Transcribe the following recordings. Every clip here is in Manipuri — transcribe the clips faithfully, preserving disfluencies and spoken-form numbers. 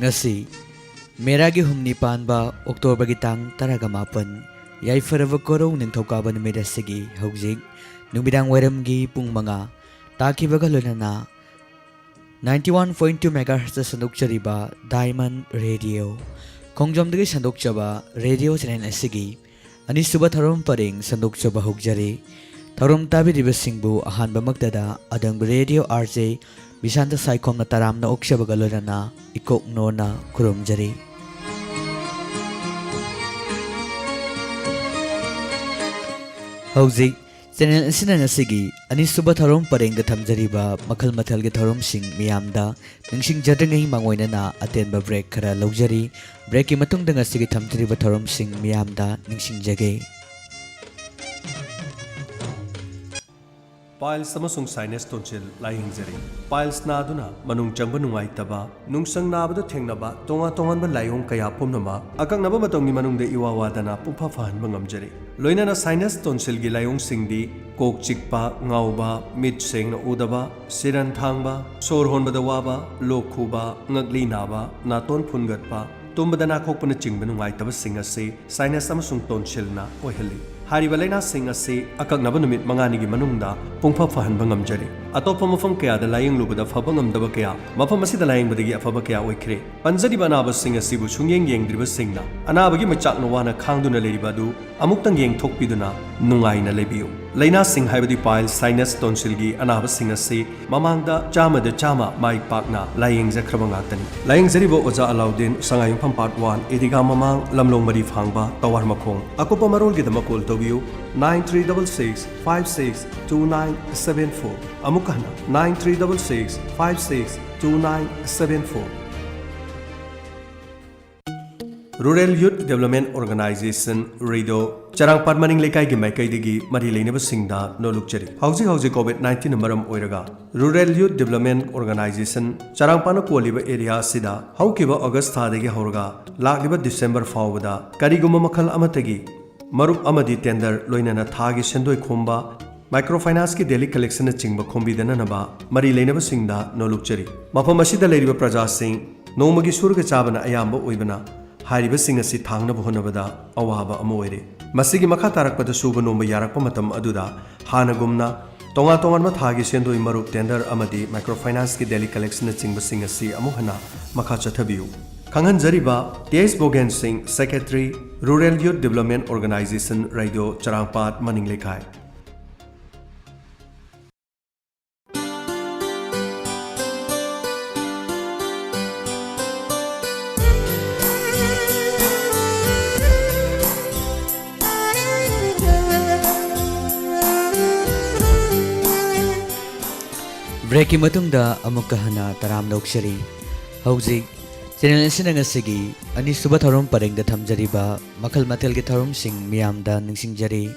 ꯉꯁꯤ ꯃꯦꯔꯥꯒꯤ ꯍꯨꯝꯅꯤ ꯄꯥꯟꯕ ꯑꯣꯛꯇꯣꯕꯔꯒꯤ ꯇꯥꯡ ꯇꯔꯥꯒ ꯃꯥꯄꯟ, ꯌꯥꯏꯐꯔꯕ ꯀꯣꯔꯧ ꯅꯤꯡꯊꯧꯀꯥꯕ ꯅꯨꯃꯤꯠ ꯑꯁꯤꯒꯤ ꯍꯧꯖꯤꯛ ꯅꯨꯃꯤꯗꯥꯡ ꯋꯥꯏꯔꯝꯒꯤ ꯄꯨꯡ ꯃꯉꯥ ꯇꯥꯈꯤꯕꯒ ꯂꯣꯏꯅꯅ ninety one point two megahertz ꯁꯟꯗꯣꯛꯆꯔꯤꯕ Diamond Radio, ꯈꯣꯡꯖꯣꯝꯗꯒꯤ ꯁꯟꯗꯣꯛꯆꯕ ꯔꯦꯗꯤꯑꯣ ꯆꯦꯅꯦꯜ ꯑꯁꯤꯒꯤ ꯑꯅꯤꯁꯨꯕ ꯊꯧꯔꯝ ꯄꯔꯦꯡ ꯁꯟꯗꯣꯛꯆꯕ ꯍꯧꯖꯔꯤ꯫ ꯊꯧꯔꯝ ꯇꯥꯕꯤꯔꯤꯕꯁꯤꯡꯕꯨ ꯑꯍꯥꯟꯕꯃꯛꯇꯗ ꯑꯗꯣꯝꯒꯤ ꯔꯦꯗꯤꯑꯣ RJ ꯕꯤꯁꯥꯟꯇ ꯁꯥꯏꯈꯣꯝꯅ ꯇꯔꯥꯝꯅ ꯑꯣꯛꯆꯕꯒ ꯂꯣꯏꯅꯅ ꯏꯀꯣꯛꯅꯣꯅ ꯈꯨꯔꯨꯝꯖꯔꯤ꯫ ꯍꯧꯖꯤꯛ ꯆꯦꯅꯦꯜ ꯑꯁꯤꯅ ꯉꯁꯤꯒꯤ ꯑꯅꯤꯁꯨꯕ ꯊꯧꯔꯝ ꯄꯔꯦꯡꯗ ꯊꯝꯖꯔꯤꯕ ꯃꯈꯜ ꯃꯊꯦꯜꯒꯤ ꯊꯧꯔꯝꯁꯤꯡ ꯃꯤꯌꯥꯝꯗ ꯅꯤꯡꯁꯤꯡꯖꯗ꯭ꯔꯤꯉꯩ ꯃꯥꯡꯑꯣꯏꯅꯅ ꯑꯇꯦꯟꯕ ꯕ꯭ꯔꯦꯛ ꯈꯔ ꯂꯧꯖꯔꯤ꯫ ꯕ꯭ꯔꯦꯛꯀꯤ ꯃꯇꯨꯡꯗ ꯉꯁꯤꯒꯤ ꯊꯝꯖꯔꯤꯕ ꯊꯧꯔꯝꯁꯤꯡ ꯃꯤꯌꯥꯝꯗ ꯅꯤꯡꯁꯤꯡꯖꯒꯦ꯫ ꯄꯥꯏꯜꯁ ꯑꯃꯁꯨꯡ ꯁꯥꯏꯅꯁ ꯇꯣꯟꯁꯤꯜ ꯂꯥꯌꯦꯡꯖꯔꯤ꯫ ꯄꯥꯏꯜꯁ ꯅꯥꯗꯨꯅ ꯃꯅꯨꯡ ꯆꯪꯕ ꯅꯨꯡꯉꯥꯏꯇꯕ, ꯅꯨꯡꯁꯪ ꯅꯥꯕꯗ ꯊꯦꯡꯅꯕ ꯇꯣꯉꯥꯟ ꯇꯣꯉꯥꯟꯕ ꯂꯥꯏꯑꯣꯡ ꯀꯌꯥ ꯄꯨꯝꯅꯃꯛ ꯑꯀꯛꯅꯕ ꯃꯇꯝꯒꯤ ꯃꯅꯨꯡꯗ ꯏꯋꯥ ꯋꯥꯗꯅ ꯄꯨꯡꯐ ꯐꯍꯟꯕ ꯉꯝꯖꯔꯤ꯫ ꯂꯣꯏꯅꯅ ꯁꯥꯏꯅꯁ ꯇꯣꯟꯁꯤꯜꯒꯤ ꯂꯥꯏꯑꯣꯡꯁꯤꯡꯗꯤ ꯀꯣꯛ ꯆꯤꯛꯄ, ꯉꯥꯎꯕ, ꯃꯤꯠ ꯁꯦꯡꯅ ꯎꯗꯕ, ꯁꯤꯔꯟ ꯊꯥꯡꯕ, ꯁꯣꯔ ꯍꯣꯟꯕꯗ ꯋꯥꯕ, ꯂꯣꯛ ꯈꯨꯕ, ꯉꯛꯂꯤ ꯅꯥꯕ, ꯅꯥꯇꯣꯟ ꯐꯨꯟꯒꯠꯄ, ꯇꯨꯝꯕꯗ ꯅꯥꯈꯣꯛꯄꯅꯆꯤꯡꯕ ꯅꯨꯡꯉꯥꯏꯇꯕꯁꯤꯡ ꯑꯁꯤ ꯁꯥꯏꯅꯁ ꯑꯃꯁꯨꯡ ꯇꯣꯟꯁꯤꯜꯅ ꯑꯣꯏꯍꯜꯂꯤ꯫ ꯍꯥꯏꯔꯤꯕ ꯂꯥꯏꯅꯥꯁꯤꯡ ꯑꯁꯤ ꯑꯀꯛꯅꯕ ꯅꯨꯃꯤꯠ ꯃꯉꯥꯅꯤꯒꯤ ꯃꯅꯨꯡꯗ ꯄꯨꯡꯐ ꯐꯍꯟꯕ ꯉꯝꯖꯔꯤ꯫ ꯑꯇꯣꯞꯄ ꯃꯐꯝ ꯀꯌꯥꯗ ꯂꯥꯌꯦꯡꯂꯨꯕꯗ ꯐꯕ ꯉꯝꯗꯕ ꯀꯌꯥ ꯃꯐꯝ ꯑꯁꯤꯗ ꯂꯥꯌꯦꯡꯕꯗꯒꯤ ꯑꯐꯕ ꯀꯌꯥ ꯑꯣꯏꯈ꯭ꯔꯦ꯫ ꯄꯟꯖꯔꯤꯕ ꯑꯅꯥꯕꯁꯤꯡ ꯑꯁꯤꯕꯨ ꯁꯨꯡꯌꯦꯡ ꯌꯦꯡꯗ꯭ꯔꯤꯕꯁꯤꯡꯅ ꯑꯅꯥꯕꯒꯤ ꯃꯆꯥꯛꯅ ꯋꯥꯅ ꯈꯥꯡꯗꯨꯅ ꯂꯩꯔꯤꯕ ꯑꯗꯨ ꯑꯃꯨꯛꯇꯪ ꯌꯦꯡꯊꯣꯛꯄꯤꯗꯨꯅ ꯅꯨꯡꯉꯥꯏꯅ ꯂꯩꯕꯤꯌꯨ꯫ ꯂꯥꯏꯅꯥꯁꯤꯡ ꯍꯥꯏꯕꯗꯤ ꯄꯥꯏꯜꯁ, ꯁꯥꯏꯅꯁ, ꯇꯣꯟꯁꯤꯜꯒꯤ ꯑꯅꯥꯕꯁꯤꯡ ꯑꯁꯤ ꯃꯃꯥꯡꯗ ꯆꯥꯝꯃꯗ ꯆꯥꯝꯃ ꯃꯥꯏ ꯄꯥꯛꯅ ꯂꯥꯌꯦꯡꯖꯈ꯭ꯔꯕ ꯉꯥꯛꯇꯅꯤ꯫ ꯂꯥꯌꯦꯡꯖꯔꯤꯕ ꯑꯣꯖꯥ ꯑꯂꯥꯎꯗꯤꯟ, ꯁꯉꯥꯏꯌꯨꯝꯐꯝ ꯄꯥꯔꯠ ꯋꯥꯟ, ꯏꯗꯤꯒꯥ ꯃꯃꯥꯡ, ꯂꯝꯂꯣꯡ ꯃꯔꯤ ꯐꯥꯡꯕ, ꯇꯋꯥꯔ ꯃꯈꯣꯡ꯫ ꯑꯀꯨꯞꯄ ꯃꯔꯣꯜꯒꯤꯗꯃꯛ ꯀꯣꯜ ꯇꯧꯕꯤꯌꯨ, nine three double six five six two nine seven four꯫ ꯑꯃꯨꯛ ꯍꯟꯅ, nine three double six five six two nine seven four꯫ Rural Youth Development Organization, RYDO, ꯆꯔꯥꯡꯄꯥꯠ ꯃꯅꯤꯡ ꯂꯩꯀꯥꯏꯒꯤ ꯃꯥꯏꯀꯩꯗꯒꯤ ꯃꯔꯤ ꯂꯩꯅꯕꯁꯤꯡꯗ ꯅꯣꯜꯂꯨꯛꯆꯔꯤ꯫ ꯍꯧꯖꯤꯛ ꯍꯧꯖꯤꯛ ꯀꯣꯚꯤꯗ ꯅꯥꯏꯟꯇꯤꯟꯅ ꯃꯔꯝ ꯑꯣꯏꯔꯒ Rural Youth Development Organization ꯆꯔꯥꯡꯄꯥꯠꯅ ꯀꯣꯜꯂꯤꯕ ꯑꯦꯔꯤꯌꯥ ꯑꯁꯤꯗ ꯍꯧꯈꯤꯕ ꯑꯣꯒꯁ ꯊꯥꯗꯒꯤ ꯍꯧꯔꯒ ꯂꯥꯛꯂꯤꯕ ꯗꯤꯁꯦꯝꯕꯔ ꯐꯥꯎꯕꯗ ꯀꯔꯤꯒꯨꯝꯕ ꯃꯈꯜ ꯑꯃꯠꯇꯒꯤ ꯃꯔꯨꯞ ꯑꯃꯗꯤ ꯇꯦꯟꯗꯔ, ꯂꯣꯏꯅꯅ ꯊꯥꯒꯤ ꯁꯦꯟꯗꯣꯏ ꯈꯣꯝꯕ, ꯃꯥꯏꯀ꯭ꯔꯣ ꯐꯥꯏꯅꯥꯟꯁꯀꯤ ꯗꯦꯂꯤ ꯀꯂꯦꯛꯁꯟꯅꯆꯤꯡꯕ ꯈꯣꯝꯕꯤꯗꯅꯅꯕ ꯃꯔꯤ ꯂꯩꯅꯕꯁꯤꯡꯗ ꯅꯣꯜꯂꯨꯛꯆꯔꯤ꯫ ꯃꯐꯝ ꯑꯁꯤꯗ ꯂꯩꯔꯤꯕ ꯄ꯭ꯔꯖꯥꯁꯤꯡ ꯅꯣꯡꯃꯒꯤ ꯁꯨꯔꯒ ꯆꯥꯕꯅ ꯑꯌꯥꯝꯕ ꯑꯣꯏꯕꯅ, ꯍꯥꯏꯔꯤꯕꯁꯤꯡ ꯑꯁꯤ ꯊꯥꯡꯅꯕ ꯍꯣꯠꯅꯕꯗ ꯑꯋꯥꯕ ꯑꯃ ꯑꯣꯏꯔꯦ꯫ ꯃꯁꯤꯒꯤ ꯃꯈꯥ ꯇꯥꯔꯛꯄꯗ ꯁꯨꯕ ꯅꯣꯝꯕ ꯌꯥꯔꯛꯄ ꯃꯇꯝ ꯑꯗꯨꯗ ꯍꯥꯟꯅꯒꯨꯝꯅ ꯇꯣꯉꯥꯟ ꯇꯣꯉꯥꯟꯕ ꯊꯥꯒꯤ ꯁꯦꯟꯗꯣꯏ ꯃꯔꯨꯞ, tender ꯑꯃꯗꯤ microfinanceꯀꯤ daily collectionꯅꯆꯤꯡꯕꯁꯤꯡ ꯑꯁꯤ ꯑꯃꯨꯛ ꯍꯟꯅ ꯃꯈꯥ ꯆꯠꯊꯕꯤꯌꯨ꯫ ꯈꯪꯍꯟꯖꯔꯤꯕ ꯇꯦꯖ ꯕꯣꯒꯦꯟ ꯁꯤꯡ, Secretary, Rural Youth Development Organisation, radio ꯆꯔꯥꯡꯄꯥꯠ, ꯃꯅꯤꯡ ꯂꯩꯀꯥꯏ꯫ Breakꯀꯤ ꯃꯇꯨꯡꯗ ꯑꯃꯨꯛꯀ ꯍꯟꯅ ꯇꯔꯥꯝꯅ ꯑꯣꯛꯆꯔꯤ꯫ ꯍꯧꯖꯤꯛ channel ꯑꯁꯤꯅ ꯉꯁꯤꯒꯤ ꯑꯅꯤꯁꯨꯕ ꯊꯧꯔꯝ ꯄꯔꯦꯡꯗ ꯊꯝꯖꯔꯤꯕ ꯃꯈꯜ ꯃꯊꯦꯜꯒꯤ ꯊꯧꯔꯝꯁꯤꯡ ꯃꯤꯌꯥꯝꯗ ꯅꯤꯡꯁꯤꯡꯖꯔꯤ꯫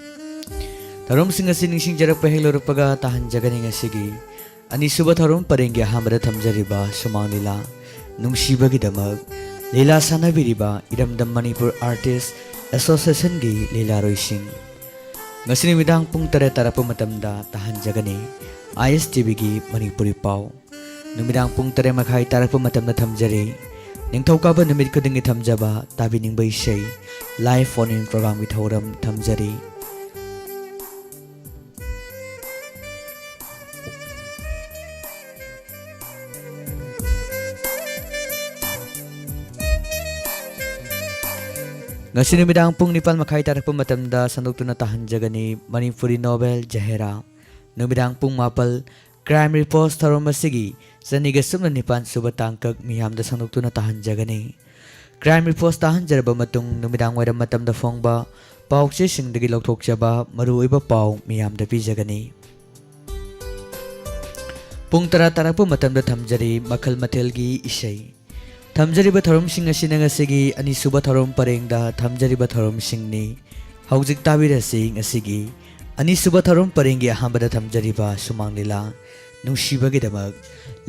ꯊꯧꯔꯝꯁꯤꯡ ꯑꯁꯤ ꯅꯤꯡꯁꯤꯡꯖꯔꯛꯄ ꯍꯦꯛ ꯂꯣꯏꯔꯛꯄꯒ ꯇꯥꯍꯟꯖꯒꯅꯤ ꯉꯁꯤꯒꯤ ꯑꯅꯤꯁꯨꯕ ꯊꯧꯔꯝ ꯄꯔꯦꯡꯒꯤ ꯑꯍꯥꯟꯕꯗ ꯊꯝꯖꯔꯤꯕ ꯁꯨꯃꯥꯡ ꯂꯤꯂꯥ ꯅꯨꯡꯁꯤꯕꯒꯤꯗꯃꯛ ꯂꯤꯂꯥ ꯁꯥꯟꯅꯕꯤꯔꯤꯕ ꯏꯔꯝꯗꯝ ꯃꯅꯤꯄꯨꯔ Artist Associationꯒꯤ ꯂꯤꯂꯥꯔꯣꯏꯁꯤꯡ꯫ ꯉꯁꯤ ꯅꯨꯃꯤꯗꯥꯡ ꯄꯨꯡ ꯇꯔꯦꯠ ꯇꯥꯔꯛꯄ ꯃꯇꯝꯗ ꯇꯥꯍꯟꯖꯒꯅꯤ ISTVꯒꯤ ꯃꯅꯤꯄꯨꯔꯤ ꯄꯥꯎ꯫ ꯅꯨꯃꯤꯗꯥꯡ ꯄꯨꯡ ꯇꯔꯦꯠ ꯃꯈꯥꯏ ꯇꯥꯔꯛꯄ ꯃꯇꯝꯗ ꯊꯝꯖꯔꯤ ꯅꯤꯡꯊꯧꯀꯥꯕ ꯅꯨꯃꯤꯠ ꯈꯨꯗꯤꯡꯒꯤ ꯊꯝꯖꯕ ꯇꯥꯕꯤꯅꯤꯡꯕ ꯏꯁꯩ, live phone in programmeꯒꯤ ꯊꯧꯔꯝ ꯊꯝꯖꯔꯤ꯫ ꯉꯁꯤ ꯅꯨꯃꯤꯗꯥꯡ ꯄꯨꯡ ꯅꯤꯄꯥꯟ ꯃꯈꯥꯏ ꯇꯥꯔꯛꯄ ꯃꯇꯝꯗ ꯁꯟꯗꯣꯛꯇꯨꯅ ꯇꯥꯍꯟꯖꯒꯅꯤ ꯃꯅꯤꯄꯨꯔꯤ novel ꯖꯍꯦꯔꯥ꯫ ꯅꯨꯃꯤꯗꯥꯡ ꯄꯨꯡ ꯃꯥꯄꯜ, Crime Reports ꯊꯧꯔꯝ ꯑꯁꯤꯒꯤ ꯆꯅꯤꯒ ꯁꯨꯞꯅ ꯅꯤꯄꯥꯟ ꯁꯨꯕ ꯇꯥꯡꯀꯛ ꯃꯤꯌꯥꯝꯗ ꯁꯟꯗꯣꯛꯇꯨꯅ ꯇꯥꯍꯟꯖꯒꯅꯤ꯫ Crime Reports ꯇꯥꯍꯟꯖꯔꯕ ꯃꯇꯨꯡ, ꯅꯨꯃꯤꯗꯥꯡ ꯋꯥꯏꯔꯝ ꯃꯇꯝꯗ ꯐꯣꯡꯕ ꯄꯥꯎꯆꯦꯁꯤꯡꯗꯒꯤ ꯂꯧꯊꯣꯛꯆꯕ ꯃꯔꯨꯑꯣꯏꯕ ꯄꯥꯎ ꯃꯤꯌꯥꯝꯗ ꯄꯤꯖꯒꯅꯤ꯫ ꯄꯨꯡ ꯇꯔꯥ ꯇꯥꯔꯛꯄ ꯃꯇꯝꯗ ꯊꯝꯖꯔꯤ ꯃꯈꯜ ꯃꯊꯦꯜꯒꯤ ꯏꯁꯩ꯫ ꯊꯝꯖꯔꯤꯕ ꯊꯧꯔꯝꯁꯤꯡ ꯑꯁꯤꯅ ꯉꯁꯤꯒꯤ ꯑꯅꯤꯁꯨꯕ ꯊꯧꯔꯝ ꯄꯔꯦꯡꯗ ꯊꯝꯖꯔꯤꯕ ꯊꯧꯔꯝꯁꯤꯡꯅꯤ꯫ ꯍꯧꯖꯤꯛ ꯇꯥꯕꯤꯔꯁꯤ ꯉꯁꯤꯒꯤ ꯑꯅꯤꯁꯨꯕ ꯊꯧꯔꯝ ꯄꯔꯦꯡꯒꯤ ꯑꯍꯥꯟꯕꯗ ꯊꯝꯖꯔꯤꯕ ꯁꯨꯃꯥꯡ ꯂꯤꯂꯥ ꯅꯨꯡꯁꯤꯕꯒꯤꯗꯃꯛ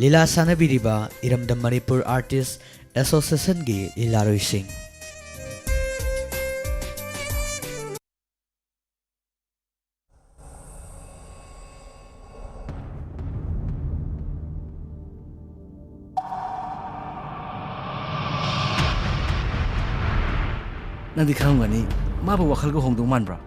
ꯂꯤꯂꯥ ꯁꯥꯟꯅꯕꯤꯔꯤꯕ ꯏꯔꯝꯗꯝ ꯃꯅꯤꯄꯨꯔ Artist Associationꯒꯤ ꯂꯤꯂꯥꯔꯣꯏꯁꯤꯡ꯫ ꯅꯪꯗꯤ ꯈꯪꯉꯝꯒꯅꯤ, ꯃꯥꯕꯨ ꯋꯥꯈꯜꯒ ꯍꯣꯡꯗꯧ ꯃꯥꯟꯕ꯭ꯔꯥ?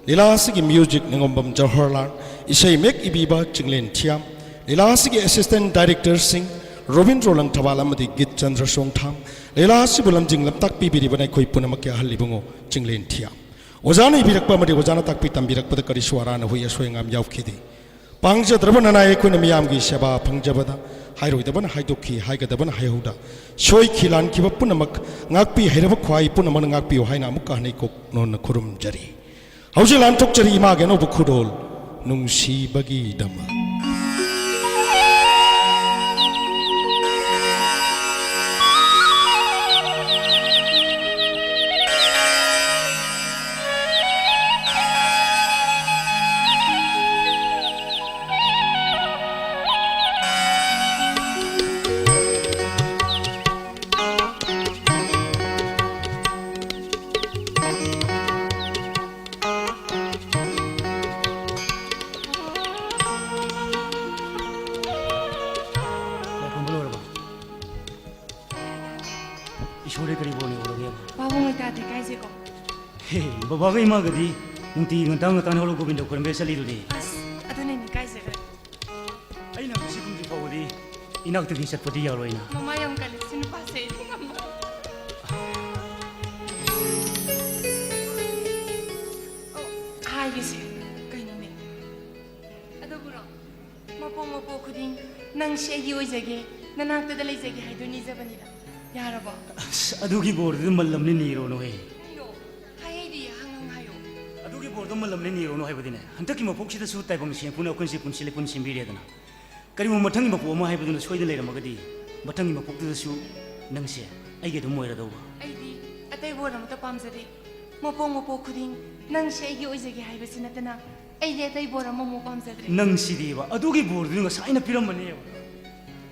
ꯂꯤꯂꯥ ꯑꯁꯤꯒꯤ ꯃ꯭ꯌꯨꯖꯤꯛ ꯅꯤꯉꯣꯝꯕꯝ ꯖꯋꯥꯍꯔꯂꯥꯜ, ꯏꯁꯩ ꯃꯌꯦꯛ ꯏꯕꯤꯕ ꯆꯤꯡꯂꯦꯟ ꯊꯤꯌꯥꯝ, ꯂꯤꯂꯥ ꯑꯁꯤꯒꯤ ꯑꯦꯁꯤꯁꯇꯦꯟ ꯗꯥꯏꯔꯦꯛꯇꯔꯁꯤꯡ ꯔꯣꯕꯤꯟꯗ꯭ꯔꯣ ꯂꯪꯊꯕꯥꯜ ꯑꯃꯗꯤ ꯒꯤꯠ ꯆꯟꯗ꯭ꯔ ꯁꯣꯡꯊꯥꯝ, ꯂꯤꯂꯥ ꯑꯁꯤꯕꯨ ꯂꯝꯖꯤꯡ ꯂꯝꯇꯥꯛ ꯄꯤꯕꯤꯔꯤꯕꯅ ꯑꯩꯈꯣꯏ ꯄꯨꯝꯅꯃꯛꯀꯤ ꯑꯍꯜ ꯏꯕꯨꯡꯉꯣ ꯆꯤꯡꯂꯦꯟ ꯊꯤꯌꯥꯝ꯫ ꯑꯣꯖꯥꯅ ꯏꯕꯤꯔꯛꯄ ꯑꯃꯗꯤ ꯑꯣꯖꯥꯅ ꯇꯥꯛꯄꯤ ꯇꯝꯕꯤꯔꯛꯄꯗ ꯀꯔꯤꯁꯨ ꯑꯔꯥꯟ ꯑꯍꯣꯏ ꯑꯁꯣꯏ ꯑꯉꯥꯝ ꯌꯥꯎꯈꯤꯗꯦ꯫ ꯄꯥꯡꯖꯗ꯭ꯔꯕ ꯅꯅꯥꯏ ꯑꯩꯈꯣꯏꯅ ꯃꯤꯌꯥꯝꯒꯤ ꯁꯦꯕꯥ ꯐꯪꯖꯕꯗ ꯍꯥꯏꯔꯣꯏꯗꯕꯅ ꯍꯥꯏꯗꯣꯛꯈꯤ, ꯍꯥꯏꯒꯗꯕꯅ ꯍꯥꯏꯍꯧꯗ, ꯁꯣꯏꯈꯤ ꯂꯥꯟꯈꯤꯕ ꯄꯨꯝꯅꯃꯛ ꯉꯥꯛꯄꯤ ꯍꯩꯔꯕ ꯈ꯭ꯋꯥꯏ ꯄꯨꯝꯅꯃꯛꯅ ꯉꯥꯛꯄꯤꯌꯨ ꯍꯥꯏꯅ ꯑꯃꯨꯛꯀ ꯍꯟꯅ ꯏꯀꯣꯛ ꯅꯣꯟꯅ ꯈꯨꯔꯨꯝꯖꯔꯤ꯫ ꯍꯧꯖꯤꯛ ꯂꯥꯟꯊꯣꯛꯆꯔꯤ ꯏꯃꯥꯒꯤ ꯑꯅꯧꯕ ꯈꯨꯗꯣꯜ ꯅꯨꯡꯁꯤꯕꯒꯤꯗꯃꯛ꯫ ꯂꯥꯏ ꯈꯨꯔꯨꯝꯕ ꯂꯣꯏꯔꯕ? ꯏꯁꯣꯔꯗꯩ ꯀꯔꯤ ꯕꯣꯔ ꯅꯤꯍꯧꯔꯒꯦꯕ? ꯄꯥꯕꯨꯡ ꯂꯩꯇꯥꯗꯤ ꯀꯥꯏꯁꯦꯀꯣ? ꯍꯦ, ꯕꯕꯥꯒ ꯏꯃꯥꯒꯗꯤ ꯅꯨꯡꯇꯤꯒꯤ ꯉꯟꯇꯥ ꯉꯟꯇꯥꯅ ꯍꯧꯒꯠꯂꯒ ꯒꯣꯕꯤꯟꯗ ꯈꯣꯏꯔꯝꯕ ꯆꯠꯂꯤꯗꯨꯗꯤ꯫ ꯑꯁ, ꯑꯗꯨꯅ ꯏꯀꯥꯏꯖꯈ꯭ꯔꯦ꯫ ꯑꯩꯅ ꯉꯁꯤ ꯀꯨꯝꯗ꯭ꯔꯤ ꯐꯥꯎꯕꯗꯤ ꯏꯅꯥꯛꯇꯒꯤ ꯆꯠꯄꯗꯤ ꯌꯥꯔꯣꯏꯅ꯫ ꯃꯃꯥ ꯌꯥꯝ ꯀꯜꯂꯤ, ꯁꯤ ꯅꯨꯄꯥꯁꯦ ꯑꯩꯗꯤ ꯉꯝꯃꯔꯣꯏ꯫ ꯑꯣ, ꯍꯥꯏꯒꯦꯁꯦ꯫ ꯀꯩꯅꯣꯅꯦ? ꯑꯗꯨꯕꯨꯔꯣ? ꯃꯄꯣꯛ ꯃꯄꯣꯛ ꯈꯨꯗꯤꯡ ꯅꯪꯁꯦ ꯑꯩꯒꯤ ꯑꯣꯏꯖꯒꯦ, ꯅꯅꯥꯛꯇꯗ ꯂꯩꯖꯒꯦ ꯍꯥꯏꯗꯣꯏ ꯅꯤꯖꯕꯅꯤꯗ꯫ ꯌꯥꯔꯕꯣ? ꯑꯁ, ꯑꯗꯨꯒꯤ ꯕꯣꯔꯗꯨꯗꯤ ꯃꯜꯂꯝꯅꯤ, ꯅꯤꯔꯣꯅꯨꯍꯦ꯫ ꯀꯩꯅꯣ? ꯍꯥꯏꯍꯩꯗꯤ ꯍꯪ ꯍꯪ ꯍꯥꯏꯌꯣ꯫ ꯑꯗꯨꯒꯤ ꯕꯣꯔꯗꯣ ꯃꯜꯂꯝꯅꯤ, ꯅꯤꯔꯣꯅꯨ ꯍꯥꯏꯕꯗꯤꯅꯦ, ꯍꯟꯗꯛꯀꯤ ꯃꯄꯣꯛꯁꯤꯗꯁꯨ ꯇꯥꯏꯕꯪ ꯁꯦꯝꯐꯨꯅ ꯑꯩꯈꯣꯏꯁꯦ ꯄꯨꯟꯁꯤ ꯂꯤꯄꯨꯟ ꯁꯦꯝꯕꯤꯔꯦꯗꯅ꯫ ꯀꯔꯤꯒꯨꯝꯕ ꯃꯊꯪꯒꯤ ꯃꯄꯣꯛ ꯑꯃ ꯍꯥꯏꯕꯗꯨꯅ ꯁꯣꯏꯗꯅ ꯂꯩꯔꯝꯃꯒꯗꯤ, ꯃꯊꯪꯒꯤ ꯃꯄꯣꯛꯇꯨꯗꯁꯨ ꯅꯪꯁꯦ ꯑꯩꯒꯤ ꯑꯗꯨꯝ ꯑꯣꯏꯔꯗꯧꯕ꯫ ꯑꯩꯗꯤ ꯑꯇꯩ ꯕꯣꯔ ꯑꯃꯠꯇ ꯄꯥꯝꯖꯗꯦ꯫ ꯃꯄꯣꯛ ꯃꯄꯣꯛ ꯈꯨꯗꯤꯡ ꯅꯪꯁꯦ ꯑꯩꯒꯤ ꯑꯣꯏꯖꯒꯦ ꯍꯥꯏꯕꯁꯤ ꯅꯠꯇꯅ ꯑꯩꯗꯤ ꯑꯇꯩ ꯕꯣꯔ ꯑꯃꯃꯨꯛ ꯄꯥꯝꯖꯗ꯭ꯔꯦ꯫ ꯅꯪꯁꯤꯗꯤꯕ, ꯑꯗꯨꯒꯤ ꯕꯣꯔꯗꯨꯗꯤ ꯉꯁꯥꯏꯅ ꯄꯤꯔꯝꯕꯅꯦꯕ꯫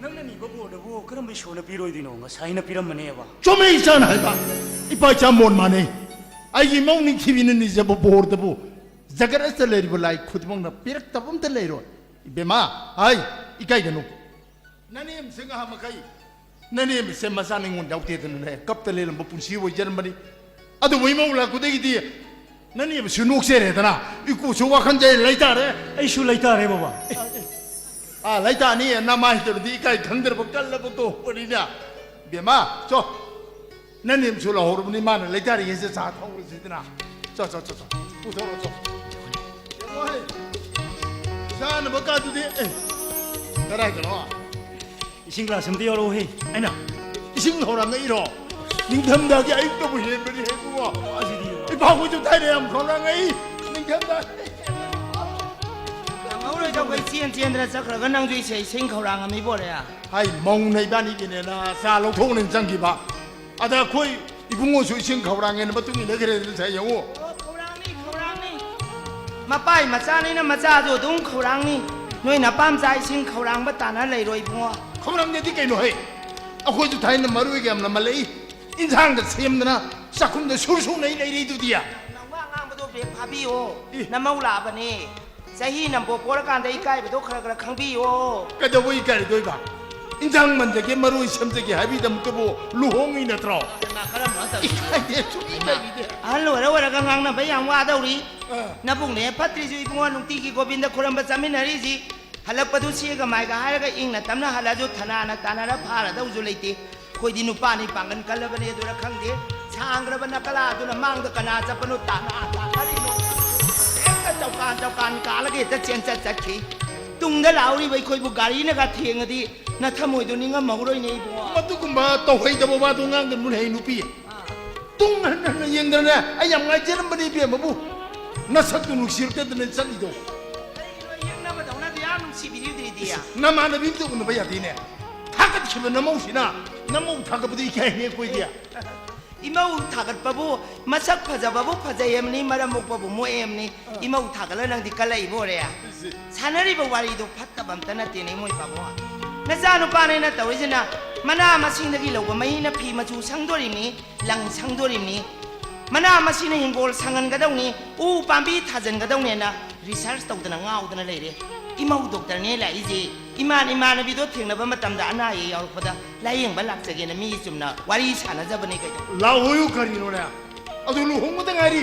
ꯅꯪꯅ ꯅꯤꯕ ꯕꯣꯔꯗꯨꯕꯨ ꯀꯔꯝꯕ ꯏꯁꯣꯔꯅ ꯄꯤꯔꯣꯏꯗꯣꯏꯅꯣ? ꯉꯁꯥꯏꯅ ꯄꯤꯔꯝꯕꯅꯦꯕ꯫ ꯆꯨꯝꯃꯦ ꯏꯆꯥꯅ ꯍꯥꯏꯕ꯫ ꯏꯄꯥ ꯏꯆꯥ ꯃꯣꯟ ꯃꯥꯟꯅꯩ꯫ ꯑꯩꯒꯤ ꯏꯃꯧ ꯅꯤꯡꯊꯤꯕꯤꯅ ꯅꯤꯖꯕ ꯕꯣꯔꯗꯨꯕꯨ ꯖꯒꯠ ꯑꯁꯤꯗ ꯂꯩꯔꯤꯕ ꯂꯥꯏ ꯈꯨꯗꯤꯡꯃꯛꯅ ꯄꯤꯔꯛꯇꯕ ꯑꯝꯇ ꯂꯩꯔꯣꯏ꯫ ꯏꯕꯦꯝꯃ, ꯍꯥꯏ, ꯏꯀꯥꯏꯒꯅꯨ꯫ ꯅꯅꯦꯝꯁꯦ ꯉꯍꯥꯛ ꯃꯈꯩ, ꯅꯅꯦꯝꯁꯦ ꯃꯆꯥ ꯅꯤꯉꯣꯜ ꯌꯥꯎꯗꯦꯗꯅꯅꯦ, ꯀꯞꯇ ꯂꯦꯜꯂꯝꯕ ꯄꯨꯟꯁꯤ ꯑꯣꯏꯖꯔꯝꯕꯅꯤ꯫ ꯑꯗꯨꯕꯨ ꯏꯃꯧ ꯂꯥꯛꯄꯗꯒꯤꯗꯤ ꯅꯅꯦꯕꯁꯨ ꯅꯣꯛꯆꯔꯦꯗꯅ, ꯏꯀꯨꯁꯨ ꯋꯥꯈꯜꯁꯦ ꯂꯩꯇꯥꯔꯦ꯫ ꯑꯩꯁꯨ ꯂꯩꯇꯥꯔꯦ, ꯕꯕꯥ꯫ ꯑꯥ, ꯂꯩꯇꯥꯅꯤ, ꯅꯃꯥꯏꯗꯨꯅꯗꯤ ꯏꯀꯥꯏ ꯈꯪꯗ꯭ꯔꯕ ꯀꯜꯂꯕ ꯇꯣꯛꯄꯅꯤꯅ꯫ ꯕꯦꯝꯃ, ꯆꯣ꯫ ꯅꯅꯦꯝꯁꯨ ꯂꯥꯛꯍꯧꯔꯕꯅꯤ, ꯃꯥꯅ ꯂꯩꯇꯥꯔꯤꯉꯩꯁꯤꯗ ꯆꯥ ꯊꯛꯍꯧꯔꯁꯤꯗꯅ꯫ ꯆꯣ, ꯆꯣ, ꯆꯣ, ꯆꯣ꯫ ꯄꯨꯊꯣꯔꯛꯑꯣ, ꯆꯣ꯫ ꯌꯦꯡꯉꯣꯍꯦ꯫ ꯆꯥꯅꯕ ꯀꯥꯗꯨꯗꯤ, ꯑꯦ, ꯀꯗꯥꯏꯗꯅꯣ? ꯏꯁꯤꯡ ꯒ꯭ꯂꯥꯁ ꯑꯝꯇ ꯌꯥꯎꯔꯛꯎꯍꯦ꯫ ꯑꯩꯅ ꯏꯁꯤꯡ ꯈꯧꯔꯥꯡꯉꯛꯏꯔꯣ? ꯅꯤꯡꯊꯝꯊꯥꯒꯤ ꯑꯌꯨꯛꯇꯕꯨ ꯍꯦꯟꯕꯅꯤ ꯍꯦ, ꯏꯕꯨꯡꯉꯣ꯫ ꯑꯁꯤꯗꯤ ꯏꯄꯥꯈꯣꯏꯁꯨ ꯊꯥꯏꯅ ꯌꯥꯝ ꯈꯧꯔꯥꯡꯉꯛꯏ꯫ ꯅꯤꯡꯊꯝꯊꯥ꯫ ꯈꯪꯍꯧꯔꯣꯏꯗꯧꯕ ꯏꯆꯦꯟ ꯆꯦꯟꯗꯅ ꯆꯠꯈ꯭ꯔꯒ ꯅꯪꯁꯨ ꯏꯁꯩ ꯏꯁꯤꯡ ꯈꯧꯔꯥꯡꯉꯝꯃꯤꯕꯣꯔꯦ꯫ ꯍꯥꯏ, ꯃꯧꯅ ꯏꯕꯥꯅꯤꯒꯤꯅꯦꯅ ꯆꯥ ꯂꯧꯊꯣꯛꯅꯦꯅ ꯆꯪꯈꯤꯕ꯫ ꯑꯗ ꯑꯩꯈꯣꯏ ꯏꯕꯨꯡꯉꯣꯁꯨ ꯏꯁꯤꯡ ꯈꯧꯔꯥꯡꯉꯦꯅ ꯃꯇꯨꯡ ꯏꯟꯅꯈ꯭ꯔꯦ, ꯉꯁꯥꯏ ꯌꯦꯡꯉꯨ꯫ ꯑꯣ, ꯈꯧꯔꯥꯡꯅꯤ, ꯈꯧꯔꯥꯡꯅꯤ꯫ ꯃꯄꯥꯏ ꯃꯆꯥꯅꯤꯅ ꯃꯆꯥꯁꯨ ꯑꯗꯨꯝ ꯈꯧꯔꯥꯡꯅꯤ꯫ ꯅꯣꯏ ꯅꯄꯥꯝꯆꯥ ꯏꯁꯤꯡ ꯈꯧꯔꯥꯡꯕ ꯇꯥꯅ ꯂꯩꯔꯣ, ꯏꯕꯨꯡꯉꯣ꯫ ꯈꯧꯔꯥꯡꯗꯦꯗꯤ ꯀꯩꯅꯣ ꯍꯦ? ꯑꯩꯈꯣꯏꯁꯨ ꯊꯥꯏꯅ ꯃꯔꯣꯏꯒ ꯌꯥꯝꯅ ꯃꯜꯂꯛꯏ꯫ ꯏꯟꯁꯥꯡꯗ ꯁꯦꯝꯗꯅ ꯆꯥꯛꯈꯨꯝꯗ ꯁꯨꯔ ꯁꯨꯡꯅꯩ ꯂꯩꯔꯤꯗꯨꯗꯤ꯫ ꯅꯪ ꯋꯥ ꯉꯥꯡꯕꯗꯣ ꯕ꯭ꯔꯦꯛ ꯐꯥꯕꯤꯌꯣ꯫ ꯏ꯫ ꯅꯃꯧ ꯂꯥꯛꯑꯕꯅꯦ꯫ ꯆꯍꯤ ꯅꯝꯕꯣ ꯄꯣꯔꯀꯥꯟꯗ ꯏꯀꯥꯏꯕꯗꯣ ꯈꯔ ꯈꯔ ꯈꯪꯕꯤꯌꯣ꯫ ꯀꯩꯗꯧꯕ ꯏꯀꯥꯏꯔꯤꯗꯣꯏꯕ? ꯏꯟꯁꯥꯡ ꯃꯟꯖꯒꯦ, ꯃꯔꯣꯏ ꯁꯦꯝꯖꯒꯦ ꯍꯥꯏꯕꯤꯗꯃꯛꯇꯕꯨ ꯂꯨꯍꯣꯡꯉꯤ ꯅꯠꯇ꯭ꯔꯣ? ꯀꯅꯥ ꯀꯔꯝꯕ ꯇꯧꯔꯤꯒꯦ? ꯏꯀꯥꯏꯗꯦ, ꯁꯨꯡ ꯏꯀꯥꯏꯕꯤꯗꯦ꯫ ꯑꯍꯜ ꯑꯣꯏꯔ ꯑꯣꯏꯔꯒ ꯉꯥꯡꯅꯕ ꯌꯥꯝ ꯋꯥꯗꯧꯔꯤ꯫ ꯑꯥ꯫ ꯅꯕꯨꯡꯅꯦ ꯐꯠꯇ꯭ꯔꯤꯁꯨ ꯏꯕꯨꯡꯉꯣ, ꯅꯨꯡꯇꯤꯒꯤ ꯒꯣꯕꯤꯟꯗ ꯈꯨꯔꯝꯕ ꯆꯠꯃꯤꯟꯅꯔꯤꯁꯤ꯫ ꯍꯜꯂꯛꯄꯗꯨ ꯁꯦꯒ ꯃꯥꯏꯒ ꯍꯥꯏꯔꯒ ꯏꯪꯅ ꯇꯞꯅ ꯍꯜꯂꯛꯑꯁꯨ ꯊꯅꯥꯅ ꯇꯥꯟꯅꯔ ꯐꯥꯔꯗꯧꯁꯨ ꯂꯩꯇꯦ꯫ ꯑꯩꯈꯣꯏꯗꯤ ꯅꯨꯄꯥꯅꯤ ꯄꯥꯡꯒꯜ ꯀꯜꯂꯕꯅꯦ ꯑꯗꯨꯔ ꯈꯪꯗꯦ꯫ ꯁꯥꯡꯈ꯭ꯔꯕ ꯅꯀꯂꯥꯗꯨꯅ ꯃꯥꯡꯗ ꯀꯅꯥ ꯆꯠꯄꯅꯣ ꯇꯥꯟꯅ ꯇꯥꯟꯅꯔꯤꯅꯣ꯫ ꯍꯦꯛꯇ ꯆꯧꯀꯥꯟ ꯆꯧꯀꯥꯟ ꯀꯥꯜꯂꯒ ꯍꯦꯛꯇ ꯆꯦꯟꯆꯠ ꯆꯠꯈꯤ꯫ ꯇꯨꯡꯗ ꯂꯥꯛꯍꯧꯔꯤꯕ ꯑꯩꯈꯣꯏꯕꯨ ꯒꯥꯔꯤꯅꯒ ꯊꯦꯡꯉꯗꯤ ꯅꯊꯃꯣꯏꯗꯣ ꯅꯤꯡꯉꯝꯃꯧꯔꯣꯏꯅꯦ ꯏꯕꯨꯡꯉꯣ꯫ ꯃꯗꯨꯒꯨꯝꯕ ꯇꯧꯍꯩꯗꯕ ꯋꯥꯗꯣ ꯉꯥꯡꯒꯅꯨꯅꯦ, ꯑꯩ ꯅꯨꯄꯤ꯫ ꯇꯨꯡ ꯍꯟ ꯍꯟꯅ ꯌꯦꯡꯗꯅꯅꯦ, ꯑꯩ ꯌꯥꯝ ꯉꯥꯏꯖꯔꯝꯕꯅꯤ ꯏꯕꯦꯝꯃꯕꯨ꯫ ꯅꯁꯛꯇꯨ ꯅꯨꯡꯁꯤꯔꯛꯇꯗꯅ ꯆꯠꯂꯤꯗꯣ꯫ ꯀꯔꯤꯅꯣ ꯌꯦꯛꯅꯕꯗꯧꯅ ꯑꯗꯨ ꯌꯥꯝ ꯅꯨꯡꯁꯤꯕꯤꯔꯤꯗꯨꯗꯤ? ꯏꯁ, ꯅꯃꯥꯟꯅꯕꯤ ꯑꯝꯇ ꯎꯅꯕ ꯌꯥꯗꯦꯅꯦ꯫ ꯊꯥꯒꯠꯈꯤꯕ ꯅꯃꯧꯁꯤꯅ ꯅꯃꯧ ꯊꯥꯒꯠꯄꯗꯨ ꯏꯀꯥꯏꯅꯦ ꯑꯩꯈꯣꯏꯗꯤ꯫ ꯏꯃꯧ ꯊꯥꯒꯠꯄꯕꯨ ꯃꯁꯛ ꯐꯖꯕꯕꯨ ꯐꯖꯩ ꯍꯥꯏꯕꯅꯤ, ꯃꯔꯝ ꯃꯣꯛꯄꯕꯨ ꯃꯣꯛꯑꯦ ꯍꯥꯏꯕꯅꯤ꯫ ꯑꯥ꯫ ꯏꯃꯧ ꯊꯥꯒꯠꯂ ꯅꯪꯗꯤ ꯀꯜꯂꯛꯏꯕ ꯑꯣꯏꯔꯦ꯫ ꯏꯁ꯫ ꯁꯥꯟꯅꯔꯤꯕ ꯋꯥꯔꯤꯗꯣ ꯐꯠꯇꯕ ꯑꯝꯇ ꯅꯠꯇꯦꯅꯦ ꯏꯃꯣꯏ ꯄꯥꯕꯨꯡ꯫ ꯅꯆꯥꯅꯨꯄꯥꯅꯦꯅ ꯇꯧꯔꯤꯁꯤꯅ ꯃꯅꯥ ꯃꯁꯤꯡꯗꯒꯤ ꯂꯧꯕ ꯃꯍꯤꯅ ꯐꯤ ꯃꯆꯨ ꯁꯪꯗꯣꯔꯤꯕꯅꯤ, ꯂꯪ ꯁꯪꯗꯣꯔꯤꯕꯅꯤ꯫ ꯃꯅꯥ ꯃꯁꯤꯡꯅ ꯍꯤꯡꯒꯣꯜ ꯁꯪꯍꯟꯒꯗꯧꯅꯤ, ꯎ ꯄꯥꯝꯕꯤ ꯊꯥꯖꯤꯟꯒꯗꯧꯅꯦꯅ ꯔꯤꯁꯔꯁ ꯇꯧꯗꯅ ꯉꯥꯎꯗꯅ ꯂꯩꯔꯦ꯫ ꯏꯃꯧ ꯗꯣꯛꯇꯔꯅꯦ ꯂꯥꯛꯏꯁꯦ꯫ ꯏꯃꯥꯟ ꯏꯃꯥꯟꯅꯕꯤꯗꯣ ꯊꯦꯡꯅꯕ ꯃꯇꯝꯗ ꯑꯅꯥ ꯑꯌꯦꯛ ꯌꯥꯎꯔꯛꯄꯗ ꯂꯥꯏꯌꯦꯡꯕ ꯂꯥꯛꯆꯒꯦꯅ ꯃꯤ ꯆꯨꯝꯅ ꯋꯥꯔꯤ ꯁꯥꯟꯅꯖꯕꯅꯦ ꯀꯩꯅꯣ꯫ ꯂꯥꯛꯑꯣꯌꯨ ꯀꯔꯤꯅꯣꯅꯦ? ꯑꯗꯨ ꯂꯨꯍꯣꯡꯕꯗ ꯉꯥꯏꯔꯤ꯫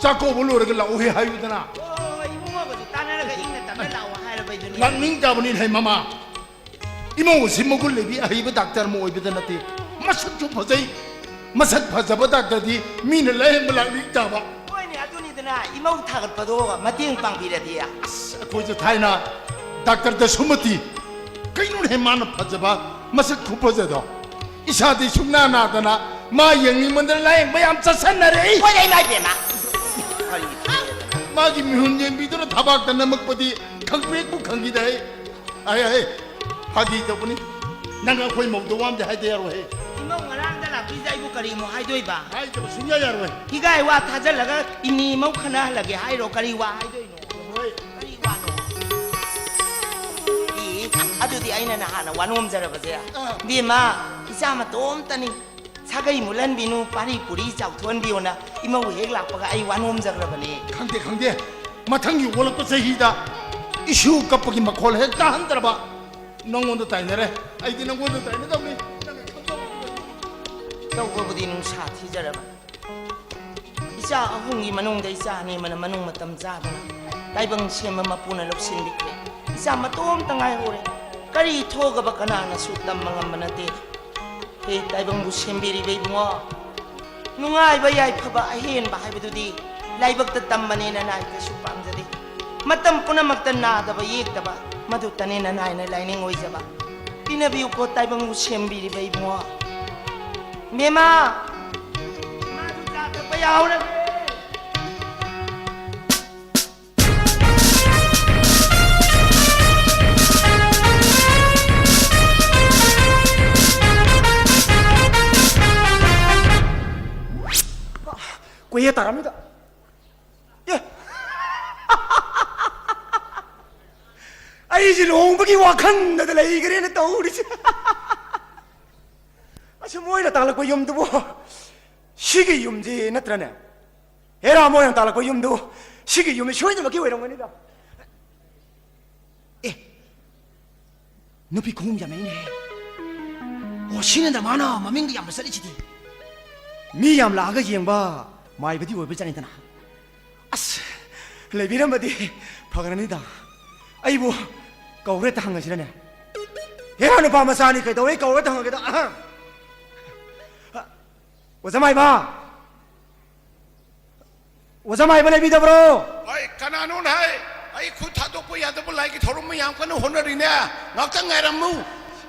ꯆꯥꯛ ꯀꯧꯕ ꯂꯣꯏꯔꯒ ꯂꯥꯛꯎ ꯍꯦ ꯍꯥꯏꯌꯨꯗꯅ꯫ ꯍꯣꯏ, ꯍꯣꯏ, ꯏꯕꯨꯡꯉꯣꯒꯁꯨ ꯇꯥꯟꯅꯔꯒ ꯏꯪꯅ ꯇꯞꯅ ꯂꯥꯛꯑꯣ ꯍꯥꯏꯔꯕ ꯑꯩꯗꯨꯅꯤ꯫ ꯂꯥꯛꯅꯤꯡ ꯇꯥꯕꯅꯤ ꯍꯦ ꯃꯃꯥ꯫ ꯏꯃꯧ ꯑꯁꯤ ꯃꯒꯨꯟ ꯂꯩꯕꯤ ꯑꯍꯩꯕ ꯗꯥꯛꯇꯔ ꯑꯃ ꯑꯣꯏꯕꯗ ꯅꯠꯇꯦ, ꯃꯁꯛꯁꯨ ꯐꯖꯩ꯫ ꯃꯁꯛ ꯐꯖꯕ ꯗꯥꯛꯇꯔꯗꯤ ꯃꯤꯅ ꯂꯥꯌꯦꯡꯕ ꯂꯥꯛꯅꯤꯡ ꯇꯥꯕ꯫ ꯍꯣꯏꯅꯦ, ꯑꯗꯨꯅꯤꯗꯅ, ꯏꯃꯧ ꯊꯥꯒꯠꯄꯗꯣ ꯃꯇꯦꯡ ꯄꯥꯡꯕꯤꯔꯗꯤ꯫ ꯑꯁ, ꯑꯩꯈꯣꯏꯁꯨ ꯊꯥꯏꯅ ꯗꯥꯛꯇꯔ ꯗꯁꯨꯃꯇꯤ, ꯀꯩꯅꯣꯅꯦ ꯃꯥꯅ ꯐꯖꯕ, ꯃꯁꯛ ꯈꯨꯐꯖꯗꯣ꯫ ꯏꯁꯥꯗꯤ ꯁꯨꯡꯅꯥ ꯅꯥꯗꯅ ꯃꯥ ꯌꯦꯡꯅꯤꯡꯃꯟꯗꯅ ꯂꯥꯌꯦꯡꯕ ꯌꯥꯝ ꯆꯠꯁꯟꯅꯔꯦ ꯑꯩ꯫ ꯍꯣꯏ, ꯏꯃꯥ ꯏꯕꯦꯝꯃ꯫ ꯀꯔꯤ? ꯃꯥꯒꯤ ꯃꯤꯍꯨꯟ ꯌꯦꯡꯕꯤꯗꯨꯅ ꯊꯕꯥꯛꯇ ꯅꯝꯃꯛꯄꯗꯤ ꯈꯪꯄ꯭ꯔꯦꯛꯄꯨ ꯈꯪꯈꯤꯗꯦ ꯑꯩ꯫ ꯑꯩ, ꯑꯩ, ꯐꯥꯒꯤ ꯇꯧꯕꯅꯤ꯫ ꯅꯪ ꯑꯩꯈꯣꯏ ꯃꯧꯗ ꯋꯥ ꯑꯝꯗꯤ ꯍꯥꯏꯗ ꯌꯥꯔꯣꯏꯍꯦ꯫ ꯏꯃꯧ ꯉꯔꯥꯡꯗ ꯂꯥꯛꯄꯤꯁꯦ ꯑꯩꯕꯨ ꯀꯔꯤ ꯑꯃꯨꯛ ꯍꯥꯏꯗꯣꯏꯕ? ꯍꯥꯏꯗꯕ ꯁꯨꯡꯌꯥ ꯌꯥꯔꯣꯏ꯫ ꯍꯤꯒꯥꯏ ꯋꯥ ꯊꯥꯖꯜꯂꯒ ꯏꯅꯦ ꯏꯃꯧ ꯈꯟꯅꯍꯜꯂꯒꯦ ꯍꯥꯏꯔꯣ? ꯀꯔꯤ ꯋꯥ ꯍꯥꯏꯗꯣꯏꯅꯣ? ꯍꯣꯏ꯫ ꯀꯔꯤ ꯋꯥꯅꯣ? ꯏ, ꯑꯗꯨꯗꯤ ꯑꯩꯅ ꯅꯍꯥꯟꯅ ꯋꯥꯅꯣꯝꯖꯔꯕꯁꯦ? ꯑꯥ꯫ ꯏꯕꯦꯝꯃ, ꯏꯆꯥ ꯃꯇꯣꯝꯇꯅꯤ꯫ ꯁꯥꯒꯩ ꯃꯨꯜꯍꯟꯕꯤꯅꯨ, ꯄꯥꯔꯤ ꯄꯨꯔꯤ ꯆꯥꯎꯊꯣꯛꯍꯟꯕꯤꯌꯣꯅ ꯏꯃꯧ ꯍꯦꯛ ꯂꯥꯛꯄꯒ ꯑꯩ ꯋꯥꯅꯣꯝꯖꯈ꯭ꯔꯕꯅꯦ꯫ ꯈꯪꯗꯦ, ꯈꯪꯗꯦ꯫ ꯃꯊꯪꯒꯤ ꯑꯣꯜꯂꯛꯄ ꯆꯍꯤꯗ ꯏꯁꯨ ꯀꯞꯄꯒꯤ ꯃꯈꯣꯜ ꯍꯦꯛ ꯇꯥꯍꯟꯗ꯭ꯔꯕ ꯅꯪꯉꯣꯟꯗ ꯇꯥꯏꯅꯔꯦ꯫ ꯑꯩꯗꯤ ꯅꯪꯉꯣꯟꯗ ꯇꯥꯏꯅꯗꯧꯅꯤ꯫ ꯅꯪꯅ ꯈꯪꯗꯧꯕ꯫ ꯇꯧꯕꯕꯨꯗꯤ ꯅꯨꯡꯁꯥ ꯊꯤꯖꯔꯕꯅꯤ꯫ ꯏꯆꯥ ꯑꯍꯨꯝꯒꯤ ꯃꯅꯨꯡꯗ ꯏꯆꯥ ꯑꯅꯤ ꯑꯃꯅ ꯃꯅꯨꯡ ꯃꯇꯝ ꯆꯥꯗꯅ ꯇꯥꯏꯕꯪ ꯁꯦꯝꯕ ꯃꯄꯨꯅ ꯂꯧꯁꯤꯟꯕꯤꯈ꯭ꯔꯦ꯫ ꯏꯆꯥ ꯃꯇꯣꯝꯇ ꯉꯥꯏꯍꯧꯔꯦ꯫ ꯀꯔꯤ ꯊꯣꯛꯑꯕ ꯀꯅꯥꯅꯁꯨ ꯇꯝꯕ ꯉꯝꯕ ꯅꯠꯇꯦ꯫ ꯍꯦ ꯇꯥꯏꯕꯪꯕꯨ ꯁꯦꯝꯕꯤꯔꯤꯕ ꯏꯕꯨꯡꯉꯣ, ꯅꯨꯡꯉꯥꯏꯕ ꯌꯥꯏꯐꯕ ꯑꯍꯦꯟꯕ ꯍꯥꯏꯕꯗꯨꯗꯤ ꯂꯥꯏꯕꯛꯇ ꯇꯝꯕꯅꯦꯅ ꯅꯥꯏ ꯀꯩꯁꯨ ꯄꯥꯝꯖꯗꯦ꯫ ꯃꯇꯝ ꯄꯨꯝꯅꯃꯛꯇ ꯅꯥꯗꯕ ꯌꯦꯛꯇꯕ ꯃꯗꯨꯇꯅꯦꯅ ꯅꯥꯏꯅ ꯂꯥꯏꯅꯤꯡ ꯑꯣꯏꯖꯕ꯫ ꯄꯤꯅꯕꯤꯌꯨꯀꯣ ꯇꯥꯏꯕꯪꯕꯨ ꯁꯦꯝꯕꯤꯔꯤꯕ ꯏꯕꯨꯡꯉꯣ꯫ ꯃꯦꯃꯥ! ꯏꯃꯥꯁꯨ ꯆꯥ ꯊꯛꯄ ꯌꯥꯍꯧꯔꯒꯦ꯫ ꯀꯨꯏꯌꯦ ꯇꯥꯔꯝꯃꯤꯗ꯫ ꯑꯦ! ꯑꯩꯁꯦ ꯂꯨꯍꯣꯡꯕꯒꯤ ꯋꯥꯈꯜꯗꯗ ꯂꯩꯈ꯭ꯔꯦꯅ ꯇꯧꯔꯤꯁꯦ꯫ ꯑꯁ, ꯃꯣꯏꯅ ꯇꯥꯛꯂꯛꯄ ꯌꯨꯝꯗꯨꯕꯨ ꯁꯤꯒꯤ ꯌꯨꯝꯁꯤ ꯅꯠꯇ꯭ꯔꯅꯦ? ꯍꯦꯔꯥ, ꯃꯣꯏꯅ ꯇꯥꯛꯂꯛꯄ ꯌꯨꯝꯗꯨ ꯁꯤꯒꯤ ꯌꯨꯝꯁꯤ ꯁꯣꯏꯗꯅꯃꯛꯀꯤ ꯑꯣꯏꯔꯝꯒꯅꯤꯗ꯫ ꯑꯦ, ꯅꯨꯄꯤ ꯈꯣꯡꯎꯞ ꯌꯥꯝꯃꯛꯏꯅꯦ꯫ ꯑꯣ, ꯁꯤꯅ ꯃꯥꯅ ꯃꯃꯤꯡꯒ ꯌꯥꯝꯅ ꯆꯠꯂꯤꯁꯤꯗꯤ꯫ ꯃꯤ ꯌꯥꯝ ꯂꯥꯛꯑꯒ ꯌꯦꯡꯕ ꯃꯥꯏꯕꯗꯤ ꯑꯣꯏꯕ ꯖꯥꯠꯅꯤꯗꯅ꯫ ꯑꯁ, ꯂꯩꯕꯤꯔꯝꯃꯗꯤ ꯐꯒꯅꯤꯗ꯫ ꯑꯩꯕꯨ ꯀꯧꯔꯦ ꯍꯦꯛꯇ ꯍꯪꯉꯁꯤꯔꯅꯦ? ꯍꯦꯔꯥ ꯅꯨꯄꯥ ꯃꯆꯥꯅꯤ, ꯀꯩꯗꯧꯔꯦ ꯀꯧꯔꯦ ꯍꯦꯛꯇ ꯍꯪꯉꯒꯦꯗ? ꯑꯍꯝ꯫ ꯑꯣꯖꯥ ꯃꯥꯏꯕ! ꯑꯣꯖꯥ ꯃꯥꯏꯕ ꯂꯩꯕꯤꯗꯕ꯭ꯔꯣ? ꯍꯣꯏ, ꯀꯅꯥꯅꯣꯅꯦ ꯍꯥꯏ? ꯑꯩ ꯈꯨꯠ ꯊꯥꯗꯣꯛꯄ ꯌꯥꯗꯕ ꯂꯥꯏꯒꯤ ꯊꯧꯔꯝ ꯑꯃ ꯌꯥꯝ ꯀꯟꯅ ꯍꯣꯠꯅꯔꯤꯅꯦ꯫ ꯉꯥꯛꯇꯪ ꯉꯥꯏꯔꯝꯃꯨ꯫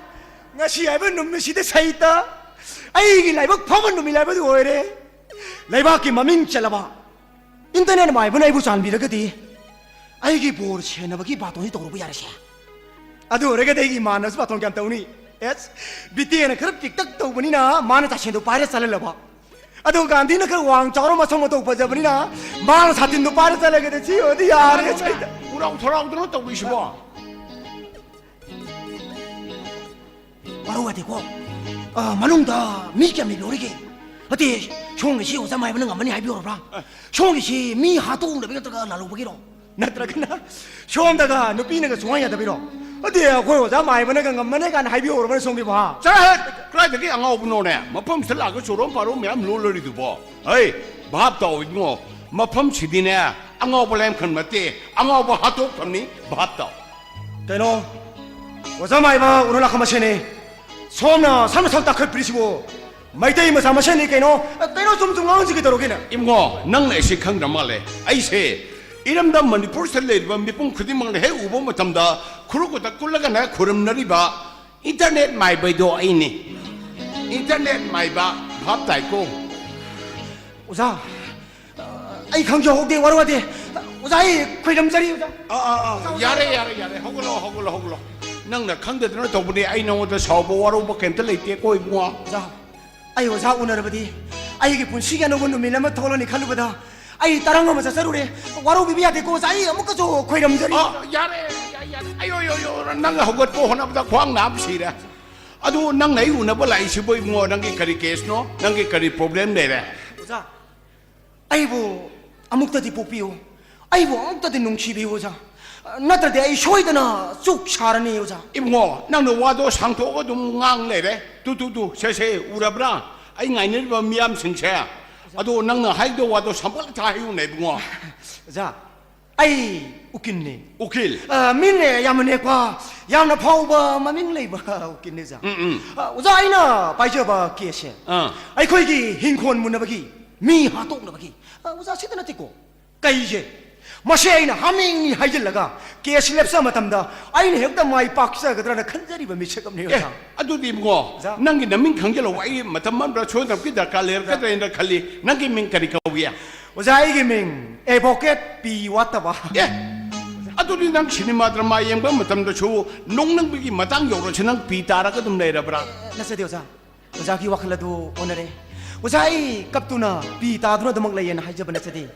ꯉꯁꯤ ꯍꯥꯏꯕ ꯅꯨꯃꯤꯠꯁꯤꯗ ꯁꯩꯇ ꯑꯩꯒꯤ ꯂꯥꯏꯕꯛ ꯐꯕ ꯅꯨꯃꯤꯠ ꯍꯥꯏꯕꯗꯨ ꯑꯣꯏꯔꯦ꯫ ꯂꯩꯕꯥꯛꯀꯤ ꯃꯃꯤꯡ ꯆꯠꯂꯕ ꯏꯟꯇꯔꯅꯦꯠ ꯃꯥꯏꯕꯅ ꯑꯩꯕꯨ ꯆꯥꯟꯕꯤꯔꯒꯗꯤ ꯑꯩꯒꯤ ꯕꯣꯔ ꯁꯦꯟꯅꯕꯒꯤ ꯕꯥꯇꯣꯟꯁꯤ ꯇꯧꯔꯨꯕ ꯌꯥꯔꯦꯁꯦ꯫ ꯑꯗꯨ ꯑꯣꯏꯔꯒꯗꯤ ꯑꯩꯒꯤ ꯏꯃꯥꯟꯅꯕꯁꯨ ꯕꯥꯇꯣꯟ ꯀꯌꯥꯝ ꯇꯧꯅꯤ? ꯑꯦꯁ, ꯕꯤꯇꯦꯅ ꯈꯔ ꯄꯤꯛꯇꯛ ꯇꯧꯕꯅꯤꯅ ꯃꯥꯅ ꯆꯥꯁꯦꯟꯗꯣ ꯄꯥꯏꯔ ꯆꯠꯍꯜꯂꯕ꯫ ꯑꯗꯨ ꯒꯥꯟꯙꯤꯅ ꯈꯔ ꯋꯥꯡ ꯆꯥꯎꯔ ꯃꯁꯛ ꯃꯇꯧ ꯐꯖꯕꯅꯤꯅ ꯃꯥꯅ ꯁꯥꯇꯤꯟꯗꯣ ꯄꯥꯏꯔ ꯆꯠꯂꯒꯗꯤ ꯁꯤ ꯑꯣꯏꯗꯤ ꯌꯥꯔꯦ ꯁꯩꯇ꯫ ꯎꯔꯥꯎ ꯊꯔꯥꯎꯗꯅ ꯇꯧꯕꯤꯁꯤꯕꯣ꯫ ꯋꯥꯔꯧ ꯌꯥꯗꯦꯀꯣ꯫ ꯑ, ꯃꯅꯨꯡꯗ ꯃꯤ ꯀꯌꯥꯝ ꯂꯩꯍꯧꯔꯤꯒꯦ? ꯅꯠꯇꯦ, ꯁꯣꯝꯒꯤꯁꯤ ꯑꯣꯖꯥ ꯃꯥꯏꯕꯅ ꯉꯝꯃꯅꯤ ꯍꯥꯏꯕꯤꯍꯧꯔꯕ꯭ꯔꯥ? ꯑ꯫ ꯁꯣꯝꯒꯤꯁꯤ ꯃꯤ ꯍꯥꯠꯇꯣꯛꯅꯕꯒꯤ ꯅꯠꯇ꯭ꯔꯒ ꯂꯥꯜꯍꯧꯕꯒꯤꯔꯣ? ꯅꯠꯇ꯭ꯔꯒꯅ ꯁꯣꯝꯗꯒ ꯅꯨꯄꯤꯅꯒ ꯁꯨꯡꯌꯥ ꯌꯥꯗꯕꯤꯔꯣ? ꯑꯗꯨꯗꯤ ꯑꯩꯈꯣꯏ ꯑꯣꯖꯥ ꯃꯥꯏꯕꯅꯒ ꯉꯝꯃꯅꯤ ꯀꯥꯏꯅ ꯍꯥꯏꯕꯤꯍꯧꯔꯕꯅ ꯁꯣꯝꯒꯤꯕꯣ, ꯍꯥ? ꯆꯠꯂꯍꯦ! ꯀꯗꯥꯏꯗꯒꯤ ꯑꯉꯥꯎꯕꯅꯣꯅꯦ? ꯃꯐꯝꯁꯤꯗ ꯂꯥꯛꯑꯒ ꯆꯣꯔꯣꯝ ꯄꯥꯔꯣꯝ ꯃꯌꯥꯝ ꯂꯣꯜꯂꯔꯤꯗꯨꯕꯣ? ꯍꯩ, ꯚꯥꯞ ꯇꯥꯎ ꯏꯕꯨꯡꯉꯣ, ꯃꯐꯝꯁꯤꯗꯤꯅꯦ ꯑꯉꯥꯎꯕ ꯂꯥꯏꯌꯦꯡꯐꯝ ꯅꯠꯇꯦ, ꯑꯉꯥꯎꯕ ꯍꯥꯠꯇꯣꯛꯐꯝꯅꯤ, ꯚꯥꯞ ꯇꯥꯎ꯫ ꯀꯩꯅꯣ? ꯑꯣꯖꯥ ꯃꯥꯏꯕ ꯎꯅ ꯂꯥꯛꯄ ꯃꯁꯦꯅꯦ꯫ ꯁꯣꯝꯅ ꯁꯝꯅ ꯁꯝ ꯇꯥꯈꯠꯄꯤꯔꯤꯁꯤꯕꯨ? ꯃꯩꯇꯩ ꯃꯆꯥ ꯃꯁꯦꯟꯅꯤ ꯀꯩꯅꯣ? ꯀꯩꯅꯣ ꯁꯨꯝ ꯁꯨꯝ ꯉꯥꯡꯁꯤ ꯀꯩꯗꯧꯔꯒꯦꯅꯦ? ꯏꯕꯨꯡꯉꯣ, ꯅꯪꯅ ꯑꯩꯁꯤ ꯈꯪꯗ꯭ꯔ ꯃꯥꯜꯂꯦ꯫ ꯑꯩꯁꯦ ꯏꯔꯝꯗꯝ ꯃꯅꯤꯄꯨꯔꯁꯤꯗ ꯂꯩꯔꯤꯕ ꯃꯤꯄꯨꯝ ꯈꯨꯗꯤꯡꯃꯛꯅ ꯍꯦꯛ ꯎꯕ ꯃꯇꯝꯗ ꯈꯨꯔꯨ ꯈꯨꯗꯛ ꯀꯨꯜꯂꯒꯅ ꯈꯨꯔꯨꯝꯅꯔꯤꯕ ꯏꯟꯇꯔꯅꯦꯠ ꯃꯥꯏꯕꯩꯗꯣ ꯑꯩꯅꯤ꯫ ꯏꯟꯇꯔꯅꯦꯠ ꯃꯥꯏꯕ, ꯚꯥꯞ ꯇꯥꯏꯀꯣ? ꯑꯣꯖꯥ, ꯑꯩ ꯈꯪꯖꯍꯧꯗꯦ, ꯋꯥꯔꯧ ꯌꯥꯗꯦ꯫ ꯑꯣꯖꯥ, ꯑꯩ ꯈꯣꯏꯔꯝꯖꯔꯤ, ꯑꯣꯖꯥ꯫ ꯑꯥ, ꯑꯥ, ꯑꯥ, ꯌꯥꯔꯦ, ꯌꯥꯔꯦ, ꯌꯥꯔꯦ, ꯍꯧꯒꯠꯂꯣ, ꯍꯧꯒꯠꯂꯣ, ꯍꯧꯒꯠꯂꯣ꯫ ꯅꯪꯅ ꯈꯪꯗꯗꯅ ꯇꯧꯕꯅꯦ, ꯑꯩ ꯅꯉꯣꯟꯗ ꯁꯥꯎꯕ ꯋꯥꯔꯧꯕ ꯀꯩꯝꯇ ꯂꯩꯇꯦꯀꯣ ꯏꯕꯨꯡꯉꯣ꯫ ꯑꯣꯖꯥ, ꯑꯩ ꯑꯣꯖꯥ ꯎꯅꯔꯕꯗꯤ ꯑꯩꯒꯤ ꯄꯨꯟꯁꯤꯒꯤ ꯑꯅꯧꯕ ꯅꯨꯃꯤꯠ ꯑꯃ ꯊꯣꯛꯂꯅꯤ ꯈꯜꯂꯨꯕꯗ ꯑꯩ ꯇꯔꯪ ꯑꯃ ꯆꯠꯆꯔꯨꯔꯦ꯫ ꯋꯥꯔꯧꯕꯤꯕ ꯌꯥꯗꯦꯀꯣ ꯑꯣꯖꯥ, ꯑꯩ ꯑꯃꯨꯛꯀꯁꯨ ꯈꯣꯏꯔꯝꯖꯔꯤ꯫ ꯑꯥ, ꯌꯥꯔꯦ, ꯌꯥꯔꯦ, ꯌꯥꯔꯦ, ꯑꯌꯣ, ꯌꯣ, ꯌꯣ, ꯅꯪ ꯍꯧꯒꯠꯄ ꯍꯣꯠꯅꯕꯗ ꯈ꯭ꯋꯥꯡ ꯅꯥꯕ ꯁꯤꯔꯦ꯫ ꯑꯗꯨ ꯅꯪꯅ ꯑꯩ ꯎꯅꯕ ꯂꯥꯛꯏꯁꯤꯕꯨ ꯏꯕꯨꯡꯉꯣ, ꯅꯪꯒꯤ ꯀꯔꯤ ꯀꯦꯁꯅꯣ? ꯅꯪꯒꯤ ꯀꯔꯤ ꯄ꯭ꯔꯣꯕ꯭ꯂꯦꯝ ꯂꯩꯔꯦ? ꯑꯣꯖꯥ, ꯑꯩꯕꯨ ꯑꯃꯨꯛꯇꯗꯤ ꯄꯣꯛꯄꯤꯌꯨ, ꯑꯩꯕꯨ ꯑꯃꯨꯛꯇꯗꯤ ꯅꯨꯡꯁꯤꯕꯤꯌꯨ ꯑꯣꯖꯥ, ꯅꯠꯇ꯭ꯔꯗꯤ ꯑꯩ ꯁꯣꯏꯗꯅ ꯆꯨꯛ ꯁꯥꯔꯅꯤ ꯑꯣꯖꯥ꯫ ꯏꯕꯨꯡꯉꯣ, ꯅꯪꯅ ꯋꯥꯗꯣ ꯁꯥꯡꯊꯣꯛꯑꯒ ꯑꯗꯨꯝ ꯉꯥꯡ ꯂꯩꯔꯦ꯫ ꯇꯨ, ꯇꯨ, ꯇꯨ, ꯁꯦ, ꯁꯦ, ꯎꯔꯕ꯭ꯔꯥ? ꯑꯩ ꯉꯥꯏꯅꯔꯤꯕ ꯃꯤꯌꯥꯝꯁꯤꯡꯁꯦ ꯑꯗꯣ ꯅꯪꯅ ꯍꯥꯏꯗꯧ ꯋꯥꯗꯣ ꯁꯝꯄꯠ ꯊꯥ ꯍꯥꯏꯌꯨꯅꯦ ꯏꯕꯨꯡꯉꯣ꯫ ꯑꯣꯖꯥ, ꯑꯩ ꯎꯀꯤꯜꯅꯦ꯫ ꯎꯀꯤꯜ? ꯑ, ꯃꯤꯡꯅꯦ ꯌꯥꯝꯅ ꯅꯦꯛꯄ, ꯌꯥꯝꯅ ꯐꯥꯎꯕ, ꯃꯃꯤꯡ ꯂꯩꯕ ꯎꯀꯤꯜꯅꯦ ꯑꯣꯖꯥ꯫ ꯎꯝ, ꯎꯝ꯫ ꯑ, ꯑꯣꯖꯥ, ꯑꯩꯅ ꯄꯥꯏꯖꯕ ꯀꯦꯁꯁꯦ ꯑꯥ꯫ ꯑꯩꯈꯣꯏꯒꯤ ꯍꯤꯡꯈꯣꯜ ꯃꯨꯟꯅꯕꯒꯤ, ꯃꯤ ꯍꯥꯠꯇꯣꯛꯅꯕꯒꯤ, ꯑ, ꯑꯣꯖꯥ, ꯁꯤꯗ ꯅꯠꯇꯦꯀꯣ꯫ ꯀꯩꯁꯦ? ꯃꯁꯦ ꯑꯩꯅ ꯍꯥꯃꯦꯡꯅꯤ ꯍꯥꯏꯖꯤꯜꯂꯒ ꯀꯦꯁ ꯂꯦꯞꯆ ꯃꯇꯝꯗ ꯑꯩꯅ ꯍꯦꯛꯇ ꯃꯥꯏ ꯄꯥꯛꯆꯒꯗ꯭ꯔꯅ ꯈꯟꯖꯔꯤꯕ ꯃꯤꯁꯛ ꯑꯃꯅꯤ ꯑꯦ, ꯑꯣꯖꯥ꯫ ꯑꯗꯨꯗꯤ ꯏꯕꯨꯡꯉꯣ, ꯑꯣꯖꯥ꯫ ꯅꯪꯒꯤ ꯅꯃꯤꯡ ꯈꯪꯖꯤꯜꯂꯛꯑꯣ꯫ ꯑꯩ ꯃꯇꯝ ꯑꯃꯗ ꯁꯣꯏꯗꯅꯃꯛꯀꯤ ꯗꯔꯀꯥꯔ ꯂꯩꯔꯛꯀꯗ꯭ꯔꯥ ꯑꯣꯖꯥ꯫ ꯍꯥꯏꯅ ꯈꯜꯂꯤ꯫ ꯅꯪꯒꯤ ꯃꯤꯡ ꯀꯔꯤ ꯀꯧꯏ? ꯑꯣꯖꯥ, ꯑꯩꯒꯤ ꯃꯤꯡ ꯑꯦꯗꯚꯣꯀꯦꯠ ꯄꯤ ꯋꯥꯠꯇꯕ꯫ ꯑꯦ, ꯑꯗꯨꯗꯤ ꯅꯪ ꯁꯤꯅꯦꯃꯥ ꯗ꯭ꯔꯃꯥ ꯌꯦꯡꯕ ꯃꯇꯝꯗꯁꯨ ꯅꯣꯡꯅꯤꯡꯕꯒꯤ ꯃꯇꯥꯡ ꯌꯧꯔꯁꯨ ꯅꯪ ꯄꯤ ꯇꯥꯔꯒ ꯑꯗꯨꯝ ꯂꯩꯔꯕ꯭ꯔꯥ? ꯅꯠꯆꯗꯦ ꯑꯣꯖꯥ꯫ ꯑꯣꯖꯥꯒꯤ ꯋꯥꯈꯜ ꯑꯗꯨ ꯑꯣꯟꯅꯔꯦ꯫ ꯑꯣꯖꯥ, ꯑꯩ ꯀꯞꯇꯨꯅ ꯄꯤ ꯇꯥꯗꯨꯅ ꯑꯗꯨꯃꯛ ꯂꯩꯌꯦꯅ ꯍꯥꯏꯖꯕ ꯅꯠꯆꯗꯦ꯫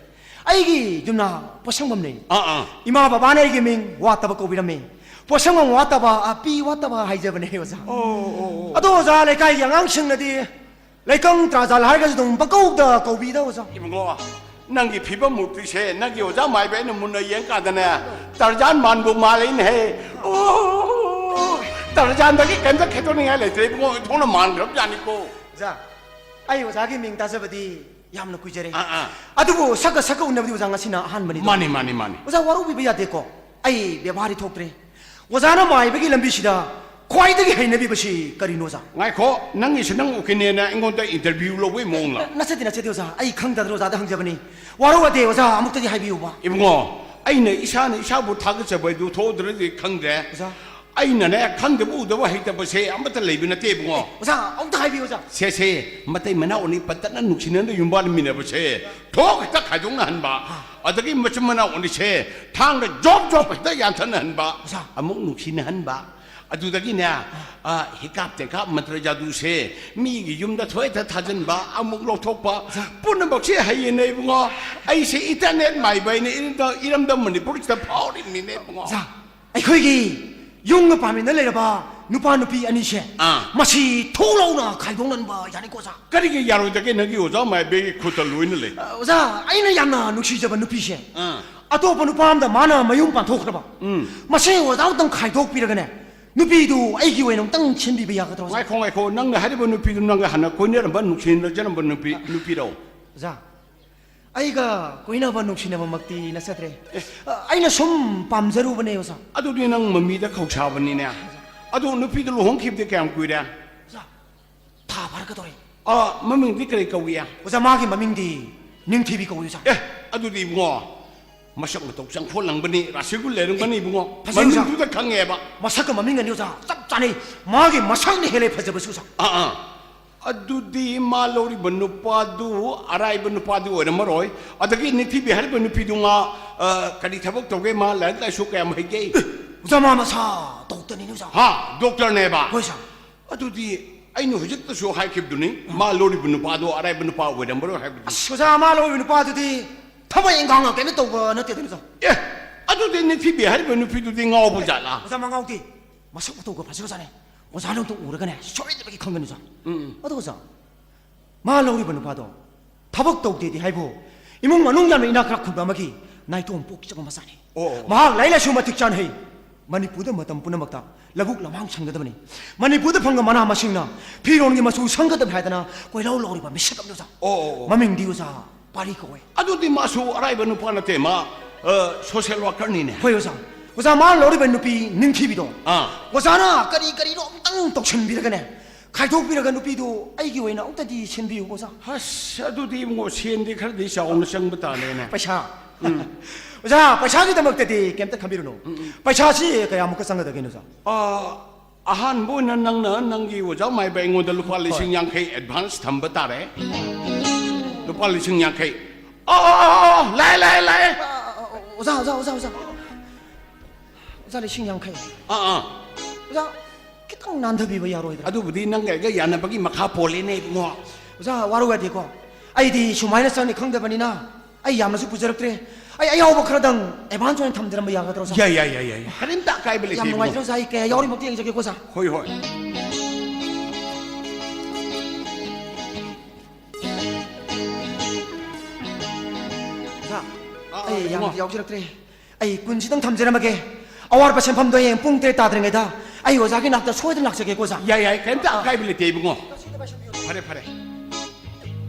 ꯑꯩꯒꯤ ꯌꯨꯝꯅꯥ ꯄꯣꯠꯁꯪꯕꯝꯅꯦ꯫ ꯑꯥ, ꯑꯥ꯫ ꯏꯃꯥ ꯕꯕꯥꯅ ꯑꯩꯒꯤ ꯃꯤꯡ ꯋꯥꯠꯇꯕ ꯀꯧꯕꯤꯔꯝꯃꯤ꯫ ꯄꯣꯠꯁꯪꯕꯝ ꯋꯥꯠꯇꯕ, ꯑ, ꯄꯤ ꯋꯥꯠꯇꯕ ꯍꯥꯏꯖꯕꯅꯦ ꯑꯣꯖꯥ꯫ ꯑꯣ, ꯑꯣ, ꯑꯣ꯫ ꯑꯗꯣ ꯑꯣꯖꯥ, ꯂꯩꯀꯥꯏꯒꯤ ꯑꯉꯥꯡꯁꯤꯡꯅꯗꯤ ꯂꯩꯀꯪ ꯇ꯭ꯔꯥꯖꯥꯜ ꯍꯥꯏꯔꯒꯁꯨ ꯑꯗꯨꯝ ꯄꯪꯀꯧꯗ ꯀꯧꯕꯤꯗ ꯑꯣꯖꯥ꯫ ꯏꯕꯨꯡꯉꯣ, ꯅꯪꯒꯤ ꯐꯤꯕꯝ ꯃꯨꯔꯇꯤꯁꯦ ꯅꯪꯒꯤ ꯑꯣꯖꯥ ꯃꯥꯏꯕ ꯑꯩꯅ ꯃꯨꯟꯅ ꯌꯦꯡꯀꯥꯟꯗꯅꯦ, ꯇꯔꯖꯥꯟ ꯃꯥꯟꯕꯨ ꯃꯥꯜꯂꯤꯅꯦꯍꯦ꯫ ꯑꯣ, ꯇꯔꯖꯥꯟꯗꯒꯤ ꯀꯩꯝꯇ ꯈꯦꯠꯇꯣꯛꯅꯤꯡꯉꯥꯏ ꯂꯩꯇ꯭ꯔꯦ ꯏꯕꯨꯡꯉꯣ, ꯏꯊꯣꯛꯅ ꯃꯥꯟꯈ꯭ꯔꯕꯖꯥꯠꯅꯤꯀꯣ꯫ ꯑꯣꯖꯥ, ꯑꯩ ꯑꯣꯖꯥꯒꯤ ꯃꯤꯡ ꯇꯥꯖꯕꯗꯤ ꯌꯥꯝꯅ ꯀꯨꯏꯖꯔꯦ꯫ ꯑꯥ, ꯑꯥ꯫ ꯑꯗꯨꯕꯨ ꯁꯛꯀ ꯁꯛꯀ ꯎꯅꯕꯗꯤ ꯑꯣꯖꯥ ꯉꯁꯤꯅ ꯑꯍꯥꯟꯕꯅꯤꯗꯣ꯫ ꯃꯥꯅꯤ, ꯃꯥꯅꯤ, ꯃꯥꯅꯤ꯫ ꯑꯣꯖꯥ, ꯋꯥꯔꯧꯕꯤꯕ ꯌꯥꯗꯦꯀꯣ꯫ ꯑꯩ ꯕꯦꯕꯥꯔꯤ ꯊꯣꯛꯇ꯭ꯔꯦ꯫ ꯑꯣꯖꯥꯅ ꯃꯥꯏꯕꯒꯤ ꯂꯝꯕꯤꯁꯤꯗ ꯈ꯭ꯋꯥꯏꯗꯒꯤ ꯍꯩꯅꯕꯤꯕꯁꯤ ꯀꯔꯤꯅꯣ ꯑꯣꯖꯥ? ꯉꯥꯏꯈꯣ, ꯅꯪꯒꯤꯁꯤ ꯅꯪ ꯎꯀꯤꯜꯅꯦꯅ ꯑꯩꯉꯣꯟꯗ ꯏꯟꯇꯔꯚ꯭ꯌꯨ ꯂꯧꯕꯩ ꯃꯑꯣꯡꯂ? ꯅꯠꯆꯗꯦ, ꯅꯠꯆꯗꯦ ꯑꯣꯖꯥ꯫ ꯑꯩ ꯈꯪꯗꯗꯅ ꯑꯣꯖꯥꯗ ꯍꯪꯖꯕꯅꯤ꯫ ꯋꯥꯔꯧ ꯋꯥꯗꯦ ꯑꯣꯖꯥ, ꯑꯃꯨꯛꯇꯗꯤ ꯍꯥꯏꯕꯤꯌꯨꯕ꯫ ꯏꯕꯨꯡꯉꯣ, ꯑꯩꯅ ꯏꯁꯥꯅ ꯏꯁꯥꯕꯨ ꯊꯥꯒꯠꯆꯕ ꯍꯥꯏꯗꯨ ꯊꯣꯛꯗ꯭ꯔꯗꯤ ꯈꯪꯗ꯭ꯔꯦ꯫ ꯑꯣꯖꯥ꯫ ꯑꯩꯅꯅꯦ, ꯈꯪꯗꯕ ꯎꯗꯕ ꯍꯩꯇꯕꯁꯦ ꯑꯃꯠꯇ ꯂꯩꯕ ꯅꯠꯇꯦ ꯏꯕꯨꯡꯉꯣ꯫ ꯑꯣꯖꯥ, ꯑꯃꯨꯛꯇ ꯍꯥꯏꯕꯤꯌꯨ ꯑꯣꯖꯥ꯫ ꯁꯦ, ꯁꯦ, ꯃꯇꯩ ꯃꯅꯥꯎ ꯑꯅꯤ ꯄꯠꯇꯅ ꯅꯨꯡꯁꯤꯅꯅ ꯌꯨꯝꯕꯥꯟꯃꯤꯟꯅꯕꯁꯦ ꯊꯣꯛ ꯍꯦꯛꯇ ꯈꯥꯏꯗꯣꯛꯅꯍꯟꯕ, ꯑꯗꯒꯤ ꯃꯆꯤꯟ ꯃꯅꯥꯎ ꯑꯅꯤꯁꯦ ꯊꯥꯡꯗ ꯖꯣꯞ ꯖꯣꯞ ꯍꯦꯛꯇ ꯌꯥꯟꯊꯠꯅꯍꯟꯕ, ꯑꯣꯖꯥ꯫ ꯑꯃꯨꯛ ꯅꯨꯡꯁꯤꯅꯍꯟꯕ, ꯑꯗꯨꯗꯒꯤꯅꯦ, ꯑ, ꯍꯤꯀꯥꯞ ꯇꯦꯡꯀꯥꯞ ꯃꯟꯇ꯭ꯔ ꯖꯥꯗꯨꯁꯦ ꯃꯤꯒꯤ ꯌꯨꯝꯗ ꯊꯣꯛ ꯍꯦꯛꯇ ꯊꯥꯖꯤꯟꯕ, ꯑꯃꯨꯛ ꯂꯧꯊꯣꯛꯄ, ꯑꯣꯖꯥ꯫ ꯄꯨꯝꯅꯃꯛꯁꯦ ꯍꯩꯌꯦꯅꯦ ꯏꯕꯨꯡꯉꯣ꯫ ꯑꯩꯁꯦ ꯏꯟꯇꯔꯅꯦꯠ ꯃꯥꯏꯕ ꯍꯥꯏꯅ ꯏꯔꯝꯗ-, ꯏꯔꯝꯗꯝ ꯃꯅꯤꯄꯨꯔꯁꯤꯗ ꯐꯥꯎꯔꯤꯕꯅꯤꯅꯦ ꯏꯕꯨꯡꯉꯣ꯫ ꯑꯣꯖꯥ, ꯑꯩꯈꯣꯏꯒꯤ ꯌꯨꯝꯒ ꯄꯥꯟꯃꯤꯟꯅ ꯂꯩꯔꯕ ꯅꯨꯄꯥ ꯅꯨꯄꯤ ꯑꯅꯤꯁꯦ ꯑꯥ꯫ ꯃꯁꯤ ꯊꯣꯛ ꯂꯥꯎꯅ ꯈꯥꯏꯗꯣꯛꯅꯟꯕ ꯌꯥꯅꯤꯀꯣ ꯑꯣꯖꯥ? ꯀꯔꯤꯒꯤ ꯌꯥꯔꯣꯏꯗꯒꯦ? ꯅꯪꯒꯤ ꯑꯣꯖꯥ ꯃꯥꯏꯕꯒꯤ ꯈꯨꯠꯇ ꯂꯣꯏꯅ ꯂꯩ꯫ ꯑ, ꯑꯣꯖꯥ, ꯑꯩꯅ ꯌꯥꯝꯅ ꯅꯨꯡꯁꯤꯖꯕ ꯅꯨꯄꯤꯁꯦ ꯑꯥ꯫ ꯑꯇꯣꯞꯄ ꯅꯨꯄꯥ ꯑꯃꯗ ꯃꯥꯅ ꯃꯌꯨꯝ ꯄꯥꯟꯊꯣꯛꯈ꯭ꯔꯕ꯫ ꯎꯝ꯫ ꯃꯁꯤ ꯑꯣꯖꯥ ꯑꯃꯇꯪ ꯈꯥꯏꯗꯣꯛꯄꯤꯔꯒꯅꯦ, ꯅꯨꯄꯤꯗꯨ ꯑꯩꯒꯤ ꯑꯣꯏꯅ ꯑꯃꯨꯛꯇꯪ ꯁꯤꯟꯕꯤꯕ ꯌꯥꯒꯗ꯭ꯔꯣ ꯑꯣꯖꯥ? ꯉꯥꯏꯈꯣ, ꯉꯥꯏꯈꯣ, ꯅꯪꯅ ꯍꯥꯏꯔꯤꯕ ꯅꯨꯄꯤꯗꯨ ꯅꯪꯒ ꯍꯥꯟꯅ ꯀꯣꯏꯅꯔꯝꯕ, ꯅꯨꯡꯁꯤꯅꯖꯔꯝꯕ ꯅꯨꯄꯤ, ꯅꯨꯄꯤꯔꯣ? ꯑꯣꯖꯥ, ꯑꯩꯒ ꯀꯣꯏꯅꯕ ꯅꯨꯡꯁꯤꯅꯕꯃꯛꯇꯤ ꯅꯠꯆꯗ꯭ꯔꯦ꯫ ꯑ, ꯑꯩꯅ ꯁꯨꯝ ꯄꯥꯝꯖꯔꯨꯕꯅꯦ, ꯑꯣꯖꯥ꯫ ꯑꯗꯨꯗꯤ ꯅꯪ ꯃꯃꯤꯗ ꯈꯧꯁꯥꯕꯅꯤꯅꯦ꯫ ꯑꯗꯨ ꯅꯨꯄꯤꯗꯨ ꯂꯨꯍꯣꯡꯈꯤꯕꯗꯤ ꯀꯌꯥꯝ ꯀꯨꯏꯔꯦ? ꯑꯣꯖꯥ, ꯊꯥ ꯐꯥꯔꯛꯀꯗꯧꯔꯦ꯫ ꯑ, ꯃꯃꯤꯡꯗꯤ ꯀꯔꯤ ꯀꯧꯏ? ꯑꯣꯖꯥ, ꯃꯥꯒꯤ ꯃꯃꯤꯡꯗꯤ ꯅꯤꯡꯊꯤꯕꯤ ꯀꯧꯏ, ꯑꯣꯖꯥ꯫ ꯑꯦ, ꯑꯗꯨꯗꯤ ꯏꯕꯨꯡꯉꯣ, ꯃꯁꯛ ꯃꯇꯧ ꯆꯪꯈꯣꯜꯂꯝꯒꯅꯤ, ꯔꯥꯁꯤꯒꯨꯜ ꯂꯩꯔꯝꯒꯅꯤ ꯏꯕꯨꯡꯉꯣ꯫ ꯐꯖꯩ, ꯑꯣꯖꯥ꯫ ꯃꯃꯤꯡꯗꯨꯗ ꯈꯪꯉꯦꯕ꯫ ꯃꯁꯛꯀ ꯃꯃꯤꯡꯒꯅꯤ, ꯑꯣꯖꯥ, ꯆꯞ ꯆꯥꯅꯩ꯫ ꯃꯥꯒꯤ ꯃꯁꯛꯅ ꯍꯦꯜꯂꯦ ꯐꯖꯕꯁꯨ, ꯑꯣꯖꯥ꯫ ꯑꯥ, ꯑꯥ꯫ ꯑꯗꯨꯗꯤ ꯃꯥ ꯂꯧꯔꯤꯕ ꯅꯨꯄꯥꯗꯨ ꯑꯔꯥꯏꯕ ꯅꯨꯄꯥꯗꯨ ꯑꯣꯏꯔꯝꯃꯔꯣꯏ꯫ ꯑꯗꯒꯤ ꯅꯤꯡꯊꯤꯕꯤ ꯍꯥꯏꯔꯤꯕ ꯅꯨꯄꯤꯗꯨ ꯃꯥ, ꯑ, ꯀꯔꯤ ꯊꯕꯛ ꯇꯧꯒꯦ? ꯃꯥ ꯂꯥꯏꯔꯤꯛ ꯂꯥꯏꯁꯨ ꯀꯌꯥꯝ ꯍꯩꯒꯦ? ꯑꯦ, ꯑꯣꯖꯥ, ꯃꯥ ꯃꯁꯥ ꯗꯣꯛꯇꯔꯅꯤꯅꯦ, ꯑꯣꯖꯥ꯫ ꯍꯥ, ꯗꯣꯛꯇꯔꯅꯦꯕ? ꯍꯣꯏ, ꯑꯣꯖꯥ꯫ ꯑꯗꯨꯗꯤ ꯑꯩꯅ ꯍꯧꯖꯤꯛꯇꯁꯨ ꯍꯥꯏꯈꯤꯕꯗꯨꯅꯤ, ꯃꯥ ꯂꯧꯔꯤꯕ ꯅꯨꯄꯥꯗꯣ ꯑꯔꯥꯏꯕ ꯅꯨꯄꯥ ꯑꯣꯏꯔꯝꯃꯔꯣꯏ ꯍꯥꯏꯕꯗꯨ꯫ ꯑꯁ, ꯑꯣꯖꯥ, ꯃꯥ ꯂꯧꯔꯤꯕ ꯅꯨꯄꯥꯗꯨꯗꯤ ꯊꯕꯛ ꯏꯪꯈꯥꯡꯒ ꯀꯩꯝꯇ ꯇꯧꯕ ꯅꯠꯇꯦꯗꯅ, ꯑꯣꯖꯥ꯫ ꯑꯦ, ꯑꯗꯨꯗꯤ ꯅꯤꯡꯊꯤꯕꯤ ꯍꯥꯏꯔꯤꯕ ꯅꯨꯄꯤꯗꯨꯗꯤ ꯉꯥꯎꯕ ꯖꯥꯠꯂꯥ? ꯑꯣꯖꯥ, ꯃꯥ ꯉꯥꯎꯗꯦ꯫ ꯃꯁꯛ ꯃꯇꯧꯒ ꯐꯖꯈ꯭ꯔꯖꯥꯠꯅꯦ꯫ ꯑꯣꯖꯥꯅ ꯑꯝꯇ ꯎꯔꯒꯅꯦ, ꯁꯣꯏꯗꯅꯃꯛꯀꯤ ꯈꯪꯒꯅꯤ, ꯑꯣꯖꯥ꯫ ꯎꯝ, ꯎꯝ꯫ ꯑꯗꯣ, ꯑꯣꯖꯥ, ꯃꯥ ꯂꯧꯔꯤꯕ ꯅꯨꯄꯥꯗꯣ ꯊꯕꯛ ꯇꯧꯗꯦꯗꯤ ꯍꯥꯏꯕꯨ, ꯏꯃꯨꯡ ꯃꯅꯨꯡ ꯌꯥꯝꯅ ꯏꯅꯥꯛ ꯈꯨꯟꯕ ꯑꯃꯒꯤ ꯅꯥꯏꯇꯣꯝ ꯄꯣꯛꯆꯕ ꯃꯆꯥꯅꯤ꯫ ꯑꯣ, ꯑꯣ꯫ ꯃꯍꯥꯛ ꯂꯥꯏꯔꯤꯛ ꯂꯥꯏꯁꯨ ꯃꯇꯤꯛ ꯆꯥꯅ ꯍꯩ꯫ ꯃꯅꯤꯄꯨꯔꯗ ꯃꯇꯝ ꯄꯨꯝꯅꯃꯛꯇ ꯂꯧꯕꯨꯛ ꯂꯝꯍꯥꯡ ꯁꯪꯒꯗꯕꯅꯤ꯫ ꯃꯅꯤꯄꯨꯔꯗ ꯐꯪꯕ ꯃꯅꯥ ꯃꯁꯤꯡꯅ ꯐꯤꯔꯣꯟꯒꯤ ꯃꯆꯨ ꯁꯪꯒꯗꯕꯅꯤ ꯍꯥꯏꯗꯅ ꯀꯣꯏꯂꯧ ꯂꯧꯔꯤꯕ ꯃꯤꯁꯛ ꯑꯃꯅꯤ, ꯑꯣꯖꯥ꯫ ꯑꯣ, ꯑꯣ, ꯑꯣ꯫ ꯃꯃꯤꯡꯗꯤ, ꯑꯣꯖꯥ, ꯄꯥꯔꯤ ꯀꯧꯋꯦ꯫ ꯑꯗꯨꯗꯤ ꯃꯥꯁꯨ ꯑꯔꯥꯏꯕ ꯅꯨꯄꯥ ꯅꯠꯇꯦ, ꯃꯥ, ꯑ, social workerꯅꯤꯅꯦ꯫ ꯍꯣꯏ, ꯑꯣꯖꯥ꯫ ꯑꯣꯖꯥ, ꯃꯥꯅ ꯂꯧꯔꯤꯕ ꯅꯨꯄꯤ ꯅꯤꯡꯊꯤꯕꯤꯗꯣ, ꯑꯥ꯫ ꯑꯣꯖꯥꯅ ꯀꯔꯤ ꯀꯔꯤꯅꯣ ꯑꯝꯇꯪ ꯇꯧꯁꯤꯟꯕꯤꯔꯒꯅꯦ, ꯈꯥꯏꯗꯣꯛꯄꯤꯔꯒ ꯅꯨꯄꯤꯗꯨ ꯑꯩꯒꯤ ꯑꯣꯏꯅ ꯑꯃꯨꯛꯇꯗꯤ ꯁꯤꯟꯕꯤꯌꯨ, ꯑꯣꯖꯥ꯫ ꯑꯁ, ꯑꯗꯨꯗꯤ ꯏꯕꯨꯡꯉꯣ, ꯁꯦꯟꯗꯤ ꯈꯔꯗꯤ ꯆꯥꯎꯅ ꯆꯪꯕ ꯇꯥꯔꯦꯅꯦ꯫ ꯄꯩꯁꯥ? ꯎꯝ꯫ ꯑꯣꯖꯥ, ꯄꯩꯁꯥꯒꯤꯗꯃꯛꯇꯗꯤ ꯀꯩꯝꯇ ꯈꯟꯕꯤꯔꯨꯅꯨ꯫ ꯎꯝ, ꯎꯝ꯫ ꯄꯩꯁꯥꯁꯤ ꯀꯌꯥꯃꯨꯛꯀ ꯆꯪꯒꯗꯒꯦꯅꯣ, ꯑꯣꯖꯥ? ꯑꯥ, ꯑꯍꯥꯟꯕ ꯑꯣꯏꯅ ꯅꯪꯅ ꯅꯪꯒꯤ ꯑꯣꯖꯥ ꯃꯥꯏꯕ ꯑꯩꯉꯣꯟꯗ ꯂꯨꯄꯥ ꯍꯣꯏ꯫ ꯂꯤꯁꯤꯡ ꯌꯥꯡꯈꯩ advance ꯊꯝꯕ ꯇꯥꯔꯦ꯫ ꯂꯨꯄꯥ ꯂꯤꯁꯤꯡ ꯌꯥꯡꯈꯩ꯫ ꯑꯣ, ꯑꯣ, ꯑꯣ, ꯑꯣ, ꯂꯥꯛꯑꯦ, ꯂꯥꯛꯑꯦ, ꯂꯥꯛꯑꯦ꯫ ꯑ, ꯑ, ꯑ, ꯑꯣꯖꯥ, ꯑꯣꯖꯥ, ꯑꯣꯖꯥ, ꯑꯣꯖꯥ꯫ ꯑꯣꯖꯥ, ꯂꯤꯁꯤꯡ ꯌꯥꯡꯈꯩ꯫ ꯑꯥ, ꯑꯥ꯫ ꯑꯣꯖꯥ, ꯈꯤꯇꯪ ꯅꯥꯟꯊꯕꯤꯕ ꯌꯥꯔꯣꯏꯗ꯭ꯔꯥ? ꯑꯗꯨꯕꯨꯗꯤ ꯅꯪꯒ ꯑꯩꯒ ꯌꯥꯅꯕꯒꯤ ꯃꯈꯥ ꯄꯣꯜꯂꯦꯅꯦ, ꯏꯕꯨꯡꯉꯣ꯫ ꯑꯣꯖꯥ, ꯋꯥꯔꯧ ꯌꯥꯗꯦꯀꯣ꯫ ꯑꯩꯗꯤ ꯁꯨꯃꯥꯏꯅ ꯆꯪꯅꯤ ꯈꯪꯗꯕꯅꯤꯅ ꯑꯩ ꯌꯥꯝꯅꯁꯨ ꯄꯨꯖꯔꯛꯇ꯭ꯔꯦ꯫ ꯑꯩ ꯑꯌꯥꯎꯕ ꯈꯔꯗꯪ advance ꯑꯣꯏꯅ ꯊꯝꯖꯔꯝꯕ ꯌꯥꯒꯗ꯭ꯔꯣ, ꯑꯣꯖꯥ? ꯌꯥꯏ, ꯌꯥꯏ, ꯌꯥꯏ, ꯌꯥꯏ꯫ ꯀꯔꯤꯝꯇ ꯑꯀꯥꯏꯕ ꯂꯩꯇꯦ, ꯌꯥꯝ ꯏꯕꯨꯡꯉꯣ꯫ ꯅꯨꯡꯉꯥꯏꯖꯔꯦ, ꯑꯣꯖꯥ꯫ ꯑꯩ ꯀꯌꯥ ꯌꯥꯎꯔꯤꯃꯛꯇꯤ ꯌꯦꯡꯖꯒꯦꯀꯣ, ꯑꯣꯖꯥ꯫ ꯍꯣꯏ, ꯍꯣꯏ꯫ ꯑꯣꯖꯥ, ꯑꯥ, ꯑꯥ, ꯑꯩ ꯌꯥꯝ ꯏꯕꯨꯡꯉꯣ꯫ ꯌꯥꯎꯖꯔꯛꯇ꯭ꯔꯦ꯫ ꯑꯩ ꯀꯨꯟꯁꯤꯗꯪ ꯊꯝꯖꯔꯝꯃꯒꯦ꯫ ꯑꯋꯥꯠꯄ ꯁꯦꯟꯐꯝꯗꯣ ꯍꯌꯦꯡ ꯄꯨꯡ ꯇꯔꯦꯠ ꯇꯥꯗ꯭ꯔꯤꯉꯩꯗ ꯑꯩ ꯑꯣꯖꯥꯒꯤ ꯅꯥꯛꯇ ꯁꯣꯏꯗꯅ ꯂꯥꯛꯆꯒꯦꯀꯣ, ꯑꯣꯖꯥ꯫ ꯌꯥꯏ, ꯌꯥꯏ, ꯀꯔꯤꯝꯇ ꯑꯀꯥꯏꯕ ꯂꯩꯇꯦ, ꯏꯕꯨꯡꯉꯣ꯫ ꯐꯔꯦ, ꯐꯔꯦ꯫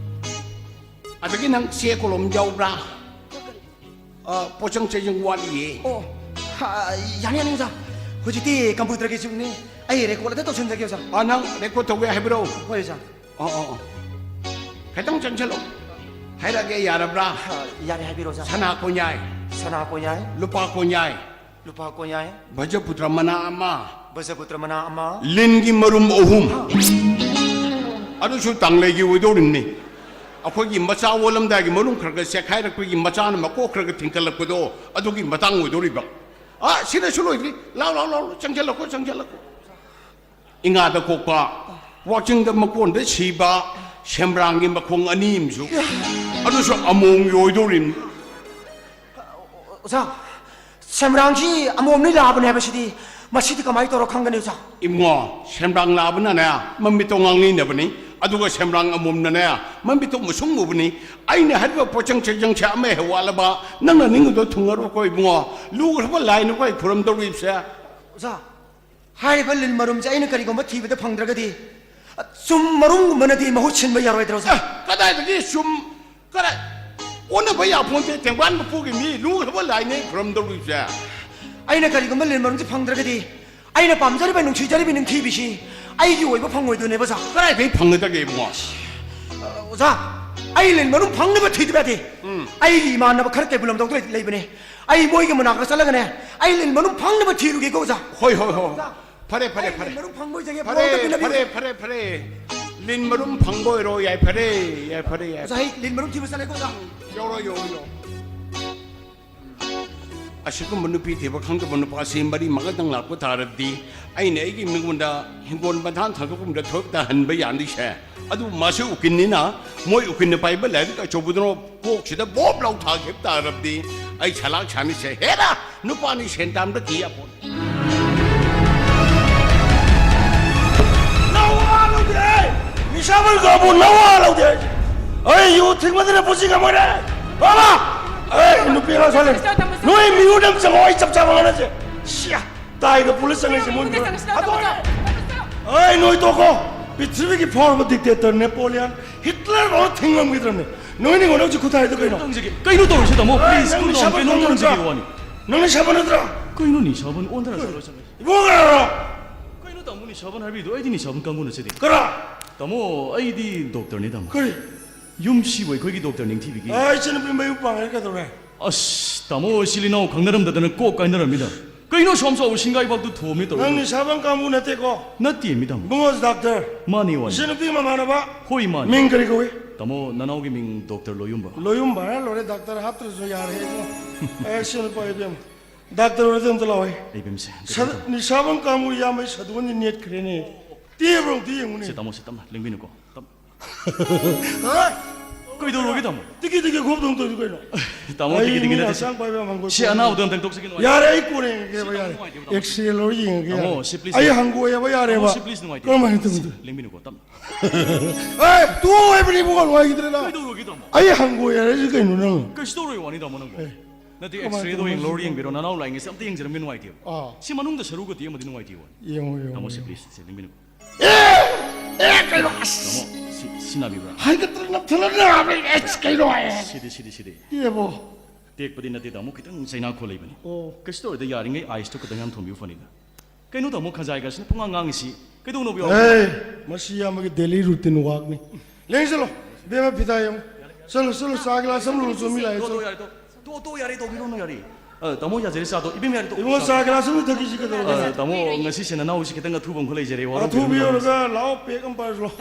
ꯑꯗꯒꯤ ꯅꯪ ꯆꯦ ꯀꯣꯂꯣꯝ ꯌꯥꯎꯕ꯭ꯔꯥ? ꯑ, ꯄꯣꯠꯆꯪ ꯆꯩꯖꯪ ꯋꯥꯠꯂꯤꯌꯦ꯫ ꯑꯣ, ꯍꯥ, ꯌꯥꯅꯤ, ꯌꯥꯅꯤ, ꯑꯣꯖꯥ꯫ ꯍꯧꯖꯤꯛꯇꯤ ꯀꯝꯄ꯭ꯌꯨꯇꯔꯒꯤ ꯖꯨꯒꯅꯤ꯫ ꯑꯩ ꯔꯦꯀꯣꯔꯗ ꯑꯗ ꯇꯧꯁꯤꯟꯖꯒꯦ, ꯑꯣꯖꯥ꯫ ꯑ, ꯅꯪ ꯔꯦꯀꯣꯔꯗ ꯇꯧꯒꯦ ꯍꯥꯏꯕ꯭ꯔꯣ? ꯍꯣꯏ, ꯑꯣꯖꯥ꯫ ꯑꯣ, ꯑꯣ, ꯑꯣ꯫ ꯈꯤꯇꯪ ꯆꯪꯁꯤꯜꯂꯣ꯫ ꯍꯥꯏꯔꯛꯑꯒꯦ, ꯌꯥꯔꯕ꯭ꯔꯥ? ꯍꯥ, ꯌꯥꯔꯦ, ꯍꯥꯏꯕꯤꯔꯣ, ꯑꯣꯖꯥ꯫ ꯁꯅꯥ ꯀꯣꯟꯌꯥꯏ꯫ ꯁꯅꯥ ꯀꯣꯟꯌꯥꯏ꯫ ꯂꯨꯄꯥ ꯀꯣꯟꯌꯥꯏ꯫ ꯂꯨꯄꯥ ꯀꯣꯟꯌꯥꯏ꯫ ꯚꯖꯄꯨꯇ꯭ꯔ ꯃꯅꯥ ꯑꯃ꯫ ꯚꯖꯄꯨꯇ꯭ꯔ ꯃꯅꯥ ꯑꯃ꯫ ꯂꯤꯟꯒꯤ ꯃꯔꯨꯝ ꯑꯍꯨꯝ꯫ ꯑꯗꯨꯁꯨ ꯇꯥꯡꯂꯩꯒꯤ ꯑꯣꯏꯗꯧꯔꯤꯕꯅꯤ꯫ ꯑꯩꯈꯣꯏꯒꯤ ꯃꯆꯥ ꯑꯣꯜꯂꯝꯗꯥꯏꯒꯤ ꯃꯔꯨꯝ ꯈꯔ ꯈꯔ ꯆꯦꯛꯈꯥꯏꯔꯛꯄꯒꯤ ꯃꯆꯥꯅ ꯃꯀꯣꯛ ꯈꯔ ꯈꯔ ꯊꯤꯡꯀꯠꯂꯛꯄꯗꯣ, ꯑꯗꯨꯒꯤ ꯃꯇꯥꯡ ꯑꯣꯏꯗꯧꯔꯤꯕ꯫ ꯑ, ꯁꯤꯗꯁꯨ ꯂꯣꯏꯗ꯭ꯔꯤ꯫ ꯂꯥꯎ, ꯂꯥꯎ, ꯂꯥꯎ, ꯆꯪꯁꯤꯜꯂꯛꯈꯣ, ꯆꯪꯁꯤꯜꯂꯛꯈꯣ꯫ ꯏꯉꯥꯗ ꯀꯣꯛꯄ, ꯋꯥꯛꯆꯤꯡꯗ ꯃꯀꯣꯟꯗ ꯁꯤꯕ, ꯁꯦꯝꯕ꯭ꯔꯥꯡꯒꯤ ꯃꯈꯣꯡ ꯑꯅꯤ ꯑꯃꯁꯨ, ꯑꯗꯨꯁꯨ ꯑꯃꯣꯝꯒꯤ ꯑꯣꯏꯗꯧꯔꯤꯕꯅꯤ꯫ ꯑꯣꯖꯥ, ꯁꯦꯝꯕ꯭ꯔꯥꯡꯁꯤ ꯑꯃꯣꯝꯅꯤ ꯂꯥꯕꯅꯦ ꯍꯥꯏꯕꯁꯤꯗꯤ, ꯃꯁꯤꯗꯤ ꯀꯃꯥꯏꯅ ꯇꯧꯔ ꯈꯪꯒꯅꯤ, ꯑꯣꯖꯥ? ꯏꯕꯨꯡꯉꯣ, ꯁꯦꯝꯕ꯭ꯔꯥꯡ ꯂꯥꯕꯅꯅꯦ, ꯃꯃꯤꯠꯇꯣ ꯉꯥꯡꯅꯤꯡꯗꯕꯅꯤ, ꯑꯗꯨꯒ ꯁꯦꯝꯕ꯭ꯔꯥꯡ ꯑꯃꯣꯝꯅꯅꯦ, ꯃꯃꯤꯠꯇꯣ ꯃꯨꯁꯨꯝ ꯃꯨꯕꯅꯤ꯫ ꯑꯩꯅ ꯍꯥꯏꯔꯤꯕ ꯄꯣꯠꯆꯪ ꯆꯩꯖꯪꯁꯦ ꯑꯃ ꯍꯦꯛ ꯋꯥꯠꯂꯕ, ꯅꯪꯅ ꯅꯤꯡꯉꯤꯗꯣ ꯊꯨꯡꯉꯔꯣꯏꯀꯣ ꯏꯕꯨꯡꯉꯣ꯫ ꯂꯨꯈ꯭ꯔꯕ ꯂꯥꯏꯅꯤꯀꯣ ꯑꯩ ꯈꯨꯔꯨꯝꯗꯧꯔꯤꯕꯁꯦ꯫ ꯑꯣꯖꯥ, ꯍꯥꯏꯔꯤꯕ ꯂꯤꯟ ꯃꯔꯨꯝꯁꯦ ꯑꯩꯅ ꯀꯔꯤꯒꯨꯝꯕ ꯊꯤꯕꯗ ꯐꯪꯗ꯭ꯔꯒꯗꯤ, ꯆꯨꯝ ꯃꯔꯨꯝꯒꯨꯝꯕꯅꯗꯤ ꯃꯍꯨꯠ ꯁꯤꯟꯕ ꯌꯥꯔꯣꯏꯗ꯭ꯔꯣ, ꯑꯣꯖꯥ? ꯑꯦ, ꯀꯗꯥꯏꯗꯒꯤ ꯆꯨꯝ? ꯀꯗꯥꯏ? ꯑꯣꯟꯅꯕ ꯌꯥꯄꯣꯟꯇꯦ, ꯇꯦꯡꯕꯥꯟ ꯃꯄꯨꯒꯤ ꯃꯤ ꯂꯨꯈ꯭ꯔꯕ ꯂꯥꯏꯅꯦ ꯈꯨꯔꯝꯗꯧꯔꯤꯕꯁꯦ꯫ ꯑꯩꯅ ꯀꯔꯤꯒꯨꯝꯕ ꯂꯤꯟ ꯃꯔꯨꯝꯁꯦ ꯐꯪꯗ꯭ꯔꯒꯗꯤ, ꯑꯩꯅ ꯄꯥꯝꯖꯔꯤꯕ ꯅꯨꯡꯁꯤꯖꯔꯤꯕ ꯅꯤꯡꯊꯤꯕꯤꯁꯤ ꯑꯩꯒꯤ ꯑꯣꯏꯕ ꯐꯪꯉꯣꯏꯗꯣꯏꯅꯦꯕ, ꯑꯣꯖꯥ꯫ ꯀꯗꯥꯏꯗꯒꯤ ꯐꯪꯒꯗꯒꯦ, ꯏꯕꯨꯡꯉꯣ? ꯑꯣꯖꯥ, ꯑꯩ ꯂꯤꯟ ꯃꯔꯨꯝ ꯐꯪꯅꯕ ꯊꯤꯗꯕ ꯌꯥꯗꯦ꯫ ꯎꯝ꯫ ꯑꯩꯒꯤ ꯏꯃꯥꯟꯅꯕ ꯈꯔ ꯀꯩꯕꯨꯜ ꯂꯝꯖꯥꯎꯗ ꯂꯩ-, ꯂꯩꯕꯅꯦ꯫ ꯑꯩ ꯃꯣꯏꯒꯤ ꯃꯅꯥꯛꯇ ꯆꯠꯂꯒꯅꯦ, ꯑꯩ ꯂꯤꯟ ꯃꯔꯨꯝ ꯐꯪꯅꯕ ꯊꯤꯔꯨꯒꯦꯀꯣ, ꯑꯣꯖꯥ꯫ ꯍꯣꯏ, ꯍꯣꯏ, ꯍꯣꯏ꯫ ꯑꯣꯖꯥ, ꯐꯔꯦ, ꯐꯔꯦ, ꯑꯩ ꯐꯔꯦ꯫ ꯂꯤꯟ ꯃꯔꯨꯝ ꯐꯪꯕ ꯑꯣꯏꯖꯒꯦ, ꯐꯔꯦ, ꯕꯣꯔ ꯑꯝꯇ ꯄꯤꯅꯕꯤꯌꯨ꯫ ꯐꯔꯦ, ꯐꯔꯦ, ꯐꯔꯦ꯫ ꯂꯤꯟ ꯃꯔꯨꯝ ꯐꯪꯕ ꯑꯣꯏꯔꯣ, ꯌꯥꯏ, ꯐꯔꯦ, ꯌꯥꯏ, ꯐꯔꯦ, ꯌꯥꯏ꯫ ꯑꯣꯖꯥ, ꯑꯩ ꯂꯤꯟ ꯃꯔꯨꯝ ꯊꯤꯕ ꯆꯠꯂꯦꯀꯣ, ꯑꯣꯖꯥ꯫ ꯌꯧꯔꯣ, ꯌꯧꯔꯣ, ꯌꯧꯔꯣ꯫ ꯑꯁꯤꯒꯨꯝꯕ ꯅꯨꯄꯤ ꯊꯤꯕ ꯈꯪꯗꯕ ꯅꯨꯄꯥꯁꯤ ꯃꯔꯤ ꯃꯉꯥꯗꯪ ꯂꯥꯛꯄ ꯇꯥꯔꯕꯗꯤ, ꯑꯩꯅ ꯑꯩꯒꯤ ꯃꯤꯉꯣꯟꯗ ꯍꯤꯡꯒꯣꯜ ꯃꯊꯥꯟ ꯊꯥꯗꯣꯛꯄꯒꯨꯝꯗ ꯊꯕꯛ ꯇꯥꯍꯟꯕ ꯌꯥꯅꯤꯁꯦ꯫ ꯑꯗꯨ ꯃꯥꯁꯨ ꯎꯀꯤꯜꯅꯤꯅ, ꯃꯣꯏ ꯎꯀꯤꯜꯅ ꯄꯥꯏꯕ ꯂꯥꯏꯔꯤꯛ ꯑꯆꯧꯕꯗꯨꯅ ꯀꯣꯛꯁꯤꯗ ꯕꯣꯞ ꯂꯥꯎ ꯊꯥꯈꯤꯕ ꯇꯥꯔꯕꯗꯤ, ꯑꯩ ꯁꯂꯥꯛ ꯁꯥꯅꯤꯁꯦ꯫ ꯍꯦꯔꯥ! ꯅꯨꯄꯥꯅꯤ ꯁꯦꯟ ꯇꯥꯟꯕ ꯀꯤ ꯌꯥꯄꯣꯠ꯫ ꯅꯋꯥ ꯂꯧꯗꯦ! ꯅꯤꯁꯥꯕꯟ ꯀꯥꯡꯕꯨ ꯅꯋꯥ ꯂꯧꯗꯦ! ꯑꯩ ꯌꯨ ꯊꯤꯡꯕꯗꯨꯅ ꯄꯨꯟꯁꯤ ꯉꯝꯃꯣꯏꯔꯦ! ꯕꯥꯕꯥ! ꯑꯩ ꯅꯨꯄꯤ ꯑꯉꯥꯡ ꯁꯣꯜꯂꯦ! ꯅꯣꯏ ꯃꯤꯉꯣꯟꯗ ꯑꯃ ꯆꯪꯉꯣ, ꯑꯩ ꯆꯞ ꯆꯥꯕ ꯉꯥꯡꯅꯁꯦ! ꯁꯤꯌꯥ! ꯇꯥꯏꯗ ꯄꯨꯂꯤꯁ ꯆꯪꯉꯛꯏꯁꯦ ꯃꯣꯏ ꯃꯤꯉꯣꯟꯗ! ꯍꯥꯠꯇꯣꯛꯑꯣ! ꯑꯩ ꯅꯣꯏ ꯇꯣꯛꯈꯣ! ꯄ꯭ꯔꯤꯊꯤꯕꯤꯒꯤ ꯐꯥꯎꯔꯕ dictator Napoleon Hitler ꯐꯥꯎ ꯊꯤꯡꯉꯝꯈꯤꯗ꯭ꯔꯕꯅꯦ꯫ ꯅꯣꯏꯅꯤꯉꯣ ꯅꯪ ꯍꯧꯖꯤꯛ ꯈꯨꯠ ꯊꯥꯔꯤꯗꯣ ꯀꯩꯅꯣ? ꯇꯧꯖꯒꯦ꯫ ꯀꯩꯅꯣ ꯇꯧꯔꯤꯁꯤ, ꯇꯥꯃꯣ? ꯑꯦ, Please, ꯅꯪ cool down. ꯅꯤꯁꯥꯕꯟ ꯀꯩꯅꯣ ꯀꯥꯡꯕꯨ ꯇꯧꯖꯒꯦ ꯅꯠꯇ꯭ꯔꯥ? ꯋꯥꯅꯤ꯫ ꯅꯪ ꯅꯤꯁꯥꯕꯟ ꯅꯠꯇ꯭ꯔꯥ? ꯀꯩꯅꯣ ꯅꯤꯁꯥꯕꯟ ꯑꯣꯟꯊꯔ ꯆꯠꯂꯣ, ꯆꯠꯂꯣ꯫ ꯏꯕꯨꯡꯉꯣ ꯀꯅꯥꯅꯣ? ꯀꯩꯅꯣ ꯇꯥꯃꯣ ꯅꯤꯁꯥꯕꯟ ꯍꯥꯏꯕꯤꯗꯣ? ꯑꯩꯗꯤ ꯅꯤꯁꯥꯕꯟ ꯀꯥꯡꯕꯨ ꯅꯠꯆꯗꯦ꯫ ꯀꯅꯥ? ꯇꯥꯃꯣ, ꯑꯩꯗꯤ doctor ꯅꯤ, ꯇꯥꯃꯣ꯫ ꯀꯔꯤ? ꯌꯨꯝꯁꯤꯕꯨ ꯑꯩꯈꯣꯏꯒꯤ doctor ꯅꯤꯡꯊꯤꯕꯤꯒꯤ꯫ ꯑꯦ, ꯏꯆꯟꯅꯨꯄꯤ ꯃꯌꯨꯝ ꯄꯥꯡꯉꯦ ꯀꯩꯗꯧꯔꯦ? ꯑꯁ, ꯇꯥꯃꯣ, ꯏꯆꯤꯜ ꯏꯅꯥꯎ ꯈꯪꯅꯔꯝꯗꯗꯅ ꯀꯣꯛ ꯀꯥꯏꯅꯔꯝꯃꯤꯗ꯫ ꯀꯩꯅꯣ ꯑꯁꯨꯛ ꯌꯥꯝ ꯆꯥꯎꯕ ꯁꯤꯡꯒꯥꯏꯕꯥꯛꯇꯨ ꯊꯣꯝꯃꯤ ꯇꯧꯔꯤꯗꯣ? ꯅꯪ ꯅꯤꯁꯥꯕꯟ ꯀꯥꯡꯕꯨ ꯅꯠꯇꯦꯀꯣ? ꯅꯠꯇꯦ, ꯃꯤ ꯇꯥꯃꯣ꯫ ꯏꯕꯨꯡꯉꯣ, doctor꯫ ꯃꯥꯅꯤ, ꯋꯥꯅꯤ꯫ ꯏꯆꯟꯅꯨꯄꯤ ꯃꯃꯥꯟꯅꯕ? ꯍꯣꯏ, ꯃꯥꯅꯤ꯫ ꯃꯤꯡ ꯀꯔꯤ ꯀꯧꯏ? ꯇꯥꯃꯣ, ꯅꯅꯥꯎꯒꯤ ꯃꯤꯡ doctor ꯂꯣꯌꯨꯝꯕ꯫ ꯂꯣꯌꯨꯝꯕ ꯍꯥꯏꯔ ꯂꯣꯏꯔꯦ, doctor ꯍꯥꯞꯇ꯭ꯔꯁꯨ ꯌꯥꯔꯦ ꯏꯕꯨꯡꯉꯣ꯫ ꯑꯦ, ꯁꯤ ꯅꯨꯄꯥ ꯏꯕꯦꯝꯃ꯫ Doctor ꯑꯣꯏꯔꯗꯤ ꯑꯝꯇ ꯂꯥꯛꯑꯣ꯫ ꯏꯕꯦꯝꯁꯦ, ꯁꯥ-, ꯅꯤꯁꯥꯕꯟ ꯀꯥꯡꯕꯨ ꯏꯌꯥꯝꯕꯩ ꯁꯥꯗꯣꯟꯁꯤ ꯅꯦꯠꯈ꯭ꯔꯦꯅꯦ꯫ ꯇꯦꯕ꯭ꯔꯣ ꯑꯝꯇ ꯌꯦꯡꯉꯨꯅꯦ꯫ ꯁꯦ, ꯇꯥꯃꯣ, ꯁꯦ, ꯇꯞꯅ ꯂꯦꯡꯕꯤꯅꯨꯀꯣ꯫ ꯇꯞ-, ꯍꯣꯏ! ꯀꯩꯗꯧꯔꯒꯦ, ꯇꯥꯃꯣ? ꯇꯤꯀꯤ ꯇꯤꯀꯤ ꯈꯣꯞꯇꯧ ꯇꯧꯔꯤꯗꯨ ꯀꯩꯅꯣ? ꯇꯥꯃꯣ, ꯑꯩ ꯇꯤꯀꯤ ꯇꯤꯀꯤ ꯃꯤ ꯅꯠꯇꯦ, ꯁꯦ꯫ ꯍꯛꯆꯥꯡ ꯄꯥꯏꯕ ꯌꯥꯝ ꯍꯪꯒꯣꯏ ꯁꯤ ꯈꯣꯠꯂꯦ꯫ ꯑꯅꯥꯕꯗꯣ ꯑꯝꯇꯪ ꯇꯣꯛꯆꯒꯦ, ꯅꯨꯡꯉꯥꯏꯇꯦ꯫ ꯌꯥꯔꯦ, ꯑꯩ ꯀꯣꯟꯅ ꯌꯦꯡꯉꯒꯦꯕ, ꯁꯤ ꯌꯥꯔꯦ꯫ ꯅꯨꯡꯉꯥꯏꯇꯦꯕ, ꯇꯥꯃꯣ꯫ X-ray ꯂꯧꯔ ꯌꯦꯡꯉꯒꯦ, ꯇꯥꯃꯣ, ꯌꯥꯔꯦ꯫ ꯁꯤ please ꯑꯩ ꯅꯨꯡꯉꯥꯏꯇꯦꯕ꯫ ꯍꯪꯒꯣꯏꯑꯦꯕ, ꯌꯥꯔꯦꯕ꯫ ꯇꯥꯃꯣ, ꯁꯤ please ꯀꯔꯝꯍꯥꯏꯅ ꯅꯨꯡꯉꯥꯏꯇꯦꯕ꯫ ꯇꯧꯕꯅꯣ? ꯁꯤ ꯂꯦꯡꯕꯤꯅꯨꯀꯣ, ꯇꯞꯅ꯫ ꯑꯦ, ꯇꯣꯛꯑꯣ ꯍꯥꯏꯕꯅꯤ ꯏꯕꯨꯡꯉꯣ, ꯅꯨꯡꯉꯥꯏꯈꯤꯗ꯭ꯔꯦꯗ꯫ ꯀꯩꯗꯧꯔꯒꯦ, ꯇꯥꯃꯣ? ꯑꯩ ꯍꯪꯒꯣꯏ ꯍꯥꯏꯔꯁꯤ ꯀꯩꯅꯣ ꯅꯪ? ꯀꯩꯁꯨ ꯇꯧꯔꯣꯏ ꯋꯥꯅꯤ, ꯇꯥꯃꯣ, ꯅꯪꯕꯨ꯫ ꯑꯦ꯫ ꯅꯠꯇꯦ, ꯀꯃꯥꯏꯅ X-ray ꯗꯣ ꯇꯧꯕꯅꯣ ꯍꯌꯦꯡ ꯂꯧꯔ ꯁꯤꯕꯣ? ꯌꯦꯡꯕꯤꯔꯣ, ꯅꯅꯥꯎ ꯂꯥꯛꯏꯉꯩꯁꯦ ꯑꯝꯇ ꯌꯦꯡꯖꯔꯝꯒꯦ, ꯅꯨꯡꯉꯥꯏꯇꯦꯕ꯫ ꯑꯥ꯫ ꯁꯤ ꯃꯅꯨꯡꯗ ꯁꯔꯨꯒ ꯇꯦꯛ ꯑꯃꯗꯤ ꯅꯨꯡꯉꯥꯏꯇꯦꯕ꯫ ꯌꯦꯡꯉꯣ, ꯌꯦꯡꯉꯣ, ꯇꯥꯃꯣ, ꯁꯤ ꯌꯦꯡꯉꯣ꯫ Please, ꯁꯤ ꯂꯦꯡꯕꯤꯅꯨ꯫ ꯑꯦ! ꯑꯦ, ꯀꯩꯅꯣ, ꯑꯁ! ꯇꯥꯃꯣ, ꯁꯤ, ꯁꯤ ꯅꯥꯕꯤꯕ꯭ꯔꯥ? ꯍꯥꯏꯒꯠꯇꯅ ꯅꯞꯊꯅ ꯅꯥꯕ, ꯑꯦꯁ, ꯀꯩꯅꯣ, ꯑꯦ! ꯁꯤꯗꯤ, ꯁꯤꯗꯤ, ꯁꯤꯗꯤ꯫ ꯑꯦꯕꯣ꯫ ꯇꯦꯛꯄꯗꯤ ꯅꯠꯇꯦ, ꯇꯥꯃꯣ, ꯈꯤꯇꯪ ꯆꯩꯅꯥꯈꯣ ꯂꯩꯕꯅꯤ꯫ ꯑꯣ꯫ ꯀꯩꯁꯨ ꯇꯧꯔꯣꯏꯗ, ꯌꯥꯔꯤꯉꯩ ice ꯇꯣ ꯈꯤꯇꯪ ꯌꯥꯝ ꯊꯣꯝꯕꯤꯌꯨ ꯐꯅꯤꯗ꯫ ꯀꯩꯅꯣ, ꯇꯥꯃꯣ, ꯈꯖꯥꯏꯒꯁꯤꯅ ꯄꯨꯡꯉꯥꯡ ꯉꯥꯡꯉꯤꯁꯤ? ꯀꯩꯗꯧꯅꯣꯕ ꯌꯥꯎꯕ? ꯑꯦ, ꯃꯁꯤ ꯏꯌꯥꯝꯕꯒꯤ daily routine work ꯅꯤ꯫ ꯂꯦꯡꯁꯤꯜꯂꯣ, ꯏꯕꯦꯝꯃ, ꯐꯤꯗꯥ ꯌꯦꯡꯉꯨ꯫ ꯆꯠꯂꯣ, ꯆꯠꯂꯣ, ꯆꯥ ꯒꯤꯂꯥꯁ ꯑꯃ ꯂꯣꯜꯂꯨꯆꯣ, ꯃꯤ ꯂꯥꯛꯑꯦ, ꯇꯣ, ꯇꯣ, ꯆꯠꯂꯣ꯫ ꯌꯥꯔꯦ, ꯇꯣ꯫ ꯇꯣ, ꯇꯣ, ꯌꯥꯔꯦ, ꯇꯧꯕꯤꯔꯨꯅꯨ, ꯌꯥꯔꯦ꯫ ꯑ, ꯇꯥꯃꯣ, ꯌꯥꯖꯔꯦ, ꯆꯥꯗꯣ꯫ ꯏꯕꯦꯝꯃ, ꯌꯥꯔꯦ, ꯇꯣ꯫ ꯏꯕꯨꯡꯉꯣ, ꯆꯥ ꯒꯤꯂꯥꯁ ꯑꯃ ꯊꯛꯈꯤꯁꯤ ꯀꯩꯗꯧꯔꯒꯦ? ꯑ, ꯇꯥꯃꯣ, ꯉꯁꯤꯁꯦ ꯅꯅꯥꯎꯁꯤ ꯈꯤꯇꯪ ꯑꯊꯨꯕ ꯑꯃꯈꯛ ꯂꯩꯖꯔꯦ, ꯋꯥꯔꯧꯕꯤꯔꯨꯅꯨ꯫ ꯑꯊꯨꯕ ꯌꯧꯔꯒ ꯂꯥꯛꯑꯣ, ꯄꯦꯛ ꯑꯃ ꯄꯥꯏꯔꯨꯆꯣ꯫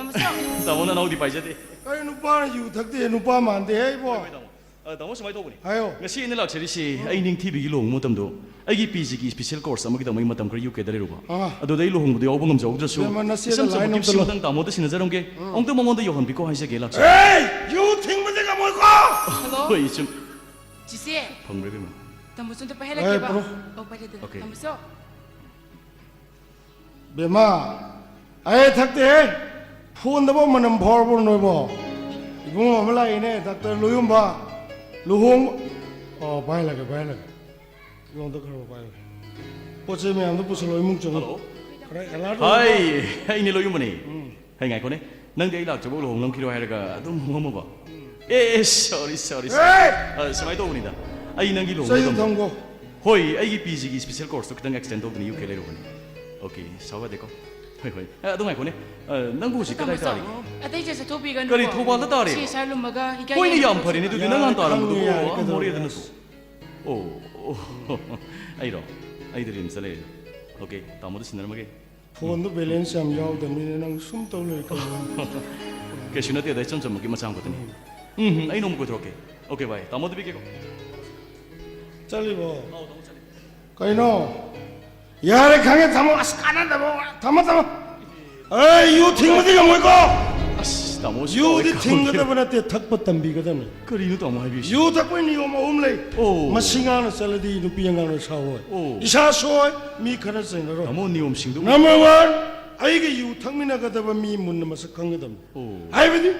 ꯇꯥꯃꯣ, ꯅꯅꯥꯎꯗꯤ ꯄꯥꯏꯖꯗꯦ꯫ ꯀꯔꯤ ꯅꯨꯄꯥꯅ ꯌꯨ ꯊꯛꯇꯦ, ꯅꯨꯄꯥ ꯃꯥꯟꯗꯦ ꯍꯦ, ꯏꯕꯣ꯫ ꯍꯣꯏ, ꯍꯣꯏ, ꯇꯥꯃꯣ꯫ ꯑ, ꯇꯥꯃꯣ, ꯁꯨꯃꯥꯏꯅ ꯇꯧꯕꯅꯤ꯫ ꯍꯥꯏꯌꯣ꯫ ꯉꯁꯤ ꯑꯩꯅ ꯂꯥꯛꯆꯔꯤꯁꯤ ꯑꯩ ꯅꯤꯡꯊꯤꯕꯤꯒꯤ ꯂꯨꯍꯣꯡꯕ ꯃꯇꯝꯗꯣ ꯑꯩꯒꯤ P G ꯒꯤ special course ꯑꯃꯒꯤꯗꯃꯛ ꯑꯩ ꯃꯇꯝ ꯈꯔ U K ꯗ ꯂꯩꯔꯨꯕ꯫ ꯑꯥ꯫ ꯑꯗꯨꯗ ꯑꯩ ꯂꯨꯍꯣꯡꯕꯗ ꯌꯥꯎꯕ ꯉꯝꯖꯍꯧꯗ꯭ꯔꯁꯨ ꯏꯕꯦꯝꯃ, ꯅꯆꯦꯗ ꯏꯆꯝ ꯆꯝꯕ line ꯑꯝꯇ gift ꯁꯤ ꯂꯧ꯫ ꯑꯝꯇꯪ ꯇꯥꯃꯣꯗ ꯁꯤꯟꯅꯖꯔꯝꯒꯦ꯫ ꯎꯝ꯫ ꯑꯃꯨꯛꯇ ꯃꯉꯣꯟꯗ ꯌꯧꯍꯟꯕꯤꯈꯣ ꯍꯥꯏꯖꯒꯦ, ꯂꯥꯛꯆꯔꯒꯦ꯫ ꯑꯦ! ꯌꯨ ꯊꯤꯡꯕꯗꯤ ꯉꯝꯃꯣꯏꯀꯣ! ꯍꯜꯂꯣ? ꯍꯣꯏ, ꯏꯆꯝ꯫ ꯆꯤꯆꯦ꯫ ꯐꯪꯕ꯭ꯔꯥ, ꯏꯕꯦꯝꯃ? ꯇꯥꯃꯣ, ꯁꯣꯝꯗ ꯄꯥꯏꯍꯜꯂꯛꯀꯦꯕ꯫ ꯑꯦ, ꯄꯨꯔꯣ꯫ ꯑꯧ, ꯄꯥꯏꯔꯦ, ꯑꯗꯨꯗꯤ꯫ OK꯫ ꯇꯥꯃꯣ, ꯆꯣ꯫ ꯕꯦꯝꯃ, ꯑꯩ ꯊꯛꯇꯦꯍꯦ꯫ ꯐꯣꯟꯗꯐꯥꯎ ꯃꯅꯝ ꯐꯥꯎꯔꯕ꯭ꯔꯣ ꯅꯣꯏꯕꯣ? ꯏꯕꯨꯡꯉꯣ ꯑꯃ ꯂꯥꯛꯏꯅꯦ, doctor ꯂꯣꯌꯨꯝꯕ꯫ ꯂꯨꯍꯣꯡꯕ꯫ ꯑꯣ, ꯄꯥꯏꯍꯜꯂꯒꯦ, ꯄꯥꯏꯍꯜꯂꯒꯦ꯫ ꯂꯣꯟꯗ ꯈꯔ ꯈꯔ ꯄꯥꯏꯌꯨ꯫ ꯄꯣꯠ ꯆꯩ ꯃꯌꯥꯝꯗꯣ ꯄꯨꯁꯜꯂꯣ, ꯏꯃꯨꯡ ꯆꯪꯉꯨ꯫ ꯍꯜꯂꯣ꯫ ꯈꯔ alert ꯑꯣꯏꯌꯨꯀꯣ꯫ ꯍꯥꯏ, ꯑꯩꯅꯦ ꯂꯣꯌꯨꯝꯕꯅꯦ꯫ ꯎꯝ꯫ ꯑꯩ ꯉꯥꯏꯈꯣꯅꯦ, ꯅꯪꯗꯤ ꯑꯩ ꯂꯥꯛꯇ꯭ꯔꯤꯐꯥꯎ ꯂꯨꯍꯣꯡꯂꯝꯈꯤꯔꯣꯏ ꯍꯥꯏꯔꯒ ꯑꯗꯨꯝ ꯍꯣꯡꯉꯝꯃꯕ? ꯑꯦ, ꯁꯣꯔꯤ ꯁꯣꯔꯤ ꯁꯣꯔꯤ꯫ ꯑꯦ! ꯑ, ꯁꯨꯃꯥꯏꯅ ꯇꯧꯕꯅꯤꯗ, ꯑꯩ ꯅꯪꯒꯤ ꯆꯩꯗꯨ ꯂꯨꯍꯣꯡꯕ ꯊꯝꯒꯣ꯫ ꯍꯣꯏ, ꯑꯩꯒꯤ ꯄꯤ ꯖꯤꯒꯤ ꯏꯁꯄꯤꯁꯦꯜ ꯀꯣꯔꯁꯇꯣ ꯈꯤꯇꯪ ꯑꯦꯛꯁꯇꯦꯟ ꯇꯧꯗꯅ ꯌꯨ ꯀꯦ ꯂꯩꯔꯨꯕꯅꯤ꯫ ꯑꯣꯀꯦ, ꯁꯥꯎ ꯌꯥꯗꯦꯀꯣ꯫ ꯍꯣꯏ ꯍꯣꯏ꯫ ꯑ, ꯑꯗꯨ ꯉꯥꯏꯈꯣꯅꯦ, ꯑ, ꯅꯪꯕꯨ ꯍꯧꯖꯤꯛ ꯀꯗꯥꯏ ꯇꯥꯔꯤꯒꯦ? ꯑꯇꯩꯁꯦ ꯆꯠꯊꯣꯛꯄꯤꯒꯅꯨꯀꯣ꯫ ꯀꯔꯤ, ꯊꯧꯕꯥꯜꯗ ꯇꯥꯔꯤꯕ? ꯁꯤ ꯁꯥꯔ ꯂꯨꯝꯃꯒ ꯍꯤꯒꯥꯏ ꯍꯣꯏꯅꯦ, ꯌꯥꯝ ꯐꯔꯦꯅꯦ ꯑꯗꯨꯗꯤ, ꯅꯪ ꯍꯥꯟꯅ ꯌꯥꯔꯦ, ꯇꯥꯔꯝꯕꯗꯨꯕꯨ ꯈꯪꯉꯦ, ꯌꯥꯔꯦ, ꯑ, ꯀꯩꯗꯧꯔꯒꯦ? ꯃꯣꯔꯦꯗ ꯅꯠꯇ꯭ꯔꯣ? ꯑꯣ, ꯑꯣ, ꯑꯩꯗꯤ ꯔꯤꯝꯁꯇ ꯂꯩꯔꯦ꯫ ꯑꯣꯀꯦ, ꯇꯥꯃꯣꯗ ꯁꯤꯟꯅꯔꯝꯃꯒꯦ꯫ ꯐꯣꯟꯗꯣ ꯕꯦꯂꯦꯟꯁ ꯌꯥꯝ ꯌꯥꯎꯗꯕꯅꯤꯅ ꯅꯪ ꯁꯨꯝ ꯇꯧ ꯂꯩ ꯀꯩꯅꯣ? ꯀꯩꯁꯨ ꯅꯠꯇꯦꯗ, ꯏꯆꯝ ꯆꯝꯕꯒꯤ ꯃꯆꯥ ꯑꯃꯈꯛꯇꯅꯤ꯫ ꯎꯝ, ꯎꯝ, ꯑꯩ ꯅꯣꯡꯃ ꯀꯣꯏꯊꯣꯔꯛꯀꯦ꯫ ꯑꯣꯀꯦ, ꯚꯥꯏ, ꯇꯥꯃꯣꯗ ꯄꯤꯒꯦꯀꯣ꯫ ꯆꯠꯂꯤꯕꯣ? ꯑꯧ, ꯇꯥꯃꯣ ꯆꯠꯂꯤ꯫ ꯀꯩꯅꯣ? ꯌꯥꯔꯦ, ꯈꯪꯉꯦ, ꯊꯝꯃꯣ꯫ ꯑꯁ, ꯀꯥꯟꯅꯗꯕ ꯋꯥ-, ꯊꯝꯃꯣ, ꯊꯝꯃꯣ꯫ ꯑꯩ ꯌꯨ ꯊꯤꯡꯕꯗꯤ ꯉꯝꯃꯣꯏꯀꯣ꯫ ꯑꯁ, ꯇꯥꯃꯣ, ꯁꯤ ꯌꯨꯗꯤ ꯀꯥꯎꯋꯦ, ꯊꯤꯡꯒꯗꯕ ꯀꯥꯎꯋꯦ꯫ ꯅꯠꯇꯦ, ꯊꯛꯄ ꯇꯝꯕꯤꯒꯗꯕꯅꯤ꯫ ꯀꯔꯤꯅꯣ ꯇꯥꯃꯣ ꯍꯥꯏꯕꯤꯔꯤꯁꯤ? ꯌꯨ ꯊꯛꯄꯒꯤ ꯅꯤꯌꯣꯝ ꯑꯍꯨꯝ ꯂꯩ꯫ ꯑꯣ꯫ ꯃꯁꯤ ꯉꯥꯡꯅ ꯆꯠꯂꯗꯤ ꯅꯨꯄꯤ ꯑꯉꯥꯡꯅ ꯁꯥꯎꯔꯣꯏ꯫ ꯑꯣ꯫ ꯏꯁꯥ ꯁꯣꯏ, ꯃꯤ ꯈꯔ ꯆꯩꯅꯔꯣꯏ꯫ ꯇꯥꯃꯣ, ꯅꯤꯌꯣꯝꯁꯤꯡꯗꯨ ꯅꯝꯕꯔ ꯋꯥꯟ, ꯑꯩꯒ ꯌꯨ ꯊꯛꯃꯤꯟꯅꯒꯗꯕ ꯃꯤ ꯃꯨꯟꯅ ꯃꯁꯛ ꯈꯪꯒꯗꯕꯅꯤ꯫ ꯑꯣ꯫ ꯍꯥꯏꯕꯗꯤ,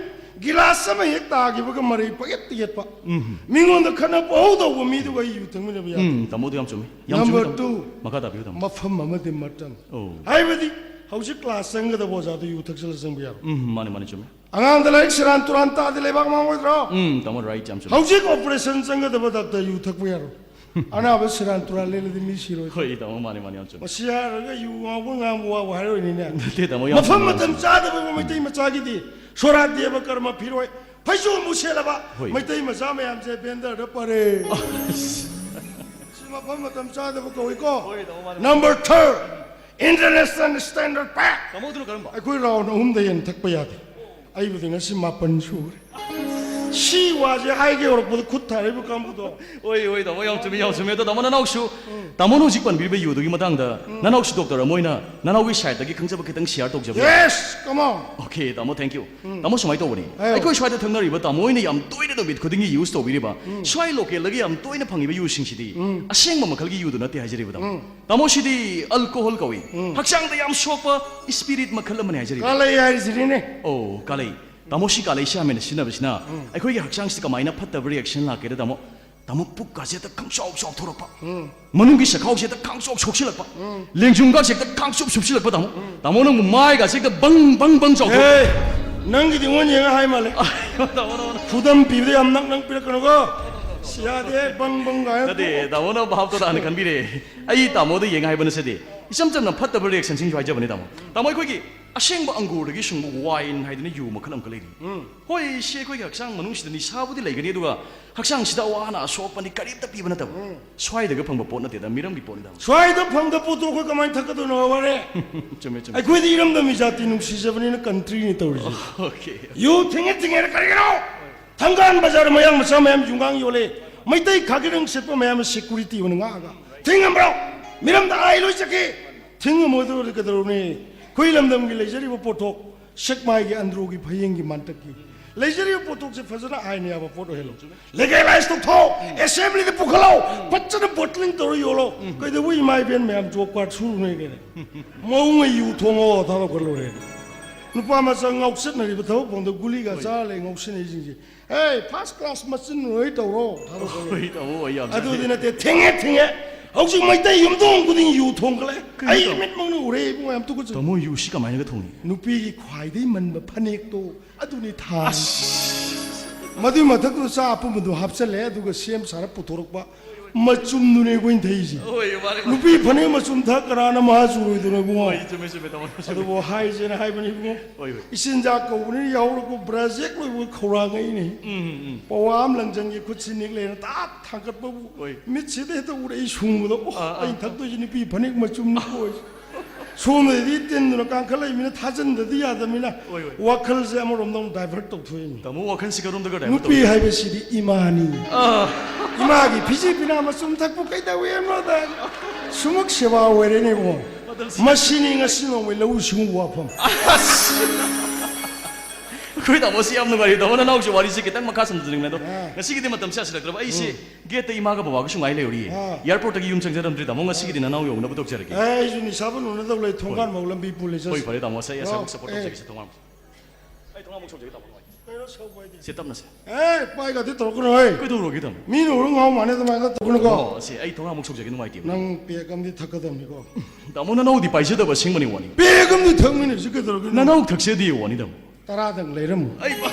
ꯒꯤꯂꯥꯁ ꯑꯃ ꯍꯦꯛ ꯇꯥꯈꯤꯕꯒ ꯃꯔꯩ ꯄꯪꯌꯦꯠꯇ ꯌꯦꯠꯄ꯫ ꯎꯝ꯫ ꯃꯤꯉꯣꯟꯗ ꯈꯠꯅ ꯄꯪꯍꯧ ꯇꯧꯕ ꯃꯤꯗꯨꯒ ꯑꯩ ꯌꯨ ꯊꯛꯃꯤꯟꯅꯕ ꯌꯥꯗꯦ꯫ ꯎꯝ, ꯇꯥꯃꯣꯗꯨ ꯌꯥꯝ ꯆꯨꯝꯃꯤ꯫ ꯌꯥꯝ ꯆꯨꯝꯃꯤ, ꯅꯝꯕꯔ ꯇꯥꯃꯣ꯫ ꯇꯨ, ꯃꯈꯥ ꯇꯥꯕꯤꯌꯨ, ꯇꯥꯃꯣ꯫ ꯃꯐꯝ ꯑꯃꯗꯤ ꯃꯇꯝ꯫ ꯑꯣ꯫ ꯍꯥꯏꯕꯗꯤ, ꯍꯧꯖꯤꯛ ꯀ꯭ꯂꯥꯁ ꯆꯪꯒꯗꯕ ꯑꯣꯖꯥꯗꯨ ꯌꯨ ꯊꯛꯆꯜꯂ ꯆꯪꯕ ꯌꯥꯔꯣꯏ꯫ ꯎꯝ, ꯃꯥꯅꯦ, ꯃꯥꯅꯦ, ꯆꯨꯝꯃꯤ꯫ ꯑꯉꯥꯡꯗ ꯂꯥꯏꯔꯤꯛ ꯁꯦꯔꯥꯟ ꯇꯨꯔꯥꯟ ꯇꯥꯗꯤ ꯂꯩꯕꯥꯛ ꯃꯥꯡꯉꯣꯏꯗ꯭ꯔꯣ? ꯎꯝ, ꯇꯥꯃꯣ, ꯔꯥꯏꯠ, ꯌꯥꯝ ꯆꯨꯝꯃꯤ꯫ ꯍꯧꯖꯤꯛ ꯑꯣꯄꯔꯦꯁꯟ ꯆꯪꯒꯗꯕ ꯗꯥꯛꯇꯔ ꯌꯨ ꯊꯛꯄ ꯌꯥꯔꯣꯏ꯫ ꯑꯅꯥꯕ ꯁꯦꯔꯥꯟ ꯇꯨꯔꯥꯟ ꯂꯦꯜꯂꯗꯤ ꯃꯤ ꯁꯤꯔꯣꯏ꯫ ꯍꯣꯏ, ꯇꯥꯃꯣ, ꯃꯥꯅꯦ, ꯃꯥꯅꯦ, ꯌꯥꯝ ꯆꯨꯝꯃꯤ꯫ ꯃꯁꯤ ꯍꯥꯏꯔꯒ ꯌꯨ ꯉꯥꯎꯕ ꯉꯥꯡꯕ ꯋꯥꯕ ꯍꯥꯏꯔꯣꯏꯅꯤꯅꯦ꯫ ꯅꯠꯇꯦ, ꯇꯥꯃꯣ, ꯌꯥꯝ ꯃꯐꯝ ꯆꯨꯝꯃꯤ, ꯌꯥꯝ ꯃꯇꯝ ꯆꯨꯝꯃꯤ꯫ ꯆꯥꯗꯕ ꯃꯩꯇꯩ ꯃꯆꯥꯒꯤꯗꯤ ꯁꯣꯔꯥꯠ ꯗꯦꯕ ꯀꯔꯃ ꯐꯤꯔꯣꯏ ꯐꯩꯖꯣꯝꯕꯨ ꯁꯦꯠꯂꯕ ꯍꯣꯏ꯫ ꯃꯩꯇꯩ ꯃꯆꯥ ꯃꯌꯥꯝꯁꯦ ꯕꯦꯟꯗꯔꯗ ꯄꯔꯦ꯫ ꯑꯁ꯫ ꯁꯤ ꯃꯐꯝ ꯃꯇꯝ ꯆꯥꯗꯕ ꯀꯧꯏꯀꯣ꯫ ꯍꯣꯏ, ꯇꯥꯃꯣ, ꯃꯥꯅꯦ꯫ ꯅꯝꯕꯔ ꯊꯥꯔꯠ, ꯏꯟꯇꯔꯅꯦꯁꯅꯦꯜ ꯁ꯭ꯇꯦꯟꯗꯔꯗ ꯄꯦꯛ꯫ ꯇꯥꯃꯣ, ꯑꯗꯨꯅ ꯀꯔꯝꯕ? ꯑꯩꯈꯣꯏ ꯔꯥꯎꯟ ꯑꯍꯨꯝꯗ ꯍꯦꯟꯅ ꯊꯛꯄ ꯌꯥꯗꯦ꯫ ꯑꯩꯕꯨꯗꯤ ꯉꯁꯤ ꯃꯥꯄꯟ ꯁꯨꯔꯦ꯫ ꯁꯤ ꯋꯥꯁꯦ ꯍꯥꯏꯒꯦ ꯍꯧꯔꯛꯄꯗ ꯈꯨꯠ ꯊꯥꯔꯛꯏꯕ ꯀꯥꯡꯕꯨꯗꯣ꯫ ꯍꯣꯏ, ꯍꯣꯏ, ꯇꯥꯃꯣ, ꯌꯥꯝ ꯆꯨꯝꯃꯤ, ꯌꯥꯝ ꯆꯨꯝꯃꯤ꯫ ꯑꯗꯣ ꯇꯥꯃꯣ, ꯅꯅꯥꯎꯁꯨ, ꯎꯝ꯫ ꯇꯥꯃꯣꯅ ꯍꯧꯖꯤꯛ ꯄꯟꯕꯤꯔꯤꯕ ꯌꯨꯗꯨꯒꯤ ꯃꯇꯥꯡꯗ, ꯎꯝ꯫ ꯅꯅꯥꯎꯁꯨ ꯗꯣꯛꯇꯔ ꯑꯃ ꯑꯣꯏꯅ ꯅꯅꯥꯎꯒꯤ ꯁꯥꯏꯠꯇꯒꯤ ꯈꯪꯖꯕ ꯈꯤꯇꯪ ꯁꯤꯌꯥꯔ ꯇꯧꯖꯕ ꯌꯥꯏ? Yes, come on. ꯑꯣꯀꯦ, ꯇꯥꯃꯣ, thank you꯫ ꯎꯝ꯫ ꯇꯥꯃꯣ, ꯁꯨꯃꯥꯏꯅ ꯇꯧꯕꯅꯤ꯫ ꯍꯥꯏꯌꯣ꯫ ꯑꯩꯈꯣꯏ ꯁ꯭ꯋꯥꯏꯗ ꯊꯛꯅꯔꯤꯕ ꯇꯥꯃꯣ ꯍꯣꯏꯅ ꯌꯥꯝ ꯇꯣꯏꯅ ꯅꯨꯃꯤꯠ ꯈꯨꯗꯤꯡꯒꯤ ꯌꯨꯁ ꯇꯧꯕꯤꯔꯤꯕ, ꯎꯝ꯫ ꯁ꯭ꯋꯥꯏ ꯂꯣꯀꯦꯜꯗꯒꯤ ꯌꯥꯝ ꯇꯣꯏꯅ ꯐꯪꯉꯤꯕ ꯌꯨꯁꯤꯡꯁꯤꯗꯤ ꯎꯝ꯫ ꯑꯁꯦꯡꯕ ꯃꯈꯜꯒꯤ ꯌꯨꯗꯨ ꯅꯠꯇꯦ ꯍꯥꯏꯖꯔꯤꯕ, ꯇꯥꯃꯣ꯫ ꯎꯝ꯫ ꯇꯥꯃꯣ, ꯁꯤꯗꯤ ꯑꯜꯀꯣꯍꯣꯜ ꯀꯧꯏ꯫ ꯎꯝ꯫ ꯍꯛꯆꯥꯡꯗ ꯌꯥꯝ ꯁꯣꯛꯄ ꯏꯁꯄꯤꯔꯤꯠ ꯃꯈꯜ ꯑꯃꯅꯤ ꯍꯥꯏꯖꯔꯤꯕ꯫ ꯀꯥꯂꯩ ꯍꯥꯏꯔꯤꯁꯤꯅꯤꯅꯦ꯫ ꯑꯣ, ꯀꯥꯂꯩ꯫ ꯇꯥꯃꯣ, ꯁꯤ ꯀꯥꯂꯩꯁꯤ ꯌꯥꯝ ꯍꯦꯟꯅ ꯁꯤꯖꯤꯟꯅꯕꯁꯤꯅ ꯎꯝ꯫ ꯑꯩꯈꯣꯏꯒꯤ ꯍꯛꯆꯥꯡꯁꯤꯗ ꯀꯃꯥꯏꯅ ꯐꯠꯇꯕ ꯔꯤꯌꯦꯛꯁꯟ ꯂꯥꯛꯀꯦꯗ, ꯇꯥꯃꯣ? ꯇꯥꯃꯣ, ꯄꯨꯛꯀꯥꯁꯦ ꯍꯦꯛꯇ ꯈꯪꯆꯥꯎ ꯆꯥꯎꯊꯣꯔꯛꯄ, ꯃꯅꯨꯡꯒꯤ ꯆꯈꯥꯎꯁꯦ ꯍꯦꯛꯇ ꯈꯪꯆꯣꯞ ꯁꯣꯛꯆꯤꯜꯂꯛꯄ, ꯂꯦꯡꯖꯨꯝꯒꯥꯁꯦ ꯍꯦꯛꯇ ꯈꯪꯆꯣꯞ ꯁꯨꯞꯆꯤꯜꯂꯛꯄ, ꯇꯥꯃꯣ꯫ ꯇꯥꯃꯣ, ꯅꯪꯕꯨ ꯃꯥꯏꯒꯥꯁꯦ ꯍꯦꯛꯇ ꯕꯪ ꯕꯪ ꯕꯪ ꯆꯥꯎꯊꯣꯔꯛꯄ꯫ ꯍꯦ, ꯅꯪꯒꯤꯗꯤ ꯑꯩꯉꯣꯟꯗ ꯌꯦꯡꯉ ꯍꯥꯏ ꯃꯥꯜꯂꯦ꯫ ꯑꯥ, ꯇꯥꯃꯣ, ꯇꯥꯃꯣ, ꯇꯥꯃꯣ꯫ ꯈꯨꯗꯝ ꯄꯤꯕꯗ ꯌꯥꯝ ꯅꯛ ꯅꯛ ꯄꯤꯔꯛꯀꯅꯨꯀꯣ꯫ ꯁꯤ ꯌꯥꯗꯦ, ꯕꯪ ꯕꯪ ꯒꯥꯏꯅ ꯅꯠꯇꯦ, ꯇꯥꯃꯣꯅ ꯚꯥꯞꯇꯣ ꯂꯥꯟꯅ ꯈꯟꯕꯤꯔꯦ꯫ ꯑꯩ ꯇꯥꯃꯣꯗ ꯌꯦꯡꯉ ꯍꯥꯏꯕ ꯅꯠꯆꯗꯦ꯫ ꯏꯆꯝ ꯆꯝꯅ ꯐꯠꯇꯕ ꯔꯤꯑꯦꯛꯁꯟꯁꯤꯡꯁꯨ ꯍꯥꯏꯖꯕꯅꯤ, ꯇꯥꯃꯣ꯫ ꯇꯥꯃꯣ, ꯑꯩꯈꯣꯏꯒꯤ ꯑꯁꯦꯡꯕ ꯑꯪꯒꯨꯔꯗꯒꯤ ꯁꯨꯡꯕ ꯋꯥꯏꯟ ꯍꯥꯏꯗꯅ ꯌꯨ ꯃꯈꯜ ꯑꯃꯈꯛ ꯂꯩꯔꯤ꯫ ꯎꯝ꯫ ꯍꯣꯏ, ꯁꯤ ꯑꯩꯈꯣꯏꯒꯤ ꯍꯛꯆꯥꯡ ꯃꯅꯨꯡꯁꯤꯗ ꯅꯤꯁꯥꯕꯨꯗꯤ ꯂꯩꯒꯅꯤ, ꯑꯗꯨꯒ ꯍꯛꯆꯥꯡꯁꯤꯗ ꯑꯋꯥ ꯑꯅꯥ ꯑꯁꯣꯛ ꯑꯄꯟꯗꯤ ꯀꯔꯤꯝꯇ ꯄꯤꯕ ꯅꯠꯇꯕ꯫ ꯎꯝ꯫ ꯁ꯭ꯋꯥꯏꯗꯒ ꯐꯪꯕ ꯄꯣꯠ ꯅꯠꯇꯦꯗ, ꯃꯤꯔꯝꯒꯤ ꯄꯣꯠꯅꯤꯗ꯫ ꯁ꯭ꯋꯥꯏꯗ ꯐꯪꯗ ꯄꯣꯠꯇꯣ ꯑꯩꯈꯣꯏ ꯀꯃꯥꯏꯅ ꯊꯛꯀꯗꯣꯏꯅꯣ, ꯋꯥꯔꯦ? ꯆꯨꯝꯃꯦ, ꯆꯨꯝꯃꯦ꯫ ꯑꯩꯈꯣꯏꯗꯤ ꯏꯔꯝꯗꯝ ꯏꯖꯥꯇꯤ ꯅꯨꯡꯁꯤꯖꯕꯅꯤꯅ ꯀꯟꯇ꯭ꯔꯤꯅꯤ ꯇꯧꯔꯤꯁꯦ꯫ ꯑꯣꯀꯦ꯫ ꯌꯨ ꯊꯤꯡꯉꯦ ꯊꯤꯡꯉꯦꯅ ꯀꯔꯤꯒꯤꯅꯣ? ꯊꯪꯒꯥꯜ ꯕꯖꯥꯔ ꯃꯌꯥꯡ ꯃꯆꯥ ꯃꯌꯥꯝ ꯌꯨꯝꯒꯥꯡ ꯌꯣꯜꯂꯦ꯫ ꯃꯩꯇꯩ ꯈꯥꯒꯤꯔꯪ ꯁꯦꯠꯄ ꯃꯌꯥꯝꯅ ꯁꯦꯀꯨꯔꯤꯇꯤ ꯑꯣꯏꯅ ꯉꯥꯛꯑꯒ ꯊꯤꯡꯉꯝꯕ꯭ꯔꯣ? ꯃꯤꯔꯝꯗ ꯑꯥꯏ ꯂꯣꯏ ꯆꯠꯈꯤ꯫ ꯊꯤꯡꯉꯝꯃꯣꯏꯗꯧꯔꯗꯤ ꯀꯩꯗꯧꯔꯨꯅꯤ? ꯑꯩꯈꯣꯏ ꯂꯝꯗꯝꯒꯤ ꯂꯩꯖꯔꯤꯕ ꯄꯣꯠꯊꯣꯛ, ꯁꯦꯛꯃꯥꯏꯒꯤ ꯑꯟꯗ꯭ꯔꯣꯒꯤ ꯐꯌꯦꯡꯒꯤ ꯃꯟꯇꯛꯀꯤ ꯂꯩꯖꯔꯤꯕ ꯄꯣꯠꯊꯣꯛꯁꯦ ꯐꯖꯅ ꯑꯥꯏꯟ ꯌꯥꯕ ꯄꯣꯠ ꯑꯣꯏꯍꯜꯂꯣ꯫ ꯂꯤꯒꯦꯂꯥꯏꯁ ꯇꯧꯊꯣꯛꯑꯣ꯫ ꯑꯦꯁꯦꯝꯕ꯭ꯂꯤꯗ ꯄꯨꯈꯠꯂꯣ꯫ ꯐꯖꯅ ꯕꯣꯇꯂꯤꯡ ꯇꯧꯔ ꯌꯣꯜꯂꯣ꯫ ꯀꯩꯗꯧꯕꯩ ꯏꯃꯥ ꯏꯕꯦꯟ ꯃꯌꯥꯝ ꯖꯣꯕ ꯀꯥꯔꯗ ꯁꯨꯔꯨꯅꯦꯒꯦ? ꯃꯧꯉꯩ ꯌꯨ ꯊꯣꯡꯉꯣ ꯊꯥꯗꯣꯛꯈ꯭ꯔ ꯂꯣꯏꯔꯦ꯫ ꯅꯨꯄꯥ ꯃꯆꯥ ꯉꯥꯎꯆꯠꯅꯔꯤꯕ ꯊꯕꯛ ꯐꯪꯗ ꯒꯨꯂꯤꯒ ꯆꯥꯔ ꯂꯩ ꯉꯥꯎꯁꯤꯟꯅꯩꯁꯤꯡꯁꯦ꯫ ꯍꯦ, ꯐꯥꯔꯁ ꯀ꯭ꯂꯥꯁ ꯃꯆꯤꯟ ꯍꯣꯏ ꯇꯧꯔꯣ꯫ ꯊꯕꯛ ꯇꯧꯔꯣ꯫ ꯍꯣꯏ, ꯇꯥꯃꯣ, ꯍꯣꯏ, ꯌꯥꯝ ꯑꯗꯨꯗꯤ ꯆꯥꯗꯦ꯫ ꯅꯠꯇꯦ, ꯊꯤꯡꯉꯦ, ꯊꯤꯡꯉꯦ꯫ ꯍꯧꯖꯤꯛ ꯃꯩꯇꯩ ꯌꯨꯝꯊꯣꯡ ꯈꯨꯗꯤꯡ ꯌꯨ ꯊꯣꯡꯒꯠꯂꯦ꯫ ꯀꯩꯅꯣ ꯑꯩ ꯇꯧ- ꯃꯤꯠꯃꯛꯅ ꯎꯔꯦ, ꯏꯕꯨꯡꯉꯣ, ꯌꯥꯝ ꯇꯨꯀꯠꯆꯩ꯫ ꯇꯥꯃꯣ, ꯌꯨꯁꯤ ꯀꯃꯥꯏꯅꯒ ꯊꯣꯡꯉꯤ? ꯅꯨꯄꯤꯒꯤ ꯈ꯭ꯋꯥꯏꯗꯒꯤ ꯃꯟꯕ ꯐꯅꯦꯛꯇꯣ, ꯑꯗꯨꯅꯤ ꯊꯥꯡ꯫ ꯑꯁ꯫ ꯃꯗꯨꯏ ꯃꯊꯛꯇꯨꯗ ꯆꯥ ꯑꯄꯨꯝꯕꯗꯣ ꯍꯥꯞꯆꯜꯂꯦ, ꯑꯗꯨꯒ ꯁꯦꯝ ꯁꯥꯔ ꯄꯨꯊꯣꯔꯛꯄ ꯃꯆꯨꯝꯗꯨꯅꯦ ꯑꯩꯈꯣꯏꯅ ꯊꯛꯏꯁꯦ꯫ ꯍꯣꯏ, ꯃꯥꯅꯦ, ꯃꯥꯅꯦ꯫ ꯅꯨꯄꯤ ꯐꯅꯦꯛ ꯃꯆꯨꯝ ꯊꯛ ꯀꯅꯥꯅ ꯃꯍꯥ ꯆꯨꯔꯣꯏꯗꯣꯏꯅꯣ, ꯏꯕꯨꯡꯉꯣ? ꯍꯣꯏ, ꯆꯨꯝꯃꯦ, ꯆꯨꯝꯃꯦ, ꯇꯥꯃꯣ, ꯆꯨꯝꯃꯦ꯫ ꯑꯗꯨꯕꯨ ꯍꯥꯏꯁꯦꯅ ꯍꯥꯏꯕꯅꯤ, ꯏꯕꯨꯡꯉꯣ꯫ ꯍꯣꯏ, ꯍꯣꯏ꯫ ꯏꯆꯤꯟꯖꯥꯛ ꯀꯧꯕꯅꯤꯅ ꯌꯥꯍꯧꯔꯛꯄ ꯕ꯭ꯔꯥꯖꯦꯛ ꯂꯣꯏꯕ ꯈꯧꯔꯥꯡꯉꯛꯏꯅꯦ꯫ ꯎꯝ, ꯎꯝ, ꯎꯝ꯫ ꯄꯋꯥ ꯑꯃ ꯂꯪꯖꯟꯒꯦ ꯈꯨꯠꯁꯤ ꯅꯤꯛꯂꯦꯅ ꯇꯥꯞ ꯊꯥꯡꯒꯠꯄꯕꯨ ꯍꯣꯏ꯫ ꯃꯤꯠꯁꯤꯗ ꯍꯦꯛꯇ ꯎꯔꯛꯏ ꯁꯨꯡꯕꯗ, ꯑꯣ, ꯑꯥ, ꯑꯥ꯫ ꯑꯩꯅ ꯊꯛꯇꯣꯏꯁꯤ ꯅꯨꯄꯤ ꯐꯅꯦꯛ ꯃꯆꯨꯝꯅꯤꯀꯣ꯫ ꯁꯣꯝꯗꯗꯤ ꯇꯤꯟꯗꯨꯅ ꯀꯥꯡꯈꯠꯂꯛꯏꯃꯤꯅ ꯊꯥꯖꯟꯗꯗꯤ ꯌꯥꯗꯕꯅꯤꯅ ꯍꯣꯏ, ꯍꯣꯏ꯫ ꯋꯥꯈꯜꯁꯦ ꯑꯃꯔꯣꯝꯗ ꯑꯃꯨꯛ ꯗꯥꯏꯚꯔꯠ ꯇꯧꯊꯣꯛꯏꯅꯤ꯫ ꯇꯥꯃꯣ, ꯋꯥꯈꯜꯁꯤ ꯀꯔꯣꯝꯗꯒ ꯗꯥꯏꯚꯔꯠ ꯅꯨꯄꯤ ꯇꯧꯏ? ꯍꯥꯏꯕꯁꯤꯗꯤ ꯏꯃꯥꯅꯤ꯫ ꯑꯥ꯫ ꯏꯃꯥꯒꯤ ꯐꯤꯖꯤ ꯐꯤꯅꯥ ꯃꯆꯨꯝ ꯊꯛꯄꯨ ꯀꯩꯗꯧꯋꯦ ꯑꯃꯗ ꯁꯨꯃꯛ ꯁꯦꯕꯥ ꯑꯣꯏꯔꯦꯅꯦꯕꯣ꯫ ꯃꯇꯝꯁꯤ ꯃꯁꯤꯅꯤ ꯉꯁꯤ ꯅꯣꯡꯃꯩ ꯂꯧꯎ ꯁꯤꯡꯎꯕ ꯋꯥꯐꯝ꯫ ꯑꯁ! ꯑꯩꯈꯣꯏ ꯇꯥꯃꯣꯁꯤ ꯌꯥꯝ ꯅꯨꯡꯉꯥꯏꯔꯤ꯫ ꯇꯥꯃꯣ, ꯅꯅꯥꯎꯁꯨ ꯋꯥꯔꯤꯁꯤ ꯈꯤꯇꯪ ꯃꯈꯥ ꯁꯝꯖꯅꯤꯡꯕꯅꯦ, ꯑꯗꯣ ꯑꯥ꯫ ꯉꯁꯤꯒꯤꯗꯤ ꯃꯇꯝꯁꯤ ꯌꯥꯁꯤꯜꯂꯛꯇ꯭ꯔꯕ꯫ ꯑꯩꯁꯤ ꯎꯝ꯫ ꯒꯦꯠꯇ ꯏꯃꯥꯒ ꯕꯕꯥꯒꯁꯨ ꯉꯥꯏ ꯂꯩꯔꯨꯔꯤꯌꯦ꯫ ꯑꯥ꯫ ꯑꯦꯌꯥꯔꯄꯣꯔꯠꯇꯒꯤ ꯌꯨꯝ ꯆꯪꯖꯔꯝꯗ꯭ꯔꯤ, ꯇꯥꯃꯣ꯫ ꯉꯁꯤꯒꯤꯗꯤ ꯅꯅꯥꯎ ꯌꯧꯅꯕ ꯇꯧꯖꯔꯒꯦ꯫ ꯑꯦ, ꯑꯩꯁꯨ ꯅꯤꯁꯥꯕ ꯂꯨꯅꯗꯧ ꯂꯩ, ꯊꯣꯡꯒꯥꯟ ꯍꯣꯏ꯫ ꯐꯥꯎ ꯂꯝꯕꯤ ꯄꯨꯜꯂꯦ, ꯍꯣꯏ, ꯆꯠꯁꯤ꯫ ꯐꯔꯦ, ꯇꯥꯃꯣ꯫ ꯑꯁ, ꯑꯩ ꯑꯁꯥꯃꯛ ꯂꯥꯛꯑꯣ꯫ ꯁꯞꯄꯣꯔꯠ ꯑꯦ꯫ ꯇꯧꯖꯒꯦꯁꯦ, ꯊꯣꯡꯒꯥꯟ꯫ ꯑꯩ ꯊꯣꯡ ꯑꯃꯨꯛ ꯁꯣꯛꯖꯒꯦ, ꯇꯥꯃꯣ, ꯅꯨꯡꯉꯥꯏꯇꯦ꯫ ꯁꯦ, ꯇꯞꯅꯁꯦ꯫ ꯑꯦ, ꯄꯥꯏꯒꯗꯤ ꯇꯧꯔꯛꯀꯅꯨ, ꯍꯦ꯫ ꯀꯩꯗꯧꯔꯒꯦ, ꯇꯥꯃꯣ? ꯃꯤꯅ ꯎꯔ ꯉꯥꯎ ꯃꯥꯟꯅꯦ, ꯑꯗꯨꯃꯥꯏꯅ ꯇꯧꯒꯅꯨꯀꯣ꯫ ꯑꯣ, ꯁꯦ, ꯑꯩ ꯊꯣꯡ ꯑꯃꯨꯛ ꯁꯣꯛꯖꯒꯦ, ꯅꯨꯡꯉꯥꯏꯇꯦ꯫ ꯅꯪ ꯄꯦꯛ ꯑꯃꯗꯤ ꯊꯛꯀꯗꯕꯅꯤꯀꯣ꯫ ꯇꯥꯃꯣ, ꯅꯅꯥꯎꯗꯤ ꯄꯥꯏꯖꯗꯕ ꯑꯁꯦꯡꯕꯅꯤ ꯋꯥꯅꯤ꯫ ꯄꯦꯛ ꯑꯃꯗꯤ ꯊꯛꯃꯤꯟꯅꯁꯤ, ꯀꯩꯗꯧꯔꯒꯦ? ꯅꯅꯥꯎ ꯊꯛꯆꯗꯦ ꯋꯥꯅꯤ, ꯇꯥꯃꯣ꯫ ꯇꯔꯥꯗꯪ ꯂꯩꯔꯝꯃꯨ꯫ ꯑꯩ ꯕꯥ-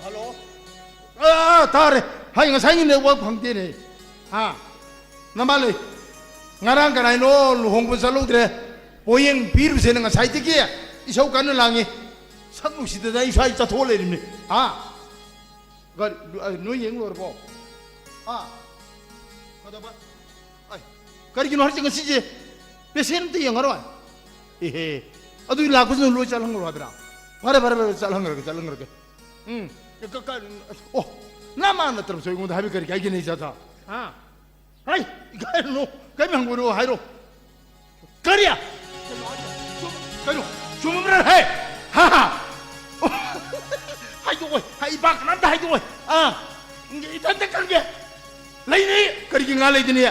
ꯍꯜꯂꯣ꯫ ꯑꯥ, ꯇꯥꯔꯦ꯫ ꯍꯩ, ꯉꯁꯥꯏꯒꯤ network ꯐꯪꯗꯦꯅꯦ꯫ ꯍꯥ? ꯅꯃꯥ ꯂꯩ꯫ ꯉꯔꯥꯡ ꯀꯅꯥꯏꯅꯣ ꯂꯨꯍꯣꯡꯕ ꯆꯠꯍꯧꯗ꯭ꯔꯦ? ꯄꯣꯌꯦꯡ ꯄꯤꯔꯨꯁꯦꯅ ꯉꯁꯥꯏꯗꯒꯤ ꯏꯁꯧ ꯀꯟꯅ ꯂꯥꯡꯉꯤ꯫ ꯁꯛ ꯅꯨꯡꯁꯤꯗꯗꯅ ꯑꯩ ꯁ꯭ꯋꯥꯏ ꯆꯠꯊꯣꯛꯑ ꯂꯩꯔꯤꯕꯅꯤ꯫ ꯍꯥ? ꯀꯔꯤ, ꯑ, ꯅꯣꯏ ꯌꯦꯡ ꯂꯣꯏꯔꯕꯣ? ꯑꯥ, ꯀꯩꯗꯧꯕ? ꯑꯩ, ꯀꯔꯤꯒꯤꯅꯣ ꯍꯥꯏꯁꯦ ꯉꯁꯤꯁꯦ? Patient ꯑꯝꯇ ꯌꯦꯡꯉꯔꯣꯏ? ꯏꯍꯦ, ꯑꯗꯨꯗꯤ ꯂꯥꯛꯄꯁꯤꯡꯗꯣ ꯂꯣꯏ ꯆꯠꯍꯟꯈ꯭ꯔꯣ ꯍꯥꯏꯕ꯭ꯔꯥ? ꯐꯔꯦ, ꯐꯔꯦ, ꯐꯔꯦ, ꯆꯠꯍꯟꯈ꯭ꯔꯒꯦ, ꯆꯠꯍꯟꯈ꯭ꯔꯒꯦ꯫ ꯎꯝ, ꯀ-, ꯀ-, ꯑꯣ, ꯅꯃꯥ ꯅꯠꯇ꯭ꯔꯕꯁꯨ ꯑꯩꯉꯣꯟꯗ ꯍꯥꯏꯕ ꯀꯔꯤ ꯀꯥꯏꯒꯦꯅꯦ, ꯏꯆꯥ? ꯍꯥ? ꯍꯩ, ꯏꯀꯥꯏꯔꯨꯅꯨ, ꯀꯔꯤꯝ ꯍꯪꯒꯅꯨ ꯍꯥꯏꯔꯣ꯫ ꯀꯔꯤ? ꯀꯩꯅꯣ, ꯆꯨꯝ-, ꯀꯩꯅꯣ, ꯆꯨꯝꯃꯕ꯭ꯔꯥ? ꯍꯦ! ꯍꯥ, ꯍꯥ! ꯍꯥꯏꯗꯣꯛꯑꯣꯏ, ꯍꯥꯏ, ꯏꯄꯥ ꯀꯅꯥꯝꯇ ꯍꯥꯏꯗꯣꯛꯑꯣꯏ꯫ ꯑꯥ, ꯏꯊꯟꯇ ꯈꯪꯒꯦ꯫ ꯂꯩꯅꯤ, ꯀꯔꯤꯒꯤ ꯉꯥ ꯂꯩꯗꯅꯤ?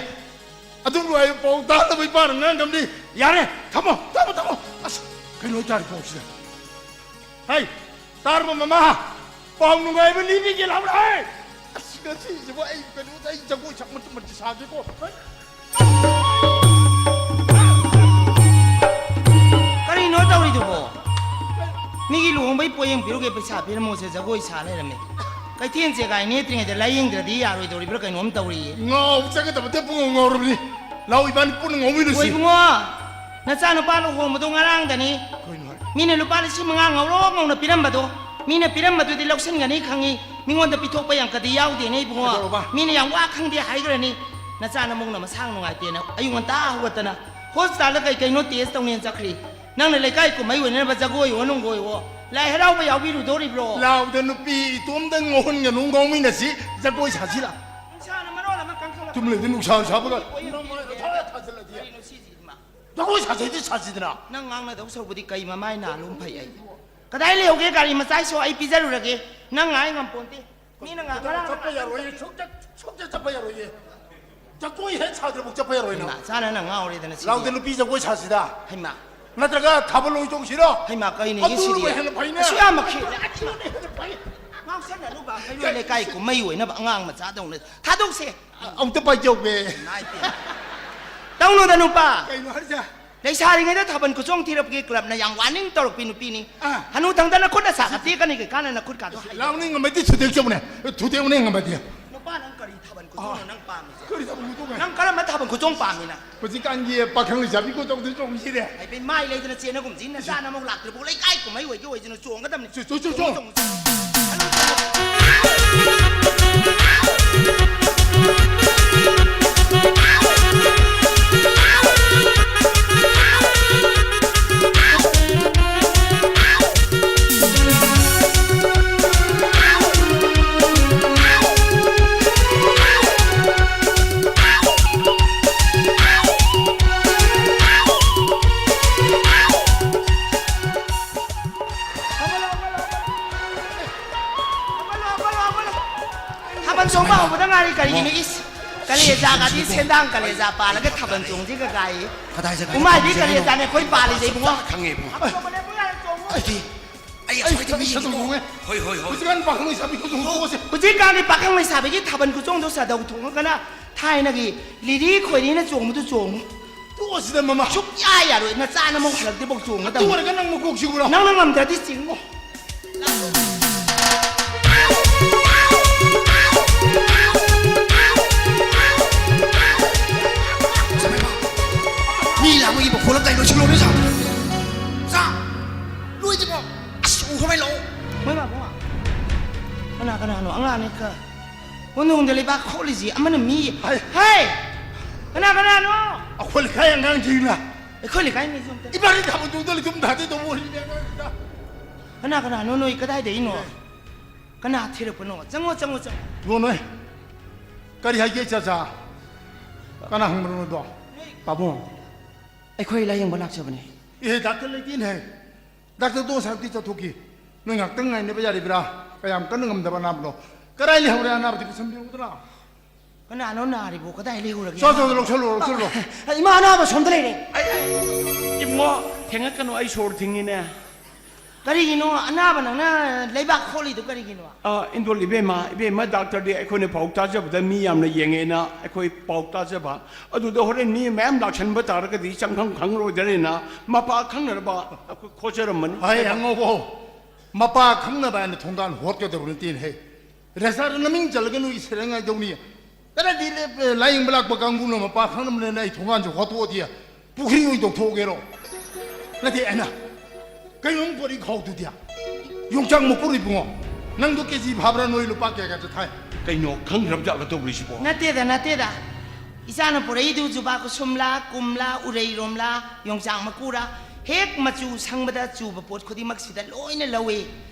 ꯑꯗꯨꯕꯨ ꯑꯩ ꯄꯥꯎ ꯇꯥꯗꯕ ꯏꯄꯥꯅ ꯉꯥꯡꯒꯝꯅꯤ꯫ ꯌꯥꯔꯦ, ꯊꯝꯃꯣ, ꯊꯝꯃꯣ, ꯊꯝꯃꯣ꯫ ꯑꯁ, ꯀꯩꯅꯣ ꯇꯥꯔꯤ ꯄꯥꯎꯁꯤꯗ? ꯍꯥꯏ, ꯇꯥꯔꯕꯣ ꯃꯃꯥ? ꯄꯥꯎ ꯅꯨꯡꯉꯥꯏꯕ ꯂꯤꯕꯤꯒꯦ ꯂꯥꯎꯅꯦ! ꯑꯁ, ꯉꯁꯤꯁꯤꯕꯨ ꯑꯩ ꯀꯩꯅꯣꯗ ꯑꯩ ꯖꯒꯣꯏ ꯁꯥ-, ꯃꯇꯨꯝ ꯃꯇꯨꯝ ꯁꯥꯒꯦꯀꯣ꯫ ꯀꯔꯤꯅꯣ ꯇꯧꯔꯤꯗꯨꯕꯣ? ꯃꯤꯒꯤ ꯂꯨꯍꯣꯡꯕꯩ ꯄꯣꯌꯦꯡ ꯄꯤꯔꯨꯒꯦ ꯄꯩꯁꯥ ꯄꯤꯔꯝꯃꯣꯁꯦ ꯖꯒꯣꯏ ꯁꯥ ꯂꯩꯔꯝꯃꯦ꯫ ꯀꯩꯊꯦꯜ ꯆꯦꯒꯥꯏ ꯅꯦꯠꯇ꯭ꯔꯤꯉꯩꯗ ꯂꯥꯏꯌꯦꯡꯗ꯭ꯔꯗꯤ ꯌꯥꯔꯣꯏꯗꯧꯔꯤꯕ꯭ꯔꯥ ꯀꯩꯅꯣꯝ ꯇꯧꯔꯤꯌꯦ꯫ ꯉꯥꯎ ꯆꯠꯀꯗꯕ ꯇꯦ ꯄꯨꯡꯉꯥꯎ ꯉꯥꯎꯔꯕꯅꯤ꯫ ꯂꯥꯎ ꯏꯕꯥꯅꯤ ꯄꯨꯟꯅ ꯉꯥꯎꯃꯤꯟꯅꯁꯤ꯫ ꯍꯣꯏ ꯏꯕꯨꯡꯉꯣ, ꯅꯆꯥꯅꯨꯄꯥ ꯂꯨꯍꯣꯡꯕꯗꯣ ꯉꯔꯥꯡꯗꯅꯤ꯫ ꯀꯩꯅꯣ ꯍꯥꯏ-, ꯃꯤꯅ ꯂꯨꯄꯥ ꯂꯤꯁꯤꯡ ꯃꯉꯥ ꯉꯧꯔꯣꯛ ꯉꯧꯅ ꯄꯤꯔꯝꯕꯗꯣ, ꯃꯤꯅ ꯄꯤꯔꯝꯕꯗꯨꯗꯤ ꯂꯧꯁꯤꯟꯒꯅꯤ ꯈꯪꯉꯤ, ꯃꯤꯉꯣꯟꯗ ꯄꯤꯊꯣꯛꯄ ꯌꯥꯝ ꯀꯗꯤ ꯌꯥꯎꯗꯦꯅꯦ ꯏꯕꯨꯡꯉꯣ꯫ ꯀꯩꯗꯧꯔꯕ? ꯃꯤꯅ ꯌꯥꯝ ꯋꯥ ꯈꯪꯗꯦ ꯍꯥꯏꯈ꯭ꯔꯅꯤ꯫ ꯅꯆꯥ ꯅꯃꯧꯅ ꯃꯁꯥ ꯅꯨꯡꯉꯥꯏꯇꯦꯅ ꯑꯌꯨꯛ ꯉꯟꯇꯥ ꯍꯧꯒꯠꯇꯅ ꯍꯣꯁꯄꯤꯇꯥꯜꯗ ꯀꯩ ꯀꯩꯅꯣ ꯇꯦꯁ ꯇꯧꯅꯦꯅ ꯆꯠꯈ꯭ꯔꯤ꯫ ꯅꯪꯅ ꯂꯩꯀꯥꯏ ꯀꯨꯝꯍꯩ ꯑꯣꯏꯅꯅꯕ ꯖꯒꯣꯏ ꯑꯣ ꯅꯨꯡꯒꯣꯏ ꯑꯣ ꯂꯥꯏ ꯍꯔꯥꯎꯕ ꯌꯥꯎꯕꯤꯔꯨꯗꯣꯔꯤꯕ꯭ꯔꯣ? ꯂꯥꯎꯗ ꯅꯨꯄꯤ ꯏꯇꯣꯝꯗ ꯉꯧꯍꯟꯒꯅꯨ, ꯉꯧꯃꯤꯟꯅꯁꯤ, ꯖꯒꯣꯏ ꯁꯥꯁꯤꯔ? ꯅꯨꯡꯁꯥꯅ ꯃꯔꯣꯜ ꯑꯃ ꯀꯟꯈꯠꯂꯛꯄ꯫ ꯇꯨꯝꯂꯩꯗ ꯅꯨꯡꯁꯥ ꯁꯥꯕꯒ꯫ ꯀꯩꯅꯣ ꯁꯤꯁꯤꯃ? ꯖꯒꯣꯏ ꯁꯥꯁꯤꯗꯤ ꯁꯥꯁꯤꯗꯅ꯫ ꯅꯪ ꯉꯥꯡꯅꯗꯧ ꯁꯔꯨꯛꯄꯨꯗꯤ ꯀꯩ ꯃꯃꯥꯏ ꯅꯥꯜꯂꯨꯝ ꯐꯩ ꯑꯩ꯫ ꯀꯗꯥꯏ ꯂꯩꯍꯧꯒꯦ ꯒꯥꯔꯤ ꯃꯆꯥ ꯏꯁꯣ? ꯑꯩ ꯄꯤꯖꯔꯨꯔꯒꯦ꯫ ꯅꯪ ꯉꯥꯏ ꯉꯝꯄꯣꯟꯇꯦ꯫ ꯃꯤꯅ ꯉꯥ-, ꯉꯔꯥꯡ ꯆꯠꯄ ꯌꯥꯔꯣꯏꯌꯦ, ꯁꯨꯡꯆꯠ, ꯁꯨꯡꯆꯠ ꯆꯠꯄ ꯌꯥꯔꯣꯏꯌꯦ꯫ ꯖꯒꯣꯏ ꯍꯦꯛ ꯁꯥꯗ꯭ꯔꯤꯐꯥꯎ ꯆꯠꯄ ꯌꯥꯔꯣꯏ ꯅꯪ꯫ ꯍꯩꯃꯥ, ꯆꯥꯅ ꯅꯪ ꯉꯥꯎꯔꯦꯗꯅ ꯁꯤꯗꯤ꯫ ꯂꯥꯎꯗ ꯅꯨꯄꯤ ꯖꯒꯣꯏ ꯁꯥꯁꯤꯗ꯫ ꯍꯩꯃꯥ꯫ ꯅꯠꯇ꯭ꯔꯒ ꯊꯥꯕꯜ ꯂꯣꯏ ꯆꯣꯡꯁꯤꯔꯣ? ꯍꯩꯃꯥ, ꯀꯩꯅꯣ ꯑꯗꯨꯅꯕꯨ ꯁꯤꯗꯤ? ꯍꯦꯟꯅ ꯐꯩꯅꯦ꯫ ꯑꯁꯨꯛ ꯌꯥꯝ ꯃꯈꯦꯜꯂꯦ꯫ ꯑꯗꯨꯅ ꯍꯦꯟꯅ ꯐꯩ꯫ ꯉꯥꯎꯁꯟꯅꯅꯨꯕ, ꯀꯩꯅꯣ ꯂꯩꯀꯥꯏ ꯀꯨꯝꯍꯩ ꯑꯣꯏꯅꯕ ꯑꯉꯥꯡ ꯃꯆꯥꯗꯧꯅ ꯊꯥꯗꯣꯛꯁꯦ꯫ ꯑ-, ꯑꯃꯨꯛꯇ ꯄꯥꯏꯖꯧꯒꯦ꯫ ꯏꯃꯥꯏ ꯄꯦꯝꯃ꯫ ꯇꯧꯅꯨꯗ ꯅꯨꯄꯥ꯫ ꯀꯩꯅꯣ ꯍꯥꯏꯁꯦ? ꯂꯩꯁꯥꯔꯤꯉꯩꯗ ꯊꯥꯕꯜ ꯈꯨꯆꯣꯡ ꯊꯤꯔꯛꯄꯒꯤ ꯀ꯭ꯂꯕꯅ ꯌꯥꯝ ꯋꯥꯔꯅꯤꯡ ꯇꯧꯔꯛꯄꯤ ꯅꯨꯄꯤꯅꯤ꯫ ꯑꯥ꯫ ꯍꯅꯨ ꯊꯪꯗꯅ ꯈꯨꯠꯅ ꯁꯥ ꯈꯠꯇꯦꯛꯀꯅꯤ ꯀꯩ ꯀꯥꯟꯅ ꯅꯈꯨꯠ ꯀꯥꯗꯣ ꯍꯥꯏ-꯫ ꯂꯥꯎꯅꯤꯡ ꯉꯝꯃꯗꯤ ꯊꯨꯗꯦꯛꯆꯧꯅꯦ꯫ ꯊꯨꯗꯦꯛꯎꯅꯦ ꯉꯝꯃꯗꯤ꯫ ꯅꯨꯄꯥ ꯅꯪ ꯀꯔꯤ ꯊꯥꯕꯜ ꯈꯨꯆꯣꯡꯅꯣ ꯑꯥ꯫ ꯅꯪ ꯄꯥꯝꯃꯤꯁꯦ? ꯀꯔꯤ ꯊꯥꯕꯜ ꯈꯨꯆꯣꯡꯅꯣ? ꯅꯪ ꯀꯔꯝꯕ ꯊꯥꯕꯜ ꯈꯨꯆꯣꯡ ꯄꯥꯝꯃꯤꯅ? ꯍꯧꯖꯤꯛꯀꯥꯟꯒꯤ ꯄꯥꯈꯪ ꯂꯩꯁꯥꯕꯤ ꯈꯨꯆꯣꯡꯗꯣ ꯆꯣꯡꯁꯤꯔꯦ꯫ ꯍꯥꯏꯕꯩ ꯃꯥꯏ ꯂꯩꯗꯅ ꯆꯦꯟꯅꯒꯨꯝꯁꯤ ꯅꯆꯥꯅ ꯑꯃꯨꯛ ꯂꯥꯛꯇ꯭ꯔꯤꯕꯨ ꯂꯩꯀꯥꯏ ꯀꯨꯝꯍꯩ ꯑꯣꯏꯒꯦ ꯑꯣꯏꯁꯤꯅ ꯆꯣꯡꯒꯗꯕꯅꯤ꯫ ꯆꯣ-, ꯆꯣ-, ꯆꯣ-, ꯆꯣ꯫ ꯆꯣꯡꯉꯨ, ꯆꯣꯡꯉꯨ, ꯆꯣꯡꯉꯨ꯫ ꯊꯥꯕꯜ ꯆꯣꯡꯕ ꯍꯧꯕꯗ ꯉꯥꯏꯔꯤ, ꯀꯔꯤꯒꯤꯅꯣ? ꯏꯁ, ꯀꯂꯦꯖꯥꯒꯗꯤ ꯁꯦꯟꯗꯥꯡ ꯀꯂꯦꯖꯥ ꯄꯥꯜꯂꯒ ꯊꯥꯕꯜ ꯆꯣꯡꯁꯤꯒ ꯀꯥꯏꯌꯦ꯫ ꯀꯗꯥꯏ ꯖꯒꯥꯗ ꯎꯃꯥꯏꯕꯤ ꯄꯥꯜꯂꯤꯁꯦ ꯍꯥꯏꯅꯣ? ꯀꯂꯦꯖꯥꯅꯦ ꯑꯩꯈꯣꯏ ꯄꯥꯜꯂꯤꯁꯦ, ꯏꯕꯨꯡꯉꯣ꯫ ꯈꯪꯉꯦ, ꯏꯕꯨꯡꯉꯣ꯫ ꯆꯣꯡꯕꯅꯦ, ꯏꯕꯨꯡꯉꯣ, ꯌꯥꯔꯦ, ꯆꯣꯡꯉꯣ꯫ ꯑꯩꯗꯤ ꯑꯩ ꯑꯩ ꯑꯁ꯭ꯋꯥꯏꯗ ꯃꯤ ꯑꯩ ꯁꯛ ꯌꯦꯡꯉꯤꯀꯣ꯫ ꯇꯧꯅꯤꯡꯉꯦ꯫ ꯍꯣꯏ, ꯍꯣꯏ, ꯍꯣꯏ꯫ ꯍꯧꯖꯤꯛꯀꯥꯟ ꯄꯥꯈꯪ ꯂꯩꯁꯥꯕꯤꯒꯤ ꯊꯥꯕꯜ ꯈꯨꯆꯣꯡꯗꯣ ꯁꯥꯗꯧ ꯊꯣꯛꯑꯁꯦ꯫ ꯍꯧꯖꯤꯛꯀꯥꯟꯒꯤ ꯄꯥꯈꯪ ꯂꯩꯁꯥꯕꯤꯒꯤ ꯊꯥꯕꯜ ꯈꯨꯆꯣꯡꯗꯣ ꯁꯥꯗꯧ ꯊꯣꯛꯑꯒꯅ ꯊꯥꯏꯅꯒꯤ ꯂꯤꯔꯤ ꯈꯣꯏꯔꯤꯅ ꯆꯣꯡꯕꯗꯨ ꯆꯣꯡꯉꯨ꯫ ꯇꯣꯛꯑꯁꯤꯗ, ꯃꯃꯥ꯫ ꯁꯨꯛꯌꯥ ꯌꯥꯔꯣꯏ, ꯅꯆꯥ ꯅꯃꯧ ꯍꯜꯂꯛꯇ꯭ꯔꯤꯐꯥꯎ ꯑꯗꯨ ꯆꯣꯡꯒꯗꯕꯅꯤ꯫ ꯑꯣꯏꯔꯒ ꯅꯪ ꯃꯀꯣꯛ ꯆꯤꯛꯎꯔꯣ? ꯅꯪꯅ ꯉꯝꯗ꯭ꯔꯗꯤ ꯆꯤꯡꯉꯣ꯫ ꯃꯤ ꯂꯥꯛꯄꯒꯤ ꯃꯈꯣꯜ ꯑꯃ ꯇꯥꯏ, ꯂꯣꯏꯁꯤꯜꯂꯣ, ꯂꯣꯏꯁꯤꯜꯂꯣ꯫ ꯆꯥ! ꯂꯣꯏꯗ꯭ꯔꯤꯕꯣ? ꯑꯁ, ꯎꯈ꯭ꯔꯕ ꯍꯥꯏ ꯂꯥꯛꯑꯣ꯫ ꯃꯣꯏ ꯃꯥ, ꯃꯣꯏ ꯃꯥ꯫ ꯀꯅꯥ ꯀꯅꯥꯅꯣ ꯑꯉꯥꯡꯅꯦ ꯈ-, ꯀꯣꯅꯨꯡꯗ ꯂꯩꯕꯥꯛ ꯈꯣꯛꯂꯤꯁꯤ ꯑꯃꯅ ꯃꯤ꯫ ꯍꯥꯏ꯫ ꯍꯥꯏ! ꯀꯅꯥ ꯀꯅꯥꯅꯣ? ꯑꯩꯈꯣꯏ ꯂꯩꯀꯥꯏ ꯑꯉꯥꯡꯁꯤꯡꯅ꯫ ꯑꯩꯈꯣꯏ ꯂꯩꯀꯥꯏ ꯃꯤꯁꯨ ꯑꯝꯇ꯫ ꯏꯕꯥꯅꯤ ꯊꯥꯕꯜ ꯆꯣꯡꯗ ꯂꯩꯊꯨꯝ ꯊꯥꯗꯦ ꯇꯧꯕ ꯋꯥꯔꯤꯅꯦ ꯑꯉꯥꯡꯁꯤꯡꯅ꯫ ꯀꯅꯥ ꯀꯅꯥꯅꯣ ꯅꯣꯏ ꯀꯗꯥꯏꯗꯒꯤꯅꯣ? ꯀꯅꯥ ꯊꯤꯔꯛꯄꯅꯣ? ꯆꯪꯉꯣ, ꯆꯪꯉꯣ, ꯆꯪꯉꯣ꯫ ꯏꯕꯣ ꯅꯣꯏ ꯀꯔꯤ ꯍꯥꯏꯒꯦ ꯏꯆꯥꯆꯥ? ꯀꯅꯥ ꯍꯪꯕꯅꯣ ꯑꯗꯣ? ꯄꯥꯕꯨꯡ꯫ ꯑꯩꯈꯣꯏ ꯂꯥꯌꯦꯡꯕ ꯂꯥꯛꯆꯕꯅꯤ꯫ ꯑꯦ, ꯗꯥꯛꯇꯔ ꯂꯩꯇꯦꯅꯦꯍꯦ꯫ ꯗꯥꯛꯇꯔꯗꯣ ꯉꯁꯥꯏ ꯆꯠꯊꯣꯛꯈꯤ꯫ ꯅꯣꯏ ꯉꯥꯛꯇꯪ ꯉꯥꯏꯅꯕ ꯌꯥꯔꯤꯕ꯭ꯔꯥ? ꯀꯌꯥꯝ ꯀꯟꯅ ꯉꯝꯗꯕ ꯑꯅꯥꯕꯅꯣ? ꯀꯗꯥꯏ ꯂꯩꯍꯧꯔꯦ ꯑꯅꯥꯕꯗꯤ? ꯄꯨꯁꯟꯕꯤꯔꯛꯎꯗꯅ꯫ ꯀꯅꯥꯅꯣ ꯅꯥꯔꯤꯕꯣ? ꯀꯗꯥꯏ ꯂꯩꯍꯧꯔꯒꯦ? ꯆꯣ, ꯆꯣ, ꯆꯣ, ꯂꯧꯁꯜꯂꯣ, ꯂꯧꯁꯜꯂꯣ꯫ ꯑ, ꯏꯃꯥ ꯑꯅꯥꯕ ꯁꯣꯝꯗ ꯂꯩꯔꯦ꯫ ꯑꯩ, ꯑꯩ, ꯏꯕꯨꯡꯉꯣ, ꯊꯦꯡꯉꯛꯀꯅꯨ, ꯑꯩ ꯁꯣꯔ ꯊꯤꯡꯉꯤꯅꯦ꯫ ꯀꯔꯤꯒꯤꯅꯣ ꯑꯅꯥꯕ ꯅꯪꯅ ꯂꯩꯕꯥꯛ ꯈꯣꯠꯂꯤꯗꯣ ꯀꯔꯤꯒꯤꯅꯣ? ꯑ, ꯏꯟꯗꯣꯜ ꯏꯕꯦꯝꯃ, ꯏꯕꯦꯝꯃ, ꯗꯥꯛꯇꯔꯗꯤ ꯑꯩꯈꯣꯏꯅ ꯄꯥꯎ ꯇꯥꯖꯕꯗ ꯃꯤ ꯌꯥꯝꯅ ꯌꯦꯡꯉꯦꯅ ꯑꯩꯈꯣꯏ ꯄꯥꯎ ꯇꯥꯖꯕ꯫ ꯑꯗꯨꯗ ꯍꯣꯔꯦꯟ ꯃꯤ ꯃꯌꯥꯝ ꯂꯥꯛꯁꯟꯕ ꯇꯥꯔꯒꯗꯤ ꯆꯪꯐꯝ ꯈꯪꯉꯔꯣꯏꯗ꯭ꯔꯦꯅ ꯃꯄꯥ ꯈꯪꯅꯔꯕ ꯑꯩꯈꯣꯏ ꯈꯣꯠꯆꯔꯝꯕꯅꯤ꯫ ꯍꯥꯏ, ꯑꯉꯧꯕꯧ, ꯃꯄꯥ ꯈꯪꯅꯕ ꯍꯥꯏꯅ ꯊꯣꯡꯒꯥꯟ ꯍꯣꯠꯀꯗꯧꯕ ꯅꯠꯇꯦꯅꯦꯍꯦ꯫ ꯔꯦꯖꯥꯔ ꯅꯃꯤꯡ ꯆꯜꯂꯒ ꯅꯣꯏꯒꯤ ꯁꯦꯔꯦꯡ ꯉꯥꯏꯗꯧꯅꯤ꯫ ꯀꯔꯗꯤ ꯂꯦꯞ-, ꯂꯥꯌꯦꯡꯕ ꯂꯥꯛꯄ ꯀꯥꯡꯕꯨꯅ ꯃꯄꯥ ꯈꯪꯅꯕꯅꯦꯅ ꯑꯩ ꯊꯣꯡꯒꯥꯟꯁꯦ ꯍꯣꯠꯇꯣꯛꯑꯗꯤ ꯄꯨꯈ꯭ꯔꯤ ꯑꯣꯏꯅ ꯇꯧꯊꯣꯛꯑꯒꯦꯔꯣ? ꯅꯠꯇꯦ, ꯑꯩꯅ ꯀꯩꯅꯣꯝ ꯄꯣꯔꯤ ꯈꯥꯎꯗꯨꯗꯤ? ꯌꯣꯡꯆꯥꯛ ꯃꯀꯨꯔ ꯏꯕꯨꯡꯉꯣ, ꯅꯪꯗꯣ ꯀꯦꯖꯤ ꯐꯥꯕ꯭ꯔꯥ? ꯅꯣꯏ ꯂꯨꯄꯥ ꯀꯌꯥ ꯀꯌꯥ ꯊꯥꯏ? ꯀꯩꯅꯣ, ꯈꯪꯗ꯭ꯔꯕ ꯖꯥꯠꯂ ꯇꯧꯔꯤꯁꯤꯕꯣ? ꯅꯠꯇꯦꯗ, ꯅꯠꯇꯦꯗ꯫ ꯏꯆꯥꯅ ꯄꯨꯔꯛꯏꯗꯨ ꯖꯨꯕꯥ ꯀꯨꯁꯨꯝꯂꯥ, ꯀꯨꯝꯂꯥ, ꯎꯔꯩꯔꯣꯝꯂꯥ, ꯌꯣꯡꯆꯥꯛ ꯃꯀꯨꯔꯥ, ꯍꯦꯛ ꯃꯆꯨ ꯁꯪꯕꯗ ꯆꯨꯕ ꯄꯣꯠ ꯈꯨꯗꯤꯡꯃꯛꯁꯤꯗ ꯂꯣꯏꯅ ꯂꯧꯏ꯫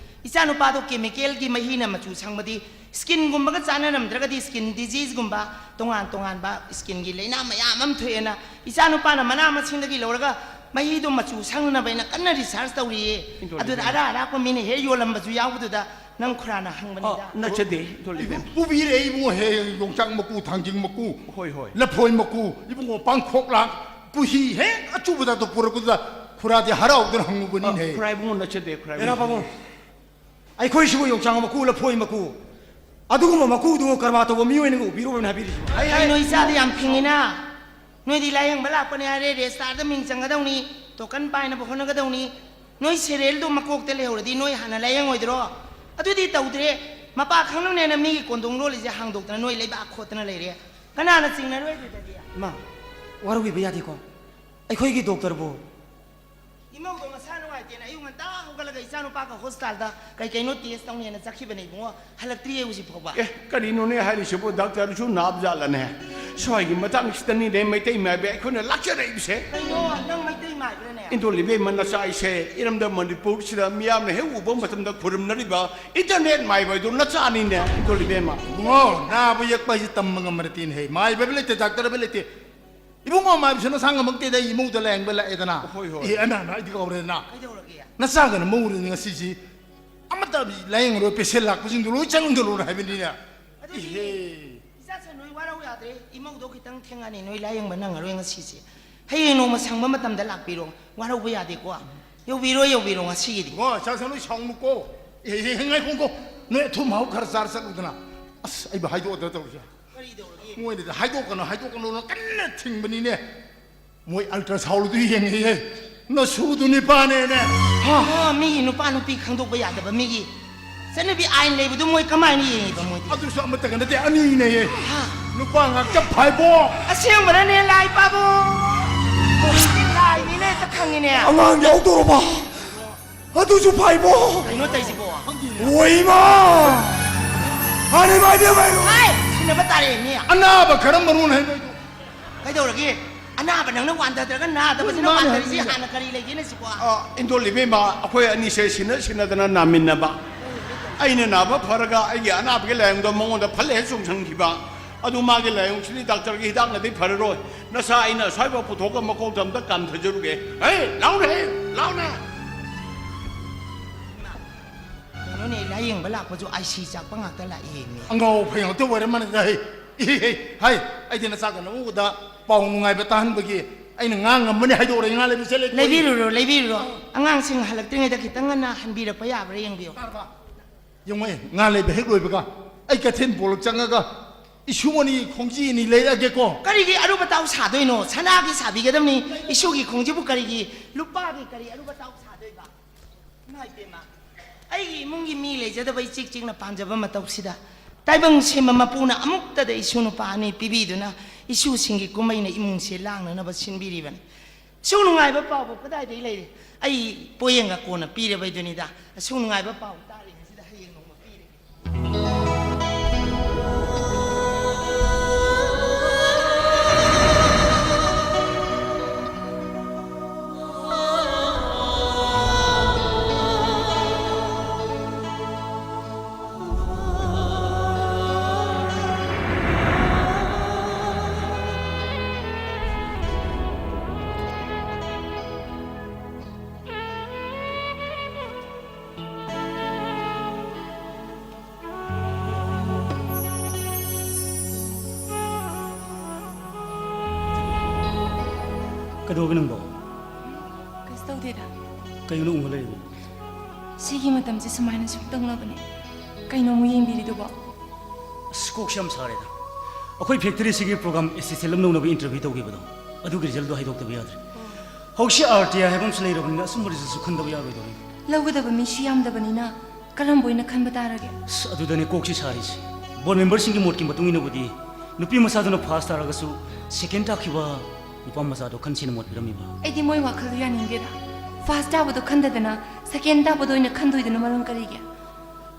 ꯏꯆꯥꯅꯨꯄꯥꯗꯣ ꯀꯦꯃꯤꯀꯦꯜꯒꯤ ꯃꯍꯤꯅ ꯃꯆꯨ ꯁꯪꯕꯗꯤ ꯁ꯭ꯀꯤꯟꯒꯨꯝꯕꯒ ꯆꯥꯟꯅꯔꯝꯗ꯭ꯔꯒꯗꯤ ꯁ꯭ꯀꯤꯟ ꯗꯤꯖꯤꯖꯒꯨꯝꯕ, ꯇꯣꯉꯥꯟ ꯇꯣꯉꯥꯟꯕ ꯁ꯭ꯀꯤꯟꯒꯤ ꯂꯥꯏꯅꯥ ꯃꯌꯥꯝ ꯑꯃ ꯊꯣꯛꯑꯦꯅ ꯏꯆꯥꯅꯨꯄꯥꯅ ꯃꯅꯥ ꯃꯁꯤꯡꯗꯒꯤ ꯂꯧꯔꯒ ꯃꯍꯤꯗꯣ ꯃꯆꯨ ꯁꯪꯅꯕ ꯍꯥꯏꯅ ꯀꯟꯅ ꯔꯤꯁꯥꯔꯆ ꯇꯧꯔꯤꯌꯦ꯫ ꯏꯟꯗꯣꯜ ꯑꯗꯨꯗ ꯏꯕꯦꯝꯃ꯫ ꯑꯔꯥꯛ ꯑꯔꯥꯛꯄ ꯃꯤꯅ ꯍꯦꯛ ꯌꯣꯜꯂꯝꯕꯁꯨ ꯌꯥꯎꯕꯗꯨꯗ ꯅꯪ ꯈꯨꯔꯥꯅ ꯍꯪꯕꯅꯤꯗ꯫ ꯑ, ꯅꯠꯆꯗꯦ, ꯏꯟꯗꯣꯜ ꯏꯕꯦꯝꯃ꯫ ꯄꯨꯕꯤꯔꯛꯑꯦ ꯏꯕꯨꯡꯉꯣ, ꯍꯦ, ꯌꯣꯡꯆꯥꯛ ꯃꯀꯨ, ꯊꯥꯡꯖꯤꯡ ꯃꯀꯨ, ꯍꯣꯏ, ꯍꯣꯏ꯫ ꯂꯐꯣꯏ ꯃꯀꯨ, ꯏꯕꯨꯡꯉꯣ, ꯄꯥꯡꯈꯣꯛꯂꯥ, ꯀꯨꯍꯤ ꯍꯦꯛ ꯑꯆꯨꯕꯗ ꯄꯨꯔꯛꯄꯗꯨꯗ ꯈꯨꯔꯥꯗꯤ ꯍꯔꯥꯎꯗꯅ ꯍꯪꯉꯨꯕꯅꯤꯅꯦ꯫ ꯑ, ꯈꯨꯔꯥ ꯏꯕꯨꯡꯉꯣ, ꯅꯠꯆꯗꯦ, ꯈꯨꯔꯥ ꯍꯦꯔꯥ ꯏꯕꯨꯡꯉꯣ꯫ ꯄꯥꯕꯨꯡ, ꯑꯩꯈꯣꯏꯁꯤꯕꯨ ꯌꯣꯡꯆꯥꯛ ꯃꯀꯨ, ꯂꯐꯣꯏ ꯃꯀꯨ, ꯑꯗꯨꯒꯨꯝꯕ ꯃꯀꯨꯗꯨ ꯀꯔꯕꯥꯔ ꯇꯧꯕ ꯃꯤꯑꯣꯏꯅꯒ ꯎꯕꯤꯔꯨꯕꯅ ꯍꯥꯏꯕꯤꯔꯤꯁꯤꯕꯨ? ꯑꯩ, ꯑꯩ, ꯀꯩꯅꯣ ꯏꯆꯥꯗꯤ ꯌꯥꯝ ꯐꯤꯡꯉꯤꯅ? ꯅꯣꯏꯗꯤ ꯂꯥꯌꯦꯡꯕ ꯂꯥꯛꯄꯅꯦ ꯍꯥꯏꯔꯦ, ꯔꯦꯖꯤꯁꯇꯥꯔꯗ ꯃꯤꯡ ꯆꯪꯒꯗꯧꯅꯤ, ꯇꯣꯀꯟ ꯄꯥꯏꯅꯕ ꯍꯣꯠꯅꯒꯗꯧꯅꯤ꯫ ꯅꯣꯏ ꯁꯦꯔꯤꯌꯦꯜꯗꯣ ꯃꯀꯣꯛꯇ ꯂꯩꯍꯧꯔꯗꯤ ꯅꯣꯏ ꯍꯥꯟꯅ ꯂꯥꯌꯦꯡꯉꯣꯏꯗ꯭ꯔꯣ? ꯑꯗꯨꯗꯤ ꯇꯧꯗ꯭ꯔꯦ꯫ ꯃꯄꯥ ꯈꯪꯅꯕꯅꯦꯅ ꯃꯤꯒꯤ ꯀꯣꯟꯗꯣꯡ ꯂꯣꯜꯂꯤꯁꯦ ꯍꯥꯡꯗꯣꯛꯇꯅ ꯅꯣꯏ ꯂꯩꯕꯥꯛ ꯈꯣꯠꯇꯅ ꯂꯩꯔꯦ꯫ ꯀꯅꯥꯅ ꯆꯤꯡꯅꯔꯣꯏ ꯑꯗꯨꯗꯗꯤ? ꯏꯃꯥ, ꯋꯥꯔꯧꯕꯤꯕ ꯌꯥꯗꯦꯀꯣ꯫ ꯑꯩꯈꯣꯏꯒꯤ ꯗꯣꯛꯇꯔꯕꯨ ꯏꯃꯧꯗꯣ ꯃꯁꯥ ꯅꯨꯡꯉꯥꯏꯇꯦꯅ ꯑꯌꯨꯛ ꯉꯟꯇꯥ ꯍꯧꯒꯠꯂꯒ ꯏꯆꯥꯅꯨꯄꯥꯒ ꯍꯣꯁꯄꯤꯇꯥꯜꯗ ꯀꯩ ꯀꯩꯅꯣ ꯇꯦꯁ ꯇꯧꯅꯦꯅ ꯆꯠꯈꯤꯕꯅꯦ ꯏꯕꯨꯡꯉꯣ, ꯍꯜꯂꯛꯇ꯭ꯔꯤꯌꯦ ꯍꯧꯖꯤꯛ ꯐꯥꯎꯕ꯫ ꯑꯦ, ꯀꯔꯤꯅꯣꯅꯦ ꯍꯥꯏꯔꯤꯁꯤꯕꯨ? ꯗꯥꯛꯇꯔꯁꯨ ꯅꯥꯕ ꯖꯥꯠꯂꯅꯦ? ꯁ꯭ꯋꯥꯏꯒꯤ ꯃꯇꯥꯡꯁꯤꯗꯅꯤꯅꯦ ꯃꯩꯇꯩ ꯃꯥꯏꯕ ꯑꯩꯈꯣꯏꯅ ꯂꯥꯛꯆꯔꯛꯏꯕꯁꯦ꯫ ꯀꯩꯅꯣ, ꯅꯪ ꯃꯩꯇꯩ ꯃꯥꯏꯕ꯭ꯔꯅꯦ? ꯏꯟꯗꯣꯜ ꯏꯕꯦꯝꯃ, ꯅꯆꯥ ꯑꯩꯁꯦ ꯏꯔꯝꯗꯝ ꯃꯅꯤꯄꯨꯔꯁꯤꯗ ꯃꯤꯌꯥꯝꯅ ꯍꯦꯛ ꯎꯕ ꯃꯇꯝꯗ ꯈꯨꯔꯨꯝꯅꯔꯤꯕ ꯏꯟꯇꯔꯅꯦꯠ ꯃꯥꯏꯕ ꯍꯥꯏꯗꯨ ꯅꯆꯥꯅꯤꯅꯦ, ꯏꯟꯗꯣꯜ ꯏꯕꯦꯝꯃ꯫ ꯏꯕꯨꯡꯉꯣ, ꯅꯥꯕ ꯌꯦꯛꯄ ꯍꯥꯏꯁꯤ ꯇꯝꯕ ꯉꯝꯕ ꯅꯠꯇꯦꯅꯦꯍꯦ꯫ ꯃꯥꯏꯕ ꯍꯥꯏꯕ ꯂꯩꯇꯦ, ꯗꯥꯛꯇꯔ ꯍꯥꯏꯕ ꯂꯩꯇꯦ꯫ ꯏꯕꯨꯡꯉꯣ ꯑꯃ ꯍꯥꯏꯕꯁꯤ ꯅꯁꯥ ꯉꯝꯃꯛꯇꯦꯗ, ꯑꯩ ꯏꯃꯧꯗ ꯂꯥꯌꯦꯡꯕ ꯂꯥꯛꯑꯦꯗꯅ꯫ ꯍꯣꯏ, ꯍꯣꯏ꯫ ꯑꯦ, ꯑꯅꯥ ꯑꯅꯥ ꯑꯩꯗꯤ ꯀꯧꯔꯦꯗꯅ꯫ ꯀꯩꯗꯧꯔꯒꯦ? ꯅꯆꯥꯒꯅ ꯃꯧꯔꯦꯅꯦ ꯉꯁꯤꯁꯤ꯫ ꯑꯃꯠꯇ ꯂꯥꯌꯦꯡꯉꯔꯣꯏ, ꯄꯦꯁꯦꯟ ꯂꯥꯛꯄꯁꯤꯡꯗꯣ ꯂꯣꯏ ꯆꯪꯗꯔꯣꯅ ꯍꯥꯏꯕꯅꯤꯅꯦ꯫ ꯑꯗꯨꯗꯤ ꯏꯍꯦ꯫ ꯏꯆꯥꯁꯦ ꯅꯣꯏ ꯋꯥꯔꯧ ꯌꯥꯗ꯭ꯔꯦ, ꯏꯃꯧꯗꯣ ꯈꯤꯇꯪ ꯊꯦꯡꯉꯅꯤ, ꯅꯣꯏ ꯂꯥꯌꯦꯡꯕ ꯅꯪꯉꯔꯣꯏ ꯉꯁꯤꯁꯦ꯫ ꯍꯌꯦꯡ ꯅꯣꯡꯃ ꯁꯪꯕ ꯃꯇꯝꯗ ꯂꯥꯛꯄꯤꯔꯣ, ꯋꯥꯔꯧꯕ ꯌꯥꯗꯦꯀꯣ꯫ ꯌꯧꯕꯤꯔꯣ, ꯌꯧꯕꯤꯔꯣ ꯉꯁꯤꯒꯤꯗꯤ꯫ ꯉꯣ, ꯏꯆꯥꯁꯦ ꯅꯣꯏ ꯁꯥꯎꯅꯨꯀꯣ꯫ ꯑꯦ, ꯑꯦ, ꯑꯦ, ꯉꯥꯏꯈꯣꯀꯣ꯫ ꯅꯣꯏ ꯑꯊꯨꯝ ꯑꯍꯥꯎ ꯈꯔ ꯆꯥꯔ ꯆꯠꯂꯨꯗꯅ꯫ ꯑꯁ, ꯑꯩꯕꯨ ꯍꯥꯏꯗꯣꯛꯑꯗ꯭ꯔꯥ ꯇꯧꯔꯤꯁꯦ꯫ ꯀꯔꯤ ꯇꯧꯔꯒꯦ? ꯃꯣꯏꯅꯗꯤ ꯍꯥꯏꯗꯣꯛꯀꯅꯨ, ꯍꯥꯏꯗꯣꯛꯀꯅꯨꯅ ꯀꯟꯅ ꯊꯤꯡꯕꯅꯤꯅꯦ꯫ ꯃꯣꯏ ꯑꯜꯇ꯭ꯔꯥꯁꯥꯎꯟꯗꯨ ꯌꯦꯡꯉꯦꯌꯦ꯫ ꯅꯁꯨꯗꯨ ꯅꯤꯄꯥꯅꯦꯅꯦ꯫ ꯍꯥ? ꯑꯣ, ꯃꯤꯒꯤ ꯅꯨꯄꯥ ꯅꯨꯄꯤ ꯈꯪꯗꯣꯛꯄ ꯌꯥꯗꯕ ꯃꯤꯒꯤ ꯆꯠꯅꯕꯤ ꯑꯥꯏꯟ ꯂꯩꯕꯗꯨ ꯃꯣꯏ ꯀꯃꯥꯏꯅ ꯌꯦꯡꯉꯤꯕ ꯃꯣꯏꯗꯤ? ꯑꯗꯨꯁꯨ ꯑꯃꯠꯇꯒ ꯅꯠꯇꯦ, ꯑꯅꯤꯅꯦꯌꯦ꯫ ꯍꯥ? ꯅꯨꯄꯥ ꯉꯥꯛꯇ ꯐꯥꯏꯕꯣ꯫ ꯑꯁꯦꯡꯕꯅꯅꯦ, ꯂꯥꯏ ꯄꯥꯕꯣ꯫ ꯂꯥꯏꯅꯤꯅꯦ, ꯍꯦꯛꯇ ꯈꯪꯉꯤꯅꯦ꯫ ꯑꯉꯥꯡ ꯌꯥꯎꯗꯣꯔꯕ? ꯑꯗꯨꯁꯨ ꯐꯥꯏꯕꯣ꯫ ꯀꯩꯅꯣ ꯇꯧꯔꯤꯁꯤꯕꯣ? ꯑꯣꯏꯃ! ꯑꯔꯦ ꯃꯥꯏ ꯕꯦꯝꯃ! ꯍꯥꯏ! ꯁꯤꯟꯅꯕ ꯇꯥꯔꯦ, ꯃꯤ꯫ ꯑꯅꯥꯕ ꯈꯔ ꯃꯔꯣꯟ ꯍꯥꯏꯕ ꯑꯩꯗꯣ꯫ ꯀꯩꯗꯧꯔꯒꯦ? ꯑꯅꯥꯕ ꯅꯪꯅ ꯋꯥꯟꯊꯗ꯭ꯔꯒ ꯅꯥꯗꯕꯁꯤꯅ ꯃꯥꯅꯦ, ꯋꯥꯟꯊꯔꯤꯁꯤ ꯃꯥꯅꯦ꯫ ꯍꯥꯟꯅ ꯀꯔꯤ ꯂꯩꯒꯦꯅꯦ ꯁꯤꯕꯣ? ꯑ, ꯏꯟꯗꯣꯜ ꯏꯕꯦꯝꯃ, ꯑꯩꯈꯣꯏ ꯑꯅꯤꯁꯦ ꯁꯤꯟꯅ ꯁꯤꯟꯅꯗꯅ ꯅꯥꯃꯤꯟꯅꯕ꯫ ꯑꯩꯅ ꯅꯥꯕ ꯐꯔꯒ ꯑꯩꯒꯤ ꯑꯅꯥꯕꯒꯤ ꯂꯥꯏꯑꯣꯡꯗꯣ ꯃꯉꯣꯟꯗ ꯐꯠ ꯍꯦꯛ ꯆꯣꯡꯁꯤꯟꯈꯤꯕ꯫ ꯑꯗꯨ ꯃꯥꯒꯤ ꯂꯥꯏꯑꯣꯡꯁꯤꯗꯤ ꯗꯥꯛꯇꯔꯒꯤ ꯍꯤꯗꯥꯛꯅꯗꯤ ꯐꯔꯔꯣꯏ꯫ ꯅꯁꯥ ꯑꯩꯅ ꯑꯁ꯭ꯋꯥꯏꯐꯥꯎ ꯄꯨꯊꯣꯛꯑꯒ ꯃꯀꯣꯛꯇ ꯑꯝꯇ ꯀꯥꯝꯊꯖꯔꯨꯒꯦ꯫ ꯍꯦ, ꯂꯥꯎꯅꯦ, ꯍꯦ, ꯂꯥꯎꯅꯦ꯫ ꯀꯩꯅꯣꯅꯦ, ꯂꯥꯏꯌꯦꯡꯕ ꯂꯥꯛꯄꯁꯨ ꯑꯥꯏ ꯁꯤ ꯆꯥꯛꯄ ꯉꯥꯛꯇ ꯂꯥꯛꯑꯦꯃꯤ꯫ ꯑꯉꯥꯎ ꯑꯐꯩ ꯉꯥꯛꯇ ꯑꯣꯏꯔ ꯃꯥꯜꯂꯦꯗ, ꯍꯩ꯫ ꯏꯍꯦ, ꯍꯩ, ꯍꯥꯏ, ꯑꯩꯗꯤ ꯅꯆꯥꯒ ꯅꯃꯧꯒꯗ ꯄꯥꯎ ꯅꯨꯡꯉꯥꯏꯕ ꯇꯥꯍꯟꯕꯒꯤ ꯑꯩꯅ ꯉꯥꯡꯉꯝꯕꯅꯤ ꯍꯥꯏꯗꯣꯛꯑꯔꯦ, ꯉꯥ ꯂꯩꯕ ꯆꯠꯂꯦ꯫ ꯂꯩꯕꯤꯔꯨꯔꯣ, ꯂꯩꯕꯤꯔꯨꯔꯣ꯫ ꯑꯉꯥꯡꯁꯤꯡ ꯍꯜꯂꯛꯇ꯭ꯔꯤꯉꯩꯗ ꯈꯤꯇꯪ ꯉꯟꯅ ꯍꯟꯕꯤꯔꯛꯄ ꯌꯥꯕ꯭ꯔꯥ ꯌꯦꯡꯕꯤꯌꯨ꯫ ꯇꯥꯔꯕ? ꯌꯦꯡꯉꯣ, ꯉꯥ ꯂꯩꯕ ꯍꯦꯛ ꯂꯣꯏꯕꯒ ꯑꯩ ꯀꯩꯊꯦꯜ ꯄꯣꯂꯛ ꯆꯪꯉꯒ ꯏꯁꯨ ꯑꯅꯤ ꯈꯣꯡꯖꯤ ꯑꯅꯤ ꯂꯩꯔꯛꯑꯒꯦꯀꯣ꯫ ꯀꯔꯤꯒꯤ ꯑꯔꯨꯕ ꯇꯥꯎ ꯁꯥꯗꯣꯏꯅꯣ? ꯁꯅꯥꯒꯤ ꯁꯥꯕꯤꯒꯗꯕꯅꯤ꯫ ꯏꯁꯨꯒꯤ ꯈꯣꯡꯖꯤꯕꯨ ꯀꯔꯤꯒꯤ ꯂꯨꯄꯥꯒꯤ ꯀꯔꯤ ꯑꯔꯨꯕ ꯇꯥꯎ ꯁꯥꯗꯣꯏꯕ? ꯏꯃꯥ ꯏꯕꯦꯝꯃ, ꯑꯩꯒꯤ ꯏꯃꯨꯡꯒꯤ ꯃꯤ ꯂꯩꯖꯗꯕ ꯏꯆꯤꯛ ꯆꯤꯛꯅ ꯄꯥꯟꯖꯕ ꯃꯇꯧꯁꯤꯗ ꯇꯥꯏꯕꯪ ꯁꯤꯟꯕ ꯃꯄꯨꯅ ꯑꯃꯨꯛꯇꯗ ꯏꯁꯨ ꯅꯨꯄꯥ ꯑꯅꯤ ꯄꯤꯕꯤꯗꯨꯅ ꯏꯁꯨꯁꯤꯡꯒꯤ ꯀꯨꯝꯍꯩꯅ ꯏꯃꯨꯡꯁꯦ ꯂꯥꯡꯅꯅꯕ ꯁꯤꯟꯕꯤꯔꯤꯕꯅꯤ꯫ ꯑꯁꯨꯛ ꯅꯨꯡꯉꯥꯏꯕ ꯄꯥꯎꯕꯨ ꯀꯗꯥꯏꯗꯒꯤ ꯂꯩꯔꯦ? ꯑꯩ ꯄꯣꯌꯦꯡꯒ ꯀꯣꯟꯅ ꯄꯤꯔꯕꯩꯗꯨꯅꯤꯗ꯫ ꯑꯁꯨꯛ ꯅꯨꯡꯉꯥꯏꯕ ꯄꯥꯎ ꯇꯥꯔꯤꯉꯩꯁꯤꯗ ꯍꯌꯦꯡ ꯅꯣꯡꯃ ꯄꯤꯔꯦ꯫ ꯀꯩꯗꯧꯔꯒꯦ ꯅꯪꯕꯣ? ꯀꯩꯁꯨ ꯇꯧꯗꯦꯗ꯫ ꯀꯩꯅꯣ ꯎꯪꯉ ꯂꯩꯔꯤꯕꯣ? ꯁꯤꯒꯤ ꯃꯇꯝꯁꯦ ꯁꯨꯃꯥꯏꯅ ꯁꯨꯝ ꯇꯧꯅꯕꯅꯦ꯫ ꯀꯩꯅꯣ ꯑꯃꯨꯛ ꯌꯦꯡꯕꯤꯔꯤꯗꯨꯕꯣ? ꯑꯁ, ꯀꯣꯛꯁꯦ ꯌꯥꯝ ꯁꯥꯔꯦꯗ꯫ ꯑꯩꯈꯣꯏ ꯐꯦꯛꯇꯔꯤꯁꯤꯒꯤ ꯄ꯭ꯔꯣꯒ꯭ꯔꯥꯝ ꯑꯦꯁꯤꯁꯇꯦꯟ ꯑꯃ ꯂꯧꯅꯕ ꯏꯟꯇꯔꯚ꯭ꯌꯨ ꯇꯧꯈꯤꯕꯗꯣ, ꯑꯗꯨꯒꯤ ꯔꯤꯖꯜꯗꯣ ꯍꯥꯏꯗꯣꯛꯇꯕ ꯌꯥꯗ꯭ꯔꯦ꯫ ꯍꯧꯖꯤꯛꯁꯤ ꯑꯥꯔ ꯇꯤ ꯑꯥꯏ ꯍꯥꯏꯕ ꯑꯃꯁꯨ ꯂꯩꯔꯕꯅꯤꯅ ꯑꯁꯨꯝꯕ ꯔꯤꯖꯜꯁꯨ ꯈꯟꯗꯕ ꯌꯥꯔꯣꯏꯗꯧꯔꯤ꯫ ꯂꯧꯒꯗꯕ ꯃꯤꯁꯨ ꯌꯥꯝꯗꯕꯅꯤꯅ ꯀꯔꯝꯕ ꯑꯣꯏꯅ ꯈꯟꯕ ꯇꯥꯔꯒꯦ? ꯑꯁ, ꯑꯗꯨꯗꯅꯦ ꯀꯣꯛꯁꯤ ꯁꯥꯔꯤꯁꯦ꯫ ꯕꯣꯔꯗ ꯃꯦꯝꯕꯔꯁꯤꯡꯒꯤ ꯃꯣꯠꯀꯤ ꯃꯇꯨꯡ ꯏꯟꯅꯕꯨꯗꯤ ꯅꯨꯄꯤ ꯃꯆꯥꯗꯨꯅ ꯐꯥꯔꯁ ꯇꯥꯔꯒꯁꯨ ꯁꯦꯀꯦꯟ ꯇꯥꯈꯤꯕ ꯅꯨꯄꯥ ꯃꯆꯥꯗꯣ ꯈꯟꯁꯦꯅ ꯃꯣꯠ ꯄꯤꯔꯝꯃꯤꯕ꯫ ꯑꯩꯗꯤ ꯃꯣꯏ ꯋꯥꯈꯜꯗꯨ ꯌꯥꯅꯤꯡꯗꯦꯗ꯫ ꯐꯥꯔꯁ ꯇꯥꯕꯗꯣ ꯈꯟꯗꯗꯅ ꯁꯦꯀꯦꯟ ꯇꯥꯕꯗ ꯑꯣꯏꯅ ꯈꯟꯗꯣꯏꯗꯨꯅ ꯃꯔꯝ ꯀꯔꯤꯒꯤ?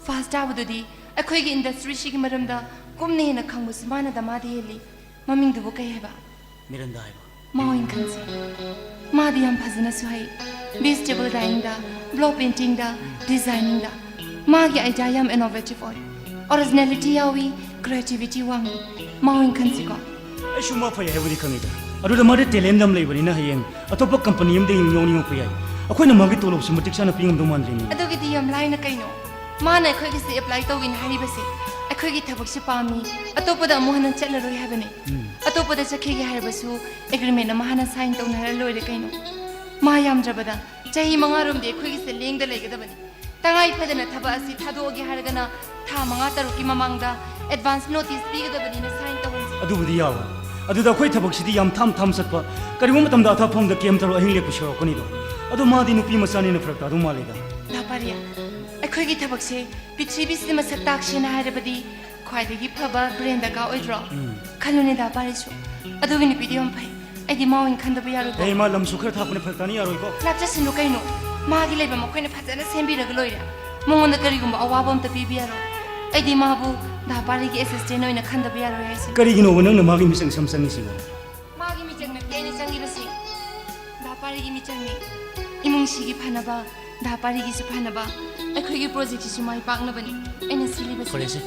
ꯐꯥꯔꯁ ꯇꯥꯕꯗꯨꯗꯤ ꯑꯩꯈꯣꯏꯒꯤ ꯏꯟꯗꯁꯇ꯭ꯔꯤꯁꯤꯒꯤ ꯃꯔꯝꯗ ꯀꯨꯞꯅ ꯍꯦꯟꯅ ꯈꯪꯕꯁꯨ ꯃꯥꯅ ꯗꯃꯥꯗ ꯍꯦꯜꯂꯤ꯫ ꯃꯃꯤꯡꯗꯨꯕꯨ ꯀꯩ ꯍꯥꯏꯕ? ꯃꯤꯔꯟꯗꯥ ꯍꯥꯏꯕ꯫ ꯃꯥ ꯑꯣꯏꯅ ꯈꯟꯁꯤ꯫ ꯃꯥꯗꯤ ꯌꯥꯝ ꯐꯖꯅꯁꯨ ꯍꯩ꯫ ꯚꯦꯖꯤꯇꯦꯕꯜ ꯗꯥꯏꯌꯤꯡꯗ, ꯕ꯭ꯂꯣꯛ ꯄꯦꯟꯇꯤꯡꯗ, ꯗꯤꯖꯥꯏꯅꯤꯡꯗ꯫ ꯃꯥꯒꯤ ꯑꯥꯏꯗꯤꯌꯥ ꯌꯥꯝ ꯏꯅꯣꯚꯦꯇꯤꯚ ꯑꯣꯏ꯫ ꯑꯣꯔꯤꯖꯤꯅꯦꯂꯤꯇꯤ ꯌꯥꯎꯏ, ꯀ꯭ꯔꯤꯌꯦꯇꯤꯚꯤꯇꯤ ꯋꯥꯡꯏ꯫ ꯃꯥ ꯑꯣꯏꯅ ꯈꯟꯁꯤꯀꯣ꯫ ꯑꯩꯁꯨ ꯃꯥ ꯐꯩ ꯍꯥꯏꯕꯗꯤ ꯈꯪꯉꯤꯗ꯫ ꯑꯗꯨꯗ ꯃꯥꯗꯤ ꯇꯦꯂꯦꯟ ꯌꯥꯝ ꯂꯩꯕꯅꯤꯅ ꯍꯌꯦꯡ ꯑꯇꯣꯞꯄ ꯀꯝꯄꯅꯤ ꯑꯃꯗ ꯌꯥꯎꯅꯤꯡꯉꯛꯄ ꯌꯥꯏ꯫ ꯑꯩꯈꯣꯏꯅ ꯃꯥꯒꯤ ꯇꯣꯂꯣꯞꯁꯤ ꯃꯇꯤꯛ ꯆꯥꯅ ꯄꯤ ꯉꯝꯗꯧ ꯃꯥꯟꯗ꯭ꯔꯤꯅꯦ꯫ ꯑꯗꯨꯒꯤꯗꯤ ꯌꯥꯝ ꯂꯥꯏꯅ ꯀꯩꯅꯣ꯫ ꯃꯥꯅ ꯑꯩꯈꯣꯏꯒꯤꯁꯦ ꯑꯦꯄ꯭ꯂꯥꯏ ꯇꯧꯒꯦꯅ ꯍꯥꯏꯔꯤꯕꯁꯦ ꯑꯩꯈꯣꯏꯒꯤ ꯊꯕꯛꯁꯦ ꯄꯥꯝꯃꯤ, ꯑꯇꯣꯞꯄꯗ ꯑꯃꯨꯛ ꯍꯟꯅ ꯆꯠꯂꯔꯣꯏ ꯍꯥꯏꯕꯅꯤ꯫ ꯎꯝ꯫ ꯑꯇꯣꯞꯄꯗ ꯆꯠꯈꯤꯒꯦ ꯍꯥꯏꯔꯕꯁꯨ ꯑꯦꯒ꯭ꯔꯤꯃꯦꯟ ꯑꯃ ꯍꯥꯟꯅ ꯁꯥꯏꯟ ꯇꯧꯅꯔ ꯂꯣꯏꯔꯦ ꯀꯩꯅꯣ꯫ ꯃꯥ ꯌꯥꯝꯗ꯭ꯔꯕꯗ ꯆꯍꯤ ꯃꯉꯥꯔꯣꯝꯗꯤ ꯑꯩꯈꯣꯏꯒꯤꯁꯦ ꯂꯦꯡꯗ ꯂꯩꯒꯗꯕꯅꯤ꯫ ꯇꯉꯥꯏ ꯐꯗꯅ ꯊꯕꯛ ꯑꯁꯤ ꯊꯥꯗꯣꯛꯑꯒꯦ ꯍꯥꯏꯔꯒꯅ ꯊꯥ ꯃꯉꯥ ꯇꯔꯨꯛꯀꯤ ꯃꯃꯥꯡꯗ ꯑꯦꯗꯚꯥꯟꯁ ꯅꯣꯇꯤꯁ ꯄꯤꯒꯗꯕꯅꯤꯅ ꯁꯥꯏꯟ ꯇꯧꯍꯟꯁꯤ꯫ ꯑꯗꯨꯕꯨꯗꯤ ꯌꯥꯕ꯫ ꯑꯗꯨꯗ ꯑꯩꯈꯣꯏ ꯊꯕꯛꯁꯤꯗꯤ ꯌꯥꯝ ꯊꯥꯝ ꯊꯥꯝ ꯆꯠꯄ, ꯀꯔꯤꯒꯨꯝꯕ ꯃꯇꯝꯗ ꯑꯊꯥꯞꯐꯝꯗ ꯀꯦꯝ ꯇꯧꯔꯒ ꯑꯍꯤꯡ ꯂꯦꯛꯄꯁꯨ ꯌꯥꯎꯔꯛꯀꯅꯤꯗꯣ꯫ ꯑꯗꯣ ꯃꯥꯗꯤ ꯅꯨꯄꯤ ꯃꯆꯥꯅꯤꯅ ꯐꯔꯛ ꯇꯥꯗꯧ ꯃꯥꯜꯂꯤꯗ꯫ ꯗꯥ ꯄꯥꯔꯤ, ꯑꯩꯈꯣꯏꯒꯤ ꯊꯕꯛꯁꯦ ꯄ꯭ꯔꯤꯊꯤꯕꯤꯁꯤꯗ ꯃꯁꯛ ꯇꯥꯛꯁꯦꯅ ꯍꯥꯏꯔꯕꯗꯤ ꯈ꯭ꯋꯥꯏꯗꯒꯤ ꯐꯕ ꯕ꯭ꯔꯦꯟ ꯗꯔꯀꯥꯔ ꯑꯣꯏꯗ꯭ꯔꯣ? ꯎꯝ꯫ ꯈꯜꯂꯨꯅꯦ ꯗꯥ ꯄꯥꯔꯤꯁꯨ꯫ ꯑꯗꯨꯒꯤ ꯅꯨꯄꯤꯗꯣ ꯌꯥꯝ ꯐꯩ꯫ ꯑꯩꯗꯤ ꯃꯥ ꯑꯣꯏꯅ ꯈꯟꯗꯕ ꯌꯥꯔꯣꯏꯀꯣ꯫ ꯑꯦ, ꯃꯥ ꯂꯝꯁꯨ ꯈꯔ ꯊꯥꯞꯄꯅꯦ, ꯐꯔꯛ ꯇꯥꯅꯤ, ꯌꯥꯔꯣꯏꯀꯣ꯫ ꯂꯥꯞꯆꯁꯅꯨ ꯀꯩꯅꯣ꯫ ꯃꯥꯒꯤ ꯂꯩꯐꯝ ꯑꯩꯈꯣꯏꯅ ꯐꯖꯅ ꯁꯦꯝꯕꯤꯔꯒ ꯂꯣꯏꯔꯦ꯫ ꯃꯉꯣꯟꯗ ꯀꯔꯤꯒꯨꯝꯕ ꯑꯋꯥꯕ ꯑꯝꯇ ꯄꯤꯕ ꯌꯥꯔꯣꯏ꯫ ꯑꯩꯗꯤ ꯃꯥꯕꯨ ꯗꯥ ꯄꯥꯔꯤꯒꯤ ꯑꯦꯁꯤꯁꯇꯦꯟ ꯑꯣꯏꯅ ꯈꯟꯗꯕ ꯌꯥꯔꯣꯏ ꯍꯥꯏꯁꯤꯅꯤ꯫ ꯀꯔꯤꯒꯤꯅꯣꯕ ꯅꯪꯅ ꯃꯥꯒꯤ ꯃꯤꯆꯪ ꯁꯝ ꯆꯪꯉꯤꯁꯤꯕꯣ? ꯃꯥꯒꯤ ꯃꯤꯆꯪ ꯅꯠꯇꯦ ꯑꯩꯅ ꯆꯪꯉꯤꯕꯁꯤ꯫ ꯗꯥ ꯄꯥꯔꯤꯒꯤ ꯃꯤꯆꯪꯅꯤ꯫ ꯏꯃꯨꯡꯁꯤꯒꯤ ꯐꯅꯕ, ꯗꯥ ꯄꯥꯔꯤꯒꯤꯁꯨ ꯐꯅꯕ, ꯑꯩꯈꯣꯏꯒꯤ ꯄ꯭ꯔꯣꯖꯦꯛꯁꯤꯁꯨ ꯃꯥꯏ ꯄꯥꯛꯅꯕꯅꯤ ꯑꯩꯅ ꯁꯤꯜꯂꯤꯕꯁꯤ꯫ ꯐꯔꯦꯁꯦ,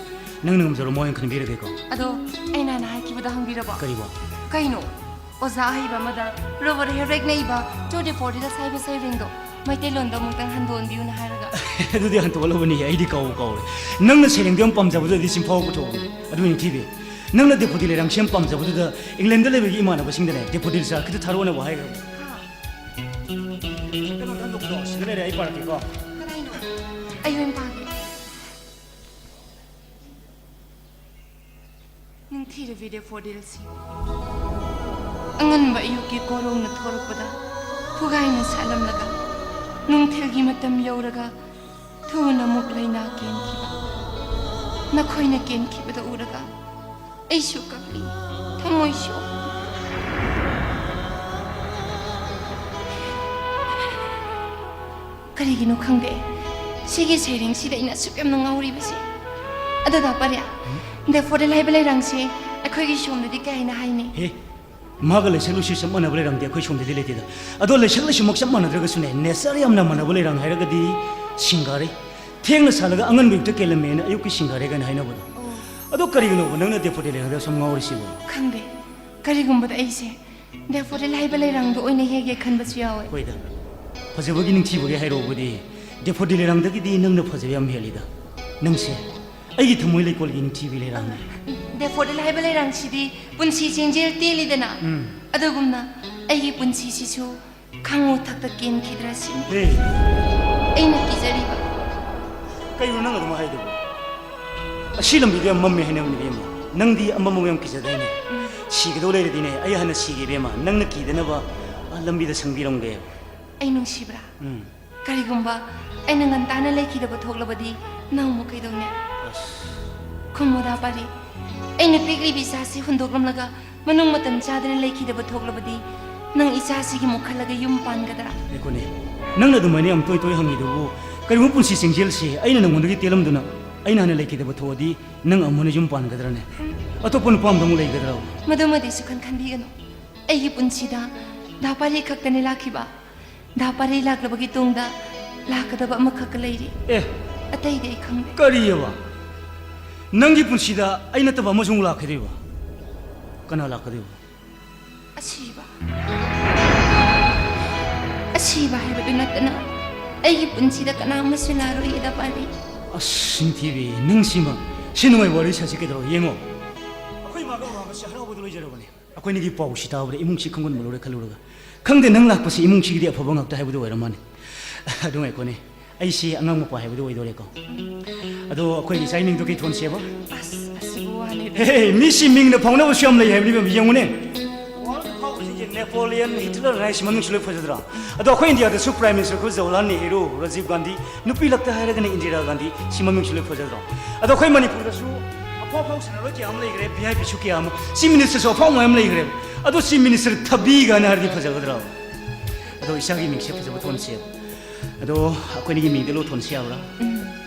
ꯅꯪꯅ ꯉꯝꯖꯔꯣ, ꯃꯥ ꯑꯣꯏꯅ ꯈꯟꯕꯤꯔꯒꯦꯀꯣ꯫ ꯑꯗꯣ ꯑꯩꯅ ꯍꯥꯟꯅ ꯍꯥꯏꯈꯤꯕꯗꯣ ꯍꯪꯕꯤꯔꯕꯣ? ꯀꯔꯤꯕꯣ? ꯀꯩꯅꯣ? ꯑꯣꯖꯥ ꯑꯍꯩꯕ ꯑꯃꯗ ꯔꯣꯕꯣꯠ ꯍꯦꯔꯦꯛꯅ ꯏꯕ ꯇꯨ ꯗꯤ ꯐꯣꯔꯇꯤꯗ ꯁꯥꯏꯕ ꯁꯩꯔꯦꯡꯗꯣ ꯃꯩꯇꯩꯂꯣꯟꯗ ꯑꯃꯨꯛꯇꯪ ꯍꯟꯗꯣꯛꯍꯟꯕꯤꯌꯨꯅ ꯍꯥꯏꯔꯒ꯫ ꯑꯗꯨꯗꯤ ꯍꯟꯗꯣꯛꯍꯜꯂꯕꯅꯤ, ꯑꯩꯗꯤ ꯀꯥꯎꯕꯨ ꯀꯥꯎꯔꯦ꯫ ꯅꯪꯅ ꯁꯩꯔꯦꯡꯗꯣ ꯌꯥꯝ ꯄꯥꯝꯖꯕꯗꯨꯗꯤ ꯆꯤꯟꯐꯥ ꯄꯨꯊꯣꯛꯑꯣ꯫ ꯑꯗꯨ ꯑꯣꯏꯅ ꯊꯤꯕꯤ꯫ ꯅꯪꯅ ꯗꯦꯐꯣꯗꯤꯜ ꯂꯩꯔꯥꯡꯁꯦ ꯌꯥꯝ ꯄꯥꯝꯖꯕꯗꯨꯗ ꯏꯪꯂꯦꯟꯗ ꯂꯩꯕꯒꯤ ꯏꯃꯥꯟꯅꯕꯁꯤꯡꯗꯅꯦ ꯗꯦꯐꯣꯗꯤꯜ ꯆꯥꯔ ꯈꯤꯇ ꯊꯥꯔꯛꯑꯣꯅ ꯋꯥ ꯍꯥꯏꯈ꯭ꯔꯕꯅꯦ꯫ ꯀꯩꯅꯣ ꯅꯪ ꯂꯣꯛꯇꯣ ꯁꯤꯗ ꯂꯩꯔꯦ, ꯑꯩ ꯄꯥꯔꯛꯀꯦꯀꯣ꯫ ꯀꯗꯥꯏꯅꯣ? ꯑꯩ ꯑꯣꯏꯅ ꯄꯥꯒꯦ꯫ ꯅꯤꯡꯊꯤꯔꯕꯤ ꯗꯦꯐꯣꯗꯤꯜꯁꯤꯡ, ꯑꯉꯟꯕ ꯑꯌꯨꯛꯀꯤ ꯀꯣꯔꯣꯡꯅ ꯊꯣꯔꯛꯄꯗ ꯈꯨꯒꯥꯏꯅ ꯁꯥꯠꯂꯝꯂꯒ, ꯅꯨꯡꯊꯤꯜꯒꯤ ꯃꯇꯝ ꯌꯧꯔꯒ ꯊꯨꯅ ꯑꯃꯨꯛ ꯂꯩꯅꯥ ꯀꯦꯟꯈꯤꯕ꯫ ꯅꯈꯣꯏꯅ ꯀꯦꯟꯈꯤꯕꯗ ꯎꯔꯒ ꯑꯩꯁꯨ ꯀꯞꯂꯤ, ꯊꯃꯣꯏꯁꯨ꯫ ꯀꯔꯤꯒꯤꯅꯣ ꯈꯪꯗꯦ, ꯁꯤꯒꯤ ꯁꯩꯔꯦꯡꯁꯤꯗ ꯑꯩꯅ ꯑꯁꯨꯛ ꯌꯥꯝꯅ ꯉꯥꯎꯔꯤꯕꯁꯦ꯫ ꯑꯗꯣ ꯗꯥ ꯄꯥꯔꯤꯌꯥ, ꯗꯦꯐꯣꯗꯤꯜ ꯍꯥꯏꯕ ꯂꯩꯔꯥꯡꯁꯦ ꯑꯩꯈꯣꯏꯒꯤ ꯁꯣꯝꯗꯗꯤ ꯀꯩ ꯍꯥꯏꯅ ꯍꯥꯏꯅꯤ? ꯍꯦ, ꯃꯥꯒ ꯂꯩꯁꯛ ꯂꯨꯁꯤ ꯆꯞ ꯃꯥꯟꯅꯕ ꯂꯩꯔꯥꯡꯗꯤ ꯑꯩꯈꯣꯏ ꯁꯣꯝꯗꯗꯤ ꯂꯩꯇꯦꯗ꯫ ꯑꯗꯣ ꯂꯩꯁꯛ ꯂꯩꯁꯨꯃꯛ ꯆꯞ ꯃꯥꯟꯅꯗ꯭ꯔꯒꯁꯨꯅꯦ, ꯅꯦꯆꯔ ꯌꯥꯝꯅ ꯃꯥꯟꯅꯕ ꯂꯩꯔꯥꯡ ꯍꯥꯏꯔꯒꯗꯤ ꯁꯤꯡꯒꯥꯔꯩ꯫ ꯊꯦꯡꯅ ꯁꯥꯠꯂꯒ ꯑꯉꯟꯕ ꯑꯌꯨꯛꯇ ꯀꯦꯜꯂꯝꯃꯦꯅ ꯑꯌꯨꯛꯀꯤ ꯁꯤꯡꯒꯥꯔꯩ ꯀꯥꯏꯅ ꯍꯥꯏꯅꯕꯗꯣ꯫ ꯑꯣ꯫ ꯑꯗꯣ ꯀꯔꯤꯒꯤꯅꯣꯕ ꯅꯪꯅ ꯗꯦꯐꯣꯗꯤꯜ ꯂꯩꯔꯥꯡꯗ ꯁꯨꯝ ꯉꯥꯎꯔꯤꯁꯤꯕꯣ? ꯈꯪꯗꯦ, ꯀꯔꯤꯒꯨꯝꯕꯗ ꯑꯩꯁꯦ ꯗꯦꯐꯣꯗꯤꯜ ꯍꯥꯏꯕ ꯂꯩꯔꯥꯡꯗꯣ ꯑꯣꯏꯅ ꯍꯦꯛꯒꯦ ꯈꯟꯕꯁꯨ ꯌꯥꯎꯋꯦ꯫ ꯍꯣꯏꯗ, ꯐꯖꯕꯒꯤ ꯅꯤꯡꯊꯤꯕꯒꯤ ꯍꯥꯏꯔꯛꯑꯣꯕꯨꯗꯤ ꯗꯦꯐꯣꯗꯤꯜ ꯂꯩꯔꯥꯡꯗꯒꯤꯗꯤ ꯅꯪꯅ ꯐꯖꯕ ꯌꯥꯝ ꯍꯦꯜꯂꯤꯗ꯫ ꯅꯪꯁꯦ ꯑꯩꯒꯤ ꯊꯃꯣꯏ ꯂꯩꯀꯣꯜꯒꯤ ꯅꯤꯡꯊꯤꯕꯤ ꯂꯩꯔꯥꯡꯅꯤ꯫ ꯗꯦꯐꯣꯗꯤꯜ ꯍꯥꯏꯕ ꯂꯩꯔꯥꯡꯁꯤꯗꯤ ꯄꯨꯟꯁꯤ ꯆꯦꯟꯖꯦꯜ ꯇꯦꯜꯂꯤꯗꯅ꯫ ꯎꯝ꯫ ꯑꯗꯨꯒꯨꯝꯅ ꯑꯩꯒꯤ ꯄꯨꯟꯁꯤꯁꯤꯁꯨ ꯈꯥꯡꯉꯨ ꯊꯛꯇ ꯀꯦꯟꯈꯤꯗ꯭ꯔꯥ ꯁꯤꯅꯤ꯫ ꯍꯦ꯫ ꯑꯩꯅ ꯀꯤꯖꯔꯤꯕ꯫ ꯀꯩꯅꯣ ꯅꯪ ꯑꯗꯨꯝ ꯍꯥꯏꯗꯨꯕꯨ? ꯑꯁꯤ ꯂꯝꯕꯤꯗ ꯌꯥꯝ ꯃꯝꯃꯦ ꯍꯥꯏꯅꯕꯅꯤ ꯏꯕꯦꯝꯃ꯫ ꯅꯪꯗꯤ ꯑꯃꯝꯕꯕꯨ ꯌꯥꯝ ꯀꯤꯖꯗꯥꯏꯅꯦ? ꯎꯝ꯫ ꯁꯤꯒꯗꯧ ꯂꯩꯔꯗꯤꯅꯦ, ꯑꯩ ꯍꯥꯟꯅ ꯁꯤꯒꯦ ꯏꯕꯦꯝꯃ꯫ ꯅꯪꯅ ꯀꯤꯗꯅꯕ ꯑꯥ ꯂꯝꯕꯤꯗ ꯁꯪꯕꯤꯔꯝꯒꯦ꯫ ꯑꯩ ꯅꯨꯡꯁꯤꯕ꯭ꯔꯥ? ꯎꯝ꯫ ꯀꯔꯤꯒꯨꯝꯕ ꯑꯩꯅ ꯉꯟꯇꯥꯅ ꯂꯩꯈꯤꯗꯕ ꯊꯣꯛꯂꯕꯗꯤ ꯅꯪ ꯑꯃꯨꯛ ꯀꯩꯗꯧꯅꯤ? ꯑꯁ꯫ ꯈꯨꯝꯃꯨꯗꯥ ꯄꯥꯔꯤ, ꯑꯩꯅ ꯄꯤꯛꯂꯤꯕꯤ ꯏꯆꯥꯁꯤ ꯍꯨꯟꯗꯣꯛꯂꯝꯂꯒ ꯃꯅꯨꯡ ꯃꯇꯝ ꯆꯥꯗꯅ ꯂꯩꯈꯤꯗꯕ ꯊꯣꯛꯂꯕꯗꯤ ꯅꯪ ꯏꯆꯥꯁꯤꯒꯤ ꯑꯃꯨꯛ ꯈꯜꯂꯒ ꯌꯨꯝ ꯄꯥꯟꯒꯗ꯭ꯔꯥ? ꯉꯥꯏꯈꯣꯅꯦ, ꯅꯪꯅ ꯑꯗꯨꯃꯥꯏꯅ ꯌꯥꯝ ꯇꯣꯏ ꯇꯣꯏ ꯍꯪꯉꯤꯗꯨꯕꯨ, ꯀꯔꯤꯒꯨꯝꯕ ꯄꯨꯟꯁꯤ ꯆꯦꯡꯖꯦꯜꯁꯤ ꯑꯩꯅ ꯅꯪꯉꯣꯟꯗꯒꯤ ꯇꯦꯜꯂꯝꯗꯨꯅ ꯑꯩꯅ ꯍꯥꯟꯅ ꯂꯩꯈꯤꯗꯕ ꯊꯣꯛꯑꯗꯤ ꯅꯪ ꯑꯃꯨꯛ ꯍꯟꯅ ꯌꯨꯝ ꯄꯥꯟꯒꯗ꯭ꯔꯅꯦ? ꯑꯇꯣꯞꯄ ꯅꯨꯄꯥ ꯑꯃꯗ ꯑꯃꯨꯛ ꯂꯩꯒꯗ꯭ꯔꯥ? ꯃꯗꯨꯃꯗꯤ ꯁꯨꯈꯟ ꯈꯟꯕꯤꯒꯅꯨ꯫ ꯑꯩꯒꯤ ꯄꯨꯟꯁꯤꯗ ꯗꯥ ꯄꯥꯔꯤ ꯈꯛꯇꯅꯤ ꯂꯥꯛꯈꯤꯕ꯫ ꯗꯥ ꯄꯥꯔꯤ ꯂꯥꯛꯂꯕꯒꯤ ꯇꯨꯡꯗ ꯂꯥꯛꯀꯗꯕ ꯑꯃꯈꯛꯀ ꯂꯩꯔꯤ꯫ ꯑꯦ꯫ ꯑꯇꯩꯗꯤ ꯑꯩ ꯈꯪꯗꯦ꯫ ꯀꯔꯤꯑꯕ? ꯅꯪꯒꯤ ꯄꯨꯟꯁꯤꯗ ꯑꯩ ꯅꯠꯇꯕ ꯑꯃꯁꯨ ꯑꯃꯨꯛ ꯂꯥꯛꯈꯤꯗꯣꯏꯕ? ꯀꯅꯥ ꯂꯥꯛꯀꯗꯣꯏꯕ? ꯑꯁꯤꯕ꯫ ꯑꯁꯤꯕ ꯍꯥꯏꯕꯗꯨ ꯅꯠꯇꯅ ꯑꯩꯒꯤ ꯄꯨꯟꯁꯤꯗ ꯀꯅꯥ ꯑꯃꯁꯨ ꯂꯥꯛꯂꯣꯏꯌꯦ ꯗꯥ ꯄꯥꯔꯤ꯫ ꯑꯁ, ꯅꯤꯡꯊꯤꯕꯤ, ꯅꯪꯁꯤꯃ꯫ ꯁꯤ ꯅꯨꯡꯉꯥꯏ ꯋꯥꯔꯤ ꯁꯥꯁꯤ ꯀꯩꯗꯧꯔꯣ? ꯌꯦꯡꯉꯣ꯫ ꯍꯔꯥꯎꯕꯁꯤ ꯍꯔꯥꯎꯕꯗ ꯂꯣꯏꯖꯔꯕꯅꯤ꯫ ꯑꯩꯈꯣꯏꯅꯤꯒꯤ ꯄꯥꯎꯁꯤ ꯇꯥꯕꯗ ꯏꯃꯨꯡꯁꯤ ꯈꯪꯒꯟꯕ ꯂꯣꯏꯔꯦ ꯈꯜꯂꯨꯔꯒ, ꯈꯪꯗꯦ, ꯅꯪ ꯂꯥꯛꯄꯁꯤ ꯏꯃꯨꯡꯁꯤꯒꯤꯗꯤ ꯑꯐꯕ ꯉꯥꯛꯇ ꯍꯥꯏꯕꯗꯨ ꯑꯣꯏꯔ ꯃꯥꯜꯂꯦ꯫ ꯑꯗꯨ ꯉꯥꯏꯈꯣꯅꯦ, ꯑꯩꯁꯤ ꯑꯉꯥꯡ ꯃꯄꯥ ꯍꯥꯏꯕꯗꯨ ꯑꯣꯏꯗꯣꯔꯦꯀꯣ꯫ ꯑꯗꯣ ꯑꯩꯈꯣꯏꯒꯤ ꯏꯆꯥ ꯏꯃꯤꯡꯗꯣ ꯀꯩ ꯊꯣꯟꯁꯦꯕ? ꯑꯁ, ꯑꯁꯤꯕꯨ ꯋꯥꯅꯤꯗ꯫ ꯍꯦ, ꯃꯤꯁꯤ ꯃꯤꯡꯅ ꯐꯥꯎꯅꯕꯁꯨ ꯌꯥꯝ ꯂꯩ ꯍꯥꯏꯕꯅꯤ, ꯌꯦꯡꯉꯨꯅꯦ꯫ ꯋꯥꯔꯜꯗ ꯐꯥꯎꯕꯁꯤꯡꯁꯦ ꯅꯦꯄꯣꯂꯤꯌꯟ, ꯍꯤꯠꯂꯔ ꯍꯥꯏꯁꯤ ꯃꯃꯤꯡꯁꯨ ꯂꯣꯏ ꯐꯖꯗ꯭ꯔꯥ? ꯑꯗꯣ ꯑꯩꯈꯣꯏ ꯏꯟꯗꯤꯌꯥꯗꯁꯨ ꯄ꯭ꯔꯥꯏꯝ ꯃꯤꯅꯤꯁꯇꯔ ꯑꯩꯈꯣꯏ ꯖꯋꯥꯍꯔꯂꯥꯜ ꯅꯦꯍꯔꯨ, ꯔꯥꯖꯤꯕ ꯒꯥꯟꯙꯤ, ꯅꯨꯄꯤ ꯂꯛꯇ ꯍꯥꯏꯔꯒꯅ ꯏꯟꯗꯤꯔꯥ ꯒꯥꯟꯙꯤ, ꯁꯤ ꯃꯃꯤꯡꯁꯨ ꯂꯣꯏ ꯐꯖꯗ꯭ꯔꯣ? ꯑꯗꯣ ꯑꯩꯈꯣꯏ ꯃꯅꯤꯄꯨꯔꯗꯁꯨ ꯑꯐꯥꯎ ꯑꯐꯥꯎ ꯁꯥꯟꯅꯔꯣꯏ ꯀꯌꯥ ꯑꯃ ꯂꯩꯈ꯭ꯔꯦ, ꯚꯤ ꯑꯥꯏ ꯄꯤꯁꯨ ꯀꯌꯥ ꯑꯃ, ꯆꯤꯐ ꯃꯤꯅꯤꯁꯇꯔꯁꯨ ꯑꯐꯥꯎ ꯃꯌꯥꯝ ꯂꯩꯈ꯭ꯔꯦ꯫ ꯑꯗꯣ ꯆꯤꯐ ꯃꯤꯅꯤꯁꯇꯔ ꯊꯕꯤ ꯀꯥꯏꯅ ꯍꯥꯏꯔꯗꯤ ꯐꯖꯒꯗ꯭ꯔꯣ? ꯑꯗꯣ ꯏꯆꯥꯒꯤ ꯃꯤꯡꯁꯦ ꯐꯖꯕ ꯊꯣꯟꯁꯦꯕ꯫ ꯑꯗꯣ ꯑꯩꯈꯣꯏꯅꯤꯒꯤ ꯃꯤꯡꯗ ꯂꯣꯏ ꯊꯣꯟꯁꯤ ꯌꯥꯕ꯭ꯔꯥ? ꯎꯝ꯫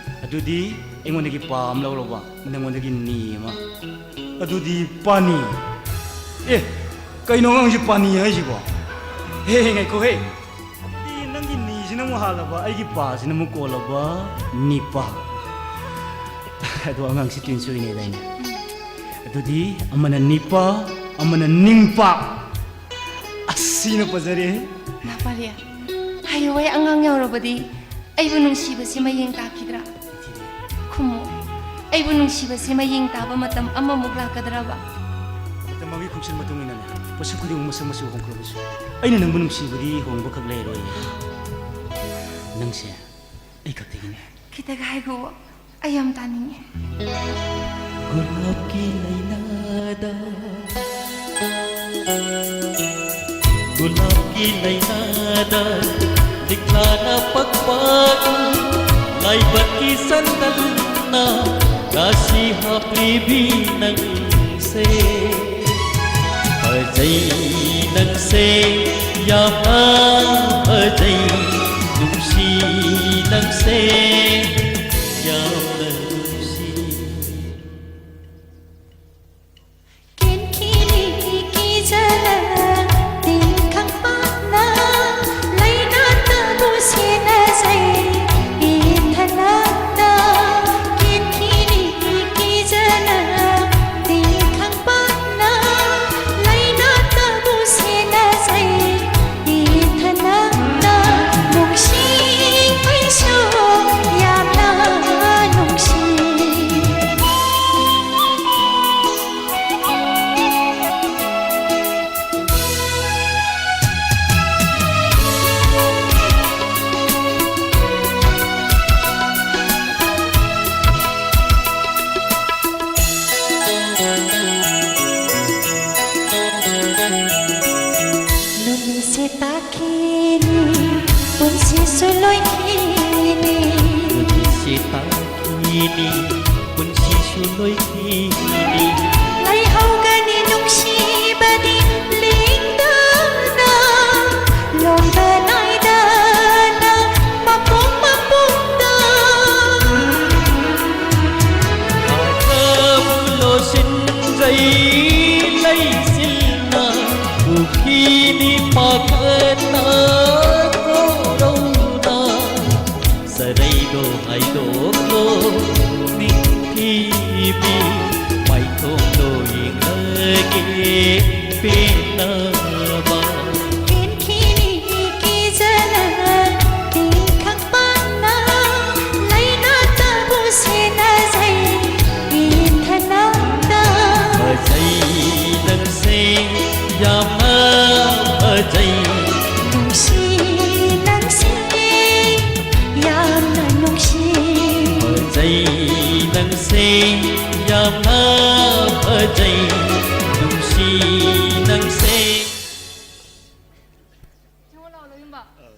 ꯑꯗꯨꯗꯤ ꯑꯩꯉꯣꯟꯗꯒꯤ ꯄꯥ ꯑꯃ ꯂꯧꯔꯕ, ꯅꯪꯉꯣꯟꯗꯒꯤ ꯅꯤ ꯑꯃ꯫ ꯑꯗꯨꯗꯤ ꯄꯥꯅꯤ꯫ ꯑꯦ, ꯀꯩꯅꯣ ꯑꯉꯥꯡꯁꯤ ꯄꯥꯅꯤ ꯍꯥꯏꯁꯤꯕꯣ? ꯍꯦ, ꯍꯦ, ꯉꯥꯏꯈꯣꯍꯦ꯫ ꯑꯗꯨꯗꯤ ꯅꯪꯒꯤ ꯅꯤꯁꯤꯅ ꯑꯃꯨꯛ ꯍꯥꯜꯂꯕ, ꯑꯩꯒꯤ ꯄꯥꯁꯤꯅ ꯑꯃꯨꯛ ꯀꯣꯜꯂꯕ, ꯅꯤꯄꯥ꯫ ꯑꯗꯣ ꯑꯉꯥꯡꯁꯤ ꯇ꯭ꯋꯤꯟꯁ ꯑꯣꯏꯅꯦꯗꯥꯏꯅꯦ? ꯑꯗꯨꯗꯤ ꯑꯃꯅ ꯅꯤꯄꯥ, ꯑꯃꯅ ꯅꯤꯡꯄꯥ꯫ ꯑꯁꯤꯅ ꯐꯖꯔꯦ꯫ ꯅꯥꯄꯥꯂꯤꯌꯥ, ꯍꯌꯦꯡꯋꯥꯏ ꯑꯉꯥꯡ ꯌꯥꯎꯔꯕꯗꯤ ꯑꯩꯕꯨ ꯅꯨꯡꯁꯤꯕꯁꯤ ꯃꯌꯦꯡ ꯇꯥꯈꯤꯗ꯭ꯔꯥ? ꯈꯨꯝꯃꯨ, ꯑꯩꯕꯨ ꯅꯨꯡꯁꯤꯕꯁꯤ ꯃꯌꯦꯡ ꯇꯥꯕ ꯃꯇꯝ ꯑꯃꯃꯨꯛ ꯂꯥꯛꯀꯗ꯭ꯔꯕ? ꯃꯇꯝ ꯑꯃꯒꯤ ꯈꯣꯡꯆꯠ ꯃꯇꯨꯡ ꯏꯟꯅꯅꯦ, ꯄꯣꯠꯁꯛ ꯈꯨꯗꯤꯡꯃꯛ ꯃꯁꯛ ꯃꯆꯨ ꯍꯣꯡꯈ꯭ꯔꯕꯁꯨ, ꯑꯩꯅ ꯅꯪꯕꯨ ꯅꯨꯡꯁꯤꯕꯗꯤ ꯍꯣꯡꯕꯈꯛ ꯂꯩꯔꯣꯏ꯫ ꯅꯪꯁꯦ ꯑꯩ ꯈꯛꯇꯒꯤꯅꯦ꯫ ꯈꯤꯇꯒ ꯍꯥꯏꯈꯣ, ꯑꯩ ꯌꯥꯝ ꯇꯥꯅꯤꯡꯉꯦ꯫ ꯒꯨꯂꯥꯞꯀꯤ ꯂꯩꯅꯥꯗ, ꯒꯨꯂꯥꯞꯀꯤ ꯂꯩꯅꯥꯗ, ꯂꯤꯛꯂꯥꯅ ꯄꯛꯄꯒꯨꯝ, ꯂꯥꯏꯕꯛꯀꯤ ꯆꯟꯗꯟꯅ ꯔꯥꯁꯤ ꯍꯥꯞꯂꯤꯕꯤ ꯅꯪꯁꯦ꯫ ꯐꯖꯩ ꯅꯪꯁꯦ, ꯌꯥꯝꯅ ꯐꯖꯩ, ꯅꯨꯡꯁꯤ ꯅꯪꯁꯦ, ꯌꯥꯝꯅ ꯅꯨꯡꯁꯤ꯫ ꯀꯦꯟꯈꯤꯅꯤ ꯀꯤꯖꯅ ꯇꯤꯟꯈꯪ ꯄꯥꯛꯅ ꯂꯩꯅꯥꯠꯇꯕꯨ ꯁꯦꯟꯅꯖꯩ ꯏꯊꯅꯥꯠꯇ꯫ ꯀꯦꯟꯈꯤꯅꯤ ꯀꯤꯖꯅ ꯇꯤꯟꯈꯪ ꯄꯥꯛꯅ ꯂꯩꯅꯥꯠꯇꯕꯨ ꯁꯦꯟꯅꯖꯩ ꯏꯊꯅꯥꯠꯇ꯫ ꯅꯨꯡꯁꯤ ꯑꯩꯁꯨ ꯌꯥꯝꯅ ꯄꯨꯟꯁꯤꯁꯨ ꯂꯣꯏꯈꯤꯅꯤ꯫ ꯂꯩꯍꯧꯒꯅꯤ ꯅꯨꯡꯁꯤꯕꯗꯤ ꯂꯦꯡꯗꯅ, ꯂꯣꯝꯗ ꯅꯥꯏꯗꯅ ꯃꯄꯨꯡ ꯃꯄꯨꯡꯗ꯫ ꯂꯣꯁꯤꯟꯖꯩ ꯂꯩꯆꯤꯜꯅ ꯄꯨꯈ꯭ꯔꯤꯅꯤ ꯄꯥꯈꯠꯅ ꯀꯣꯔꯧꯅ꯫ ꯆꯔꯩꯗꯣ ꯍꯥꯏꯗꯣꯛꯂꯣ ꯅꯤꯡꯊꯤꯕꯤ, ꯃꯥꯏꯊꯣꯡꯗꯣ ꯌꯦꯡꯂꯒꯦ ꯄꯦꯟꯅꯕ꯫ ꯄꯦꯟꯈꯤꯅꯤ ꯀꯤꯖꯅ ꯇꯤꯟꯈꯪ ꯄꯥꯟꯅ ꯂꯩꯅꯥꯇꯕꯨ ꯁꯦꯟꯅꯖꯩ ꯏꯊꯅꯧꯗ꯫ ꯐꯖꯩ ꯅꯪꯁꯦ ꯌꯥꯝꯅ ꯐꯖꯩ꯫ ꯅꯨꯡꯁꯤ ꯅꯪꯁꯦ ꯌꯥꯝꯅ ꯅꯨꯡꯁꯤ꯫ ꯐꯖꯩ ꯅꯪꯁꯦ ꯌꯥꯝꯅ ꯐꯖꯩ꯫ ꯅꯨꯡꯁꯤ ꯅꯪꯁꯦ꯫ ꯊꯣꯡ ꯂꯥꯛꯑꯣ, ꯂꯣꯌꯨꯝꯕ꯫ ꯑꯧ꯫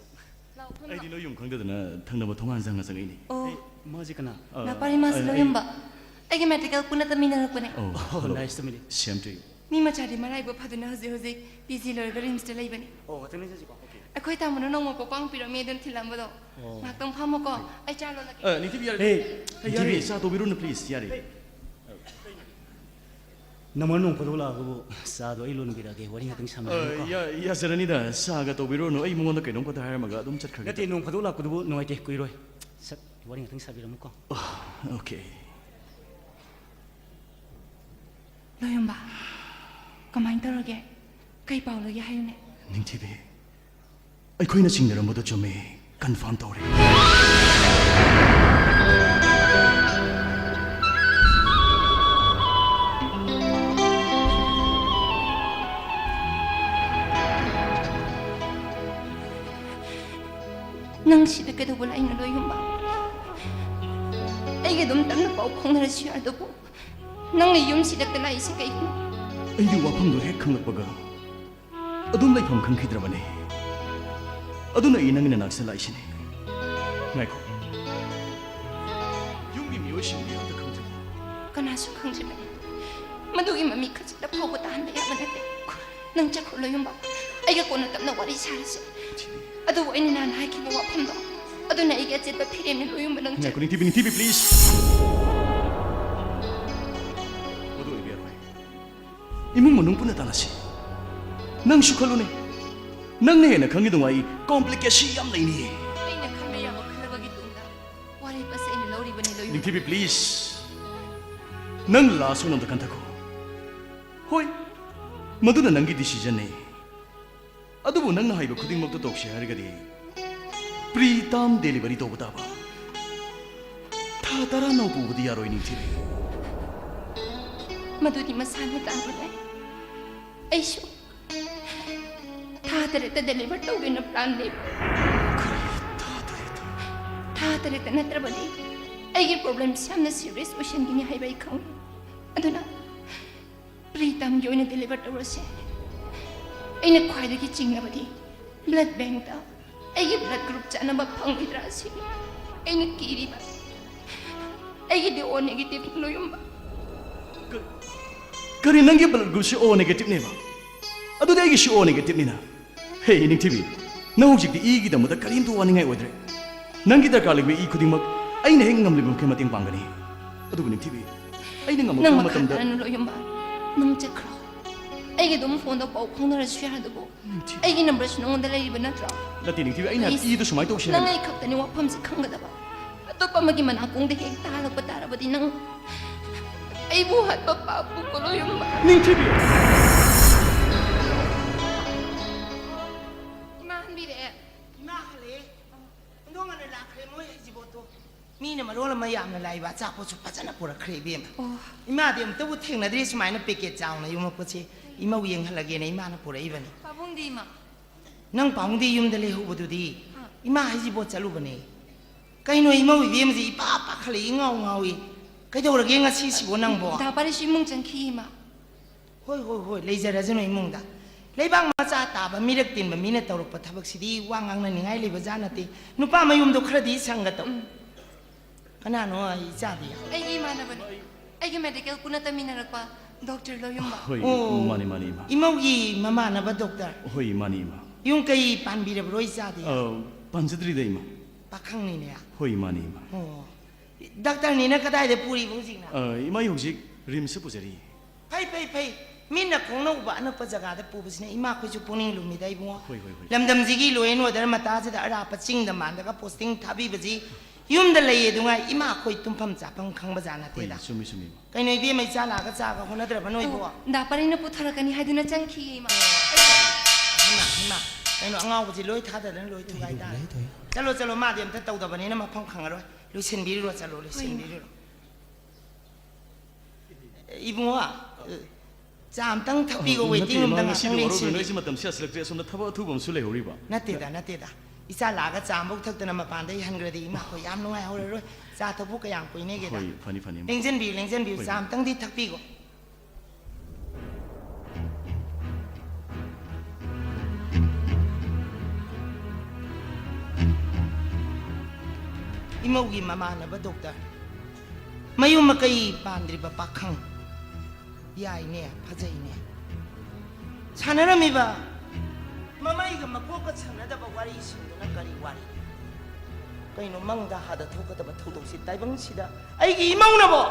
ꯂꯥꯛꯑꯣ, ꯊꯣꯡ ꯑꯩꯗꯤ ꯂꯥꯛꯑꯣ꯫ ꯅꯣꯏ ꯌꯨꯝ ꯈꯪꯗꯗꯅ ꯊꯪꯅꯕ ꯊꯣꯡꯒꯥꯟ ꯆꯪꯉ ꯆꯪꯉꯛꯏꯅꯦ꯫ ꯑꯣ꯫ ꯑꯦ, ꯃꯥꯁꯤ ꯀꯅꯥ? ꯑ, ꯅꯄꯥꯔꯤ ꯃꯥꯁꯤ ꯑ, ꯑꯩ ꯂꯣꯌꯨꯝꯕ꯫ ꯑꯩꯒꯤ ꯃꯦꯇ꯭ꯔꯤꯀꯦꯜ ꯄꯨꯟꯅ ꯇꯝꯃꯤꯟꯅꯔꯛꯄꯅꯦ꯫ ꯑꯣ, ꯑꯣ, hello. Nice to meet you. Same to you. ꯃꯤ ꯃꯆꯥꯗꯤ ꯃꯔꯥꯏꯕꯛ ꯐꯗꯨꯅ ꯍꯧꯖꯤꯛ ꯍꯧꯖꯤꯛ ꯄꯤ ꯖꯤ ꯂꯣꯏꯔꯒ ꯔꯤꯝꯁꯇ ꯂꯩꯕꯅꯤ꯫ ꯑꯣ, ꯋꯥꯇꯪ ꯂꯩꯖꯁꯤꯀꯣ꯫ ꯑꯣꯀꯦ꯫ ꯑꯩꯈꯣꯏ ꯇꯥꯃꯣꯅ ꯅꯣꯡꯃ ꯄꯣꯛꯄꯥꯡ ꯄꯤꯔꯝꯃꯦ, ꯑꯗꯨꯅ ꯊꯤꯜꯂꯝꯕꯗꯣ꯫ ꯑꯣ꯫ ꯉꯥꯏꯍꯥꯛꯇꯪ ꯐꯝꯃꯨꯀꯣ, ꯑꯩ ꯆꯥ ꯂꯣꯜꯂꯛꯀꯦ꯫ ꯑ, ꯅꯤꯡꯊꯤꯕꯤ, ꯌꯥꯔꯦ꯫ ꯑꯦ, ꯅꯤꯡꯊꯤꯕꯤ, ꯌꯥꯔꯦ꯫ ꯆꯥ ꯇꯧꯕꯤꯔꯨꯅꯨ, please, ꯌꯥꯔꯦ꯫ ꯅꯃ ꯅꯣꯡ ꯐꯥꯗꯣꯛ ꯂꯥꯛꯑꯒꯕꯨ ꯆꯥꯗꯣ ꯑꯩ ꯂꯣꯟꯕꯤꯔꯛꯑꯒꯦ, ꯋꯥꯔꯤ ꯉꯥꯛꯇꯪ ꯑ, ꯁꯥꯟꯅꯔꯒꯀꯣ꯫ ꯌꯥ-, ꯌꯥꯖꯔꯅꯤꯗ, ꯆꯥꯒ ꯇꯧꯕꯤꯔꯨꯅꯨ꯫ ꯑꯩ ꯃꯉꯣꯟꯗ ꯀꯩꯅꯣꯝꯈꯛꯇ ꯍꯥꯏꯔꯝꯃꯒ ꯑꯗꯨꯝ ꯆꯠꯈ꯭ꯔꯒꯦ꯫ ꯅꯠꯇꯦ, ꯅꯣꯡ ꯐꯥꯗꯣꯛ ꯂꯥꯛꯄꯗꯨꯕꯨ ꯅꯨꯡꯉꯥꯏꯇꯦ, ꯀꯨꯏꯔꯣꯏ꯫ ꯁꯠ, ꯋꯥꯔꯤ ꯉꯥꯛꯇꯪ ꯁꯥꯕꯤꯔꯝꯃꯨꯀꯣ꯫ ꯑ, ꯑꯣꯀꯦ꯫ ꯂꯣꯌꯝꯕ, ꯀꯃꯥꯏꯅ ꯇꯧꯔꯒꯦ? ꯀꯩ ꯄꯥꯎ ꯂꯩꯒꯦ ꯍꯥꯏꯌꯨꯅꯦ꯫ ꯅꯤꯡꯊꯤꯕꯤ, ꯑꯩꯈꯣꯏꯅ ꯆꯤꯡꯅꯔꯝꯕꯗꯣ ꯆꯨꯝꯃꯦ, ꯀꯟꯐꯥꯔꯝ ꯇꯧꯔꯦ꯫ ꯅꯪ ꯁꯤꯗ ꯀꯩꯗꯧꯕ ꯂꯥꯛꯏꯅꯣ, ꯂꯣꯌꯝꯕ? ꯑꯩꯒ ꯑꯗꯨꯝ ꯇꯞꯅ ꯄꯥꯎ ꯐꯥꯎꯅꯔꯁꯨ ꯌꯥꯗꯕꯨ? ꯅꯪꯅ ꯌꯨꯝꯁꯤꯗ ꯂꯥꯛꯏꯁꯤ ꯀꯩꯒꯤꯅꯣ? ꯑꯩꯗꯤ ꯋꯥꯐꯝꯗꯣ ꯍꯦꯛ ꯈꯪꯂꯛꯄꯒ ꯑꯗꯨꯝ ꯂꯩꯐꯝ ꯈꯪꯈꯤꯗ꯭ꯔꯕꯅꯦ꯫ ꯑꯗꯨꯅ ꯑꯩ ꯅꯪꯒꯤ ꯅꯅꯥꯛꯁꯤꯗ ꯂꯥꯛꯏꯁꯤꯅꯦ꯫ ꯉꯥꯏꯈꯣ꯫ ꯌꯨꯝꯒꯤ ꯃꯤꯑꯣꯏ ꯁꯤꯡꯕꯤ ꯑꯝꯇ ꯈꯪꯗ꯭ꯔꯤꯕꯣ? ꯀꯅꯥꯁꯨ ꯈꯪꯗ꯭ꯔꯤꯕꯅꯤ꯫ ꯃꯗꯨꯒꯤ ꯃꯃꯤ ꯈꯖꯤꯛꯇ ꯐꯥꯎꯕ ꯇꯥꯍꯟꯕ ꯌꯥꯕ ꯅꯠꯇꯦ꯫ ꯅꯪ ꯆꯠꯈ꯭ꯔꯣ ꯂꯣꯌꯨꯝꯕ꯫ ꯑꯩꯒ ꯀꯣꯟꯅ ꯇꯞꯅ ꯋꯥꯔꯤ ꯁꯥꯔꯁꯦ꯫ ꯑꯗꯨꯕꯨ ꯑꯩꯅ ꯅꯍꯥꯟ ꯍꯥꯏꯈꯤꯕ ꯋꯥꯐꯝꯗꯣ, ꯑꯗꯨꯅ ꯑꯩꯒꯤ ꯑꯆꯦꯠꯄ ꯐꯤꯔꯦꯞꯅꯤ ꯂꯣꯌꯨꯝꯕ, ꯅꯪ ꯆꯠ- ꯉꯥꯏꯈꯣ, ꯅꯤꯡꯊꯤꯕꯤ, ꯅꯤꯡꯊꯤꯕꯤ, please꯫ ꯃꯗꯨ ꯑꯣꯏꯕ ꯌꯥꯔꯣꯏ꯫ ꯏꯃꯨꯡ ꯃꯅꯨꯡ ꯄꯨꯟꯅ ꯇꯥꯟꯅꯁꯤ꯫ ꯅꯪꯁꯨ ꯈꯜꯂꯨꯅꯦ, ꯅꯪꯅ ꯍꯦꯟꯅ ꯈꯪꯉꯤꯗꯨꯉꯥꯏ complication ꯌꯥꯝ ꯂꯩꯅꯤꯌꯦ꯫ ꯑꯩꯅ ꯈꯟꯕ ꯌꯥꯕ ꯈꯜꯂꯕꯒꯤ ꯇꯨꯡꯗ ꯋꯥꯔꯦꯞ ꯑꯁꯤ ꯑꯩꯅ ꯂꯧꯔꯤꯕꯅꯤ ꯂꯣꯌꯨꯝꯕ꯫ ꯅꯤꯡꯊꯤꯕꯤ, please꯫ ꯅꯪ last one ꯑꯝꯇ ꯈꯟꯊꯈꯣ꯫ ꯍꯣꯏ, ꯃꯗꯨꯅ ꯅꯪꯒꯤ decisionꯅꯤ꯫ ꯑꯗꯨꯕꯨ ꯅꯪꯅ ꯍꯥꯏꯕ ꯈꯨꯗꯤꯡꯃꯛꯇ ꯇꯧꯁꯤ ꯍꯥꯏꯔꯒꯗꯤ preterm delivery ꯇꯧꯕ ꯇꯥꯕ꯫ ꯊꯥ ꯇꯔꯥ ꯅꯧ ꯄꯨꯕꯗꯤ ꯌꯥꯔꯣꯏ, ꯅꯤꯡꯊꯤꯕꯤ꯫ ꯃꯗꯨꯗꯤ ꯃꯁꯥꯅ ꯇꯥꯕꯅꯦ꯫ ꯑꯩꯁꯨ ꯊꯥ ꯇꯔꯦꯠꯇ deliver ꯇꯧꯒꯦꯅ plan ꯂꯩꯕ꯫ ꯀꯔꯤ ꯊꯥ ꯇꯔꯦꯠꯇ? ꯊꯥ ꯇꯔꯦꯠꯇ ꯅꯠꯇ꯭ꯔꯕꯗꯤ ꯑꯩꯒꯤ problemꯁꯤ ꯌꯥꯝꯅ serious ꯑꯣꯏꯁꯤꯟꯒꯅꯤ ꯍꯥꯏꯕ ꯑꯩ ꯈꯪꯉꯤ꯫ ꯑꯗꯨꯅ pretermꯒꯤ ꯑꯣꯏꯅ deliver ꯇꯧꯔꯁꯦ꯫ ꯑꯩꯅ ꯈ꯭ꯋꯥꯏꯗꯒꯤ ꯆꯤꯡꯅꯕꯗꯤ blood bankꯇ ꯑꯩꯒꯤ blood group ꯆꯥꯟꯅꯕ ꯐꯪꯂꯣꯏꯗ꯭ꯔꯥ ꯁꯤꯅꯤ ꯑꯩꯅ ꯀꯤꯔꯤꯕ꯫ ꯑꯩꯒꯤꯗꯤ O negative ꯂꯣꯌꯨꯝꯕ꯫ ꯀ-, ꯀꯔꯤ, ꯅꯪꯒꯤ blood groupꯁꯤ O negativeꯅꯦꯕ? ꯑꯗꯨꯗꯤ ꯑꯩꯒꯤꯁꯨ O negativeꯅꯤꯅ꯫ ꯍꯦ, ꯅꯤꯡꯊꯤꯕꯤ, ꯅꯪ ꯍꯧꯖꯤꯛꯇꯤ ꯏꯒꯤꯗꯃꯛꯇ ꯀꯔꯤꯝꯇ ꯋꯥꯅꯤꯡꯉꯥꯏ ꯑꯣꯏꯗ꯭ꯔꯦ꯫ ꯅꯪꯒꯤ ꯗꯔꯀꯥꯔ ꯂꯩꯕ ꯏ ꯈꯨꯗꯤꯡꯃꯛ ꯑꯩꯅ ꯍꯦꯛ ꯉꯝꯂꯤꯕ ꯃꯈꯩ ꯃꯇꯦꯡ ꯄꯥꯡꯒꯅꯤ꯫ ꯑꯗꯨꯕꯨ ꯅꯤꯡꯊꯤꯕꯤ, ꯑꯩꯅ ꯅꯪ ꯉꯝꯃꯛꯇꯕ ꯃꯈꯥ ꯃꯇꯝꯗ ꯇꯥꯅ ꯂꯣꯌꯨꯝꯕ꯫ ꯅꯪ ꯆꯠꯈ꯭ꯔꯣ꯫ ꯑꯩꯒ ꯑꯗꯨꯝ phoneꯗ ꯄꯥꯎ ꯐꯥꯎꯅꯔꯁꯨ ꯌꯥꯔꯗꯨꯕꯨ꯫ ꯅꯤꯡꯊꯤꯕꯤ꯫ ꯑꯩꯒꯤ numberꯁꯨ ꯅꯉꯣꯟꯗ ꯂꯩꯔꯤꯕ ꯅꯠꯇ꯭ꯔꯣ? ꯅꯠꯇꯦ, ꯅꯤꯡꯊꯤꯕꯤ, ꯑꯩꯅ ꯍꯥꯏꯕꯗꯤ please꯫ ꯏꯗꯨ ꯁꯨꯃꯥꯏꯅ ꯇꯧꯁꯤ ꯅꯪ ꯍꯥꯏꯕ꯫ ꯑꯩ ꯈꯛꯇꯅꯤ ꯋꯥꯐꯝꯁꯤ ꯈꯪꯒꯗꯕ꯫ ꯑꯇꯣꯞꯄ ꯑꯃꯒꯤ ꯃꯅꯥꯀꯣꯡꯗ ꯍꯦꯛ ꯇꯥꯍꯜꯂꯛꯄ ꯇꯥꯔꯕꯗꯤ ꯅꯪ ꯑꯩꯕꯨ ꯍꯥꯠꯄ ꯄꯥꯞ ꯄꯨꯀꯣ ꯂꯣꯌꯨꯝꯕ꯫ ꯅꯤꯡꯊꯤꯕꯤ! ꯏꯃꯥ ꯍꯟꯕꯤꯔꯛꯑꯦ꯫ ꯏꯃꯥ ꯍꯜꯂꯛꯑꯦ꯫ ꯍꯟꯗꯣꯛ ꯉꯟꯅ ꯂꯥꯛꯈ꯭ꯔꯦ ꯃꯣꯏ ꯍꯩꯖꯤꯕꯣꯠꯇꯣ꯫ ꯃꯤꯅ ꯃꯔꯣꯜ ꯑꯃ ꯌꯥꯝꯅ ꯂꯥꯛꯏꯕ, ꯑꯆꯥꯄꯣꯠꯁꯨ ꯐꯖꯅ ꯄꯨꯔꯛꯈ꯭ꯔꯦ ꯏꯕꯦꯝꯃ꯫ ꯑꯣ꯫ ꯏꯃꯥꯗꯤ ꯑꯃꯨꯛꯇꯕꯨ ꯊꯦꯡꯅꯗ꯭ꯔꯤ ꯁꯨꯃꯥꯏꯅ packet ꯆꯥꯎꯅ ꯌꯣꯝꯃꯛꯄꯁꯦ꯫ ꯏꯃꯧ ꯌꯦꯡꯍꯜꯂꯒꯦꯅ ꯏꯃꯥꯅ ꯄꯨꯔꯛꯏꯕꯅꯤ꯫ ꯄꯥꯕꯨꯡꯗꯤ ꯏꯃꯥ? ꯅꯪ ꯄꯥꯕꯨꯡꯗꯤ ꯌꯨꯝꯗ ꯂꯩꯍꯧꯕꯗꯨꯗꯤ? ꯑꯥ꯫ ꯏꯃꯥ ꯍꯩꯖꯤꯕꯣꯠ ꯆꯠꯂꯨꯕꯅꯦ꯫ ꯀꯩꯅꯣ ꯏꯃꯧ ꯏꯕꯦꯝꯃꯁꯤ ꯏꯄꯥ ꯄꯥꯈꯠꯂꯛꯏ, ꯏꯉꯥꯎ ꯉꯥꯎꯏ꯫ ꯀꯩꯗꯧꯔꯒꯦ ꯉꯁꯤꯁꯤꯕꯣ ꯅꯪꯕꯣ? ꯗꯥ ꯄꯥꯔꯤꯁꯁꯨ ꯏꯃꯨꯡ ꯆꯪꯈꯤ ꯏꯃꯥ꯫ ꯍꯣꯏ, ꯍꯣꯏ, ꯍꯣꯏ, ꯂꯩꯖꯔꯖꯅꯨ ꯏꯃꯨꯡꯗ꯫ ꯂꯩꯕꯥꯛ ꯃꯆꯥ ꯇꯥꯕ, ꯃꯤꯔꯛ ꯇꯤꯟꯕ ꯃꯤꯅ ꯇꯧꯔꯛꯄ ꯊꯕꯛꯁꯤꯗꯤ ꯋꯥ ꯉꯥꯡꯅꯅꯤꯡꯉꯥꯏ ꯂꯩꯕ ꯖꯥꯠ ꯅꯠꯇꯦ꯫ ꯅꯨꯄꯥ ꯃꯌꯨꯝꯗꯣ ꯈꯔꯗꯤ ꯁꯪꯒ ꯇꯧ꯫ ꯎꯝ꯫ ꯀꯅꯥꯅꯣ ꯑꯩ ꯏꯆꯥꯗꯤ? ꯑꯩꯒꯤ ꯏꯃꯥꯟꯅꯕꯅꯤ꯫ ꯑꯩꯒꯤ ꯃꯦꯗꯤꯀꯦꯜ ꯄꯨꯟꯅ ꯇꯝꯃꯤꯟꯅꯔꯛꯄ ꯗꯣꯛꯇꯔ ꯂꯣꯌꯨꯝꯕ꯫ ꯍꯣꯏ, ꯑꯣ, ꯃꯥꯅꯤ, ꯃꯥꯅꯤ, ꯏꯃꯥ꯫ ꯏꯃꯧꯒꯤ ꯃꯃꯥꯟꯅꯕ ꯗꯣꯛꯇꯔ꯫ ꯍꯣꯏ, ꯃꯥꯅꯤ, ꯏꯃꯥ꯫ ꯌꯨꯝ ꯀꯩ ꯄꯥꯟꯕꯤꯔꯕ꯭ꯔꯣ ꯏꯆꯥꯗꯤ? ꯑ, ꯄꯥꯟꯖꯗ꯭ꯔꯤꯗ, ꯏꯃꯥ꯫ ꯄꯥꯈꯪꯅꯤꯅꯦ꯫ ꯍꯣꯏ, ꯃꯥꯅꯤ, ꯏꯃꯥ꯫ ꯑꯣ꯫ ꯗꯥꯛꯇꯔꯅꯤꯅ ꯀꯗꯥꯏꯗ ꯄꯨꯔꯤꯕ ꯍꯧꯖꯤꯛꯅ? ꯑ, ꯏꯃꯥ, ꯑꯩ ꯍꯧꯖꯤꯛ ꯔꯤꯝꯁꯇ ꯄꯨꯖꯔꯤ꯫ ꯐꯩ, ꯐꯩ, ꯐꯩ꯫ ꯃꯤꯠꯅ ꯈꯣꯡꯅ ꯎꯕ ꯑꯅꯛꯄ ꯖꯒꯥꯗ ꯄꯨꯕꯁꯤꯅ ꯏꯃꯥꯈꯣꯏꯁꯨ ꯄꯨꯛꯅꯤꯡ ꯂꯨꯝꯃꯤꯗ, ꯏꯕꯨꯡꯉꯣ꯫ ꯍꯣꯏ, ꯍꯣꯏ, ꯍꯣꯏ꯫ ꯂꯝꯗꯝꯁꯤꯒꯤ ꯂꯣ ꯑꯦꯟ ꯑꯣꯔꯗꯔ ꯃꯇꯥꯁꯤꯗ ꯑꯔꯥꯞꯄ ꯆꯤꯡꯗ ꯃꯥꯟꯗꯒ ꯄꯣꯁꯇꯤꯡ ꯊꯥꯕꯤꯕꯁꯤ ꯌꯨꯝꯗ ꯂꯩꯌꯦ ꯑꯗꯨꯉꯥꯏ ꯏꯃꯥꯈꯣꯏ ꯇꯨꯝꯐꯝ ꯆꯥꯐꯝ ꯈꯪꯕꯖꯥꯠ ꯍꯣꯏ, ꯅꯠꯇꯦꯗ꯫ ꯆꯨꯝꯃꯤ, ꯆꯨꯝꯃꯤ, ꯏꯃꯥ꯫ ꯀꯩꯅꯣ, ꯏꯕꯦꯝꯃ, ꯏꯆꯥ ꯂꯥꯛꯑꯒ ꯆꯥꯒ ꯍꯣꯠꯅꯗ꯭ꯔꯕ ꯅꯣꯏꯕꯣ? ꯑꯣ, ꯗꯥ ꯄꯔꯦꯡꯅ ꯄꯨꯊꯔꯛꯀꯅꯤ ꯍꯥꯏꯗꯨꯅ ꯆꯪꯈꯤꯌꯦ, ꯏꯃꯥ꯫ ꯍꯩꯃꯥ, ꯍꯩꯃꯥ, ꯀꯩꯅꯣ, ꯑꯉꯥꯎꯕꯁꯤ ꯂꯣꯏ ꯊꯥꯗꯗꯅ ꯂꯣꯏ ꯊꯨꯒꯥꯏ ꯇꯥꯔꯦ꯫ ꯊꯣꯏ, ꯊꯣꯏ꯫ ꯆꯠꯂꯣ, ꯆꯠꯂꯣ, ꯃꯥꯗꯤ ꯑꯝꯇ ꯇꯧꯗꯕꯅꯤꯅ ꯃꯐꯝ ꯈꯪꯉꯔꯣꯏ꯫ ꯂꯣꯏꯁꯤꯟꯕꯤꯔꯨꯔꯣ, ꯆꯠꯂꯣ, ꯍꯣꯏ, ꯏꯃꯥ꯫ ꯂꯣꯏꯁꯤꯟꯕꯤꯔꯨꯔꯣ꯫ ꯏꯕꯨꯡꯉꯣ, ꯆꯥ ꯑꯝꯇꯪ ꯊꯛꯄꯤꯈꯣ, ꯑ, ꯋꯦꯇꯤꯡ ꯅꯠꯇꯦ, ꯔꯨꯝꯗ ꯏꯃꯥ, ꯉꯥꯛꯇꯪ ꯉꯁꯤꯗꯤ ꯋꯥꯔꯧꯕꯤꯒꯅꯨ, ꯂꯦꯡꯁꯤꯟꯕꯤꯌꯨ꯫ ꯑꯩꯁꯦ ꯃꯇꯝꯁꯤ ꯌꯥꯁꯤꯜꯂꯛꯇ꯭ꯔꯦ, ꯑꯁꯣꯝꯗ ꯊꯕꯛ ꯑꯊꯨꯕ ꯑꯃꯁꯨ ꯂꯩꯍꯧꯔꯤꯕ꯫ ꯅꯠꯇꯦꯗ, ꯅꯠꯇꯦꯗ꯫ ꯏꯆꯥ ꯂꯥꯛꯑꯒ ꯆꯥ ꯑꯃꯐꯥꯎ ꯊꯛꯇꯅ ꯃꯄꯥꯟꯗ ꯏꯍꯟꯈ꯭ꯔꯗꯤ ꯏꯃꯥꯈꯣꯏ ꯌꯥꯝ ꯅꯨꯡꯉꯥꯏꯍꯧꯔꯔꯣꯏ꯫ ꯆꯥ ꯊꯛꯄꯨ ꯀꯌꯥꯝ ꯀꯨꯏꯅꯦꯒꯦꯗ? ꯍꯣꯏ, ꯐꯅꯤ, ꯐꯅꯤ, ꯏꯃꯥ꯫ ꯂꯦꯡꯁꯤꯟꯕꯤꯌꯨ, ꯂꯦꯡꯁꯤꯟꯕꯤꯌꯨ, ꯍꯣꯏ, ꯆꯥ ꯏꯃꯥ꯫ ꯑꯝꯇꯪꯗꯤ ꯊꯛꯄꯤꯈꯣ꯫ ꯏꯃꯧꯒꯤ ꯃꯃꯥꯟꯅꯕ ꯗꯣꯛꯇꯔ, ꯃꯌꯨꯝ ꯃꯀꯩ ꯄꯥꯟꯗ꯭ꯔꯤꯕ ꯄꯥꯈꯪ, ꯌꯥꯏꯅꯦ, ꯐꯖꯩꯅꯦ꯫ ꯁꯥꯟꯅꯔꯝꯃꯤꯕ ꯃꯃꯩꯒ ꯃꯀꯣꯛꯀ ꯁꯝꯅꯗꯕ ꯋꯥꯔꯤꯁꯤꯡꯗꯨꯅ ꯀꯔꯤ ꯋꯥꯔꯤ? ꯀꯩꯅꯣ, ꯃꯪꯗ ꯍꯥꯗ ꯊꯣꯛꯀꯗꯕ ꯊꯧꯗꯣꯛꯁꯤ ꯇꯥꯏꯕꯪꯁꯤꯗ ꯑꯩꯒꯤ ꯏꯃꯧꯅꯕꯣ?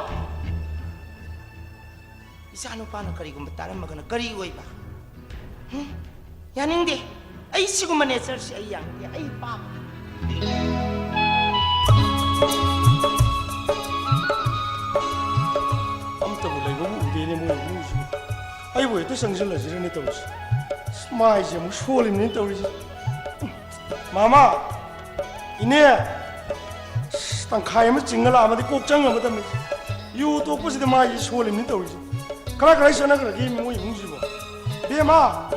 ꯏꯆꯥ ꯅꯨꯄꯥꯅ ꯀꯔꯤꯒꯨꯝꯕ ꯇꯥꯔꯝꯃꯒꯅ ꯀꯔꯤ ꯑꯣꯏꯕ? ꯍꯨꯝ? ꯌꯥꯅꯤꯡꯗꯦ꯫ ꯑꯩ ꯁꯤꯒꯨꯝꯕ ꯅꯦꯆꯔꯁꯤ ꯑꯩ ꯌꯥꯅꯤꯡꯗꯦ꯫ ꯑꯩ ꯄꯥꯝꯗꯦ꯫ ꯑꯝꯇꯕꯨ ꯂꯩꯕꯕꯨ ꯎꯗꯦꯅꯦ ꯃꯣꯏ ꯏꯃꯨꯡꯁꯤꯕꯨ꯫ ꯑꯩꯕꯨ ꯍꯦꯛꯇ ꯆꯪꯁꯤꯜꯂꯁꯤꯔꯅꯦ ꯇꯧꯔꯤꯁꯦ꯫ ꯑꯁ, ꯃꯥꯏꯁꯦ ꯑꯃꯨꯛ ꯁꯣꯜꯂꯤꯕꯅꯤꯅ ꯇꯧꯔꯤꯁꯦ꯫ ꯃꯥꯃꯥ! ꯏꯅꯦ! ꯑꯁ, ꯇꯪꯈꯥꯏ ꯑꯃ ꯆꯤꯡꯉ ꯂꯥꯛꯑꯝꯃꯗꯤ ꯀꯣꯛ ꯆꯪꯉꯝꯃꯗꯕꯅꯤ꯫ ꯌꯨ ꯇꯣꯛꯄꯁꯤꯗ ꯃꯥꯏꯁꯦ ꯁꯣꯜꯂꯤꯕꯅꯤ ꯇꯧꯔꯤꯁꯦ꯫ ꯀꯔꯥꯏ ꯀꯔꯥꯏ ꯆꯠꯅꯈ꯭ꯔꯒꯦ ꯃꯣꯏ ꯏꯃꯨꯡꯁꯤꯕꯣ? ꯕꯦꯝꯃ!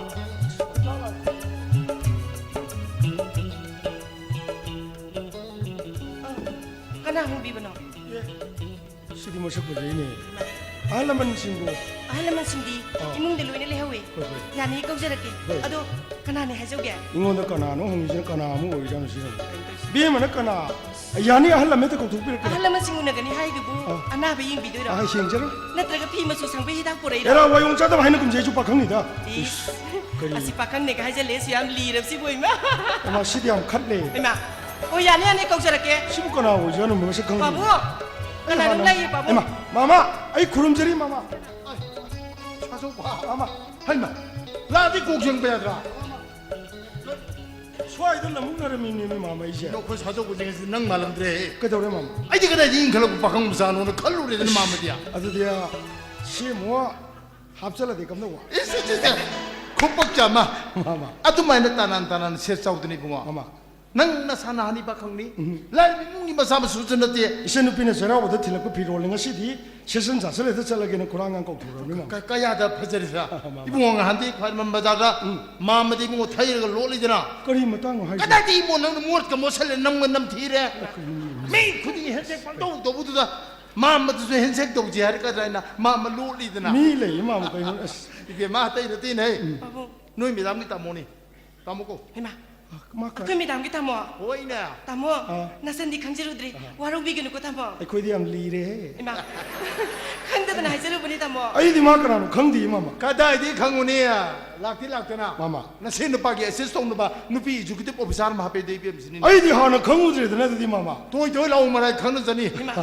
ꯀꯅꯥ ꯍꯪꯕꯤꯕꯅꯣ? ꯑꯦ, ꯁꯤꯗꯤ ꯃꯁꯛ ꯐꯖꯩꯅꯦ꯫ ꯑꯍꯜ ꯂꯃꯟꯁꯤꯡꯕꯨ? ꯑꯍꯜ ꯂꯃꯟꯁꯤꯡꯗꯤ ꯑꯥ꯫ ꯏꯃꯨꯡꯗ ꯂꯣꯏꯅ ꯂꯩꯍꯧꯋꯦ꯫ ꯍꯣꯏ, ꯍꯣꯏ꯫ ꯌꯥꯅꯤ, ꯀꯧꯖꯔꯛꯀꯦ꯫ ꯍꯣꯏ꯫ ꯑꯗꯣ ꯀꯅꯥꯅꯦ ꯍꯥꯏꯖꯧꯒꯦ? ꯑꯩꯉꯣꯟꯗ ꯀꯅꯥꯅꯣ ꯍꯪꯉꯤꯁꯤꯅ ꯀꯅꯥ ꯑꯃ ꯑꯣꯏꯔꯤꯖꯥꯠꯅꯣ ꯁꯤꯅ? ꯕꯦꯝꯃꯅ ꯀꯅꯥ? ꯌꯥꯅꯤ, ꯑꯍꯜ ꯂꯃꯟꯗ ꯀꯧꯊꯣꯛꯄꯤꯔꯛꯀꯦ꯫ ꯑꯍꯜ ꯂꯃꯟꯁꯤꯡ ꯎꯅꯒꯅꯤ ꯍꯥꯏꯗꯨꯕꯨ ꯑꯥ꯫ ꯑꯅꯥꯕ ꯌꯦꯡꯕꯤꯗꯣꯏꯔꯣ? ꯑꯥ, ꯌꯦꯡꯖꯔꯣ꯫ ꯅꯠꯇ꯭ꯔꯒ ꯐꯤ ꯃꯆꯨ ꯁꯪꯕ ꯍꯤꯗꯥꯛ ꯄꯨꯔꯛꯏꯔꯣ? ꯑꯦꯔꯥ, ꯋꯥꯌꯣꯡ ꯆꯥꯗꯕ ꯍꯥꯏꯅ ꯀꯨꯝꯖꯩꯁꯨ ꯄꯥꯈꯪꯅꯤꯗ꯫ ꯏꯁ, ꯏꯁ, ꯀꯔꯤ? ꯑꯁꯤ ꯄꯥꯈꯪꯅꯦꯒ ꯍꯥꯏꯖꯜꯂꯦ, ꯑꯁꯤ ꯌꯥꯝ ꯂꯤꯔꯕꯁꯤꯕꯨ, ꯏꯃꯥ꯫ ꯏꯃꯥ, ꯁꯤꯗꯤ ꯌꯥꯝ ꯈꯠꯂꯦ꯫ ꯏꯃꯥ, ꯑꯣ, ꯌꯥꯅꯤ, ꯌꯥꯅꯤ, ꯀꯧꯖꯔꯛꯀꯦ꯫ ꯁꯤꯕꯨ ꯀꯅꯥ ꯑꯣꯏꯖꯥꯠꯅꯣ, ꯃꯁꯛ ꯈꯪꯗꯦ꯫ ꯄꯥꯕꯨꯡ, ꯀꯅꯥꯅꯣꯝ ꯍꯥꯟꯅ ꯂꯥꯛꯏꯌꯦ, ꯄꯥꯕꯨꯡ꯫ ꯏꯃꯥ, ꯃꯥꯃ, ꯑꯩ ꯈꯨꯔꯨꯝꯖꯔꯤ, ꯃꯥꯃ꯫ ꯁꯥꯆꯧꯕ꯫ ꯃꯥꯃ꯫ ꯍꯩꯃꯥ, ꯂꯥꯛꯑꯗꯤ ꯀꯣꯛ ꯌꯦꯡꯕ ꯌꯥꯗ꯭ꯔꯥ? ꯁ꯭ꯋꯥꯏꯗ ꯂꯃꯨꯛꯅꯔꯝꯃꯤꯅꯦ, ꯃꯥꯃ, ꯑꯩꯁꯦ꯫ ꯑꯗꯣ ꯑꯩꯈꯣꯏ ꯁꯥꯆꯧꯕꯁꯤꯡ ꯑꯁꯤ ꯅꯪ ꯃꯥꯜꯂꯝꯗ꯭ꯔꯦ꯫ ꯀꯩꯗꯧꯔꯦ, ꯃꯥꯃ? ꯑꯩꯗꯤ ꯀꯗꯥꯏꯗ ꯏꯟꯈꯠꯂꯛꯄ ꯄꯥꯈꯪ ꯃꯆꯥꯅꯣꯅ ꯈꯜꯂꯨꯔꯦꯗꯅ, ꯃꯥꯃꯗꯤ꯫ ꯑꯗꯨꯗꯤ ꯁꯤ ꯑꯃꯨꯛ ꯍꯥꯞꯆꯜꯂꯗꯤ ꯀꯝꯗꯧꯕ? ꯏꯁ, ꯏꯁ, ꯏꯁ, ꯏꯁ꯫ ꯈꯨꯄꯛ ꯆꯥꯝꯃ꯫ ꯃꯥꯃ꯫ ꯑꯗꯨꯃꯥꯏꯅ ꯇꯥꯅꯥꯟ ꯇꯥꯅꯥꯟ ꯁꯦꯠ ꯆꯥꯎꯗꯅ, ꯏꯕꯨꯡꯉꯣ꯫ ꯃꯥꯃ꯫ ꯅꯪ ꯅꯁꯥ ꯅꯍꯥꯅꯤ ꯄꯥꯈꯪꯅꯤ꯫ ꯎꯝ꯫ ꯂꯥꯏꯔꯕ ꯏꯃꯨꯡꯒꯤ ꯃꯆꯥ ꯃꯁꯨꯁꯨ ꯅꯠꯇꯦ꯫ ꯏꯆꯟꯅꯨꯄꯤꯅ ꯆꯩꯔꯥꯎꯕꯗ ꯊꯤꯜꯂꯛꯄ ꯐꯤꯔꯣꯜꯅꯤ, ꯉꯁꯤꯗꯤ ꯁꯦꯠꯆꯟ ꯆꯥꯁꯜꯂꯦꯗ ꯆꯠꯂꯒꯦꯅ ꯈꯨꯔꯥꯡ ꯉꯥꯡ ꯀꯧꯊꯣꯔꯛꯑꯕꯅꯤ, ꯃꯥꯃ꯫ ꯀ-, ꯀꯌꯥꯗ ꯐꯖꯔꯤꯁꯦ꯫ ꯃꯥꯃ꯫ ꯏꯕꯨꯡꯉꯣ, ꯉꯍꯥꯟꯗꯤ ꯈ꯭ꯋꯥꯏꯔꯝꯕꯟ ꯕꯖꯥꯔꯗ ꯎꯝ꯫ ꯃꯥꯃꯗꯤ ꯏꯕꯨꯡꯉꯣ ꯊꯩꯔꯒ ꯂꯣꯠꯂꯤꯗꯅ꯫ ꯀꯔꯤ ꯃꯇꯥꯡꯅꯣ ꯍꯥꯏꯁꯦ? ꯀꯗꯥꯏꯗ ꯏꯕꯨꯡꯉꯣ, ꯅꯪꯅ ꯃꯣꯠꯀ ꯃꯣꯠꯁꯜꯂꯦ, ꯅꯝꯒ ꯅꯝꯊꯤꯔꯦ꯫ ꯀꯔꯤꯅꯣ? ꯃꯤ ꯈꯨꯗꯤꯡꯒꯤ ꯍꯦꯟꯁꯦꯛ ꯄꯪꯇꯧ ꯇꯧꯕꯗꯨꯗ ꯃꯥꯃꯗꯨꯁꯨ ꯍꯦꯟꯁꯦꯛ ꯇꯧꯁꯦ ꯍꯥꯏꯔꯛꯀꯗ꯭ꯔꯥ ꯍꯥꯏꯅ ꯃꯥꯃ ꯂꯣꯠꯂꯤꯗꯅ꯫ ꯃꯤ ꯂꯩꯌꯦ, ꯃꯥꯃ, ꯀꯩꯅꯣ? ꯑꯁ꯫ ꯏꯕꯦꯝꯃ, ꯑꯇꯩ ꯅꯠꯇꯦꯅꯦ꯫ ꯎꯝ꯫ ꯄꯥꯕꯨꯡ꯫ ꯅꯣꯏ ꯃꯦꯗꯥꯝꯒꯤ ꯇꯥꯃꯣꯅꯤ꯫ ꯇꯥꯃꯣ ꯀꯣ꯫ ꯍꯩꯃꯥ, ꯃꯥ ꯀ- ꯑꯩꯈꯣꯏ ꯃꯦꯗꯥꯝꯒꯤ ꯇꯥꯃꯣ? ꯍꯣꯏꯅꯦ꯫ ꯇꯥꯃꯣ, ꯑꯥ꯫ ꯅꯆꯟꯗꯤ ꯈꯪꯖꯔꯨꯗ꯭ꯔꯤ꯫ ꯑꯥ꯫ ꯋꯥꯔꯧꯕꯤꯒꯅꯨꯀꯣ, ꯇꯥꯃꯣ꯫ ꯑꯩꯈꯣꯏꯗꯤ ꯌꯥꯝ ꯂꯤꯔꯦꯍꯦ꯫ ꯏꯃꯥ, ꯈꯪꯗꯗꯅ ꯍꯥꯏꯖꯔꯨꯕꯅꯤ, ꯇꯥꯃꯣ꯫ ꯑꯩꯗꯤ ꯃꯥ ꯀꯅꯥꯅꯣ ꯈꯪꯗꯦ, ꯃꯥꯃ꯫ ꯀꯗꯥꯏꯗꯒꯤ ꯈꯪꯉꯨꯅꯤ? ꯂꯥꯛꯇꯤ ꯂꯥꯛꯇꯅ꯫ ꯃꯥꯃ꯫ ꯅꯁꯦꯟ ꯅꯨꯄꯥꯒꯤ assist ꯇꯧꯅꯕ ꯅꯨꯄꯤ executive officer ꯑꯃ ꯍꯥꯞꯄꯦꯗꯣ, ꯏꯕꯦꯝꯁꯤꯅꯤ꯫ ꯑꯩꯗꯤ ꯍꯥꯟꯅ ꯈꯪꯉꯨꯗ꯭ꯔꯦꯗꯅ ꯑꯗꯨꯗꯤ, ꯃꯥꯃ꯫ ꯇꯣꯏ ꯇꯣꯏ ꯂꯥꯛꯎ ꯃꯔꯥꯏ ꯈꯪꯅꯖꯅꯤ꯫ ꯏꯃꯥ꯫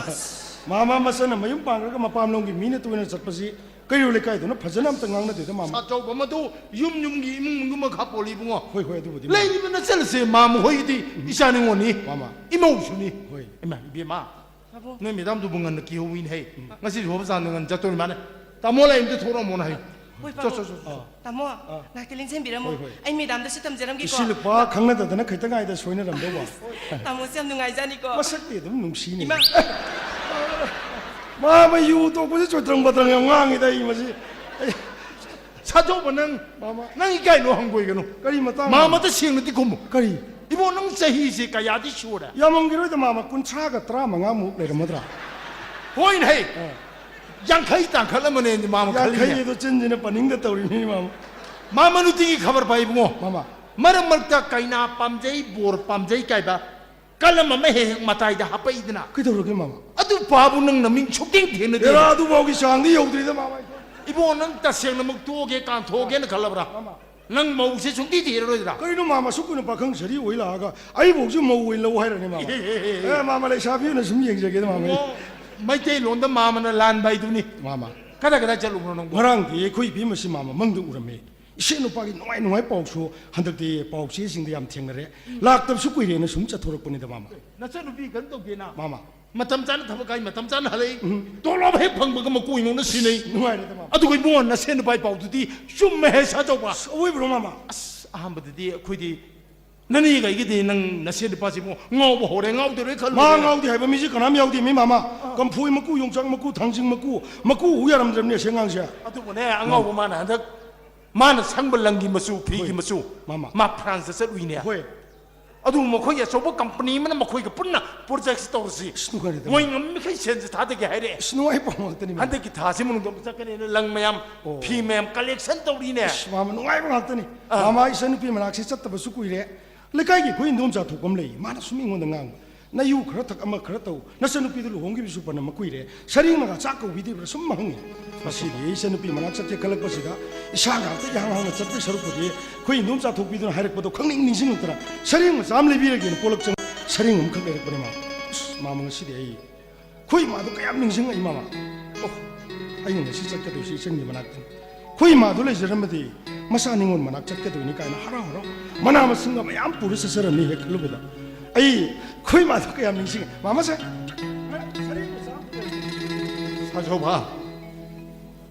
ꯃꯥꯃ, ꯃꯆꯟꯅ ꯃꯌꯨꯝ ꯄꯥꯟꯈ꯭ꯔꯒ ꯃꯄꯥꯝꯂꯣꯝꯒꯤ ꯃꯤꯅ ꯇꯣꯏꯅ ꯆꯠꯄꯁꯤ ꯀꯩꯔꯣꯜ ꯂꯩꯀꯥꯏꯗꯨꯅ ꯐꯖꯅ ꯑꯝꯇ ꯉꯥꯡꯅꯗꯦꯗ, ꯃꯥꯃ꯫ ꯁꯥꯆꯧꯕ ꯃꯗꯨ ꯌꯨꯝ ꯌꯨꯝꯒꯤ ꯏꯃꯨꯡ ꯏꯃꯨꯡ ꯃꯈꯥ ꯄꯣꯜꯂꯤ, ꯏꯕꯨꯡꯉꯣ꯫ ꯍꯣꯏ, ꯍꯣꯏ, ꯑꯗꯨꯕꯨꯗꯤ, ꯃꯥꯃ꯫ ꯂꯩꯔꯤꯕ ꯅꯆꯜꯁꯦ ꯃꯥꯃ ꯍꯣꯏꯒꯤꯗꯤ ꯏꯆꯥ ꯅꯤꯉꯣꯜꯅꯤ, ꯃꯥꯃ꯫ ꯏꯃꯧꯁꯨꯅꯤ꯫ ꯍꯣꯏ꯫ ꯏꯃꯥ, ꯏꯕꯦꯝꯃ, ꯄꯥꯕꯨꯡ꯫ ꯅꯣꯏ ꯃꯦꯗꯥꯝꯗꯨꯕꯨ ꯉꯟꯅ ꯀꯤꯍꯧꯋꯤꯅꯦ ꯍꯦ꯫ ꯎꯝ꯫ ꯉꯁꯤꯗꯤ ꯍꯣꯕ ꯆꯥꯅ ꯉꯟꯅ ꯆꯠꯇꯣꯔꯤ ꯃꯥꯅꯦ꯫ ꯇꯥꯃꯣ ꯂꯥꯏ ꯑꯝꯇ ꯊꯣꯔꯛꯑꯝꯃꯣꯅ ꯍꯥꯏꯌꯨ꯫ ꯍꯣꯏ, ꯆꯣ, ꯄꯥꯕꯨꯡ꯫ ꯆꯣ, ꯆꯣ, ꯆꯣ꯫ ꯑꯥ꯫ ꯇꯥꯃꯣ, ꯑꯥ꯫ ꯉꯥꯏꯍꯥꯛꯇ ꯂꯦꯡꯁꯤꯟꯕꯤꯔꯝꯃꯣ꯫ ꯍꯣꯏ, ꯍꯣꯏ꯫ ꯑꯩ ꯃꯦꯗꯥꯝꯗꯁꯨ ꯇꯝꯖꯔꯝꯒꯦꯀꯣ꯫ ꯏꯁꯤꯜꯂꯨꯄꯥ ꯈꯪꯅꯗꯗꯅ ꯈꯤꯇꯪ ꯉꯥꯏꯗ ꯁꯣꯏꯅꯔꯝꯗꯧꯕ꯫ ꯇꯥꯃꯣꯁꯦ ꯌꯥꯝ ꯅꯨꯡꯉꯥꯏꯖꯥꯠꯅꯤꯀꯣ꯫ ꯃꯁꯛꯇꯤ ꯑꯗꯨꯝ ꯅꯨꯡꯁꯤꯅꯦ꯫ ꯏꯃꯥ! ꯃꯥ, ꯃꯥ ꯌꯨ ꯇꯣꯛꯄꯁꯦ ꯆꯣꯏꯇ꯭ꯔꯪ ꯄꯇ꯭ꯔꯪ ꯌꯥꯝ ꯉꯥꯡꯉꯤꯗ ꯑꯩ ꯃꯁꯤ꯫ ꯑꯩ ꯁꯥꯊꯧꯕ ꯅꯪ, ꯃꯥꯃ꯫ ꯅꯪ ꯏꯀꯥꯏꯅꯣ ꯍꯪꯒꯣꯏꯒꯅꯨ꯫ ꯀꯔꯤ ꯃꯇꯥꯡꯅꯣ? ꯃꯥꯃꯗ ꯁꯦꯡꯅꯗꯤ ꯈꯨꯝꯃꯨ꯫ ꯀꯔꯤ? ꯏꯕꯣ, ꯅꯪ ꯆꯍꯤꯁꯦ ꯀꯌꯥꯗꯤ ꯁꯨꯔꯦ? ꯌꯥꯝꯃꯝꯈꯤꯔꯣꯏꯗ, ꯃꯥꯃ, ꯀꯨꯟꯊ꯭ꯔꯥꯒ ꯇꯔꯥꯃꯉꯥꯃꯨꯛ ꯂꯩꯔꯝꯃꯗ꯭ꯔꯥ? ꯍꯣꯏꯅꯦ ꯍꯦ꯫ ꯑꯥ꯫ ꯌꯥꯡꯈꯩ ꯇꯥꯡꯈꯠꯂꯝꯃꯅꯦ ꯃꯥꯃ ꯈꯜꯂꯤꯅꯦ꯫ ꯌꯥꯡꯈꯩ ꯑꯗꯣ ꯆꯤꯟꯁꯤꯅ ꯄꯟꯅꯤꯡꯗ ꯇꯧꯔꯤꯅꯤ ꯃꯥꯃ꯫ ꯃꯥꯃ ꯅꯨꯡꯇꯤꯒꯤ ꯈꯕꯔ ꯄꯥꯏ ꯏꯕꯨꯡꯉꯣ꯫ ꯃꯥꯃ꯫ ꯃꯔꯛ ꯃꯔꯛꯇ ꯀꯩꯅꯥ ꯄꯥꯝꯖꯩ, ꯕꯣꯔ ꯄꯥꯝꯖꯩ ꯀꯥꯏꯕ ꯀꯂꯝ ꯑꯃ ꯍꯦꯛ ꯍꯦꯛ ꯃꯇꯥꯏꯗ ꯍꯥꯞꯄꯛꯏꯗꯅ꯫ ꯀꯩꯗꯧꯔꯒꯦ ꯃꯥꯃ? ꯑꯗꯨ ꯄꯥꯕꯨ ꯅꯪ ꯅꯃꯤꯡ ꯁꯨꯛꯊꯦꯡ ꯊꯦꯡꯅꯗꯦ꯫ ꯑꯦꯔꯥ, ꯑꯗꯨꯐꯥꯎꯒꯤ ꯆꯥꯡꯗꯤ ꯌꯧꯗ꯭ꯔꯤꯗ ꯃꯥꯃ꯫ ꯏꯕꯨꯡꯉꯣ, ꯅꯪ ꯇꯁꯦꯡꯅꯃꯛ ꯇꯣꯛꯑꯒꯦ, ꯀꯥꯟꯊꯣꯛꯑꯒꯦꯅ ꯈꯜꯂꯕ꯭ꯔꯥ? ꯃꯥꯃ꯫ ꯅꯪ ꯃꯧꯁꯦ ꯁꯨꯡꯊꯤ ꯊꯤꯔꯔꯣꯏꯗ꯭ꯔꯥ? ꯀꯔꯤꯅꯣ ꯃꯥꯃ, ꯑꯁꯨꯛ ꯀꯨꯏꯅ ꯄꯥꯈꯪ ꯁꯔꯤ ꯑꯣꯏ ꯂꯥꯛꯑꯒ ꯑꯩꯕꯨ ꯍꯧꯖꯤꯛ ꯃꯧ ꯑꯣꯏꯅ ꯂꯧ ꯍꯥꯏꯔꯅꯤ ꯃꯥꯃ? ꯑꯦ ꯃꯥꯃ, ꯂꯩꯁꯥꯕꯤ ꯑꯣꯏꯅ ꯁꯨꯝ ꯌꯦꯡꯖꯒꯦꯗ ꯃꯥꯃ꯫ ꯑꯣ, ꯃꯩꯇꯩꯂꯣꯟꯗ ꯃꯥꯃꯅ ꯂꯥꯟꯕ ꯍꯥꯏꯗꯨꯅꯤ꯫ ꯃꯥꯃ꯫ ꯀꯗꯥꯏ ꯀꯗꯥꯏ ꯆꯠꯂꯨꯕꯅꯣ ꯅꯪꯕꯨ? ꯉꯔꯥꯡꯗꯤ ꯑꯩꯈꯣꯏ ꯏꯕꯦꯝꯃꯁꯤ ꯃꯥꯃ ꯃꯪꯗ ꯎꯔꯝꯃꯦ꯫ ꯏꯆꯦ ꯅꯨꯄꯥꯒꯤ ꯅꯨꯡꯉꯥꯏ ꯅꯨꯡꯉꯥꯏ ꯄꯥꯎꯁꯨ ꯍꯟꯗꯛꯇꯤ ꯄꯥꯎ ꯆꯦꯁꯤꯡꯗ ꯌꯥꯝ ꯊꯦꯡꯅꯔꯦ꯫ ꯂꯥꯛꯇꯕꯁꯨ ꯀꯨꯏꯔꯦꯅ ꯁꯨꯝ ꯆꯠꯊꯣꯔꯛꯄꯅꯤꯗ ꯃꯥꯃ꯫ ꯅꯆꯟꯅꯨꯄꯤ ꯀꯩꯅꯣ ꯇꯧꯗꯦꯅ? ꯃꯥꯃ꯫ ꯃꯇꯝ ꯆꯥꯅ ꯊꯕꯛ ꯀꯥꯏ, ꯃꯇꯝ ꯆꯥꯅ ꯍꯜꯂꯛꯏ꯫ ꯎꯝ꯫ ꯇꯣꯂꯣꯞ ꯍꯦꯛ ꯐꯪꯕꯒ ꯃꯀꯣꯏ ꯉꯧꯅ ꯁꯤꯟꯅꯩ꯫ ꯅꯨꯡꯉꯥꯏꯔꯦꯗ ꯃꯥꯃ꯫ ꯑꯗꯨꯒ ꯏꯕꯨꯡꯉꯣ, ꯅꯁꯦꯟ ꯅꯨꯄꯥꯒꯤ ꯄꯥꯎꯗꯨꯗꯤ ꯆꯨꯝꯃꯦ ꯍꯦ ꯁꯥꯆꯧꯕ꯫ ꯑꯁ, ꯑꯋꯣꯏꯕ꯭ꯔꯣ ꯃꯥꯃ? ꯑꯁ, ꯑꯍꯥꯟꯕꯗꯗꯤ ꯑꯩꯈꯣꯏꯗꯤ ꯅꯅꯦꯒ ꯑꯩꯒꯗꯤ ꯅꯪ ꯅꯁꯦꯟ ꯅꯨꯄꯥꯁꯤꯕꯨ ꯉꯥꯎꯕ ꯍꯧꯔꯦ, ꯉꯥꯎꯗꯣꯏꯔꯦ ꯈꯜꯂꯨꯔꯦ꯫ ꯃꯥ ꯉꯥꯎꯗꯦ ꯍꯥꯏꯕ ꯃꯤꯁꯤ ꯀꯅꯥꯝ ꯌꯥꯎꯗꯦ ꯃꯤ ꯃꯥꯃ꯫ ꯑꯥ꯫ ꯀꯝꯐꯣꯏ ꯃꯀꯨ, ꯌꯣꯡꯆꯥꯛ ꯃꯀꯨ, ꯊꯥꯡꯖꯤꯡ ꯃꯀꯨ, ꯃꯀꯨ ꯎ ꯌꯥꯔꯝꯗ꯭ꯔꯕꯅꯦ ꯑꯁꯤ ꯑꯉꯥꯡꯁꯦ꯫ ꯑꯗꯨꯕꯨꯅꯦ, ꯑꯉꯥꯎꯕ ꯃꯥꯅ ꯍꯟꯗꯛ ꯃꯥꯅ ꯁꯪꯕ ꯂꯪꯒꯤ ꯃꯆꯨ, ꯐꯤꯒꯤ ꯍꯣꯏ꯫ ꯃꯆꯨ, ꯃꯥꯃ꯫ ꯃꯥ ꯐ꯭ꯔꯥꯟꯁꯇ ꯆꯠꯂꯨꯏꯅꯦ꯫ ꯍꯣꯏ꯫ ꯑꯗꯨ ꯃꯈꯣꯏꯒꯤ ꯑꯆꯧꯕ ꯀꯝꯄꯅꯤ ꯑꯃꯅ ꯃꯈꯣꯏꯒ ꯄꯨꯟꯅ ꯄ꯭ꯔꯣꯖꯦꯛꯁꯤ ꯇꯧꯔꯁꯤ꯫ ꯑꯁ, ꯅꯨꯡꯉꯥꯏꯔꯦꯗ꯫ ꯃꯣꯏ ꯉꯝꯃꯤꯈꯩ ꯁꯦꯟꯁꯦ ꯊꯥꯗꯒꯦ ꯍꯥꯏꯔꯛꯑꯦ꯫ ꯑꯁ, ꯅꯨꯡꯉꯥꯏ ꯄꯥꯎ ꯉꯥꯛꯇꯅꯤ, ꯃꯥꯃ꯫ ꯍꯟꯗꯛꯀꯤ ꯊꯥꯁꯤ ꯃꯅꯨꯡꯗ ꯑꯃꯨꯛ ꯆꯠꯀꯅꯤꯅ ꯂꯪ ꯃꯌꯥꯝ, ꯑꯣ꯫ ꯐꯤ ꯃꯌꯥꯝ ꯀꯂꯦꯛꯁꯟ ꯇꯧꯔꯤꯅꯦ꯫ ꯑꯁ, ꯃꯥꯃ, ꯅꯨꯡꯉꯥꯏꯕ ꯉꯥꯛꯇꯅꯤ꯫ ꯑꯥ꯫ ꯃꯥꯃ, ꯏꯆꯟꯅꯨꯄꯤ ꯃꯅꯥꯛꯁꯤ ꯆꯠꯇꯕꯁꯨ ꯀꯨꯏꯔꯦ꯫ ꯂꯩꯀꯥꯏꯒꯤ ꯑꯩꯈꯣꯏ ꯏꯟꯗꯣꯝꯆꯥ ꯊꯣꯛꯄ ꯑꯃ ꯂꯩ, ꯃꯥꯅ ꯁꯨꯝ ꯑꯩꯉꯣꯟꯗ ꯉꯥꯡꯕ, "ꯅꯌꯨ ꯈꯔ ꯊꯛ, ꯑꯃ ꯈꯔ ꯇꯧ, ꯅꯆꯟꯅꯨꯄꯤꯗꯨ ꯂꯨꯍꯣꯡꯈꯤꯕꯁꯨ ꯐꯅ ꯃꯀꯨꯏꯔꯦ, ꯁꯔꯦꯡꯅꯒ ꯆꯥꯛ ꯀꯧꯕꯤꯗ꯭ꯔꯤꯕ꯭ꯔꯥ?" ꯁꯨꯝ ꯍꯪꯉꯤ꯫ ꯉꯁꯤꯗꯤ ꯑꯩ ꯏꯆꯟꯅꯨꯄꯤ ꯃꯅꯥꯛ ꯆꯠꯀꯦ ꯈꯜꯂꯛꯄꯁꯤꯗ ꯏꯁꯥ ꯉꯥꯛꯇ ꯏꯍꯥꯡ ꯍꯥꯡꯅ ꯆꯠꯄꯩ ꯁꯔꯨꯛꯄꯨꯗꯤ ꯑꯩꯈꯣꯏ ꯏꯟꯗꯣꯝꯆꯥ ꯊꯣꯛꯄꯤꯗꯨꯅ ꯍꯥꯏꯔꯛꯄꯗꯣ ꯈꯪꯅꯤꯡ ꯅꯤꯡꯁꯤꯡꯉꯛꯇꯅ ꯁꯔꯦꯡ ꯃꯆꯥ ꯑꯃ ꯂꯩꯕꯤꯔꯒꯦꯅ ꯄꯣꯂꯛ ꯆꯪ ꯁꯔꯦꯡ ꯑꯃꯈꯛ ꯂꯩꯔꯛꯄꯅꯦ ꯃꯥ꯫ ꯑꯁ, ꯃꯥꯃ, ꯉꯁꯤꯗꯤ ꯑꯩ ꯑꯩꯈꯣꯏ ꯏꯃꯥꯗꯣ ꯀꯌꯥꯝ ꯅꯤꯡꯁꯤꯡꯉꯛꯏ ꯃꯥꯃ꯫ ꯑꯣ, ꯑꯩꯅ ꯉꯁꯤ ꯆꯠꯀꯗꯣꯏꯁꯤ ꯏꯆꯟꯒꯤ ꯃꯅꯥꯛꯇꯅꯤ꯫ ꯑꯩꯈꯣꯏ ꯏꯃꯥꯗꯣ ꯂꯩꯖꯔꯝꯃꯗꯤ ꯃꯆꯥ ꯅꯤꯉꯣꯜ ꯃꯅꯥꯛ ꯆꯠꯀꯗꯣꯏꯅꯤ ꯀꯥꯏꯅ ꯍꯔꯥꯎ ꯍꯔꯥꯎ ꯃꯅꯥ ꯃꯁꯤꯡꯒ ꯃꯌꯥꯝ ꯄꯨꯔ ꯆꯠꯆꯔꯝꯅꯤ ꯍꯦꯛ ꯈꯜꯂꯨꯕꯗ꯫ ꯑꯩ ꯑꯩꯈꯣꯏ ꯏꯃꯥꯗꯣ ꯀꯌꯥꯝ ꯅꯤꯡꯁꯤꯡꯉꯤ꯫ ꯃꯥꯃꯁꯦ, ꯁꯔꯦꯡ ꯃꯆꯥ ꯑꯃ ꯄꯨꯔꯛꯑꯦ꯫ ꯁꯥꯖꯧꯕ,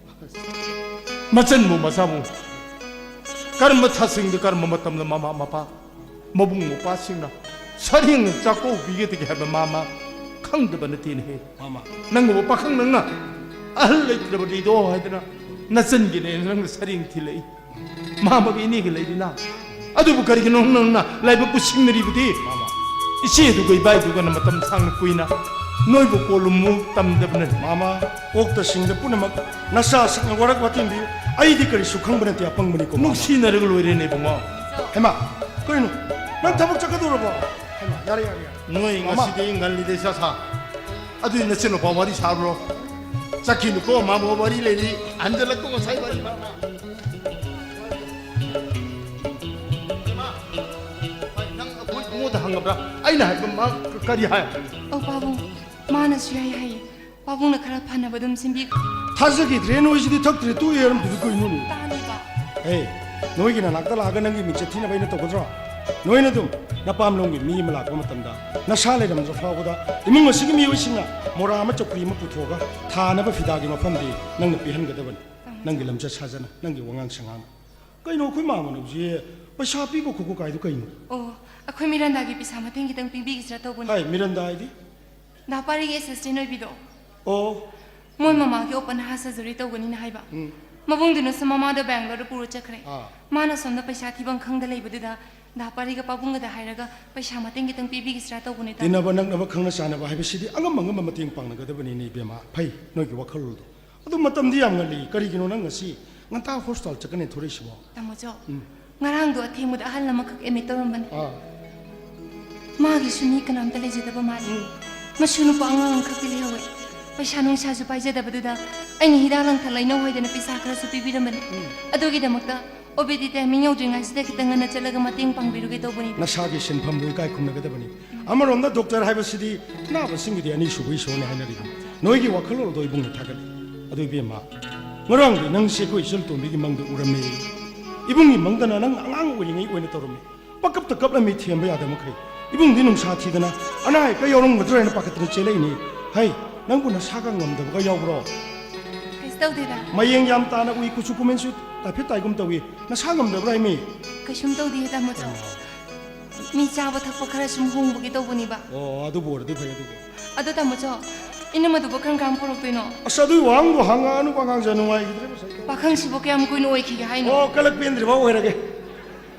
ꯃꯆꯟꯕꯨ ꯃꯆꯥꯕꯨ ꯀꯔꯝꯕ ꯊꯥꯁꯤꯡꯗ ꯀꯔꯝꯕ ꯃꯇꯝꯗ ꯃꯃꯥ ꯃꯄꯥ ꯃꯕꯨꯡ ꯃꯧꯄ꯭ꯋꯥꯁꯤꯡꯅ ꯁꯔꯦꯡꯅ ꯆꯥꯛꯀꯧꯕꯤꯒꯗꯒꯦ ꯍꯥꯏꯕ ꯃꯥꯃ ꯈꯪꯗꯕ ꯅꯠꯇꯦꯅꯦꯍꯦ꯫ ꯃꯥꯃ꯫ ꯅꯪꯕꯨ ꯄꯥꯈꯪ ꯅꯪꯅ ꯑꯍꯜ ꯂꯩꯇ꯭ꯔꯕꯅꯤꯗꯣ ꯍꯥꯏꯗꯅ ꯅꯆꯟꯒꯤꯅꯦꯅ ꯅꯪꯅ ꯁꯔꯦꯡ ꯊꯤꯜꯂꯛꯏ꯫ ꯃꯥꯃꯒ ꯏꯅꯦꯒ ꯂꯩꯔꯤꯅ꯫ ꯑꯗꯨꯕꯨ ꯀꯔꯤꯒꯤꯅꯣ ꯅꯪꯅ ꯂꯥꯏꯕꯛꯄꯨ ꯁꯤꯡꯅꯔꯤꯕꯗꯤ? ꯃꯥꯃ꯫ ꯏꯆꯦꯗꯨꯒ ꯏꯕꯥꯏꯗꯨꯒꯅ ꯃꯇꯝ ꯁꯥꯡꯅ ꯀꯨꯏꯅ ꯅꯣꯏꯕꯨ ꯀꯣꯂꯨꯝꯃꯨ ꯇꯝꯗꯕꯅꯅꯤ꯫ ꯃꯥꯃ, ꯑꯣꯛꯇ ꯁꯤꯡꯗ ꯄꯨꯝꯅꯃꯛ ꯅꯆꯥꯁꯤꯡꯅ ꯋꯥꯔꯛ ꯋꯥꯇꯦꯝꯕꯤꯌꯨ꯫ ꯑꯩꯗꯤ ꯀꯔꯤꯁꯨ ꯈꯪꯕ ꯅꯠꯇꯦ, ꯑꯄꯪꯕꯅꯤꯀꯣ, ꯃꯥꯃ꯫ ꯅꯨꯡꯁꯤꯅꯔꯒ ꯂꯣꯏꯔꯦꯅꯦ, ꯏꯕꯨꯡꯉꯣ꯫ ꯍꯩꯃꯥ, ꯀꯩꯅꯣ? ꯅꯪ ꯊꯕꯛ ꯆꯠꯀꯗꯧꯔꯕꯣ? ꯍꯩꯃꯥ, ꯌꯥꯔꯦ, ꯌꯥꯔꯦ, ꯌꯥꯔꯦ꯫ ꯅꯣꯏ ꯃꯥꯃ꯫ ꯉꯁꯤꯗꯤ ꯉꯜꯂꯤꯗ, ꯏꯆꯥ ꯁꯥ꯫ ꯑꯗꯨꯗꯤ ꯅꯆꯤꯟ ꯅꯨꯄꯥ ꯋꯥꯔꯤ ꯁꯥꯔꯨꯔꯣ꯫ ꯆꯠꯈꯤꯅꯨꯀꯣ, ꯃꯥꯃ, ꯋꯥꯔꯤ ꯂꯩꯔꯤ꯫ ꯍꯟꯖꯤꯜꯂꯛꯀꯣ, ꯉꯁꯥꯏ ꯋꯥꯔꯤ꯫ ꯏꯃꯥ, ꯅꯪ ꯑꯩꯈꯣꯏ ꯏꯕꯨꯡꯉꯣꯗ ꯍꯪꯉꯕ꯭ꯔꯥ? ꯑꯩꯅ ꯍꯥꯏꯕ ꯃꯥ ꯀꯔꯤ ꯍꯥꯏ? ꯑꯧ, ꯄꯥꯕꯨꯡ, ꯃꯥꯅꯁꯨ ꯌꯥꯏ ꯍꯥꯏꯌꯦ꯫ ꯄꯥꯕꯨꯡꯅ ꯈꯔ ꯐꯅꯕ ꯑꯗꯨꯝ ꯁꯤꯟꯕꯤꯈꯣ꯫ ꯊꯥꯖꯈꯤꯗ꯭ꯔꯦ, ꯅꯣꯏꯁꯤꯗꯤ ꯊꯛꯇ꯭ꯔꯦ ꯇꯣꯛꯑꯦ ꯍꯥꯏꯔꯝꯕꯗꯨ ꯀꯩꯅꯣꯅꯦ? ꯇꯥꯅꯤꯕ꯫ ꯑꯦ, ꯅꯣꯏꯒꯤ ꯅꯅꯥꯛꯇ ꯂꯥꯛꯑꯒ ꯅꯪꯒꯤ ꯃꯤꯡꯆꯠ ꯊꯤꯅꯕ ꯑꯩꯅ ꯇꯧꯒꯗ꯭ꯔꯣ? ꯅꯣꯏꯅ ꯑꯗꯨꯝ ꯅꯄꯥꯝꯂꯣꯝꯒꯤ ꯃꯤ ꯑꯃ ꯂꯥꯛꯄ ꯃꯇꯝꯗ ꯅꯁꯥ ꯂꯩꯔꯝꯗ꯭ꯔ ꯐꯥꯎꯕꯗ ꯏꯃꯨꯡ ꯑꯁꯤꯒꯤ ꯃꯤꯑꯣꯏꯁꯤꯡꯅ ꯃꯣꯔꯥ ꯑꯃ ꯆꯧꯀ꯭ꯔꯤ ꯑꯃ ꯄꯨꯊꯣꯛꯑꯒ ꯊꯥꯅꯕ ꯐꯤꯗꯥꯒꯤ ꯃꯐꯝꯗꯤ ꯅꯪꯅ ꯄꯤꯍꯟꯒꯗꯕꯅꯤ꯫ ꯅꯪꯒꯤ ꯂꯝꯆꯠ ꯁꯥꯖꯠꯅ, ꯅꯪꯒꯤ ꯋꯥꯉꯥꯡ ꯁꯉꯥꯡꯅ꯫ ꯀꯩꯅꯣ ꯑꯩꯈꯣꯏ ꯃꯥꯝꯃꯅ ꯍꯧꯖꯤꯛ ꯄꯩꯁꯥ ꯄꯤꯕ ꯈꯣꯠꯄ ꯀꯥꯏꯗꯣ ꯀꯩꯅꯣ? ꯑꯣ, ꯑꯩꯈꯣꯏ ꯃꯤꯔꯟꯗꯥꯒꯤ ꯄꯩꯁꯥ ꯃꯇꯦꯡ ꯈꯤꯇꯪ ꯄꯤꯕꯤꯒꯦꯁꯤꯔ ꯇꯧꯕꯅꯤ꯫ ꯍꯥꯏ, ꯃꯤꯔꯟꯗꯥ ꯍꯥꯏꯗꯤ? ꯗꯥ ꯄꯥꯔꯤꯒꯤ ꯑꯦꯁꯤꯁꯇꯦꯟ ꯑꯣꯏꯕꯤꯗꯣ꯫ ꯑꯣ꯫ ꯃꯣꯏ ꯃꯃꯥꯒꯤ ꯑꯣꯄꯟ ꯍꯥꯔꯠ ꯁꯔꯖꯔꯤ ꯇꯧꯒꯅꯤꯅ ꯍꯥꯏꯕ꯫ ꯎꯝ꯫ ꯃꯕꯨꯡꯗꯨꯅꯁꯨ ꯃꯃꯥꯗꯣ ꯕꯦꯡꯒ꯭ꯂꯣꯔꯗ ꯄꯨꯔ ꯆꯠꯈ꯭ꯔꯦ꯫ ꯑꯥ꯫ ꯃꯥꯅ ꯁꯣꯝꯗ ꯄꯩꯁꯥ ꯊꯤꯐꯝ ꯈꯪꯗ ꯂꯩꯕꯗꯨꯗ ꯗꯥ ꯄꯥꯔꯤꯒ ꯄꯥꯕꯨꯡꯒꯗ ꯍꯥꯏꯔꯒ ꯄꯩꯁꯥ ꯃꯇꯦꯡ ꯈꯤꯇꯪ ꯄꯤꯕꯤꯒꯦꯁꯤꯔ ꯇꯧꯕꯅꯤꯗ꯫ ꯇꯤꯟꯅꯕ ꯅꯛꯅꯕ ꯈꯪꯅ ꯆꯥꯟꯅꯕ ꯍꯥꯏꯕꯁꯤꯗꯤ ꯑꯉꯝ ꯑꯉꯝꯕ ꯃꯇꯦꯡ ꯄꯥꯡꯅꯒꯗꯕꯅꯤꯅꯦ ꯏꯕꯦꯝꯃ꯫ ꯐꯩ, ꯅꯣꯏꯒꯤ ꯋꯥꯈꯜꯂꯣꯟꯗꯣ꯫ ꯑꯗꯨ ꯃꯇꯝꯗꯤ ꯌꯥꯝ ꯉꯜꯂꯤ꯫ ꯀꯔꯤꯒꯤꯅꯣ ꯅꯪ ꯉꯁꯤ ꯉꯟꯇꯥ ꯍꯣꯁꯄꯤꯇꯥꯜ ꯆꯠꯀꯅꯤ ꯊꯣꯔꯛꯏꯁꯤꯕꯣ? ꯇꯥꯃꯣꯆꯧ, ꯎꯝ꯫ ꯉꯔꯥꯡꯗꯣ ꯑꯊꯦꯡꯕꯗ ꯑꯍꯜ ꯑꯃꯈꯛ ꯑꯦꯗꯃꯤꯠ ꯇꯧꯔꯝꯕꯅꯦ꯫ ꯑꯥ꯫ ꯃꯥꯒꯤꯁꯨ ꯃꯤ ꯀꯅꯥꯝꯇ ꯂꯩꯖꯗꯕ ꯃꯥꯜꯂꯤ꯫ ꯎꯝ꯫ ꯃꯁꯨ ꯅꯨꯄꯥ ꯑꯉꯥꯡ ꯑꯃꯈꯛꯇꯤ ꯂꯩꯍꯧꯋꯦ꯫ ꯄꯩꯁꯥ ꯅꯨꯡꯁꯥꯁꯨ ꯄꯥꯏꯖꯗꯕꯗꯨꯗ ꯑꯩꯅ ꯍꯤꯗꯥꯛ ꯂꯥꯡꯊꯛ ꯂꯩꯅꯧ ꯍꯥꯏꯗꯅ ꯄꯩꯁꯥ ꯈꯔꯁꯨ ꯄꯤꯕꯤꯔꯝꯕꯅꯦ꯫ ꯎꯝ꯫ ꯑꯗꯨꯒꯤꯗꯃꯛꯇ ꯑꯣ ꯄꯤ ꯗꯤ ꯇꯥꯏꯃꯤꯡ ꯌꯧꯗ꯭ꯔꯤꯉꯩꯁꯤꯗ ꯈꯤꯇꯪ ꯉꯟꯅ ꯆꯠꯂꯒ ꯃꯇꯦꯡ ꯄꯥꯡꯕꯤꯔꯨꯒꯦ ꯇꯧꯕꯅꯤꯗ꯫ ꯅꯁꯥꯒꯤ ꯁꯤꯟꯐꯝꯕꯨ ꯏꯀꯥꯏ ꯈꯨꯝꯅꯒꯗꯕꯅꯤ꯫ ꯑꯃꯔꯣꯝꯗ ꯗꯣꯛꯇꯔ ꯍꯥꯏꯕꯁꯤꯗꯤ ꯑꯅꯥꯕꯁꯤꯡꯒꯤꯗꯤ ꯑꯅꯤꯁꯨꯕ ꯏꯁꯣꯔꯅꯤ ꯍꯥꯏꯅꯔꯤꯕꯅꯤ꯫ ꯅꯣꯏꯒꯤ ꯋꯥꯈꯜꯂꯣꯟ ꯑꯗꯣ ꯏꯕꯨꯡꯅ ꯊꯥꯒꯠꯂꯤ꯫ ꯑꯗꯨ ꯏꯕꯦꯝꯃ, ꯉꯔꯥꯡꯗꯤ ꯅꯪꯁꯦ ꯑꯩꯈꯣꯏ ꯏꯆꯜ ꯇꯣꯝꯕꯤꯒꯤ ꯃꯪꯗ ꯎꯔꯝꯃꯤ꯫ ꯏꯕꯨꯡꯒꯤ ꯃꯪꯗꯅ ꯅꯪ ꯑꯉꯥꯡ ꯑꯣꯏꯔꯤꯉꯩ ꯑꯣꯏꯅ ꯇꯧꯔꯝꯃꯤ꯫ ꯄꯪꯀꯞꯇ ꯀꯞꯂꯝꯃꯤ ꯊꯦꯝꯕ ꯌꯥꯗꯕ ꯃꯈꯩ꯫ ꯏꯕꯨꯡꯗꯤ ꯅꯨꯡꯁꯥ ꯊꯤꯗꯅ ꯑꯅꯥ ꯑꯌꯦꯛꯀ ꯌꯥꯎꯔꯝꯒꯗ꯭ꯔꯥ ꯍꯥꯏꯅ ꯄꯥꯈꯠꯇꯅ ꯆꯦꯜꯂꯛꯏꯅꯤ꯫ ꯍꯩ, ꯅꯪꯕꯨ ꯅꯁꯥꯒ ꯉꯝꯗꯕꯒ ꯌꯥꯎꯕ꯭ꯔꯣ? ꯀꯩꯁꯨ ꯇꯧꯗꯦꯗ꯫ ꯃꯌꯦꯡ ꯌꯥꯝ ꯇꯥꯅ ꯎꯏ, ꯀꯨꯆꯨ ꯀꯨꯃꯦꯟꯁꯨ ꯇꯥꯏꯐꯦꯠ ꯇꯥꯏꯒꯨꯝ ꯇꯧꯏ꯫ ꯅꯁꯥ ꯉꯝꯗꯕ꯭ꯔꯥ ꯍꯥꯏꯃꯤ? ꯀꯩꯁꯨꯝ ꯇꯧꯗꯤꯌꯦ, ꯇꯥꯃꯣꯆꯧ꯫ ꯃꯤ ꯆꯥꯕ ꯊꯛꯄ ꯈꯔ ꯁꯨꯝ ꯍꯣꯡꯕꯒꯤ ꯇꯧꯕꯅꯤꯕ꯫ ꯑꯣ, ꯑꯗꯨꯕꯨ ꯑꯣꯏꯔꯗꯤ ꯐꯩ, ꯑꯗꯨꯕꯨ꯫ ꯑꯗꯣ ꯇꯥꯃꯣꯆꯧ, ꯏꯅꯝꯃꯗꯨꯕꯨ ꯀꯔꯝ ꯀꯥꯟ ꯄꯨꯔꯛꯇꯣꯏꯅꯣ? ꯑꯁ, ꯑꯗꯨꯒꯤ ꯋꯥꯍꯪꯗꯣ ꯍꯪꯉꯛꯑꯅꯨ, ꯑꯉꯥꯡꯁꯦ ꯅꯨꯡꯉꯥꯏꯈꯤꯗ꯭ꯔꯦ ꯃꯁꯥꯏ꯫ ꯄꯥꯈꯪꯁꯤꯕꯨ ꯀꯌꯥꯝ ꯀꯨꯏꯅ ꯑꯣꯏꯈꯤꯒꯦ ꯍꯥꯏꯅꯣ? ꯑꯣ, ꯀꯂꯛ ꯄꯦꯟꯗ꯭ꯔꯤꯕ ꯑꯣꯏꯔꯒꯦ꯫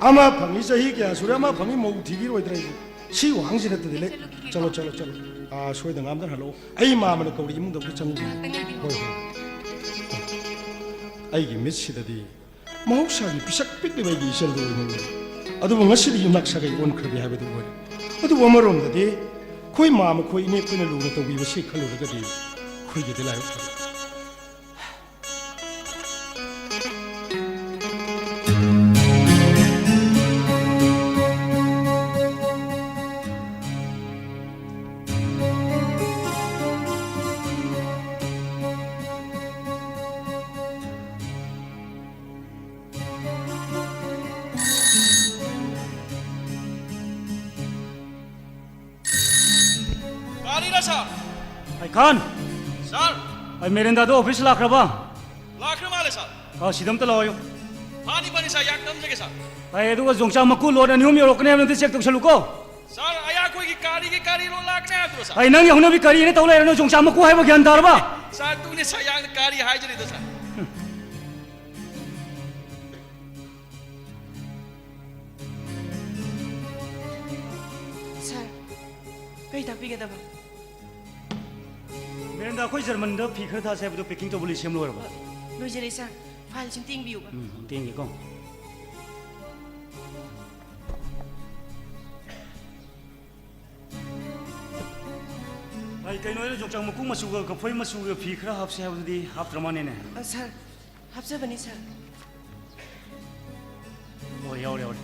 ꯑꯃ ꯐꯪꯉꯤ ꯆꯍꯤ ꯀꯌꯥ ꯁꯨꯔꯦ, ꯑꯃ ꯐꯪꯉꯤ ꯃꯧ ꯊꯤꯈꯤꯔꯣꯏꯗ꯭ꯔꯦ ꯑꯩꯁꯦ꯫ ꯁꯤ ꯋꯥꯍꯪꯁꯤ ꯅꯠꯇꯗꯤ ꯂꯩ꯫ ꯆꯠꯂꯨꯈꯤꯒꯦ꯫ ꯆꯠꯂꯣ, ꯆꯠꯂꯣ, ꯆꯠꯂꯣ꯫ ꯑꯥ, ꯁꯣꯏꯗ ꯉꯥꯝꯗꯅ ꯍꯜꯂꯛꯑꯣ꯫ ꯑꯩ ꯃꯥꯃꯅ ꯀꯧꯔꯤ, ꯏꯃꯨꯡꯗ ꯑꯝꯇ ꯆꯪꯉꯨꯒꯦ꯫ ꯉꯥꯛꯇꯪ ꯉꯥꯏꯕꯤꯌꯨ꯫ ꯍꯣꯏ, ꯍꯣꯏ꯫ ꯑꯩꯒꯤ ꯃꯤꯠꯁꯤꯗꯗꯤ ꯃꯍꯧꯁꯥꯒꯤ ꯄꯤꯁꯛ ꯄꯤꯛꯂꯤꯕ ꯑꯩꯒꯤ ꯏꯆꯟꯗꯨ ꯑꯣꯏꯅ ꯎꯔꯦ꯫ ꯑꯗꯨꯕꯨ ꯉꯁꯤꯗꯤ ꯌꯨꯝꯅꯥꯛ ꯁꯥꯒꯩ ꯑꯣꯟꯈ꯭ꯔꯕꯤ ꯍꯥꯏꯕꯗꯨ ꯑꯣꯏꯔꯦ꯫ ꯑꯗꯨꯕꯨ ꯑꯃꯔꯣꯝꯗꯗꯤ ꯑꯩꯈꯣꯏ ꯃꯥ ꯃꯈꯣꯏ ꯏꯅꯦ ꯑꯩꯈꯣꯏꯅ ꯂꯨꯅ ꯇꯧꯕꯤꯕꯁꯤ ꯈꯜꯂꯨꯔꯒꯗꯤ ꯑꯩꯈꯣꯏꯒꯤꯗꯤ ꯂꯥꯏꯕꯛ ꯐꯔꯦ꯫ ꯀꯥꯔꯤꯔ ꯁꯥꯔ? ꯑꯩ ꯈꯥꯟ꯫ ꯁꯥꯔ꯫ ꯑꯩ ꯃꯦꯔꯦꯟꯗꯥꯗꯣ ꯑꯣꯐꯤꯁ ꯂꯥꯛꯈ꯭ꯔꯕ? ꯂꯥꯛꯈ꯭ꯔ ꯃꯥꯜꯂꯦ ꯁꯥꯔ꯫ ꯑꯥ, ꯁꯤꯗ ꯑꯝꯇ ꯂꯥꯛꯑꯣꯌꯨ꯫ ꯐꯅꯤ ꯐꯅꯤ ꯁꯥꯔ, ꯌꯥꯝ ꯅꯝꯖꯒꯦ ꯁꯥꯔ꯫ ꯑꯩ ꯑꯗꯨꯒ ꯌꯣꯡꯆꯥꯛ ꯃꯀꯨ ꯂꯣꯠ ꯑꯅꯤ ꯑꯍꯨꯝ ꯌꯧꯔꯛꯀꯅꯤ ꯍꯥꯏꯕꯗꯨ ꯆꯦꯛ ꯇꯧꯁꯜꯂꯨꯀꯣ꯫ ꯁꯥꯔ, ꯑꯩ ꯑꯩꯈꯣꯏꯒꯤ ꯀꯥꯔꯤꯒꯤ ꯀꯥꯔꯤ ꯂꯣꯠ ꯂꯥꯛꯀꯅꯤ ꯍꯥꯏꯕꯗꯨꯔꯣ ꯁꯥꯔ? ꯑꯩ ꯅꯪꯒꯤ ꯍꯧꯅꯕꯤ ꯀꯔꯤꯅ ꯇꯧ ꯂꯩꯔꯅꯣ? ꯌꯣꯡꯆꯥꯛ ꯃꯀꯨ ꯍꯥꯏꯕ ꯒ꯭ꯌꯥꯟ ꯇꯥꯔꯕ? ꯁꯥꯔ, ꯑꯗꯨꯅꯦ ꯁꯥꯔ, ꯌꯥꯝꯅ ꯀꯥꯔꯤ ꯍꯥꯏꯖꯔꯤꯗꯣ ꯁꯥꯔ꯫ ꯁꯥꯔ, ꯀꯩ ꯇꯥꯛꯄꯤꯒꯗꯕ? ꯃꯦꯔꯦꯟꯗꯥ, ꯑꯩꯈꯣꯏ ꯖꯔꯃꯟꯗ ꯐꯤ ꯈꯔ ꯊꯥꯁꯦ ꯍꯥꯏꯕꯗꯣ ꯄꯦꯀꯤꯡ ꯇꯧꯕ ꯂꯣꯏ ꯁꯦꯝ ꯂꯣꯏꯔꯕ? ꯂꯣꯏꯖꯔꯦ ꯁꯥꯔ꯫ ꯐꯥꯏꯜꯁꯤꯡ ꯇꯦꯡꯕꯤꯌꯨꯕ꯫ ꯎꯝ, ꯇꯦꯡꯒꯦꯀꯣ꯫ ꯚꯥꯏ, ꯀꯩꯅꯣ, ꯑꯩꯅ ꯌꯣꯡꯆꯥꯛ ꯃꯀꯨ ꯃꯆꯨꯒ ꯀꯐꯣꯏ ꯃꯆꯨꯒ ꯐꯤ ꯈꯔ ꯍꯥꯞꯁꯦ ꯍꯥꯏꯕꯗꯨꯗꯤ ꯍꯥꯞꯇ꯭ꯔ ꯃꯥꯅꯦꯅꯦ? ꯑ, ꯁꯥꯔ, ꯍꯥꯞꯆꯕꯅꯤ, ꯁꯥꯔ꯫ ꯑꯣ, ꯌꯥꯎꯔꯦ, ꯌꯥꯎꯔꯦ꯫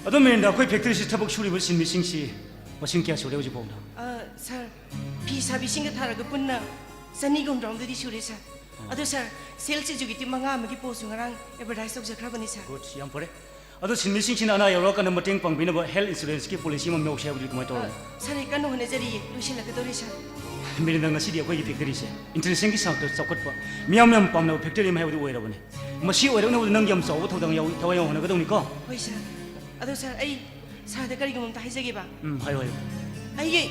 ꯑꯗꯣ ꯃꯦꯔꯦꯟꯗꯥ, ꯑꯩꯈꯣꯏ ꯐꯦꯛꯇꯔꯤꯁꯤ ꯊꯕꯛ ꯁꯨꯔꯤꯕ ꯁꯤꯟꯃꯤꯁꯤꯡꯁꯤ ꯃꯁꯤꯡ ꯀꯌꯥ ꯁꯨꯔꯦ ꯍꯧꯖꯤꯛ ꯐꯥꯎꯗ? ꯑ, ꯁꯥꯔ, ꯐꯤ ꯁꯥꯕꯤꯁꯤꯡꯒ ꯊꯥꯔꯒ ꯄꯨꯟꯅ ꯆꯅꯤꯒ ꯍꯨꯝꯗ꯭ꯔꯥꯍꯨꯝꯗꯣꯏꯗꯤ ꯁꯨꯔꯦ, ꯁꯥꯔ꯫ ꯑꯣ꯫ ꯑꯗꯣ, ꯁꯥꯔ, ꯁꯦꯜꯁ ꯑꯦꯛꯖꯤꯀ꯭ꯌꯨꯇꯤꯚ ꯃꯉꯥ ꯑꯃꯒꯤ ꯄꯣꯁꯁꯨ ꯉꯔꯥꯡ ꯑꯦꯗꯚꯔꯇꯥꯏꯁ ꯇꯧꯖꯈ꯭ꯔꯕꯅꯤ, ꯁꯥꯔ꯫ ꯒꯨꯗ, ꯌꯥꯝ ꯐꯔꯦ꯫ ꯑꯗꯣ ꯁꯤꯟꯃꯤꯁꯤꯡꯁꯤꯅ ꯑꯅꯥ ꯌꯥꯎꯔꯛꯑꯀꯥꯟꯗ ꯃꯇꯦꯡ ꯄꯥꯡꯕꯤꯅꯕ ꯍꯦꯜꯊ ꯏꯟꯁꯨꯔꯦꯟꯁꯀꯤ ꯄꯣꯂꯤꯁꯤ ꯑꯃ ꯂꯧꯁꯦ ꯍꯥꯏꯕꯗꯨ ꯀꯃꯥꯏꯅ ꯇꯧꯔꯕꯅꯣ? ꯑ, ꯁꯥꯔ, ꯑꯩ ꯀꯟꯅ ꯍꯣꯠꯅꯖꯔꯤꯌꯦ, ꯂꯣꯏꯁꯤꯜꯂꯛꯀꯗꯧꯔꯦ, ꯁꯥꯔ꯫ ꯃꯦꯔꯦꯟꯗꯥ, ꯉꯁꯤꯗꯤ ꯑꯩꯈꯣꯏꯒꯤ ꯐꯦꯛꯇꯔꯤꯁꯦ ꯏꯟꯇꯔꯅꯦꯁꯅꯦꯜꯒꯤ ꯊꯥꯛꯇ ꯆꯥꯎꯈꯠꯄ, ꯃꯤꯌꯥꯝꯅ ꯌꯥꯝ ꯄꯥꯝꯅꯕ ꯐꯦꯛꯇꯔꯤ ꯑꯃ ꯍꯥꯏꯕꯗꯨ ꯑꯣꯏꯔꯕꯅꯤ꯫ ꯃꯁꯤ ꯑꯣꯏꯔꯛꯅꯕꯗ ꯅꯪꯒꯤ ꯌꯥꯝ ꯆꯥꯎꯕ ꯊꯧꯗꯥꯡ ꯌꯥꯎꯏ, ꯊꯋꯥꯏ ꯌꯥꯎꯅ ꯍꯣꯠꯅꯒꯗꯧꯅꯤꯀꯣ꯫ ꯍꯣꯏ, ꯁꯥꯔ꯫ ꯑꯗꯣ, ꯁꯥꯔ, ꯑꯩ ꯁꯥꯔꯗ ꯀꯔꯤꯒꯨꯝꯕ ꯑꯝꯇ ꯍꯥꯏꯖꯒꯦꯕ꯫ ꯎꯝ, ꯍꯥꯏꯌꯣ, ꯍꯥꯏꯌꯣ꯫ ꯑꯩꯒꯤ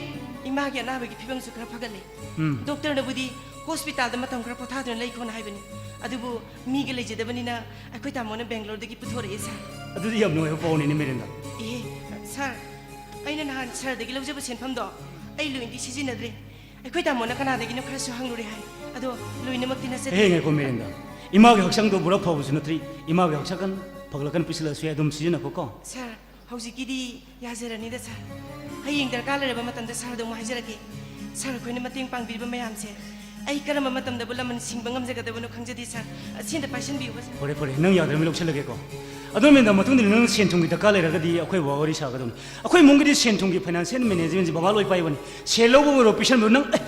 ꯏꯃꯥꯒꯤ ꯑꯅꯥꯕꯒꯤ ꯐꯤꯕꯝꯁꯨ ꯈꯔ ꯐꯒꯠꯂꯦ꯫ ꯎꯝ꯫ ꯗꯣꯛꯇꯔꯅꯕꯨꯗꯤ ꯍꯣꯁꯄꯤꯇꯥꯜꯗ ꯃꯇꯝ ꯈꯔ ꯄꯣꯊꯥꯗꯨꯅ ꯂꯩꯈꯣꯅ ꯍꯥꯏꯕꯅꯤ꯫ ꯑꯗꯨꯕꯨ ꯃꯤꯒ ꯂꯩꯖꯗꯕꯅꯤꯅ ꯑꯩꯈꯣꯏ ꯇꯥꯃꯣꯅ ꯕꯦꯡꯒ꯭ꯂꯣꯔꯗꯒꯤ ꯄꯨꯊꯣꯔꯛꯑꯦ, ꯁꯥꯔ꯫ ꯑꯗꯨꯗꯤ ꯌꯥꯝ ꯅꯨꯡꯉꯥꯏꯕ ꯄꯥꯎꯅꯤꯅꯦ, ꯃꯦꯔꯦꯟꯗꯥ꯫ ꯑꯦ, ꯁꯥꯔ, ꯑꯩꯅ ꯅꯍꯥꯟ ꯁꯥꯔꯗꯒꯤ ꯂꯧꯖꯕ ꯁꯦꯟꯐꯝꯗꯣ ꯑꯩ ꯂꯣꯏꯅꯗꯤ ꯁꯤꯖꯤꯟꯅꯗ꯭ꯔꯦ꯫ ꯑꯩꯈꯣꯏ ꯇꯥꯃꯣꯅ ꯀꯅꯥꯗꯒꯤꯅꯣ ꯈꯔꯁꯨ ꯍꯪꯂꯨꯔꯦ ꯍꯥꯏ꯫ ꯑꯗꯣ ꯂꯣꯏꯅꯃꯛꯇꯤ ꯅꯠꯆꯗꯦ꯫ ꯍꯦ, ꯉꯥꯏꯈꯣ ꯃꯤꯔꯦꯟꯗ꯫ ꯏꯃꯥꯒꯤ ꯍꯛꯆꯥꯡꯗꯣ ꯄꯨꯔꯥ ꯐꯕꯁꯨ ꯅꯠꯇ꯭ꯔꯤ꯫ ꯏꯃꯥꯒꯤ ꯍꯛꯆꯥꯡ ꯐꯒꯠꯂꯛꯀꯅꯤ, ꯄꯤꯁꯤꯜꯂꯛꯑꯁꯨ ꯌꯥꯏ꯫ ꯑꯗꯨꯝ ꯁꯤꯖꯤꯟꯅꯈꯣꯀꯣ꯫ ꯁꯥꯔ, ꯍꯧꯖꯤꯛꯀꯤꯗꯤ ꯌꯥꯖꯔꯅꯤꯗ ꯁꯥꯔ꯫ ꯍꯌꯦꯡ ꯗꯔꯀꯥꯔ ꯂꯩꯔꯕ ꯃꯇꯝꯗ ꯁꯥꯔꯗ ꯑꯃꯨꯛ ꯍꯥꯏꯖꯔꯛꯀꯦ꯫ ꯁꯥꯔ, ꯑꯩꯈꯣꯏꯅ ꯃꯇꯦꯡ ꯄꯥꯡꯕꯤꯔꯤꯕ ꯃꯌꯥꯝꯁꯦ ꯑꯩ ꯀꯔꯝꯕ ꯃꯇꯝꯗꯕꯨ ꯂꯃꯟ ꯁꯤꯡꯕ ꯉꯝꯖꯒꯗꯕꯅꯣ ꯈꯪꯖꯗꯦ ꯁꯥꯔ꯫ ꯑꯁꯤ ꯑꯝꯇ ꯄꯥꯏꯁꯟꯕꯤꯌꯨꯕ ꯁꯥꯔ꯫ ꯐꯔꯦ, ꯐꯔꯦ, ꯅꯪ ꯌꯥꯗ꯭ꯔꯕꯅꯤ, ꯂꯧꯁꯤꯜꯂꯒꯦꯀꯣ꯫ ꯑꯗꯨ ꯃꯦꯝꯗ, ꯃꯇꯨꯡꯗ ꯅꯪ ꯁꯦꯟ ꯊꯨꯝꯒꯤ ꯗꯔꯀꯥꯔ ꯂꯩꯔꯒꯗꯤ ꯑꯩꯈꯣꯏ ꯕꯕꯥ ꯋꯥꯔꯤ ꯁꯥꯒꯗꯕꯅꯤ꯫ ꯑꯩꯈꯣꯏ ꯏꯃꯨꯡꯒꯤꯗꯤ ꯁꯦꯟ ꯊꯨꯝꯒꯤ ꯐꯥꯏꯅꯥꯟꯁꯤꯌꯦꯜ ꯃꯦꯅꯦꯖꯃꯦꯟꯁꯦ ꯕꯕꯥ ꯂꯣꯏ ꯄꯥꯏꯕꯅꯤ꯫ ꯁꯦꯜ ꯂꯧꯕ ꯑꯣꯏꯔꯣ, ꯄꯤꯁꯟꯕ ꯑꯣꯏꯔꯣ, ꯅꯪ, ꯑꯦ!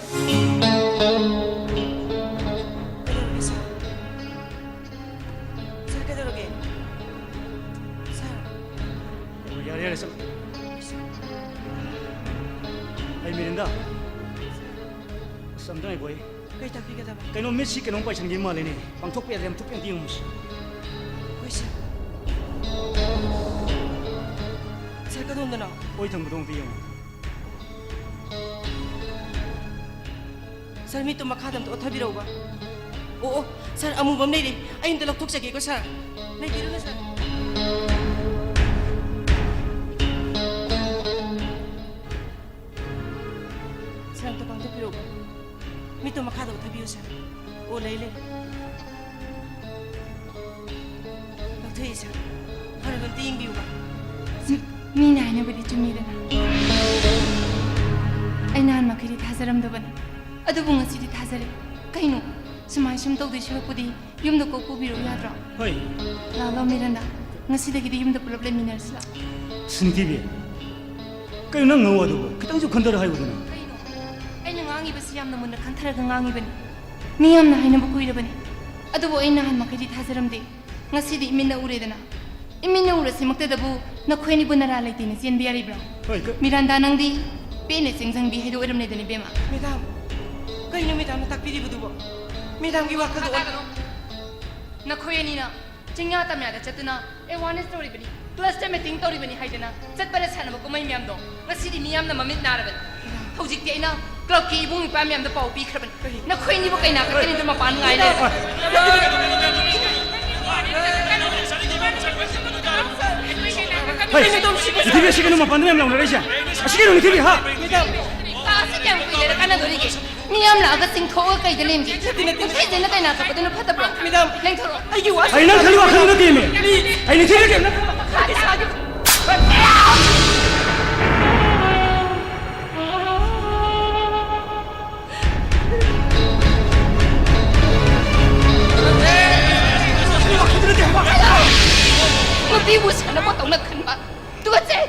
ꯀꯩꯗꯧꯔꯒꯦ ꯁꯥꯔ? ꯁꯥꯔ, ꯀꯩꯗꯧꯔꯒꯦ? ꯁꯥꯔ꯫ ꯑꯣ, ꯌꯥꯔꯦ, ꯌꯥꯔꯦ, ꯆꯠꯂꯣ꯫ ꯑꯩ ꯃꯤꯔꯤꯟꯗꯥ꯫ ꯑꯁ, ꯑꯝꯇ ꯉꯥꯏꯈꯣ, ꯑꯩ ꯀꯩ ꯇꯥꯛꯄꯤꯒꯗꯕ? ꯀꯩꯅꯣ, ꯃꯤꯠꯁꯤ ꯀꯩꯅꯣꯝ ꯄꯥꯏꯁꯟꯈꯤꯕ ꯃꯥꯜꯂꯦꯅꯦ꯫ ꯄꯥꯡꯊꯣꯛꯄ ꯌꯥꯗ꯭ꯔꯦ, ꯑꯝꯇ ꯑꯝꯇ ꯌꯦꯡꯉꯨꯁꯤ꯫ ꯍꯣꯏ, ꯁꯥꯔ꯫ ꯁꯥꯔ, ꯀꯗꯣꯝꯗꯅꯣ? ꯑꯣꯏ ꯊꯪꯕꯗꯣ ꯑꯝꯇ ꯌꯦꯡꯉꯨ꯫ ꯁꯥꯔ, ꯃꯤꯠꯇꯣ ꯃꯈꯥꯗ ꯑꯝꯇ ꯑꯣꯠꯊꯕꯤꯔꯛꯎꯕ꯫ ꯑꯣ, ꯑꯣ, ꯁꯥꯔ, ꯑꯃꯨꯕ ꯑꯃ ꯂꯩꯔꯦ꯫ ꯑꯩ ꯑꯝꯇ ꯂꯧꯊꯣꯛꯆꯒꯦꯀꯣ, ꯁꯥꯔ꯫ ꯂꯩꯕꯤꯔꯨꯅꯨ, ꯁꯥꯔ꯫ ꯁꯥꯔ, ꯑꯝꯇ ꯄꯥꯡꯊꯣꯛꯄꯤꯔꯛꯎꯕ꯫ ꯃꯤꯠꯇꯣ ꯃꯈꯥꯗ ꯑꯣꯠꯊꯕꯤꯌꯨ, ꯁꯥꯔ꯫ ꯑꯣ, ꯂꯩ, ꯂꯩ꯫ ꯂꯧꯊꯣꯛꯏ, ꯁꯥꯔ꯫ ꯐꯔꯕ ꯑꯝꯇ ꯌꯦꯡꯕꯤꯌꯨꯕ꯫ ꯁꯥꯔ, ꯃꯤꯅ ꯍꯥꯏꯅꯕꯗꯤ ꯆꯨꯝꯃꯤꯗꯅ꯫ ꯑꯩ ꯅꯍꯥꯟ ꯃꯈꯩꯗꯤ ꯊꯥꯖꯔꯝꯗꯕꯅꯤ, ꯑꯗꯨꯕꯨ ꯉꯁꯤꯗꯤ ꯊꯥꯖꯔꯦ꯫ ꯀꯩꯅꯣ, ꯁꯨꯃꯥꯏ ꯁꯨꯝ ꯇꯧꯗꯣꯏ ꯁꯔꯨꯛꯄꯨꯗꯤ ꯌꯨꯝꯗ ꯀꯣꯛ ꯄꯨꯕꯤꯔꯛꯎ ꯌꯥꯗ꯭ꯔꯣ? ꯍꯣꯏ꯫ ꯂꯥꯛꯂꯣ, ꯃꯤꯔꯟꯗꯥ꯫ ꯉꯁꯤꯗꯒꯤꯗꯤ ꯌꯨꯝꯗ ꯄꯨꯂꯞ ꯂꯩꯃꯤꯟꯅꯔꯁꯤ ꯂꯥꯛꯑꯣ꯫ ꯁꯨꯅꯤꯇꯤꯕꯤ, ꯀꯩꯅꯣ ꯅꯪ ꯉꯥꯡꯕ ꯑꯗꯨꯕꯨ? ꯈꯤꯇꯪꯁꯨ ꯈꯟꯊꯔ ꯍꯥꯏꯌꯨꯗꯅ꯫ ꯀꯩꯅꯣ? ꯑꯩꯅ ꯉꯥꯡꯉꯤꯕꯁꯤ ꯌꯥꯝꯅ ꯃꯨꯟꯅ ꯈꯟꯊꯔꯒ ꯉꯥꯡꯉꯤꯕꯅꯤ꯫ ꯃꯤ ꯌꯥꯝꯅ ꯍꯥꯏꯅꯕ ꯀꯨꯏꯔꯕꯅꯤ꯫ ꯑꯗꯨꯕꯨ ꯑꯩ ꯅꯍꯥꯟ ꯃꯈꯩꯗꯤ ꯊꯥꯖꯔꯝꯗꯦ꯫ ꯉꯁꯤꯗꯤ ꯏꯃꯤꯠꯅ ꯎꯔꯦꯗꯅ꯫ ꯏꯃꯤꯠꯅ ꯎꯔꯁꯤꯃꯛꯇꯗꯕꯨ ꯅꯈꯣꯏ ꯑꯅꯤꯕꯨ ꯅꯔꯥ ꯂꯩꯇꯦꯅ ꯆꯦꯟꯕ ꯌꯥꯔꯤꯕ꯭ꯔꯣ? ꯍꯣꯏ, ꯀ- ꯃꯤꯔꯥꯟꯗꯥ, ꯅꯪꯗꯤ ꯄꯦꯟꯅ ꯆꯦꯡꯖꯪꯕꯤ ꯍꯥꯏꯗꯣ ꯑꯣꯏꯔꯝꯂꯦꯗꯅ, ꯏꯕꯦꯝꯃ꯫ ꯃꯦꯗꯥꯝ, ꯀꯩꯅꯣ ꯃꯦꯗꯥꯝꯅ ꯇꯥꯛꯄꯤꯔꯤꯕꯗꯨꯕꯣ? ꯃꯦꯗꯥꯝꯒꯤ ꯋꯥꯈꯜꯗꯣ ꯑꯣꯟ- ꯇꯥꯛꯀꯅꯨ꯫ ꯅꯈꯣꯏ ꯑꯅꯤꯅ ꯆꯤꯡꯌꯥ ꯇꯝꯌꯥꯗ ꯆꯠꯇꯨꯅ ꯑꯦꯋꯥꯔꯅꯦꯁ ꯇꯧꯔꯤꯕꯅꯤ, ꯀ꯭ꯂꯁꯇꯔ ꯃꯤꯇꯤꯡ ꯇꯧꯔꯤꯕꯅꯤ ꯍꯥꯏꯗꯅ ꯆꯠꯄꯗ ꯁꯥꯟꯅꯕ ꯀꯨꯝꯍꯩ ꯃꯌꯥꯝꯗꯣ ꯉꯁꯤꯗꯤ ꯃꯤ ꯌꯥꯝꯅ ꯃꯃꯤꯠ ꯅꯥꯔꯕꯅꯤ꯫ ꯍꯧꯖꯤꯛꯇꯤ ꯑꯩꯅ ꯀ꯭ꯂꯕꯀꯤ ꯏꯕꯨꯡ ꯏꯄ꯭ꯋꯥ ꯃꯌꯥꯝꯗ ꯄꯥꯎ ꯄꯤꯈ꯭ꯔꯕꯅꯤ꯫ ꯅꯈꯣꯏ ꯑꯅꯤꯕꯨ ꯀꯩꯅꯥ ꯀꯛꯀꯅꯤꯗ ꯃꯄꯥꯟ ꯉꯥꯏ ꯂꯩꯔꯦ꯫ ꯍꯩ, ꯅꯤꯡꯊꯤꯕꯤ, ꯑꯁꯤ ꯀꯩꯅꯣ ꯃꯄꯥꯟꯗ ꯃꯌꯥꯝ ꯂꯥꯎꯅꯔꯛꯏꯁꯦ? ꯑꯁꯤ ꯀꯩꯅꯣ ꯅꯤꯡꯊꯤꯕꯤ, ꯍꯥ? ꯃꯦꯗꯥꯝ, ꯀꯩꯗꯧꯔꯤꯒꯦ? ꯃꯤ ꯌꯥꯝ ꯂꯥꯛꯑꯒ ꯆꯤꯡꯊꯣꯛꯑꯒ ꯀꯩꯗ ꯂꯦꯝꯒꯦ? ꯅꯠꯇꯦ, ꯅꯠꯇꯦ, ꯅꯠꯇꯦ꯫ ꯅꯨꯄꯤꯁꯤꯅ ꯀꯩꯅꯥ ꯆꯠꯄꯗꯨꯅ ꯐꯠꯇꯕ꯭ꯔꯣ? ꯃꯦꯗꯥꯝ, ꯂꯦꯡꯊꯣꯔꯛꯑꯣ꯫ ꯑꯩꯒꯤ ꯋꯥ ꯑꯩ ꯅꯪ ꯈꯜꯂꯤ ꯋꯥꯈꯜꯗꯨ ꯅꯠꯇꯦꯃꯤ꯫ ꯄ꯭ꯂꯤꯖ꯫ ꯑꯩ ꯅꯤꯡꯊꯤꯅ ꯀꯩꯝꯇ ꯈꯥꯗꯦ, ꯁꯥꯗꯦ꯫ ꯅꯨꯄꯤꯕꯨ ꯁꯥꯟꯅꯄꯣꯠꯇꯧꯅ ꯈꯟꯕ꯫ ꯇꯨꯀꯠꯆꯩ!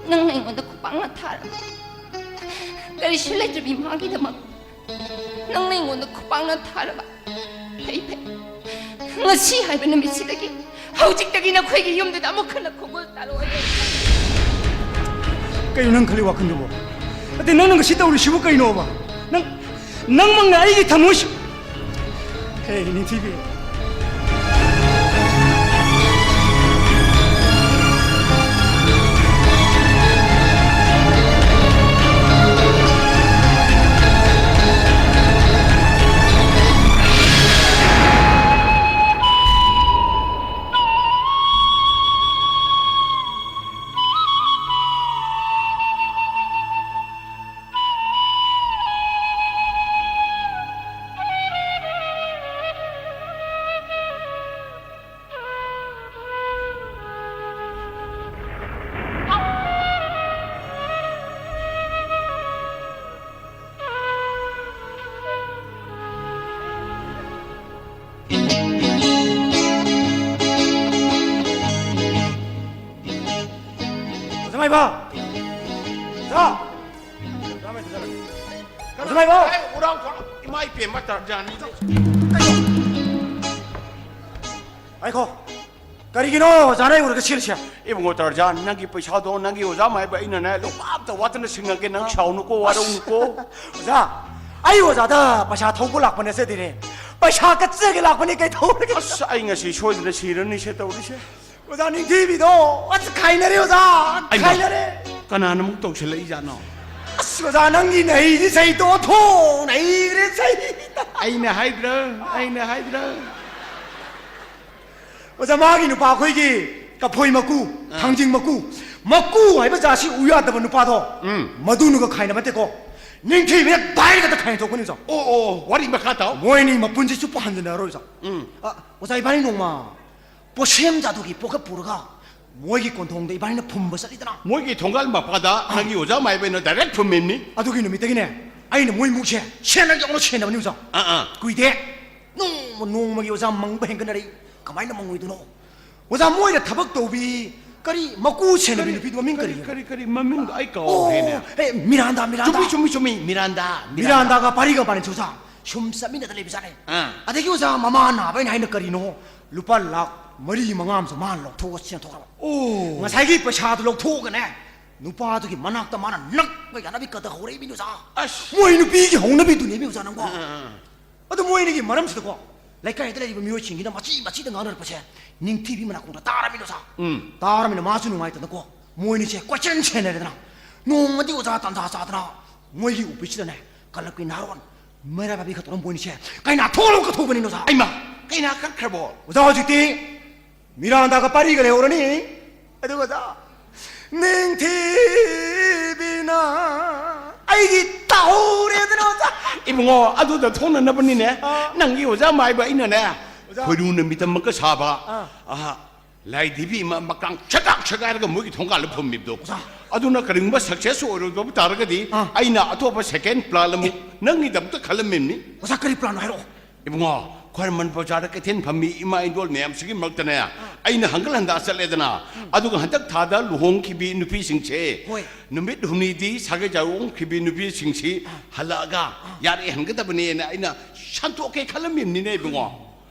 ꯅꯪꯅ ꯑꯩꯉꯣꯟꯗ ꯈꯨꯄꯥꯛꯅ ꯊꯥꯔꯕ, ꯀꯔꯤꯁꯨ ꯂꯩꯇ꯭ꯔꯕꯤ ꯃꯥꯒꯤꯗꯃꯛ ꯅꯪꯅ ꯑꯩꯉꯣꯟꯗ ꯈꯨꯄꯥꯛꯅ ꯊꯥꯔꯕ꯫ ꯐꯩ, ꯐꯩ꯫ ꯉꯁꯤ ꯍꯥꯏꯕ ꯅꯨꯃꯤꯠꯁꯤꯗꯒꯤ, ꯍꯧꯖꯤꯛꯇꯒꯤ ꯅꯈꯣꯏꯒꯤ ꯌꯨꯝꯗꯨꯗ ꯑꯃꯨꯛ ꯍꯟꯅ ꯈꯣꯡꯒꯨꯜ ꯇꯥꯔꯛꯑꯣꯏ꯫ ꯀꯩꯅꯣ ꯅꯪ ꯈꯜꯂꯤ ꯋꯥꯈꯜꯗꯨꯕꯣ? ꯅꯠꯇꯦ, ꯅꯪꯅ ꯉꯁꯤ ꯇꯧꯔꯤꯁꯤꯕꯨ ꯀꯩꯅꯣꯕ? ꯅꯪ, ꯅꯪꯃꯛꯅ ꯑꯩꯒꯤ ꯊꯃꯣꯏꯁꯤ, ꯍꯦ, ꯅꯤꯡꯊꯤꯕꯤ꯫ ꯑꯣꯖꯥ ꯃꯥꯏꯕ! ꯑꯣꯖꯥ! ꯑꯣꯖꯥ ꯃꯥꯏꯕ! ꯑꯩ ꯎꯔꯥꯎ ꯊꯣꯛ-, ꯏꯃꯥ ꯏꯄꯦꯝꯃ ꯇꯔꯖꯥꯟꯅꯤ꯫ ꯉꯥꯏꯈꯣ꯫ ꯀꯔꯤꯒꯤꯅꯣ ꯑꯣꯖꯥꯅ ꯑꯩ ꯎꯔꯒ ꯆꯦꯜꯂꯤꯁꯦ? ꯏꯕꯨꯡꯉꯣ ꯇꯔꯖꯥꯟ, ꯅꯪꯒꯤ ꯄꯩꯁꯥꯗꯣ ꯅꯪꯒꯤ ꯑꯣꯖꯥ ꯃꯥꯏꯕ ꯑꯩꯅꯅꯦ ꯂꯨꯄꯥ ꯑꯝꯇ ꯋꯥꯠꯇꯅ ꯁꯤꯡꯉꯒꯦ, ꯅꯪ ꯁꯥꯎꯅꯨꯀꯣ, ꯋꯥꯔꯧꯅꯨꯀꯣ꯫ ꯑꯣꯖꯥ, ꯑꯩ ꯑꯣꯖꯥꯗ ꯄꯩꯁꯥ ꯊꯧꯕ ꯂꯥꯛꯄ ꯅꯠꯆꯗꯦꯅꯦ, ꯄꯩꯁꯥ ꯀꯠꯆꯒꯦ ꯂꯥꯛꯄꯅꯦ, ꯀꯩꯗꯧꯔꯒꯦ? ꯑꯁ, ꯑꯩ ꯉꯁꯤ ꯁꯣꯏꯗꯅ ꯁꯤꯔꯅꯤꯁꯦ ꯇꯧꯔꯤꯁꯦ꯫ ꯑꯣꯖꯥ, ꯅꯤꯡꯊꯤꯕꯤꯗꯣ ꯑꯁ ꯈꯥꯏꯅꯔꯦ ꯑꯣꯖꯥ꯫ ꯑꯩꯃ, ꯈꯥꯏꯅꯔꯦ꯫ ꯀꯅꯥꯅ ꯑꯃꯨꯛ ꯇꯧꯁꯜꯂꯛꯏꯖꯥꯠꯅꯣ? ꯑꯁ ꯑꯣꯖꯥ, ꯅꯪꯒꯤ ꯅꯍꯩꯁꯤ ꯁꯩ ꯇꯣꯛꯊꯣ꯫ ꯅꯍꯩꯈ꯭ꯔꯦ ꯁꯩ꯫ ꯑꯩꯅ ꯍꯥꯏꯗ꯭ꯔꯥ? ꯑꯩꯅ ꯍꯥꯏꯗ꯭ꯔꯥ? ꯑꯣꯖꯥ, ꯃꯥꯒꯤ ꯅꯨꯄꯥ ꯑꯩꯈꯣꯏꯒꯤ ꯀꯐꯣꯏ ꯃꯀꯨ, ꯑꯥ꯫ ꯊꯥꯡꯖꯤꯡ ꯃꯀꯨ, ꯃꯀꯨ ꯍꯥꯏꯕ ꯖꯥꯠꯁꯤ ꯎ ꯌꯥꯗꯕ ꯅꯨꯄꯥꯗꯣ, ꯎꯝ꯫ ꯃꯗꯨꯅꯒ ꯈꯥꯏꯅꯕ ꯅꯠꯇꯦꯀꯣ, ꯅꯤꯡꯊꯤꯕꯤꯅ ꯚꯥꯏꯔꯒꯗ ꯈꯥꯏꯅ ꯊꯣꯛꯄꯅꯤ ꯑꯣꯖꯥ꯫ ꯑꯣ, ꯑꯣ, ꯋꯥꯔꯤ ꯃꯈꯥ ꯇꯥꯎ꯫ ꯃꯣꯏ ꯑꯅꯤ ꯃꯄꯨꯟꯁꯤ ꯆꯨꯞꯄ ꯍꯟꯖꯤꯟꯅꯔꯔꯣꯏ ꯑꯣꯖꯥ꯫ ꯎꯝ꯫ ꯑ, ꯑꯣꯖꯥ, ꯏꯕꯥꯅꯤ ꯅꯣꯡꯃ ꯄꯣꯁꯦꯝ ꯖꯥꯗꯨꯒꯤ ꯄꯣꯠꯈꯛ ꯄꯨꯔꯒ ꯃꯣꯏꯒꯤ ꯀꯣꯟꯊꯣꯡꯗ ꯏꯕꯥꯅꯤꯅ ꯐꯨꯝꯕ ꯆꯠꯂꯤꯗꯅ꯫ ꯃꯣꯏꯒꯤ ꯊꯣꯡꯒꯥꯜ ꯃꯄꯥꯗ ꯅꯪꯒꯤ ꯑꯣꯖꯥ ꯃꯥꯏꯕꯩꯅ direct ꯐꯨꯝꯃꯤꯕꯅꯤ꯫ ꯑꯗꯨꯒꯤ ꯅꯨꯃꯤꯠꯇꯒꯤꯅꯦ, ꯑꯩꯅ ꯃꯣꯏ ꯏꯃꯨꯡꯁꯦ ꯁꯦꯟꯅ ꯌꯥꯎꯅ ꯁꯦꯟꯅꯕꯅꯤ ꯑꯣꯖꯥ꯫ ꯑꯥ, ꯑꯥ꯫ ꯀꯨꯏꯗꯦ, ꯅꯣꯡꯃ ꯅꯣꯡꯃꯒꯤ ꯑꯣꯖꯥ ꯃꯪꯕ ꯍꯦꯟꯒꯠꯅꯔꯛꯏ꯫ ꯀꯃꯥꯏꯅ ꯃꯪꯉꯣꯏꯗꯣꯏꯅꯣ? ꯑꯣꯖꯥ, ꯃꯣꯏꯅ ꯊꯕꯛ ꯇꯧꯕꯤ, ꯀꯔꯤ ꯃꯀꯨ ꯁꯦꯟꯅꯕꯤ ꯀꯔꯤ, ꯅꯨꯄꯤꯗꯨ ꯃꯃꯤꯡ ꯀꯔꯤ, ꯀꯔꯤ? ꯀꯔꯤ, ꯀꯔꯤ? ꯃꯃꯤꯡꯗꯣ ꯑꯩ ꯑꯣ, ꯀꯥꯎꯈ꯭ꯔꯦꯅꯦ꯫ ꯑꯦ, ꯃꯤꯔꯥꯟꯗꯥ, ꯃꯤꯔꯥꯟꯗꯥ꯫ ꯆꯨꯝꯃꯤ, ꯆꯨꯝꯃꯤ, ꯆꯨꯝꯃꯤ, ꯃꯤꯔꯥꯟꯗꯥ, ꯃꯤꯔꯥꯟꯗꯥ꯫ ꯃꯤꯔꯥꯟꯗꯥꯒ ꯄꯥꯔꯤꯒ ꯄꯥꯔꯤꯁꯨ ꯑꯣꯖꯥ ꯁꯨꯝ ꯆꯠꯃꯤꯟꯅꯗ ꯂꯩꯕꯖꯥꯠꯅꯦ꯫ ꯑꯥ꯫ ꯑꯗꯒꯤ ꯑꯣꯖꯥ, ꯃꯃꯥ ꯅꯥꯕ ꯑꯩꯅ ꯍꯥꯏꯅ ꯀꯔꯤꯅꯣ, ꯂꯨꯄꯥ ꯂꯥꯈ ꯃꯔꯤ ꯃꯉꯥ ꯑꯃꯁꯨ ꯃꯥꯅ ꯂꯧꯊꯣꯛꯑ ꯁꯦꯟꯊꯣꯛꯈ꯭ꯔꯕ꯫ ꯑꯣ꯫ ꯉꯁꯥꯏꯒꯤ ꯄꯩꯁꯥꯗꯨ ꯂꯧꯊꯣꯛꯑꯒꯅꯦ, ꯅꯨꯄꯥꯗꯨꯒꯤ ꯃꯅꯥꯛꯇ ꯃꯥꯅ ꯅꯛꯄ ꯌꯥꯅꯕꯤ ꯀꯗ ꯍꯧꯔꯛꯏ ꯃꯤꯅꯤ ꯑꯣꯖꯥ꯫ ꯑꯁ꯫ ꯃꯣꯏ ꯅꯨꯄꯤꯒꯤ ꯍꯧꯅꯕꯤꯗꯨꯅꯦ ꯃꯤ ꯑꯣꯖꯥ ꯅꯪꯕꯣ꯫ ꯑꯥ, ꯑꯥ, ꯑꯥ꯫ ꯑꯗꯨ ꯃꯣꯏ ꯑꯅꯤꯒꯤ ꯃꯔꯝꯁꯤꯗꯀꯣ, ꯂꯩꯀꯥꯏꯗ ꯂꯩꯔꯤꯕ ꯃꯤꯑꯣꯏꯁꯤꯡꯁꯤꯅ ꯃꯆꯤ ꯃꯆꯤꯗ ꯉꯥꯡꯅꯔꯛꯄꯁꯦ ꯅꯤꯡꯊꯤꯕꯤ ꯃꯅꯥꯀꯣꯡꯗ ꯇꯥꯔꯝꯃꯤꯅꯦ ꯑꯣꯖꯥ꯫ ꯎꯝ꯫ ꯇꯥꯔꯝꯃꯤꯅ ꯃꯥꯁꯨ ꯅꯨꯡꯉꯥꯏꯇꯅꯀꯣ, ꯃꯣꯏ ꯑꯅꯤꯁꯦ ꯀꯣꯏꯆꯦꯟ ꯆꯦꯟꯅꯔꯦꯗꯅ꯫ ꯅꯣꯡꯃꯗꯤ ꯑꯣꯖꯥ ꯇꯟꯖꯥ ꯆꯥꯗꯅ ꯃꯣꯏꯒꯤ ꯑꯣꯐꯤꯁꯁꯤꯗꯅꯦ, ꯀꯂꯕꯀꯤ ꯅꯍꯥꯔꯣꯟ ꯃꯩꯔꯥ ꯄꯥꯏꯕꯤ ꯈꯛꯇꯅ ꯃꯣꯏ ꯑꯅꯤꯁꯦ ꯀꯩꯅꯥ ꯊꯣꯛꯑꯒ ꯀꯠꯊꯣꯛꯄꯅꯤꯅꯦ ꯑꯣꯖꯥ꯫ ꯑꯩꯃ, ꯀꯩꯅꯥ ꯀꯠꯈ꯭ꯔꯕꯣ? ꯑꯣꯖꯥ, ꯍꯧꯖꯤꯛꯇꯤ ꯃꯤꯔꯥꯟꯗꯥꯒ ꯄꯥꯔꯤꯒ ꯂꯩꯍꯧꯔꯅꯤ꯫ ꯑꯗꯨꯒ ꯑꯣꯖꯥ, ꯅꯤꯡꯊꯤꯕꯤꯅ ꯑꯩꯒꯤ ꯇꯥꯍꯧꯔꯦꯗꯅ ꯑꯣꯖꯥ꯫ ꯏꯕꯨꯡꯉꯣ, ꯑꯗꯨꯗ ꯊꯣꯛꯅꯅꯕꯅꯤꯅꯦ꯫ ꯑꯥ꯫ ꯅꯪꯒꯤ ꯑꯣꯖꯥ ꯃꯥꯏꯕ ꯑꯩꯅꯅꯦ, ꯑꯣꯖꯥ꯫ ꯈꯣꯏꯔꯨꯅ ꯃꯤꯇꯝ ꯑꯃꯒ ꯁꯥꯕ, ꯑꯥ꯫ ꯑꯍꯥ, ꯂꯥꯏ ꯗꯦꯕꯤ ꯑꯃ ꯃꯀꯥꯡ ꯁꯦꯒꯥꯛ ꯁꯦꯒꯥꯏꯔꯒ ꯃꯣꯏꯒꯤ ꯊꯣꯡꯒꯥꯜꯗ ꯐꯨꯝꯃꯤꯕꯗꯣ꯫ ꯑꯣꯖꯥ꯫ ꯑꯗꯨꯅ ꯀꯔꯤꯒꯨꯝꯕ success ꯑꯣꯏꯔꯣꯏꯗꯕ ꯇꯥꯔꯒꯗꯤ, ꯑꯥ꯫ ꯑꯩꯅ ꯑꯇꯣꯞꯄ second plan ꯑꯃꯨꯛ ꯅꯪꯒꯤꯗꯃꯛꯇ ꯈꯜꯂꯝꯃꯤꯕꯅꯤ꯫ ꯑꯣꯖꯥ, ꯀꯔꯤ plan ꯍꯥꯏꯔꯛꯑꯣ? ꯏꯕꯨꯡꯉꯣ, ꯈ꯭ꯋꯥꯏꯔꯝꯕꯟ ꯕꯖꯥꯔꯗ ꯀꯩꯊꯦꯜ ꯐꯝꯃꯤ ꯏꯃꯥ ꯏꯟꯗꯣꯜ ꯃꯌꯥꯝꯁꯤꯒꯤ ꯃꯔꯛꯇꯅꯦ, ꯑꯩꯅ ꯍꯪꯒꯠ ꯍꯟꯗꯥ ꯆꯠꯂꯦꯗꯅ, ꯑꯗꯨꯒ ꯍꯟꯗꯛ ꯊꯥꯗ ꯂꯨꯍꯣꯡꯈꯤꯕꯤ ꯅꯨꯄꯤꯁꯤꯡꯁꯦ, ꯍꯣꯏ꯫ ꯅꯨꯃꯤꯠ ꯍꯨꯝꯅꯤꯗꯤ ꯁꯥꯒꯩ ꯆꯥꯎ ꯑꯣꯟꯈꯤꯕꯤ ꯅꯨꯄꯤꯁꯤꯡꯁꯤ ꯍꯜꯂꯛꯑꯒ ꯌꯥꯔꯦ ꯍꯟꯒꯗꯕꯅꯦꯅ ꯑꯩꯅ ꯁꯟꯇꯣꯛꯀꯦ ꯈꯜꯂꯝꯃꯤꯕꯅꯤꯅꯦ ꯏꯕꯨꯡꯉꯣ꯫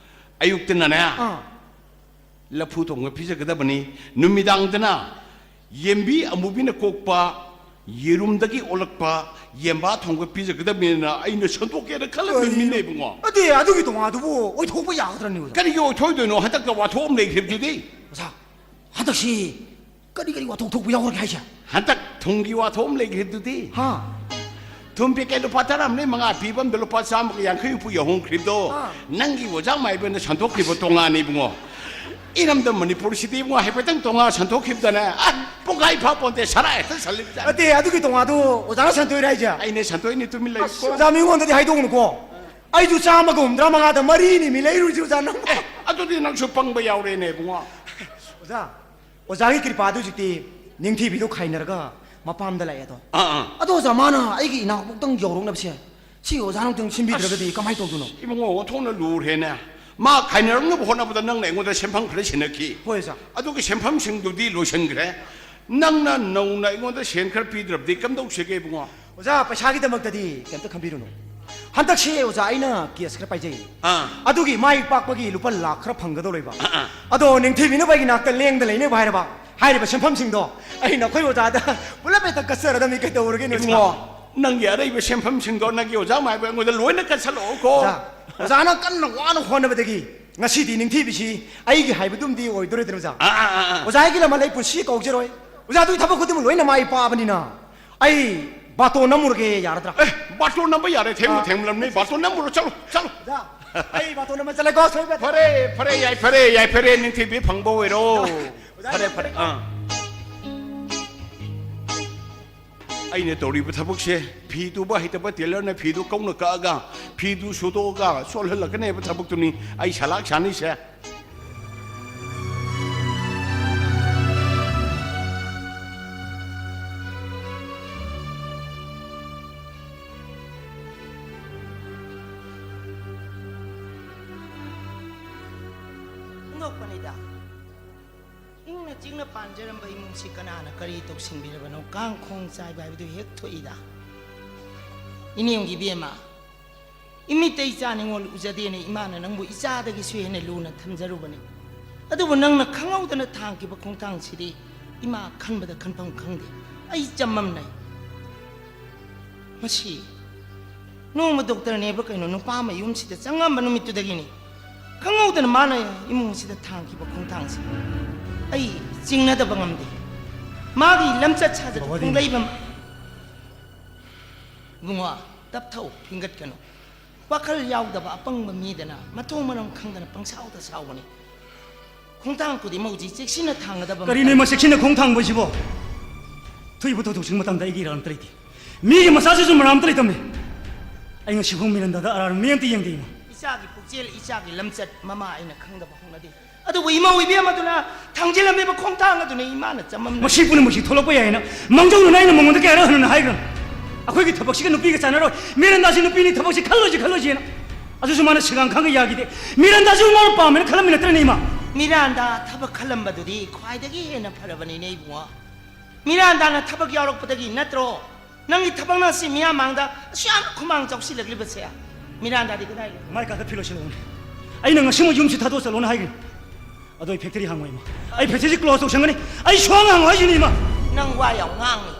ꯑꯌꯨꯛꯇꯅꯅꯦ, ꯑꯥ꯫ ꯂꯐꯨ ꯊꯣꯡꯕ ꯄꯤꯖꯒꯗꯕꯅꯤ, ꯅꯨꯃꯤꯗꯥꯡꯗꯅ ꯌꯦꯟꯕꯤ ꯑꯃꯨꯕꯤꯅ ꯀꯣꯛꯄ ꯌꯦꯔꯨꯝꯗꯒꯤ ꯑꯣꯜꯂꯛꯄ ꯌꯦꯟꯕꯥ ꯊꯣꯡꯕ ꯄꯤꯖꯒꯗꯕꯅꯤꯅ ꯑꯩꯅ ꯁꯟꯗꯣꯛꯀꯦꯅ ꯈꯜꯂꯝꯃꯤꯕꯅꯤꯅꯦ ꯏꯕꯨꯡꯉꯣ꯫ ꯑꯗꯨꯗꯤ ꯑꯗꯨꯒꯤ ꯇꯣꯉꯥꯟꯗꯨꯕꯨ ꯑꯣꯏꯊꯣꯛꯄ ꯌꯥꯒꯗ꯭ꯔꯅꯦ ꯑꯣꯖꯥ? ꯀꯔꯤꯒꯤ ꯑꯣꯏꯊꯣꯛꯑꯣꯏꯗꯣꯏꯅꯣ? ꯍꯟꯗꯛꯇ ꯋꯥꯊꯣꯛ ꯑꯃ ꯂꯩꯈ꯭ꯔꯤꯕꯗꯨꯗꯤ꯫ ꯑꯣꯖꯥ, ꯍꯟꯗꯛꯁꯤ ꯀꯔꯤ ꯀꯔꯤ ꯋꯥꯊꯣꯛ ꯊꯣꯛꯄ ꯌꯥꯎꯔꯒꯦ ꯍꯥꯏꯁꯦ? ꯍꯟꯗꯛ ꯊꯨꯝꯒꯤ ꯋꯥꯊꯣꯛ ꯑꯃ ꯂꯩꯈ꯭ꯔꯤꯗꯨꯗꯤ꯫ ꯍꯥ? ꯊꯨꯝ ꯄꯦꯀꯦꯠ ꯂꯨꯄꯥ ꯇꯔꯥ ꯑꯃꯅ ꯃꯉꯥ ꯄꯤꯕ ꯑꯃꯗ ꯂꯨꯄꯥ ꯆꯥꯝꯃꯒ ꯌꯥꯡꯈꯩ ꯍꯨꯝꯐꯨ ꯌꯧꯍꯟꯈ꯭ꯔꯤꯕꯗꯣ, ꯑꯥ꯫ ꯅꯪꯒꯤ ꯑꯣꯖꯥ ꯃꯥꯏꯕꯅ ꯁꯟꯗꯣꯛꯈꯤꯕ ꯇꯣꯉꯥꯅꯤ ꯏꯕꯨꯡꯉꯣ꯫ ꯏꯔꯝꯗꯝ ꯃꯅꯤꯄꯨꯔꯁꯤꯗꯤ ꯏꯕꯨꯡꯉꯣ, ꯍꯥꯏꯐꯦꯠꯇꯪ ꯇꯣꯉꯥ ꯁꯟꯗꯣꯛꯈꯤꯕꯗꯅꯦ, ꯑ, ꯄꯨꯡꯈꯥꯏ ꯐꯥ ꯄꯣꯟꯇꯦ, ꯁꯔꯥ ꯍꯦꯛꯇ ꯁꯜꯂꯤꯕꯖꯥꯠꯅꯤ꯫ ꯅꯠꯇꯦ, ꯑꯗꯨꯒꯤ ꯇꯣꯉꯥꯗꯨ ꯑꯣꯖꯥꯅ ꯁꯟꯗꯣꯛꯏꯔꯣ ꯍꯥꯏꯁꯦ? ꯑꯩꯅꯦ ꯁꯟꯗꯣꯛꯏꯅꯤ, ꯇꯨꯃꯤꯟ ꯂꯩꯌꯨꯀꯣ꯫ ꯑꯁ, ꯑꯣꯖꯥ, ꯃꯤꯉꯣꯟꯗꯗꯤ ꯍꯥꯏꯗꯣꯛꯎꯅꯨꯀꯣ꯫ ꯑꯩꯁꯨ ꯆꯥꯝꯃꯒ ꯍꯨꯝꯗ꯭ꯔꯥ ꯃꯉꯥꯗ ꯃꯔꯤꯅꯤ ꯃꯤ ꯂꯩꯔꯨꯔꯤꯁꯦ, ꯑꯣꯖꯥ, ꯅꯪ꯫ ꯑꯦ, ꯑꯗꯨꯗꯤ ꯅꯪꯁꯨ ꯄꯪꯕ ꯌꯥꯎꯔꯦꯅꯦ ꯏꯕꯨꯡꯉꯣ꯫ ꯑꯣꯖꯥ, ꯑꯣꯖꯥꯒꯤ ꯀ꯭ꯔꯤꯄꯥꯗꯨ ꯍꯧꯖꯤꯛꯇꯤ ꯅꯤꯡꯊꯤꯕꯤꯗꯨ ꯈꯥꯏꯅꯔꯒ ꯃꯄꯥꯝꯗ ꯂꯥꯛꯑꯦ ꯑꯗꯣ꯫ ꯑꯥ, ꯑꯥ꯫ ꯑꯗꯣ ꯑꯣꯖꯥ, ꯃꯥꯅ ꯑꯩꯒꯤ ꯏꯅꯥꯎꯕꯨꯛꯇꯪ ꯌꯧꯔꯛꯅꯕꯁꯦ, ꯁꯤ ꯑꯣꯖꯥꯅ ꯑꯃꯨꯛꯇꯪ ꯁꯤꯟꯕꯤꯗ꯭ꯔꯒꯗꯤ ꯑꯁ, ꯀꯃꯥꯏꯅ ꯇꯧꯗꯣꯏꯅꯣ? ꯏꯕꯨꯡꯉꯣ, ꯑꯣꯟꯊꯣꯛꯅ ꯂꯨꯔꯦꯅꯦ꯫ ꯃꯥ ꯈꯥꯏꯅꯔꯛꯅꯕ ꯍꯣꯠꯅꯕꯗ ꯅꯪꯅ ꯑꯩꯉꯣꯟꯗ ꯁꯦꯟꯐꯝ ꯈꯔ ꯁꯤꯟꯅꯈꯤ꯫ ꯍꯣꯏ, ꯑꯣꯖꯥ꯫ ꯑꯗꯨꯒꯤ ꯁꯦꯟꯐꯝꯁꯤꯡꯗꯨꯗꯤ ꯂꯣꯏꯁꯤꯟꯈ꯭ꯔꯦ꯫ ꯅꯪꯅ ꯅꯧꯅ ꯑꯩꯉꯣꯟꯗ ꯁꯦꯟ ꯈꯔ ꯄꯤꯗ꯭ꯔꯕꯗꯤ ꯀꯝꯗꯧꯁꯤꯒꯦ ꯏꯕꯨꯡꯉꯣ? ꯑꯣꯖꯥ, ꯄꯩꯁꯥꯒꯤꯗꯃꯛꯇꯗꯤ ꯀꯩꯝꯇ ꯈꯟꯕꯤꯔꯨꯅꯨ꯫ ꯍꯟꯗꯛꯁꯦ ꯑꯣꯖꯥ, ꯑꯩꯅ ꯀꯦꯁ ꯈꯔ ꯄꯥꯏꯖꯩ꯫ ꯑꯥ꯫ ꯑꯗꯨꯒꯤ ꯃꯥꯏ ꯄꯥꯛꯄꯒꯤ ꯂꯨꯄꯥ ꯂꯥꯈ ꯈꯔ ꯐꯪꯒꯗꯧꯔꯤꯕ꯫ ꯑꯥ, ꯑꯥ꯫ ꯑꯗꯣ ꯅꯤꯡꯊꯤꯕꯤꯅꯕ ꯑꯩꯒꯤ ꯅꯥꯛꯇ ꯂꯦꯡꯗ ꯂꯩꯅꯦꯕꯨ ꯍꯥꯏꯔꯕ, ꯍꯥꯏꯔꯤꯕ ꯁꯦꯟꯐꯝꯁꯤꯡꯗꯣ ꯑꯩ ꯅꯈꯣꯏ ꯑꯣꯖꯥꯗ ꯄꯨꯂꯞ ꯍꯦꯛꯇ ꯀꯠꯆꯔꯗꯕꯅꯤ, ꯀꯩꯗꯧꯔꯒꯦ ꯅꯣꯏꯁꯤꯅ? ꯏꯕꯨꯡꯉꯣ, ꯅꯪꯒꯤ ꯑꯔꯩꯕ ꯁꯦꯟꯐꯝꯁꯤꯡꯗꯣ ꯅꯪꯒꯤ ꯑꯣꯖꯥ ꯃꯥꯏꯕ ꯑꯩꯉꯣꯟꯗ ꯂꯣꯏꯅ ꯀꯠꯁꯜꯂꯛꯑꯣꯀꯣ꯫ ꯑꯣꯖꯥ, ꯑꯣꯖꯥꯅ ꯀꯟꯅ ꯋꯥꯅ ꯍꯣꯠꯅꯕꯗꯒꯤ ꯉꯁꯤꯗꯤ ꯅꯤꯡꯊꯤꯕꯤꯁꯤ ꯑꯩꯒꯤ ꯍꯥꯏꯕꯗꯨꯝꯗꯤ ꯑꯣꯏꯗꯣꯔꯦꯗꯅ, ꯑꯣꯖꯥ꯫ ꯑꯥ, ꯑꯥ, ꯑꯥ, ꯑꯥ꯫ ꯑꯣꯖꯥ ꯑꯩꯒꯤ ꯂꯃꯟ ꯑꯩ ꯄꯨꯟꯁꯤ ꯀꯧꯖꯔꯣꯏ꯫ ꯑꯣꯖꯥ, ꯑꯗꯨꯒꯤ ꯊꯕꯛ ꯈꯨꯗꯤꯡꯃꯛ ꯂꯣꯏꯅ ꯃꯥꯏ ꯄꯥꯛꯑꯕꯅꯤꯅ ꯑꯩ ꯕꯥꯇꯣꯟ ꯅꯝꯃꯨꯔꯒꯦ, ꯌꯥꯔꯗ꯭ꯔꯥ? ꯑꯦ, ꯕꯥꯇꯣꯟ ꯅꯝꯕ ꯌꯥꯔꯦ, ꯊꯦꯡꯕꯨ ꯑꯥ꯫ ꯊꯦꯡꯂꯝꯅꯤ, ꯕꯥꯇꯣꯟ ꯅꯝꯃꯨꯔꯣ, ꯆꯠꯂꯣ, ꯆꯠꯂꯣ꯫ ꯑꯣꯖꯥ, ꯑꯩ ꯕꯥꯇꯣꯟ ꯅꯝꯕ ꯆꯠꯂꯦꯀꯣ, ꯁꯣꯏꯕ ꯌꯥꯗꯦ꯫ ꯐꯔꯦ, ꯐꯔꯦ, ꯌꯥꯏꯐꯔꯦ, ꯌꯥꯏꯐꯔꯦ, ꯅꯤꯡꯊꯤꯕꯤ ꯐꯪꯕ ꯑꯣꯏꯔꯣ꯫ ꯑꯣꯖꯥ, ꯐꯔꯦ, ꯐꯔꯦ, ꯑꯥ꯫ ꯑꯩꯅ ꯇꯧꯔꯤꯕ ꯊꯕꯛꯁꯦ, ꯐꯤ ꯇꯨꯕ ꯍꯩꯇꯕ ꯇꯦꯂꯔꯅ ꯐꯤꯗꯨ ꯀꯧꯅ ꯀꯛꯑꯒ, ꯐꯤꯗꯨ ꯁꯨꯗꯣꯛꯑꯒ ꯆꯣꯠꯍꯜꯂꯛꯀꯅꯤ ꯍꯥꯏꯕ ꯊꯕꯛꯇꯨꯅꯤ ꯑꯩ ꯁꯂꯥꯛ ꯁꯥꯅꯤꯁꯦ꯫ ꯑꯉꯛꯄꯅꯤꯗ꯫ ꯏꯪꯅ ꯆꯤꯛꯅ ꯄꯥꯟꯖꯔꯝꯕ ꯏꯃꯨꯡꯁꯤ ꯀꯅꯥꯅ ꯀꯔꯤ ꯇꯧꯁꯤꯟꯕꯤꯔꯕꯅꯣ? ꯀꯥꯡꯈꯣꯡ ꯆꯥꯏꯕ ꯍꯥꯏꯕꯗꯨ ꯍꯦꯛ ꯊꯣꯛꯏꯗ꯫ ꯏꯅꯦꯝꯒꯤ ꯏꯕꯦꯝꯃ, ꯏꯃꯤꯠꯇ ꯏꯆꯥ ꯅꯤꯉꯣꯜ ꯎꯖꯗꯦꯅ ꯏꯃꯥꯅ ꯅꯪꯕꯨ ꯏꯆꯥꯗꯒꯤꯁꯨ ꯍꯦꯟꯅ ꯂꯨꯅ ꯊꯝꯖꯔꯨꯕꯅꯤ꯫ ꯑꯗꯨꯕꯨ ꯅꯪꯅ ꯈꯪꯍꯧꯗꯅ ꯊꯥꯡꯈꯤꯕ ꯈꯣꯡꯊꯥꯡꯁꯤꯗꯤ ꯏꯃꯥ ꯈꯟꯕꯗ ꯈꯟꯐꯝ ꯈꯪꯗꯦ꯫ ꯑꯩ ꯆꯃꯝꯅꯩ꯫ ꯃꯁꯤ ꯅꯣꯡꯃ ꯗꯣꯛꯇꯔꯅꯦꯕ ꯀꯩꯅꯣ ꯅꯨꯄꯥ ꯃꯌꯨꯝꯁꯤꯗ ꯆꯪꯉꯝꯕ ꯅꯨꯃꯤꯠꯇꯨꯗꯒꯤꯅꯤ ꯈꯪꯍꯧꯗꯅ ꯃꯥꯅ ꯏꯃꯨꯡꯁꯤꯗ ꯊꯥꯡꯈꯤꯕ ꯈꯣꯡꯊꯥꯡꯁꯦ꯫ ꯑꯩ ꯆꯤꯡꯅꯗꯕ ꯉꯝꯗꯦ꯫ ꯃꯥꯒꯤ ꯂꯝꯆꯠ ꯁꯥꯖꯠ ꯕꯕꯥꯗꯤ ꯈꯣꯡꯂꯩꯕ ꯃ-, ꯏꯕꯨꯡꯉꯣ, ꯇꯞꯊꯧ, ꯐꯤꯡꯒꯠꯀꯅꯨ꯫ ꯋꯥꯈꯜ ꯌꯥꯎꯗꯕ ꯑꯄꯪꯕ ꯃꯤꯗꯅ ꯃꯊꯣꯡ ꯃꯔꯝ ꯈꯪꯗꯅ ꯄꯪꯁꯥꯎꯗ ꯁꯥꯎꯕꯅꯤ꯫ ꯈꯣꯡꯊꯥꯡ ꯈꯨꯗꯤꯡꯃꯛ ꯍꯧꯖꯤꯛ ꯆꯦꯛꯁꯤꯟꯅ ꯊꯥꯡꯒꯗꯕ ꯀꯔꯤꯅꯣ ꯃꯇꯝ꯫ ꯏꯃꯥ ꯆꯦꯛꯁꯤꯟꯅ ꯈꯣꯡ ꯊꯥꯡꯕꯁꯤꯕꯣ? ꯊꯣꯛꯏꯕ ꯊꯧꯗꯣꯛꯁꯤꯡ ꯃꯇꯥꯡꯗ ꯑꯩꯒꯤ ꯏꯔꯥꯜ ꯑꯝꯇ ꯂꯩꯇꯦ꯫ ꯃꯤꯒꯤ ꯃꯆꯥꯁꯤꯁꯨ ꯃꯔꯥ ꯑꯝꯇ ꯂꯩꯇꯝꯃꯦ꯫ ꯑꯩ ꯉꯁꯤꯐꯥꯎ ꯃꯤꯔꯟꯗꯥꯗ ꯑꯔꯥꯟꯕ ꯃꯤ ꯑꯝꯇ ꯌꯦꯡꯗꯦ ꯏꯃꯥ꯫ ꯏꯆꯥꯒꯤ ꯄꯨꯛꯆꯦꯜ, ꯏꯆꯥꯒꯤ ꯂꯝꯆꯠ ꯃꯃꯥ ꯑꯩꯅ ꯈꯪꯗꯕ ꯍꯧꯅꯗꯦ꯫ ꯑꯗꯨꯕꯨ ꯏꯃꯧ ꯏꯕꯦꯝ ꯑꯗꯨꯅ ꯊꯥꯡꯖꯤꯜꯂꯝꯃꯤꯕ ꯈꯣꯡꯊꯥꯡ ꯑꯗꯨꯅ ꯏꯃꯥꯅ ꯆꯃꯝꯅꯔꯤ꯫ ꯃꯁꯤ ꯄꯨꯝꯅꯃꯛꯁꯤ ꯊꯣꯛꯂꯛꯄ ꯌꯥꯏꯅ ꯃꯥꯡꯖꯧꯅꯅ ꯑꯩꯅ ꯃꯉꯣꯟꯗ ꯀꯌꯥꯔꯛ ꯍꯟꯅ ꯍꯥꯏꯈ꯭ꯔꯕꯅꯤ꯫ ꯑꯩꯈꯣꯏꯒꯤ ꯊꯕꯛꯁꯤꯒ ꯅꯨꯄꯤꯒ ꯆꯥꯟꯅꯔꯣꯏ꯫ ꯃꯤꯔꯟꯗꯥꯁꯤ ꯅꯨꯄꯤꯅꯤ, ꯊꯕꯛꯁꯤ ꯈꯜꯂꯣꯏꯁꯤ, ꯈꯜꯂꯣꯏꯁꯤꯅ꯫ ꯑꯗꯨꯁꯨ ꯃꯥꯅ ꯁꯤꯒꯥꯡ ꯈꯥꯡꯒ ꯌꯥꯈꯤꯗꯦ꯫ ꯃꯤꯔꯟꯗꯥꯁꯨ ꯃꯥꯅ ꯄꯥꯝꯃꯦꯅ ꯈꯜꯂꯝꯃꯤ ꯅꯠꯇ꯭ꯔꯅꯦ, ꯏꯃꯥ? ꯃꯤꯔꯥꯟꯗꯥ ꯊꯕꯛ ꯈꯜꯂꯝꯕꯗꯨꯗꯤ ꯈ꯭ꯋꯥꯏꯗꯒꯤ ꯍꯦꯟꯅ ꯐꯔꯕꯅꯤꯅꯦ, ꯏꯕꯨꯡꯉꯣ꯫ ꯃꯤꯔꯥꯟꯗꯥꯅ ꯊꯕꯛ ꯌꯥꯎꯔꯛꯄꯗꯒꯤ ꯅꯠꯇ꯭ꯔꯣ ꯅꯪꯒꯤ ꯊꯕꯛꯅ ꯑꯁꯤ ꯃꯤꯌꯥꯝ ꯃꯥꯡꯗ ꯑꯁꯨꯛ ꯌꯥꯝꯅ ꯈꯨꯃꯥꯡ ꯆꯥꯎꯁꯤꯜꯂꯛꯂꯤꯕꯁꯦ? ꯃꯤꯔꯥꯟꯗꯥꯗꯤ ꯀꯗꯥꯏ ꯂꯩ? ꯃꯥꯏ ꯀꯥꯗ ꯐꯤ ꯂꯣꯏꯁꯤꯜꯂꯛꯎꯅꯦ꯫ ꯑꯩꯅ ꯉꯁꯤꯃꯛ ꯌꯨꯝꯁꯤ ꯊꯥꯗꯣꯛꯑ ꯆꯠꯂꯣꯅ ꯍꯥꯏꯈ꯭ꯔꯦ꯫ ꯑꯗꯣ ꯑꯩ ꯐꯦꯛꯇꯔꯤ ꯍꯥꯡꯉꯣꯏ, ꯏꯃꯥ꯫ ꯑꯩ ꯐꯦꯛꯇꯔꯤ ꯀ꯭ꯂꯣꯖ ꯇꯧꯁꯟꯒꯅꯤ꯫ ꯑꯩ ꯁꯨꯍꯥꯡ ꯍꯥꯡꯉꯣꯏ ꯍꯥꯏꯁꯤꯅꯤ, ꯏꯃꯥ꯫ ꯅꯪ ꯋꯥ ꯌꯥꯝ ꯉꯥꯡꯉꯤ꯫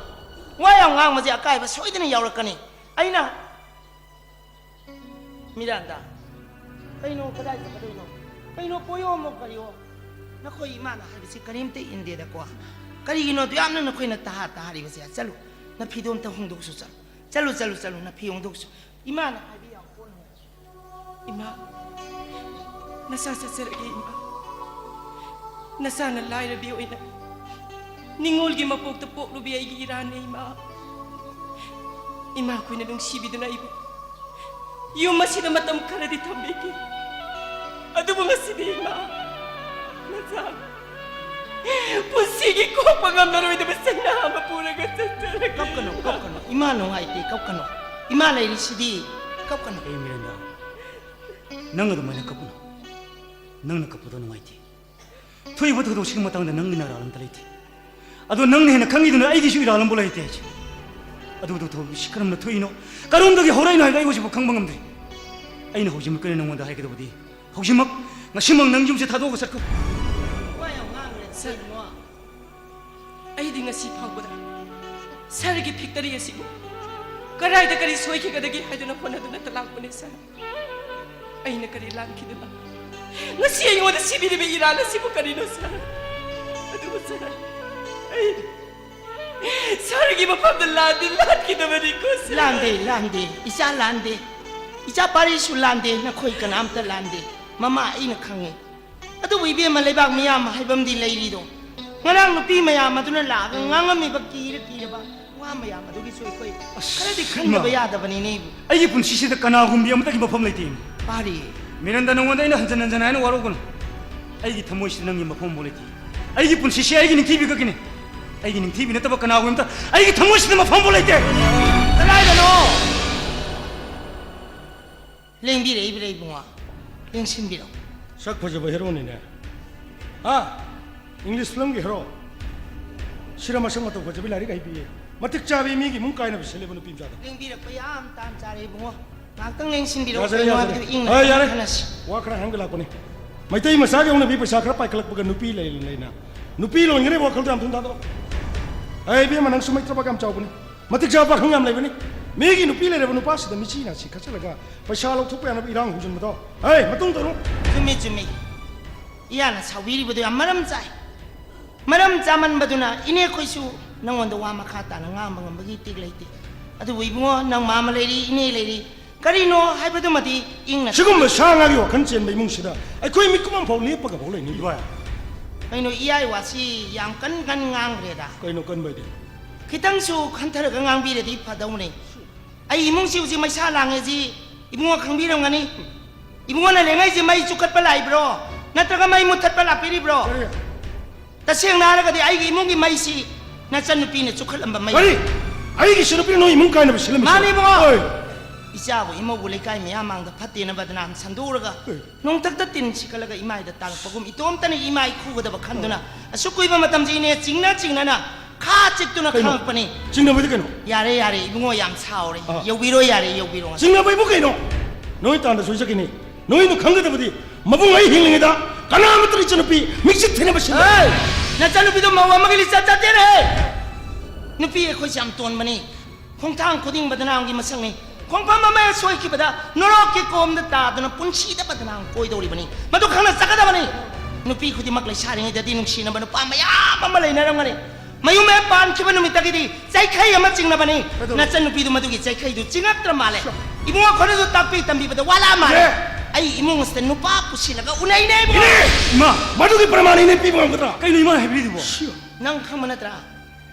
ꯋꯥ ꯌꯥꯝ ꯉꯥꯡꯕꯁꯦ ꯑꯀꯥꯏꯕ ꯁꯣꯏꯗꯅ ꯌꯥꯎꯔꯛꯀꯅꯤ꯫ ꯑꯩꯅ ꯃꯤꯔꯥꯟꯗꯥ, ꯀꯩꯅꯣ, ꯀꯗꯥꯏ ꯆꯠꯀꯗꯣꯏꯅꯣ? ꯀꯩꯅꯣ, ꯄꯣꯌꯣꯝꯃꯣ ꯀꯔꯤꯌꯣ? ꯅꯈꯣꯏ ꯏꯃꯥꯅ ꯍꯥꯏꯕꯁꯤ ꯀꯔꯤꯝꯇ ꯏꯟꯗꯦꯗꯀꯣ꯫ ꯀꯔꯤꯒꯤꯅꯣ ꯑꯗꯨ ꯌꯥꯝꯅ ꯅꯈꯣꯏꯅ ꯇꯍꯥ ꯇꯍꯥꯔꯤꯕꯁꯦ? ꯆꯠꯂꯨ, ꯅꯐꯤꯗꯣ ꯑꯝꯇ ꯍꯣꯡꯗꯣꯛꯎꯆꯣ, ꯆꯠꯂꯨ꯫ ꯆꯠꯂꯨ, ꯆꯠꯂꯨ, ꯆꯠꯂꯨ, ꯅꯐꯤ ꯍꯣꯡꯗꯣꯛꯎꯆꯣ꯫ ꯏꯃꯥꯅ ꯍꯥꯏꯕ ꯌꯥꯕ ꯄꯣꯠꯅꯤ꯫ ꯏꯃꯥ, ꯅꯆꯥ ꯆꯠꯆꯔꯒꯦ, ꯏꯃꯥ꯫ ꯅꯆꯥꯅ ꯂꯥꯏꯔꯕꯤ ꯑꯣꯏꯅ ꯅꯤꯡꯉꯣꯜꯒꯤ ꯃꯄꯣꯛꯇ ꯄꯣꯛꯂꯨꯕꯤ ꯑꯩꯒꯤ ꯏꯔꯥꯟꯅꯦ, ꯏꯃꯥ꯫ ꯏꯃꯥꯈꯣꯏꯅ ꯅꯨꯡꯁꯤꯕꯤꯗꯨꯅ ꯑꯩꯕꯨ ꯌꯨꯝ ꯑꯁꯤꯗ ꯃꯇꯝ ꯈꯔꯗꯤ ꯊꯝꯕꯤꯈꯤ꯫ ꯑꯗꯨꯕꯨ ꯉꯁꯤꯗꯤ ꯏꯃꯥ, ꯅꯆꯥ ꯄꯨꯟꯁꯤꯒꯤ ꯀꯣꯛꯄ ꯉꯝꯂꯔꯣꯏꯗꯕ ꯆꯩꯅꯥ ꯑꯃ ꯄꯨꯔꯒ ꯆꯠꯆꯔꯒꯦ꯫ ꯀꯞꯀꯅꯨ, ꯀꯞꯀꯅꯨ꯫ ꯏꯃꯥ ꯅꯨꯡꯉꯥꯏꯇꯦ, ꯀꯞꯀꯅꯨ꯫ ꯏꯃꯥ ꯂꯩꯔꯤꯁꯤꯗꯤ, ꯀꯞꯀꯅꯨ꯫ ꯑꯦ ꯃꯤꯔꯟꯗꯥ, ꯅꯪ ꯑꯗꯨꯃꯥꯏꯅ ꯀꯞꯀꯅꯨ꯫ ꯅꯪꯅ ꯀꯞꯄꯗꯣ ꯅꯨꯡꯉꯥꯏꯇꯦ꯫ ꯊꯣꯛꯏꯕ ꯊꯧꯗꯣꯛꯁꯤꯒꯤ ꯃꯇꯥꯡꯗ ꯅꯪꯒꯤ ꯅꯔꯥꯜ ꯑꯝꯇ ꯂꯩꯇꯦ꯫ ꯑꯗꯣ ꯅꯪꯅ ꯍꯦꯟꯅ ꯈꯪꯉꯤꯗꯨꯅ ꯑꯩꯒꯤꯁꯨ ꯏꯔꯥꯜ ꯑꯝꯕꯨ ꯂꯩꯇꯦ ꯍꯥꯏꯁꯦ꯫ ꯑꯗꯨꯕꯨ ꯊꯧꯗꯣꯛꯁꯤ ꯀꯔꯝꯅ ꯊꯣꯛꯏꯅꯣ, ꯀꯔꯣꯝꯗꯒꯤ ꯍꯧꯔꯛꯏꯅꯣ ꯍꯥꯏꯕꯗꯣ ꯑꯩ ꯍꯧꯖꯤꯛꯐꯥꯎ ꯈꯪꯕ ꯉꯝꯗ꯭ꯔꯤ꯫ ꯑꯩꯅ ꯍꯧꯖꯤꯛꯃꯛꯀꯤ ꯑꯣꯏꯅ ꯅꯉꯣꯟꯗ ꯍꯥꯏꯒꯗꯕꯗꯤ, ꯍꯧꯖꯤꯛꯃꯛ, ꯉꯁꯤꯃꯛ ꯅꯪ ꯌꯨꯝꯁꯦ ꯊꯥꯗꯣꯛꯑꯒ ꯆꯠꯈ꯭ꯔꯣ꯫ ꯋꯥ ꯌꯥꯝ ꯉꯥꯡꯈ꯭ꯔꯦ, ꯁꯥꯔ꯫ ꯀꯩꯅꯣ? ꯑꯩꯗꯤ ꯉꯁꯤ ꯐꯥꯎꯕꯗ ꯁꯥꯔꯒꯤ ꯐꯦꯛꯇꯔꯤ ꯑꯁꯤꯕꯨ ꯀꯗꯥꯏꯗ ꯀꯔꯤ ꯁꯣꯏꯈꯤꯒꯗꯒꯦ ꯍꯥꯏꯗꯨꯅ ꯍꯣꯠꯅꯗꯨꯅꯇ ꯂꯥꯛꯄꯅꯦ, ꯁꯥꯔ꯫ ꯑꯩꯅ ꯀꯔꯤ ꯂꯥꯟꯈꯤꯗꯅ ꯉꯁꯤ ꯑꯩꯉꯣꯟꯗ ꯁꯤꯕꯤꯔꯤꯕ ꯏꯔꯥꯜ ꯑꯁꯤꯕꯨ ꯀꯔꯤꯅꯣ, ꯁꯥꯔ? ꯑꯗꯨ ꯁꯥꯔ, ꯑꯩ ꯁꯥꯔꯒꯤ ꯃꯐꯝꯗ ꯂꯥꯟꯗꯤ ꯂꯥꯟꯈꯤꯗꯕꯅꯤꯀꯣ, ꯁꯥꯔ꯫ ꯂꯥꯟꯗꯦ, ꯂꯥꯟꯗꯦ꯫ ꯏꯆꯥ ꯂꯥꯟꯗꯦ꯫ ꯏꯆꯥ ꯄꯥꯔꯤꯁꯨ ꯂꯥꯟꯗꯦ꯫ ꯅꯈꯣꯏ ꯀꯅꯥꯝꯇ ꯂꯥꯟꯗꯦ꯫ ꯃꯃꯥ, ꯑꯩꯅ ꯈꯪꯉꯤ꯫ ꯑꯗꯨꯕꯨ ꯏꯕꯦꯝꯃ, ꯂꯩꯕꯥꯛ ꯃꯤꯌꯥꯝ ꯍꯥꯏꯕ ꯑꯃꯗꯤ ꯂꯩꯔꯤꯗꯣ꯫ ꯉꯔꯥꯡ ꯅꯨꯄꯤ ꯃꯌꯥꯝ ꯑꯗꯨꯅ ꯂꯥꯛꯑꯒ ꯉꯥꯡꯉꯝꯃꯤꯕ ꯀꯤꯔ ꯀꯤꯔꯕ ꯋꯥ ꯃꯌꯥꯝ ꯑꯗꯨꯒꯤꯁꯨ ꯑꯩꯈꯣꯏ ꯑꯁ, ꯈꯔꯗꯤ ꯈꯟꯗꯕ ꯏꯃꯥ꯫ ꯌꯥꯗꯕꯅꯤꯅꯦ꯫ ꯑꯩꯒꯤ ꯄꯨꯟꯁꯤꯁꯤꯗ ꯀꯅꯥꯒꯨꯝꯕꯤ ꯑꯃꯠꯇꯒꯤ ꯃꯐꯝ ꯂꯩꯇꯦ꯫ ꯄꯥꯔꯤ꯫ ꯃꯤꯔꯟꯗ, ꯅꯉꯣꯟꯗ ꯑꯩꯅ ꯍꯟꯖꯟ ꯍꯟꯖꯟ ꯍꯥꯏꯅ ꯋꯥꯔꯧꯒꯅꯨ꯫ ꯑꯩꯒꯤ ꯊꯃꯣꯏꯁꯤꯗ ꯅꯪꯒꯤ ꯃꯐꯝ ꯑꯃꯐꯥꯎ ꯂꯩꯇꯦ꯫ ꯑꯩꯒꯤ ꯄꯨꯟꯁꯤꯁꯤ ꯑꯩꯒꯤ ꯅꯤꯡꯊꯤꯕꯤ ꯈꯛꯀꯤꯅꯤ꯫ ꯑꯩꯒꯤ ꯅꯤꯡꯊꯤꯕꯤ ꯅꯠꯇꯕ ꯀꯅꯥꯒꯨꯝꯕ ꯑꯃꯠꯇ ꯑꯩꯒꯤ ꯊꯃꯣꯏꯁꯤꯗ ꯃꯐꯝ ꯑꯃꯐꯥꯎ ꯂꯩꯇꯦ꯫ ꯀꯗꯥꯏꯗꯅꯣ? ꯂꯦꯡꯕꯤꯔꯛꯏꯕ꯭ꯔꯥ ꯏꯕꯨꯡꯉꯣ? ꯂꯦꯡꯁꯤꯟꯕꯤꯔꯛꯎ꯫ ꯁꯛ ꯐꯖꯕ ꯍꯦꯔꯣꯅꯤꯅꯦ꯫ ꯍꯥ? ꯏꯪꯂꯤꯁ ꯐꯤꯂꯝꯒꯤ ꯍꯦꯔꯣ꯫ ꯁꯤꯔ ꯃꯁꯛ ꯃꯇꯧ ꯐꯖꯕꯤ, ꯂꯥꯏꯔꯤꯛ ꯍꯩꯕꯤ꯫ ꯃꯇꯤꯛ ꯆꯥꯕꯤ, ꯃꯤꯒꯤ ꯏꯃꯨꯡ ꯀꯥꯏꯅꯕ ꯁꯤꯜꯂꯤꯕ ꯅꯨꯄꯤ ꯃꯆꯥꯗꯣ꯫ ꯂꯦꯡꯕꯤꯔꯛꯄ ꯌꯥꯝ ꯇꯥꯟ ꯆꯥꯔꯦ ꯏꯕꯨꯡꯉꯣ꯫ ꯉꯥꯏꯍꯥꯛꯇꯪ ꯂꯦꯡꯁꯤꯟꯕꯤꯔꯛꯎ꯫ ꯌꯥꯖꯔꯦ, ꯀꯩꯅꯣ ꯌꯥꯖꯔꯦ꯫ ꯍꯥꯏꯕꯗꯨ ꯏꯪꯅ ꯍꯣꯏ, ꯌꯥꯔꯦ꯫ ꯈꯟꯅꯁꯤ꯫ ꯋꯥ ꯈꯔ ꯍꯥꯏꯔꯝꯒꯦ ꯂꯥꯛꯄꯅꯤ꯫ ꯃꯩꯇꯩ ꯃꯆꯥꯒꯤ ꯍꯧꯅꯕꯤ, ꯄꯩꯁꯥ ꯈꯔ ꯄꯥꯏꯈꯠꯂꯛꯄꯒ ꯅꯨꯄꯤ ꯂꯩ ꯂꯩꯅ꯫ ꯅꯨꯄꯤ ꯂꯣꯟꯒꯅꯤ ꯋꯥꯈꯜꯗꯣ ꯌꯥꯝ ꯊꯨꯅ ꯊꯥꯗꯣꯛꯑꯣ꯫ ꯑꯩ ꯏꯕꯦꯝꯃ, ꯅꯪꯁꯨ ꯃꯩ ꯇ꯭ꯔꯕꯥꯛ ꯌꯥꯝ ꯆꯥꯎꯕꯅꯤ꯫ ꯃꯇꯤꯛ ꯆꯥꯕ ꯄꯥꯈꯪ ꯌꯥꯝ ꯂꯩꯕꯅꯤ꯫ ꯃꯤꯒꯤ ꯅꯨꯄꯤ ꯂꯩꯔꯕ ꯅꯨꯄꯥꯁꯤꯗ ꯃꯤꯆꯤ ꯅꯥꯆꯤ ꯈꯠꯆꯜꯂꯒ ꯄꯩꯁꯥ ꯂꯧꯊꯣꯛꯄ ꯌꯥꯅꯕ ꯏꯔꯥꯡ ꯍꯧꯖꯤꯟꯕꯗꯣ꯫ ꯍꯩ, ꯃꯇꯨꯡ ꯇꯧꯔꯣ꯫ ꯆꯨꯝꯃꯤ, ꯆꯨꯝꯃꯤ꯫ ꯏꯌꯥꯅ ꯁꯥꯎꯕꯤꯔꯤꯕꯗꯨ ꯌꯥꯝ ꯃꯔꯝ ꯆꯥꯏ꯫ ꯃꯔꯝ ꯆꯥꯃꯟꯕꯗꯨꯅ ꯏꯅꯦ ꯑꯩꯈꯣꯏꯁꯨ ꯅꯉꯣꯟꯗ ꯋꯥ ꯃꯈꯥ ꯇꯥꯅ ꯉꯥꯡꯕ ꯉꯝꯕꯒꯤ ꯏꯇꯤꯛ ꯂꯩꯇꯦ꯫ ꯑꯗꯨꯕꯨ ꯏꯕꯨꯡꯉꯣ, ꯅꯪ ꯃꯥꯃ ꯂꯩꯔꯤ, ꯏꯅꯦ ꯂꯩꯔꯤ, ꯀꯔꯤꯅꯣ ꯍꯥꯏꯕꯗꯨꯃꯗꯤ ꯏꯪꯅ ꯁꯤꯒꯨꯝꯕ ꯁꯥ ꯉꯥꯒꯤ ꯋꯥꯈꯜ ꯆꯦꯟꯕ ꯏꯃꯨꯡꯁꯤꯗ ꯑꯩꯈꯣꯏ ꯃꯤꯀꯨꯞ ꯑꯃꯐꯥꯎ ꯂꯦꯞꯄꯒ ꯐꯥꯎ ꯂꯩꯅꯤꯡꯗꯦ꯫ ꯏꯕꯥꯏ꯫ ꯀꯩꯅꯣ, ꯏꯌꯥꯏ ꯋꯥꯁꯤ ꯌꯥꯝ ꯀꯟ ꯀꯟ ꯉꯥꯡꯈ꯭ꯔꯦꯗ꯫ ꯀꯩꯅꯣ ꯀꯟꯕ ꯍꯥꯏꯗꯤ? ꯈꯤꯇꯪꯁꯨ ꯈꯟꯊꯔꯒ ꯉꯥꯡꯕꯤꯔꯗꯤ ꯐꯗꯧꯅꯦ꯫ ꯑꯩ ꯏꯃꯨꯡꯁꯤ ꯍꯧꯖꯤꯛ ꯃꯩꯁꯥ ꯂꯥꯡꯉꯦꯁꯤ ꯏꯕꯨꯡꯉꯣ ꯈꯪꯕꯤꯔꯝꯒꯅꯤ꯫ ꯏꯕꯨꯡꯉꯣꯅ ꯂꯦꯡꯉꯩꯁꯤ ꯃꯩ ꯆꯨꯈꯠꯄ ꯂꯥꯛꯏꯕ꯭ꯔꯣ? ꯅꯠꯇ꯭ꯔꯒ ꯃꯩ ꯃꯨꯠꯊꯠꯄ ꯂꯥꯛꯄꯤꯔꯤꯕ꯭ꯔꯣ? ꯀꯔꯤ? ꯇꯁꯦꯡꯅ ꯍꯥꯏꯔꯒꯗꯤ ꯑꯩꯒꯤ ꯏꯃꯨꯡꯒꯤ ꯃꯩꯁꯤ ꯅꯆꯟꯅꯨꯄꯤꯅ ꯆꯨꯈꯠꯂꯝꯕ ꯃꯩ꯫ ꯀꯔꯤ? ꯑꯩꯒꯤ ꯏꯆꯟꯅꯨꯄꯤꯅ ꯅꯣꯏ ꯏꯃꯨꯡ ꯀꯥꯏꯅꯕ ꯁꯤꯜꯂꯝꯃꯤꯁꯤ? ꯃꯥꯅꯤ, ꯏꯕꯨꯡꯉꯣ꯫ ꯍꯣꯏ꯫ ꯏꯆꯥꯕꯨ ꯏꯃꯧꯕꯨ ꯂꯩꯀꯥꯏ ꯃꯤꯌꯥꯝ ꯃꯥꯡꯗ ꯐꯠꯇꯦꯅ ꯕꯗꯅꯥꯝ ꯁꯟꯗꯣꯛꯎꯔꯒ, ꯍꯣꯏ꯫ ꯅꯣꯡꯊꯛꯇ ꯇꯤꯟ ꯁꯤꯠꯀꯠꯂꯒ ꯏꯃꯥꯏꯗ ꯇꯥꯔꯛꯄꯒꯨꯝ ꯏꯇꯣꯝꯇꯅ ꯏꯃꯥꯏ ꯈꯨꯒꯗꯕ ꯈꯟꯗꯨꯅ ꯑꯁꯨꯛ ꯀꯨꯏꯕ ꯃꯇꯝꯁꯤ ꯏꯅꯦ ꯆꯤꯡꯅ ꯆꯤꯡꯅꯅ ꯈꯥ ꯆꯤꯛꯇꯨꯅ ꯀꯩꯅꯣ? ꯈꯥꯡꯉꯛꯄꯅꯤ꯫ ꯆꯤꯡꯅꯕꯗꯤ ꯀꯩꯅꯣ? ꯌꯥꯔꯦ, ꯌꯥꯔꯦ, ꯏꯕꯨꯡꯉꯣ ꯌꯥꯝ ꯁꯥꯎꯔꯦ꯫ ꯑꯥ꯫ ꯌꯧꯕꯤꯔꯣ, ꯌꯥꯔꯦ, ꯌꯧꯕꯤꯔꯣ ꯉꯁꯤ꯫ ꯆꯤꯡꯅꯕ ꯏꯕꯨ ꯀꯩꯅꯣ? ꯅꯣꯏ ꯇꯥꯟꯗ ꯁꯣꯏꯖꯈꯤꯅꯤ꯫ ꯅꯣꯏꯅ ꯈꯪꯒꯗꯕꯗꯤ ꯃꯕꯨꯡ ꯑꯩ ꯍꯤꯡꯂꯤꯉꯩꯗ ꯀꯅꯥꯃꯠꯇꯅ ꯏꯆꯟꯅꯨꯄꯤ ꯃꯤꯡꯆꯠ ꯊꯤꯅꯕ ꯁꯤꯟꯕ꯫ ꯍꯦ! ꯅꯆꯟꯅꯨꯄꯤꯗꯣ ꯃꯧ ꯑꯃꯒꯤ ꯂꯤꯆꯠ ꯆꯠꯇꯦꯅꯦ! ꯅꯨꯄꯤ ꯑꯩꯈꯣꯏꯁꯦ ꯌꯥꯝ ꯇꯣꯟꯕꯅꯤ꯫ ꯈꯣꯡꯊꯥꯡ ꯈꯨꯗꯤꯡ ꯕꯗꯅꯥꯝꯒꯤ ꯃꯁꯛꯅꯤ꯫ ꯈꯣꯡꯐꯝ ꯑꯃ ꯁꯣꯏꯈꯤꯕꯗ ꯅꯣꯔꯣꯛꯀꯤ ꯀꯣꯝꯗ ꯇꯥꯗꯨꯅ ꯄꯨꯟꯁꯤꯗ ꯕꯗꯅꯥꯝ ꯀꯣꯏꯗꯧꯔꯤꯕꯅꯤ꯫ ꯃꯗꯨ ꯈꯪꯅ ꯆꯠꯀꯗꯕꯅꯤ꯫ ꯅꯨꯄꯤ ꯈꯨꯗꯤꯡꯃꯛ ꯂꯩꯁꯥꯔꯤꯉꯩꯗꯗꯤ ꯅꯨꯡꯁꯤꯅꯕ ꯅꯨꯄꯥ ꯃꯌꯥꯝ ꯑꯃ ꯂꯩꯅꯔꯝꯒꯅꯤ꯫ ꯃꯌꯨꯝ ꯍꯦꯛ ꯄꯥꯟꯈꯤꯕ ꯅꯨꯃꯤꯠꯇꯒꯤꯗꯤ ꯆꯩꯈꯩ ꯑꯃ ꯆꯤꯡꯅꯕꯅꯤ꯫ ꯀꯩꯗꯧꯔꯦ? ꯅꯆꯟꯅꯨꯄꯤꯗꯨ ꯃꯗꯨꯒꯤ ꯆꯩꯈꯩꯗꯨ ꯆꯤꯡꯉꯛꯇ꯭ꯔ ꯃꯥꯜꯂꯦ꯫ ꯁ꯭ꯌꯣ꯫ ꯏꯕꯨꯡꯉꯣ ꯈꯣꯏꯅꯁꯨ ꯇꯥꯛꯄꯤ ꯇꯝꯕꯤꯕꯗ ꯋꯥꯠꯂ ꯃꯥꯜꯂꯦ꯫ ꯏꯅꯦ! ꯑꯩ ꯏꯃꯨꯡ ꯑꯁꯤꯗ ꯅꯨꯄꯥ ꯄꯨꯁꯤꯜꯂꯒ ꯎꯅꯩꯅꯦ ꯏꯕꯨꯡꯉꯣ꯫ ꯏꯅꯦ! ꯏꯃꯥ! ꯃꯗꯨꯒꯤ ꯄ꯭ꯔꯃꯥꯟ ꯏꯅꯦ ꯄꯤꯕ ꯉꯝꯒꯗ꯭ꯔꯥ? ꯀꯩꯅꯣ ꯏꯃꯥꯅ ꯍꯥꯏꯕꯤꯔꯤꯗꯨꯕꯣ? ꯁ꯭ꯌꯣ꯫ ꯅꯪ ꯈꯪꯕ ꯅꯠꯇ꯭ꯔꯥ?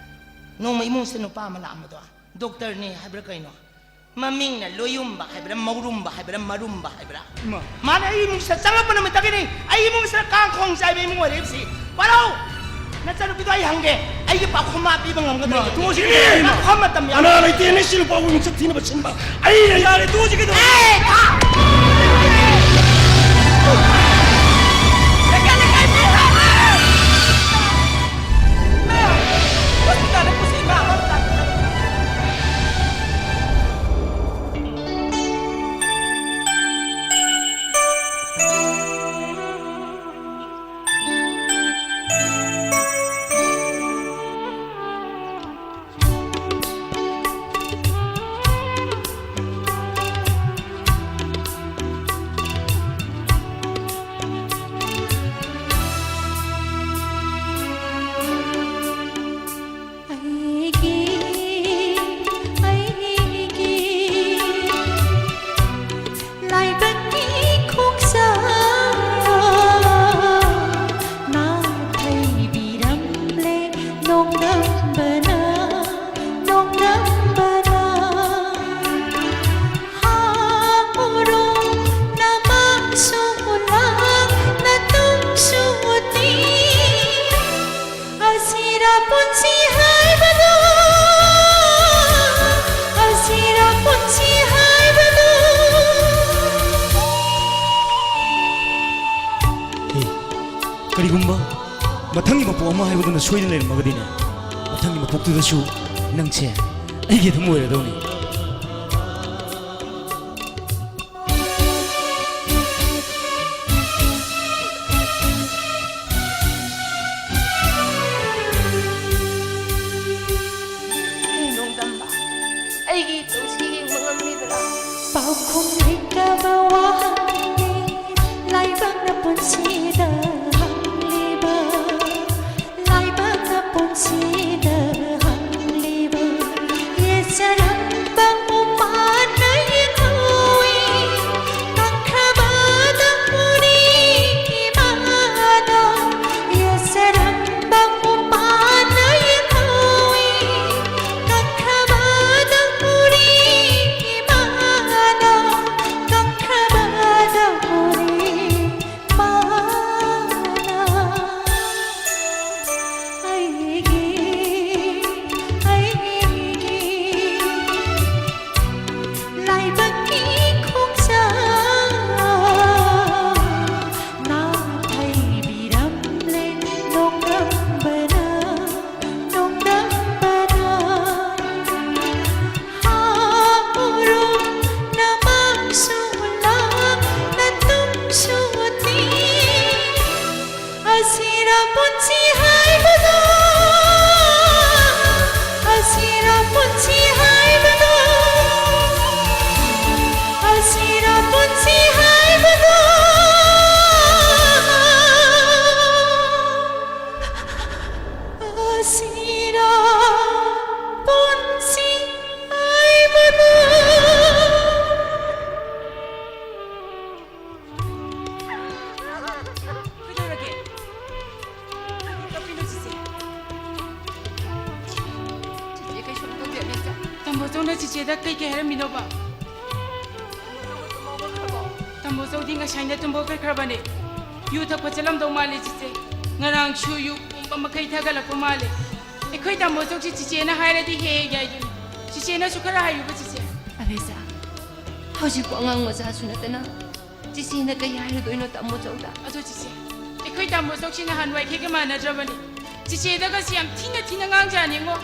ꯅꯣꯡꯃ ꯏꯃꯨꯡꯁꯤꯗ ꯅꯨꯄꯥ ꯑꯃ ꯂꯥꯛꯑꯝꯕꯗꯣ ꯗꯣꯛꯇꯔꯅꯤ ꯍꯥꯏꯕ꯭ꯔꯥ ꯀꯩꯅꯣ? ꯃꯃꯤꯡꯅ ꯂꯣꯌꯨꯝꯕ ꯍꯥꯏꯕ꯭ꯔꯥ, ꯃꯧꯔꯨꯝꯕ ꯍꯥꯏꯕ꯭ꯔꯥ, ꯃꯔꯨꯝꯕ ꯍꯥꯏꯕ꯭ꯔꯥ? ꯏꯃꯥ꯫ ꯃꯥꯅ ꯑꯩ ꯏꯃꯨꯡꯁꯤꯗ ꯆꯪꯉꯛꯄ ꯅꯨꯃꯤꯠꯇꯒꯤꯅꯤ ꯑꯩ ꯏꯃꯨꯡꯁꯤꯗ ꯀꯥꯡ ꯈꯣꯡ ꯆꯥꯏꯕ ꯏꯃꯨꯡ ꯑꯣꯏꯔꯛꯏꯕꯁꯤ꯫ ꯄꯥꯔꯧ! ꯅꯆꯟꯅꯨꯄꯤꯗꯣ ꯑꯩ ꯍꯪꯒꯦ, ꯑꯩꯒꯤ ꯄꯥꯎꯈꯨꯝ ꯃꯥ ꯄꯤꯕ ꯉꯝꯒꯗ꯭ꯔꯥ? ꯏꯃꯥ, ꯇꯣꯛꯑꯁꯤ, ꯏꯃꯥ꯫ ꯄꯥꯎꯈꯨꯝ ꯃꯇꯝ ꯌꯥꯎꯔꯦ꯫ ꯀꯅꯥ ꯂꯩꯇꯦ? ꯅꯪ ꯁꯤ ꯅꯨꯄꯥꯕꯨ ꯃꯤꯡꯆꯠ ꯊꯤꯅꯕ ꯁꯤꯟꯕ꯫ ꯑꯩ ꯂꯩ꯫ ꯌꯥꯔꯦ, ꯇꯣꯛꯑꯁꯤ ꯀꯩꯗꯧꯔꯒꯦ? ꯑꯦ, ꯊꯥ! ꯂꯩꯀꯥꯏ, ꯂꯩꯀꯥꯏ ꯃꯤ ꯂꯥꯛꯑꯦ! ꯏꯃꯥ! ꯍꯣꯁꯄꯤꯇꯥꯜꯗ ꯄꯨꯁꯤ, ꯏꯃꯥ! ꯍꯣꯁꯄꯤꯇꯥꯜꯗ꯫ ꯑꯩꯒꯤ, ꯑꯩꯒꯤ ꯂꯥꯏꯕꯛꯀꯤ ꯈꯣꯡꯆꯠ ꯅꯥꯊꯩꯕꯤꯔꯝꯂꯦ ꯅꯣꯡꯗꯝꯕꯅ, ꯅꯣꯡꯗꯝꯕꯅ꯫ ꯍꯥꯎꯔꯣ ꯅꯃꯛꯁꯨ ꯎꯂꯥ ꯅꯇꯨꯡꯁꯨ ꯎꯇꯤ꯫ ꯑꯁꯤꯔ ꯄꯨꯟꯁꯤ ꯍꯥꯏꯕꯗꯨ, ꯑꯁꯤꯔ ꯄꯨꯟꯁꯤ ꯍꯥꯏꯕꯗꯨ꯫ ꯍꯦ, ꯀꯔꯤꯒꯨꯝꯕ ꯃꯊꯪꯒꯤ ꯃꯄꯣꯛ ꯑꯃ ꯍꯥꯏꯕꯗꯨꯅ ꯁꯣꯏꯗꯅ ꯂꯩꯔꯝꯃꯒꯗꯤꯅꯦ, ꯃꯊꯪꯒꯤ ꯃꯄꯣꯛꯇꯨꯗꯁꯨ ꯅꯪꯁꯦ ꯑꯩꯒꯤ ꯑꯗꯨꯝ ꯑꯣꯏꯔꯗꯧꯅꯤ꯫ ꯍꯦ ꯅꯣꯡꯗꯝꯕ, ꯑꯩꯒꯤ ꯏꯇꯧꯁꯤ ꯌꯦꯡꯕ ꯉꯝꯂꯤꯕ꯭ꯔꯥ? ꯄꯥꯎꯈꯨꯝ ꯂꯩꯇꯕ ꯋꯥꯍꯪꯅꯤ ꯂꯥꯏꯕꯛꯅ ꯄꯨꯟꯁꯤꯗ ꯁꯤꯔꯥ ꯄꯨꯟꯁꯤ ꯍꯥꯏꯕꯗꯨ꯫ ꯀꯩꯗꯧꯔꯒꯦ? ꯀꯞꯄꯤꯅꯣ, ꯆꯤꯆꯦ? ꯆꯤꯆꯦ, ꯀꯩꯁꯨꯝ ꯇꯧꯗꯦ, ꯑꯕꯦꯆꯥ꯫ ꯇꯥꯃꯣꯆꯧꯅ ꯆꯤꯆꯦꯗ ꯀꯩ ꯀꯩ ꯍꯥꯏꯔꯝꯃꯤꯅꯣꯕ? ꯇꯥꯃꯣꯆꯧꯗꯤ ꯉꯁꯥꯏꯅ ꯇꯨꯝꯕ ꯍꯧꯒꯠꯈ꯭ꯔꯕꯅꯦ꯫ ꯌꯨ ꯊꯛꯄ ꯆꯠꯂꯝꯗꯧ ꯃꯥꯜꯂꯦ, ꯆꯤꯆꯦ꯫ ꯉꯔꯥꯡꯁꯨ ꯌꯨ ꯄꯨꯝꯕ ꯃꯈꯩ ꯊꯛꯒꯠꯂꯛꯄ ꯃꯥꯜꯂꯦ꯫ ꯑꯩꯈꯣꯏ ꯇꯥꯃꯣꯆꯧꯁꯤ ꯆꯤꯆꯦꯅ ꯍꯥꯏꯔꯗꯤ ꯍꯦꯛ ꯍꯦꯛ ꯌꯥꯏꯗꯨꯅꯤ꯫ ꯆꯤꯆꯦꯅꯁꯨ ꯈꯔ ꯍꯥꯏꯌꯨꯕ, ꯆꯤꯆꯦ꯫ ꯑꯕꯦꯆꯥ, ꯍꯧꯖꯤꯛꯄꯨ ꯑꯉꯥꯡ ꯃꯆꯥꯁꯨ ꯅꯠꯇꯅ ꯆꯤꯆꯦꯅ ꯀꯩ ꯍꯥꯏꯔꯨꯗꯣꯏꯅꯣ ꯇꯥꯃꯣꯆꯧꯗ? ꯑꯗꯣ ꯆꯤꯆꯦ, ꯑꯩꯈꯣꯏ ꯇꯥꯃꯣꯆꯧꯁꯤ ꯅꯍꯥꯟꯋꯥꯏꯈꯩꯒ ꯃꯥꯟꯅꯗ꯭ꯔꯕꯅꯤ꯫ ꯆꯤꯆꯦꯗꯒꯁꯤ ꯌꯥꯝ ꯊꯤꯅ ꯊꯤꯅ ꯉꯥꯡꯖꯥꯅꯤꯉꯣ꯫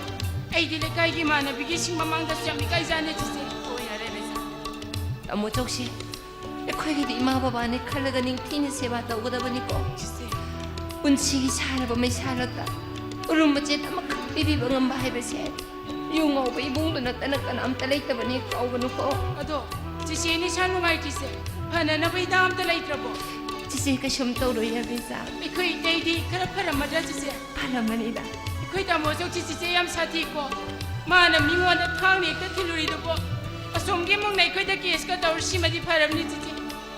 ꯑꯩꯗꯤ ꯂꯩꯀꯥꯏꯒꯤ ꯏꯃꯥꯟꯅꯕꯤꯒꯤ ꯏꯁꯤꯡ ꯃꯃꯥꯡꯗꯁꯨ ꯌꯥꯝ ꯏꯀꯥꯏꯖꯥꯅꯦ, ꯆꯤꯆꯦ꯫ ꯑꯣ, ꯌꯥꯔꯦ, ꯑꯕꯦꯆꯥ꯫ ꯇꯥꯃꯣꯆꯧꯁꯦ ꯑꯩꯈꯣꯏꯒꯤꯗꯤ ꯏꯃꯥ ꯕꯕꯥꯅꯦ ꯈꯜꯂꯒ ꯅꯤꯡꯊꯤꯅ ꯁꯦꯕꯥ ꯇꯧꯒꯗꯕꯅꯤꯀꯣ꯫ ꯆꯤꯆꯦ꯫ ꯄꯨꯟꯁꯤꯒꯤ ꯁꯥꯔꯕ ꯃꯩꯁꯥꯂꯛꯇ ꯎꯔꯨꯝ ꯃꯆꯦꯠ ꯑꯃꯈꯛ ꯄꯤꯕꯤꯕ ꯉꯝꯕ ꯍꯥꯏꯕꯁꯦ ꯌꯨ ꯉꯥꯎꯕ ꯏꯃꯨꯡꯗ ꯅꯠꯇꯅ ꯀꯅꯥꯝꯇ ꯂꯩꯇꯕꯅꯤ, ꯀꯥꯎꯒꯅꯨꯀꯣ꯫ ꯑꯗꯣ ꯆꯤꯆꯦ ꯅꯤꯁꯥ ꯅꯨꯡꯉꯥꯏꯇ꯭ꯔꯤꯁꯦ ꯐꯅꯅꯕ ꯍꯤꯗꯥꯛ ꯑꯝꯇ ꯂꯩꯇ꯭ꯔꯕꯣ? ꯆꯤꯆꯦ, ꯀꯩꯁꯨꯝ ꯇꯧꯔꯣꯏ, ꯑꯕꯦꯆꯥ꯫ ꯑꯩꯈꯣꯏ ꯏꯇꯩꯗꯤ ꯈꯔ ꯐꯔꯝꯃꯗ꯭ꯔꯥ, ꯆꯤꯆꯦ? ꯐꯔꯝꯃꯅꯤꯗ꯫ ꯑꯩꯈꯣꯏ ꯇꯥꯃꯣ ꯆꯧꯁꯤ ꯆꯤꯆꯦ ꯌꯥꯝ ꯁꯥꯊꯤꯀꯣ꯫ ꯃꯥꯅ ꯃꯤꯉꯣꯟꯗ ꯊꯥꯡꯅ ꯍꯦꯛꯇ ꯊꯤꯜꯂꯨꯔꯤꯗꯨꯕꯣ꯫ ꯑꯁꯣꯝꯒꯤ ꯏꯃꯨꯡꯅ ꯑꯩꯈꯣꯏꯗ ꯀꯦꯁꯀ ꯇꯧꯔ ꯁꯤꯃꯗꯤ ꯐꯔꯕꯅꯤ, ꯆꯤꯆꯦ꯫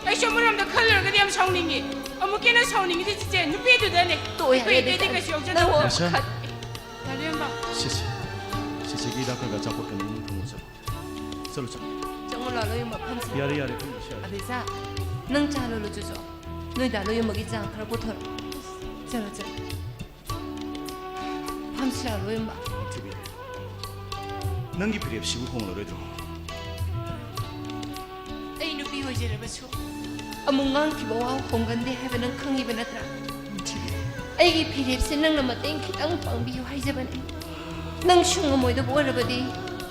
ꯑꯩꯁꯨ ꯑꯃꯔꯣꯝꯗ ꯈꯜꯂꯨꯔꯒꯗꯤ ꯌꯥꯝ ꯁꯥꯎꯅꯤꯡꯉꯤ꯫ ꯑꯃꯨꯛꯀ ꯍꯦꯟꯅ ꯁꯥꯎꯅꯤꯡꯉꯤꯗꯤ ꯆꯤꯆꯦ, ꯅꯨꯄꯤꯗꯨꯗꯅꯦ꯫ ꯇꯣꯛꯑꯣ, ꯌꯥꯔꯦ, ꯑꯩꯈꯣꯏ ꯏꯇꯩꯗꯤ ꯏꯕꯦꯆꯥ꯫ ꯀꯩꯁꯨ ꯌꯥꯎꯖꯗꯕ ꯅꯪ ꯋꯥ ꯅꯠꯇ꯭ꯔꯣ? ꯈꯠ- ꯂꯥꯂꯦꯝꯕ꯫ ꯁꯤꯁꯦ, ꯁꯤꯁꯦꯒꯤ ꯍꯤꯗꯥꯛ ꯈꯔꯒ ꯑꯆꯥꯄꯣꯠ ꯀꯩꯅꯣ ꯑꯗꯨꯝ ꯊꯣꯡꯉꯣ, ꯆꯠꯂꯣ꯫ ꯆꯠꯂꯣ, ꯆꯠꯂꯣ꯫ ꯆꯪꯉꯣ, ꯂꯥꯂꯣ, ꯌꯨꯝꯕ ꯐꯝꯁꯤ꯫ ꯌꯥꯔꯦ, ꯌꯥꯔꯦ, ꯐꯝꯃꯁꯤ, ꯌꯥꯔꯦ꯫ ꯑꯕꯦꯆꯥ, ꯅꯪ ꯆꯥ ꯂꯣꯜꯂꯨ ꯆꯣꯆꯣ꯫ ꯅꯣꯏ ꯗꯥ ꯂꯣꯏꯌꯨꯝꯕꯒꯤ ꯆꯥ ꯈꯔ ꯄꯨꯊꯣꯔꯛꯑꯣ꯫ ꯆꯠꯂꯣ, ꯆꯠꯂꯣ꯫ ꯐꯝꯁꯤ ꯂꯥꯂꯣ, ꯌꯨꯝꯕ꯫ ꯅꯤꯡꯊꯤꯕꯤ, ꯅꯪꯒꯤ ꯐꯤꯔꯦꯞꯁꯤꯕꯨ ꯍꯣꯡꯂꯔꯣꯏꯗ꯭ꯔꯣ? ꯑꯩ ꯅꯨꯄꯤ ꯑꯣꯏꯖꯔꯕꯁꯨ ꯑꯃꯨꯛ ꯉꯥꯡꯈꯤꯕ ꯋꯥ ꯍꯣꯡꯒꯟꯗꯦ ꯍꯥꯏꯕ ꯅꯪ ꯈꯪꯉꯤꯕ ꯅꯠꯇ꯭ꯔꯥ? ꯅꯤꯡꯊꯤꯕꯤ꯫ ꯑꯩꯒꯤ ꯐꯤꯔꯦꯞꯁꯦ ꯅꯪꯅ ꯃꯇꯦꯡ ꯈꯤꯇꯪ ꯄꯥꯡꯕꯤꯌꯨ ꯍꯥꯏꯖꯕꯅꯤ꯫ ꯅꯪꯁꯨ ꯉꯝꯃꯣꯏꯗꯕ ꯑꯣꯏꯔꯕꯗꯤ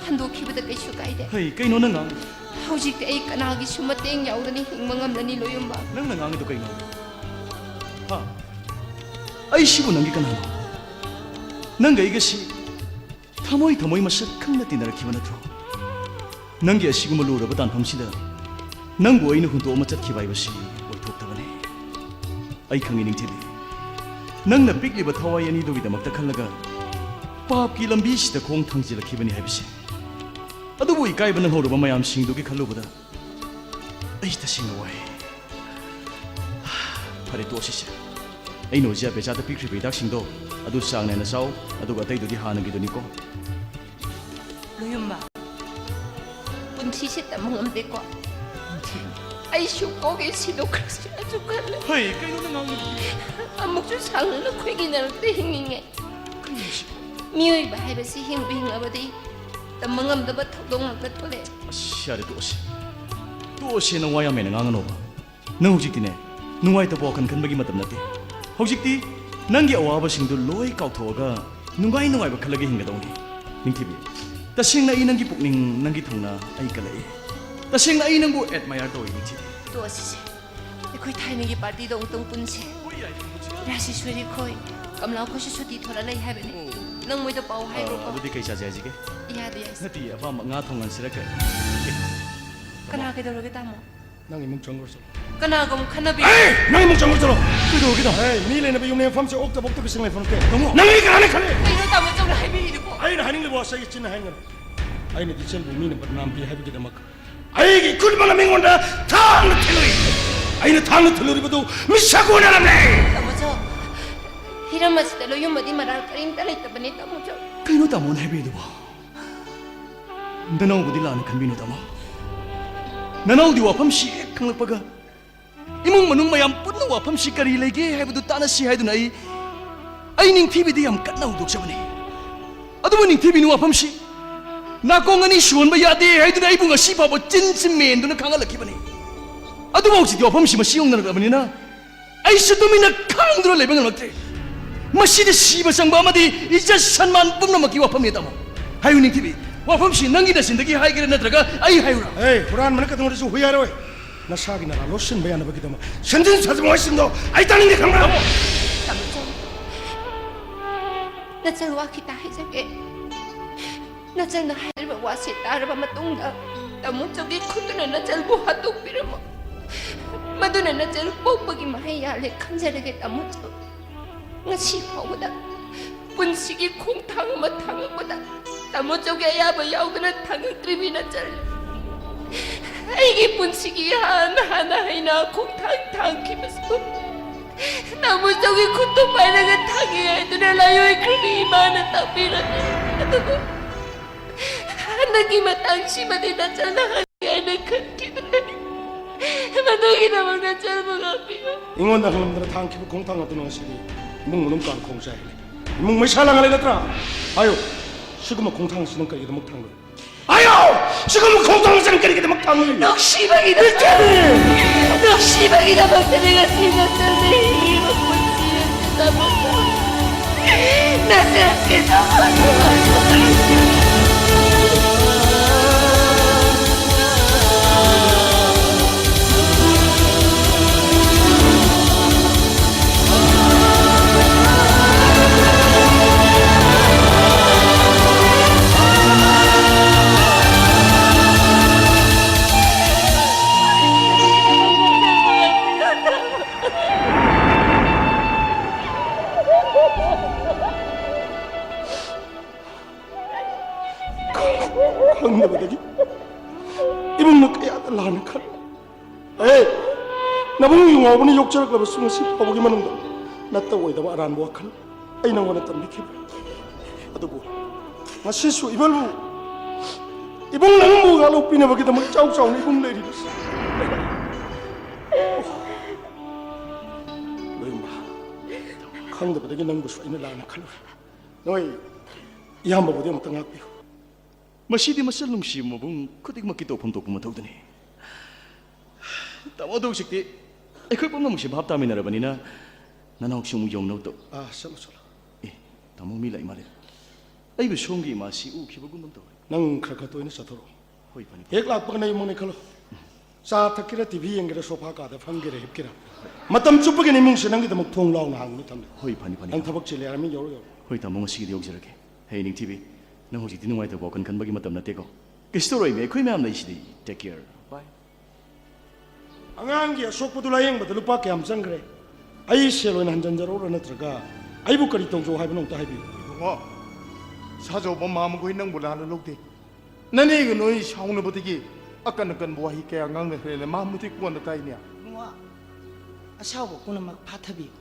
ꯍꯟꯗꯣꯛꯈꯤꯕꯗ ꯀꯩꯁꯨ ꯀꯥꯏꯗꯦ꯫ ꯍꯩ, ꯀꯩꯅꯣ ꯅꯪ ꯉꯥꯡ- ꯍꯧꯖꯤꯛꯇꯤ ꯑꯩ ꯀꯅꯥꯒꯤꯁꯨ ꯃꯇꯦꯡ ꯌꯥꯎꯗꯅ ꯍꯤꯡꯕ ꯉꯝꯂꯅꯤ, ꯂꯣꯌꯨꯝꯕ꯫ ꯅꯪꯅ ꯉꯥꯡꯉꯤꯗꯣ ꯀꯩꯅꯣ? ꯍꯥ? ꯑꯩꯁꯤꯕꯨ ꯅꯪꯒꯤ ꯀꯅꯥꯅꯣ? ꯅꯪꯒ ꯑꯩꯒꯁꯤ ꯊꯃꯣꯏ ꯊꯃꯣꯏ ꯃꯁꯛ ꯈꯪꯅ ꯇꯤꯟꯅꯔꯛꯈꯤꯕ ꯅꯠꯇ꯭ꯔꯣ? ꯅꯪꯒꯤ ꯑꯁꯤꯒꯨꯝꯕ ꯂꯨꯔꯕ ꯇꯥꯟꯐꯝꯁꯤꯗ ꯅꯪꯕꯨ ꯑꯩꯅ ꯍꯨꯟꯗꯣꯛꯑꯃ ꯆꯠꯈꯤꯕ ꯍꯥꯏꯕꯁꯤ ꯑꯣꯏꯊꯣꯛꯇꯕꯅꯤ꯫ ꯑꯩ ꯈꯪꯏ, ꯅꯤꯡꯊꯤꯕꯤ꯫ ꯅꯪꯅ ꯄꯤꯛꯂꯤꯕ ꯊꯋꯥꯏ ꯑꯅꯤꯗꯨꯒꯤꯗꯃꯛꯇ ꯈꯜꯂꯒ ꯄꯥꯞꯀꯤ ꯂꯝꯕꯤꯁꯤꯗ ꯈꯣꯡ ꯊꯥꯡꯖꯤꯜꯂꯛꯈꯤꯕꯅꯤ ꯍꯥꯏꯕꯁꯦ꯫ ꯑꯗꯨꯕꯨ ꯏꯀꯥꯏꯕ ꯅꯪꯍꯧꯔꯕ ꯃꯌꯥꯝꯁꯤꯡꯗꯨꯒꯤ ꯈꯜꯂꯨꯕꯗ ꯑꯩ ꯇꯁꯦꯡꯅ ꯋꯥꯏ꯫ ꯐꯔꯦ, ꯇꯣꯛꯑꯁꯤꯁꯦ꯫ ꯑꯩꯅ ꯑꯣꯖꯥ ꯕꯦꯆꯥꯗ ꯄꯤꯈ꯭ꯔꯤꯕ ꯍꯤꯗꯥꯛꯁꯤꯡꯗꯣ ꯑꯗꯨ ꯆꯥꯡ ꯅꯥꯏꯅ ꯆꯥꯎ, ꯑꯗꯨꯒ ꯑꯇꯩꯗꯨꯗꯤ ꯍꯥꯟꯅꯒꯤꯗꯨꯅꯤꯀꯣ꯫ ꯂꯣꯌꯨꯝꯕ, ꯄꯨꯟꯁꯤꯁꯦ ꯇꯝꯕ ꯉꯝꯗꯦꯀꯣ꯫ ꯑꯩꯁꯨ ꯀꯣꯛꯀꯤ ꯁꯤꯗꯣꯛꯈ꯭ꯔꯁꯤꯔꯁꯨ ꯈꯜꯂꯦ꯫ ꯍꯩ, ꯀꯩꯅꯣ ꯅꯪ ꯉꯥꯡꯉꯤꯗꯨꯕꯨ? ꯑꯃꯨꯛꯁꯨ ꯁꯥꯡꯅ ꯅꯈꯣꯏꯒꯤ ꯅꯥꯔꯛꯇ ꯍꯤꯡꯅꯤꯡꯉꯦ꯫ ꯀꯩꯅꯣ ꯁꯤ? ꯃꯤꯑꯣꯏꯕ ꯍꯥꯏꯕꯁꯤ ꯍꯤꯡꯕ ꯍꯤꯡꯂꯕꯗꯤ ꯇꯝꯕ ꯉꯝꯗꯕ ꯊꯧꯗꯣꯛ ꯉꯥꯛꯇ ꯊꯣꯛꯂꯛꯑꯦ꯫ ꯑꯁ, ꯌꯥꯔꯦ, ꯇꯣꯛꯑꯁꯤ꯫ ꯇꯣꯛꯑꯁꯤ, ꯅꯪ ꯋꯥ ꯌꯥꯝ ꯍꯦꯟꯅ ꯉꯥꯡꯉꯅꯣꯕ꯫ ꯅꯪ ꯍꯧꯖꯤꯛꯇꯤꯅꯦ, ꯅꯨꯡꯉꯥꯏꯇꯕ ꯋꯥꯈꯜ ꯈꯟꯕꯒꯤ ꯃꯇꯝ ꯅꯠꯇꯦ꯫ ꯍꯧꯖꯤꯛꯇꯤ ꯅꯪꯒꯤ ꯑꯋꯥꯕꯁꯤꯡꯗꯨ ꯂꯣꯏ ꯀꯥꯎꯊꯣꯛꯑꯒ ꯅꯨꯡꯉꯥꯏ ꯅꯨꯡꯉꯥꯏꯕ ꯈꯜꯂꯒ ꯍꯤꯡꯒꯗꯧꯅꯤ꯫ ꯅꯤꯡꯊꯤꯕꯤ, ꯇꯁꯦꯡꯅ ꯑꯩ ꯅꯪꯒꯤ ꯄꯨꯛꯅꯤꯡ, ꯅꯪꯒꯤ ꯊꯧꯅꯥ ꯑꯩ ꯀꯜꯂꯛꯏ꯫ ꯇꯁꯦꯡꯅ ꯑꯩ ꯅꯪꯕꯨ admire ꯇꯧꯏ, ꯅꯤꯡꯊꯤꯕꯤ꯫ ꯇꯣꯛꯑꯁꯤꯁꯦ꯫ ꯑꯩꯈꯣꯏ ꯊꯥꯏꯅꯒꯤ partyꯗꯣ ꯑꯃꯨꯛꯇꯪ ꯄꯨꯟꯁꯦ꯫ ꯍꯣꯏ, ꯌꯥꯏ, ꯄꯨꯟꯁꯦ꯫ ꯔꯥꯖꯦꯁ꯭ꯋꯔꯤ ꯈꯣꯏ, ꯀꯃꯂꯥ ꯈꯣꯏꯁꯨ ꯁꯨꯇꯤ ꯊꯣꯔꯛꯑ ꯂꯩ ꯍꯥꯏꯕꯅꯦ꯫ ꯑꯣ꯫ ꯅꯪ ꯃꯣꯏꯗ ꯄꯥꯎ ꯍꯥꯏꯈ꯭ꯔꯣꯀꯣ꯫ ꯑꯥ, ꯑꯗꯨꯗꯤ ꯀꯩ ꯆꯥꯁꯦ ꯍꯥꯏꯁꯤꯒꯦ? ꯌꯥꯗꯦ, ꯌꯥꯏ꯫ ꯅꯠꯇꯦ, ꯑꯄꯥꯝꯕ ꯉꯥ ꯊꯣꯡ ꯉꯥꯟꯁꯤꯔ ꯀꯩ? ꯀꯅꯥ ꯀꯩꯗꯧꯔꯒꯦ, ꯇꯥꯃꯣ? ꯅꯪ ꯏꯃꯨꯡ ꯆꯪꯈ꯭ꯔꯣ ꯆꯠꯂꯣ꯫ ꯀꯅꯥꯒ ꯑꯃꯨꯛ ꯈꯠꯅꯕꯤ? ꯑꯦ! ꯅꯪ ꯏꯃꯨꯡ ꯆꯪꯈ꯭ꯔꯣ ꯆꯠꯂꯣ꯫ ꯀꯩꯗꯧꯔꯒꯦ, ꯇꯥꯃꯣ? ꯑꯦ, ꯃꯤ ꯂꯩꯅꯕ ꯌꯨꯝꯅꯦ ꯃꯐꯝꯁꯦ ꯑꯣꯛꯇꯕ ꯑꯣꯛꯇꯕꯤ ꯁꯤꯡ ꯂꯩꯐꯝ ꯅꯠꯇꯦ꯫ ꯇꯥꯃꯣ! ꯅꯪ ꯑꯩ ꯀꯅꯥꯅ ꯈꯜꯂꯤ? ꯀꯩꯅꯣ ꯇꯥꯃꯣ ꯆꯧꯅ ꯍꯥꯏꯕꯤꯔꯤꯗꯨꯕꯣ? ꯑꯩꯅ ꯍꯥꯏꯅꯤꯡꯂꯤꯕ ꯋꯥꯁꯦ ꯑꯩꯒꯤ ꯆꯤꯟꯅ ꯍꯥꯏꯅꯔꯣ꯫ ꯑꯩꯅꯗꯤ ꯏꯆꯟꯕꯨ ꯃꯤꯅ ꯕꯗꯅꯥꯝ ꯄꯤ ꯍꯥꯏꯕꯒꯤꯗꯃꯛ ꯑꯩꯒꯤ ꯏꯈꯨꯠꯃꯛꯅ ꯃꯤꯉꯣꯟꯗ ꯊꯥꯡꯅ ꯊꯤꯜꯂꯨꯏ꯫ ꯑꯩꯅ ꯊꯥꯡꯅ ꯊꯤꯜꯂꯨꯔꯤꯕꯗꯨ ꯃꯤꯁꯛ ꯑꯣꯟꯅꯔꯝꯂꯦ꯫ ꯇꯥꯃꯣꯆꯧ, ꯍꯤꯔꯝ ꯑꯁꯤꯗ ꯂꯣꯏꯌꯨꯝꯕꯗꯤ ꯃꯔꯥꯜ ꯀꯔꯤꯝꯇ ꯂꯩꯇꯕꯅꯤ, ꯇꯥꯃꯣꯆꯧ꯫ ꯀꯩꯅꯣ ꯇꯥꯃꯣꯅ ꯍꯥꯏꯕꯤꯔꯤꯗꯨꯕꯣ? ꯅꯅꯥꯎꯕꯨꯗꯤ ꯂꯥꯟꯅ ꯈꯟꯕꯤꯅꯨ, ꯇꯥꯃꯣ꯫ ꯅꯅꯥꯎꯗꯤ ꯋꯥꯐꯝꯁꯤ ꯍꯦꯛ ꯈꯪꯂꯛꯄꯒ ꯏꯃꯨꯡ ꯃꯅꯨꯡ ꯃꯌꯥꯝ ꯄꯨꯟꯅ ꯋꯥꯐꯝꯁꯤ ꯀꯔꯤ ꯂꯩꯒꯦ ꯍꯥꯏꯕꯗꯨ ꯇꯥꯟꯅꯁꯤ ꯍꯥꯏꯗꯨꯅ ꯑꯩ, ꯑꯩ ꯅꯤꯡꯊꯤꯕꯤꯗ ꯌꯥꯝ ꯀꯟꯅ ꯍꯧꯗꯣꯛꯆꯕꯅꯤ꯫ ꯑꯗꯨꯕꯨ ꯅꯤꯡꯊꯤꯕꯤꯅ ꯋꯥꯐꯝꯁꯤ ꯅꯥꯀꯣꯡ ꯑꯅꯤ ꯁꯨꯍꯟꯕ ꯌꯥꯗꯦ ꯍꯥꯏꯗꯨꯅ ꯑꯩꯕꯨ ꯉꯁꯤ ꯐꯥꯎꯕ ꯆꯤꯟꯁꯤ ꯃꯦꯟꯗꯨꯅ ꯈꯥꯡꯍꯜꯂꯛꯈꯤꯕꯅꯤ꯫ ꯑꯗꯨꯕꯨ ꯍꯧꯖꯤꯛꯇꯤ ꯋꯥꯐꯝꯁꯤ ꯃꯁꯤ ꯌꯧꯅꯔꯛꯂꯕꯅꯤꯅ ꯑꯩꯁꯨ ꯇꯨꯃꯤꯟꯅ ꯈꯥꯡꯗꯨꯅ ꯂꯩꯕ ꯉꯝꯂꯛꯇ꯭ꯔꯦ꯫ ꯃꯁꯤꯗ ꯁꯤꯕ ꯆꯪꯕ ꯑꯃꯗꯤ ꯏꯖꯠ ꯁꯟꯃꯥꯟ ꯄꯨꯝꯅꯃꯛꯀꯤ ꯋꯥꯐꯝꯅꯤ, ꯇꯥꯃꯣ꯫ ꯍꯥꯏꯌꯨ ꯅꯤꯡꯊꯤꯕꯤ, ꯋꯥꯐꯝꯁꯤ ꯅꯪꯒꯤ ꯅꯆꯤꯟꯗꯒꯤ ꯍꯥꯏꯒꯦꯔꯥ ꯅꯠꯇ꯭ꯔꯒ ꯑꯩ ꯍꯥꯏꯌꯨꯔꯥ? ꯑꯦ, ꯍꯨꯔꯥꯟꯕꯅ ꯀꯩꯗꯧꯅꯔꯁꯨ ꯍꯨꯏ ꯍꯥꯏꯔꯣꯏ꯫ ꯅꯁꯥꯒꯤ ꯅꯔꯥ ꯂꯣꯠꯁꯤꯟꯕ ꯌꯥꯅꯕꯒꯤꯗꯃꯛ ꯁꯦꯝꯖꯤꯟ ꯁꯥꯖꯤꯟꯕ ꯋꯥꯍꯩꯁꯤꯡꯗꯣ ꯑꯩ ꯇꯥꯅꯤꯡꯗꯦ, ꯈꯪꯕ꯭ꯔꯥ? ꯇꯥꯃꯣꯆꯧ, ꯅꯆꯜ ꯋꯥ ꯈꯤꯇ ꯍꯥꯏꯖꯒꯦ꯫ ꯅꯆꯜꯅ ꯍꯥꯏꯔꯤꯕ ꯋꯥꯁꯤ ꯇꯥꯔꯕ ꯃꯇꯨꯡꯗ ꯇꯥꯃꯣꯆꯧꯒꯤ ꯈꯨꯠꯇꯨꯅ ꯅꯆꯜꯕꯨ ꯍꯥꯠꯇꯣꯛꯄꯤꯔꯝꯃꯣ꯫ ꯃꯗꯨꯅ ꯅꯆꯜ ꯄꯣꯛꯄꯒꯤ ꯃꯍꯩ ꯌꯥꯜꯂꯦ ꯈꯟꯖꯔꯒꯦ, ꯇꯥꯃꯣꯆꯧ꯫ ꯉꯁꯤ ꯐꯥꯎꯕꯗ ꯄꯨꯟꯁꯤꯒꯤ ꯈꯣꯡꯊꯥꯡ ꯑꯃ ꯊꯥꯡꯉꯛꯄꯗ ꯇꯥꯃꯣ ꯆꯧꯒꯤ ꯑꯌꯥꯕ ꯌꯥꯎꯗꯅ ꯊꯥꯡꯉꯛꯇ꯭ꯔꯤꯕꯤ ꯅꯆꯜ꯫ ꯑꯩꯒꯤ ꯄꯨꯟꯁꯤꯒꯤ ꯍꯥꯟꯅ ꯍꯥꯟꯅ ꯍꯩꯅ ꯈꯣꯡꯊꯥꯡ ꯊꯥꯡꯈꯤꯕꯁꯨ ꯇꯥꯃꯣ ꯆꯧꯒꯤ ꯈꯨꯠꯇꯨ ꯄꯥꯏꯔꯒ ꯊꯥꯡꯉꯤ ꯍꯥꯏꯗꯨꯅ ꯂꯥꯏꯑꯣꯏꯈ꯭ꯔꯕꯤ ꯏꯃꯥꯅ ꯇꯥꯛꯄꯤꯔꯝꯃꯤ꯫ ꯑꯗꯨꯕꯨ ꯍꯟꯗꯛꯀꯤ ꯃꯇꯥꯡꯁꯤꯃꯗꯤ ꯅꯆꯜꯅ ꯍꯪꯒꯦ ꯍꯥꯏꯅ ꯈꯟꯈꯤꯗ꯭ꯔꯦ꯫ ꯃꯗꯨꯒꯤꯗꯃꯛ ꯅꯆꯜꯕꯨ ꯉꯥꯛꯄꯤꯌꯨ꯫ ꯑꯩꯉꯣꯟꯗ ꯍꯪꯂꯝꯗꯅ ꯊꯥꯡꯈꯤꯕ ꯈꯣꯡꯊꯥꯡ ꯑꯗꯨꯅ ꯉꯁꯤꯗꯤ ꯏꯃꯨꯡ ꯃꯅꯨꯡ ꯀꯥꯡ ꯈꯣꯡ ꯆꯥꯏꯔꯦ꯫ ꯏꯃꯨꯡ ꯃꯩꯁꯥ ꯂꯥꯡꯍꯜꯂꯦ ꯅꯠꯇ꯭ꯔꯥ? ꯍꯥꯏꯌꯨ, ꯁꯤꯒꯨꯝꯕ ꯈꯣꯡꯊꯥꯡ ꯑꯁꯤ ꯅꯪ ꯀꯔꯤꯒꯤꯗꯃꯛ ꯊꯥꯡꯂꯨꯏ? ꯍꯥꯏꯌꯨ, ꯁꯤꯒꯨꯝꯕ ꯈꯣꯡꯊꯥꯡ ꯑꯁꯤ ꯅꯪ ꯀꯔꯤꯒꯤꯗꯃꯛ ꯊꯥꯡꯂꯨꯏ? ꯅꯨꯡꯁꯤꯕꯒꯤꯗꯃꯛ, ꯏꯆꯦ! ꯅꯨꯡꯁꯤꯕꯒꯤꯗꯃꯛꯇꯅꯤ ꯉꯁꯤ ꯅꯆꯜꯅ ꯍꯤꯡꯂꯤꯕ ꯄꯨꯟꯁꯤ ꯑꯁꯤ ꯇꯥꯃꯣ꯫ ꯅꯆꯜꯒꯤꯗꯃꯛ꯫ ꯈꯪꯗꯕꯗꯒꯤ ꯏꯃꯨꯡꯅ ꯀꯌꯥꯗ ꯂꯥꯟꯅ ꯈꯜꯂꯤ꯫ ꯑꯦ, ꯅꯕꯨꯡ ꯌꯨ ꯉꯥꯎꯕꯅ ꯌꯣꯛꯆꯔꯛꯂꯕꯁꯨ ꯉꯁꯤ ꯐꯥꯎꯕꯒꯤ ꯃꯅꯨꯡꯗ ꯅꯠꯇ ꯑꯣꯏꯗꯕ ꯑꯔꯥꯟꯕ ꯋꯥꯈꯜ ꯑꯩ ꯅꯪꯉꯣꯟꯗ ꯇꯝꯕꯤꯈꯤꯕ꯭ꯔꯥ? ꯑꯗꯨꯕꯨ ꯉꯁꯤꯁꯨ ꯏꯕꯜꯕꯨ, ꯏꯕꯨꯡ ꯅꯪꯕꯨ ꯉꯥꯛꯂꯧꯄꯤꯅꯕꯒꯤꯗꯃꯛ ꯏꯆꯥꯎ ꯆꯥꯎꯅ ꯏꯕꯨꯡ ꯂꯩꯔꯤꯕꯁꯤ꯫ ꯂꯣꯏꯃ ꯈꯪꯗꯕꯗꯒꯤ ꯅꯪꯕꯨꯁꯨ ꯑꯩꯅ ꯂꯥꯟꯅ ꯈꯜꯂꯨꯔꯦ꯫ ꯅꯣꯏ ꯏꯌꯥꯝꯕꯕꯨꯗꯤ ꯑꯃꯨꯛꯇ ꯉꯥꯛꯄꯤꯌꯨ꯫ ꯃꯁꯤꯗꯤ ꯃꯆꯜ ꯅꯨꯡꯁꯤꯕ ꯃꯕꯨꯡ ꯈꯨꯗꯤꯡꯃꯛꯀꯤ ꯇꯧꯐꯝ ꯊꯣꯛꯄ ꯃꯊꯧꯗꯨꯅꯤ꯫ ꯇꯥꯃꯣ, ꯑꯗꯨ ꯍꯧꯖꯤꯛꯇꯤ ꯑꯩꯈꯣꯏ ꯄꯨꯝꯅꯃꯛꯁꯦ ꯚꯥꯞ ꯇꯥꯃꯤꯟꯅꯔꯕꯅꯤꯅ ꯅꯅꯥꯎꯁꯨ ꯑꯃꯨꯛ ꯌꯧꯅꯕ ꯇꯧ꯫ ꯑꯥ, ꯆꯠꯂꯣ, ꯆꯠꯂꯣ꯫ ꯑꯦ, ꯇꯥꯃꯣ, ꯃꯤ ꯂꯥꯛꯏ ꯃꯥꯜꯂꯦ꯫ ꯑꯩꯕꯨ ꯁꯣꯝꯒꯤ ꯏꯃꯥꯁꯤ ꯎꯈꯤꯕꯒꯨꯝ ꯇꯧꯔꯦ꯫ ꯅꯪ ꯈꯔ ꯈꯔ ꯇꯣꯏꯅ ꯆꯠꯊꯣꯔꯛꯑꯣ꯫ ꯍꯣꯏ, ꯐꯅꯤ, ꯐꯅꯤ꯫ ꯍꯦꯛ ꯂꯥꯛꯄꯒ ꯅꯪ ꯏꯃꯨꯡꯅꯦ ꯈꯜꯂꯣ꯫ ꯆꯥ ꯊꯛꯀꯦꯔꯥ, ꯇꯤ ꯚꯤ ꯌꯦꯡꯒꯦꯔꯥ, ꯁꯣꯐꯥ ꯀꯥꯗ ꯐꯝꯒꯦꯔꯥ, ꯍꯤꯞꯀꯦꯔꯥ, ꯃꯇꯝ ꯆꯨꯞꯄꯒꯤ ꯏꯃꯨꯡꯁꯦ ꯅꯪꯒꯤꯗꯃꯛ ꯊꯣꯡ ꯂꯥꯎꯅ ꯍꯥꯡꯗꯨꯅ ꯊꯝꯂꯦ꯫ ꯍꯣꯏ, ꯐꯅꯤ, ꯐꯅꯤ꯫ ꯅꯪ ꯊꯕꯛ ꯆꯤꯜꯂꯦ ꯍꯥꯏꯔꯃꯤ, ꯌꯧꯔꯣ, ꯌꯧꯔꯣ꯫ ꯍꯣꯏ, ꯇꯥꯃꯣ, ꯉꯁꯤꯒꯤꯗꯤ ꯌꯧꯖꯔꯒꯦ꯫ ꯍꯦ, ꯅꯤꯡꯊꯤꯕꯤ, ꯅꯪ ꯍꯧꯖꯤꯛꯇꯤ ꯅꯨꯡꯉꯥꯏꯇꯕ ꯋꯥꯈꯜ ꯈꯟꯕꯒꯤ ꯃꯇꯝ ꯅꯠꯇꯦꯀꯣ꯫ ꯀꯩꯁꯨ ꯇꯧꯔꯣꯏꯃꯤ, ꯑꯩꯈꯣꯏ ꯃꯌꯥꯝ ꯂꯩꯁꯤꯗꯤ꯫ Take care. Bye. ꯑꯉꯥꯡꯒꯤ ꯑꯁꯣꯛꯄꯗꯨ ꯂꯥꯌꯦꯡꯕꯗ ꯂꯨꯄꯥ ꯀꯌꯥꯝ ꯆꯪꯈ꯭ꯔꯦ? ꯑꯩ ꯁꯦꯜ ꯑꯣꯏꯅ ꯍꯟꯖꯟꯖꯔꯛꯎꯔꯥ, ꯅꯠꯇ꯭ꯔꯒ ꯑꯩꯕꯨ ꯀꯔꯤ ꯇꯧꯖꯧ ꯍꯥꯏꯕꯅꯣ ꯑꯝꯇ ꯍꯥꯏꯕꯤꯌꯨ꯫ ꯏꯕꯨꯡꯉꯣ, ꯁꯥꯖꯧꯕ ꯃꯥꯃꯈꯣꯏ ꯅꯪꯕꯨ ꯂꯥꯟꯅ ꯂꯧꯗꯦ꯫ ꯅꯅꯦꯒ ꯅꯣꯏ ꯁꯥꯎꯅꯕꯗꯒꯤ ꯑꯀꯟ ꯑꯀꯟꯕ ꯋꯥꯍꯩ ꯀꯌꯥ ꯉꯥꯡꯅꯈ꯭ꯔꯦꯅ ꯃꯥꯃꯗꯤ ꯀꯣꯟꯅ ꯇꯥꯏꯅꯦ꯫ ꯏꯕꯨꯡꯉꯣ, ꯑꯁꯥꯎꯕ ꯄꯨꯝꯅꯃꯛ ꯐꯥꯊꯕꯤꯌꯨ꯫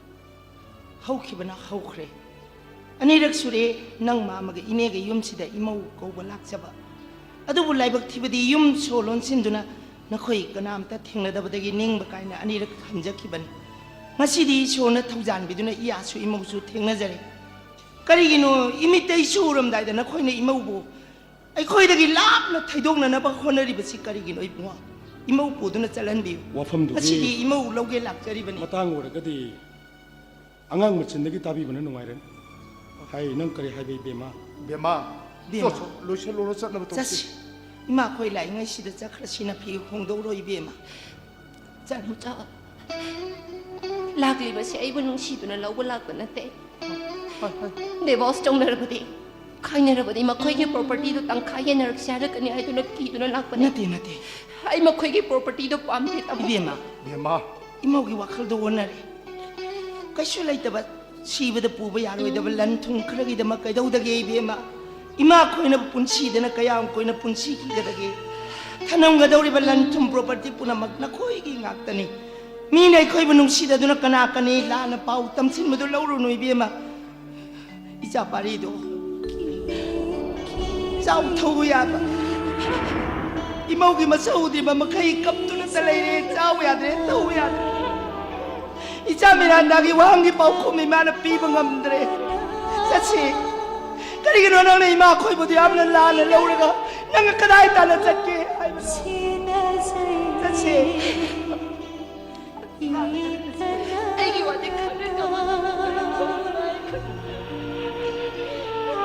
ꯍꯧꯈꯤꯕꯅ ꯍꯧꯈ꯭ꯔꯦ꯫ ꯑꯅꯤꯔꯛ ꯁꯨꯔꯦ ꯅꯪ ꯃꯥꯃꯒ ꯏꯅꯦꯒ ꯌꯨꯝꯁꯤꯗ ꯏꯃꯧ ꯀꯧꯕ ꯂꯥꯛꯆꯕ꯫ ꯑꯗꯨꯕꯨ ꯂꯥꯏꯕꯛ ꯊꯤꯕꯗꯤ ꯌꯨꯝ ꯁꯣ ꯂꯣꯟꯁꯤꯟꯗꯨꯅ ꯅꯈꯣꯏ ꯀꯅꯥꯝꯇ ꯊꯦꯡꯅꯗꯕꯗꯒꯤ ꯅꯤꯡꯕ ꯀꯥꯏꯅ ꯑꯅꯤꯔꯛ ꯍꯟꯖꯈꯤꯕꯅꯤ꯫ ꯉꯁꯤꯗꯤ ꯏꯁꯣꯔꯅ ꯊꯧꯖꯥꯟꯕꯤꯗꯨꯅ ꯏꯌꯥꯁꯨ ꯏꯃꯧꯁꯨ ꯊꯦꯡꯅꯖꯔꯦ꯫ ꯀꯔꯤꯒꯤꯅꯣ ꯏꯃꯤꯠꯇ ꯏꯁꯨ ꯎꯔꯝꯗꯥꯏꯗ ꯅꯈꯣꯏꯅ ꯏꯃꯧꯕꯨ ꯑꯩꯈꯣꯏꯗꯒꯤ ꯂꯥꯞꯅ ꯊꯩꯗꯣꯛꯅꯅꯕ ꯍꯣꯠꯅꯔꯤꯕꯁꯤ ꯀꯔꯤꯒꯤꯅꯣ ꯏꯕꯨꯡꯉꯣ? ꯏꯃꯧ ꯄꯨꯗꯨꯅ ꯆꯠꯍꯟꯕꯤꯌꯨ꯫ ꯋꯥꯐꯝꯗꯨꯒꯤ ꯉꯁꯤꯗꯤ ꯏꯃꯧ ꯂꯧꯒꯦ ꯂꯥꯛꯆꯔꯤꯕꯅꯤ꯫ ꯃꯇꯥꯡ ꯑꯣꯏꯔꯒꯗꯤ ꯑꯉꯥꯡ ꯃꯆꯤꯟꯗꯒꯤ ꯇꯥꯕꯤꯕꯅ ꯅꯨꯡꯉꯥꯏꯔꯅꯤ꯫ ꯍꯥꯏ, ꯅꯪ ꯀꯔꯤ ꯍꯥꯏꯕ ꯏꯕꯦꯝꯃ? ꯕꯦꯝꯃ, ꯕꯦꯝꯃ꯫ ꯆꯣ, ꯆꯣ, ꯂꯣꯏꯁꯤꯜꯂꯨꯔꯣ, ꯆꯠꯅꯕ ꯇꯧꯁꯤ꯫ ꯆꯠꯁꯤ꯫ ꯏꯃꯥ ꯑꯩꯈꯣꯏ ꯂꯥꯛꯏꯉꯩꯁꯤꯗ ꯆꯠꯈ꯭ꯔꯁꯤꯅ ꯐꯤ ꯍꯣꯡꯗꯧꯔꯣ ꯏꯕꯦꯝꯃ? ꯆꯠꯂꯨ꯫ ꯆꯥ, ꯂꯥꯛꯂꯤꯕꯁꯤ ꯑꯩꯕꯨ ꯅꯨꯡꯁꯤꯗꯨꯅ ꯂꯧꯕ ꯂꯥꯛꯄ ꯅꯠꯇꯦ꯫ ꯗꯤꯚꯣꯔꯁ ꯇꯧꯅꯔꯕꯗꯤ, ꯈꯥꯏꯅꯔꯕꯗꯤ ꯃꯈꯣꯏꯒꯤ ꯄ꯭ꯔꯣꯄꯔꯇꯤꯗꯨ ꯇꯪꯈꯥꯏ ꯌꯦꯟꯅꯔꯛꯁꯤ ꯍꯥꯏꯔꯛꯀꯅꯤ ꯍꯥꯏꯗꯨꯅ ꯀꯤꯗꯨꯅ ꯂꯥꯛꯄꯅꯦ꯫ ꯅꯠꯇꯦ, ꯅꯠꯇꯦ꯫ ꯑꯩ ꯃꯈꯣꯏꯒꯤ ꯄ꯭ꯔꯣꯄꯔꯇꯤꯗꯨ ꯄꯥꯝꯗꯦ, ꯇꯥꯃꯣ꯫ ꯏꯕꯦꯝꯃ, ꯕꯦꯝꯃ, ꯏꯃꯧꯒꯤ ꯋꯥꯈꯜꯗ ꯑꯣꯟꯅꯔꯦ꯫ ꯀꯩꯁꯨ ꯂꯩꯇꯕ, ꯁꯤꯕꯗ ꯄꯨꯕ ꯌꯥꯔꯣꯏꯗꯕ ꯂꯟ ꯊꯨꯝ ꯈꯔꯒꯤꯗꯃꯛ ꯀꯩꯗꯧꯗꯒꯦ ꯏꯕꯦꯝꯃ? ꯏꯃꯥ ꯑꯩꯈꯣꯏꯅ ꯄꯨꯟꯁꯤꯗꯅ ꯀꯌꯥꯝ ꯀꯨꯏꯅ ꯄꯨꯟꯁꯤꯈꯤꯒꯗꯒꯦ? ꯊꯅꯝꯒꯗꯧꯔꯤꯕ ꯂꯟ ꯊꯨꯝ ꯄ꯭ꯔꯣꯄꯔꯇꯤ ꯄꯨꯝꯅꯃꯛ ꯅꯈꯣꯏꯒꯤ ꯉꯥꯛꯇꯅꯤ꯫ ꯃꯤꯅ ꯑꯩꯈꯣꯏꯕꯨ ꯅꯨꯡꯁꯤꯗꯗꯨꯅ ꯀꯅꯥ ꯀꯅꯤ ꯂꯥꯟꯅ ꯄꯥꯎ ꯇꯝꯁꯤꯟꯕꯗꯨ ꯂꯧꯔꯨꯅꯨ ꯏꯕꯦꯝꯃ꯫ ꯏꯆꯥ ꯄꯥꯔꯤꯗꯣ ꯆꯥꯎ ꯊꯧ ꯌꯥꯕ, ꯏꯃꯧꯒꯤ ꯃꯁꯛ ꯎꯗ꯭ꯔꯤꯕ ꯃꯈꯩ ꯀꯞꯇꯨꯅꯇ ꯂꯩꯔꯦ, ꯆꯥꯎ ꯌꯥꯗ꯭ꯔꯦ, ꯊꯧ ꯌꯥꯗ꯭ꯔꯦ꯫ ꯏꯆꯥ ꯃꯤꯔꯥꯟꯗꯥꯒꯤ ꯋꯥꯍꯪꯒꯤ ꯄꯥꯎꯈꯨꯝ ꯏꯃꯥꯅ ꯄꯤꯕ ꯉꯝꯗ꯭ꯔꯦ꯫ ꯆꯠꯁꯤ꯫ ꯀꯔꯤꯒꯤꯅꯣ ꯅꯪꯅ ꯏꯃꯥ ꯑꯩꯈꯣꯏꯕꯨꯗꯤ ꯌꯥꯝꯅ ꯂꯥꯟꯅ ꯂꯧꯔꯒ ꯅꯪꯒ ꯀꯗꯥꯏ ꯇꯥꯟꯅ ꯆꯠꯀꯦ ꯍꯥꯏꯕꯅꯣ? ꯆꯠꯁꯤ꯫ ꯑꯩꯒꯤ ꯋꯥꯗꯤ ꯈꯪꯗ꯭ꯔꯦ, ꯇꯥꯃꯣ꯫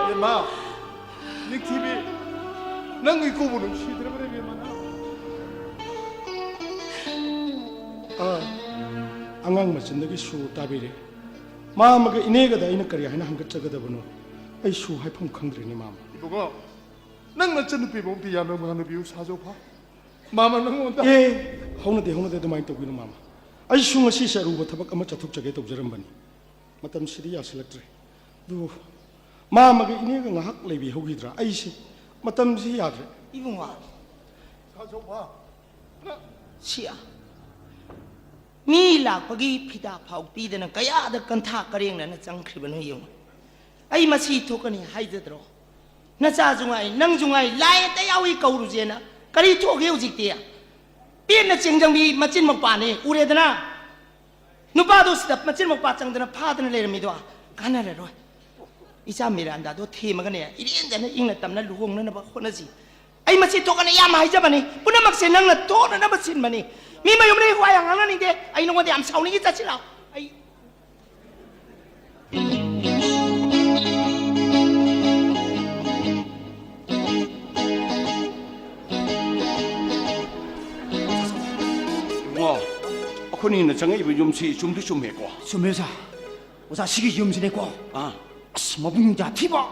ꯕꯦꯝꯃ, ꯅꯤꯡꯊꯤꯕꯤ, ꯅꯪ ꯏꯀꯨꯕꯨ ꯅꯨꯡꯁꯤꯗ꯭ꯔꯕꯅꯦ ꯕꯦꯝꯃ ꯅꯪ? ꯑꯥ, ꯑꯉꯥꯡ ꯃꯆꯤꯟꯗꯒꯤꯁꯨ ꯇꯥꯕꯤꯔꯦ꯫ ꯃꯥꯃꯒ ꯏꯅꯦꯒꯗ ꯑꯩꯅ ꯀꯔꯤ ꯍꯥꯏꯅ ꯍꯪꯒꯠꯆꯒꯗꯕꯅꯣ? ꯑꯩꯁꯨ ꯍꯥꯏꯐꯝ ꯈꯪꯗ꯭ꯔꯦꯅꯦ ꯃꯥꯃ꯫ ꯏꯕꯨꯡꯉꯣ, ꯅꯪ ꯅꯆꯟꯅꯨꯄꯤꯕꯨ ꯑꯝꯇ ꯌꯥꯝꯅ ꯉꯥꯡꯅꯕꯤꯌꯨ ꯁꯥꯖꯧ ꯐꯥꯎ꯫ ꯃꯥꯃ ꯅꯪꯉꯣꯟꯗ꯫ ꯑꯦ, ꯍꯧꯅꯗꯦ, ꯍꯧꯅꯗꯦ, ꯑꯗꯨꯃꯥꯏꯅ ꯇꯧꯕꯤꯅꯨ ꯃꯥꯃ꯫ ꯑꯩꯁꯨ ꯉꯁꯤꯁꯦ ꯑꯔꯨꯕ ꯊꯕꯛ ꯑꯃ ꯆꯠꯊꯣꯛꯆꯒꯦ ꯇꯧꯖꯔꯝꯕꯅꯤ꯫ ꯃꯇꯝꯁꯤꯗꯤ ꯌꯥꯁꯤꯜꯂꯛꯇ꯭ꯔꯦ꯫ ꯑꯗꯨ ꯃꯥꯃꯒ ꯏꯅꯦꯒ ꯉꯥꯏꯍꯥꯛ ꯂꯩꯕꯤꯍꯧꯈꯤꯗ꯭ꯔꯥ? ꯑꯩꯁꯦ ꯃꯇꯝꯁꯤ ꯌꯥꯗ꯭ꯔꯦ꯫ ꯏꯕꯨꯡꯉꯣ, ꯁꯤ ꯃꯤ ꯂꯥꯛꯄꯒꯤ ꯐꯤꯗꯥ ꯐꯥꯎ ꯄꯤꯗꯅ ꯀꯌꯥꯗ ꯀꯟꯊꯥ ꯀꯔꯦꯡꯅꯅ ꯆꯪꯈ꯭ꯔꯤꯕꯅꯣ ꯌꯦꯡꯉꯨ꯫ ꯑꯩ ꯃꯁꯤ ꯊꯣꯛꯀꯅꯤ ꯍꯥꯏꯖꯗ꯭ꯔꯣ? ꯅꯆꯥꯁꯨ ꯉꯥꯏ, ꯅꯪꯁꯨ ꯉꯥꯏ, ꯂꯥꯏ ꯑꯇ ꯌꯥꯎꯏ ꯀꯧꯔꯨꯁꯦꯅ꯫ ꯀꯔꯤ ꯊꯣꯛꯒꯦ ꯍꯧꯖꯤꯛꯇꯤ? ꯄꯦꯟꯅ ꯆꯦꯡꯖꯪꯕꯤ ꯃꯆꯤꯟ ꯃꯧꯄꯥꯅꯦ, ꯎꯔꯦꯗꯅ? ꯅꯨꯄꯥꯗꯣ ꯁꯤꯗ ꯃꯆꯤꯟ ꯃꯧꯄꯥ ꯆꯪꯗꯅ ꯐꯥꯗꯅ ꯂꯩꯔꯝꯃꯤꯗꯣ ꯀꯥꯟꯅꯔꯔꯣꯏ꯫ ꯏꯆꯥ ꯃꯤꯔꯥꯟꯗꯥꯗꯣ ꯊꯦꯝꯃꯒꯅꯦ, ꯏꯔꯦꯟꯖꯅ ꯏꯪꯅ ꯇꯞꯅ ꯂꯨꯍꯣꯡꯅꯅꯕ ꯍꯣꯠꯅꯁꯤ꯫ ꯑꯩ ꯃꯁꯤ ꯊꯣꯛꯀꯅꯤ ꯌꯥꯝ ꯍꯥꯏꯖꯕꯅꯤ, ꯄꯨꯝꯅꯃꯛꯁꯦ ꯅꯪꯅ ꯊꯣꯛꯅꯅꯕ ꯁꯤꯟꯕꯅꯤ꯫ ꯃꯤ ꯃꯌꯨꯝꯗ ꯑꯩ ꯋꯥ ꯌꯥꯝ ꯉꯥꯡꯅꯅꯤꯡꯗꯦ꯫ ꯑꯩ ꯅꯉꯣꯟꯗ ꯌꯥꯝ ꯁꯥꯎꯅꯤꯡꯉꯤ, ꯆꯠꯁꯤ ꯂꯥꯛꯑꯣ꯫ ꯑꯩ ꯏꯕꯨꯡꯉꯣ, ꯑꯩꯈꯣꯏꯅ ꯆꯪꯉꯛꯏꯕ ꯌꯨꯝꯁꯤ ꯆꯨꯝꯗꯤ ꯆꯨꯝꯃꯦꯀꯣ? ꯆꯨꯝꯃꯦ ꯑꯣꯖꯥ꯫ ꯑꯣꯖꯥ, ꯁꯤꯒꯤ ꯌꯨꯝꯁꯤꯅꯦꯀꯣ꯫ ꯑꯥ꯫ ꯑꯁ, ꯃꯕꯨꯡ ꯌꯥꯊꯤꯕ,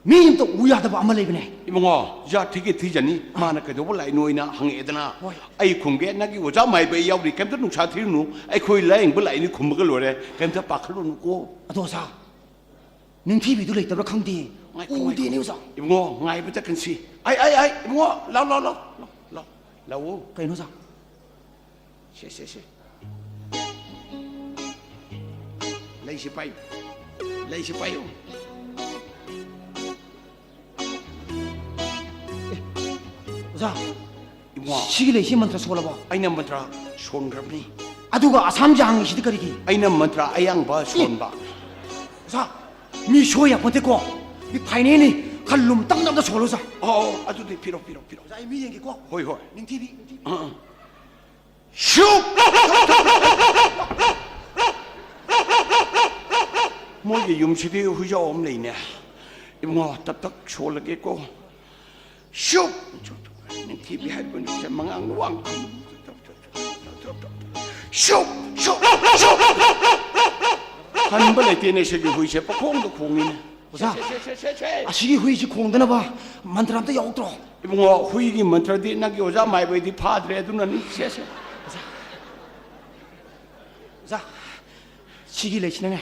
ꯃꯤ ꯑꯝꯇ ꯎ ꯌꯥꯗꯕ ꯑꯃ ꯂꯩꯕꯅꯦ꯫ ꯏꯕꯨꯡꯉꯣ, ꯌꯥꯊꯤꯒꯦ ꯊꯤꯖꯅꯤ, ꯃꯥꯅ ꯀꯩꯗꯧꯕ ꯂꯥꯛꯏꯅꯣ ꯍꯥꯏꯅ ꯍꯪꯉꯛꯑꯦꯗꯅ꯫ ꯍꯣꯏ꯫ ꯑꯩ ꯈꯨꯝꯒꯦ, ꯅꯪꯒꯤ ꯑꯣꯖꯥ ꯃꯥꯏꯕ ꯑꯩ ꯌꯥꯎꯔꯤ, ꯀꯩꯝꯇ ꯅꯨꯡꯁꯥ ꯊꯤꯔꯨꯅꯨ, ꯑꯩꯈꯣꯏ ꯂꯥꯏꯌꯦꯡꯕ ꯂꯥꯛꯏꯅꯤ ꯈꯨꯝꯃꯒ ꯂꯣꯏꯔꯦ, ꯀꯩꯝꯇ ꯄꯥꯈꯠꯂꯨꯅꯨꯀꯣ꯫ ꯑꯗꯣ ꯑꯣꯖꯥ, ꯅꯤꯡꯊꯤꯕꯤꯗꯨ ꯂꯩꯇꯕ꯭ꯔꯥ ꯈꯪꯗꯦ꯫ ꯉꯥꯏꯈꯣ, ꯉꯥꯏꯈꯣ꯫ ꯎꯗꯦꯅꯦ ꯑꯣꯖꯥ꯫ ꯏꯕꯨꯡꯉꯣ, ꯉꯥꯏꯕ ꯇꯛꯀꯟꯁꯤ꯫ ꯑꯩ, ꯑꯩ, ꯑꯩ, ꯏꯕꯨꯡꯉꯣ, ꯂꯥꯎ, ꯂꯥꯎ, ꯂꯥꯎ, ꯂꯥꯎ, ꯂꯥꯎ, ꯂꯥꯎ꯫ ꯀꯩꯅꯣ ꯑꯣꯖꯥ? ꯁꯦ, ꯁꯦ, ꯁꯦ꯫ ꯂꯩꯁꯤ ꯄꯥꯏꯌꯨ꯫ ꯂꯩꯁꯤ ꯄꯥꯏꯌꯨ꯫ ꯑꯣꯖꯥ, ꯏꯕꯨꯡꯉꯣ꯫ ꯁꯤꯒꯤ ꯂꯩꯁꯤ ꯃꯟꯇ꯭ꯔ ꯁꯣꯜꯂꯕꯣ? ꯑꯩꯅ ꯃꯟꯇ꯭ꯔ ꯁꯣꯟꯈ꯭ꯔꯕꯅꯤ꯫ ꯑꯗꯨꯒ ꯑꯁꯥꯝ ꯌꯥꯡꯉꯤꯁꯤꯗꯤ ꯀꯔꯤꯒꯤ? ꯑꯩꯅ ꯃꯟꯇ꯭ꯔ ꯑꯌꯥꯡꯕ ꯁꯣꯟꯕ꯫ ꯑꯣꯖꯥ, ꯃꯤ ꯁꯣꯏ ꯌꯥꯄꯣꯟꯇꯦꯀꯣ꯫ ꯃꯤ ꯐꯥꯏꯅꯦꯜꯅꯤ꯫ ꯈꯔ ꯂꯨꯝ ꯇꯞ ꯇꯞꯅ ꯁꯣꯜꯂꯨ, ꯑꯣꯖꯥ꯫ ꯑꯣ, ꯑꯣ, ꯑꯗꯨꯗꯤ ꯄꯤꯔꯣ, ꯄꯤꯔꯣ, ꯄꯤꯔꯣ꯫ ꯑꯣꯖꯥ, ꯑꯩ ꯃꯤ ꯌꯦꯡꯒꯦꯀꯣ꯫ ꯍꯣꯏ, ꯍꯣꯏ꯫ ꯅꯤꯡꯊꯤꯕꯤ, ꯅꯤꯡꯊꯤꯕꯤ꯫ ꯑꯥ, ꯑꯥ꯫ ꯁꯨꯛ! ꯃꯣꯏꯒꯤ ꯌꯨꯝꯁꯤꯗꯤ ꯍꯨꯏꯖꯥꯎ ꯑꯃ ꯂꯩꯅꯦ꯫ ꯏꯕꯨꯡꯉꯣ, ꯇꯞ ꯇꯞ ꯁꯣꯜꯂꯒꯦꯀꯣ꯫ ꯁꯨꯛ! ꯅꯤꯡꯊꯤꯕꯤ ꯍꯥꯏꯕ ꯅꯨꯄꯤꯁꯦ ꯃꯉꯥꯡ ꯋꯥꯡ꯫ ꯁꯨꯛ! ꯁꯨꯛ! ꯁꯨꯛ! ꯍꯟꯕ ꯂꯩꯇꯦꯅꯦ ꯁꯤꯒꯤ ꯍꯨꯏꯁꯦ, ꯄꯈꯣꯡꯗ ꯈꯣꯡꯉꯤꯅꯦ꯫ ꯑꯣꯖꯥ, ꯁꯦ, ꯁꯦ, ꯁꯦ, ꯁꯦ, ꯁꯦ꯫ ꯑꯁꯤꯒꯤ ꯍꯨꯏꯁꯤ ꯈꯣꯡꯗꯅꯕ ꯃꯟꯇ꯭ꯔ ꯑꯝꯇ ꯌꯥꯎꯗ꯭ꯔꯣ? ꯏꯕꯨꯡꯉꯣ, ꯍꯨꯏꯒꯤ ꯃꯟꯇ꯭ꯔꯗꯤ ꯅꯪꯒꯤ ꯑꯣꯖꯥ ꯃꯥꯏꯕꯩꯗꯤ ꯐꯥꯗ꯭ꯔꯦ, ꯑꯗꯨꯅꯅꯤ꯫ ꯁꯦ, ꯁꯦ꯫ ꯑꯣꯖꯥ, ꯁꯤꯒꯤ ꯂꯩꯁꯤꯅꯅꯦ,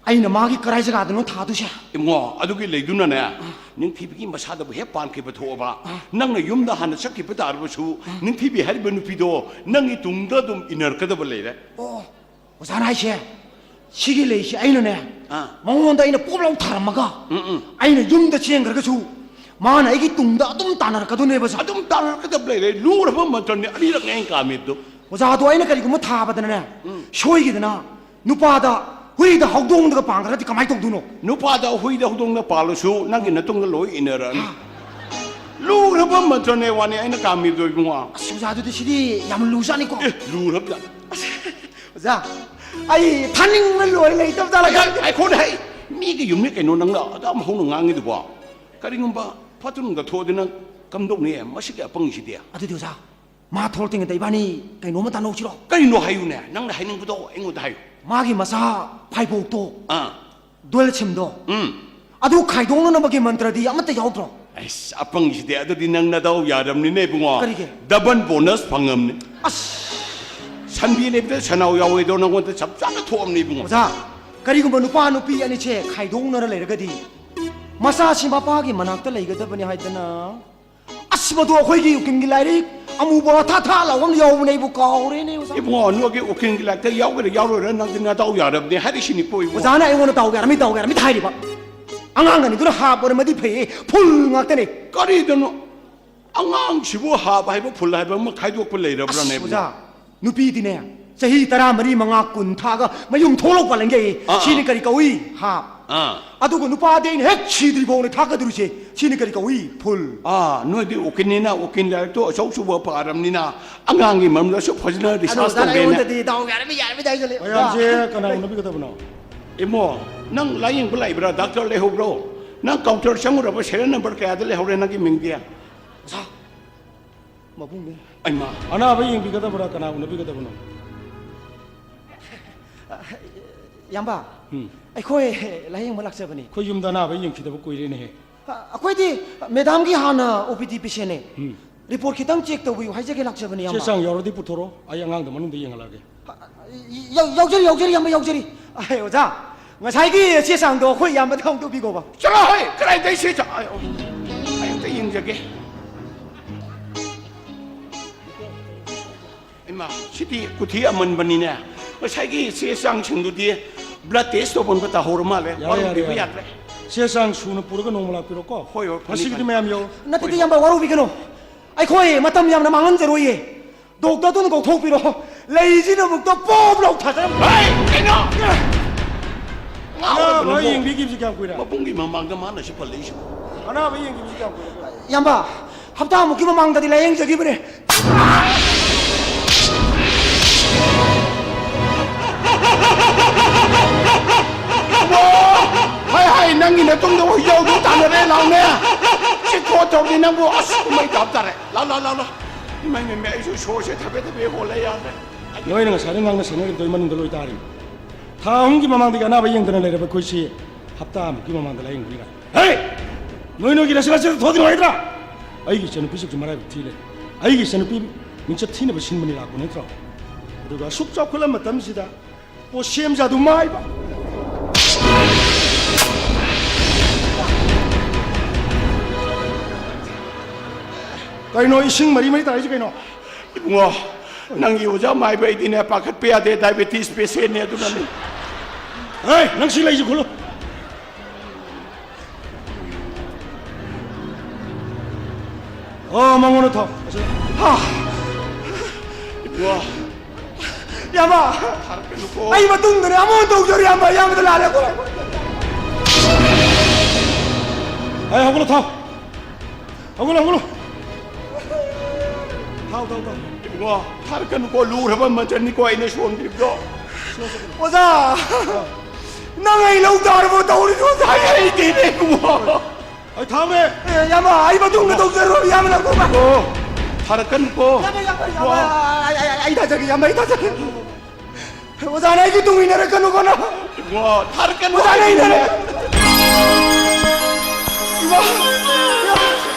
ꯑꯩꯅ ꯃꯥꯒꯤ ꯀꯔꯥꯏ ꯖꯒꯥꯗꯅꯣ ꯊꯥꯗꯣꯏꯁꯦ? ꯏꯕꯨꯡꯉꯣ, ꯑꯗꯨꯒꯤ ꯂꯩꯗꯨꯅꯅꯦ, ꯅꯤꯡꯊꯤꯕꯤꯒꯤ ꯃꯁꯥꯗꯕꯨ ꯍꯦꯛ ꯄꯥꯟꯈꯤꯕ ꯊꯣꯛꯑꯕ, ꯅꯪꯅ ꯌꯨꯝꯗ ꯍꯥꯟꯅ ꯆꯠꯈꯤꯕ ꯇꯥꯔꯕꯁꯨ, ꯅꯤꯡꯊꯤꯕꯤ ꯍꯥꯏꯔꯤꯕ ꯅꯨꯄꯤꯗꯣ ꯅꯪꯒꯤ ꯇꯨꯡꯗ ꯑꯗꯨꯝ ꯏꯟꯅꯔꯛꯀꯗꯕ ꯂꯩꯔꯦ꯫ ꯑꯣ, ꯑꯣꯖꯥꯅ ꯍꯥꯏꯁꯦ, ꯁꯤꯒꯤ ꯂꯩꯁꯦ ꯑꯩꯅꯅꯦ, ꯑꯥ꯫ ꯃꯉꯣꯟꯗ ꯑꯩꯅ ꯄꯣꯞ ꯂꯥꯎ ꯊꯥꯔꯝꯃꯒ, ꯎꯝ, ꯎꯝ꯫ ꯑꯩꯅ ꯌꯨꯝꯗ ꯆꯦꯟꯈ꯭ꯔꯒꯁꯨ, ꯃꯥꯅ ꯑꯩꯒꯤ ꯇꯨꯡꯗ ꯑꯗꯨꯝ ꯇꯥꯟꯅꯔꯛꯀꯗꯣꯏꯅꯦꯕ, ꯑꯣꯖꯥ꯫ ꯑꯗꯨꯝ ꯇꯥꯟꯅꯔꯛꯀꯗꯕ ꯂꯩꯔꯦ꯫ ꯂꯨꯔꯕ ꯃꯟꯇ꯭ꯔꯅꯤ, ꯑꯅꯤꯔꯛꯅꯦ ꯑꯩꯅ ꯀꯥꯝꯃꯤꯕꯗꯣ꯫ ꯑꯣꯖꯥ, ꯑꯗꯣ ꯑꯩꯅ ꯀꯔꯤꯒꯨꯝꯕ ꯊꯥꯕꯗꯅꯅꯦ, ꯎꯝ꯫ ꯁꯣꯏꯈꯤꯗꯅ ꯅꯨꯄꯥꯗ ꯍꯨꯏꯗ ꯍꯧꯗꯣꯡꯗꯒ ꯄꯥꯟꯈ꯭ꯔꯗꯤ ꯀꯃꯥꯏꯅ ꯇꯧꯗꯣꯏꯅꯣ? ꯅꯨꯄꯥꯗ ꯍꯨꯏꯗ ꯍꯧꯗꯣꯡꯗ ꯄꯥꯜꯂꯁꯨ ꯅꯪꯒꯤ ꯅꯇꯨꯡꯗ ꯂꯣꯏ ꯏꯟꯅꯔꯛꯑꯅꯤ꯫ ꯍꯥ? ꯂꯨꯈ꯭ꯔꯕ ꯃꯟꯇ꯭ꯔꯅꯦ ꯋꯥꯅꯤ ꯑꯩꯅ ꯀꯥꯝꯃꯤꯕꯗꯣ, ꯏꯕꯨꯡꯉꯣ꯫ ꯑꯁ, ꯑꯣꯖꯥ, ꯑꯗꯨꯗꯤ ꯁꯤꯗꯤ ꯌꯥꯝ ꯂꯨꯖꯥꯠꯅꯤꯀꯣ꯫ ꯑꯦ, ꯂꯨꯔꯕꯖꯥꯠꯅꯤ꯫ ꯑꯁ, ꯑꯣꯖꯥ, ꯑꯩ ꯊꯥꯅꯤꯡꯕ ꯂꯣꯏ ꯂꯩꯇꯕ ꯖꯥꯠꯂ ꯈꯪꯗꯦ꯫ ꯑꯩꯈꯣꯏꯗ ꯍꯩ, ꯃꯤꯒꯤ ꯌꯨꯝꯅꯤ ꯀꯩꯅꯣ ꯅꯪꯅ ꯑꯗꯨꯝ ꯍꯧꯅ ꯉꯥꯡꯉꯤꯗꯨꯕꯣ? ꯀꯔꯤꯒꯨꯝꯕ ꯐꯠꯇꯅꯨꯡꯗ ꯊꯣꯛꯑꯗꯤ ꯅꯪ ꯀꯝꯗꯧꯅꯤ? ꯃꯁꯤꯒꯤ ꯑꯄꯪꯁꯤꯗꯤ꯫ ꯑꯗꯨꯗꯤ ꯑꯣꯖꯥ, ꯃꯥ ꯊꯣꯛꯂꯛꯇ꯭ꯔꯤꯉꯩꯗ ꯏꯕꯥꯅꯤ ꯀꯩꯅꯣꯝꯃ ꯇꯥꯟꯅꯍꯧꯁꯤꯔꯣ? ꯀꯩꯅꯣ ꯍꯥꯏꯌꯨꯅꯦ, ꯅꯪꯅ ꯍꯥꯏꯅꯤꯡꯕꯗꯣ ꯑꯩꯉꯣꯟꯗ ꯍꯥꯏꯌꯨ꯫ ꯃꯥꯒꯤ ꯃꯆꯥ ꯐꯥꯏꯕꯣꯛꯇꯣ, ꯑꯥ꯫ ꯗꯨꯋꯦꯜ ꯁꯤꯝꯗꯣ, ꯎꯝ꯫ ꯑꯗꯨ ꯈꯥꯏꯗꯣꯛꯅꯅꯕꯒꯤ ꯃꯟꯇ꯭ꯔꯗꯤ ꯑꯃꯠꯇ ꯌꯥꯎꯗ꯭ꯔꯣ? ꯑꯩꯁ, ꯑꯄꯪꯁꯤꯗꯤ, ꯑꯗꯨꯗꯤ ꯅꯪ ꯅꯗꯥꯎ ꯌꯥꯔꯝꯅꯤꯅꯦ, ꯏꯕꯨꯡꯉꯣ꯫ ꯀꯔꯤꯒꯤ? ꯗꯕꯜ ꯕꯣꯅꯁ ꯐꯪꯉꯝꯅꯤ꯫ ꯑꯁ! ꯁꯟꯕꯤ ꯂꯩꯕꯗ ꯁꯟꯅꯥꯎ ꯌꯥꯎꯋꯦꯗꯣ ꯅꯪꯉꯣꯟꯗ ꯆꯞ ꯆꯥꯅ ꯊꯣꯛꯑꯝꯅꯤ, ꯏꯕꯨꯡꯉꯣ꯫ ꯑꯣꯖꯥ, ꯀꯔꯤꯒꯨꯝꯕ ꯅꯨꯄꯥ ꯅꯨꯄꯤ ꯑꯅꯤꯁꯦ ꯈꯥꯏꯗꯣꯛꯅꯔ ꯂꯩꯔꯒꯗꯤ, ꯃꯆꯥꯁꯤ ꯃꯄꯥꯒꯤ ꯃꯅꯥꯛꯇ ꯂꯩꯒꯗꯕꯅꯤ ꯍꯥꯏꯗꯅ, ꯑꯁ, ꯃꯗꯨ ꯑꯩꯈꯣꯏꯒꯤ ꯎꯀꯤꯜꯒꯤ ꯂꯥꯏꯔꯤꯛ ꯑꯃꯨꯕ ꯊꯥ ꯊꯥ ꯂꯥꯎꯕ ꯑꯃ ꯌꯥꯎꯕꯅꯦ, ꯑꯩꯕꯨ ꯀꯥꯎꯔꯦꯅꯦ, ꯑꯣꯖꯥ꯫ ꯏꯕꯨꯡꯉꯣ, ꯅꯣꯏꯒꯤ ꯎꯀꯤꯜꯒꯤ ꯂꯥꯏꯔꯤꯛꯇ ꯌꯥꯎꯒꯦꯔꯥ ꯌꯥꯎꯔꯣꯏꯔꯥ, ꯅꯪꯗꯤ ꯅꯗꯥꯎ ꯌꯥꯔꯕꯅꯦ ꯍꯥꯏꯔꯤꯁꯤꯅꯤꯀꯣ, ꯏꯕꯨꯡꯉꯣ꯫ ꯑꯣꯖꯥꯅ ꯑꯩꯉꯣꯟꯗ ꯗꯥꯎ ꯌꯥꯔꯝꯃꯤ, ꯗꯥꯎ ꯌꯥꯔꯝꯃꯤ ꯍꯥꯏꯔꯤꯕ꯫ ꯑꯉꯥꯡ ꯑꯅꯤꯗꯨꯅ ꯍꯥꯞ ꯑꯣꯏꯔꯝꯃꯗꯤ ꯐꯩꯌꯦ, ꯐꯨꯜ ꯉꯥꯛꯇꯅꯦ꯫ ꯀꯔꯤꯗꯅꯣ? ꯑꯉꯥꯡꯁꯤꯕꯨ ꯍꯥꯞ ꯍꯥꯏꯕ ꯐꯨꯜ ꯍꯥꯏꯕ ꯑꯃ ꯈꯥꯏꯗꯣꯛꯄ ꯂꯩꯔꯕ꯭ꯔꯥꯅꯦ, ꯑꯁ, ꯏꯕꯨꯡꯉꯣ? ꯑꯣꯖꯥ, ꯅꯨꯄꯤꯗꯤꯅꯦ, ꯆꯍꯤ ꯇꯔꯥꯃꯔꯤ, ꯃꯉꯥ, ꯀꯨꯟ ꯊꯥꯛꯑꯒ ꯃꯌꯨꯝ ꯊꯣꯛꯂꯛꯄ ꯂꯪꯒꯦ꯫ ꯑꯥ, ꯑꯥ꯫ ꯁꯤꯅꯤ ꯀꯔꯤ ꯀꯧꯏ? ꯍꯥꯞ꯫ ꯑꯥ꯫ ꯑꯗꯨꯒ ꯅꯨꯄꯥꯗꯤ ꯑꯩꯅ ꯍꯦꯛ ꯁꯤꯗ꯭ꯔꯤꯐꯥꯎꯅꯦ ꯊꯥꯛꯀꯗꯧꯔꯤꯁꯦ꯫ ꯁꯤꯅꯤ ꯀꯔꯤ ꯀꯧꯏ? ꯐꯨꯜ꯫ ꯑꯥ, ꯅꯣꯏꯗꯤ ꯎꯀꯤꯜꯅꯤꯅ, ꯎꯀꯤꯜ ꯂꯥꯏꯔꯤꯛꯇꯣ ꯑꯆꯧ ꯑꯆꯧꯕ ꯄꯥꯔꯕꯅꯤꯅ, ꯑꯉꯥꯡꯒꯤ ꯃꯔꯝꯗꯁꯨ ꯐꯖꯅ ꯑꯗꯣ ꯔꯤꯁꯥꯔꯁ ꯑꯣꯖꯥꯅ ꯇꯧꯔꯦꯅꯦ꯫ ꯑꯩꯉꯣꯟꯗꯗꯤ ꯗꯥꯎ ꯌꯥꯔꯝꯃꯤ, ꯌꯥꯔꯝꯃꯤ ꯍꯥꯏꯖꯜꯂꯦ꯫ ꯃꯌꯥꯝꯁꯦ ꯀꯅꯥ ꯎꯅꯕꯤꯒꯗꯕꯅꯣ? ꯏꯃꯣ, ꯅꯪ ꯂꯥꯌꯦꯡꯕ ꯂꯥꯛꯏꯕ꯭ꯔꯥ? ꯗꯥꯛꯇꯔ ꯂꯩꯍꯧꯕ꯭ꯔꯣ? ꯅꯪ ꯀꯥꯎꯟꯇꯔ ꯆꯪꯉꯨꯔꯕ? ꯁꯦꯔꯤꯌꯦꯜ ꯅꯝꯕꯔ ꯀꯌꯥꯗ ꯂꯩꯍꯧꯔꯦ ꯅꯪꯒꯤ ꯃꯤꯡꯗꯤ? ꯑꯣꯖꯥ, ꯃꯕꯨꯡꯅꯦ꯫ ꯑꯩꯃ꯫ ꯑꯅꯥꯕ ꯌꯦꯡꯕꯤꯒꯗꯕ꯭ꯔꯥ, ꯀꯅꯥ ꯎꯅꯕꯤꯒꯗꯕꯅꯣ? ꯏꯌꯥꯝꯕ, ꯎꯝ꯫ ꯑꯩꯈꯣꯏ ꯂꯥꯌꯦꯡꯕ ꯂꯥꯛꯆꯕꯅꯤ꯫ ꯑꯩꯈꯣꯏ ꯌꯨꯝꯗ ꯑꯅꯥꯕ ꯌꯦꯡꯈꯤꯗꯕ ꯀꯨꯏꯔꯦꯅꯦꯍꯦ꯫ ꯑ, ꯑꯩꯈꯣꯏꯗꯤ ꯃꯦꯗꯥꯝꯒꯤ ꯍꯥꯟꯅ ꯑꯣ ꯄꯤ ꯗꯤ ꯄꯦꯁꯦꯟꯅꯦ꯫ ꯎꯝ꯫ ꯔꯤꯄꯣꯔꯠ ꯈꯤꯇꯪ ꯆꯦꯛ ꯇꯧꯕꯤꯌꯨ ꯍꯥꯏꯖꯒꯦ ꯂꯥꯛꯆꯕꯅꯤ, ꯆꯦ ꯏꯌꯥꯝꯕ꯫ ꯆꯥꯡ ꯌꯥꯎꯔꯗꯤ ꯄꯨꯊꯣꯔꯛꯑꯣ, ꯑꯩ ꯑꯉꯥꯡꯗ ꯃꯅꯨꯡꯗ ꯌꯦꯡꯍꯜꯂꯛꯑꯒꯦ꯫ ꯑ, ꯌꯥꯎ-, ꯌꯥꯎꯖꯔꯤ, ꯌꯥꯎꯖꯔꯤ, ꯏꯌꯥꯝꯕ, ꯌꯥꯎꯖꯔꯤ꯫ ꯑꯍꯦ, ꯑꯣꯖꯥ, ꯉꯁꯥꯏꯒꯤ ꯆꯦ ꯆꯥꯡꯗꯣ ꯑꯩꯈꯣꯏ ꯏꯌꯥꯝꯕꯗ ꯑꯃꯨꯛꯇ ꯄꯤꯈꯣꯕ꯫ ꯆꯠꯂꯣ ꯍꯣꯏ, ꯀꯗꯥꯏꯗꯩ ꯆꯦ ꯆꯥꯡ? ꯑꯩ, ꯑꯩ ꯑꯝꯇ ꯌꯦꯡꯖꯒꯦ꯫ ꯏꯃꯥ, ꯁꯤꯗꯤ ꯀꯨꯊꯤ ꯑꯃꯟꯕꯅꯤꯅꯦ꯫ ꯉꯁꯥꯏꯒꯤ ꯆꯦ ꯆꯥꯡꯁꯤꯡꯗꯨꯗꯤ blood test ꯇꯧꯐꯝꯗ ꯇꯥꯍꯧꯔ ꯃꯥꯜꯂꯦ꯫ ꯌꯥꯔꯦ, ꯋꯥꯔꯧꯕꯤꯕ ꯌꯥꯔꯦ, ꯌꯥꯔꯦ꯫ ꯌꯥꯗ꯭ꯔꯦ꯫ ꯆꯦ ꯆꯥꯡ ꯁꯨꯅ ꯄꯨꯔꯒ ꯅꯣꯡꯃ ꯂꯥꯛꯄꯤꯔꯣꯀꯣ꯫ ꯍꯣꯏ, ꯍꯣꯏ, ꯐꯅꯤ, ꯉꯁꯤꯒꯤꯗꯤ ꯐꯅꯤ꯫ ꯃꯌꯥꯝ ꯌꯧꯔꯣ꯫ ꯅꯠꯇꯦꯗ, ꯍꯣꯏ, ꯍꯣꯏ꯫ ꯏꯌꯥꯝꯕ, ꯋꯥꯔꯧꯕꯤꯒꯅꯨ꯫ ꯑꯩꯈꯣꯏ ꯃꯇꯝ ꯌꯥꯝꯅ ꯃꯥꯡꯍꯟꯖꯔꯣꯏꯌꯦ꯫ ꯗꯣꯛꯇꯔꯗꯨꯅ ꯀꯧꯊꯣꯛꯄꯤꯔꯣ꯫ ꯂꯩꯁꯤꯅ ꯑꯃꯨꯛꯇ ꯄꯣꯞ ꯂꯥꯎ ꯊꯥꯖꯔꯝꯃꯨ꯫ ꯍꯩ, ꯀꯩꯅꯣ? ꯉꯥꯎꯔꯕ ꯑꯅꯥꯕ ꯅꯪꯕꯣ? ꯌꯦꯡꯕꯤꯈꯤꯕꯁꯤ ꯀꯌꯥꯝ ꯀꯨꯏꯔꯦ? ꯃꯕꯨꯡꯒꯤ ꯃꯃꯥꯡꯗ ꯃꯥꯅ ꯁꯤ ꯄꯜꯂꯛꯏꯁꯤꯕꯣ? ꯑꯅꯥꯕ ꯌꯦꯡꯈꯤꯕꯁꯤ ꯀꯌꯥꯝ ꯀꯨꯏꯔꯦ? ꯏꯌꯥꯝꯕ, ꯍꯞꯇꯥꯃꯨꯛꯀꯤ ꯃꯃꯥꯡꯗꯗꯤ ꯂꯥꯌꯦꯡꯖꯈꯤꯕꯅꯦ꯫ ꯍꯥꯏ ꯍꯥꯏ, ꯅꯪꯒꯤ ꯅꯇꯨꯡꯗ ꯍꯨꯏꯖꯥꯎꯗꯨ ꯇꯥꯟꯅꯔꯦ, ꯂꯥꯎꯅꯦ꯫ ꯁꯤ ꯈꯣꯠ ꯇꯧꯔꯗꯤ ꯅꯪꯕꯨ ꯑꯁ ꯀꯨꯝꯍꯩ ꯇꯥꯕ ꯇꯥꯔꯦ꯫ ꯂꯥꯎ, ꯂꯥꯎ, ꯂꯥꯎ, ꯂꯥꯎ꯫ ꯏꯃꯥꯏ, ꯏꯃꯥꯏ, ꯏꯃꯥꯏ, ꯑꯩꯁꯨ ꯁꯣꯔꯁꯦ ꯊꯕꯦ ꯊꯕꯦ ꯍꯣꯜꯂꯦ, ꯌꯥꯗ꯭ꯔꯦ꯫ ꯅꯣꯏꯅ ꯉꯁꯥꯏꯗꯩ ꯉꯥꯡꯅ ꯁꯛꯅꯔꯤꯕꯗꯣ ꯑꯩ ꯃꯅꯨꯡꯗ ꯂꯣꯏ ꯇꯥꯔꯤꯅꯤ꯫ ꯊꯥ ꯑꯍꯨꯝꯒꯤ ꯃꯃꯥꯡꯗꯒꯤ ꯑꯅꯥꯕ ꯌꯦꯡꯗꯅ ꯂꯩꯔꯕ ꯑꯩꯈꯣꯏꯁꯤ ꯍꯞꯇꯥꯃꯨꯛꯀꯤ ꯃꯃꯥꯡꯗ ꯂꯥꯌꯦꯡꯕꯅꯤ ꯀꯥꯏꯅ꯫ ꯍꯦ! ꯅꯣꯏ ꯅꯣꯏꯒꯤ ꯂꯥꯏꯁꯪ ꯂꯥꯏꯁꯪꯗ ꯊꯣꯛꯑꯗꯤ ꯅꯨꯡꯉꯥꯏꯒꯗ꯭ꯔꯥ? ꯑꯩꯒꯤ ꯏꯆꯟꯅꯨꯄꯤꯁꯤꯡꯁꯨ ꯃꯔꯥꯏꯕꯛ ꯊꯤ ꯂꯩ꯫ ꯑꯩꯒꯤ ꯏꯆꯟꯅꯨꯄꯤ ꯃꯤꯡꯆꯠ ꯊꯤꯅꯕ ꯁꯤꯟꯕꯅꯤ ꯂꯥꯛꯄ ꯅꯠꯇ꯭ꯔꯣ? ꯑꯗꯨꯒ ꯑꯁꯨꯛ ꯆꯥꯎꯈꯠꯂ ꯃꯇꯝꯁꯤꯗ ꯄꯣꯠꯁꯦꯝ ꯖꯥꯗꯨ ꯃꯥꯏꯕ꯫ ꯀꯩꯅꯣ ꯏꯁꯤꯡ ꯃꯔꯤ ꯃꯔꯤ ꯇꯥꯔꯛꯏꯁꯦ ꯀꯩꯅꯣ? ꯏꯕꯨꯡꯉꯣ, ꯅꯪꯒꯤ ꯑꯣꯖꯥ ꯃꯥꯏꯕ ꯑꯩꯗꯤꯅꯦ ꯄꯥꯈꯠꯄ ꯌꯥꯗꯦ, diabetes patientꯅꯦ ꯑꯗꯨꯅꯅꯦ꯫ ꯍꯦ, ꯅꯪ ꯁꯤ ꯂꯩꯁꯤ ꯈꯨꯜꯂꯨ꯫ ꯑꯣ, ꯃꯉꯣꯟꯗ ꯊꯥꯎ꯫ ꯍꯥ! ꯏꯕꯨꯡꯉꯣ, ꯏꯌꯥꯝꯕ! ꯊꯥꯔꯛꯀꯅꯨꯀꯣ꯫ ꯑꯩ ꯃꯇꯨꯡꯗꯅꯦ ꯑꯃꯨꯛ ꯍꯟꯅ ꯇꯧꯖꯔꯣꯏ, ꯏꯌꯥꯝꯕ, ꯏꯌꯥꯝꯕꯗ ꯂꯥꯜꯂꯦꯀꯣ꯫ ꯑꯩ ꯍꯧꯒꯠꯂꯣ, ꯊꯥꯎ꯫ ꯍꯧꯒꯠꯂꯣ, ꯍꯧꯒꯠꯂꯣ꯫ ꯊꯥꯎ, ꯊꯥꯎ, ꯊꯥꯎ꯫ ꯏꯕꯨꯡꯉꯣ, ꯊꯥꯔꯛꯀꯅꯨꯀꯣ, ꯂꯨꯔꯕ ꯃꯆꯜꯅꯤꯀꯣ ꯑꯩꯅ ꯁꯣꯟꯕꯤꯕꯗꯣ꯫ ꯑꯣꯖꯥ! ꯅꯪ ꯑꯩ ꯂꯧ ꯇꯥꯔꯕꯣ ꯇꯧꯔꯤꯁꯤ, ꯑꯣꯖꯥ? ꯑꯩ ꯍꯩꯇꯦꯅꯦ, ꯏꯕꯨꯡꯉꯣ꯫ ꯑꯩ ꯊꯥꯎꯅꯦ꯫ ꯑꯦ, ꯏꯌꯥꯝꯕ, ꯑꯩ ꯃꯇꯨꯡꯗ ꯇꯧꯖꯔꯣꯏ, ꯏꯌꯥꯝꯕ, ꯂꯧꯊꯣꯛꯄ꯫ ꯑꯣ, ꯊꯥꯔꯛꯀꯅꯨꯀꯣ꯫ ꯏꯌꯥꯝꯕ, ꯏꯌꯥꯝꯕ, ꯏꯌꯥꯝꯕ, ꯋꯥ꯫ ꯑꯩ, ꯑꯩ, ꯑꯩ, ꯑꯩ ꯊꯥꯖꯒꯦ, ꯏꯌꯥꯝꯕ, ꯑꯩ ꯊꯥꯖꯒꯦ꯫ ꯑꯣꯖꯥꯅ ꯑꯩꯒꯤ ꯇꯨꯡ ꯏꯟꯅꯔꯛꯀꯅꯨꯀꯣ ꯅꯪ꯫ ꯏꯕꯨꯡꯉꯣ, ꯊꯥꯔꯛꯀꯅꯨ ꯑꯣꯖꯥꯅ ꯍꯥꯏꯕꯅꯤꯅꯦ꯫ ꯏꯟꯅꯔꯛ-, ꯏꯃꯥ!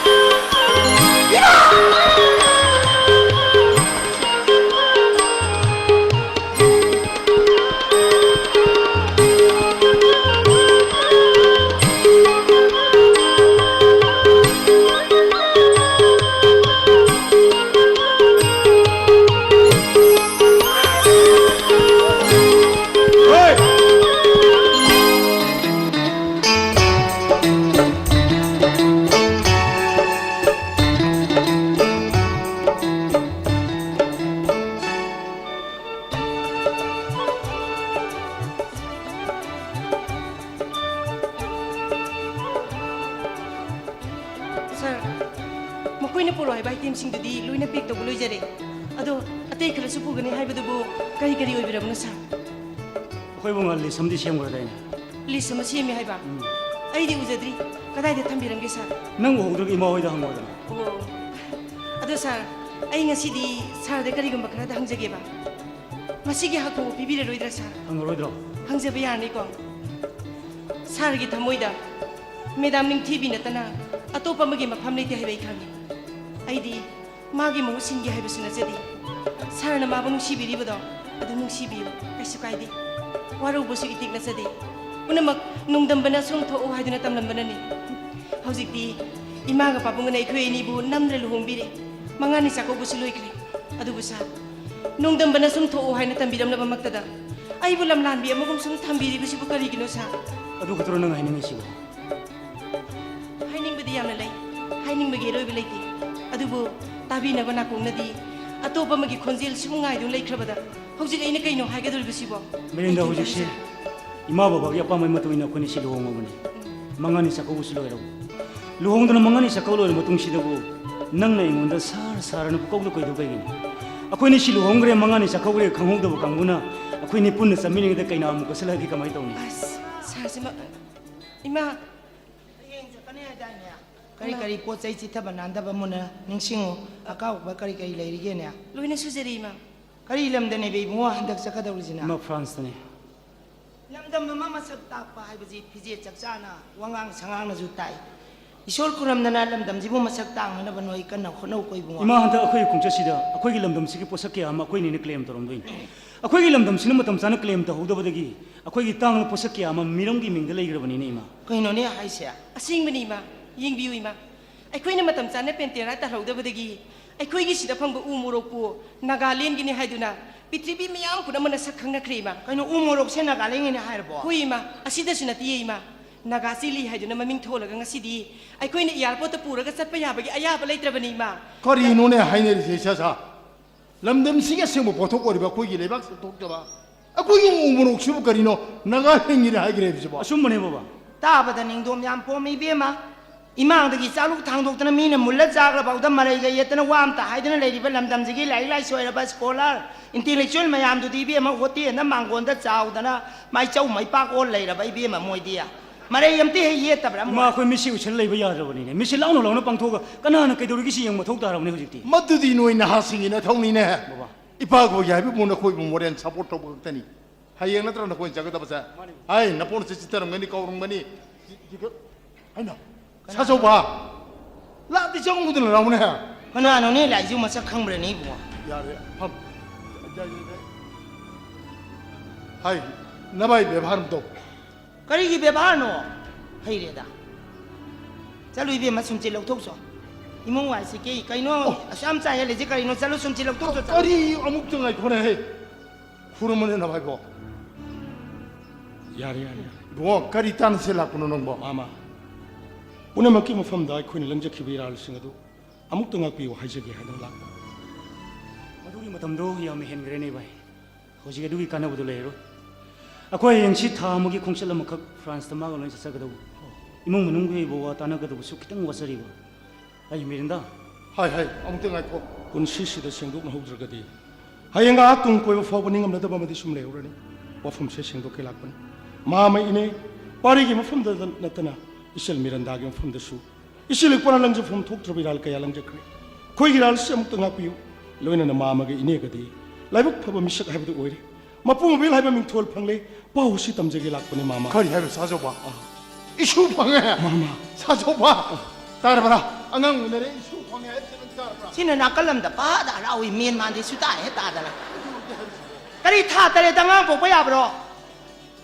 ꯏꯃꯥ! ꯄꯣꯔꯣ ꯍꯥꯏꯕ itemꯁꯤꯡꯗꯨꯗꯤ ꯂꯣꯏꯅ pack ꯇꯧꯕ ꯂꯣꯏꯖꯔꯦ꯫ ꯑꯗꯣ ꯑꯇꯩ ꯈꯔꯁꯨ ꯄꯨꯒꯅꯤ ꯍꯥꯏꯕꯗꯨꯕꯨ ꯀꯔꯤ ꯀꯔꯤ ꯑꯣꯏꯕꯤꯔꯕꯅꯣ, sir? ꯑꯩꯈꯣꯏꯕꯨ ꯉꯥꯜꯂꯤ ꯁꯝꯗꯤ ꯁꯦꯝꯈ꯭ꯔꯗꯥꯏꯅꯦ? List ꯑꯃ ꯁꯦꯝꯃꯦ ꯍꯥꯏꯕ? ꯎꯝ꯫ ꯑꯩꯗꯤ ꯎꯖꯗ꯭ꯔꯤ꯫ ꯀꯗꯥꯏꯗ ꯊꯝꯕꯤꯔꯝꯒꯦ, sir? ꯅꯪ ꯎꯍꯧꯗ꯭ꯔꯒ ꯏꯃꯥ ꯍꯣꯏꯗ ꯍꯪꯉꯨꯗꯅ꯫ ꯑꯣ꯫ ꯑꯗꯣ, sir, ꯑꯩ ꯉꯁꯤꯗꯤ sirꯗ ꯀꯔꯤꯒꯨꯝꯕ ꯈꯔꯗ ꯍꯪꯖꯒꯦꯕ꯫ ꯃꯁꯤꯒꯤ ꯍꯛꯄꯕꯨ ꯄꯤꯕꯤꯔꯔꯣꯏꯗ꯭ꯔꯥ, sir? ꯍꯪꯉꯔꯣꯏꯗ꯭ꯔꯣ? ꯍꯪꯖꯕ ꯌꯥꯔꯅꯤꯀꯣ? Sirꯒꯤ ꯊꯃꯣꯏꯗ Madam ꯅꯤꯡꯊꯤꯕꯤ ꯅꯠꯇꯅ ꯑꯇꯣꯞꯄ ꯑꯃꯒꯤ ꯃꯐꯝ ꯂꯩꯇꯦ ꯍꯥꯏꯕ ꯑꯩ ꯈꯪꯉꯤ꯫ ꯑꯩꯗꯤ ꯃꯥꯒꯤ ꯃꯍꯨꯠ ꯁꯤꯟꯒꯦ ꯍꯥꯏꯕꯁꯨ ꯅꯠꯆꯗꯦ꯫ Sirꯅ ꯃꯥꯕꯨ ꯅꯨꯡꯁꯤꯕꯤꯔꯤꯕꯗꯣ ꯑꯗꯨ ꯅꯨꯡꯁꯤꯕꯤꯌꯨ, ꯀꯩꯁꯨ ꯀꯥꯏꯗꯦ꯫ ꯋꯥꯔꯧꯕꯁꯨ ꯏꯇꯤꯛ ꯅꯠꯆꯗꯦ꯫ ꯄꯨꯝꯅꯃꯛ ꯅꯣꯡꯗꯝꯕꯅ ꯁꯨꯝ ꯊꯣꯛꯎ ꯍꯥꯏꯗꯨꯅ ꯇꯝꯂꯝꯕꯅꯅꯤ꯫ ꯍꯧꯖꯤꯛꯇꯤ ꯏꯃꯥꯒ ꯄꯥꯕꯨꯡꯒꯅ ꯑꯩꯈꯣꯏ ꯑꯅꯤꯕꯨ ꯅꯝꯗꯅ ꯂꯨꯍꯣꯡꯕꯤꯔꯦ꯫ ꯃꯉꯥꯅꯤ ꯆꯥꯛꯀꯧꯕꯁꯨ ꯂꯣꯏꯈ꯭ꯔꯦ꯫ ꯑꯗꯨꯕꯨ, sir, ꯅꯣꯡꯗꯝꯕꯅ ꯁꯨꯝ ꯊꯣꯛꯎ ꯍꯥꯏꯅ ꯇꯝꯕꯤꯔꯝꯂꯕꯃꯛꯇꯗ ꯑꯩꯕꯨ ꯂꯝꯂꯥꯟꯕꯤ ꯑꯃꯒꯨꯝ ꯁꯨꯝ ꯊꯝꯕꯤꯔꯤꯕꯁꯤꯕꯨ ꯀꯔꯤꯒꯤꯅꯣ, sir? ꯑꯗꯨ ꯈꯛꯇꯔꯣ ꯅꯪ ꯍꯥꯏꯅꯤꯡꯉꯤꯁꯤꯕꯣ? ꯍꯥꯏꯅꯤꯡꯕꯗꯤ ꯌꯥꯝꯅ ꯂꯩ, ꯍꯥꯏꯅꯤꯡꯕꯒꯤ ꯑꯔꯣꯏꯕ ꯂꯩꯇꯦ꯫ ꯑꯗꯨꯕꯨ ꯇꯥꯕꯤꯅꯕ ꯅꯥꯀꯣꯡꯅꯗꯤ ꯑꯇꯣꯞꯄ ꯑꯃꯒꯤ ꯈꯣꯟꯖꯦꯜ ꯁꯨꯝ ꯉꯥꯏꯗꯨꯅ ꯂꯩꯈ꯭ꯔꯕꯗ ꯍꯧꯖꯤꯛ ꯑꯩꯅ ꯀꯩꯅꯣ ꯍꯥꯏꯒꯗꯧꯔꯤꯕꯁꯤꯕꯣ? ꯃꯤꯔꯦꯟꯗ, ꯑꯩ ꯀꯩꯝꯇ ꯍꯧꯖꯤꯛꯁꯦ ꯍꯥꯏꯖ- ꯏꯃꯥ ꯕꯕꯥꯒꯤ ꯑꯄꯥꯝꯕꯒꯤ ꯃꯇꯨꯡ ꯏꯟꯅ ꯑꯩꯈꯣꯏꯅ ꯁꯤ ꯂꯨꯍꯣꯡꯉꯕꯅꯤ꯫ ꯎꯝ꯫ ꯃꯉꯥꯅꯤ ꯆꯥꯛꯀꯧꯕꯁꯨ ꯂꯣꯏꯔꯕ꯫ ꯂꯨꯍꯣꯡꯗꯅ ꯃꯉꯥꯅꯤ ꯆꯥꯛꯀꯧ ꯂꯣꯏꯔ ꯃꯇꯨꯡꯁꯤꯗꯕꯨ ꯅꯪꯅ ꯑꯩꯉꯣꯟꯗ "Sir, sir" ꯑꯅ ꯄꯨꯀꯧꯗ ꯀꯧꯏꯗꯨ ꯀꯩꯒꯤꯅꯣ? ꯑꯩꯈꯣꯏꯅ ꯁꯤ ꯂꯨꯍꯣꯡꯈ꯭ꯔꯦ, ꯃꯉꯥꯅꯤ ꯆꯥꯛꯀꯧꯈ꯭ꯔꯦ ꯈꯪꯍꯧꯗꯕ ꯀꯥꯡꯕꯨꯅ ꯑꯩꯈꯣꯏꯅꯤ ꯄꯨꯟꯅ ꯆꯠꯃꯤꯟꯅꯉꯩꯗ ꯀꯩꯅꯥ ꯑꯃꯨꯛ ꯀꯠꯁꯤꯜꯂꯛꯑꯗꯤ ꯀꯃꯥꯏꯅ ꯇꯧꯅꯤ? ꯑꯁ, sirꯁꯤ ꯃ-, ꯏꯃꯥ꯫ ꯍꯌꯦꯡ ꯆꯠꯀꯅꯤ ꯍꯥꯏꯗꯥꯏꯅꯦ? ꯀꯔꯤ ꯏꯃꯥ꯫ ꯀꯔꯤ ꯄꯣꯠ ꯆꯩ ꯆꯤꯠꯊꯕ ꯅꯥꯟꯗꯕ ꯃꯨꯟꯅ ꯅꯤꯡꯁꯤꯡꯉꯨ꯫ ꯑꯀꯥꯎꯕ ꯀꯔꯤ ꯀꯔꯤ ꯂꯩꯔꯤꯒꯦꯅꯦ? ꯂꯣꯏꯅ ꯁꯨꯖꯔꯦ, ꯏꯃꯥ꯫ ꯀꯔꯤ ꯂꯝꯗꯅꯦꯕ ꯏꯕꯨꯡꯉꯣ ꯍꯟꯗꯛ ꯆꯠꯀꯗꯧꯔꯤꯁꯤꯅ? ꯏꯃꯥ, France ꯇꯅꯤ꯫ ꯂꯝꯗꯝ ꯑꯃ ꯃꯁꯛ ꯇꯥꯛꯄ ꯍꯥꯏꯕꯁꯤ ꯐꯤꯖꯦꯠ ꯆꯛꯆꯥꯅ, ꯋꯥꯉꯥꯡ ꯁꯉꯥꯡꯅꯁꯨ ꯇꯥꯛꯏ꯫ ꯏꯁꯣꯔ ꯈꯨꯔꯝꯗꯅ ꯂꯝꯗꯝꯁꯤꯕꯨ ꯃꯁꯛ ꯇꯥꯛꯅꯅꯕ ꯅꯣꯏ ꯀꯟꯅ ꯍꯣꯠꯅꯧꯀꯣ ꯏꯕꯨꯡꯉꯣ꯫ ꯏꯃꯥ, ꯍꯟꯗꯛ ꯑꯩꯈꯣꯏꯒꯤ ꯈꯣꯡꯆꯠꯁꯤꯗ ꯑꯩꯈꯣꯏꯒꯤ ꯂꯝꯗꯝꯁꯤꯒꯤ ꯄꯣꯠꯁꯛ ꯀꯌꯥ ꯑꯃ ꯑꯩꯈꯣꯏꯅꯤꯅ claim ꯇꯧꯔꯝꯗꯣꯏꯅꯤ꯫ ꯑꯩꯈꯣꯏꯒꯤ ꯂꯝꯗꯝꯁꯤꯅ ꯃꯇꯝ ꯆꯥꯅ claim ꯇꯧꯍꯧꯗꯕꯗꯒꯤ ꯑꯩꯈꯣꯏꯒꯤ ꯇꯥꯡꯂꯕ ꯄꯣꯠꯁꯛ ꯀꯌꯥ ꯑꯃ ꯃꯤꯔꯝꯒꯤ ꯃꯤꯡꯗ ꯂꯩꯈ꯭ꯔꯕꯅꯤꯅꯦ, ꯏꯃꯥ꯫ ꯀꯩꯅꯣꯅꯦ ꯍꯥꯏꯁꯦ? ꯑꯁꯦꯡꯕꯅꯤ, ꯏꯃꯥ꯫ ꯌꯦꯡꯕꯤꯌꯨ, ꯏꯃꯥ꯫ ꯑꯩꯈꯣꯏꯅ ꯃꯇꯝ ꯆꯥꯅ ꯄꯦꯟꯇꯦꯔꯥ ꯇꯥꯍꯧꯗꯕꯗꯒꯤ ꯑꯩꯈꯣꯏꯒꯤ ꯁꯤꯗ ꯐꯪꯕ ꯎ ꯃꯣꯔꯣꯛꯄꯨ ꯅꯥꯒꯥꯂꯦꯟꯒꯤꯅꯤ ꯍꯥꯏꯗꯨꯅ ꯄ꯭ꯔꯤꯊꯤꯕꯤ ꯃꯤꯌꯥꯝ ꯄꯨꯝꯅꯃꯛꯅ ꯁꯛ ꯈꯪꯅꯈ꯭ꯔꯦ, ꯏꯃꯥ꯫ ꯀꯩꯅꯣ, ꯎ ꯃꯣꯔꯣꯛꯁꯦ ꯅꯥꯒꯥꯂꯦꯟꯒꯤꯅꯤ ꯍꯥꯏꯔꯕꯣ? ꯍꯣꯏ, ꯏꯃꯥ꯫ ꯑꯁꯤꯗꯁꯨ ꯅꯠꯇꯤꯌꯦ, ꯏꯃꯥ꯫ ꯅꯥꯒꯥ ꯆꯤꯂꯤ ꯍꯥꯏꯗꯨꯅ ꯃꯃꯤꯡ ꯊꯣꯜꯂꯒ ꯉꯁꯤꯗꯤ ꯑꯩꯈꯣꯏꯅ airport ꯇ ꯄꯨꯔꯒ ꯆꯠꯄ ꯌꯥꯕꯒꯤ ꯑꯌꯥꯕ ꯂꯩꯇ꯭ꯔꯕꯅꯤ, ꯏꯃꯥ꯫ ꯀꯔꯤꯅꯣꯅꯦ ꯍꯥꯏꯅꯔꯤꯁꯦ, ꯏꯆꯥ ꯁꯥ? ꯂꯝꯗꯝꯁꯤꯒꯤ ꯑꯁꯦꯡꯕ ꯄꯣꯠꯊꯣꯛ ꯑꯣꯏꯔꯤꯕ ꯑꯩꯈꯣꯏꯒꯤ ꯂꯩꯕꯥꯛꯁꯤꯗ ꯊꯣꯛꯆꯕ ꯑꯩꯈꯣꯏꯒꯤ ꯎ ꯃꯣꯔꯣꯛꯁꯤꯕꯨ ꯀꯔꯤꯅꯣ ꯅꯥꯒꯥꯂꯦꯟꯒꯤꯅꯤ ꯍꯥꯏꯈ꯭ꯔꯦ ꯍꯥꯏꯕꯁꯤꯕꯣ? ꯑꯆꯨꯝꯕꯅꯦ, ꯕꯕꯥ꯫ ꯇꯥꯕꯗ ꯅꯤꯡꯗꯣꯝ ꯌꯥꯝ ꯄꯣꯝꯃꯤ, ꯏꯕꯦꯝꯃ꯫ ꯏꯃꯥꯡꯗꯒꯤ ꯆꯥꯂꯨꯛ ꯊꯥꯡꯗꯣꯛꯇꯅ ꯃꯤꯅ ꯃꯨꯜꯂ ꯆꯥꯈ꯭ꯔꯐꯥꯎꯗ ꯃꯔꯩꯒ ꯌꯦꯠꯇꯅ ꯋꯥ ꯑꯝꯇ ꯍꯥꯏꯗꯅ ꯂꯩꯔꯤꯕ ꯂꯝꯗꯝꯁꯤꯒꯤ ꯂꯥꯏꯔꯤꯛ ꯂꯥꯏꯁꯨ ꯍꯩꯔꯕ scholar, intellectual ꯃꯌꯥꯝꯗꯨꯗꯤ ꯏꯕꯦꯝꯃ ꯍꯣꯇꯦꯜꯗ ꯃꯥꯡꯒꯣꯟꯗ ꯆꯥꯎꯗꯅ ꯃꯥꯏꯆꯧ ꯃꯩꯄꯥꯛ ꯑꯣꯜ ꯂꯩꯔꯕ ꯏꯕꯦꯝꯃ ꯃꯣꯏꯗꯤ꯫ ꯃꯔꯩ ꯑꯝꯇ ꯍꯦꯛ ꯌꯦꯠꯇꯕ꯭ꯔꯥ ꯏꯃꯥ, ꯃꯣꯏ? ꯑꯩꯈꯣꯏ ꯃꯤꯠꯁꯦ ꯎꯏꯁꯜ ꯂꯩꯕ ꯌꯥꯗ꯭ꯔꯕꯅꯤꯅꯦ꯫ ꯃꯤꯠꯁꯦ ꯂꯥꯎꯅ ꯂꯥꯎꯅ ꯄꯥꯡꯊꯣꯛꯑꯒ ꯀꯅꯥꯅ ꯀꯩꯗꯧꯔꯤꯒꯦ ꯁꯤ ꯌꯦꯡꯕ ꯃꯊꯧ ꯇꯥꯔꯕꯅꯦ ꯍꯧꯖꯤꯛꯇꯤ꯫ ꯃꯗꯨꯗꯤ ꯅꯣꯏ ꯅꯍꯥꯁꯤꯡꯒꯤ ꯅꯊꯧꯅꯤꯅꯦ꯫ ꯕꯕꯥ꯫ ꯏꯄꯥ ꯒꯣꯒꯤ ꯍꯥꯏꯕꯕꯨ ꯅꯈꯣꯏꯕꯨ moral support ꯇꯧꯕ ꯈꯛꯇꯅꯤ꯫ ꯍꯌꯦꯡ ꯅꯠꯇ꯭ꯔ ꯅꯈꯣꯏꯅ ꯆꯠꯀꯗꯕꯁꯦ? ꯃꯥꯅꯤ꯫ ꯍꯥꯏ, ꯅꯄꯣꯟꯁꯦ ꯆꯤꯠꯊꯔꯝꯒꯅꯤ, ꯀꯥꯎꯔꯝꯒꯅꯤ꯫ ꯍꯥꯏꯅ꯫ ꯀꯅꯥ? ꯁꯥꯆꯧꯕ꯫ ꯂꯥꯛꯇꯤ ꯆꯪꯉꯨꯗꯅ ꯂꯥꯎꯅꯦ꯫ ꯀꯅꯥꯅꯣꯅꯦ ꯂꯥꯛꯏꯁꯤꯕꯨ? ꯃꯁꯛ ꯈꯪꯕ꯭ꯔꯅꯦ ꯏꯕꯨꯡꯉꯣ? ꯌꯥꯔꯦ, ꯐꯝ꯫ ꯍꯥꯏ, ꯅꯚꯥꯏ ꯕꯦꯕꯥꯔ ꯑꯃ ꯇꯧ꯫ ꯀꯔꯤꯒꯤ ꯕꯦꯕꯥꯔꯅꯣ? ꯍꯩꯔꯦꯗ꯫ ꯆꯠꯂꯨ ꯏꯕꯦꯝꯃ, ꯁꯨꯝꯆꯤꯠ ꯂꯧꯊꯣꯛꯆꯣ꯫ ꯏꯃꯨꯡ ꯋꯥꯏ ꯁꯤꯠꯀꯦ꯫ ꯀꯩꯅꯣ ꯑꯣ꯫ ꯑꯁꯨꯛ ꯌꯥꯝ ꯆꯥꯏꯍꯜꯂꯤꯁꯦ ꯀꯔꯤꯅꯣ? ꯆꯠꯂꯨ, ꯁꯨꯝꯆꯤꯠ ꯂꯧꯊꯣꯛꯆꯣ, ꯆꯠꯂꯨ꯫ ꯀꯔꯤ ꯑꯃꯨꯛꯇ ꯉꯥꯏꯈꯣꯅꯦ, ꯍꯦ꯫ ꯈꯨꯔꯨꯝꯃꯅꯦ ꯅꯚꯥꯏꯕꯣ꯫ ꯌꯥꯔꯦ, ꯌꯥꯔꯦ, ꯌꯥꯔꯦ꯫ ꯏꯕꯨꯡꯉꯣ, ꯀꯔꯤ ꯇꯥꯟꯅꯁꯦ ꯂꯥꯛꯄꯅꯣ ꯅꯪꯕꯣ? ꯃꯥꯃ, ꯄꯨꯝꯅꯃꯛꯀꯤ ꯃꯐꯝꯗ ꯑꯩꯈꯣꯏꯅ ꯂꯪꯖꯈꯤꯕ ꯏꯔꯥꯜꯁꯤꯡ ꯑꯗꯨ ꯑꯃꯨꯛꯇ ꯉꯥꯛꯄꯤꯌꯨ ꯍꯥꯏꯖꯒꯦ ꯍꯥꯏꯗꯨꯅ ꯂꯥꯛꯄ꯫ ꯃꯗꯨꯒꯤ ꯃꯇꯝꯗꯣ ꯌꯥꯝꯅ ꯍꯦꯟꯈ꯭ꯔꯦꯅꯦ ꯚꯥꯏ꯫ ꯍꯧꯖꯤꯛ ꯑꯗꯨꯒꯤ ꯀꯥꯟꯅꯕꯗꯨ ꯂꯩꯔꯔꯣꯏ꯫ ꯑꯩꯈꯣꯏ ꯍꯌꯦꯡꯁꯤ ꯊꯥ ꯑꯃꯒꯤ ꯈꯣꯡꯆꯠ ꯑꯃꯈꯛ ꯐ꯭ꯔꯥꯟꯁꯇ ꯃꯥꯒ ꯂꯣꯏꯅ ꯆꯠꯆꯒꯗꯧꯕ꯫ ꯏꯃꯨꯡ ꯃꯅꯨꯡꯒꯤ ꯑꯣꯏꯕ ꯋꯥ ꯇꯥꯟꯅꯒꯗꯧꯕꯁꯨ ꯈꯤꯇꯪ ꯋꯥꯠꯆꯔꯤꯕ꯫ ꯑꯩ ꯃꯤꯔꯤꯟꯗꯥ꯫ ꯍꯥꯏ, ꯍꯥꯏ, ꯑꯃꯨꯛꯇ ꯉꯥꯏꯈꯣ꯫ ꯄꯨꯟꯁꯤꯁꯤꯗ ꯁꯦꯡꯗꯣꯛꯅꯍꯧꯗ꯭ꯔꯒꯗꯤ ꯍꯌꯦꯡ ꯑꯥ ꯇꯨꯡ ꯀꯣꯏꯕ ꯐꯥꯎꯕ ꯅꯤꯡꯉꯝꯅꯗꯕ ꯑꯃꯗꯤ ꯁꯨꯝ ꯂꯩꯍꯧꯔꯅꯤ꯫ ꯋꯥꯐꯝꯁꯦ ꯁꯦꯡꯗꯣꯛꯀꯦ ꯂꯥꯛꯄꯅꯤ꯫ ꯃꯥꯃ ꯏꯅꯦ, ꯄꯥꯔꯤꯒꯤ ꯃꯐꯝꯗ ꯅꯠꯇꯅ ꯏꯆꯜ ꯃꯤꯔꯟꯗꯥꯒꯤ ꯃꯐꯝꯗꯁꯨ ꯏꯆꯦ ꯂꯤꯛꯄꯅ ꯂꯪꯖꯐꯝ ꯊꯣꯛꯇ꯭ꯔꯕ ꯏꯔꯥꯜ ꯀꯌꯥ ꯂꯪꯖꯈ꯭ꯔꯦ꯫ ꯑꯩꯈꯣꯏꯒꯤ ꯏꯔꯥꯜꯁꯤ ꯑꯃꯨꯛꯇ ꯉꯥꯛꯄꯤꯌꯨ꯫ ꯂꯣꯏꯅꯅ ꯃꯥꯃꯒ ꯏꯅꯦꯒꯗꯤ ꯂꯥꯏꯕꯛ ꯐꯕ ꯃꯤꯁꯛ ꯍꯥꯏꯕꯗꯨ ꯑꯣꯏꯔꯦ꯫ ꯃꯄꯨ ꯃꯕꯦꯜ ꯍꯥꯏꯕ ꯃꯤꯡꯊꯣꯜ ꯐꯪꯂꯦ꯫ ꯄꯥꯎ ꯑꯁꯤ ꯇꯝꯖꯒꯦ ꯂꯥꯛꯄꯅꯦ, ꯃꯥꯃ꯫ ꯀꯔꯤ ꯍꯥꯏꯕ, ꯁꯥꯖꯧꯕ? ꯑꯥ꯫ ꯏꯁꯨ ꯐꯪꯉꯦ? ꯃꯥꯃ꯫ ꯁꯥꯖꯧꯕ! ꯑꯥ꯫ ꯇꯥꯔꯕ꯭ꯔꯥ? ꯑꯉꯥꯡ ꯎꯅꯔꯦ, ꯏꯁꯨ ꯐꯪꯉꯦ ꯍꯥꯏꯕꯁꯦ ꯅꯪ ꯇꯥꯔꯕ꯭ꯔꯥ? ꯁꯤꯅ ꯅꯥꯀꯜ ꯑꯃꯗ ꯄꯥꯗ ꯍꯔꯥꯎꯏ, ꯃꯦꯟ ꯃꯥꯟꯗꯦ, ꯁꯨꯇꯥ ꯍꯦꯛ ꯇꯥꯗꯅ꯫ ꯀꯔꯤ ꯊꯥ ꯇꯔꯦꯠꯇ ꯑꯉꯥꯡ ꯄꯣꯛꯄ ꯌꯥꯕ꯭ꯔꯣ?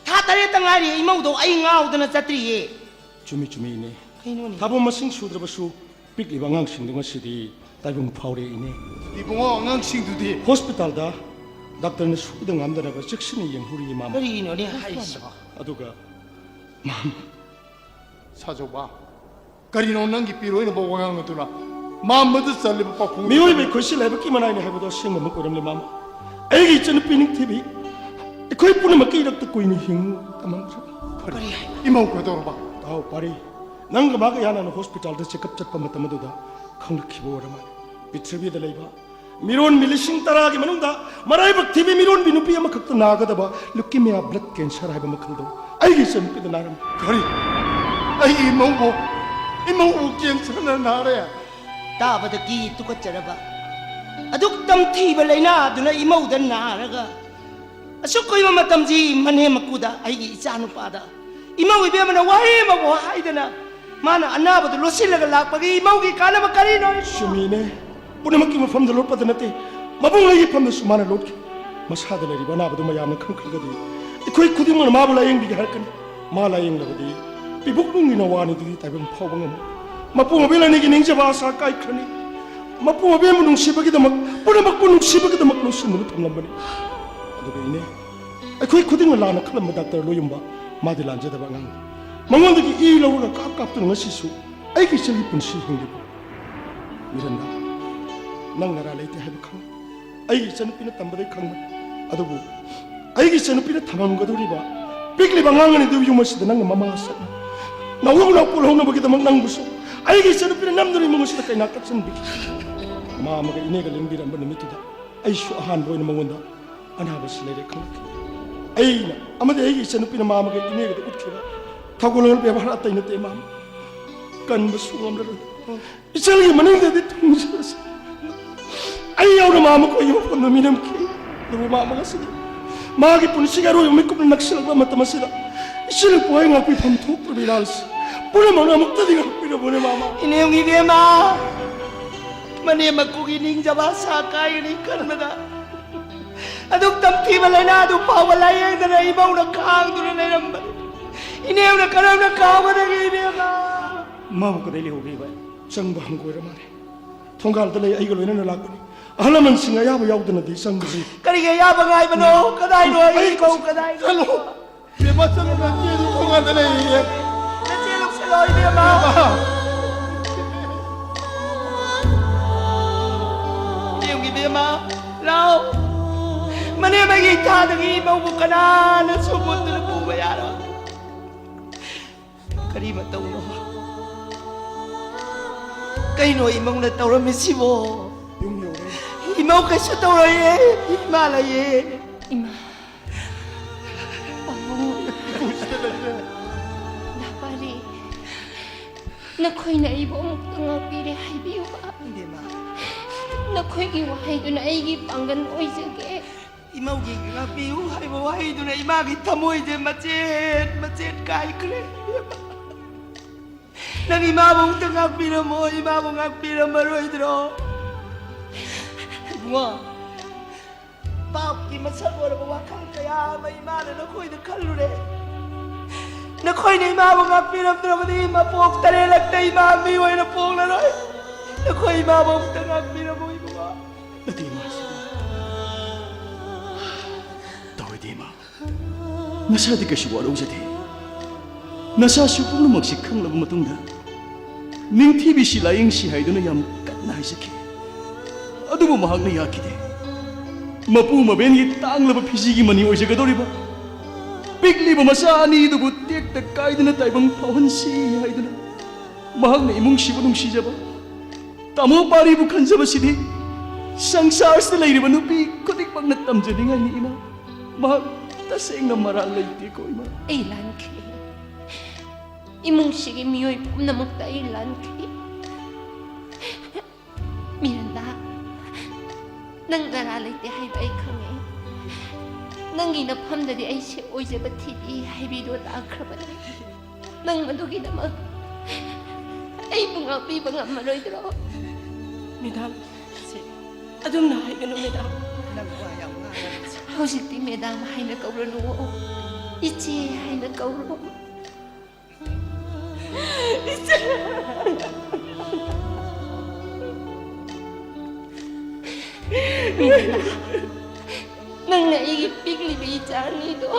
ꯊꯥ ꯇꯔꯦꯠꯇ ꯉꯥꯏꯔꯤ ꯏꯃꯧꯗꯧ ꯑꯩ ꯉꯥꯎꯗꯅ ꯆꯠꯇ꯭ꯔꯤꯌꯦ꯫ ꯆꯨꯝꯃꯤ, ꯆꯨꯝꯃꯤ, ꯏꯅꯦ꯫ ꯀꯩꯅꯣꯅꯦ? ꯊꯥꯕꯣꯡ ꯃꯁꯤꯡ ꯁꯨꯗ꯭ꯔꯕꯁꯨ ꯄꯤꯛꯂꯤꯕ ꯑꯉꯥꯡꯁꯤꯡꯗꯣ ꯉꯁꯤꯗꯤ ꯇꯥꯏꯕꯪ ꯐꯥꯎꯔꯦ, ꯏꯅꯦ꯫ ꯏꯕꯨꯡꯉꯣ, ꯑꯉꯥꯡꯁꯤꯡꯗꯨꯗꯤ? ꯍꯣꯁꯄꯤꯇꯥꯜꯗ ꯗꯥꯛꯇꯔꯅ ꯁꯨꯗ ꯉꯥꯝꯗꯅꯕ ꯆꯦꯛꯁꯤꯟꯅ ꯌꯦꯡꯍꯧꯔꯤ, ꯃꯥꯃ꯫ ꯀꯔꯤꯅꯣꯅꯦ ꯍꯥꯏꯔꯤꯁꯤꯕꯣ? ꯑꯗꯨꯒ, ꯃꯥꯃ꯫ ꯁꯥꯖꯧꯕ, ꯀꯔꯤꯅꯣ ꯅꯪꯒꯤ ꯄꯤꯔꯣꯏꯅꯕ ꯋꯥꯉꯥꯡ ꯑꯗꯨꯅ? ꯃꯥꯃꯗ ꯆꯜꯂꯤꯕ ꯄꯥꯎꯈꯨꯝ꯫ ꯃꯤꯑꯣꯏꯕ ꯑꯩꯈꯣꯏꯁꯤ ꯂꯥꯏꯕꯛꯀꯤ ꯃꯅꯥꯏꯅꯤ ꯍꯥꯏꯕꯗꯣ ꯑꯁꯦꯡꯕꯃꯛ ꯑꯣꯏꯔꯝꯂꯦ, ꯃꯥꯃ꯫ ꯑꯩꯒꯤ ꯏꯆꯟꯅꯨꯄꯤ ꯅꯤꯡꯊꯤꯕꯤ, ꯑꯩꯈꯣꯏ ꯄꯨꯝꯅꯃꯛꯀꯤ ꯏꯔꯛꯇ ꯀꯨꯏꯅ ꯍꯤꯡꯉꯨ ꯇꯝꯃꯝꯗ꯭ꯔꯕ? ꯐꯔꯦ꯫ ꯀꯔꯤ ꯍꯥꯏ? ꯏꯃꯧ ꯀꯩꯗꯧꯔꯕ? ꯇꯥꯎ, ꯄꯥꯔꯤ꯫ ꯅꯪꯒ ꯃꯥꯒ ꯏꯍꯥꯟ ꯍꯥꯟꯅ ꯍꯣꯁꯄꯤꯇꯥꯜꯗ ꯆꯦꯛꯑꯞ ꯆꯠꯄ ꯃꯇꯝ ꯑꯗꯨꯗ ꯈꯪꯂꯛꯈꯤꯕ ꯑꯣꯏꯔ ꯃꯥꯜꯂꯦ꯫ ꯄ꯭ꯔꯤꯊꯤꯕꯤꯗ ꯂꯩꯕ ꯃꯤꯔꯣꯟꯕꯤ ꯂꯤꯁꯤꯡ ꯇꯔꯥꯒꯤ ꯃꯅꯨꯡꯗ ꯃꯔꯥꯏꯕꯛ ꯊꯤꯕꯤ ꯃꯤꯔꯣꯟꯕꯤ ꯅꯨꯄꯤ ꯑꯃꯈꯛꯇ ꯅꯥꯒꯗꯕ ꯂꯨꯀꯤꯃꯤꯌꯥ, ꯕ꯭ꯂꯗ ꯀꯦꯟꯁꯔ ꯍꯥꯏꯕ ꯃꯈꯜꯗꯣ ꯑꯩꯒꯤ ꯏꯆꯟꯅꯨꯄꯤꯗ ꯅꯥꯔꯝꯃꯤ꯫ ꯀꯔꯤ? ꯑꯩꯒꯤ ꯏꯃꯧꯕꯨ, ꯏꯃꯧꯕꯨ ꯀꯦꯟꯁꯔꯅ ꯅꯥꯔꯦ? ꯇꯥꯕꯗꯒꯤ ꯇꯨꯀꯠꯆꯔꯕ, ꯑꯗꯨꯛ ꯇꯝꯊꯤꯕ ꯂꯥꯏꯅꯥꯗꯨꯅ ꯏꯃꯧꯗ ꯅꯥꯔꯒ, ꯑꯁꯨꯛ ꯀꯨꯏꯕ ꯃꯇꯝꯁꯤ ꯃꯅꯦꯝ ꯃꯀꯨꯗ, ꯑꯩꯒꯤ ꯏꯆꯥ ꯅꯨꯄꯥꯗ ꯏꯃꯧ ꯏꯕꯦꯝꯃꯅ ꯋꯥꯍꯩ ꯑꯃꯕꯨ ꯍꯥꯏꯗꯅ, ꯃꯥꯅ ꯑꯅꯥꯕꯗꯨ ꯂꯣꯠꯁꯤꯜꯂꯒ ꯂꯥꯛꯄꯒꯤ ꯏꯃꯧꯒꯤ ꯀꯥꯟꯅꯕ ꯀꯔꯤꯅꯣ? ꯆꯨꯝꯃꯤꯅꯦ, ꯄꯨꯝꯅꯃꯛꯀꯤ ꯃꯐꯝꯗ ꯂꯣꯠꯄꯗ ꯅꯠꯇꯦ, ꯃꯕꯨꯡ ꯑꯩꯒꯤ ꯐꯝꯗꯁꯨ ꯃꯥꯅ ꯂꯣꯠꯈꯤ꯫ ꯃꯁꯥꯗ ꯂꯩꯔꯤꯕ ꯑꯅꯥꯕꯗꯨ ꯃꯌꯥꯝꯅ ꯈꯪꯈ꯭ꯔꯒꯗꯤ ꯑꯩꯈꯣꯏ ꯈꯨꯗꯤꯡꯃꯛꯅ ꯃꯥꯕꯨ ꯂꯥꯌꯦꯡꯕꯤꯒꯦ ꯍꯥꯏꯔꯛꯀꯅꯤ꯫ ꯃꯥ ꯂꯥꯌꯦꯡꯂꯕꯗꯤ ꯄꯤꯕꯨꯛ ꯅꯨꯡꯒꯤ ꯅꯋꯥꯅꯤꯗꯨꯗꯤ ꯇꯥꯏꯕꯪ ꯐꯥꯎꯕ ꯉꯝꯃꯣꯏ꯫ ꯃꯄꯨ ꯃꯕꯦꯟ ꯑꯅꯤꯒꯤ ꯅꯤꯡꯖꯕ ꯑꯁꯥ ꯀꯥꯏꯈ꯭ꯔꯅꯤ꯫ ꯃꯄꯨ ꯃꯕꯦꯟꯕꯨ ꯅꯨꯡꯁꯤꯕꯒꯤꯗꯃꯛ, ꯄꯨꯝꯅꯃꯛꯄꯨ ꯅꯨꯡꯁꯤꯕꯒꯤꯗꯃꯛ ꯂꯣꯠꯁꯤꯟꯗꯨꯅ ꯊꯝꯂꯝꯕꯅꯤ꯫ ꯑꯗꯨꯒ ꯏꯅꯦ, ꯑꯩꯈꯣꯏ ꯈꯨꯗꯤꯡꯃꯛ ꯂꯥꯟꯅ ꯈꯜꯂꯝꯕ ꯗꯥꯛꯇꯔ ꯂꯣꯌꯨꯝꯕ, ꯃꯥꯗꯤ ꯂꯥꯟꯖꯗꯕ ꯑꯉꯥꯡꯅꯤ꯫ ꯃꯉꯣꯟꯗꯒꯤ ꯏ ꯂꯧꯔꯒ ꯀꯥꯞ ꯀꯥꯞꯇꯨꯅ ꯉꯁꯤꯁꯨ ꯑꯩꯒꯤ ꯏꯆꯜꯒꯤ ꯄꯨꯟꯁꯤ ꯍꯤꯡꯂꯤꯕ꯫ ꯃꯤꯔꯟꯗꯥ, ꯅꯪ ꯅꯔꯥ ꯂꯩꯇꯦ ꯍꯥꯏꯕ ꯈꯪꯏ꯫ ꯑꯩꯒꯤ ꯏꯆꯟꯅꯨꯄꯤꯅ ꯇꯝꯕꯗꯩ ꯈꯪꯕꯅꯤ꯫ ꯑꯗꯨꯕꯨ ꯑꯩꯒꯤ ꯏꯆꯟꯅꯨꯄꯤꯅ ꯊꯝꯃꯝꯒꯗꯧꯔꯤꯕ ꯄꯤꯛꯂꯤꯕ ꯑꯉꯥꯡ ꯑꯅꯤꯗꯨ ꯌꯨꯝ ꯑꯁꯤꯗ ꯅꯪꯅ ꯃꯃꯥ ꯑꯁꯛꯅ ꯅꯧꯍꯧꯅ ꯄꯣꯜꯍꯧꯅꯕꯒꯤꯗꯃꯛ ꯅꯪꯕꯨꯁꯨ ꯑꯩꯒꯤ ꯏꯆꯟꯅꯨꯄꯤꯅ ꯅꯝꯗꯨꯅ ꯏꯃꯨꯡ ꯑꯁꯤꯗ ꯀꯩꯅꯥ ꯀꯠꯁꯤꯟꯕꯤꯈꯤ꯫ ꯃꯥꯃꯒ ꯏꯅꯦꯒ ꯂꯦꯡꯕꯤꯔꯝꯕ ꯅꯨꯃꯤꯠꯇꯨꯗ ꯑꯩꯁꯨ ꯑꯍꯥꯟꯕ ꯑꯣꯏꯅ ꯃꯉꯣꯟꯗ ꯑꯅꯥꯕꯁꯤ ꯂꯩꯔꯦ ꯈꯪꯂꯛꯈꯤ꯫ ꯑꯩꯅ ꯑꯃꯗꯤ ꯑꯩꯒꯤ ꯏꯆꯟꯅꯨꯄꯤꯅ ꯃꯥꯃꯒ ꯏꯅꯦꯒꯗ ꯎꯠꯈꯤꯕ ꯊꯧꯒꯜꯂꯣꯟ ꯕꯦꯕꯥꯔ ꯑꯇꯩ ꯅꯠꯇꯦ ꯃꯥꯃ꯫ ꯀꯟꯕꯁꯨ ꯉꯝꯂꯔꯣꯏ꯫ ꯏꯆꯜꯒꯤ ꯃꯅꯤꯡꯗꯗꯤ ꯊꯨꯡꯖꯔꯁꯤ꯫ ꯑꯩ ꯌꯥꯎꯅ ꯃꯥ ꯃꯈꯣꯏꯒꯤ ꯃꯐꯝꯗ ꯃꯤꯅꯝꯈꯤ꯫ ꯑꯗꯨꯕꯨ ꯃꯥ ꯉꯁꯤꯗꯤ ꯃꯥꯒꯤ ꯄꯨꯟꯁꯤꯒꯤ ꯑꯔꯣꯏꯕ ꯃꯤꯀꯨꯞꯅ ꯅꯛꯁꯤꯜꯂꯛꯄ ꯃꯇꯝ ꯑꯁꯤꯗ ꯏꯆꯜ ꯏꯄꯨ ꯑꯩ ꯉꯥꯛꯄꯤꯐꯝ ꯊꯣꯛꯇ꯭ꯔꯕ ꯏꯔꯥꯜꯁꯤ ꯄꯨꯝꯅꯃꯛꯅ ꯑꯃꯨꯛꯇꯗꯤ ꯉꯥꯛꯄꯤꯔꯕꯅꯦ ꯃꯥꯃ꯫ ꯏꯅꯦꯝ ꯏꯕꯦꯝꯃ, ꯃꯅꯦꯝ ꯃꯀꯨꯒꯤ ꯅꯤꯡꯖꯕ ꯑꯁꯥ ꯀꯥꯏꯒꯅꯤ ꯈꯟꯕꯗ ꯑꯗꯨꯛ ꯇꯝꯊꯤꯕ ꯂꯥꯏꯅꯥ ꯑꯗꯨ ꯐꯥꯎꯕ ꯂꯥꯏꯌꯦꯡꯗꯅ ꯏꯃꯧꯅ ꯈꯥꯡꯗꯨꯅ ꯂꯩꯔꯝꯕꯅꯤ꯫ ꯏꯅꯦꯝꯅ ꯀꯔꯝꯅ ꯀꯥꯎꯒꯗꯒꯦ ꯏꯕꯦꯝꯃ? ꯃꯥꯕꯨ ꯀꯗꯥꯏ ꯂꯩꯍꯧꯔꯤꯕ? ꯆꯪꯕ ꯍꯪꯒꯣꯏꯔ ꯃꯥꯜꯂꯦ꯫ ꯊꯣꯡꯒꯥꯜꯗ ꯂꯩ, ꯑꯩꯒ ꯂꯣꯏꯅꯅ ꯂꯥꯛꯄꯅꯤ꯫ ꯑꯍꯜ ꯂꯃꯟꯁꯤꯡ ꯑꯌꯥꯕ ꯌꯥꯎꯗꯅꯗꯤ ꯆꯪꯗ꯭ꯔꯤ꯫ ꯀꯔꯤꯒꯤ ꯑꯌꯥꯕ ꯉꯥꯏꯕꯅꯣ? ꯀꯗꯥꯏꯅꯣ ꯑꯩ ꯑꯩ ꯏꯃꯧ? ꯀꯗꯥꯏꯅꯣ? ꯆꯠꯂꯣ꯫ ꯕꯦꯝꯃ, ꯆꯠꯂꯣ, ꯅꯆꯦꯗꯨ ꯊꯣꯡꯒꯥꯟꯗ ꯂꯩꯔꯤꯌꯦ꯫ ꯅꯆꯦ ꯂꯧꯁꯤꯜꯂꯣ, ꯏꯕꯦꯝꯃ꯫ ꯕꯦꯝꯃ꯫ ꯏꯕꯦꯝꯒꯤ ꯕꯦꯝꯃ, ꯂꯥꯎ꯫ ꯃꯅꯦꯝ ꯑꯩꯒꯤ ꯏꯊꯥꯗꯒꯤ ꯏꯃꯧꯕꯨ ꯀꯅꯥꯅꯁꯨ ꯃꯨꯠꯇꯨꯅ ꯄꯨꯕ ꯌꯥꯔꯣꯏ꯫ ꯀꯔꯤ ꯃꯇꯧꯅꯣ? ꯀꯩꯅꯣ ꯏꯃꯧꯅ ꯇꯧꯔꯝꯃꯤꯁꯤꯕꯣ? ꯌꯨꯝ ꯌꯧꯔꯦ꯫ ꯏꯃꯧ ꯀꯩꯁꯨ ꯇꯧꯔꯣꯏꯌꯦ, ꯏꯃꯥ ꯂꯩꯌꯦ꯫ ꯏꯃꯥ, ꯄꯥꯕꯨꯡ, ꯅꯄꯥꯔꯤ, ꯅꯈꯣꯏꯅ ꯑꯩꯕꯨ ꯑꯃꯨꯛꯇ ꯉꯥꯛꯄꯤꯔꯦ ꯍꯥꯏꯕꯤꯌꯨꯕ꯫ ꯏꯕꯦꯝꯃ꯫ ꯅꯈꯣꯏꯒꯤ ꯋꯥꯍꯩꯗꯨꯅ ꯑꯩꯒꯤ ꯄꯥꯡꯒꯜ ꯑꯣꯏꯖꯒꯦ꯫ ꯏꯃꯧꯒꯤ ꯉꯥꯛꯄꯤꯌꯨ ꯍꯥꯏꯕ ꯋꯥꯍꯩꯗꯨꯅ ꯏꯃꯥꯒꯤ ꯊꯃꯣꯏꯁꯦ ꯃꯆꯦꯠ ꯃꯆꯦꯠ ꯀꯥꯏꯈ꯭ꯔꯦ꯫ ꯅꯪ ꯏꯃꯥꯕꯨ ꯑꯃꯨꯛꯇ ꯉꯥꯛꯄꯤꯔꯝꯃꯣ, ꯏꯃꯥꯕꯨ ꯉꯥꯛꯄꯤꯔꯝꯃꯔꯣꯏꯗ꯭ꯔꯣ? ꯏꯕꯨꯡꯉꯣ, ꯄꯥꯞꯀꯤ ꯃꯁꯛ ꯑꯣꯏꯔꯕ ꯋꯥꯈꯜ ꯀꯌꯥ ꯑꯃ ꯏꯃꯥꯅ ꯅꯈꯣꯏꯗ ꯈꯜꯂꯨꯔꯦ꯫ ꯅꯈꯣꯏꯅ ꯏꯃꯥꯕꯨ ꯉꯥꯛꯄꯤꯔꯝꯗ꯭ꯔꯕꯗꯤ ꯃꯄꯣꯛ ꯇꯔꯦꯠꯂꯛꯇ ꯏꯃꯥ ꯃꯤ ꯑꯣꯏꯅ ꯄꯣꯛꯂꯔꯣꯏ꯫ ꯅꯈꯣꯏ ꯏꯃꯥꯕꯨ ꯑꯃꯨꯛꯇ ꯉꯥꯛꯄꯤꯔꯝꯃꯣ ꯏꯕꯨꯡꯉꯣ꯫ ꯅꯠꯇꯦ ꯏꯃꯥ꯫ ꯇꯧꯔꯣꯏꯗꯦ ꯏꯃꯥ꯫ ꯅꯁꯥꯗꯤ ꯀꯩꯁꯨ ꯋꯥꯔꯧꯖꯗꯦ꯫ ꯅꯁꯥꯁꯨ ꯄꯨꯝꯅꯃꯛꯁꯤ ꯈꯪꯂꯕ ꯃꯇꯨꯡꯗ ꯅꯤꯡꯊꯤꯕꯤꯁꯤ ꯂꯥꯌꯦꯡꯁꯤ ꯍꯥꯏꯗꯨꯅ ꯌꯥꯝ ꯀꯟꯅ ꯍꯥꯏꯖꯈꯤ꯫ ꯑꯗꯨꯕꯨ ꯃꯍꯥꯛꯅ ꯌꯥꯈꯤꯗꯦ꯫ ꯃꯄꯨ ꯃꯕꯦꯟꯒꯤ ꯇꯥꯡꯂꯕ ꯐꯤꯖꯤꯒꯤ ꯃꯅꯤ ꯑꯣꯏꯖꯒꯗꯧꯔꯤꯕ ꯄꯤꯛꯂꯤꯕ ꯃꯆꯥ ꯑꯅꯤꯗꯨꯕꯨ ꯇꯦꯛꯇ ꯀꯥꯏꯗꯅ ꯇꯥꯏꯕꯪ ꯐꯥꯎꯍꯟꯁꯤ ꯍꯥꯏꯗꯨꯅ ꯃꯍꯥꯛꯅ ꯏꯃꯨꯡꯁꯤꯕꯨ ꯅꯨꯡꯁꯤꯖꯕ, ꯇꯥꯃꯣ ꯄꯥꯔꯤꯕꯨ ꯈꯟꯖꯕꯁꯤꯗꯤ ꯁꯪꯁꯥꯔꯁꯤꯗ ꯂꯩꯔꯤꯕ ꯅꯨꯄꯤ ꯈꯨꯗꯤꯡꯃꯛꯅ ꯇꯝꯖꯅꯤꯡꯉꯥꯏꯅꯤ ꯏꯃꯥ꯫ ꯃꯍꯥꯛ ꯇꯁꯦꯡꯅ ꯃꯔꯥꯜ ꯂꯩꯇꯦꯀꯣ ꯏꯃꯥ꯫ ꯑꯩ ꯂꯥꯟꯈꯤ꯫ ꯏꯃꯨꯡꯁꯤꯒꯤ ꯃꯤꯑꯣꯏ ꯄꯨꯝꯅꯃꯛꯇ ꯑꯩ ꯂꯥꯟꯈꯤ꯫ ꯃꯤꯔꯟꯗꯥ, ꯅꯪ ꯅꯔꯥ ꯂꯩꯇꯦ ꯍꯥꯏꯕ ꯑꯩ ꯈꯪꯉꯦ꯫ ꯅꯪꯒꯤ ꯅꯐꯝꯗꯗꯤ ꯑꯩꯁꯦ ꯑꯣꯏꯖꯕ ꯊꯤꯕꯤ ꯍꯥꯏꯕꯤꯗꯣ ꯇꯥꯈ꯭ꯔꯕꯅꯤ꯫ ꯅꯪ ꯃꯗꯨꯒꯤꯗꯃꯛ ꯑꯩꯕꯨ ꯉꯥꯛꯄꯤꯕ ꯉꯝꯃꯔꯣꯏꯗ꯭ꯔꯣ? ꯃꯦꯗꯥꯝ, ꯁꯤ ꯑꯗꯨꯝꯅ ꯍꯥꯏꯒꯅꯨ, ꯃꯦꯗꯥꯝ꯫ ꯅꯪ ꯋꯥ ꯌꯥꯝ ꯉꯥꯡꯉꯦ꯫ ꯍꯧꯖꯤꯛꯇꯤ ꯃꯦꯗꯥꯝ ꯍꯥꯏꯅ ꯀꯧꯔꯅꯨ, ꯏꯆꯦ ꯍꯥꯏꯅ ꯀꯧꯔꯣ꯫ ꯏꯆꯦ! ꯃꯦꯗꯥꯝ, ꯅꯪꯅ ꯑꯩꯒꯤ ꯄꯤꯛꯂꯤꯕ ꯏꯆꯥ ꯑꯅꯤꯗꯣ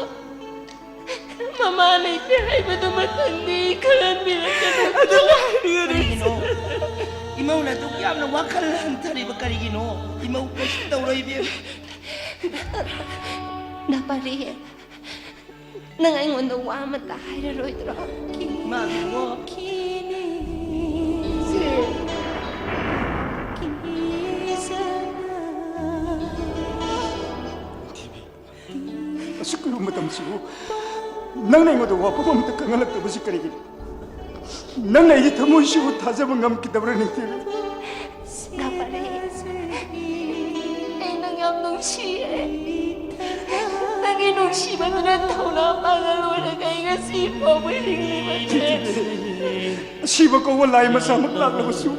ꯃꯃꯥ ꯂꯩꯇꯦ ꯍꯥꯏꯕꯗꯨꯃꯇꯪꯗꯤ ꯈꯜꯍꯟꯕꯤꯔꯛꯀꯅꯨ꯫ ꯑꯗꯨ ꯍꯥꯏꯔꯒꯅꯤ꯫ ꯀꯔꯤꯒꯤꯅꯣ? ꯏꯃꯧꯅ ꯑꯗꯨꯛ ꯌꯥꯝꯅ ꯋꯥꯈꯜ ꯍꯟꯊꯔꯤꯕ ꯀꯔꯤꯒꯤꯅꯣ? ꯏꯃꯧ ꯀꯩꯁꯨ ꯇꯧꯔꯣꯏ, ꯏꯕꯦꯝꯃ꯫ ꯅꯄꯥꯔꯤ, ꯅꯪ ꯑꯩꯉꯣꯟꯗ ꯋꯥ ꯑꯃꯇ ꯍꯥꯏꯔꯔꯣꯏꯗ꯭ꯔꯣ? ꯃꯥꯒꯤꯀꯣ꯫ ꯁꯦ, ꯅꯪꯅ ꯑꯩꯉꯣꯟꯗ ꯋꯥꯐꯝ ꯑꯃꯇ ꯈꯪꯍꯜꯂꯛꯇꯕꯁꯤ ꯀꯔꯤꯒꯤꯅꯣ? ꯅꯪꯅ ꯑꯩꯒꯤ ꯊꯃꯣꯏꯁꯤꯕꯨ ꯊꯥꯖꯕ ꯉꯝꯈꯤꯗꯕ꯭ꯔꯥ, ꯅꯤꯡꯊꯤꯕꯤ? ꯑꯩ ꯅꯪ ꯌꯥꯝ ꯅꯨꯡꯁꯤꯌꯦ꯫ ꯅꯪꯒꯤ ꯅꯨꯡꯁꯤꯕꯗꯨꯅ ꯊꯧꯅꯥ ꯄꯥꯡꯒꯜ ꯑꯣꯏꯔꯒ ꯑꯩ ꯉꯁꯤ ꯐꯥꯎꯕ ꯍꯤꯡꯂꯤꯕꯅꯦ꯫ ꯑꯁꯤꯕ ꯀꯧꯕ ꯂꯥꯏ ꯃꯆꯥꯃꯛ ꯂꯥꯛꯂꯕꯁꯨ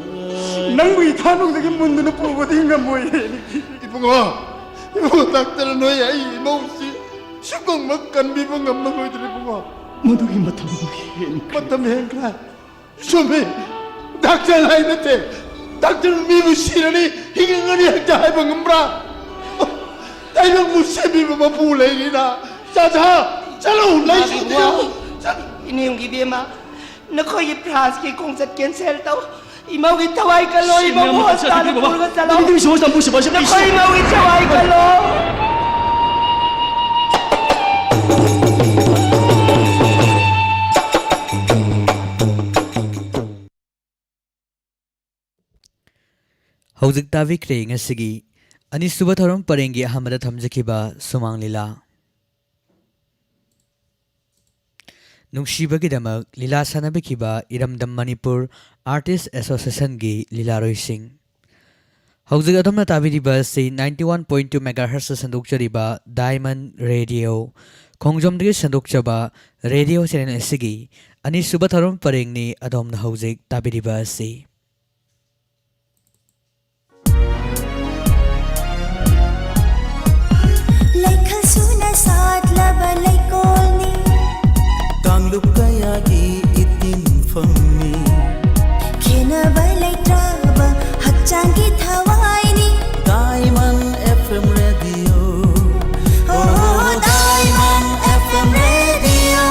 ꯅꯪꯕꯨ ꯏꯊꯥꯅꯨꯡꯗꯒꯤ ꯃꯨꯟꯗꯨꯅ ꯄꯨꯕꯗꯤ ꯉꯝꯃꯣꯏ꯫ ꯏꯕꯨꯡꯉꯣ, ꯏꯕꯨꯡꯉꯣ, ꯗꯥꯛꯇꯔ, ꯅꯣꯏ ꯑꯩ ꯏꯃꯧꯁꯤ ꯁꯨꯒꯨꯝꯕ ꯀꯟꯕꯤꯕ ꯉꯝꯂꯔꯣꯏꯗ꯭ꯔꯦ, ꯏꯕꯨꯡꯉꯣ꯫ ꯃꯗꯨꯒꯤ ꯃꯇꯝ ꯍꯦꯟꯈ꯭ꯔꯦ꯫ ꯃꯇꯝ ꯍꯦꯟꯈ꯭ꯔꯦ꯫ ꯆꯨꯝꯃꯤ꯫ ꯗꯥꯛꯇꯔ ꯍꯥꯏ ꯅꯠꯇꯦ꯫ ꯗꯥꯛꯇꯔ ꯃꯤꯕꯨ ꯁꯤꯔꯅꯤ, ꯍꯤꯡꯉꯅꯤ ꯍꯦꯛꯇ ꯍꯥꯏꯕ ꯉꯝꯕ꯭ꯔꯥ? ꯇꯥꯏꯕꯪꯕꯨ ꯁꯦꯝꯕꯤꯕ ꯃꯄꯨ ꯂꯩꯔꯤꯅ꯫ ꯆꯥꯊꯥ, ꯆꯠꯂꯨ, ꯂꯩꯁꯤꯡꯗꯨ ꯌꯦꯡꯉꯨ꯫ ꯆꯠ- ꯏꯅꯦꯝꯒꯤ ꯏꯕꯦꯝꯃ, ꯅꯈꯣꯏꯒꯤ ꯐ꯭ꯔꯥꯟꯁꯀꯤ ꯈꯣꯡꯆꯠ ꯀꯦꯟꯁꯦꯜ ꯇꯧ꯫ ꯏꯃꯧꯒꯤ ꯊꯋꯥꯏ ꯀꯜꯂꯣ, ꯏꯃꯧꯕꯨ ꯍꯣꯁꯄꯤꯇꯥꯜꯗ ꯄꯨꯔꯒ ꯆꯠꯂꯣ꯫ ꯅꯈꯣꯏ ꯏꯃꯧꯒꯤ ꯊꯋꯥꯏ ꯀꯜꯂꯣ꯫ ꯍꯧꯖꯤꯛ ꯇꯥꯕꯤꯈ꯭ꯔꯦ ꯉꯁꯤꯒꯤ ꯑꯅꯤꯁꯨꯕ ꯊꯧꯔꯝ ꯄꯔꯦꯡꯒꯤ ꯑꯍꯥꯟꯕꯗ ꯊꯝꯖꯈꯤꯕ ꯁꯨꯃꯥꯡ ꯂꯤꯂꯥ꯫ ꯅꯨꯡꯁꯤꯕꯒꯤꯗꯃꯛ ꯂꯤꯂꯥ ꯁꯥꯟꯅꯕꯤꯈꯤꯕ ꯏꯔꯝꯗꯝ ꯃꯅꯤꯄꯨꯔ ꯑꯥꯔꯇꯤꯁ ꯑꯦꯁꯣꯁꯤꯌꯦꯁꯟꯒꯤ ꯂꯤꯂꯥꯔꯣꯏꯁꯤꯡ꯫ ꯍꯧꯖꯤꯛ ꯑꯗꯣꯝꯅ ꯇꯥꯕꯤꯔꯤꯕ ꯑꯁꯤ ninety one point two megahertz ꯁꯟꯗꯣꯛꯆꯔꯤꯕ Diamond Radio, ꯈꯣꯡꯖꯣꯝꯗꯒꯤ ꯁꯟꯗꯣꯛꯆꯕ ꯔꯦꯗꯤꯑꯣ ꯆꯦꯅꯦꯜ ꯑꯁꯤꯒꯤ ꯑꯅꯤꯁꯨꯕ ꯊꯧꯔꯝ ꯄꯔꯦꯡꯅꯤ꯫ ꯑꯗꯣꯝꯅ ꯍꯧꯖꯤꯛ ꯇꯥꯕꯤꯔꯤꯕ ꯑꯁꯤ꯫ ꯂꯩꯈꯜ ꯁꯨꯅ ꯁꯥꯠꯂꯕ ꯂꯩꯀꯣꯜꯅꯤ꯫ ꯀꯥꯡꯂꯨꯞ ꯀꯌꯥꯒꯤ ꯏꯇꯤꯟꯐꯝꯅꯤ꯫ ꯈꯦꯠꯅꯕ ꯂꯩꯇ꯭ꯔꯕ ꯍꯛꯆꯥꯡꯒꯤ ꯊꯋꯥꯏꯅꯤ꯫ Diamond F M Radio. Oh, Diamond F M Radio.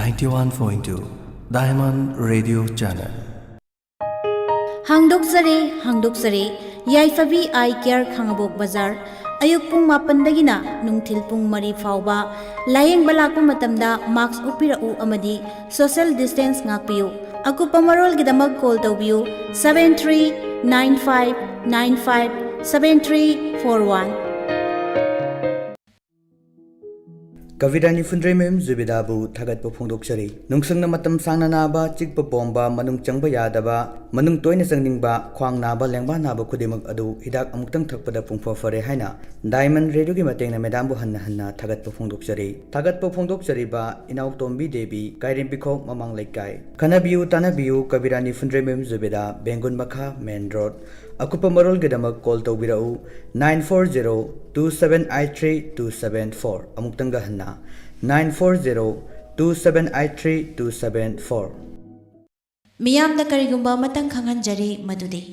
Ninety one point two Diamond Radio Channel. ꯍꯥꯡꯗꯣꯛꯆꯔꯦ, ꯍꯥꯡꯗꯣꯛꯆꯔꯦ꯫ ꯌꯥꯏꯐꯕꯤ ꯑꯥꯏ ꯀꯤꯌꯔ, ꯈꯥꯡꯉꯕꯣꯛ ꯕꯖꯥꯔ꯫ ꯑꯌꯨꯛ ꯄꯨꯡ ꯃꯥꯄꯟꯗꯒꯤꯅ ꯅꯨꯡꯊꯤꯜ ꯄꯨꯡ ꯃꯔꯤ ꯐꯥꯎꯕ꯫ ꯂꯥꯌꯦꯡꯕ ꯂꯥꯛꯄ ꯃꯇꯝꯗ ꯃꯥꯛꯁ ꯎꯞꯄꯤꯔꯛꯎ ꯑꯃꯗꯤ ꯁꯣꯁꯤꯌꯦꯜ ꯗꯤꯁꯇꯦꯟꯁ ꯉꯥꯛꯄꯤꯌꯨ꯫ ꯑꯀꯨꯞꯄ ꯃꯔꯣꯜꯒꯤꯗꯃꯛ ꯀꯣꯜ ꯇꯧꯕꯤꯌꯨ, seven three nine five nine five seven three four one꯫ ꯀꯕꯤꯔꯥꯅꯤ ꯐꯨꯟꯗ꯭ꯔꯩꯃꯌꯨꯝ ꯖꯨꯕꯦꯗꯥꯕꯨ ꯊꯥꯒꯠꯄ ꯐꯣꯡꯗꯣꯛꯆꯔꯤ꯫ ꯅꯨꯡꯁꯪꯅ ꯃꯇꯝ ꯁꯥꯡꯅ ꯅꯥꯕ, ꯆꯤꯛꯄ ꯄꯣꯝꯕ, ꯃꯅꯨꯡ ꯆꯪꯕ ꯌꯥꯗꯕ, ꯃꯅꯨꯡ ꯇꯣꯏꯅ ꯆꯪꯅꯤꯡꯕ, ꯈ꯭ꯋꯥꯡ ꯅꯥꯕ, ꯂꯦꯡꯕꯥꯟ ꯅꯥꯕ ꯈꯨꯗꯤꯡꯃꯛ ꯑꯗꯨ ꯍꯤꯗꯥꯛ ꯑꯃꯨꯛꯇꯪ ꯊꯛꯄꯗ ꯄꯨꯡꯐ ꯐꯔꯦ ꯍꯥꯏꯅ Diamond Radioꯒꯤ ꯃꯇꯦꯡꯅ ꯃꯦꯗꯥꯝꯕꯨ ꯍꯟꯅ ꯍꯟꯅ ꯊꯥꯒꯠꯄ ꯐꯣꯡꯗꯣꯛꯆꯔꯤ꯫ ꯊꯥꯒꯠꯄ ꯐꯣꯡꯗꯣꯛꯆꯔꯤꯕ ꯏꯅꯥꯎꯇꯣꯝꯕꯤ ꯗꯦꯕꯤ, ꯀꯥꯏꯔꯦꯝꯕꯤꯈꯣꯛ ꯃꯃꯥꯡ ꯂꯩꯀꯥꯏ꯫ ꯈꯟꯅꯕꯤꯌꯨ ꯇꯥꯟꯅꯕꯤꯌꯨ ꯀꯕꯤꯔꯥꯅꯤ ꯐꯨꯟꯗ꯭ꯔꯩꯃꯌꯨꯝ ꯖꯨꯕꯦꯗꯥ, ꯕꯦꯡꯒꯨꯟ ꯃꯈꯥ, main road꯫ ꯑꯀꯨꯞꯄ ꯃꯔꯣꯜꯒꯤꯗꯃꯛ call ꯇꯧꯕꯤꯔꯛꯎ nine four zero two seven eight three two seven four꯫ ꯑꯃꯨꯛꯇꯪꯒ ꯍꯟꯅ, nine four zero two seven eight three two seven four꯫ ꯃꯤꯌꯥꯝꯗ ꯀꯔꯤꯒꯨꯝꯕ ꯑꯃꯇꯪ ꯈꯪꯍꯟꯖꯔꯤ, ꯃꯗꯨꯗꯤ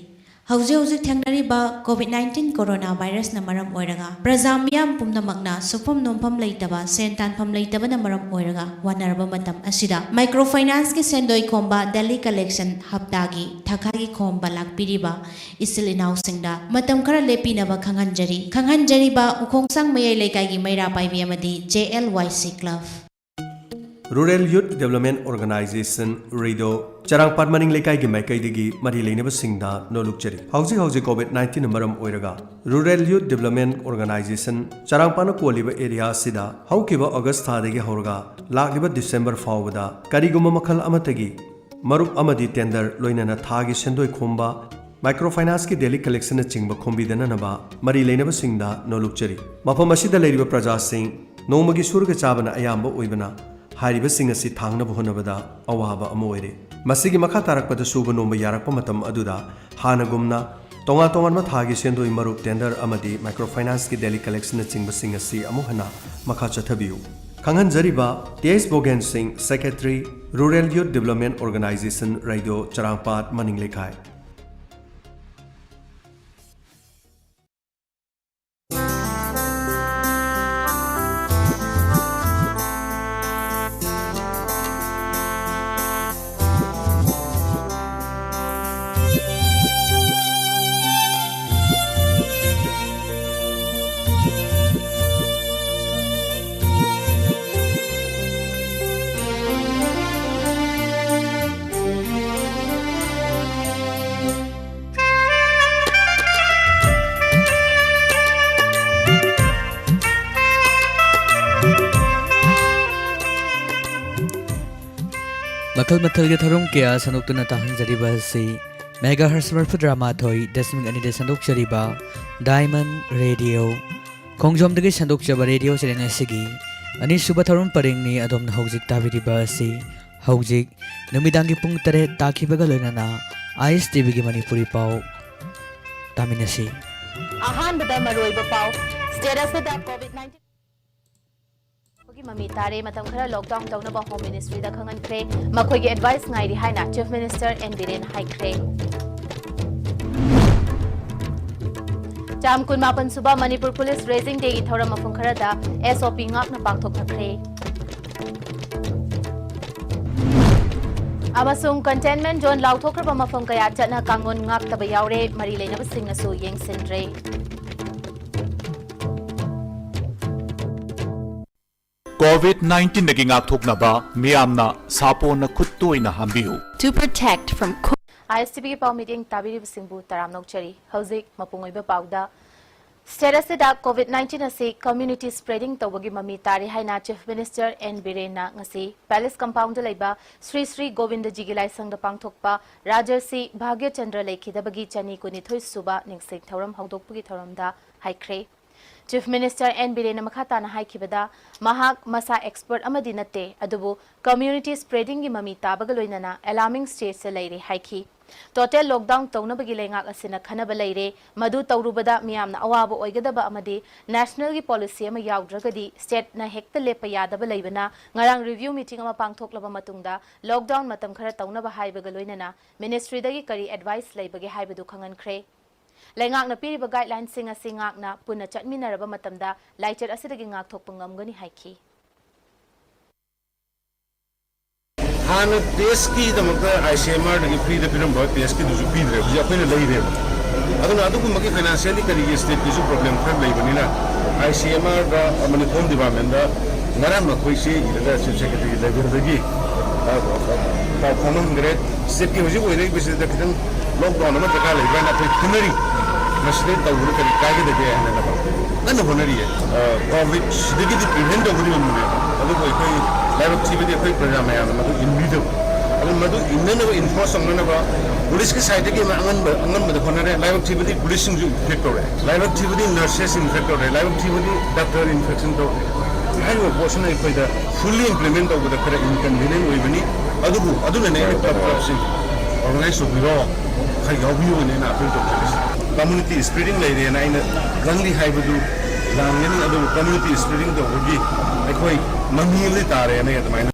ꯍꯧꯖꯤꯛ ꯍꯧꯖꯤꯛ ꯊꯦꯡꯅꯔꯤꯕ COVID nineteen coronavirusꯅ ꯃꯔꯝ ꯑꯣꯏꯔꯒ ꯄ꯭ꯔꯖꯥ ꯃꯤꯌꯥꯝ ꯄꯨꯝꯅꯃꯛꯅ ꯁꯨꯐꯝ ꯅꯣꯝꯐꯝ ꯂꯩꯇꯕ, ꯁꯦꯟ ꯇꯥꯟꯐꯝ ꯂꯩꯇꯕꯅ ꯃꯔꯝ ꯑꯣꯏꯔꯒ ꯋꯥꯅꯔꯕ ꯃꯇꯝ ꯑꯁꯤꯗ microfinanceꯀꯤ ꯁꯦꯟꯗꯣꯏ ꯈꯣꯝꯕ daily collection ꯍꯞꯇꯥꯒꯤ ꯊꯥꯈꯥꯏꯒꯤ ꯈꯣꯝꯕ ꯂꯥꯛꯄꯤꯔꯤꯕ ꯏꯆꯤꯜ ꯏꯅꯥꯎꯁꯤꯡꯗ ꯃꯇꯝ ꯈꯔ ꯂꯦꯞꯄꯤꯅꯕ ꯈꯪꯍꯟꯖꯔꯤ꯫ ꯈꯪꯍꯟꯖꯔꯤꯕ ꯎꯈꯣꯡꯁꯥꯡ ꯃꯌꯥꯏ ꯂꯩꯀꯥꯏꯒꯤ ꯃꯩꯔꯥ ꯄꯥꯏꯕꯤ ꯑꯃꯗꯤ J L Y C club꯫ Rural Youth Development Organization, RYDO, ꯆꯔꯥꯡꯄꯥꯠ ꯃꯅꯤꯡ ꯂꯩꯀꯥꯏꯒꯤ ꯃꯥꯏꯀꯩꯗꯒꯤ ꯃꯔꯤ ꯂꯩꯅꯕꯁꯤꯡꯗ ꯅꯣꯜꯂꯨꯛꯆꯔꯤ꯫ ꯍꯧꯖꯤꯛ ꯍꯧꯖꯤꯛ COVID nineteenꯅ ꯃꯔꯝ ꯑꯣꯏꯔꯒ Rural Youth Development Organization ꯆꯔꯥꯡꯄꯥꯠꯅ ꯀꯣꯜꯂꯤꯕ area ꯑꯁꯤꯗ ꯍꯧꯈꯤꯕ August ꯊꯥꯗꯒꯤ ꯍꯧꯔꯒ ꯂꯥꯛꯂꯤꯕ December ꯐꯥꯎꯕꯗ ꯀꯔꯤꯒꯨꯝꯕ ꯃꯈꯜ ꯑꯃꯠꯇꯒꯤ ꯃꯔꯨꯞ ꯑꯃꯗꯤ tender, ꯂꯣꯏꯅꯅ ꯊꯥꯒꯤ ꯁꯦꯟꯗꯣꯏ ꯈꯣꯝꯕ, microfinanceꯀꯤ daily collectionꯅꯆꯤꯡꯕ ꯈꯣꯝꯕꯤꯗꯅꯅꯕ ꯃꯔꯤ ꯂꯩꯅꯕꯁꯤꯡꯗ ꯅꯣꯜꯂꯨꯛꯆꯔꯤ꯫ ꯃꯐꯝ ꯑꯁꯤꯗ ꯂꯩꯔꯤꯕ ꯄ꯭ꯔꯖꯥꯁꯤꯡ ꯅꯣꯡꯃꯒꯤ ꯁꯨꯔꯒ ꯆꯥꯕꯅ ꯑꯌꯥꯝꯕ ꯑꯣꯏꯕꯅ ꯍꯥꯏꯔꯤꯕꯁꯤꯡ ꯑꯁꯤ ꯊꯥꯡꯅꯕ ꯍꯣꯠꯅꯕꯗ ꯑꯋꯥꯕ ꯑꯃ ꯑꯣꯏꯔꯦ꯫ ꯃꯁꯤꯒꯤ ꯃꯈꯥ ꯇꯥꯔꯛꯄꯗ ꯁꯨꯕ ꯅꯣꯝꯕ ꯌꯥꯔꯛꯄ ꯃꯇꯝ ꯑꯗꯨꯗ ꯍꯥꯟꯅꯒꯨꯝꯅ ꯇꯣꯉꯥꯟ ꯇꯣꯉꯥꯟꯕ ꯊꯥꯒꯤ ꯁꯦꯟꯗꯣꯏ ꯃꯔꯨꯞ, tender ꯑꯃꯗꯤ microfinanceꯀꯤ daily collectionꯅꯆꯤꯡꯕꯁꯤꯡ ꯑꯁꯤ ꯑꯃꯨꯛ ꯍꯟꯅ ꯃꯈꯥ ꯆꯠꯊꯕꯤꯌꯨ꯫ ꯈꯪꯍꯟꯖꯔꯤꯕ T S ꯕꯣꯒꯦꯟ ꯁꯤꯡ, Secretary, Rural Youth Development Organization, RYDO, ꯆꯔꯥꯡꯄꯥꯠ ꯃꯅꯤꯡ ꯂꯩꯀꯥꯏ꯫ ꯃꯈꯜ ꯃꯊꯦꯜꯒꯤ ꯊꯧꯔꯝ ꯀꯌꯥ ꯁꯟꯗꯣꯛꯇꯨꯅ ꯇꯥꯍꯟꯖꯔꯤꯕ ꯑꯁꯤ ꯃꯦꯒꯥ ꯍꯔꯁ ꯃꯔꯤꯐꯨꯇꯔꯥ ꯃꯥꯊꯣꯏ ꯗꯁꯃꯤꯛ ꯑꯅꯤꯗ ꯁꯟꯗꯣꯛꯆꯔꯤꯕ ꯗꯥꯏꯃꯟ ꯔꯦꯗꯤꯑꯣ ꯈꯣꯡꯖꯣꯝꯗꯒꯤ ꯁꯟꯗꯣꯛꯆꯕ ꯔꯦꯗꯤꯑꯣ ꯆꯦꯅꯦꯜ ꯑꯁꯤꯒꯤ ꯑꯅꯤꯁꯨꯕ ꯊꯧꯔꯝ ꯄꯔꯤꯡꯅꯤ꯫ ꯑꯗꯣꯝꯅ ꯍꯧꯖꯤꯛ ꯇꯥꯕꯤꯔꯤꯕ ꯑꯁꯤ ꯍꯧꯖꯤꯛ ꯅꯨꯃꯤꯗꯥꯡꯒꯤ ꯄꯨꯡ ꯇꯔꯦꯠ ꯇꯥꯈꯤꯕꯒ ꯂꯣꯏꯅꯅ ꯑꯥꯏ ꯑꯦꯁ ꯇꯤ ꯚꯤꯒꯤ ꯃꯅꯤꯄꯨꯔꯤ ꯄꯥꯎ ꯇꯥꯃꯤꯟꯅꯁꯤ꯫ ꯑꯍꯥꯟꯕꯗ ꯃꯔꯨꯑꯣꯏꯕ ꯄꯥꯎ꯫ ꯁ꯭ꯇꯦꯠ ꯑꯁꯤꯗ ꯀꯣꯚꯤꯗ ꯅꯥꯏꯟꯇꯤꯟ ꯒꯤ ꯃꯃꯤ ꯇꯥꯔꯦ꯫ ꯃꯇꯝ ꯈꯔ ꯂꯣꯛꯗꯥꯎꯟ ꯇꯧꯅꯕ ꯍꯣꯝ ꯃꯤꯅꯤꯁꯇ꯭ꯔꯤꯗ ꯈꯪꯍꯟꯈ꯭ꯔꯦ꯫ ꯃꯈꯣꯏꯒꯤ ꯑꯦꯗꯚꯥꯏꯁ ꯉꯥꯏꯔꯤ ꯍꯥꯏꯅ ꯆꯤꯐ ꯃꯤꯅꯤꯁꯇꯔ ꯑꯦꯟ ꯕꯤꯔꯦꯟ ꯍꯥꯏꯈ꯭ꯔꯦ꯫ ꯆꯥꯝ ꯀꯨꯟꯃꯥꯄꯟ ꯁꯨꯕ ꯃꯅꯤꯄꯨꯔ ꯄꯨꯂꯤꯁ ꯔꯦꯖꯤꯡ ꯗꯦꯒꯤ ꯊꯧꯔꯝ ꯃꯐꯝ ꯈꯔꯗ ꯑꯦꯁ ꯑꯣ ꯄꯤ ꯉꯥꯛꯅ ꯄꯥꯡꯊꯣꯛꯅꯈ꯭ꯔꯦ꯫ ꯑꯃꯁꯨꯡ ꯀꯟꯇꯦꯟꯃꯦꯟ ꯖꯣꯟ ꯂꯥꯎꯊꯣꯛꯈ꯭ꯔꯕ ꯃꯐꯝ ꯀꯌꯥ ꯆꯠꯅ ꯀꯥꯡꯂꯣꯟ ꯉꯥꯛꯇꯕ ꯌꯥꯎꯔꯦ꯫ ꯃꯔꯤ ꯂꯩꯅꯕꯁꯤꯡꯅꯁꯨ ꯌꯦꯡꯁꯤꯟꯗ꯭ꯔꯦ꯫ ꯀꯣꯚꯤꯗ ꯅꯥꯏꯟꯇꯤꯟꯗꯒꯤ ꯉꯥꯛꯊꯣꯛꯅꯕ ꯃꯤꯌꯥꯝꯅ ꯁꯥꯄꯣꯟꯅ ꯈꯨꯠ ꯇꯣꯏꯅ ꯍꯥꯝꯕꯤꯌꯨ꯫ To protect from co- I S T ꯚꯤꯒꯤ ꯄꯥꯎ ꯃꯤꯠꯌꯦꯡ ꯇꯥꯕꯤꯔꯤꯕꯁꯤꯡꯕꯨ ꯇꯔꯥꯝꯅ ꯑꯣꯛꯆꯔꯤ꯫ ꯍꯧꯖꯤꯛ ꯃꯄꯨꯡ ꯑꯣꯏꯕ ꯄꯥꯎꯗ꯫ ꯁ꯭ꯇꯦꯠ ꯑꯁꯤꯗ ꯀꯣꯚꯤꯗ ꯅꯥꯏꯟꯇꯤꯟ ꯑꯁꯤ ꯀꯝꯃ꯭ꯌꯨꯅꯤꯇꯤ ꯁ꯭ꯄ꯭ꯔꯦꯗꯤꯡ ꯇꯧꯕꯒꯤ ꯃꯃꯤ ꯇꯥꯔꯦ ꯍꯥꯏꯅ ꯆꯤꯐ ꯃꯤꯅꯤꯁꯇꯔ ꯑꯦꯟ ꯕꯤꯔꯦꯟꯅ ꯉꯁꯤ ꯄꯦꯂꯦꯁ ꯀꯝꯄꯥꯎꯟꯗ ꯂꯩꯕ ꯁ꯭ꯔꯤ ꯁ꯭ꯔꯤ ꯒꯣꯕꯤꯟꯗꯖꯤꯒꯤ ꯂꯥꯏꯁꯪꯗ ꯄꯥꯡꯊꯣꯛꯄ ꯔꯥꯖꯔꯁꯤ ꯚꯥꯒ꯭ꯌꯆꯟꯗ꯭ꯔ ꯂꯩꯈꯤꯗꯕꯒꯤ ꯆꯅꯤ ꯀꯨꯟꯅꯤꯊꯣꯏ ꯁꯨꯕ ꯅꯤꯡꯁꯤꯡ ꯊꯧꯔꯝ ꯍꯧꯗꯣꯛꯄꯒꯤ ꯊꯧꯔꯝꯗ ꯍꯥꯏꯈ꯭ꯔꯦ꯫ ꯆꯤꯐ ꯃꯤꯅꯤꯁꯇꯔ ꯑꯦꯟ ꯕꯤꯔꯦꯟꯅ ꯃꯈꯥ ꯇꯥꯅ ꯍꯥꯏꯈꯤꯕꯗ, ꯃꯍꯥꯛ ꯃꯁꯥ ꯑꯦꯛꯁꯄꯔꯠ ꯑꯃꯗꯤ ꯅꯠꯇꯦ, ꯑꯗꯨꯕꯨ ꯀꯝꯃ꯭ꯌꯨꯅꯤꯇꯤ ꯁ꯭ꯄ꯭ꯔꯦꯗꯤꯡꯒꯤ ꯃꯃꯤ ꯇꯥꯕꯒ ꯂꯣꯏꯅꯅ ꯑꯦꯂꯥꯔꯃꯤꯡ ꯁ꯭ꯇꯦꯖꯇ ꯂꯩꯔꯦ ꯍꯥꯏꯈꯤ꯫ ꯇꯣꯇꯦꯜ ꯂꯣꯛꯗꯥꯎꯟ ꯇꯧꯅꯕꯒꯤ ꯂꯩꯉꯥꯛ ꯑꯁꯤꯅ ꯈꯟꯅꯕ ꯂꯩꯔꯦ꯫ ꯃꯗꯨ ꯇꯧꯔꯨꯕꯗ ꯃꯤꯌꯥꯝꯅ ꯑꯋꯥꯕ ꯑꯣꯏꯒꯗꯕ ꯑꯃꯗꯤ ꯅꯦꯁꯅꯦꯜꯒꯤ ꯄꯣꯂꯤꯁꯤ ꯑꯃ ꯌꯥꯎꯗ꯭ꯔꯒꯗꯤ ꯁ꯭ꯇꯦꯠꯅ ꯍꯦꯛꯇ ꯂꯦꯞꯄ ꯌꯥꯗꯕ ꯂꯩꯕꯅ, ꯉꯔꯥꯡ ꯔꯤꯚ꯭ꯌꯨ ꯃꯤꯇꯤꯡ ꯑꯃ ꯄꯥꯡꯊꯣꯛꯂꯕ ꯃꯇꯨꯡꯗ ꯂꯣꯛꯗꯥꯎꯟ ꯃꯇꯝ ꯈꯔ ꯇꯧꯅꯕ ꯍꯥꯏꯕꯒ ꯂꯣꯏꯅꯅ ꯃꯤꯅꯤꯁꯇ꯭ꯔꯤꯗꯒꯤ ꯀꯔꯤ ꯑꯦꯗꯚꯥꯏꯁ ꯂꯩꯕꯒꯦ ꯍꯥꯏꯕꯗꯨ ꯈꯪꯍꯟꯈ꯭ꯔꯦ꯫ ꯂꯩꯉꯥꯛꯅ ꯄꯤꯔꯤꯕ ꯒꯥꯏꯗꯂꯥꯏꯟꯁꯤꯡ ꯑꯁꯤ ꯉꯥꯛꯅ ꯄꯨꯟꯅ ꯆꯠꯃꯤꯟꯅꯔꯕ ꯃꯇꯝꯗ ꯂꯥꯏꯆꯠ ꯑꯁꯤꯗꯒꯤ ꯉꯥꯛꯊꯣꯛꯄ ꯉꯝꯒꯅꯤ ꯍꯥꯏꯈꯤ꯫ ꯍꯥꯟꯅ ꯇꯦꯁꯀꯤꯗꯃꯛꯇ ꯑꯥꯏ ꯁꯤ ꯑꯦꯝ ꯑꯥꯔꯗꯒꯤ ꯐ꯭ꯔꯤꯗ ꯄꯤꯔꯝꯕ ꯇꯦꯁꯀꯤꯗꯨꯁꯨ ꯄꯤꯗ꯭ꯔꯦ, ꯍꯧꯖꯤꯛ ꯑꯩꯈꯣꯏꯅ ꯂꯩꯔꯦꯕ꯫ ꯑꯗꯨꯅ ꯑꯗꯨꯒꯨꯝꯕꯒꯤ ꯐꯥꯏꯅꯥꯟꯁꯤꯌꯦꯜꯂꯤ ꯀꯔꯤꯒꯤ ꯁ꯭ꯇꯦꯠꯀꯤꯁꯨ ꯄ꯭ꯔꯣꯕ꯭ꯂꯦꯝ ꯈꯔ ꯂꯩꯕꯅꯤꯅ, ꯑꯥꯏ ꯁꯤ ꯑꯦꯝ ꯑꯥꯔꯗ ꯑꯃꯗꯤ ꯍꯣꯝ ꯗꯤꯄꯥꯔꯠꯃꯦꯟꯗ ꯉꯔꯥꯡ ꯑꯩꯈꯣꯏ ꯆꯦ ꯏꯔꯒ ꯆꯤꯐ ꯁꯦꯀ꯭ꯔꯦꯇꯔꯤ ꯂꯦꯚꯦꯜꯗꯒꯤ, ꯑ, ꯄꯥꯎ ꯐꯥꯎꯅꯍꯟꯈ꯭ꯔꯦ꯫ ꯁ꯭ꯇꯦꯠꯀꯤ ꯍꯧꯖꯤꯛ ꯑꯣꯏꯔꯛꯏꯕꯁꯤꯗ ꯈꯤꯇꯪ ꯂꯣꯛꯗꯥꯎꯟ ꯑꯃ ꯗꯔꯀꯥꯔ ꯂꯩꯕ꯭ꯔꯥꯅ ꯑꯩꯈꯣꯏ ꯈꯟꯅꯔꯤ꯫ ꯃꯁꯤꯗꯩ ꯇꯧꯕꯗ ꯀꯔꯤ ꯀꯥꯏꯒꯗꯒꯦ ꯍꯥꯏꯅ ꯀꯟꯅ ꯍꯣꯠꯅꯔꯤꯌꯦ꯫ ꯑ, ꯀꯣꯚꯤꯗ ꯁꯤꯗꯒꯤꯗꯤ ꯄ꯭ꯔꯤꯚꯦꯟ ꯇꯧꯒꯗꯕꯅꯦꯕ꯫ ꯑꯗꯨꯕꯨ ꯑꯩꯈꯣꯏ ꯂꯥꯏꯕꯛ ꯊꯤꯕꯗꯤ ꯑꯩꯈꯣꯏ ꯄ꯭ꯔꯖꯥ ꯃꯌꯥꯝꯅ ꯃꯗꯨ ꯏꯟꯕꯤꯗꯕ꯫ ꯑꯗꯨ ꯃꯗꯨ ꯏꯟꯅꯅꯕ, enforce ꯇꯧꯅꯅꯕ ꯄꯨꯂꯤꯁꯀꯤ ꯁꯥꯏꯠꯇꯒꯤ ꯑꯃ ꯑꯉꯟꯕ, ꯑꯉꯟꯕꯗ ꯍꯣꯠꯅꯔꯦ꯫ ꯂꯥꯏꯕꯛ ꯊꯤꯕꯗꯤ ꯄꯨꯂꯤꯁꯁꯤꯡꯁꯨ effect ꯇꯧꯔꯦ, ꯂꯥꯏꯕꯛ ꯊꯤꯕꯗꯤ nurses infect ꯇꯧꯔꯦ, ꯂꯥꯏꯕꯛ ꯊꯤꯕꯗꯤ doctor infection ꯇꯧꯔꯦ꯫ ꯍꯥꯏꯔꯤꯕ ꯄꯣꯠꯁꯤꯅ ꯑꯩꯈꯣꯏꯗ fully implement ꯇꯧꯕꯗ ꯈꯔ inconvenient ꯑꯣꯏꯕꯅꯤ꯫ ꯑꯗꯨꯕꯨ ꯑꯗꯨꯅꯅꯦ ꯑꯩꯅ club, clubꯁꯤꯡ organize ꯇꯧꯕꯤꯔꯣ, ꯈꯔ ꯌꯥꯎꯕꯤꯌꯣꯅ ꯑꯩꯅ appeal ꯇꯧꯖꯔꯤꯁꯦ꯫ Community spreading ꯂꯩꯔꯦꯅ ꯑꯩꯅ ꯈꯪꯗꯤ ꯍꯥꯏꯕꯗꯨ ꯂꯥꯟꯒꯅꯤ, ꯑꯗꯨꯕꯨ community spreading ꯇꯧꯕꯒꯤ ꯑꯩꯈꯣꯏ ꯃꯃꯤ ꯑꯃꯗꯤ ꯇꯥꯔꯦꯅ ꯑꯩ ꯑꯗꯨꯃꯥꯏꯅ꯫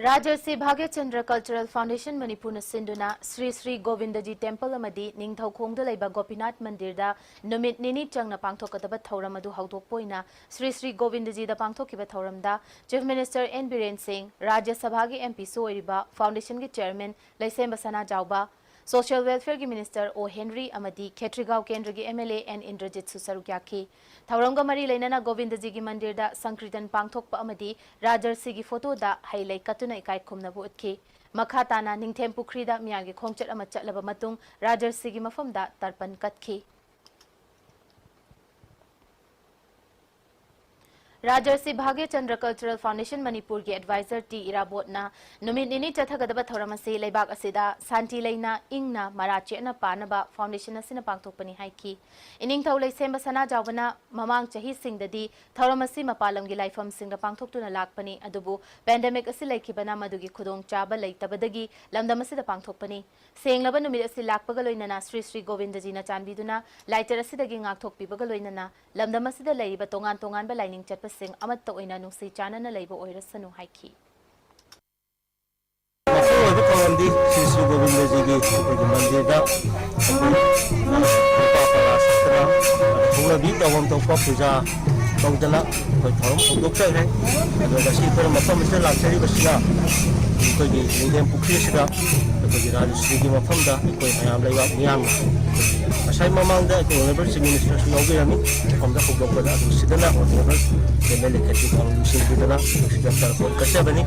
ꯔꯥꯖꯔꯁꯤ ꯚꯥꯒ꯭ꯌꯆꯟꯗ꯭ꯔ Cultural Foundation ꯃꯅꯤꯄꯨꯔꯅ ꯁꯤꯟꯗꯨꯅ ꯁ꯭ꯔꯤ ꯁ꯭ꯔꯤ ꯒꯣꯕꯤꯟꯗꯖꯤ Temple ꯑꯃꯗꯤ ꯅꯤꯡꯊꯧꯈꯣꯡꯗ ꯂꯩꯕ ꯒꯣꯄꯤꯅꯥꯊ ꯃꯟꯗꯤꯔꯗ ꯅꯨꯃꯤꯠ ꯅꯤꯅꯤ ꯆꯪꯅ ꯄꯥꯡꯊꯣꯛꯀꯗꯕ ꯊꯧꯔꯝ ꯑꯗꯨ ꯍꯧꯗꯣꯛꯄ ꯑꯣꯏꯅ ꯁ꯭ꯔꯤ ꯁ꯭ꯔꯤ ꯒꯣꯕꯤꯟꯗꯖꯤꯗ ꯄꯥꯡꯊꯣꯛꯈꯤꯕ ꯊꯧꯔꯝꯗ Chief Minister N ꯕꯤꯔꯦꯟ ꯁꯤꯡ, ꯔꯥꯖ꯭ꯌ ꯁꯚꯥꯒꯤ MPꯁꯨ ꯑꯣꯏꯔꯤꯕ Foundationꯒꯤ Chairman ꯂꯩꯁꯦꯝꯕ ꯁꯅꯥꯖꯥꯎꯕ, Social Welfareꯒꯤ Minister ꯑꯣ ꯍꯦꯟꯔꯤ ꯑꯃꯗꯤ ꯈꯦꯇ꯭ꯔꯤꯒꯥꯎ ꯀꯦꯟꯗ꯭ꯔꯒꯤ MLA ꯑꯦꯟ ꯏꯟꯗ꯭ꯔꯖꯤꯠꯁꯨ ꯁꯔꯨꯛ ꯌꯥꯈꯤ꯫ ꯊꯧꯔꯝꯒ ꯃꯔꯤ ꯂꯩꯅꯅ ꯒꯣꯕꯤꯟꯗꯖꯤꯒꯤ ꯃꯟꯗꯤꯔꯗ ꯁꯪꯀ꯭ꯔꯤꯇꯟ ꯄꯥꯡꯊꯣꯛꯄ ꯑꯃꯗꯤ ꯔꯥꯖꯔꯁꯤꯒꯤ ꯐꯣꯇꯣꯗ ꯍꯩ ꯂꯩ ꯀꯠꯇꯨꯅ ꯏꯀꯥꯏ ꯈꯨꯝꯅꯕ ꯎꯠꯈꯤ꯫ ꯃꯈꯥ ꯇꯥꯅ ꯅꯤꯡꯊꯦꯝ ꯄꯨꯈ꯭ꯔꯤꯗ ꯃꯤꯌꯥꯝꯒꯤ ꯈꯣꯡꯆꯠ ꯑꯃ ꯆꯠꯂꯕ ꯃꯇꯨꯡ ꯔꯥꯖꯔꯁꯤꯒꯤ ꯃꯐꯝꯗ ꯇꯔꯄꯟ ꯀꯠꯈꯤ꯫ ꯔꯥꯖꯔꯁꯤ ꯚꯥꯒ꯭ꯌꯆꯟꯗ꯭ꯔ Cultural Foundation ꯃꯅꯤꯄꯨꯔꯒꯤ advisor ꯇꯤ ꯏꯔꯥꯕꯣꯠꯅ ꯅꯨꯃꯤꯠ ꯅꯤꯅꯤ ꯆꯠꯊꯒꯗꯕ ꯊꯧꯔꯝ ꯑꯁꯤ ꯂꯩꯕꯥꯛ ꯑꯁꯤꯗ ꯁꯥꯟꯇꯤ ꯂꯩꯅ, ꯏꯪꯅ, ꯃꯔꯥ ꯆꯦꯠꯅ ꯄꯥꯟꯅꯕ foundation ꯑꯁꯤꯅ ꯄꯥꯡꯊꯣꯛꯄꯅꯤ ꯍꯥꯏꯈꯤ꯫ ꯏꯅꯤꯡꯊꯧ ꯂꯩꯁꯦꯝꯕ ꯁꯅꯥꯖꯥꯎꯕꯅ ꯃꯃꯥꯡ ꯆꯍꯤꯁꯤꯡꯗꯗꯤ ꯊꯧꯔꯝ ꯑꯁꯤ ꯃꯄꯥꯟ ꯂꯝꯒꯤ ꯂꯥꯏꯐꯝꯁꯤꯡꯗ ꯄꯥꯡꯊꯣꯛꯇꯨꯅ ꯂꯥꯛꯄꯅꯤ, ꯑꯗꯨꯕꯨ pandemic ꯑꯁꯤ ꯂꯩꯈꯤꯕꯅ ꯃꯗꯨꯒꯤ ꯈꯨꯗꯣꯡꯆꯥꯕ ꯂꯩꯇꯕꯗꯒꯤ ꯂꯝꯗꯝ ꯑꯁꯤꯗ ꯄꯥꯡꯊꯣꯛꯄꯅꯤ꯫ ꯁꯦꯡꯂꯕ ꯅꯨꯃꯤꯠ ꯑꯁꯤ ꯂꯥꯛꯄꯒ ꯂꯣꯏꯅꯅ ꯁ꯭ꯔꯤ ꯁ꯭ꯔꯤ ꯒꯣꯕꯤꯟꯗꯖꯤꯅ ꯆꯥꯟꯕꯤꯗꯨꯅ ꯂꯥꯏꯆꯠ ꯑꯁꯤꯗꯒꯤ ꯉꯥꯛꯊꯣꯛꯄꯤꯕꯒ ꯂꯣꯏꯅꯅ ꯂꯝꯗꯝ ꯑꯁꯤꯗ ꯂꯩꯔꯤꯕ ꯇꯣꯉꯥꯟ ꯇꯣꯉꯥꯟꯕ ꯂꯥꯏꯅꯤꯡ ꯆꯠꯄꯁꯤꯡ ꯑꯃꯠꯇ ꯑꯣꯏꯅ ꯅꯨꯡꯁꯤ ꯆꯥꯟꯅꯅ ꯂꯩꯕ ꯑꯣꯏꯔꯁꯅꯨ ꯍꯥꯏꯈꯤ꯫ ꯃꯄꯨꯡ ꯑꯣꯏꯕ ꯊꯧꯔꯝꯗꯤ ꯁ꯭ꯔꯤ ꯁ꯭ꯔꯤ ꯒꯣꯕꯤꯟꯗꯖꯤꯒꯤ ꯑꯩꯈꯣꯏꯒꯤ ꯃꯟꯗꯤꯔꯗ ꯑꯩꯈꯣꯏ ꯅꯨꯄꯥ ꯄꯔꯥ ꯁꯛꯇꯅ ꯍꯧꯅꯕꯤ ꯇꯧꯐꯝ ꯊꯣꯛꯄ ꯄꯨꯖꯥ ꯇꯧꯗꯅ ꯑꯩꯈꯣꯏ ꯊꯧꯔꯝ ꯍꯧꯗꯣꯛꯆꯈ꯭ꯔꯦ꯫ ꯑꯗꯣ ꯉꯁꯤ ꯑꯩꯈꯣꯏꯅ ꯃꯐꯝ ꯑꯁꯤꯗ ꯂꯥꯛꯆꯔꯤꯕꯁꯤꯅ ꯑꯩꯈꯣꯏꯒꯤ ꯅꯤꯡꯊꯦꯝ ꯄꯨꯈ꯭ꯔꯤ ꯑꯁꯤꯗ ꯑꯩꯈꯣꯏꯒꯤ ꯔꯥꯖꯁ꯭ꯔꯤꯒꯤ ꯃꯐꯝꯗ ꯑꯩꯈꯣꯏ ꯃꯌꯥꯝ ꯂꯩꯕꯥꯛ ꯃꯤꯌꯥꯝꯅ ꯉꯁꯥꯏ ꯃꯃꯥꯡꯗ ꯑꯩꯈꯣꯏ ꯑꯣꯅꯔꯦꯕꯜ ꯆꯤꯐ ꯃꯤꯅꯤꯁꯇꯔꯁꯨ ꯌꯥꯎꯕꯤꯔꯝꯃꯤ꯫ ꯃꯐꯝꯗ ꯍꯧꯗꯣꯛꯄꯗ ꯑꯗꯨꯝ ꯁꯤꯗꯅ ꯑꯣꯅꯔꯦꯕꯜ ꯑꯦꯝ ꯑꯦꯜ ꯑꯦ ꯈꯦꯇ꯭ꯔꯤꯐꯥꯜ ꯅꯤꯡꯁꯤꯡꯕꯤꯗꯨꯅ ꯁꯤꯗ ꯇꯔꯄꯣꯟ ꯀꯠꯆꯕꯅꯤ꯫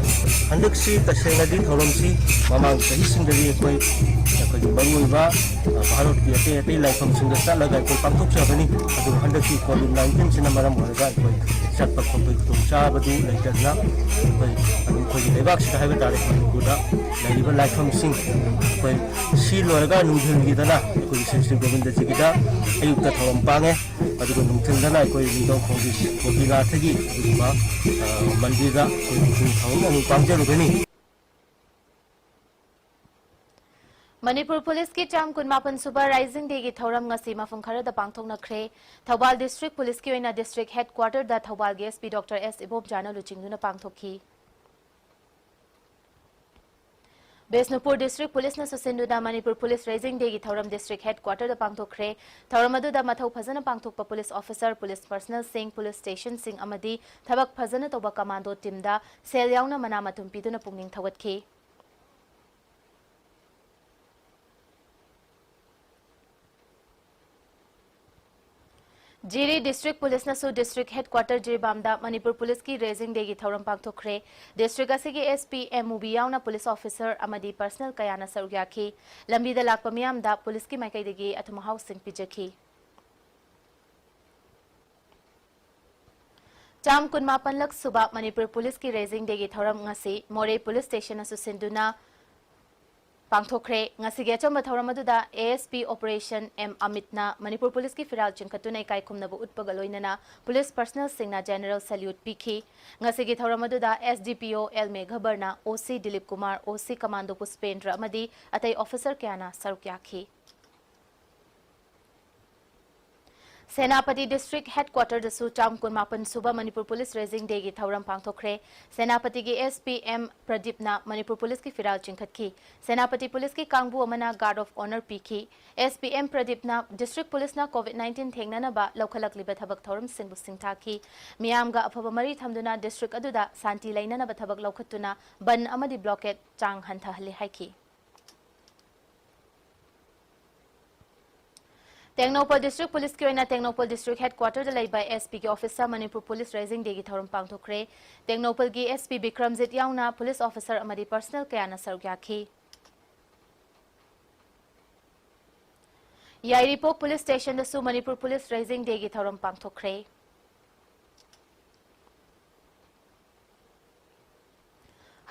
ꯍꯟꯗꯛꯁꯤ ꯇꯁꯦꯡꯅꯗꯤ ꯊꯧꯔꯝꯁꯤ ꯃꯃꯥꯡ ꯆꯍꯤꯁꯤꯡꯗꯗꯤ ꯑꯩꯈꯣꯏ ꯑꯩꯈꯣꯏꯒꯤ ꯃꯔꯨꯑꯣꯏꯕ ꯚꯥꯔꯠꯀꯤ ꯑꯇꯩ ꯑꯇꯩ ꯂꯥꯏꯐꯝꯁꯤꯡꯗ ꯆꯠꯂꯒ ꯑꯩꯈꯣꯏ ꯄꯥꯡꯊꯣꯛꯆꯕꯅꯤ꯫ ꯑꯗꯨꯕꯨ ꯍꯟꯗꯛꯀꯤ ꯀꯣꯚꯤꯗ ꯅꯥꯏꯟꯇꯤꯟꯁꯤꯅ ꯃꯔꯝ ꯑꯣꯏꯔꯒ ꯑꯩꯈꯣꯏ ꯆꯠꯄ ꯈꯣꯠꯄꯒꯤ ꯈꯨꯗꯣꯡꯆꯥꯕꯗꯨ ꯂꯩꯇꯗꯅ ꯑꯩꯈꯣꯏ ꯑꯗꯨꯝ ꯑꯩꯈꯣꯏꯒꯤ ꯂꯩꯕꯥꯛꯁꯤꯗ ꯍꯥꯏꯕ ꯇꯥꯔꯦ, ꯃꯅꯤꯄꯨꯔꯗ ꯂꯩꯔꯤꯕ ꯂꯥꯏꯐꯝꯁꯤꯡ ꯑꯩꯈꯣꯏ ꯁꯤ ꯂꯣꯏꯔꯒ ꯅꯨꯡꯊꯤꯜꯒꯤꯗꯅ ꯑꯩꯈꯣꯏꯒꯤ ꯁ꯭ꯔꯤ ꯁ꯭ꯔꯤ ꯒꯣꯕꯤꯟꯗꯖꯤꯒꯤꯗ ꯑꯌꯨꯛꯇ ꯊꯧꯔꯝ ꯄꯥꯡꯉꯦ꯫ ꯑꯗꯨꯒ ꯅꯨꯡꯊꯤꯜꯗꯅ ꯑꯩꯈꯣꯏ ꯅꯤꯡꯊꯧꯈꯣꯡꯒꯤ ꯒꯣꯄꯤꯅꯥꯊꯒꯤ ꯑꯗꯨꯒꯨꯝꯕ, ꯑ, ꯃꯟꯗꯤꯔꯗ ꯑꯩꯈꯣꯏ ꯅꯨꯡꯊꯤꯜ ꯊꯧꯔꯝ ꯑꯃꯨꯛ ꯄꯥꯡꯖꯔꯨꯒꯅꯤ꯫ ꯃꯅꯤꯄꯨꯔ ꯄꯨꯂꯤꯁꯀꯤ ꯆꯥꯝ ꯀꯨꯟꯃꯥꯄꯟ ꯁꯨꯕ ꯔꯥꯏꯖꯤꯡ ꯗꯦꯒꯤ ꯊꯧꯔꯝ ꯉꯁꯤ ꯃꯐꯝ ꯈꯔꯗ ꯄꯥꯡꯊꯣꯛꯅꯈ꯭ꯔꯦ꯫ ꯊꯧꯕꯥꯜ ꯗꯤꯁꯇ꯭ꯔꯤꯛ ꯄꯨꯂꯤꯁꯀꯤ ꯑꯣꯏꯅ ꯗꯤꯁꯇ꯭ꯔꯤꯛ ꯍꯦꯗꯀ꯭ꯋꯥꯇꯔꯗ ꯊꯧꯕꯥꯜꯒꯤ ꯑꯦꯁ ꯄꯤ ꯗꯣꯛꯇꯔ ꯑꯦꯁ ꯏꯕꯣꯝꯆꯥꯅ ꯂꯨꯆꯤꯡꯗꯨꯅ ꯄꯥꯡꯊꯣꯛꯈꯤ꯫ ꯕꯤꯁꯅꯨꯄꯨꯔ ꯗꯤꯁꯇ꯭ꯔꯤꯛ ꯄꯨꯂꯤꯁꯅꯁꯨ ꯁꯤꯟꯗꯨꯅ ꯃꯅꯤꯄꯨꯔ ꯄꯨꯂꯤꯁ ꯔꯦꯖꯤꯡ ꯗꯦꯒꯤ ꯊꯧꯔꯝ ꯗꯤꯁꯇ꯭ꯔꯤꯛ ꯍꯦꯗꯀ꯭ꯋꯥꯇꯔꯗ ꯄꯥꯡꯊꯣꯛꯈ꯭ꯔꯦ꯫ ꯊꯧꯔꯝ ꯑꯗꯨꯗ ꯃꯊꯧ ꯐꯖꯅ ꯄꯥꯡꯊꯣꯛꯄ ꯄꯨꯂꯤꯁ ꯑꯣꯐꯤꯁꯔ, ꯄꯨꯂꯤꯁ ꯄꯔꯁꯅꯦꯜꯁꯤꯡ, ꯄꯨꯂꯤꯁ ꯁ꯭ꯇꯦꯁꯟꯁꯤꯡ ꯑꯃꯗꯤ ꯊꯕꯛ ꯐꯖꯅ ꯇꯧꯕ ꯀꯃꯥꯟꯗꯣ ꯇꯤꯝꯗ ꯁꯦꯜ ꯌꯥꯎꯅ ꯃꯅꯥ ꯃꯊꯨꯝ ꯄꯤꯗꯨꯅ ꯄꯨꯛꯅꯤꯡ ꯊꯧꯒꯠꯈꯤ꯫ ꯖꯤꯔꯤ ꯗꯤꯁꯇ꯭ꯔꯤꯛ ꯄꯨꯂꯤꯁꯅꯁꯨ ꯗꯤꯁꯇ꯭ꯔꯤꯛ ꯍꯦꯗꯀ꯭ꯋꯥꯇꯔ ꯖꯤꯔꯤꯕꯥꯝꯗ ꯃꯅꯤꯄꯨꯔ ꯄꯨꯂꯤꯁꯀꯤ ꯔꯦꯖꯤꯡ ꯗꯦꯒꯤ ꯊꯧꯔꯝ ꯄꯥꯡꯊꯣꯛꯈ꯭ꯔꯦ꯫ ꯗꯤꯁꯇ꯭ꯔꯤꯛ ꯑꯁꯤꯒꯤ ꯑꯦꯁ ꯄꯤ, ꯑꯦꯝ ꯎ ꯕꯤ ꯌꯥꯎꯅ ꯄꯨꯂꯤꯁ ꯑꯣꯐꯤꯁꯔ ꯑꯃꯗꯤ ꯄꯔꯁꯅꯦꯜ ꯀꯌꯥꯅ ꯁꯔꯨꯛ ꯌꯥꯈꯤ꯫ ꯂꯝꯕꯤꯗ ꯂꯥꯛꯄ ꯃꯤꯌꯥꯝꯗ ꯄꯨꯂꯤꯁꯀꯤ ꯃꯥꯏꯀꯩꯗꯒꯤ ꯑꯊꯨꯝ ꯑꯍꯥꯎꯁꯤꯡ ꯄꯤꯖꯈꯤ꯫ ꯆꯥꯝ ꯀꯨꯟꯃꯥꯄꯟꯂꯛ ꯁꯨꯕ ꯃꯅꯤꯄꯨꯔ ꯄꯨꯂꯤꯁꯀꯤ ꯔꯦꯖꯤꯡ ꯗꯦꯒꯤ ꯊꯧꯔꯝ ꯉꯁꯤ ꯃꯣꯔꯦ ꯄꯨꯂꯤꯁ ꯁ꯭ꯇꯦꯁꯟꯅꯁꯨ ꯁꯤꯟꯗꯨꯅ ꯄꯥꯡꯊꯣꯛꯈ꯭ꯔꯦ꯫ ꯉꯁꯤꯒꯤ ꯑꯆꯝꯕ ꯊꯧꯔꯝ ꯑꯗꯨꯗ A S P operation M ꯑꯃꯤꯠꯅ ꯃꯅꯤꯄꯨꯔ ꯄꯨꯂꯤꯁꯀꯤ ꯐꯤꯔꯥꯜ ꯆꯤꯡꯈꯠꯇꯨꯅ ꯏꯀꯥꯏ ꯈꯨꯝꯅꯕ ꯎꯠꯄꯒ ꯂꯣꯏꯅꯅ ꯄꯨꯂꯤꯁ ꯄꯔꯁꯅꯦꯜꯁꯤꯡꯅ ꯖꯦꯅꯔꯦꯜ ꯁꯦꯜꯌꯨꯠ ꯄꯤꯈꯤ꯫ ꯉꯁꯤꯒꯤ ꯊꯧꯔꯝ ꯑꯗꯨꯗ ꯑꯦꯁ ꯗꯤ ꯄꯤ ꯑꯣ ꯑꯦꯜ ꯃꯦꯘꯕꯔꯅ, ꯑꯣ ꯁꯤ ꯗꯤꯂꯤꯞ ꯀꯨꯃꯥꯔ, ꯑꯣ ꯁꯤ ꯀꯃꯥꯟꯗꯣ ꯄꯨꯁꯄꯦꯟꯗ꯭ꯔ ꯑꯃꯗꯤ ꯑꯇꯩ ꯑꯣꯐꯤꯁꯔ ꯀꯌꯥꯅ ꯁꯔꯨꯛ ꯌꯥꯈꯤ꯫ ꯁꯦꯅꯥꯄꯇꯤ ꯗꯤꯁꯇ꯭ꯔꯤꯛ ꯍꯦꯗꯀ꯭ꯋꯥꯇꯔꯗꯁꯨ ꯆꯥꯝ ꯀꯨꯟꯃꯥꯄꯟ ꯁꯨꯕ ꯃꯅꯤꯄꯨꯔ ꯄꯨꯂꯤꯁ ꯔꯦꯖꯤꯡ ꯗꯦꯒꯤ ꯊꯧꯔꯝ ꯄꯥꯡꯊꯣꯛꯈ꯭ꯔꯦ꯫ ꯁꯦꯅꯥꯄꯇꯤꯒꯤ ꯑꯦꯁ ꯄꯤ ꯑꯦꯝ ꯄ꯭ꯔꯗꯤꯞꯅ ꯃꯅꯤꯄꯨꯔ ꯄꯨꯂꯤꯁꯀꯤ ꯐꯤꯔꯥꯜ ꯆꯤꯡꯈꯠꯈꯤ꯫ ꯁꯦꯅꯥꯄꯇꯤ ꯄꯨꯂꯤꯁꯀꯤ ꯀꯥꯡꯕꯨ ꯑꯃꯅ ꯒꯥꯔꯗ ꯑꯣꯐ ꯑꯣꯅꯔ ꯄꯤꯈꯤ꯫ ꯑꯦꯁ ꯄꯤ ꯑꯦꯝ ꯄ꯭ꯔꯗꯤꯞꯅ ꯗꯤꯁꯇ꯭ꯔꯤꯛ ꯄꯨꯂꯤꯁꯅ ꯀꯣꯚꯤꯗ ꯅꯥꯏꯟꯇꯤꯟ ꯊꯦꯡꯅꯅꯕ ꯂꯧꯈꯠꯂꯛꯂꯤꯕ ꯊꯕꯛ ꯊꯧꯔꯝꯁꯤꯡꯕꯨ ꯁꯤꯡꯊꯥꯈꯤ꯫ ꯃꯤꯌꯥꯝꯒ ꯑꯐꯕ ꯃꯔꯤ ꯊꯝꯗꯨꯅ ꯗꯤꯁꯇ꯭ꯔꯤꯛ ꯑꯗꯨꯗ ꯁꯥꯟꯇꯤ ꯂꯩꯅꯅꯕ ꯊꯕꯛ ꯂꯧꯈꯠꯇꯨꯅ ꯕꯟ ꯑꯃꯗꯤ ꯕ꯭ꯂꯣꯀꯦꯗ ꯆꯥꯡ ꯍꯟꯊꯍꯜꯂꯤ ꯍꯥꯏꯈꯤ꯫ ꯇꯦꯡꯅꯧꯄꯜ District Policeꯀꯤ ꯑꯣꯏꯅ ꯇꯦꯡꯅꯧꯄꯜ District Headquarterꯗ ꯂꯩꯕ S Pꯒꯤ officeꯇ ꯃꯅꯤꯄꯨꯔ Police Raising Dayꯒꯤ ꯊꯧꯔꯝ ꯄꯥꯡꯊꯣꯛꯈ꯭ꯔꯦ꯫ ꯇꯦꯡꯅꯧꯄꯜꯒꯤ S P ꯕꯤꯀ꯭ꯔꯝꯖꯤꯠ ꯌꯥꯎꯅ police officer ꯑꯃꯗꯤ personnel ꯀꯌꯥꯅ ꯁꯔꯨꯛ ꯌꯥꯈꯤ꯫ ꯌꯥꯏꯔꯤꯄꯣꯛ Police Stationꯗꯁꯨ ꯃꯅꯤꯄꯨꯔ Police Raising Dayꯒꯤ ꯊꯧꯔꯝ ꯄꯥꯡꯊꯣꯛꯈ꯭ꯔꯦ꯫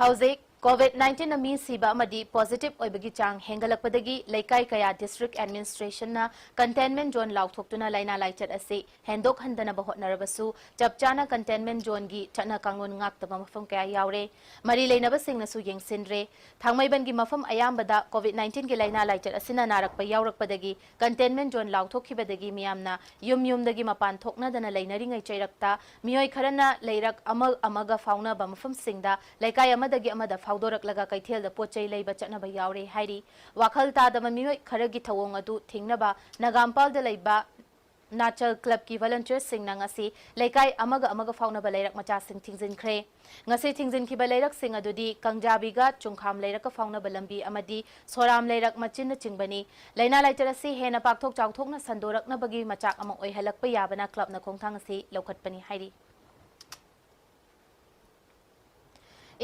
ꯍꯧꯖꯤꯛ COVID nineteenꯅ ꯃꯤ ꯁꯤꯕ ꯑꯃꯗꯤ positive ꯑꯣꯏꯕꯒꯤ ꯆꯥꯡ ꯍꯦꯟꯒꯠꯂꯛꯄꯗꯒꯤ ꯂꯩꯀꯥꯏ ꯀꯌꯥ district administrationꯅ containment zone ꯂꯥꯎꯊꯣꯛꯇꯨꯅ ꯂꯥꯏꯅꯥ ꯂꯥꯏꯆꯠ ꯑꯁꯤ ꯍꯦꯟꯗꯣꯛꯍꯟꯗꯅꯕ ꯍꯣꯠꯅꯔꯕꯁꯨ, ꯆꯞ ꯆꯥꯅ containment zoneꯒꯤ ꯆꯠꯅ ꯀꯥꯡꯂꯣꯟ ꯉꯥꯛꯇꯕ ꯃꯐꯝ ꯀꯌꯥ ꯌꯥꯎꯔꯦ꯫ ꯃꯔꯤ ꯂꯩꯅꯕꯁꯤꯡꯅꯁꯨ ꯌꯦꯡꯁꯤꯟꯗ꯭ꯔꯦ꯫ ꯊꯥꯡꯃꯩꯕꯟꯒꯤ ꯃꯐꯝ ꯑꯌꯥꯝꯕꯗ COVID nineteenꯒꯤ ꯂꯥꯏꯅꯥ ꯂꯥꯏꯆꯠ ꯑꯁꯤꯅ ꯅꯥꯔꯛꯄ ꯌꯥꯎꯔꯛꯄꯗꯒꯤ containment zone ꯂꯥꯎꯊꯣꯛꯈꯤꯕꯗꯒꯤ ꯃꯤꯌꯥꯝꯅ ꯌꯨꯝ ꯌꯨꯝꯗꯒꯤ ꯃꯄꯥꯟ ꯊꯣꯛꯅꯗꯅ ꯂꯩꯅꯔꯤꯉꯩ ꯆꯩꯔꯛꯇ ꯃꯤꯑꯣꯏ ꯈꯔꯅ ꯂꯩꯔꯛ ꯑꯃ ꯑꯃꯒ ꯐꯥꯎꯅꯕ ꯃꯐꯝꯁꯤꯡꯗ ꯂꯩꯀꯥꯏ ꯑꯃꯗꯒꯤ ꯑꯃꯗ ꯐꯥꯎꯗꯣꯔꯛꯂꯒ ꯀꯩꯊꯦꯜꯗ ꯄꯣꯠ ꯆꯩ ꯂꯩꯕ ꯆꯠꯅꯕ ꯌꯥꯎꯔꯦ ꯍꯥꯏꯔꯤ꯫ ꯋꯥꯈꯜ ꯇꯥꯗꯕ ꯃꯤꯑꯣꯏ ꯈꯔꯒꯤ ꯊꯧꯑꯣꯡ ꯑꯗꯨ ꯊꯤꯡꯅꯕ ꯅꯒꯥꯝꯄꯥꯜꯗ ꯂꯩꯕ ꯅꯥꯆꯜ clubꯀꯤ volunteersꯁꯤꯡꯅ ꯉꯁꯤ ꯂꯩꯀꯥꯏ ꯑꯃꯒ ꯑꯃꯒ ꯐꯥꯎꯅꯕ ꯂꯩꯔꯛ ꯃꯆꯥꯁꯤꯡ ꯊꯤꯡꯖꯤꯟꯈ꯭ꯔꯦ꯫ ꯉꯁꯤ ꯊꯤꯡꯖꯤꯟꯈꯤꯕ ꯂꯩꯔꯛꯁꯤꯡ ꯑꯗꯨꯗꯤ ꯀꯪꯖꯥꯕꯤꯒ ꯆꯨꯡꯈꯥꯝ ꯂꯩꯔꯛꯀ ꯐꯥꯎꯅꯕ ꯂꯝꯕꯤ ꯑꯃꯗꯤ ꯁꯣꯔꯥꯝ ꯂꯩꯔꯛ ꯃꯆꯤꯟꯅꯆꯤꯡꯕꯅꯤ꯫ ꯂꯥꯏꯅꯥ ꯂꯥꯏꯆꯠ ꯑꯁꯤ ꯍꯦꯟꯅ ꯄꯥꯛꯊꯣꯛ ꯆꯥꯎꯊꯣꯛꯅ ꯁꯟꯗꯣꯔꯛꯅꯕꯒꯤ ꯃꯆꯥꯛ ꯑꯃ ꯑꯣꯏꯍꯜꯂꯛꯄ ꯌꯥꯕꯅ clubꯅ ꯈꯣꯡꯊꯥꯡ ꯑꯁꯤ ꯂꯧꯈꯠꯄꯅꯤ ꯍꯥꯏꯔꯤ꯫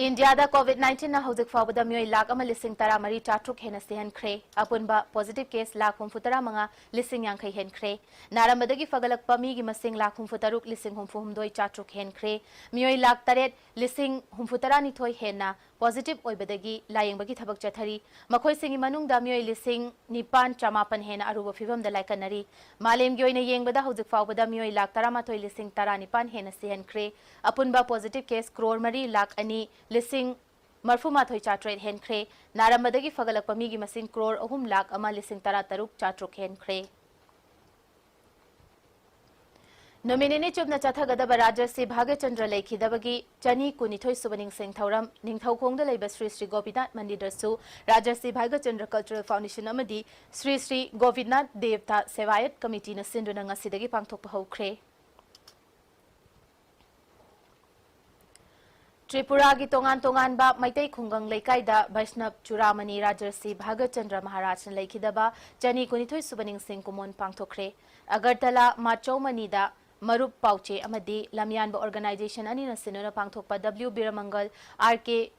ꯏꯟꯗꯤꯌꯥꯗ COVID nineteenꯅ ꯍꯧꯖꯤꯛ ꯐꯥꯎꯕꯗ ꯃꯤꯑꯣꯏ ꯂꯥꯈ ꯑꯃ ꯂꯤꯁꯤꯡ ꯇꯔꯥꯃꯔꯤ ꯆꯥꯇ꯭ꯔꯨꯛ ꯍꯦꯟꯅ ꯁꯤꯍꯟꯈ꯭ꯔꯦ꯫ ꯑꯄꯨꯟꯕ positive case ꯂꯥꯈ ꯍꯨꯝꯐꯨ ꯇꯔꯥ ꯃꯉꯥ ꯂꯤꯁꯤꯡ ꯌꯥꯡꯈꯩ ꯍꯦꯟꯈ꯭ꯔꯦ꯫ ꯅꯥꯔꯝꯕꯗꯒꯤ ꯐꯒꯠꯂꯛꯄ ꯃꯤꯒꯤ ꯃꯁꯤꯡ ꯂꯥꯈ ꯍꯨꯝꯐꯨ ꯇꯔꯨꯛ ꯂꯤꯁꯤꯡ ꯍꯨꯝꯐꯨ ꯍꯨꯝꯗꯣꯏ ꯆꯥꯇ꯭ꯔꯨꯛ ꯍꯦꯟꯈ꯭ꯔꯦ꯫ ꯃꯤꯑꯣꯏ ꯂꯥꯈ ꯇꯔꯦꯠ ꯂꯤꯁꯤꯡ ꯍꯨꯝꯐꯨ ꯇꯔꯥ ꯅꯤꯊꯣꯏ ꯍꯦꯟꯅ positive ꯑꯣꯏꯕꯗꯒꯤ ꯂꯥꯌꯦꯡꯕꯒꯤ ꯊꯕꯛ ꯆꯠꯊꯔꯤ꯫ ꯃꯈꯣꯏꯁꯤꯡꯒꯤ ꯃꯅꯨꯡꯗ ꯃꯤꯑꯣꯏ ꯂꯤꯁꯤꯡ ꯅꯤꯄꯥꯟ ꯆꯃꯥꯄꯟ ꯍꯦꯟꯅ ꯑꯔꯨꯕ ꯐꯤꯚꯝꯗ ꯂꯥꯏꯀꯠꯅꯔꯤ꯫ ꯃꯥꯂꯦꯝꯒꯤ ꯑꯣꯏꯅ ꯌꯦꯡꯕꯗ ꯍꯧꯖꯤꯛ ꯐꯥꯎꯕꯗ ꯃꯤꯑꯣꯏ ꯂꯥꯈ ꯇꯔꯥꯃꯥꯊꯣꯏ ꯂꯤꯁꯤꯡ ꯇꯔꯥꯅꯤꯄꯥꯟ ꯍꯦꯟꯅ ꯁꯤꯍꯟꯈ꯭ꯔꯦ꯫ ꯑꯄꯨꯟꯕ positive case ꯀ꯭ꯔꯣꯔ ꯃꯔꯤ ꯂꯥꯈ ꯑꯅꯤ ꯂꯤꯁꯤꯡ ꯃꯔꯐꯨꯃꯥꯊꯣꯏ ꯆꯥꯇ꯭ꯔꯦꯠ ꯍꯦꯟꯈ꯭ꯔꯦ꯫ ꯅꯥꯔꯝꯕꯗꯒꯤ ꯐꯒꯠꯂꯛꯄ ꯃꯤꯒꯤ ꯃꯁꯤꯡ ꯀ꯭ꯔꯣꯔ ꯑꯍꯨꯝ ꯂꯥꯈ ꯑꯃ ꯂꯤꯁꯤꯡ ꯇꯔꯥ ꯇꯔꯨꯛ ꯆꯥꯇ꯭ꯔꯨꯛ ꯍꯦꯟꯈ꯭ꯔꯦ꯫ ꯅꯨꯃꯤꯠ ꯅꯤꯅꯤ ꯆꯨꯞꯅ ꯆꯠꯊꯒꯗꯕ ꯔꯥꯖꯔꯁꯤ ꯚꯥꯒ꯭ꯌꯆꯟꯗ꯭ꯔ ꯂꯩꯈꯤꯗꯕꯒꯤ ꯆꯅꯤ ꯀꯨꯟꯅꯤꯊꯣꯏ ꯁꯨꯕ ꯅꯤꯡꯁꯤꯡ ꯊꯧꯔꯝ ꯅꯤꯡꯊꯧꯈꯣꯡꯗ ꯂꯩꯕ ꯁ꯭ꯔꯤ ꯁ꯭ꯔꯤ ꯒꯣꯄꯤꯅꯥꯊ ꯃꯟꯗꯤꯔꯗꯁꯨ ꯔꯥꯖꯔꯁꯤ ꯚꯥꯒ꯭ꯌꯆꯟꯗ꯭ꯔ Cultural Foundation ꯑꯃꯗꯤ ꯁ꯭ꯔꯤ ꯁ꯭ꯔꯤ ꯒꯣꯄꯤꯅꯥꯊ ꯗꯦꯕꯇꯥ ꯁꯦꯋꯥꯌꯠ ꯀꯃꯤꯇꯤꯅ ꯁꯤꯟꯗꯨꯅ ꯉꯁꯤꯗꯒꯤ ꯄꯥꯡꯊꯣꯛꯄ ꯍꯧꯈ꯭ꯔꯦ꯫ ꯇ꯭ꯔꯤꯄꯨꯔꯥꯒꯤ ꯇꯣꯉꯥꯟ ꯇꯣꯉꯥꯟꯕ ꯃꯩꯇꯩ ꯈꯨꯡꯒꯪ ꯂꯩꯀꯥꯏꯗ ꯚꯩꯁꯅꯕ ꯆꯨꯔꯥꯃꯅꯤ ꯔꯥꯖꯔꯁꯤ ꯚꯥꯒ꯭ꯌꯆꯟꯗ꯭ꯔ ꯃꯍꯥꯔꯥꯖꯅ ꯂꯩꯈꯤꯗꯕ ꯆꯅꯤ ꯀꯨꯟꯅꯤꯊꯣꯏ ꯁꯨꯕ ꯅꯤꯡꯁꯤꯡ ꯀꯨꯝꯑꯣꯟ ꯄꯥꯡꯊꯣꯛꯈ꯭ꯔꯦ꯫ ꯑꯒꯔꯇꯂꯥ ꯃꯥꯆꯧꯃꯅꯤꯗ ꯃꯔꯨꯞ ꯄꯥꯎꯆꯦ ꯑꯃꯗꯤ ꯂꯝꯌꯥꯟꯕ organization ꯑꯅꯤꯅ ꯁꯤꯟꯗꯨꯅ ꯄꯥꯡꯊꯣꯛꯄ W ꯕꯤꯔꯃꯪꯒꯜ, R K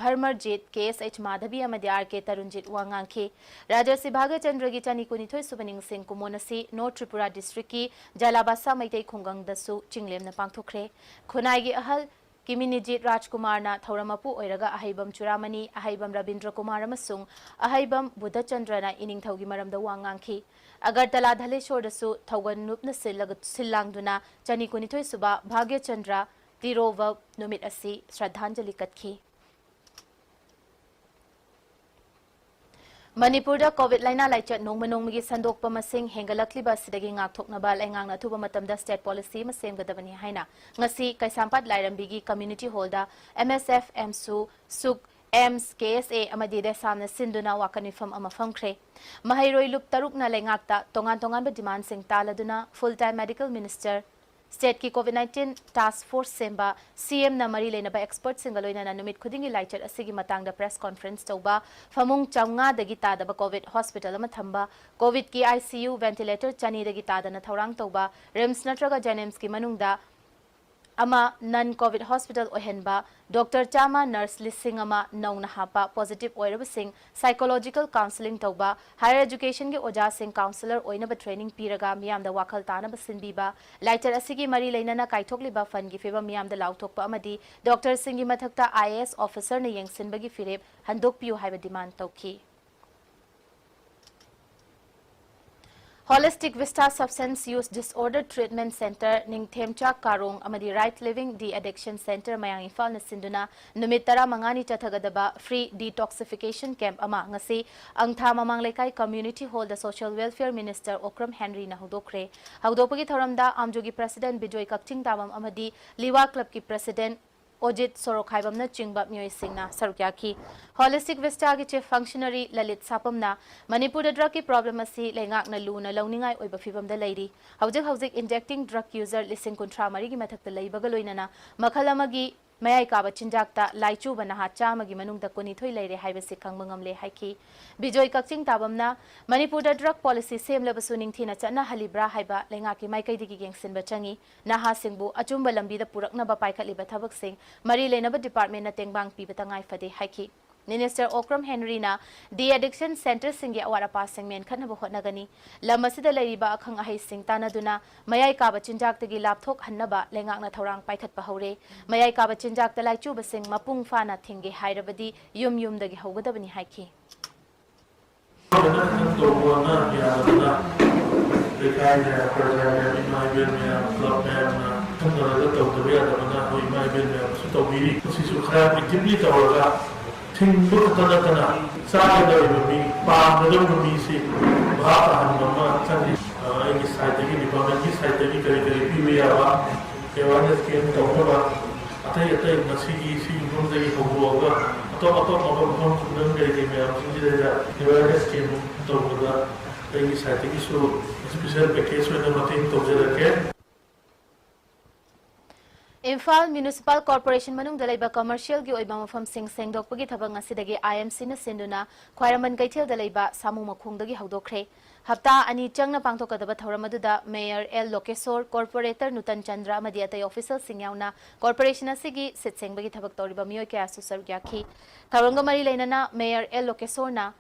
ꯚꯔꯃꯔꯖꯤꯠ, K S H ꯃꯥꯙꯕꯤ ꯑꯃꯗꯤ R K ꯇꯔꯨꯟꯖꯤꯠ ꯋꯥ ꯉꯥꯡꯈꯤ꯫ ꯔꯥꯖꯔꯁꯤ ꯚꯥꯒ꯭ꯌꯆꯟꯗ꯭ꯔꯒꯤ ꯆꯅꯤ ꯀꯨꯟꯅꯤꯊꯣꯏ ꯁꯨꯕ ꯅꯤꯡꯁꯤꯡ ꯀꯨꯝꯑꯣꯟ ꯑꯁꯤ North Tripura district ꯀꯤ ꯖꯂꯥꯕꯥꯁꯥ ꯃꯩꯇꯩ ꯈꯨꯡꯒꯪꯗꯁꯨ ꯆꯤꯡꯂꯦꯝꯅ ꯄꯥꯡꯊꯣꯛꯈ꯭ꯔꯦ꯫ ꯈꯨꯟꯅꯥꯏꯒꯤ ꯑꯍꯜ ꯀꯤꯃꯤꯅꯤꯖꯤꯠ ꯔꯥꯖꯀꯨꯃꯥꯔꯅ ꯊꯧꯔꯝ ꯃꯄꯨ ꯑꯣꯏꯔꯒ ꯑꯍꯩꯕꯝ ꯆꯨꯔꯥꯃꯅꯤ, ꯑꯍꯩꯕꯝ ꯔꯕꯤꯟꯗ꯭ꯔ ꯀꯨꯃꯥꯔ ꯑꯃꯁꯨꯡ ꯑꯍꯩꯕꯝ ꯕꯨꯙꯆꯟꯗ꯭ꯔꯅ ꯏꯅꯤꯡꯊꯧꯒꯤ ꯃꯔꯝꯗ ꯋꯥ ꯉꯥꯡꯈꯤ꯫ ꯑꯒꯔꯇꯂꯥ ꯙꯂꯦꯁꯣꯔꯗꯁꯨ ꯊꯧꯒꯜ ꯅꯨꯞꯅ ꯁꯤꯜꯂꯒ, ꯁꯤꯜ ꯂꯥꯡꯗꯨꯅ ꯆꯅꯤ ꯀꯨꯟꯅꯤꯊꯣꯏ ꯁꯨꯕ ꯚꯥꯒ꯭ꯌꯆꯟꯗ꯭ꯔ ꯇꯤꯔꯣꯚꯕ ꯅꯨꯃꯤꯠ ꯑꯁꯤ ꯁ꯭ꯔꯗꯥꯟꯖꯂꯤ ꯀꯠꯈꯤ꯫ ꯃꯅꯤꯄꯨꯔꯗ COVID ꯂꯥꯏꯅꯥ ꯂꯥꯏꯆꯠ ꯅꯣꯡꯃ ꯅꯣꯡꯃꯒꯤ ꯁꯟꯗꯣꯛꯄ ꯃꯁꯤꯡ ꯍꯦꯟꯒꯠꯂꯛꯂꯤꯕ ꯑꯁꯤꯗꯒꯤ ꯉꯥꯛꯊꯣꯛꯅꯕ ꯂꯩꯉꯥꯛꯅ ꯑꯊꯨꯕ ꯃꯇꯝꯗ state policy ꯑꯃ ꯁꯦꯝꯒꯗꯕꯅꯤ ꯍꯥꯏꯅ ꯉꯁꯤ ꯀꯩꯁꯥꯝꯄꯥꯠ ꯂꯥꯏꯔꯝꯕꯤꯒꯤ community hall the M S F, AMSU, SUK, AIMS, K S A ꯑꯃꯗꯤ DESAM ꯅ ꯁꯤꯟꯗꯨꯅ ꯋꯥꯀꯠ ꯃꯤꯐꯝ ꯑꯃ ꯐꯝꯈ꯭ꯔꯦ꯫ ꯃꯍꯩꯔꯣꯏ ꯂꯨꯞ ꯇꯔꯨꯛꯅ ꯂꯩꯉꯥꯛꯇ ꯇꯣꯉꯥꯟ ꯇꯣꯉꯥꯟꯕ demand ꯁꯤꯡ ꯇꯥꯜꯂꯗꯨꯅ full time medical minister, state ꯀꯤ COVID nineteen task force ꯁꯦꯝꯕ, C M ꯅ ꯃꯔꯤ ꯂꯩꯅꯕ expert ꯁꯤꯡꯒ ꯂꯣꯏꯅꯅ ꯅꯨꯃꯤꯠ ꯈꯨꯗꯤꯡꯒꯤ ꯂꯥꯏꯆꯠ ꯑꯁꯤꯒꯤ ꯃꯇꯥꯡꯗ press conference ꯇꯧꯕ, ꯐꯃꯨꯡ ꯆꯥꯝꯃꯉꯥꯗꯒꯤ ꯇꯥꯗꯕ COVID hospital ꯑꯃ ꯊꯝꯕ, COVID ꯀꯤ I C U ventilator ꯆꯅꯤꯗꯒꯤ ꯇꯥꯗꯅ ꯊꯧꯔꯥꯡ ꯇꯧꯕ, RIMS ꯅꯠꯇ꯭ꯔꯒ JNIMS ꯀꯤ ꯃꯅꯨꯡꯗ ꯑꯃ non COVID hospital ꯑꯣꯏꯍꯟꯕ, doctor ꯆꯥꯝꯃ, nurse ꯂꯤꯁꯤꯡ ꯑꯃ ꯅꯧꯅ ꯍꯥꯞꯄ, positive ꯑꯣꯏꯔꯕꯁꯤꯡ psychological counselling ꯇꯧꯕ, higher education ꯒꯤ ꯑꯣꯖꯥꯁꯤꯡ counsellor ꯑꯣꯏꯅꯕ training ꯄꯤꯔꯒ ꯃꯤꯌꯥꯝꯗ ꯋꯥꯈꯜ ꯇꯥꯅꯕ ꯁꯤꯟꯕꯤꯕ, ꯂꯥꯏꯆꯠ ꯑꯁꯤꯒꯤ ꯃꯔꯤ ꯂꯩꯅꯅ ꯀꯥꯏꯊꯣꯛꯂꯤꯕ ꯐꯟꯒꯤ ꯐꯤꯕꯝ ꯃꯤꯌꯥꯝꯗ ꯂꯥꯎꯊꯣꯛꯄ ꯑꯃꯗꯤ doctor ꯁꯤꯡꯒꯤ ꯃꯊꯛꯇ I A S officer ꯅ ꯌꯦꯡꯁꯤꯟꯕꯒꯤ ꯐꯤꯔꯦꯞ ꯍꯟꯗꯣꯛꯄꯤꯌꯨ ꯍꯥꯏꯕ demand ꯇꯧꯈꯤ꯫ Holistic Vista Substance Use Disorder Treatment Centre, ꯅꯤꯡꯊꯦꯝꯆꯥ ꯀꯥꯔꯣꯡ ꯑꯃꯗꯤ Right Living De-Addiction Centre, ꯃꯌꯥꯡ ꯏꯝꯐꯥꯜꯅ ꯁꯤꯟꯗꯨꯅ ꯅꯨꯃꯤꯠ ꯇꯔꯥꯃꯉꯥꯅꯤ ꯆꯠꯊꯒꯗꯕ free detoxification camp ꯑꯃ ꯉꯁꯤ ꯑꯪꯊꯥ ꯃꯃꯥꯡ ꯂꯩꯀꯥꯏ community hall ꯗ Social Welfare Minister ꯑꯣꯀ꯭ꯔꯝ ꯍꯦꯟꯔꯤꯅ ꯍꯧꯗꯣꯛꯈ꯭ꯔꯦ꯫ ꯍꯧꯗꯣꯛꯄꯒꯤ ꯊꯧꯔꯝꯗ ꯑꯥꯝꯖꯣꯒꯤ president ꯕꯤꯖꯣꯏ ꯀꯛꯆꯤꯡ ꯇꯥꯕꯝ ꯑꯃꯗꯤ ꯂꯤꯋꯥ club ꯀꯤ president ꯑꯣꯖꯤꯠ ꯁꯣꯔꯣꯈꯥꯏꯕꯝꯅꯆꯤꯡꯕ ꯃꯤꯑꯣꯏꯁꯤꯡꯅ ꯁꯔꯨꯛ ꯌꯥꯈꯤ꯫ Holistic Vista ꯒꯤ chief functionary ꯂꯂꯤꯠ ꯁꯥꯄꯝꯅ ꯃꯅꯤꯄꯨꯔꯗ drug ꯀꯤ problem ꯑꯁꯤ ꯂꯩꯉꯥꯛꯅ ꯂꯨꯅ ꯂꯧꯅꯤꯡꯉꯥꯏ ꯑꯣꯏꯕ ꯐꯤꯕꯝꯗ ꯂꯩꯔꯤ꯫ ꯍꯧꯖꯤꯛ ꯍꯧꯖꯤꯛ injecting drug user ꯂꯤꯁꯤꯡ ꯀꯨꯟꯊ꯭ꯔꯥ ꯃꯔꯤꯒꯤ ꯃꯊꯛꯇ ꯂꯩꯕꯒ ꯂꯣꯏꯅꯅ ꯃꯈꯜ ꯑꯃꯒꯤ ꯃꯌꯥꯏ ꯀꯥꯕ ꯆꯤꯟꯖꯥꯛꯇ ꯂꯥꯏꯆꯨꯕ ꯅꯍꯥ ꯆꯥꯝꯃꯒꯤ ꯃꯅꯨꯡꯗ ꯀꯨꯟꯅꯤꯊꯣꯏ ꯂꯩꯔꯦ ꯍꯥꯏꯕꯁꯤ ꯈꯪꯕ ꯉꯝꯂꯦ ꯍꯥꯏꯈꯤ꯫ ꯕꯤꯖꯣꯏ ꯀꯛꯆꯤꯡ ꯇꯥꯕꯝꯅ ꯃꯅꯤꯄꯨꯔꯗ drug policy ꯁꯦꯝꯂꯕꯁꯨ ꯅꯤꯡꯊꯤꯅ ꯆꯠꯅꯍꯜꯂꯤꯕ꯭ꯔꯥ ꯍꯥꯏꯕ ꯂꯩꯉꯥꯛꯀꯤ ꯃꯥꯏꯀꯩꯗꯒꯤ ꯌꯦꯡꯁꯤꯟꯕ ꯆꯪꯏ꯫ ꯅꯍꯥꯁꯤꯡꯕꯨ ꯑꯆꯨꯝꯕ ꯂꯝꯕꯤꯗ ꯄꯨꯔꯛꯅꯕ ꯄꯥꯏꯈꯠꯂꯤꯕ ꯊꯕꯛꯁꯤꯡ ꯃꯔꯤ ꯂꯩꯅꯕ departmentꯅ ꯇꯦꯡꯕꯥꯡ ꯄꯤꯕ ꯇꯉꯥꯏ ꯐꯗꯦ ꯍꯥꯏꯈꯤ꯫ Minister ꯑꯣꯀ꯭ꯔꯝ ꯍꯦꯅꯔꯤꯅ de-addiction centreꯁꯤꯡꯒꯤ ꯑꯋꯥꯠ ꯑꯄꯥꯁꯤꯡ ꯃꯦꯟꯈꯠꯅꯕ ꯍꯣꯠꯅꯒꯅꯤ꯫ ꯂꯝ ꯑꯁꯤꯗ ꯂꯩꯔꯤꯕ ꯑꯈꯪ ꯑꯍꯩꯁꯤꯡ ꯇꯥꯟꯅꯗꯨꯅ ꯃꯌꯥꯏ ꯀꯥꯕ ꯆꯤꯟꯖꯥꯛꯇꯒꯤ ꯂꯥꯞꯊꯣꯛꯍꯟꯅꯕ ꯂꯩꯉꯥꯛꯅ ꯊꯧꯔꯥꯡ ꯄꯥꯏꯈꯠꯄ ꯍꯧꯔꯦ꯫ ꯃꯌꯥꯏ ꯀꯥꯕ ꯆꯤꯟꯖꯥꯛꯇ ꯂꯥꯏꯆꯨꯕꯁꯤꯡ ꯃꯄꯨꯡ ꯐꯥꯅ ꯊꯤꯡꯒꯦ ꯍꯥꯏꯔꯕꯗꯤ ꯌꯨꯝ ꯌꯨꯝꯗꯒꯤ ꯍꯧꯒꯗꯕꯅꯤ ꯍꯥꯏꯈꯤ꯫ ꯐꯖꯅ ꯈꯤꯇꯪ ꯇꯧꯕ ꯑꯉꯥꯡ ꯌꯥꯗꯕꯅ ꯂꯩꯀꯥꯏ ꯃꯌꯥꯝ, ꯄ꯭ꯔꯖꯥ ꯃꯌꯥꯝ, ꯏꯃꯥ ꯏꯕꯦꯟ ꯃꯌꯥꯝ, club ꯃꯌꯥꯝꯅ ꯈꯟꯊꯔꯒ ꯇꯧꯗꯕ ꯌꯥꯗꯕꯅ ꯑꯩꯈꯣꯏ ꯏꯃꯥ ꯏꯕꯦꯟ ꯃꯌꯥꯝꯁꯨ ꯇꯧꯕꯤꯔꯤ꯫ ꯃꯁꯤꯁꯨ ꯈꯔ actively ꯇꯧꯔꯒ ꯊꯤꯡꯕ ꯈꯛꯇ ꯅꯠꯇꯅ ꯆꯥꯒꯗꯧꯔꯤꯕ ꯃꯤ, ꯄꯥꯝꯒꯗꯧꯔꯤꯕ ꯃꯤꯁꯤ ꯚꯥꯞ ꯇꯥꯍꯟꯕ ꯑꯃ ꯆꯪꯉꯤ꯫ ꯑ, ꯑꯩꯒꯤ sideꯇꯒꯤ, departmentꯀꯤ sideꯇꯒꯤ ꯀꯔꯤ ꯀꯔꯤ ꯄꯤꯕ ꯌꯥꯕ, awareness camp ꯇꯧꯅꯕ, ꯑꯇꯩ ꯑꯇꯩ ꯉꯁꯤꯒꯤ ꯁꯤꯒꯤ ꯃꯐꯝꯗꯒꯤ ꯍꯧꯗꯣꯛꯑꯒ ꯑꯇꯣꯞ ꯑꯇꯣꯞꯄ ꯃꯐꯝ ꯈꯨꯡꯒꯪ ꯀꯔꯤ ꯀꯔꯤ ꯃꯌꯥꯝꯁꯤꯡꯁꯤꯗꯩꯗ awareness camp ꯇꯧꯕꯗ ꯑꯩꯒꯤ sideꯇꯒꯤꯁꯨ special package ꯑꯣꯏꯅ ꯃꯇꯦꯡ ꯇꯧꯖꯔꯛꯀꯦ꯫ ꯏꯝꯐꯥꯜ Municipal Corporation ꯃꯅꯨꯡꯗ ꯂꯩꯕ commercialꯒꯤ ꯑꯣꯏꯕ ꯃꯐꯝꯁꯤꯡ ꯁꯦꯡꯗꯣꯛꯄꯒꯤ ꯊꯕꯛ ꯉꯁꯤꯗꯒꯤ IMCꯅ ꯁꯤꯟꯗꯨꯅ ꯈ꯭ꯋꯥꯏꯔꯝꯕꯟ ꯀꯩꯊꯦꯜꯗ ꯂꯩꯕ ꯁꯥꯃꯨ ꯃꯈꯣꯡꯗꯒꯤ ꯍꯧꯗꯣꯛꯈ꯭ꯔꯦ꯫ ꯍꯞꯇꯥ ꯑꯅꯤ ꯆꯪꯅ ꯄꯥꯡꯊꯣꯛꯀꯗꯕ ꯊꯧꯔꯝ ꯑꯗꯨꯗ Mayor ꯑꯦꯜ ꯂꯣꯀꯦꯁꯣꯔ, Corporator ꯅꯨꯇꯟ ꯆꯟꯗ꯭ꯔ ꯑꯃꯗꯤ ꯑꯇꯩ officialꯁꯤꯡ ꯌꯥꯎꯅ corporation ꯑꯁꯤꯒꯤ ꯁꯤꯠ ꯁꯦꯡꯕꯒꯤ ꯊꯕꯛ ꯇꯧꯔꯤꯕ ꯃꯤꯑꯣꯏ ꯀꯌꯥꯁꯨ ꯁꯔꯨꯛ ꯌꯥꯈꯤ꯫ ꯊꯧꯔꯝꯒ ꯃꯔꯤ ꯂꯩꯅꯅ Mayor ꯑꯦꯜ ꯂꯣꯀꯦꯁꯣꯔꯅ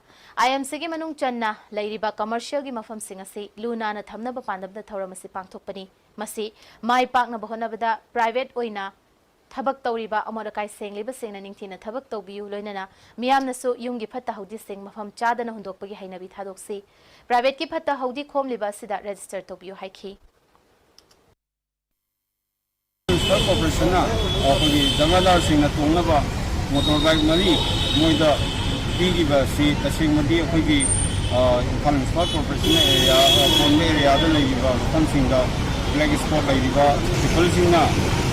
IMCꯒꯤ ꯃꯅꯨꯡ ꯆꯟꯅ ꯂꯩꯔꯤꯕ commercialꯒꯤ ꯃꯐꯝꯁꯤꯡ ꯑꯁꯤ ꯂꯨ ꯅꯥꯟꯅ ꯊꯝꯅꯕ ꯄꯥꯟꯗꯝꯗ ꯊꯧꯔꯝ ꯑꯁꯤ ꯄꯥꯡꯊꯣꯛꯄꯅꯤ꯫ ꯃꯁꯤ ꯃꯥꯏ ꯄꯥꯛꯅꯕ ꯍꯣꯠꯅꯕꯗ private ꯑꯣꯏꯅ ꯊꯕꯛ ꯇꯧꯔꯤꯕ ꯑꯃꯣꯠ ꯑꯀꯥꯏ ꯁꯦꯡꯂꯤꯕꯁꯤꯡꯅ ꯅꯤꯡꯊꯤꯅ ꯊꯕꯛ ꯇꯧꯕꯤꯌꯨ, ꯂꯣꯏꯅꯅ ꯃꯤꯌꯥꯝꯅꯁꯨ ꯌꯨꯝꯒꯤ ꯐꯠꯇ ꯍꯥꯎꯗꯤꯁꯤꯡ ꯃꯐꯝ ꯆꯥꯗꯅ ꯍꯨꯟꯗꯣꯛꯄꯒꯤ ꯍꯩꯅꯕꯤ ꯊꯥꯗꯣꯛꯁꯤ꯫ Privateꯀꯤ ꯐꯠꯇ ꯍꯥꯎꯗꯤ ꯈꯣꯝꯂꯤꯕ ꯑꯁꯤꯗ register ꯇꯧꯕꯤꯌꯨ ꯍꯥꯏꯈꯤ꯫ Municipal Corporationꯅ ꯑꯩꯈꯣꯏꯒꯤ ꯖꯃꯥꯗꯥꯔꯁꯤꯡꯅ ꯇꯣꯡꯅꯕ motor bike ꯃꯔꯤ ꯃꯣꯏꯗ ꯄꯤꯈꯤꯕ ꯑꯁꯤ ꯇꯁꯦꯡꯕꯗꯤ ꯑꯩꯈꯣꯏꯒꯤ, ꯑ, ꯏꯝꯐꯥꯜ Municipal Corporation area, ꯑ, ꯀꯣꯟꯕ areaꯗ ꯂꯩꯔꯤꯕ ꯃꯐꯝꯁꯤꯡꯗ black spot ꯂꯩꯔꯤꯕ peopleꯁꯤꯡꯅ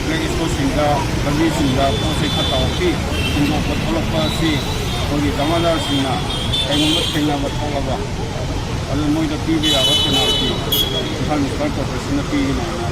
black spotꯁꯤꯡꯗ, ꯂꯝꯕꯤꯁꯤꯡꯗ ꯄꯣꯠ ꯆꯩ ꯐꯠꯇ ꯍꯥꯎꯗꯤ ꯍꯨꯟꯗꯣꯛꯄ ꯊꯣꯛꯂꯛꯄ ꯑꯁꯤ ꯑꯩꯈꯣꯏꯒꯤ ꯖꯃꯥꯗꯥꯔꯁꯤꯡꯅ ꯀꯩꯒꯨꯝꯕ ꯊꯦꯡꯅꯕ ꯊꯣꯛꯂꯕ ꯑꯗꯨ ꯃꯣꯏꯗ ꯄꯤꯕ ꯌꯥꯕ penalty ꯏꯝꯐꯥꯜ Municipal Corporationꯅ ꯄꯤꯒꯅꯤ ꯍꯥꯏꯅ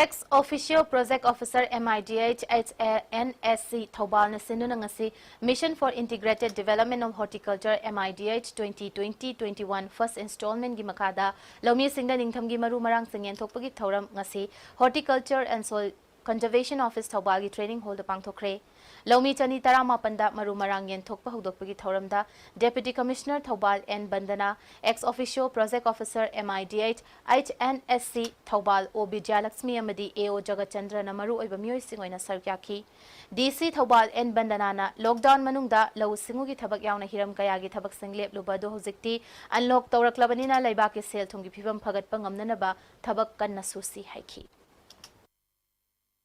Ex officio Project Officer M I D H H A N S C ꯊꯧꯕꯥꯜꯅ ꯁꯤꯟꯗꯨꯅ ꯉꯁꯤ Mission for Integrated Development of Horticulture M I D H twenty twenty twenty-one first installment ꯒꯤ ꯃꯈꯥꯗ ꯂꯧꯃꯤꯁꯤꯡꯗ ꯅꯤꯡꯊꯝꯒꯤ ꯃꯔꯨ ꯃꯔꯥꯡꯁꯤꯡ ꯌꯦꯟꯊꯣꯛꯄꯒꯤ ꯊꯧꯔꯝ ꯉꯁꯤ Horticulture and Soil Conservation Office ꯊꯧꯕꯥꯜꯒꯤ training hall ꯗ ꯄꯥꯡꯊꯣꯛꯈ꯭ꯔꯦ꯫ ꯂꯧꯃꯤ ꯆꯅꯤ ꯇꯔꯥꯃꯥꯄꯟꯗ ꯃꯔꯨ ꯃꯔꯥꯡ ꯌꯦꯟꯊꯣꯛꯄ ꯍꯧꯗꯣꯛꯄꯒꯤ ꯊꯧꯔꯝꯗ Deputy Commissioner Thoubal N Bandana, Ex officio Project Officer M I D H H N S C Thoubal ꯑꯣ ꯕꯤꯖꯌꯂꯛꯁꯃꯤ ꯑꯃꯗꯤ A O ꯖꯒꯠꯆꯟꯗ꯭ꯔꯅ ꯃꯔꯨꯑꯣꯏꯕ ꯃꯤꯑꯣꯏꯁꯤꯡ ꯑꯣꯏꯅ ꯁꯔꯨꯛ ꯌꯥꯈꯤ꯫ D C ꯊꯧꯕꯥꯜ ꯑꯦꯟ ꯕꯟꯗꯅꯥꯅ lockdown ꯃꯅꯨꯡꯗ ꯂꯧꯎ ꯁꯤꯡꯎꯒꯤ ꯊꯕꯛ ꯌꯥꯎꯅ ꯍꯤꯔꯝ ꯀꯌꯥꯒꯤ ꯊꯕꯛꯁꯤꯡ ꯂꯦꯞꯂꯨꯕ ꯑꯗꯨ ꯍꯧꯖꯤꯛꯇꯤ unlock ꯇꯧꯔꯛꯂꯕꯅꯤꯅ ꯂꯩꯕꯥꯛꯀꯤ ꯁꯦꯜ ꯊꯨꯝꯒꯤ ꯐꯤꯕꯝ ꯐꯒꯠꯄ ꯉꯝꯅꯅꯕ ꯊꯕꯛ ꯀꯟꯅ ꯁꯨꯁꯤ ꯍꯥꯏꯈꯤ꯫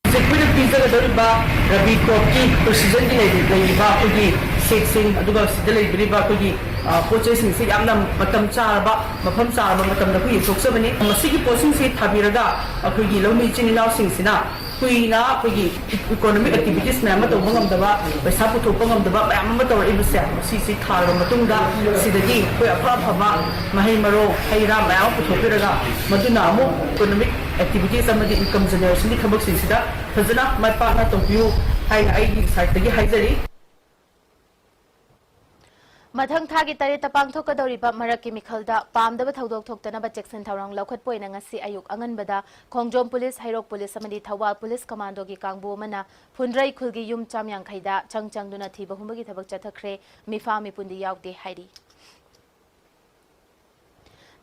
ꯍꯧꯖꯤꯛ ꯑꯩꯈꯣꯏꯅ ꯄꯤꯖꯒꯗꯧꯔꯤꯕ ꯔꯕꯤ ꯀ꯭ꯔꯣꯞꯀꯤ ꯄ꯭ꯔꯣꯁꯤꯖꯟꯒꯤ ꯂꯩꯔꯤꯕ ꯑꯩꯈꯣꯏꯒꯤ ꯁꯦꯛꯁꯤꯡ, ꯑꯗꯨꯒ ꯁꯤꯗ ꯂꯩꯕꯤꯔꯤꯕ ꯑꯩꯈꯣꯏꯒꯤ ꯄꯣꯠ ꯆꯩꯁꯤꯡꯁꯤ ꯌꯥꯝꯅ ꯃꯇꯝ ꯆꯥꯔꯕ, ꯃꯐꯝ ꯆꯥꯔꯕ ꯃꯇꯝꯗ ꯑꯩꯈꯣꯏ ꯌꯦꯟꯊꯣꯛꯆꯕꯅꯤ꯫ ꯃꯁꯤꯒꯤ ꯄꯣꯠꯁꯤꯡꯁꯤ ꯊꯥꯕꯤꯔꯒ ꯑꯩꯈꯣꯏꯒꯤ ꯂꯧꯃꯤ ꯏꯆꯤꯟ ꯏꯅꯥꯎꯁꯤꯡꯁꯤꯅ ꯀꯨꯏꯅ ꯑꯩꯈꯣꯏꯒꯤ ꯏꯀꯣꯅꯣꯃꯤꯛ ꯑꯦꯛꯇꯤꯚꯤꯇꯤꯁ ꯃꯌꯥꯝ ꯑꯃ ꯇꯧꯕ ꯉꯝꯗꯕ, ꯄꯩꯁꯥ ꯄꯨꯊꯣꯛꯄ ꯉꯝꯗꯕ ꯃꯌꯥꯝ ꯑꯃ ꯇꯧꯔꯛꯏꯕꯁꯦ, ꯃꯁꯤꯁꯤ ꯊꯥꯔꯕ ꯃꯇꯨꯡꯗ ꯁꯤꯗꯒꯤ ꯑꯩꯈꯣꯏ ꯑꯐ ꯑꯐꯕ ꯃꯍꯩ ꯃꯔꯣꯡ, ꯍꯩ ꯔꯥ ꯃꯌꯥꯝ ꯑꯃ ꯄꯨꯊꯣꯛꯄꯤꯔꯒ ꯃꯗꯨꯅ ꯑꯃꯨꯛ ꯏꯀꯣꯅꯣꯃꯤꯛ ꯑꯦꯛꯇꯤꯚꯤꯇꯤꯁ ꯑꯃꯗꯤ ꯏꯟꯀꯝ ꯖꯦꯅꯦꯔꯦꯁꯟꯒꯤ ꯊꯕꯛꯁꯤꯡꯁꯤꯗ ꯐꯖꯅ ꯃꯥꯏ ꯄꯥꯛꯅ ꯇꯧꯕꯤꯌꯨ ꯍꯥꯏꯅ ꯑꯩꯒꯤ ꯁꯥꯏꯠꯇꯒꯤ ꯍꯥꯏꯖꯔꯤ꯫ ꯃꯊꯪ ꯊꯥꯒꯤ ꯇꯔꯦꯠꯇ ꯄꯥꯡꯊꯣꯛꯀꯗꯧꯔꯤꯕ ꯃꯔꯛꯀꯤ ꯃꯤꯈꯜꯗ ꯄꯥꯝꯗꯕ ꯊꯧꯗꯣꯛ ꯊꯣꯛꯇꯅꯕ ꯆꯦꯛꯁꯤꯟ ꯊꯧꯔꯥꯡ ꯂꯧꯈꯠꯄ ꯑꯣꯏꯅ ꯉꯁꯤ ꯑꯌꯨꯛ ꯑꯉꯟꯕꯗ ꯈꯣꯡꯖꯣꯝ ꯄꯨꯂꯤꯁ, ꯍꯩꯔꯣꯛ ꯄꯨꯂꯤꯁ ꯑꯃꯗꯤ ꯊꯧꯕꯥꯜ ꯄꯨꯂꯤꯁ ꯀꯃꯥꯟꯗꯣꯒꯤ ꯀꯥꯡꯕꯨ ꯑꯃꯅ ꯐꯨꯟꯗ꯭ꯔꯩ ꯈꯨꯜꯒꯤ ꯌꯨꯝ ꯆꯥꯝ ꯌꯥꯡꯈꯩꯗ ꯆꯪ ꯆꯪꯗꯨꯅ ꯊꯤꯕ ꯍꯨꯝꯕꯒꯤ ꯊꯕꯛ ꯆꯠꯊꯈ꯭ꯔꯦ꯫ ꯃꯤꯐꯥ ꯃꯤꯄꯨꯟꯗꯤ ꯌꯥꯎꯗꯦ ꯍꯥꯏꯔꯤ꯫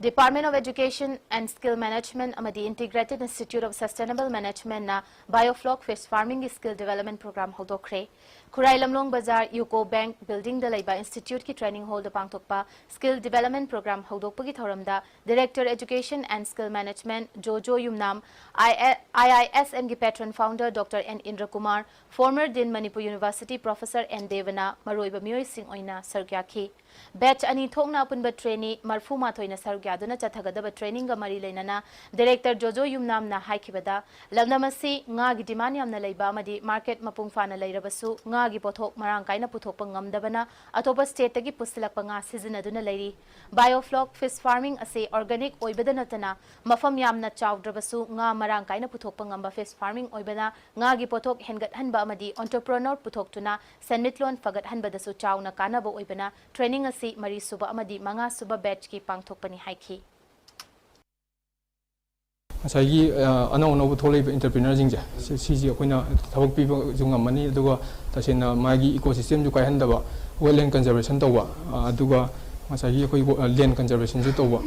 Department of Education and Skill Management ꯑꯃꯗꯤ Integrated Institute of Sustainable Management ꯅ Biofloc Fish Farming ꯒꯤ Skill Development Program ꯍꯧꯗꯣꯛꯈ꯭ꯔꯦ꯫ ꯈꯨꯔꯥꯏ ꯂꯝꯂꯣꯡ ꯕꯖꯥꯔ UCO Bank building ꯗ ꯂꯩꯕ institute ꯀꯤ training hall ꯗ ꯄꯥꯡꯊꯣꯛꯄ Skill Development Program ꯍꯧꯗꯣꯛꯄꯒꯤ ꯊꯧꯔꯝꯗ Director Education and Skill Management ꯖꯣꯖꯣ Yumnam, IISM ꯒꯤ Patron Founder Doctor N ꯏꯟꯗ꯭ꯔꯀꯨꯃꯥꯔ, former Dean Manipur University Professor N ꯗꯦꯕꯅ ꯃꯔꯨꯑꯣꯏꯕ ꯃꯤꯑꯣꯏꯁꯤꯡ ꯑꯣꯏꯅ ꯁꯔꯨꯛ ꯌꯥꯈꯤ꯫ Batch ꯑꯅꯤ ꯊꯣꯛꯅ ꯑꯄꯨꯟꯕ trainee ꯃꯔꯐꯨ ꯃꯥꯊꯣꯏꯅ ꯁꯔꯨꯛ ꯌꯥꯗꯨꯅ ꯆꯠꯊꯒꯗꯕ trainingꯒ ꯃꯔꯤ ꯂꯩꯅꯅ Director ꯖꯣꯖꯣ ꯌꯨꯝꯅꯥꯝꯅ ꯍꯥꯏꯈꯤꯕꯗ, ꯂꯝꯗꯝ ꯑꯁꯤ ꯉꯥꯒꯤ demand ꯌꯥꯝꯅ ꯂꯩꯕ ꯑꯃꯗꯤ market ꯃꯄꯨꯡ ꯐꯥꯅ ꯂꯩꯔꯕꯁꯨ ꯉꯥꯒꯤ ꯄꯣꯠꯊꯣꯛ ꯃꯔꯥꯡ ꯀꯥꯏꯅ ꯄꯨꯊꯣꯛꯄ ꯉꯝꯗꯕꯅ ꯑꯇꯣꯞꯄ stateꯇꯒꯤ ꯄꯨꯁꯤꯜꯂꯛꯄ ꯉꯥ ꯁꯤꯖꯤꯟꯅꯗꯨꯅ ꯂꯩꯔꯤ꯫ Biofloc fish farming ꯑꯁꯤ organic ꯑꯣꯏꯕꯗ ꯅꯠꯇꯅ ꯃꯐꯝ ꯌꯥꯝꯅ ꯆꯥꯎꯗ꯭ꯔꯕꯁꯨ ꯉꯥ ꯃꯔꯥꯡ ꯀꯥꯏꯅ ꯄꯨꯊꯣꯛꯄ ꯉꯝꯕ fish farming ꯑꯣꯏꯕꯅ ꯉꯥꯒꯤ ꯄꯣꯠꯊꯣꯛ ꯍꯦꯟꯒꯠꯍꯟꯕ ꯑꯃꯗꯤ entrepreneur ꯄꯨꯊꯣꯛꯇꯨꯅ ꯁꯦꯟꯃꯤꯠꯂꯣꯟ ꯐꯒꯠꯍꯟꯕꯗꯁꯨ ꯆꯥꯎꯅ ꯀꯥꯟꯅꯕ ꯑꯣꯏꯕꯅ training ꯑꯁꯤ ꯃꯔꯤꯁꯨꯕ ꯑꯃꯗꯤ ꯃꯉꯥꯁꯨꯕ batchꯀꯤ ꯄꯥꯡꯊꯣꯛꯄꯅꯤ ꯍꯥꯏꯈꯤ꯫ ꯉꯁꯥꯏꯒꯤ, ꯑ, ꯑꯅꯧ ꯑꯅꯧꯕ ꯊꯣꯛꯂꯛꯏꯕ entrepreneurꯁꯤꯡꯁꯦ, ꯁꯤ-, ꯁꯤꯁꯤ ꯑꯩꯈꯣꯏꯅ ꯊꯕꯛ ꯄꯤꯕꯁꯨ ꯉꯝꯃꯅꯤ, ꯑꯗꯨꯒ ꯇꯁꯦꯡꯅ ꯃꯥꯒꯤ ecosystemꯁꯨ ꯀꯥꯏꯍꯟꯗꯕ, wetland conservation ꯇꯧꯕ, ꯑ, ꯑꯗꯨꯒ ꯉꯁꯥꯏꯒꯤ ꯑꯩꯈꯣꯏ, ꯑ, land conservationꯁꯨ ꯇꯧꯕ꯫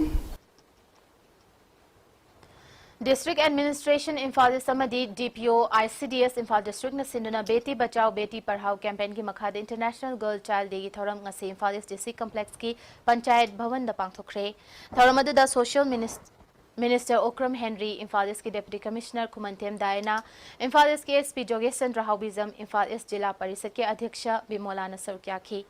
District Administration Imphal East ꯑꯃꯗꯤ D P O I C D S Imphal Districtꯅ ꯁꯤꯟꯗꯨꯅ Beti Bachao Beti Padhao campaignꯒꯤ ꯃꯈꯥꯗ International Girl Child Dayꯒꯤ ꯊꯧꯔꯝ ꯉꯁꯤ Imphal East D C Complexꯀꯤ Panchayat Bhavanꯗ ꯄꯥꯡꯊꯣꯛꯈ꯭ꯔꯦ꯫ ꯊꯧꯔꯝ ꯑꯗꯨꯗ Social Minis-, Minister Okram Henry, Imphal Eastꯀꯤ Deputy Commissioner ꯈꯨꯃꯟꯊꯦꯝ ꯗꯥꯏꯅꯥ, Imphal Eastꯀꯤ S P ꯖꯣꯒꯦꯁ Chandra ꯍꯥꯎꯕꯤꯖꯝ, Imphal East ꯖꯤꯂꯥ ꯄꯔꯤꯁꯠꯀꯤ ꯑꯗ꯭ꯌꯛꯁ ꯕꯤꯃꯣꯂꯥꯅ ꯁꯔꯨꯛ ꯌꯥꯈꯤ꯫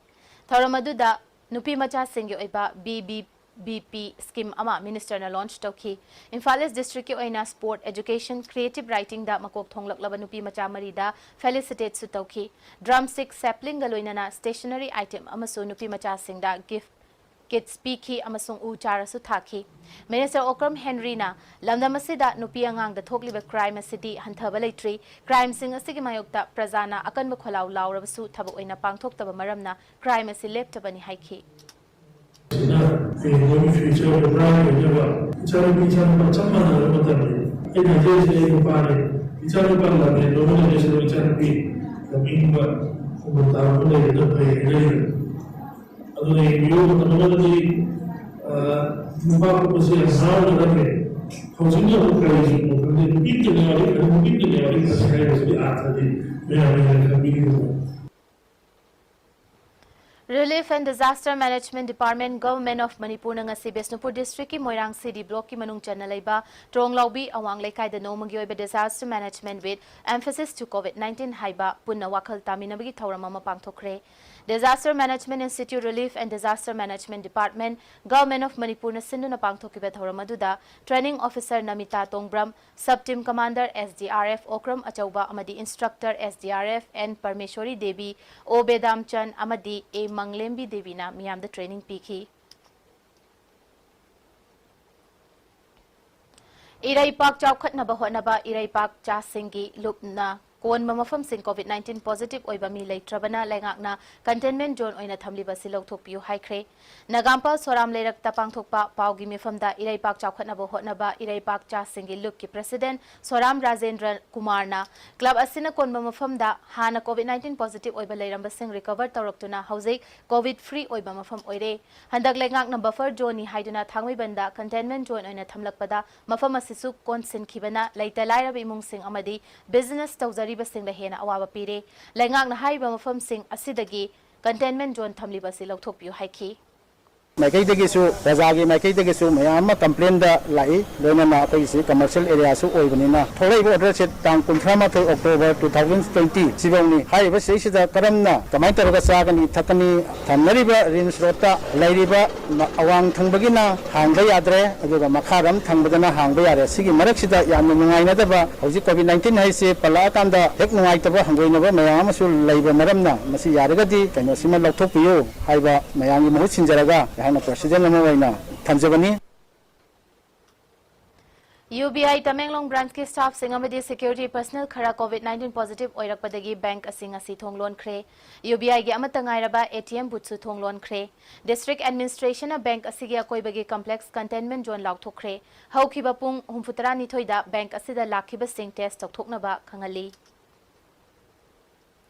ꯊꯧꯔꯝ ꯑꯗꯨꯗ ꯅꯨꯄꯤ ꯃꯆꯥꯁꯤꯡꯒꯤ ꯑꯣꯏꯕ B B B P scheme ꯑꯃ ministerꯅ launch ꯇꯧꯈꯤ꯫ Imphal East districtꯀꯤ ꯑꯣꯏꯅ sport, education, creative writingꯗ ꯃꯀꯣꯛ ꯊꯣꯡꯂꯛꯂꯕ ꯅꯨꯄꯤ ꯃꯆꯥ ꯃꯔꯤꯗ felicitateꯁꯨ ꯇꯧꯈꯤ꯫ Drumstick, saplingꯒ ꯂꯣꯏꯅꯅ stationery item ꯑꯃꯁꯨ ꯅꯨꯄꯤ ꯃꯆꯥꯁꯤꯡꯗ gift kits ꯄꯤꯈꯤ ꯑꯃꯁꯨꯡ ꯎ ꯆꯥꯔꯁꯨ ꯊꯥꯈꯤ꯫ Minister Okram Henryꯅ ꯂꯝꯗꯝ ꯑꯁꯤꯗ ꯅꯨꯄꯤ ꯑꯉꯥꯡꯗ ꯊꯣꯛꯂꯤꯕ crime ꯑꯁꯤꯗꯤ ꯍꯟꯊꯕ ꯂꯩꯇ꯭ꯔꯤ꯫ Crimeꯁꯤꯡ ꯑꯁꯤꯒꯤ ꯃꯥꯌꯣꯛꯇ ꯄ꯭ꯔꯖꯥꯅ ꯑꯀꯟꯕ ꯈꯣꯜꯂꯥꯎ ꯂꯥꯎꯔꯕꯁꯨ ꯊꯕꯛ ꯑꯣꯏꯅ ꯄꯥꯡꯊꯣꯛꯇꯕ ꯃꯔꯝꯅ crime ꯑꯁꯤ ꯂꯦꯞꯇꯕꯅꯤ ꯍꯥꯏꯈꯤ꯫ ꯍꯌꯦꯡ ꯃꯣꯏꯒꯤ future bright ꯑꯣꯏꯅꯕ ꯏꯆꯥꯅꯨꯄꯤ ꯏꯆꯥꯅꯨꯄꯥ ꯆꯞ ꯃꯥꯟꯅꯕ ꯃꯇꯝꯅꯤ꯫ ꯑꯩꯅ ꯍꯥꯏꯖꯔꯤꯁꯦ ꯑꯩ ꯅꯨꯄꯥꯅꯤ꯫ ꯏꯆꯥꯅꯨꯄꯥ ꯂꯝꯍꯦꯟꯕ ꯑꯃ ꯂꯩꯔꯁꯨ ꯏꯆꯥꯅꯨꯄꯤ ꯂꯝꯍꯦꯟꯕ ꯈꯨꯗꯣꯡ ꯇꯥꯕ ꯂꯩꯕꯅ ꯐꯩ ꯍꯥꯏꯅꯔꯤꯕꯅꯤ꯫ ꯑꯗꯨꯅ ꯌꯦꯡꯕꯤꯌꯨ, ꯃꯇꯝ ꯑꯃꯗꯗꯤ, ꯑ, ꯅꯨꯄꯥ ꯄꯣꯛꯄꯁꯦ ꯌꯥꯝ ꯍꯔꯥꯎꯅꯔꯝꯃꯦ꯫ ꯍꯧꯖꯤꯛꯅ ꯑꯃꯨꯛ ꯀꯔꯤꯒꯤꯅꯣ ꯈꯪꯗꯦ, ꯅꯨꯄꯤ ꯑꯃꯇ ꯌꯥꯎꯔꯦ, ꯅꯨꯄꯤ ꯑꯃꯇ ꯌꯥꯎꯔꯦ ꯍꯥꯏꯕꯁꯤꯗꯤ ꯑꯥꯔꯊꯗꯤ ꯃꯌꯥꯝꯅ ꯍꯦꯟꯅ ꯈꯪꯕꯤꯒꯅꯤ꯫ Relief and Disaster Management Department, Government of Manipur ꯅ ꯉꯁꯤ ꯕꯤꯁꯅꯨꯄꯨꯔ district ꯀꯤ ꯃꯣꯏꯔꯥꯡ C D block ꯀꯤ ꯃꯅꯨꯡ ꯆꯟꯅ ꯂꯩꯕ ꯇ꯭ꯔꯣꯡꯂꯥꯎꯕꯤ ꯑꯋꯥꯡ ꯂꯩꯀꯥꯏꯗ ꯅꯣꯡꯃꯒꯤ ꯑꯣꯏꯕ disaster management with emphasis to COVID nineteen ꯍꯥꯏꯕ ꯄꯨꯟꯅ ꯋꯥꯈꯜ ꯇꯥꯃꯤꯟꯅꯕꯒꯤ ꯊꯧꯔꯝ ꯑꯃ ꯄꯥꯡꯊꯣꯛꯈ꯭ꯔꯦ꯫ Disaster Management Institute, Relief and Disaster Management Department, Government of Manipur ꯅ ꯁꯤꯟꯗꯨꯅ ꯄꯥꯡꯊꯣꯛꯈꯤꯕ ꯊꯧꯔꯝ ꯑꯗꯨꯗ training officer ꯅꯃꯤꯇꯥ ꯇꯣꯡꯕ꯭ꯔꯝ, sub team commander S D R F Okram ꯑꯆꯧꯕ ꯑꯃꯗꯤ instructor S D R F N ꯄꯔꯃꯦꯁꯣꯔꯤ Devi, O ꯕꯦꯗꯥꯝꯆꯟ ꯑꯃꯗꯤ A ꯃꯪꯂꯦꯝꯕꯤ ꯗꯦꯕꯤꯅ ꯃꯤꯌꯥꯝꯗ training ꯄꯤꯈꯤ꯫ ꯏꯔꯩꯄꯥꯛ ꯆꯥꯎꯈꯠꯅꯕ ꯍꯣꯠꯅꯕ ꯏꯔꯩꯄꯥꯛ ꯆꯥꯁꯤꯡꯒꯤ ꯂꯨꯞꯅ ꯀꯣꯟꯕ ꯃꯐꯝꯁꯤꯡ COVID nineteen positive ꯑꯣꯏꯕ ꯃꯤ ꯂꯩꯇ꯭ꯔꯕꯅ ꯂꯩꯉꯥꯛꯅ containment zone ꯑꯣꯏꯅ ꯊꯝꯂꯤꯕ ꯑꯁꯤ ꯂꯧꯊꯣꯛꯄꯤꯌꯨ ꯍꯥꯏꯈ꯭ꯔꯦ꯫ ꯅꯒꯥꯝꯄꯥꯜ ꯁꯣꯔꯥꯝ ꯂꯩꯔꯛꯇ ꯄꯥꯡꯊꯣꯛꯄ ꯄꯥꯎꯒꯤ ꯃꯤꯐꯝꯗ ꯏꯔꯩꯄꯥꯛ ꯆꯥꯎꯈꯠꯅꯕ ꯍꯣꯠꯅꯕ ꯏꯔꯩꯄꯥꯛ ꯆꯥꯁꯤꯡꯒꯤ ꯂꯨꯞꯀꯤ president ꯁꯣꯔꯥꯝ ꯔꯥꯖꯦꯟꯗ꯭ꯔ ꯀꯨꯃꯥꯔꯅ club ꯑꯁꯤꯅ ꯀꯣꯟꯕ ꯃꯐꯝꯗ ꯍꯥꯟꯅ COVID nineteen positive ꯑꯣꯏꯕ ꯂꯩꯔꯝꯕꯁꯤꯡ recover ꯇꯧꯔꯛꯇꯨꯅ ꯍꯧꯖꯤꯛ COVID free ꯑꯣꯏꯕ ꯃꯐꯝ ꯑꯣꯏꯔꯦ꯫ ꯍꯟꯗꯛ ꯂꯩꯉꯥꯛꯅ buffer zone ꯅꯤ ꯍꯥꯏꯗꯨꯅ ꯊꯥꯡꯃꯩꯕꯟꯗ containment zone ꯑꯣꯏꯅ ꯊꯝꯂꯛꯄꯗ ꯃꯐꯝ ꯑꯁꯤꯁꯨ ꯀꯣꯟꯁꯤꯟꯈꯤꯕꯅ ꯂꯩꯇ ꯂꯥꯏꯔꯕ ꯏꯃꯨꯡꯁꯤꯡ ꯑꯃꯗꯤ business ꯇꯧꯖꯔꯤꯕꯁꯤꯡꯗ ꯍꯦꯟꯅ ꯑꯋꯥꯕ ꯄꯤꯔꯦ꯫ ꯂꯩꯉꯥꯛꯅ ꯍꯥꯏꯔꯤꯕ ꯃꯐꯝꯁꯤꯡ ꯑꯁꯤꯗꯒꯤ containment zone ꯊꯝꯂꯤꯕ ꯑꯁꯤ ꯂꯧꯊꯣꯛꯄꯤꯌꯨ ꯍꯥꯏꯈꯤ꯫ ꯃꯥꯏꯀꯩꯗꯒꯤꯁꯨ, ꯄ꯭ꯔꯖꯥꯒꯤ ꯃꯥꯏꯀꯩꯗꯒꯤꯁꯨ ꯃꯌꯥꯝ ꯑꯃ complain ꯗ ꯂꯥꯛꯏ꯫ ꯂꯣꯏꯅꯅ ꯑꯩꯈꯣꯏꯒꯤꯁꯤ commercial area ꯁꯨ ꯑꯣꯏꯕꯅꯤꯅ ꯊꯣꯛꯂꯛꯏꯕ order ꯁꯦ ꯇꯥꯡ ꯀꯨꯟꯊ꯭ꯔꯥ ꯃꯥꯊꯣꯏ October two thousand twenty ꯁꯤꯐꯧꯅꯤ꯫ ꯍꯥꯏꯔꯤꯕ ꯁꯤꯗꯩꯁꯤꯗ ꯀꯔꯝꯅ, ꯀꯃꯥꯏꯅ ꯇꯧꯔꯒ ꯆꯥꯒꯅꯤ, ꯊꯛꯀꯅꯤ? ꯊꯝꯅꯔꯤꯕ ꯔꯤꯝꯁ ꯔꯣꯗꯇ ꯂꯩꯔꯤꯕ ꯃ-, ꯑꯋꯥꯡ ꯊꯪꯕꯒꯤꯅ ꯍꯥꯡꯕ ꯌꯥꯗ꯭ꯔꯦ, ꯑꯗꯨꯒ ꯃꯈꯥꯔꯣꯝ ꯊꯪꯕꯗꯅ ꯍꯥꯡꯕ ꯌꯥꯔꯦ꯫ ꯁꯤꯒꯤ ꯃꯔꯛꯁꯤꯗ ꯌꯥꯝꯅ ꯅꯨꯡꯉꯥꯏꯅꯗꯕ, ꯍꯧꯖꯤꯛ COVID nineteen ꯍꯥꯏꯁꯤ ꯄꯜꯂꯛꯑꯀꯥꯟꯗ ꯍꯦꯛ ꯅꯨꯡꯉꯥꯏꯇꯕ, ꯍꯪꯒꯣꯏꯅꯕ ꯃꯌꯥꯝ ꯑꯃꯁꯨ ꯂꯩꯕ ꯃꯔꯝꯅ ꯃꯁꯤ ꯌꯥꯔꯒꯗꯤ ꯀꯩꯅꯣꯁꯤꯃ ꯂꯧꯊꯣꯛꯄꯤꯌꯨ ꯍꯥꯏꯕ ꯃꯌꯥꯝꯒꯤ ꯃꯍꯨꯠ ꯁꯤꯟꯖꯔꯒ ꯑꯩꯍꯥꯛꯅ president ꯑꯃ ꯑꯣꯏꯅ ꯊꯝꯖꯕꯅꯤ꯫ UBI ꯇꯃꯦꯡꯂꯣꯡ branch ꯀꯤ staff ꯁꯤꯡ ꯑꯃꯗꯤ security personnel ꯈꯔ COVID nineteen positive ꯑꯣꯏꯔꯛꯄꯗꯒꯤ bank ꯑꯁꯤ ꯉꯁꯤ ꯊꯣꯡ ꯂꯣꯟꯈ꯭ꯔꯦ꯫ UBI ꯒꯤ ꯑꯃꯠꯇ ꯉꯥꯏꯔꯕ ATM booth ꯁꯨ ꯊꯣꯡ ꯂꯣꯟꯈ꯭ꯔꯦ꯫ District administration ꯅ bank ꯑꯁꯤꯒꯤ ꯑꯀꯣꯏꯕꯒꯤ complex containment zone ꯂꯥꯎꯊꯣꯛꯈ꯭ꯔꯦ꯫ ꯍꯧꯈꯤꯕ ꯄꯨꯡ ꯍꯨꯝꯐꯨꯇꯔꯥꯅꯤꯊꯣꯏꯗ bank ꯑꯁꯤꯗ ꯂꯥꯛꯈꯤꯕꯁꯤꯡ test ꯇꯧꯊꯣꯛꯅꯕ ꯈꯪꯍꯜꯂꯤ꯫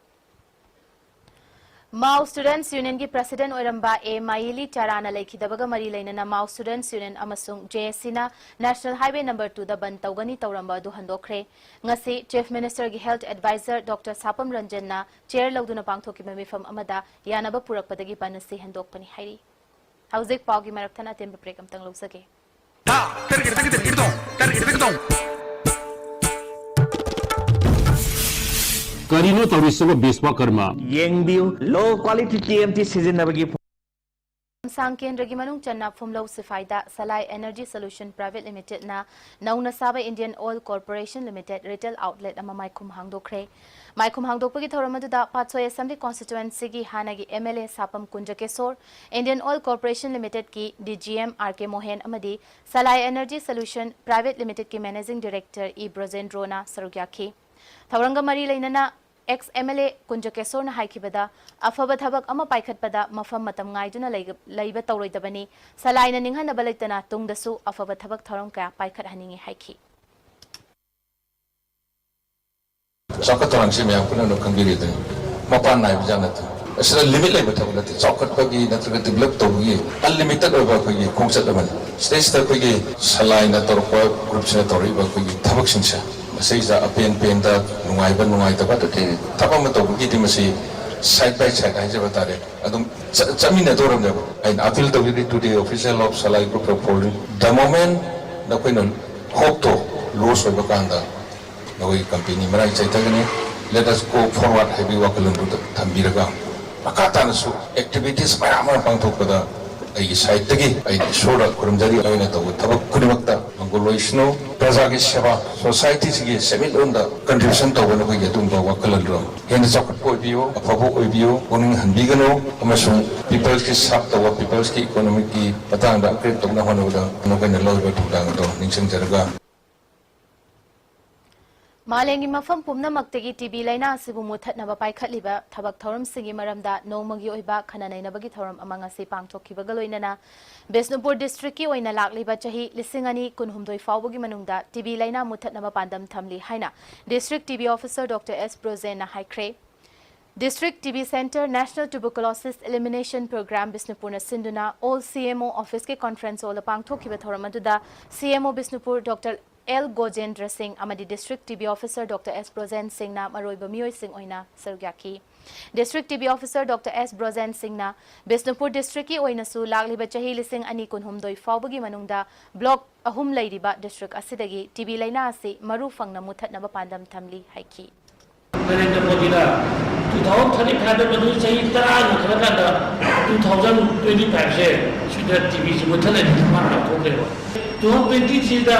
Mao Students Union ꯒꯤ President ꯑꯣꯏꯔꯝꯕ ꯑꯦ ꯃꯥꯌꯤꯂꯤ ꯆꯥꯔꯥꯅ ꯂꯩꯈꯤꯗꯕꯒ ꯃꯔꯤ ꯂꯩꯅꯅ Mao Students Union ꯑꯃꯁꯨꯡ J A C ꯅ National Highway number two ꯗ ꯕꯟꯗ ꯇꯧꯒꯅꯤ ꯇꯧꯔꯝꯕ ꯑꯗꯨ ꯍꯟꯗꯣꯛꯈ꯭ꯔꯦ꯫ ꯉꯁꯤ Chief Minister ꯒꯤ Health Advisor Doctor ꯁꯥꯄꯝ ꯔꯟꯖꯟꯅ chair ꯂꯧꯗꯨꯅ ꯄꯥꯡꯊꯣꯛꯈꯤꯕ ꯃꯤꯐꯝ ꯑꯃꯗ ꯌꯥꯅꯕ ꯄꯨꯔꯛꯄꯗꯒꯤ ꯕꯟꯗ ꯑꯁꯤ ꯍꯟꯗꯣꯛꯄꯅꯤ ꯍꯥꯏꯔꯤ꯫ ꯍꯧꯖꯤꯛ ꯄꯥꯎꯒꯤ ꯃꯔꯛ ꯊꯠꯅ ꯑꯇꯦꯟꯕ break ꯑꯃꯇꯪ ꯂꯧꯖꯒꯦ꯫ ꯀꯔꯤꯅꯣ ꯇꯧꯔꯤꯁꯤꯕꯣ, ꯕꯤꯁ꯭ꯋꯥꯀꯔꯃ? ꯌꯦꯡꯕꯤꯌꯨ, low quality T M T ꯁꯤꯖꯤꯟꯅꯕꯒꯤ ꯂꯝꯁꯥꯡ ꯀꯦꯟꯗ꯭ꯔꯒꯤ ꯃꯅꯨꯡ ꯆꯟꯅ ꯐꯨꯝꯂꯧ ꯁꯤꯐꯥꯏꯗ Salai Energy Solution Private Limited ꯅ ꯅꯧꯅ ꯁꯥꯕ Indian Oil Corporation Limited retail outlet ꯑꯃ ꯃꯥꯏꯈꯨꯝ ꯍꯥꯡꯗꯣꯛꯈ꯭ꯔꯦ꯫ ꯃꯥꯏꯈꯨꯝ ꯍꯥꯡꯗꯣꯛꯄꯒꯤ ꯊꯧꯔꯝ ꯑꯗꯨꯗ ꯄꯥꯠꯁꯣꯏ Assembly Constituency ꯒꯤ ꯍꯥꯟꯅꯒꯤ M L A ꯁꯥꯄꯝ ꯀꯨꯟꯖꯀꯦꯁꯣꯔ, Indian Oil Corporation Limited ꯀꯤ D G M R K ꯃꯣꯍꯦꯟ ꯑꯃꯗꯤ Salai Energy Solution Private Limited ꯀꯤ Managing Director ꯏ ꯕ꯭ꯔꯣꯖꯦꯟꯗ꯭ꯔꯣꯅ ꯁꯔꯨꯛ ꯌꯥꯈꯤ꯫ ꯊꯧꯔꯝꯒ ꯃꯔꯤ ꯂꯩꯅꯅ ex M L A ꯀꯨꯟꯖꯀꯦꯁꯣꯔꯅ ꯍꯥꯏꯈꯤꯕꯗ, ꯑꯐꯕ ꯊꯕꯛ ꯑꯃ ꯄꯥꯏꯈꯠꯄꯗ ꯃꯐꯝ ꯃꯇꯝ ꯉꯥꯏꯗꯨꯅ ꯂꯩꯒ-, ꯂꯩꯕ ꯇꯧꯔꯣꯏꯗꯕꯅꯤ, ꯁꯂꯥꯏꯅ ꯅꯤꯡꯍꯟꯅꯕ ꯂꯩꯇꯅ ꯇꯨꯡꯗꯁꯨ ꯑꯐꯕ ꯊꯕꯛ ꯊꯧꯔꯝ ꯀꯌꯥ ꯄꯥꯏꯈꯠꯍꯟꯅꯤꯡꯏ ꯍꯥꯏꯈꯤ꯫ ꯆꯥꯎꯈꯠ ꯊꯧꯔꯥꯡꯁꯤ ꯃꯌꯥꯝ ꯄꯨꯝꯅꯃꯛꯅ ꯈꯪꯕꯤꯔꯤꯗꯨꯅꯤ, ꯃꯄꯥꯟ ꯅꯥꯏꯕ ꯖꯥꯠ ꯅꯠꯇꯦ꯫ ꯑꯁꯤꯗ limit ꯂꯩꯕ ꯊꯕꯛ ꯅꯠꯇꯦ꯫ ꯆꯥꯎꯈꯠꯄꯒꯤ ꯅꯠꯇ꯭ꯔꯒ develop ꯇꯧꯕꯒꯤ unlimited ꯑꯣꯏꯕ ꯑꯩꯈꯣꯏꯒꯤ ꯈꯣꯡꯆꯠ ꯑꯃꯅꯤ꯫ ꯁꯤꯗꯩꯁꯤꯗ ꯑꯩꯈꯣꯏꯒꯤ ꯁꯂꯥꯏꯅ ꯇꯧꯔꯛꯄ, group ꯁꯤꯅ ꯇꯧꯔꯛꯏꯕ ꯑꯩꯈꯣꯏꯒꯤ ꯊꯕꯛꯁꯤꯡꯁꯦ, ꯃꯁꯤꯗꯩꯁꯤꯗ ꯑꯄꯦꯟ ꯄꯦꯟꯗ, ꯅꯨꯡꯉꯥꯏꯕ ꯅꯨꯡꯉꯥꯏꯇꯕ, ꯑꯗꯨꯗꯤ ꯊꯕꯛ ꯑꯃ ꯇꯧꯕꯒꯤꯗꯤ ꯃꯁꯤ side by side ꯍꯥꯏꯖꯕ ꯇꯥꯔꯦ, ꯑꯗꯨꯝ ꯆ-, ꯆꯠꯃꯤꯟꯅꯗꯧꯔꯕꯅꯦꯕ꯫ ꯑꯩꯅ appeal ꯇꯧꯖꯔꯤ to the official of Salai Group of Holding, the moment ꯅꯈꯣꯏꯅ hope ꯇꯣ loss ꯑꯣꯏꯕ ꯀꯥꯟꯗ, ꯅꯈꯣꯏꯒꯤ company ꯃꯔꯥꯏ ꯆꯩꯊꯒꯅꯤ꯫ Let us go forward ꯍꯥꯏꯕꯒꯤ ꯋꯥꯈꯜꯂꯣꯟꯗꯨ ꯊꯝꯕꯤꯔꯒ, ꯃꯈꯥ ꯇꯥꯅꯁꯨ activities ꯃꯌꯥꯝ ꯑꯃ ꯄꯥꯡꯊꯣꯛꯄꯗ ꯑꯩꯒꯤ side ꯇꯒꯤ ꯑꯩ ꯏꯁꯣꯔꯗ ꯈꯨꯔꯨꯝꯖꯔꯤ꯫ ꯑꯩꯅ ꯇꯧꯕ ꯊꯕꯛ ꯈꯨꯗꯤꯡꯃꯛꯇ ꯃꯪꯒꯣꯜ ꯑꯣꯏꯁꯅꯨ꯫ ꯄ꯭ꯔꯖꯥꯒꯤ ꯁꯦꯕꯥ, society ꯁꯤꯒꯤ ꯁꯦꯟꯃꯤꯠꯂꯣꯟꯗ contribution ꯇꯧꯕ ꯅꯈꯣꯏꯒꯤ ꯑꯗꯨꯒꯨꯝꯕ ꯋꯥꯈꯜꯂꯣꯟꯗꯣ ꯍꯦꯟꯅ ꯆꯥꯎꯈꯠꯄ ꯑꯣꯏꯕꯤꯌꯨ, ꯑꯐꯕ ꯑꯣꯏꯕꯤꯌꯨ, ꯄꯨꯛꯅꯤꯡ ꯍꯟꯕꯤꯒꯅꯨ, ꯑꯃꯁꯨꯡ people's ꯀꯤ serve ꯇꯧꯕ, people's ꯀꯤ economic ꯀꯤ ꯃꯇꯥꯡꯗ upgrade ꯇꯧꯅꯕ ꯍꯣꯠꯅꯕꯗ ꯅꯈꯣꯏꯅ ꯂꯧꯔꯤꯕ ꯊꯧꯗꯥꯡ ꯑꯗꯣ ꯅꯤꯡꯁꯤꯡꯖꯔꯒ, ꯃꯥꯂꯦꯝꯒꯤ ꯃꯐꯝ ꯄꯨꯝꯅꯃꯛꯇꯒꯤ ꯇꯤ ꯕꯤ ꯂꯥꯏꯅꯥ ꯑꯁꯤꯕꯨ ꯃꯨꯠꯊꯠꯅꯕ ꯄꯥꯏꯈꯠꯂꯤꯕ ꯊꯕꯛ ꯊꯧꯔꯝꯁꯤꯡꯒꯤ ꯃꯔꯝꯗ ꯅꯣꯡꯃꯒꯤ ꯑꯣꯏꯕ ꯈꯟꯅ ꯅꯩꯅꯕꯒꯤ ꯊꯧꯔꯝ ꯑꯃ ꯉꯁꯤ ꯄꯥꯡꯊꯣꯛꯈꯤꯕꯒ ꯂꯣꯏꯅꯅ ꯕꯤꯁꯅꯨꯄꯨꯔ district ꯀꯤ ꯑꯣꯏꯅ ꯂꯥꯛꯂꯤꯕ ꯆꯍꯤ ꯂꯤꯁꯤꯡ ꯑꯅꯤ ꯀꯨꯟꯍꯨꯝꯗꯣꯏ ꯐꯥꯎꯕꯒꯤ ꯃꯅꯨꯡꯗ ꯇꯤ ꯕꯤ ꯂꯥꯏꯅꯥ ꯃꯨꯠꯊꯠꯅꯕ ꯄꯥꯟꯗꯝ ꯊꯝꯂꯤ ꯍꯥꯏꯅ district T B officer Doctor S ꯕ꯭ꯔꯣꯖꯦꯟꯅ ꯍꯥꯏꯈ꯭ꯔꯦ꯫ District T B Center National Tuberculosis Elimination Program ꯕꯤꯁꯅꯨꯄꯨꯔꯅ ꯁꯤꯟꯗꯨꯅ All C M O Office ꯀꯤ conference hall ꯗ ꯄꯥꯡꯊꯣꯛꯈꯤꯕ ꯊꯧꯔꯝ ꯑꯗꯨꯗ C M O Bishnupur Doctor L ꯒꯣꯖꯦꯟꯗ꯭ꯔ ꯁꯤꯡ ꯑꯃꯗꯤ District T B Officer Doctor S Brojen ꯁꯤꯡꯅ ꯃꯔꯨꯑꯣꯏꯕ ꯃꯤꯑꯣꯏꯁꯤꯡ ꯑꯣꯏꯅ ꯁꯔꯨꯛ ꯌꯥꯈꯤ꯫ District T B Officer Doctor S Brojen ꯁꯤꯡꯅ ꯕꯤꯁꯅꯨꯄꯨꯔ district ꯀꯤ ꯑꯣꯏꯅꯁꯨ ꯂꯥꯛꯂꯤꯕ ꯆꯍꯤ ꯂꯤꯁꯤꯡ ꯑꯅꯤ ꯀꯨꯟꯍꯨꯝꯗꯣꯏ ꯐꯥꯎꯕꯒꯤ ꯃꯅꯨꯡꯗ block ꯑꯍꯨꯝ ꯂꯩꯔꯤꯕ district ꯑꯁꯤꯗꯒꯤ T B ꯂꯩꯅꯥ ꯑꯁꯤ ꯃꯔꯨ ꯐꯪꯅ ꯃꯨꯠꯊꯠꯅꯕ ꯄꯥꯟꯗꯝ ꯊꯝꯂꯤ ꯍꯥꯏꯈꯤ꯫ ꯅꯔꯦꯟꯗ꯭ꯔ ꯃꯣꯗꯤꯅ two thousand thirty five ꯗ ꯃꯗꯨ ꯆꯍꯤ ꯇꯔꯥ ꯍꯦꯟꯒꯠꯂꯀꯥꯟꯗ two thousand twenty five ꯁꯦ ꯁꯤꯗ T B ꯁꯤ ꯃꯨꯠꯊꯠꯂꯅꯤ ꯃꯥꯅ ꯂꯥꯎꯊꯣꯛꯈ꯭ꯔꯦꯕ꯫ Two thousand twenty three ꯗ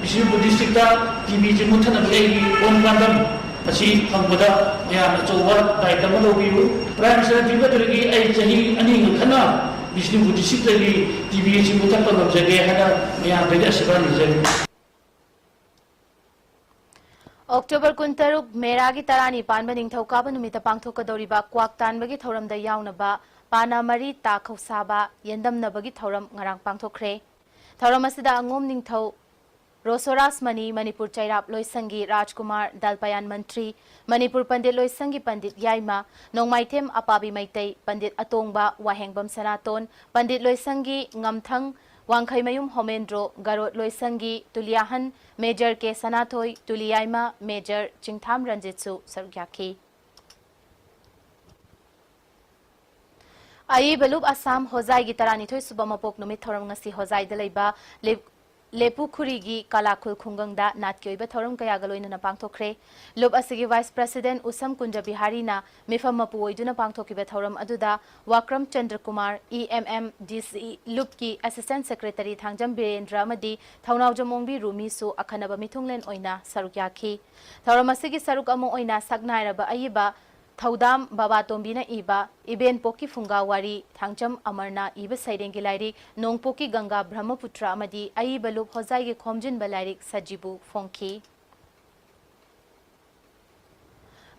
ꯕꯤꯁꯅꯨꯄꯨꯔ district ꯇ T B ꯁꯤ ꯃꯨꯠꯊꯠꯅꯕꯒꯤ ꯑꯩꯒꯤ ꯑꯣꯟ ꯄꯥꯟꯗꯝ ꯑꯁꯤ ꯐꯪꯕꯗ ꯃꯌꯥꯝꯅ ꯑꯆꯧꯕ ꯗꯥꯏꯇ ꯑꯃ ꯂꯧꯕꯤꯌꯨ꯫ Prime Minister ꯄꯤꯕꯗꯨꯗꯒꯤ ꯑꯩ ꯆꯍꯤ ꯑꯅꯤ ꯍꯦꯟꯒꯠꯅ ꯕꯤꯁꯅꯨꯄꯨꯔ district ꯇꯒꯤ T B ꯑꯁꯤ ꯃꯨꯠꯊꯠꯄ ꯉꯝꯖꯒꯦ ꯍꯥꯏꯅ ꯃꯌꯥꯝꯗꯒꯤ ꯑꯁꯤꯔꯕꯥꯗ ꯅꯤꯖꯔꯤ꯫ October ꯀꯨꯟꯇꯔꯨꯛ, ꯃꯦꯔꯥꯒꯤ ꯇꯔꯥꯅꯤ ꯄꯥꯟꯕ ꯅꯤꯡꯊꯧꯀꯥꯕ ꯅꯨꯃꯤꯠꯇ ꯄꯥꯡꯊꯣꯛꯀꯗꯧꯔꯤꯕ ꯀ꯭ꯋꯥꯛ ꯇꯥꯟꯕꯒꯤ ꯊꯧꯔꯝꯗ ꯌꯥꯎꯅꯕ ꯄꯥꯅꯥ ꯃꯔꯤ ꯇꯥ ꯈꯧꯁꯥꯕ ꯌꯦꯟꯗꯝꯅꯕꯒꯤ ꯊꯧꯔꯝ ꯉꯔꯥꯡ ꯄꯥꯡꯊꯣꯛꯈ꯭ꯔꯦ꯫ ꯊꯧꯔꯝ ꯑꯁꯤꯗ ꯑꯉꯣꯝ ꯅꯤꯡꯊꯧ ꯔꯣꯁꯣꯔꯥꯁ ꯃꯅꯤ, ꯃꯅꯤꯄꯨꯔ ꯆꯩꯔꯥꯞ ꯂꯣꯏꯁꯪꯒꯤ ꯔꯥꯖꯀꯨꯃꯥꯔ ꯗꯥꯜꯄꯥꯌꯥꯟ ꯃꯟꯇ꯭ꯔꯤ, ꯃꯅꯤꯄꯨꯔ ꯄꯟꯗꯤꯠ ꯂꯣꯏꯁꯪꯒꯤ ꯄꯟꯗꯤꯠ ꯌꯥꯏꯃ, ꯅꯣꯡꯃꯥꯏꯊꯦꯝ ꯑꯄꯥꯕꯤ ꯃꯩꯇꯩ, ꯄꯟꯗꯤꯠ ꯑꯇꯣꯡꯕ, ꯋꯥꯍꯦꯡꯕꯝ ꯁꯅꯥꯇꯣꯟ, ꯄꯟꯗꯤꯠ ꯂꯣꯏꯁꯪꯒꯤ ꯉꯝꯊꯪ ꯋꯥꯡꯈꯩꯃꯌꯨꯝ ꯍꯣꯃꯦꯟꯗ꯭ꯔꯣ, ꯒꯔꯣꯠ ꯂꯣꯏꯁꯪꯒꯤ ꯇꯨꯂꯤꯌꯥꯍꯟ ꯃꯦꯖꯔ ꯀꯦ ꯁꯅꯥꯊꯣꯏ, ꯇꯨꯂꯤꯌꯥꯏꯃ ꯃꯦꯖꯔ ꯆꯤꯡꯊꯥꯝ ꯔꯟꯖꯤꯠꯁꯨ ꯁꯔꯨꯛ ꯌꯥꯈꯤ꯫ ꯑꯏꯕ ꯂꯨꯞ ꯑꯁꯥꯝ ꯍꯣꯖꯥꯏꯒꯤ ꯇꯔꯥꯅꯤꯊꯣꯏ ꯁꯨꯕ ꯃꯄꯣꯛ ꯅꯨꯃꯤꯠ ꯊꯧꯔꯝ ꯉꯁꯤ ꯍꯣꯖꯥꯏꯗ ꯂꯩꯕ ꯂꯦꯞ-, ꯂꯦꯄꯨꯈꯨꯔꯤꯒꯤ ꯀꯥꯂꯥꯈꯨꯜ ꯈꯨꯡꯒꯪꯗ ꯅꯥꯠꯀꯤ ꯑꯣꯏꯕ ꯊꯧꯔꯝ ꯀꯌꯥꯒ ꯂꯣꯏꯅꯅ ꯄꯥꯡꯊꯣꯛꯈ꯭ꯔꯦ꯫ ꯂꯨꯞ ꯑꯁꯤꯒꯤ Vice President ꯎꯁꯝ ꯀꯨꯟꯖ ꯕꯤꯍꯥꯔꯤꯅ ꯃꯤꯐꯝ ꯃꯄꯨ ꯑꯣꯏꯗꯨꯅ ꯄꯥꯡꯊꯣꯛꯈꯤꯕ ꯊꯧꯔꯝ ꯑꯗꯨꯗ ꯋꯥꯀ꯭ꯔꯝ Chandra Kumar, E M M D C ꯂꯨꯞꯀꯤ Assistant Secretary Thangjam Birendra ꯑꯃꯗꯤ ꯊꯧꯅꯥꯎꯖꯝ ꯑꯣꯡꯕꯤ ꯔꯨꯃꯤꯁꯨ ꯑꯈꯟꯅꯕ ꯃꯤꯊꯨꯡꯂꯦꯟ ꯑꯣꯏꯅ ꯁꯔꯨꯛ ꯌꯥꯈꯤ꯫ ꯊꯧꯔꯝ ꯑꯁꯤꯒꯤ ꯁꯔꯨꯛ ꯑꯃ ꯑꯣꯏꯅ ꯁꯛꯅꯥꯏꯔꯕ ꯑꯏꯕ ꯊꯧꯗꯥꯝ ꯕꯕꯥꯇꯣꯝꯕꯤꯅ ꯏꯕ ꯏꯕꯦꯟꯄꯣꯛꯀꯤ ꯐꯨꯡꯒꯥ ꯋꯥꯔꯤ, ꯊꯥꯡꯖꯝ ꯑꯃꯔꯅ ꯏꯕ ꯁꯩꯔꯦꯡꯒꯤ ꯂꯥꯏꯔꯤꯛ ꯅꯣꯡꯄꯣꯛꯀꯤ ꯒꯪꯒꯥ ꯕ꯭ꯔꯍꯃꯄꯨꯇ꯭ꯔ ꯑꯃꯗꯤ ꯑꯏꯕ ꯂꯨꯞ ꯍꯣꯖꯥꯏꯒꯤ ꯈꯣꯝꯖꯤꯟꯕ ꯂꯥꯏꯔꯤꯛ ꯁꯖꯤꯕꯨ ꯐꯣꯡꯈꯤ꯫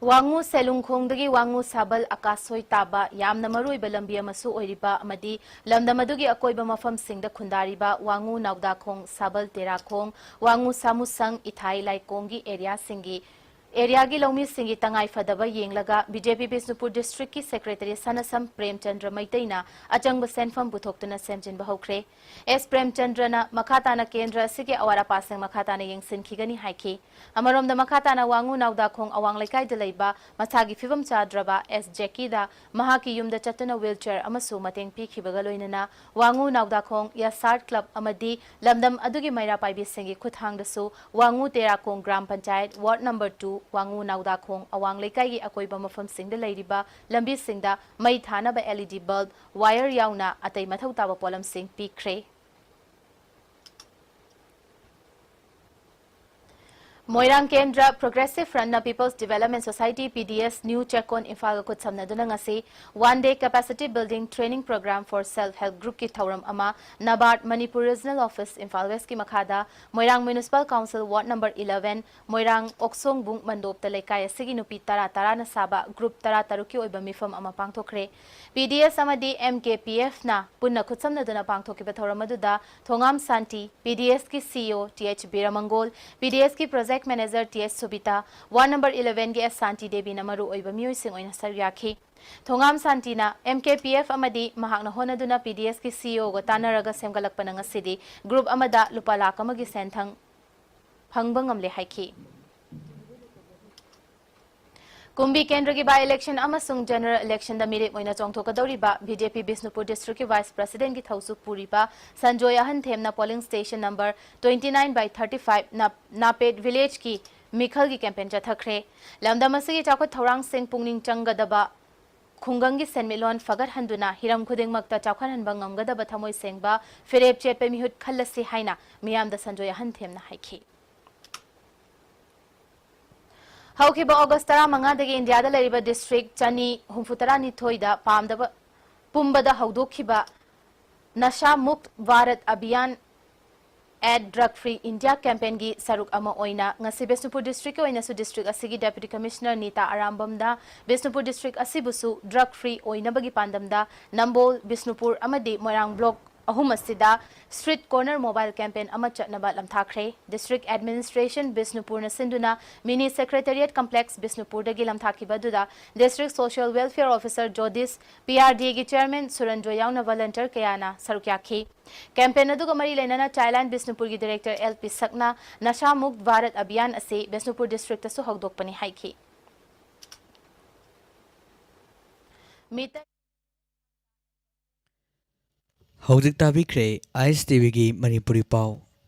ꯋꯥꯉꯨ ꯁꯦꯂꯨꯡꯈꯣꯡꯗꯒꯤ ꯋꯥꯉꯨ ꯁꯥꯕꯜ ꯑꯀꯥꯁꯣꯏ ꯇꯥꯕ ꯌꯥꯝꯅ ꯃꯔꯨꯑꯣꯏꯕ ꯂꯝꯕꯤ ꯑꯃꯁꯨ ꯑꯣꯏꯔꯤꯕ ꯑꯃꯗꯤ ꯂꯝꯗꯝ ꯑꯗꯨꯒꯤ ꯑꯀꯣꯏꯕ ꯃꯐꯝꯁꯤꯡꯗ ꯈꯨꯟꯗꯥꯔꯤꯕ ꯋꯥꯉꯨ ꯅꯥꯎꯗꯥꯈꯣꯡ, ꯁꯥꯕꯜ ꯇꯦꯔꯥꯈꯣꯡ, ꯋꯥꯉꯨ ꯁꯥꯃꯨꯁꯪ, ꯏꯊꯥꯏ ꯂꯥꯏꯀꯣꯡꯒꯤ area ꯁꯤꯡꯒꯤ ꯑꯦꯔꯤꯌꯥꯒꯤ ꯂꯧꯃꯤꯁꯤꯡꯒꯤ ꯇꯉꯥꯏ ꯐꯗꯕ ꯌꯦꯡꯂꯒ ꯕꯤ ꯖꯦ ꯄꯤ ꯕꯤꯁꯅꯨꯄꯨꯔ ꯗꯤꯁꯇ꯭ꯔꯤꯛꯀꯤ ꯁꯦꯀ꯭ꯔꯦꯇꯔꯤ ꯁꯅꯥꯁꯝ ꯄ꯭ꯔꯦꯝꯆꯟꯗ꯭ꯔ ꯃꯩꯇꯩꯅ ꯑꯆꯪꯕ ꯁꯦꯟꯐꯝ ꯄꯨꯊꯣꯛꯇꯨꯅ ꯁꯦꯝꯖꯤꯟꯕ ꯍꯧꯈ꯭ꯔꯦ꯫ ꯑꯦꯁ ꯄ꯭ꯔꯦꯝꯆꯟꯗ꯭ꯔꯅ ꯃꯈꯥ ꯇꯥꯅ ꯀꯦꯟꯗ꯭ꯔ ꯑꯁꯤꯒꯤ ꯑꯋꯥꯠ ꯑꯄꯥꯁꯤꯡ ꯃꯈꯥ ꯇꯥꯅ ꯌꯦꯡꯁꯤꯟꯈꯤꯒꯅꯤ ꯍꯥꯏꯈꯤ꯫ ꯑꯃꯔꯣꯝꯗ ꯃꯈꯥ ꯇꯥꯅ ꯋꯥꯉꯨ ꯅꯥꯎꯗꯥꯈꯣꯡ ꯑꯋꯥꯡ ꯂꯩꯀꯥꯏꯗ ꯂꯩꯕ ꯃꯁꯥꯒꯤ ꯐꯤꯕꯝ ꯆꯥꯗ꯭ꯔꯕ ꯑꯦꯁ ꯖꯦꯀꯤꯗ ꯃꯍꯥꯛꯀꯤ ꯌꯨꯝꯗ ꯆꯠꯇꯨꯅ ꯋꯤꯜꯆꯤꯌꯔ ꯑꯃꯁꯨ ꯃꯇꯦꯡ ꯄꯤꯈꯤꯕꯒ ꯂꯣꯏꯅꯅ ꯋꯥꯉꯨ ꯅꯥꯎꯗꯥꯈꯣꯡ ꯌꯥꯁꯥꯔꯠ ꯀ꯭ꯂꯕ ꯑꯃꯗꯤ ꯂꯝꯗꯝ ꯑꯗꯨꯒꯤ ꯃꯩꯔꯥ ꯄꯥꯏꯕꯤꯁꯤꯡꯒꯤ ꯈꯨꯠꯊꯥꯡꯗꯁꯨ Wangoo Terakhong gram panchayat ward number two Wangoo Naodakhong ꯑꯋꯥꯡ ꯂꯩꯀꯥꯏꯒꯤ ꯑꯀꯣꯏꯕ ꯃꯐꯝꯁꯤꯡꯗ ꯂꯩꯔꯤꯕ ꯂꯝꯕꯤꯁꯤꯡꯗ ꯃꯩ ꯊꯥꯅꯕ L E D bulb, wire ꯌꯥꯎꯅ ꯑꯇꯩ ꯃꯊꯧ ꯇꯥꯕ ꯄꯣꯠꯂꯝꯁꯤꯡ ꯄꯤꯈ꯭ꯔꯦ꯫ ꯃꯣꯏꯔꯥꯡ ꯀꯦꯟꯗ꯭ꯔ ꯄ꯭ꯔꯣꯒ꯭ꯔꯦꯁꯤꯚ ꯐ꯭ꯔꯟꯠꯅ people's development society, P D S, new Checkon ꯏꯝꯐꯥꯜꯒ ꯈꯨꯠꯁꯝꯅꯗꯨꯅ ꯉꯁꯤ one day capacity building training program for self help ꯒ꯭ꯔꯨꯞꯀꯤ ꯊꯧꯔꯝ ꯑꯃ ꯅꯕꯥꯔꯗ ꯃꯅꯤꯄꯨꯔ ꯔꯤꯖꯅꯦꯜ ꯑꯣꯐꯤꯁ ꯏꯝꯐꯥꯜ ꯋꯦꯁꯀꯤ ꯃꯈꯥꯗ ꯃꯣꯏꯔꯥꯡ municipal council ward number eleven, Moirang Oksongbung ꯃꯟꯗꯣꯞꯇ ꯂꯩꯀꯥꯏ ꯑꯁꯤꯒꯤ ꯅꯨꯄꯤ ꯇꯔꯥ ꯇꯔꯥꯅ ꯁꯥꯕ ꯒ꯭ꯔꯨꯞ ꯇꯔꯥ ꯇꯔꯨꯛꯀꯤ ꯑꯣꯏꯕ ꯃꯤꯐꯝ ꯑꯃ ꯄꯥꯡꯊꯣꯛꯈ꯭ꯔꯦ꯫ ꯄꯤ ꯗꯤ ꯑꯦꯁ ꯑꯃꯗꯤ ꯑꯦꯝ ꯀꯦ ꯄꯤ ꯑꯦꯐꯅ ꯄꯨꯟꯅ ꯈꯨꯠꯁꯝꯅꯗꯨꯅ ꯄꯥꯡꯊꯣꯛꯈꯤꯕ ꯊꯧꯔꯝ ꯑꯗꯨꯗ ꯊꯣꯉꯥꯝ ꯁꯥꯟꯇꯤ, ꯄꯤ D ꯑꯦꯁꯀꯤ C E O T H Biramangol, P D ꯑꯦꯁꯀꯤ project manager T H Subita, ward number ꯏꯂꯦꯚꯦꯟꯒꯤ ꯑꯦꯁ ꯁꯥꯟꯇꯤ ꯗꯦꯕꯤꯅ ꯃꯔꯨ ꯑꯣꯏꯕ ꯃꯤꯑꯣꯏꯁꯤꯡ ꯑꯣꯏꯅ ꯁꯔꯨꯛ ꯌꯥꯈꯤ꯫ ꯊꯣꯉꯥꯝ ꯁꯥꯟꯇꯤꯅ ꯑꯦꯝ ꯀꯦ ꯄꯤ ꯑꯦꯐ ꯑꯃꯗꯤ ꯃꯍꯥꯛꯅ ꯍꯣꯠꯅꯗꯨꯅ ꯄꯤ ꯗꯤ ꯑꯦꯁꯀꯤ ꯁꯤ ꯏ ꯑꯣꯒ ꯇꯥꯟꯅꯔꯒ ꯁꯦꯝꯒꯠꯂꯛꯄꯅ ꯉꯁꯤꯗꯤ ꯒ꯭ꯔꯨꯞ ꯑꯃꯗ ꯂꯨꯄꯥ ꯂꯥꯈ ꯑꯃꯒꯤ ꯁꯦꯟꯊꯪ ꯐꯪꯕ ꯉꯝꯂꯦ ꯍꯥꯏꯈꯤ꯫ ꯀꯨꯝꯕꯤ ꯀꯦꯟꯗ꯭ꯔꯒꯤ ꯕꯥꯏ ꯏꯂꯦꯛꯁꯟ ꯑꯃꯁꯨꯡ ꯖꯦꯅꯔꯦꯜ ꯏꯂꯦꯛꯁꯟꯗ ꯃꯤꯔꯦꯞ ꯑꯣꯏꯅ ꯆꯣꯡꯊꯣꯛꯀꯗꯧꯔꯤꯕ ꯕꯤ ꯖꯦ ꯄꯤ ꯕꯤꯁꯅꯨꯄꯨꯔ ꯗꯤꯁꯇ꯭ꯔꯤꯛꯀꯤ ꯚꯥꯏꯁ ꯄ꯭ꯔꯁꯤꯗꯦꯟꯠꯀꯤ ꯊꯧꯁꯨ ꯄꯨꯔꯤꯕ ꯁꯟꯖꯣꯏ ꯑꯍꯟꯊꯦꯝꯅ polling station number twenty nine by thirty five ꯅꯥ-, ꯅꯥꯄꯦꯠ ꯚꯤꯂꯦꯖꯀꯤ ꯃꯤꯈꯜꯒꯤ ꯀꯦꯝꯄꯦꯟ ꯆꯠꯊꯈ꯭ꯔꯦ꯫ ꯂꯝꯗꯝ ꯑꯁꯤꯒꯤ ꯆꯥꯎꯈꯠ ꯊꯧꯔꯥꯡꯁꯤꯡ ꯄꯨꯛꯅꯤꯡ ꯆꯪꯒꯗꯕ ꯈꯨꯡꯒꯪꯒꯤ ꯁꯦꯟꯃꯤꯠꯂꯣꯟ ꯐꯒꯠꯍꯟꯗꯨꯅ ꯍꯤꯔꯝ ꯈꯨꯗꯤꯡꯃꯛꯇ ꯆꯥꯎꯈꯠꯍꯟꯕ ꯉꯝꯒꯗꯕ ꯊꯃꯣꯏ ꯁꯦꯡꯕ ꯐꯤꯔꯦꯞ ꯆꯦꯠꯄ ꯃꯤꯍꯨꯠ ꯈꯜꯂꯁꯤ ꯍꯥꯏꯅ ꯃꯤꯌꯥꯝꯗ ꯁꯟꯖꯣꯏ ꯑꯍꯟꯊꯦꯝꯅ ꯍꯥꯏꯈꯤ꯫ ꯍꯧꯈꯤꯕ ꯑꯣꯒꯁ ꯇꯔꯥꯃꯉꯥꯗꯒꯤ ꯏꯟꯗꯤꯌꯥꯗ ꯂꯩꯔꯤꯕ ꯗꯤꯁꯇ꯭ꯔꯤꯛ ꯆꯅꯤ ꯍꯨꯝꯐꯨ ꯇꯔꯥꯅꯤꯊꯣꯏꯗ ꯄꯥꯝꯗꯕ ꯄꯨꯝꯕꯗ ꯍꯧꯗꯣꯛꯈꯤꯕ Nasha Mukt Bharat Abhiyan at drug free India ꯀꯦꯝꯄꯦꯟꯒꯤ ꯁꯔꯨꯛ ꯑꯃ ꯑꯣꯏꯅ ꯉꯁꯤ ꯕꯤꯁꯅꯨꯄꯨꯔ ꯗꯤꯁꯇ꯭ꯔꯤꯛꯀꯤ ꯑꯣꯏꯅꯁꯨ ꯗꯤꯁꯇ꯭ꯔꯤꯛ ꯑꯁꯤꯒꯤ ꯗꯦꯄ꯭ꯌꯨꯇꯤ ꯀꯃꯤꯁꯅꯔ ꯅꯤꯇꯥ ꯑꯔꯥꯝꯕꯝꯗ ꯕꯤꯁꯅꯨꯄꯨꯔ ꯗꯤꯁꯇ꯭ꯔꯤꯛ ꯑꯁꯤꯕꯨꯁꯨ ꯗ꯭ꯔꯒ ꯐ꯭ꯔꯤ ꯑꯣꯏꯅꯕꯒꯤ ꯄꯥꯟꯗꯝꯗ ꯅꯝꯕꯣꯜ, ꯕꯤꯁꯅꯨꯄꯨꯔ ꯑꯃꯗꯤ ꯃꯣꯏꯔꯥꯡ ꯕ꯭ꯂꯣꯛ ꯑꯍꯨꯝ ꯑꯁꯤꯗ street corner mobile campaign ꯑꯃ ꯆꯠꯅꯕ ꯂꯝꯊꯥꯈ꯭ꯔꯦ꯫ District Administration ꯕꯤꯁꯅꯨꯄꯨꯔꯅ ꯁꯤꯟꯗꯨꯅ Mini Secretariat Complex ꯕꯤꯁꯅꯨꯄꯨꯔꯗꯒꯤ ꯂꯝꯊꯥꯈꯤꯕ ꯑꯗꯨꯗ District Social Welfare Officer ꯖꯣꯗꯤꯁ, ꯄꯤ ꯑꯥꯔ ꯗꯤꯒꯤ Chairman ꯁꯨꯔꯟꯖꯣꯏ ꯌꯥꯎꯅ volunteer ꯀꯌꯥꯅ ꯁꯔꯨꯛ ꯌꯥꯈꯤ꯫ Campaign ꯑꯗꯨꯒ ꯃꯔꯤ ꯂꯩꯅꯅ Childline ꯕꯤꯁꯅꯨꯄꯨꯔꯒꯤ Director ꯑꯦꯜ ꯄꯤ ꯁꯛꯅ ꯅꯁꯥ ꯃꯨꯛ ꯚꯥꯔꯠ ꯑꯚꯤꯌꯥꯟ ꯑꯁꯤ ꯕꯤꯁꯅꯨꯄꯨꯔ districtꯇꯁꯨ ꯍꯧꯗꯣꯛꯄꯅꯤ ꯍꯥꯏꯈꯤ꯫ ꯃꯤꯇꯩ ꯍꯧꯖꯤꯛ ꯇꯥꯕꯤꯈ꯭ꯔꯦ ꯑꯥꯏ ꯑꯦꯁ ꯇꯤ ꯚꯤꯒꯤ ꯃꯅꯤꯄꯨꯔꯤ ꯄꯥꯎ꯫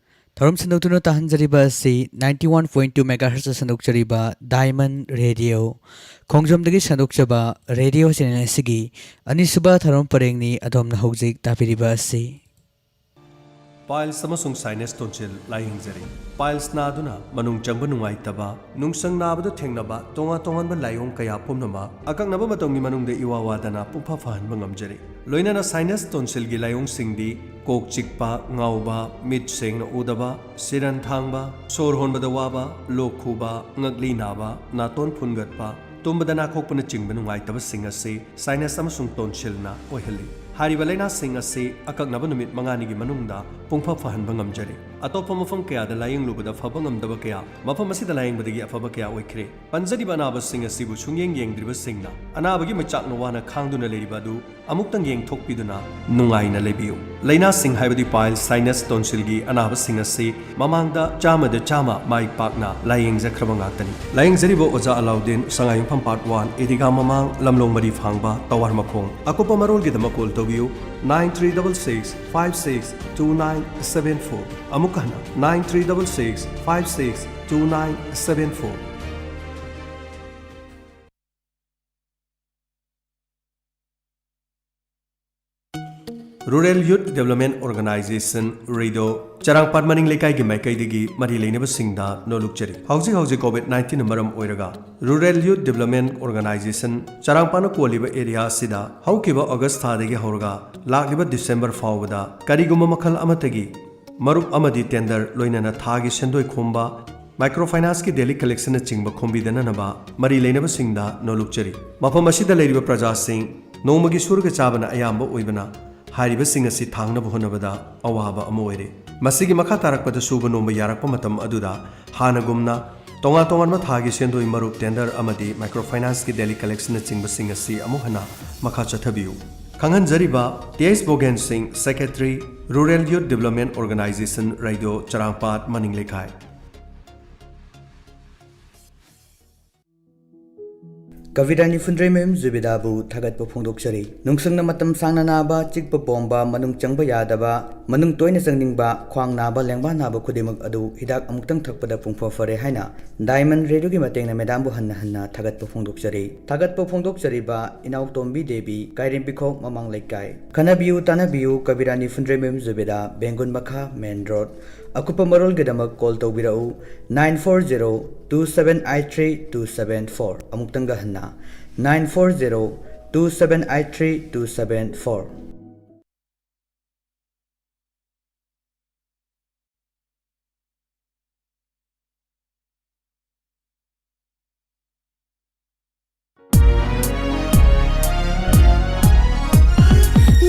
ꯊꯧꯔꯝ ꯁꯟꯗꯣꯛꯇꯨꯅ ꯇꯥꯍꯟꯖꯔꯤꯕ ꯑꯁꯤ ninety one point two megahertz ꯁꯟꯗꯣꯛꯆꯔꯤꯕ Diamond Radio, ꯈꯣꯡꯖꯣꯝꯗꯒꯤ ꯁꯟꯗꯣꯛꯆꯕ radio channel ꯑꯁꯤꯒꯤ ꯑꯅꯤꯁꯨꯕ ꯊꯧꯔꯝ ꯄꯔꯦꯡꯅꯤ꯫ ꯑꯗꯣꯝꯅ ꯍꯧꯖꯤꯛ ꯇꯥꯕꯤꯔꯤꯕ ꯑꯁꯤ꯫ Piles ꯑꯃꯁꯨꯡ sinus tonsil ꯂꯥꯌꯦꯡꯖꯔꯤ꯫ Piles ꯅꯥꯗꯨꯅ ꯃꯅꯨꯡ ꯆꯪꯕ ꯅꯨꯡꯉꯥꯏꯇꯕ, ꯅꯨꯡꯁꯪ ꯅꯥꯕꯗ ꯊꯦꯡꯅꯕ ꯇꯣꯉꯥꯟ ꯇꯣꯉꯥꯟꯕ ꯂꯥꯏꯑꯣꯡ ꯀꯌꯥ ꯄꯨꯝꯅꯃꯛ ꯑꯀꯛꯅꯕ ꯃꯇꯝꯒꯤ ꯃꯅꯨꯡꯗ ꯏꯋꯥ ꯋꯥꯗꯅ ꯄꯨꯡꯐ ꯐꯍꯟꯕ ꯉꯝꯖꯔꯤ꯫ ꯂꯣꯏꯅꯅ sinus tonsilꯒꯤ ꯂꯥꯏꯑꯣꯡꯁꯤꯡꯗꯤ ꯀꯣꯛ ꯆꯤꯛꯄ, ꯉꯥꯎꯕ, ꯃꯤꯠ ꯁꯦꯡꯅ ꯎꯗꯕ, ꯁꯤꯔꯟ ꯊꯥꯡꯕ, ꯁꯣꯔ ꯍꯣꯟꯕꯗ ꯋꯥꯕ, ꯂꯣꯛ ꯈꯨꯕ, ꯉꯛꯂꯤ ꯅꯥꯕ, ꯅꯥꯇꯣꯟ ꯐꯨꯟꯒꯠꯄ, ꯇꯨꯝꯕꯗ ꯅꯥꯈꯣꯛꯄꯅꯆꯤꯡꯕ ꯅꯨꯡꯉꯥꯏꯇꯕꯁꯤꯡ ꯑꯁꯤ sinus ꯑꯃꯁꯨꯡ tonsilꯅ ꯑꯣꯏꯍꯜꯂꯤ꯫ ꯍꯥꯏꯔꯤꯕ ꯂꯥꯏꯅꯥꯁꯤꯡ ꯑꯁꯤ ꯑꯀꯛꯅꯕ ꯅꯨꯃꯤꯠ ꯃꯉꯥꯅꯤꯒꯤ ꯃꯅꯨꯡꯗ ꯄꯨꯡꯐ ꯐꯍꯟꯕ ꯉꯝꯖꯔꯤ꯫ ꯑꯇꯣꯞꯄ ꯃꯐꯝ ꯀꯌꯥꯗ ꯂꯥꯌꯦꯡꯂꯨꯕꯗ ꯐꯕ ꯉꯝꯗꯕ ꯀꯌꯥ ꯃꯐꯝ ꯑꯁꯤꯗ ꯂꯥꯌꯦꯡꯕꯗꯒꯤ ꯑꯐꯕ ꯀꯌꯥ ꯑꯣꯏꯈ꯭ꯔꯦ꯫ ꯄꯟꯖꯔꯤꯕ ꯑꯅꯥꯕꯁꯤꯡ ꯑꯁꯤꯕꯨ ꯁꯨꯡꯌꯦꯡ ꯌꯦꯡꯗ꯭ꯔꯤꯕꯁꯤꯡꯅ ꯑꯅꯥꯕꯒꯤ ꯃꯩꯆꯥꯛꯅ ꯋꯥꯅ ꯈꯥꯡꯗꯨꯅ ꯂꯩꯔꯤꯕ ꯑꯗꯨ ꯑꯃꯨꯛꯇꯪ ꯌꯦꯡꯊꯣꯛꯄꯤꯗꯨꯅ ꯅꯨꯡꯉꯥꯏꯅ ꯂꯩꯕꯤꯌꯨ꯫ ꯂꯥꯏꯅꯥꯁꯤꯡ ꯍꯥꯏꯕꯗꯤ piles, sinus, tonsilꯒꯤ ꯑꯅꯥꯕꯁꯤꯡ ꯑꯁꯤ ꯃꯃꯥꯡꯗ ꯆꯥꯝꯃꯗ ꯆꯥꯝꯃ ꯃꯥꯏ ꯄꯥꯛꯅ ꯂꯥꯌꯦꯡꯖꯈ꯭ꯔꯕ ꯉꯥꯛꯇꯅꯤ꯫ ꯂꯥꯌꯦꯡꯖꯔꯤꯕ ꯑꯣꯖꯥ ꯑꯂꯥꯎꯗꯤꯟ, ꯁꯉꯥꯏꯌꯨꯝꯐꯝ Part One, ꯏꯗꯤꯒꯥ ꯃꯃꯥꯡ, ꯂꯝꯂꯣꯡ ꯃꯔꯤ ꯐꯥꯡꯕ, ꯇꯋꯥꯔ ꯃꯈꯣꯡ꯫ ꯑꯀꯨꯞꯄ ꯃꯔꯣꯜꯒꯤꯗꯃꯛ call ꯇꯧꯕꯤꯌꯨ, nine three double six five six two nine seven four꯫ ꯑꯃꯨꯛꯀ ꯍꯟꯅ, nine three double six five six two nine seven four꯫ Rural Youth Development Organization, RYDO, ꯆꯔꯥꯡꯄꯥꯠ ꯃꯅꯤꯡ ꯂꯩꯀꯥꯏꯒꯤ ꯃꯥꯏꯀꯩꯗꯒꯤ ꯃꯔꯤ ꯂꯩꯅꯕꯁꯤꯡꯗ ꯅꯣꯜꯂꯨꯛꯆꯔꯤ꯫ ꯍꯧꯖꯤꯛ ꯍꯧꯖꯤꯛ COVID nineteenꯅ ꯃꯔꯝ ꯑꯣꯏꯔꯒ Rural Youth Development Organization ꯆꯔꯥꯡꯄꯥꯠꯅ ꯀꯣꯜꯂꯤꯕ area ꯑꯁꯤꯗ ꯍꯧꯈꯤꯕ August ꯊꯥꯗꯒꯤ ꯍꯧꯔꯒ ꯂꯥꯛꯂꯤꯕ December ꯐꯥꯎꯕꯗ ꯀꯔꯤꯒꯨꯝꯕ ꯃꯈꯜ ꯑꯃꯠꯇꯒꯤ ꯃꯔꯨꯞ ꯑꯃꯗꯤ tender, ꯂꯣꯏꯅꯅ ꯊꯥꯒꯤ ꯁꯦꯟꯗꯣꯏ ꯈꯣꯝꯕ, microfinanceꯀꯤ daily collectionꯅꯆꯤꯡꯕ ꯈꯣꯝꯕꯤꯗꯅꯅꯕ ꯃꯔꯤ ꯂꯩꯅꯕꯁꯤꯡꯗ ꯅꯣꯜꯂꯨꯛꯆꯔꯤ꯫ ꯃꯐꯝ ꯑꯁꯤꯗ ꯂꯩꯔꯤꯕ ꯄ꯭ꯔꯖꯥꯁꯤꯡ ꯅꯣꯡꯃꯒꯤ ꯁꯨꯔꯒ ꯆꯥꯕꯅ ꯑꯌꯥꯝꯕ ꯑꯣꯏꯕꯅ, ꯍꯥꯏꯔꯤꯕꯁꯤꯡ ꯑꯁꯤ ꯊꯥꯡꯅꯕ ꯍꯣꯠꯅꯕꯗ ꯑꯋꯥꯕ ꯑꯃ ꯑꯣꯏꯔꯦ꯫ ꯃꯁꯤꯒꯤ ꯃꯈꯥ ꯇꯥꯔꯛꯄꯗ ꯁꯨꯕ ꯅꯣꯝꯕ ꯌꯥꯔꯛꯄ ꯃꯇꯝ ꯑꯗꯨꯗ ꯍꯥꯟꯅꯒꯨꯝꯅ ꯇꯣꯉꯥꯟ ꯇꯣꯉꯥꯟꯕ ꯊꯥꯒꯤ ꯁꯦꯟꯗꯣꯏ ꯃꯔꯨꯞ, ꯇꯦꯟꯗꯔ ꯑꯃꯗꯤ ꯃꯥꯏꯀ꯭ꯔꯣ ꯐꯥꯏꯅꯥꯟꯁꯀꯤ ꯗꯦꯂꯤ ꯀꯂꯦꯛꯁꯟꯅꯆꯤꯡꯕꯁꯤꯡ ꯑꯁꯤ ꯑꯃꯨꯛ ꯍꯟꯅ ꯃꯈꯥ ꯆꯠꯊꯕꯤꯌꯨ꯫ ꯈꯪꯍꯟꯖꯔꯤꯕ ꯇꯤ ꯑꯩꯆ ꯕꯣꯒꯦꯟ ꯁꯤꯡ, ꯁꯦꯀ꯭ꯔꯦꯇꯔꯤ, ꯔꯨꯔꯦꯜ ꯌꯨꯠ ꯗꯤꯕꯂꯞꯃꯦꯟ ꯑꯣꯔꯒꯅꯥꯏꯖꯦꯁꯟ, ꯔꯦꯗꯤꯑꯣ ꯆꯔꯥꯡꯄꯥꯠ, ꯃꯅꯤꯡ ꯂꯩꯀꯥꯏ꯫ ꯀꯕꯤꯔꯥꯅꯤ ꯐꯨꯟꯗ꯭ꯔꯩꯃꯌꯨꯝ ꯖꯨꯕꯦꯗꯥꯕꯨ ꯊꯥꯒꯠꯄ ꯐꯣꯡꯗꯣꯛꯆꯔꯤ꯫ ꯅꯨꯡꯁꯪꯅ ꯃꯇꯝ ꯁꯥꯡꯅ ꯅꯥꯕ, ꯆꯤꯛꯄ ꯄꯣꯝꯕ, ꯃꯅꯨꯡ ꯆꯪꯕ ꯌꯥꯗꯕ, ꯃꯅꯨꯡ ꯇꯣꯏꯅ ꯆꯪꯅꯤꯡꯕ, ꯈ꯭ꯋꯥꯡ ꯅꯥꯕ, ꯂꯦꯡꯕꯥꯟ ꯅꯥꯕ ꯈꯨꯗꯤꯡꯃꯛ ꯑꯗꯨ ꯍꯤꯗꯥꯛ ꯑꯃꯨꯛꯇꯪ ꯊꯛꯄꯗ ꯄꯨꯡꯐ ꯐꯔꯦ ꯍꯥꯏꯅ ꯗꯥꯏꯃꯟ ꯔꯦꯗꯤꯑꯣꯒꯤ ꯃꯇꯦꯡꯅ ꯃꯦꯗꯥꯝꯕꯨ ꯍꯟꯅ ꯍꯟꯅ ꯊꯥꯒꯠꯄ ꯐꯣꯡꯗꯣꯛꯆꯔꯤ꯫ ꯊꯥꯒꯠꯄ ꯐꯣꯡꯗꯣꯛꯆꯔꯤꯕ ꯏꯅꯥꯎꯇꯣꯝꯕꯤ ꯗꯦꯕꯤ, ꯀꯥꯏꯔꯦꯝꯕꯤꯈꯣꯛ ꯃꯃꯥꯡ ꯂꯩꯀꯥꯏ꯫ ꯈꯟꯅꯕꯤꯌꯨ ꯇꯥꯟꯅꯕꯤꯌꯨ ꯀꯕꯤꯔꯥꯅꯤ ꯐꯨꯟꯗ꯭ꯔꯩꯃꯌꯨꯝ ꯖꯨꯕꯦꯗꯥ, ꯕꯦꯡꯒꯨꯟ ꯃꯈꯥ, ꯃꯦꯟ ꯔꯣꯗ꯫ ꯑꯀꯨꯞꯄ ꯃꯔꯣꯜꯒꯤꯗꯃꯛ ꯀꯣꯜ ꯇꯧꯕꯤꯔꯛꯎ, nine four zero two seven eight three two seven four꯫ ꯑꯃꯨꯛꯇꯪꯒ ꯍꯟꯅ, nine four zero two seven eight three two seven four꯫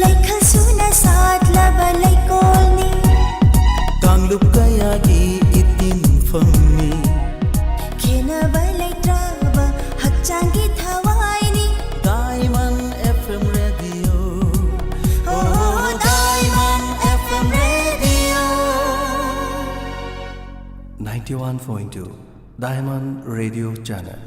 ꯂꯩꯈꯜ ꯁꯨꯅ ꯁꯥꯠꯂꯕ ꯂꯩꯀꯣꯜꯅꯤ꯫ ꯀꯥꯡꯂꯨꯞ ꯀꯌꯥꯒꯤ ꯏꯇꯤꯟꯐꯝꯅꯤ꯫ ꯈꯦꯟꯅꯕ ꯂꯩꯇ꯭ꯔꯕ ꯍꯛꯆꯥꯡꯒꯤ ꯊꯋꯥꯏꯅꯤ꯫ Diamond F M Radio. Oh, Diamond F M Radio. Ninety one point two Diamond Radio Channel.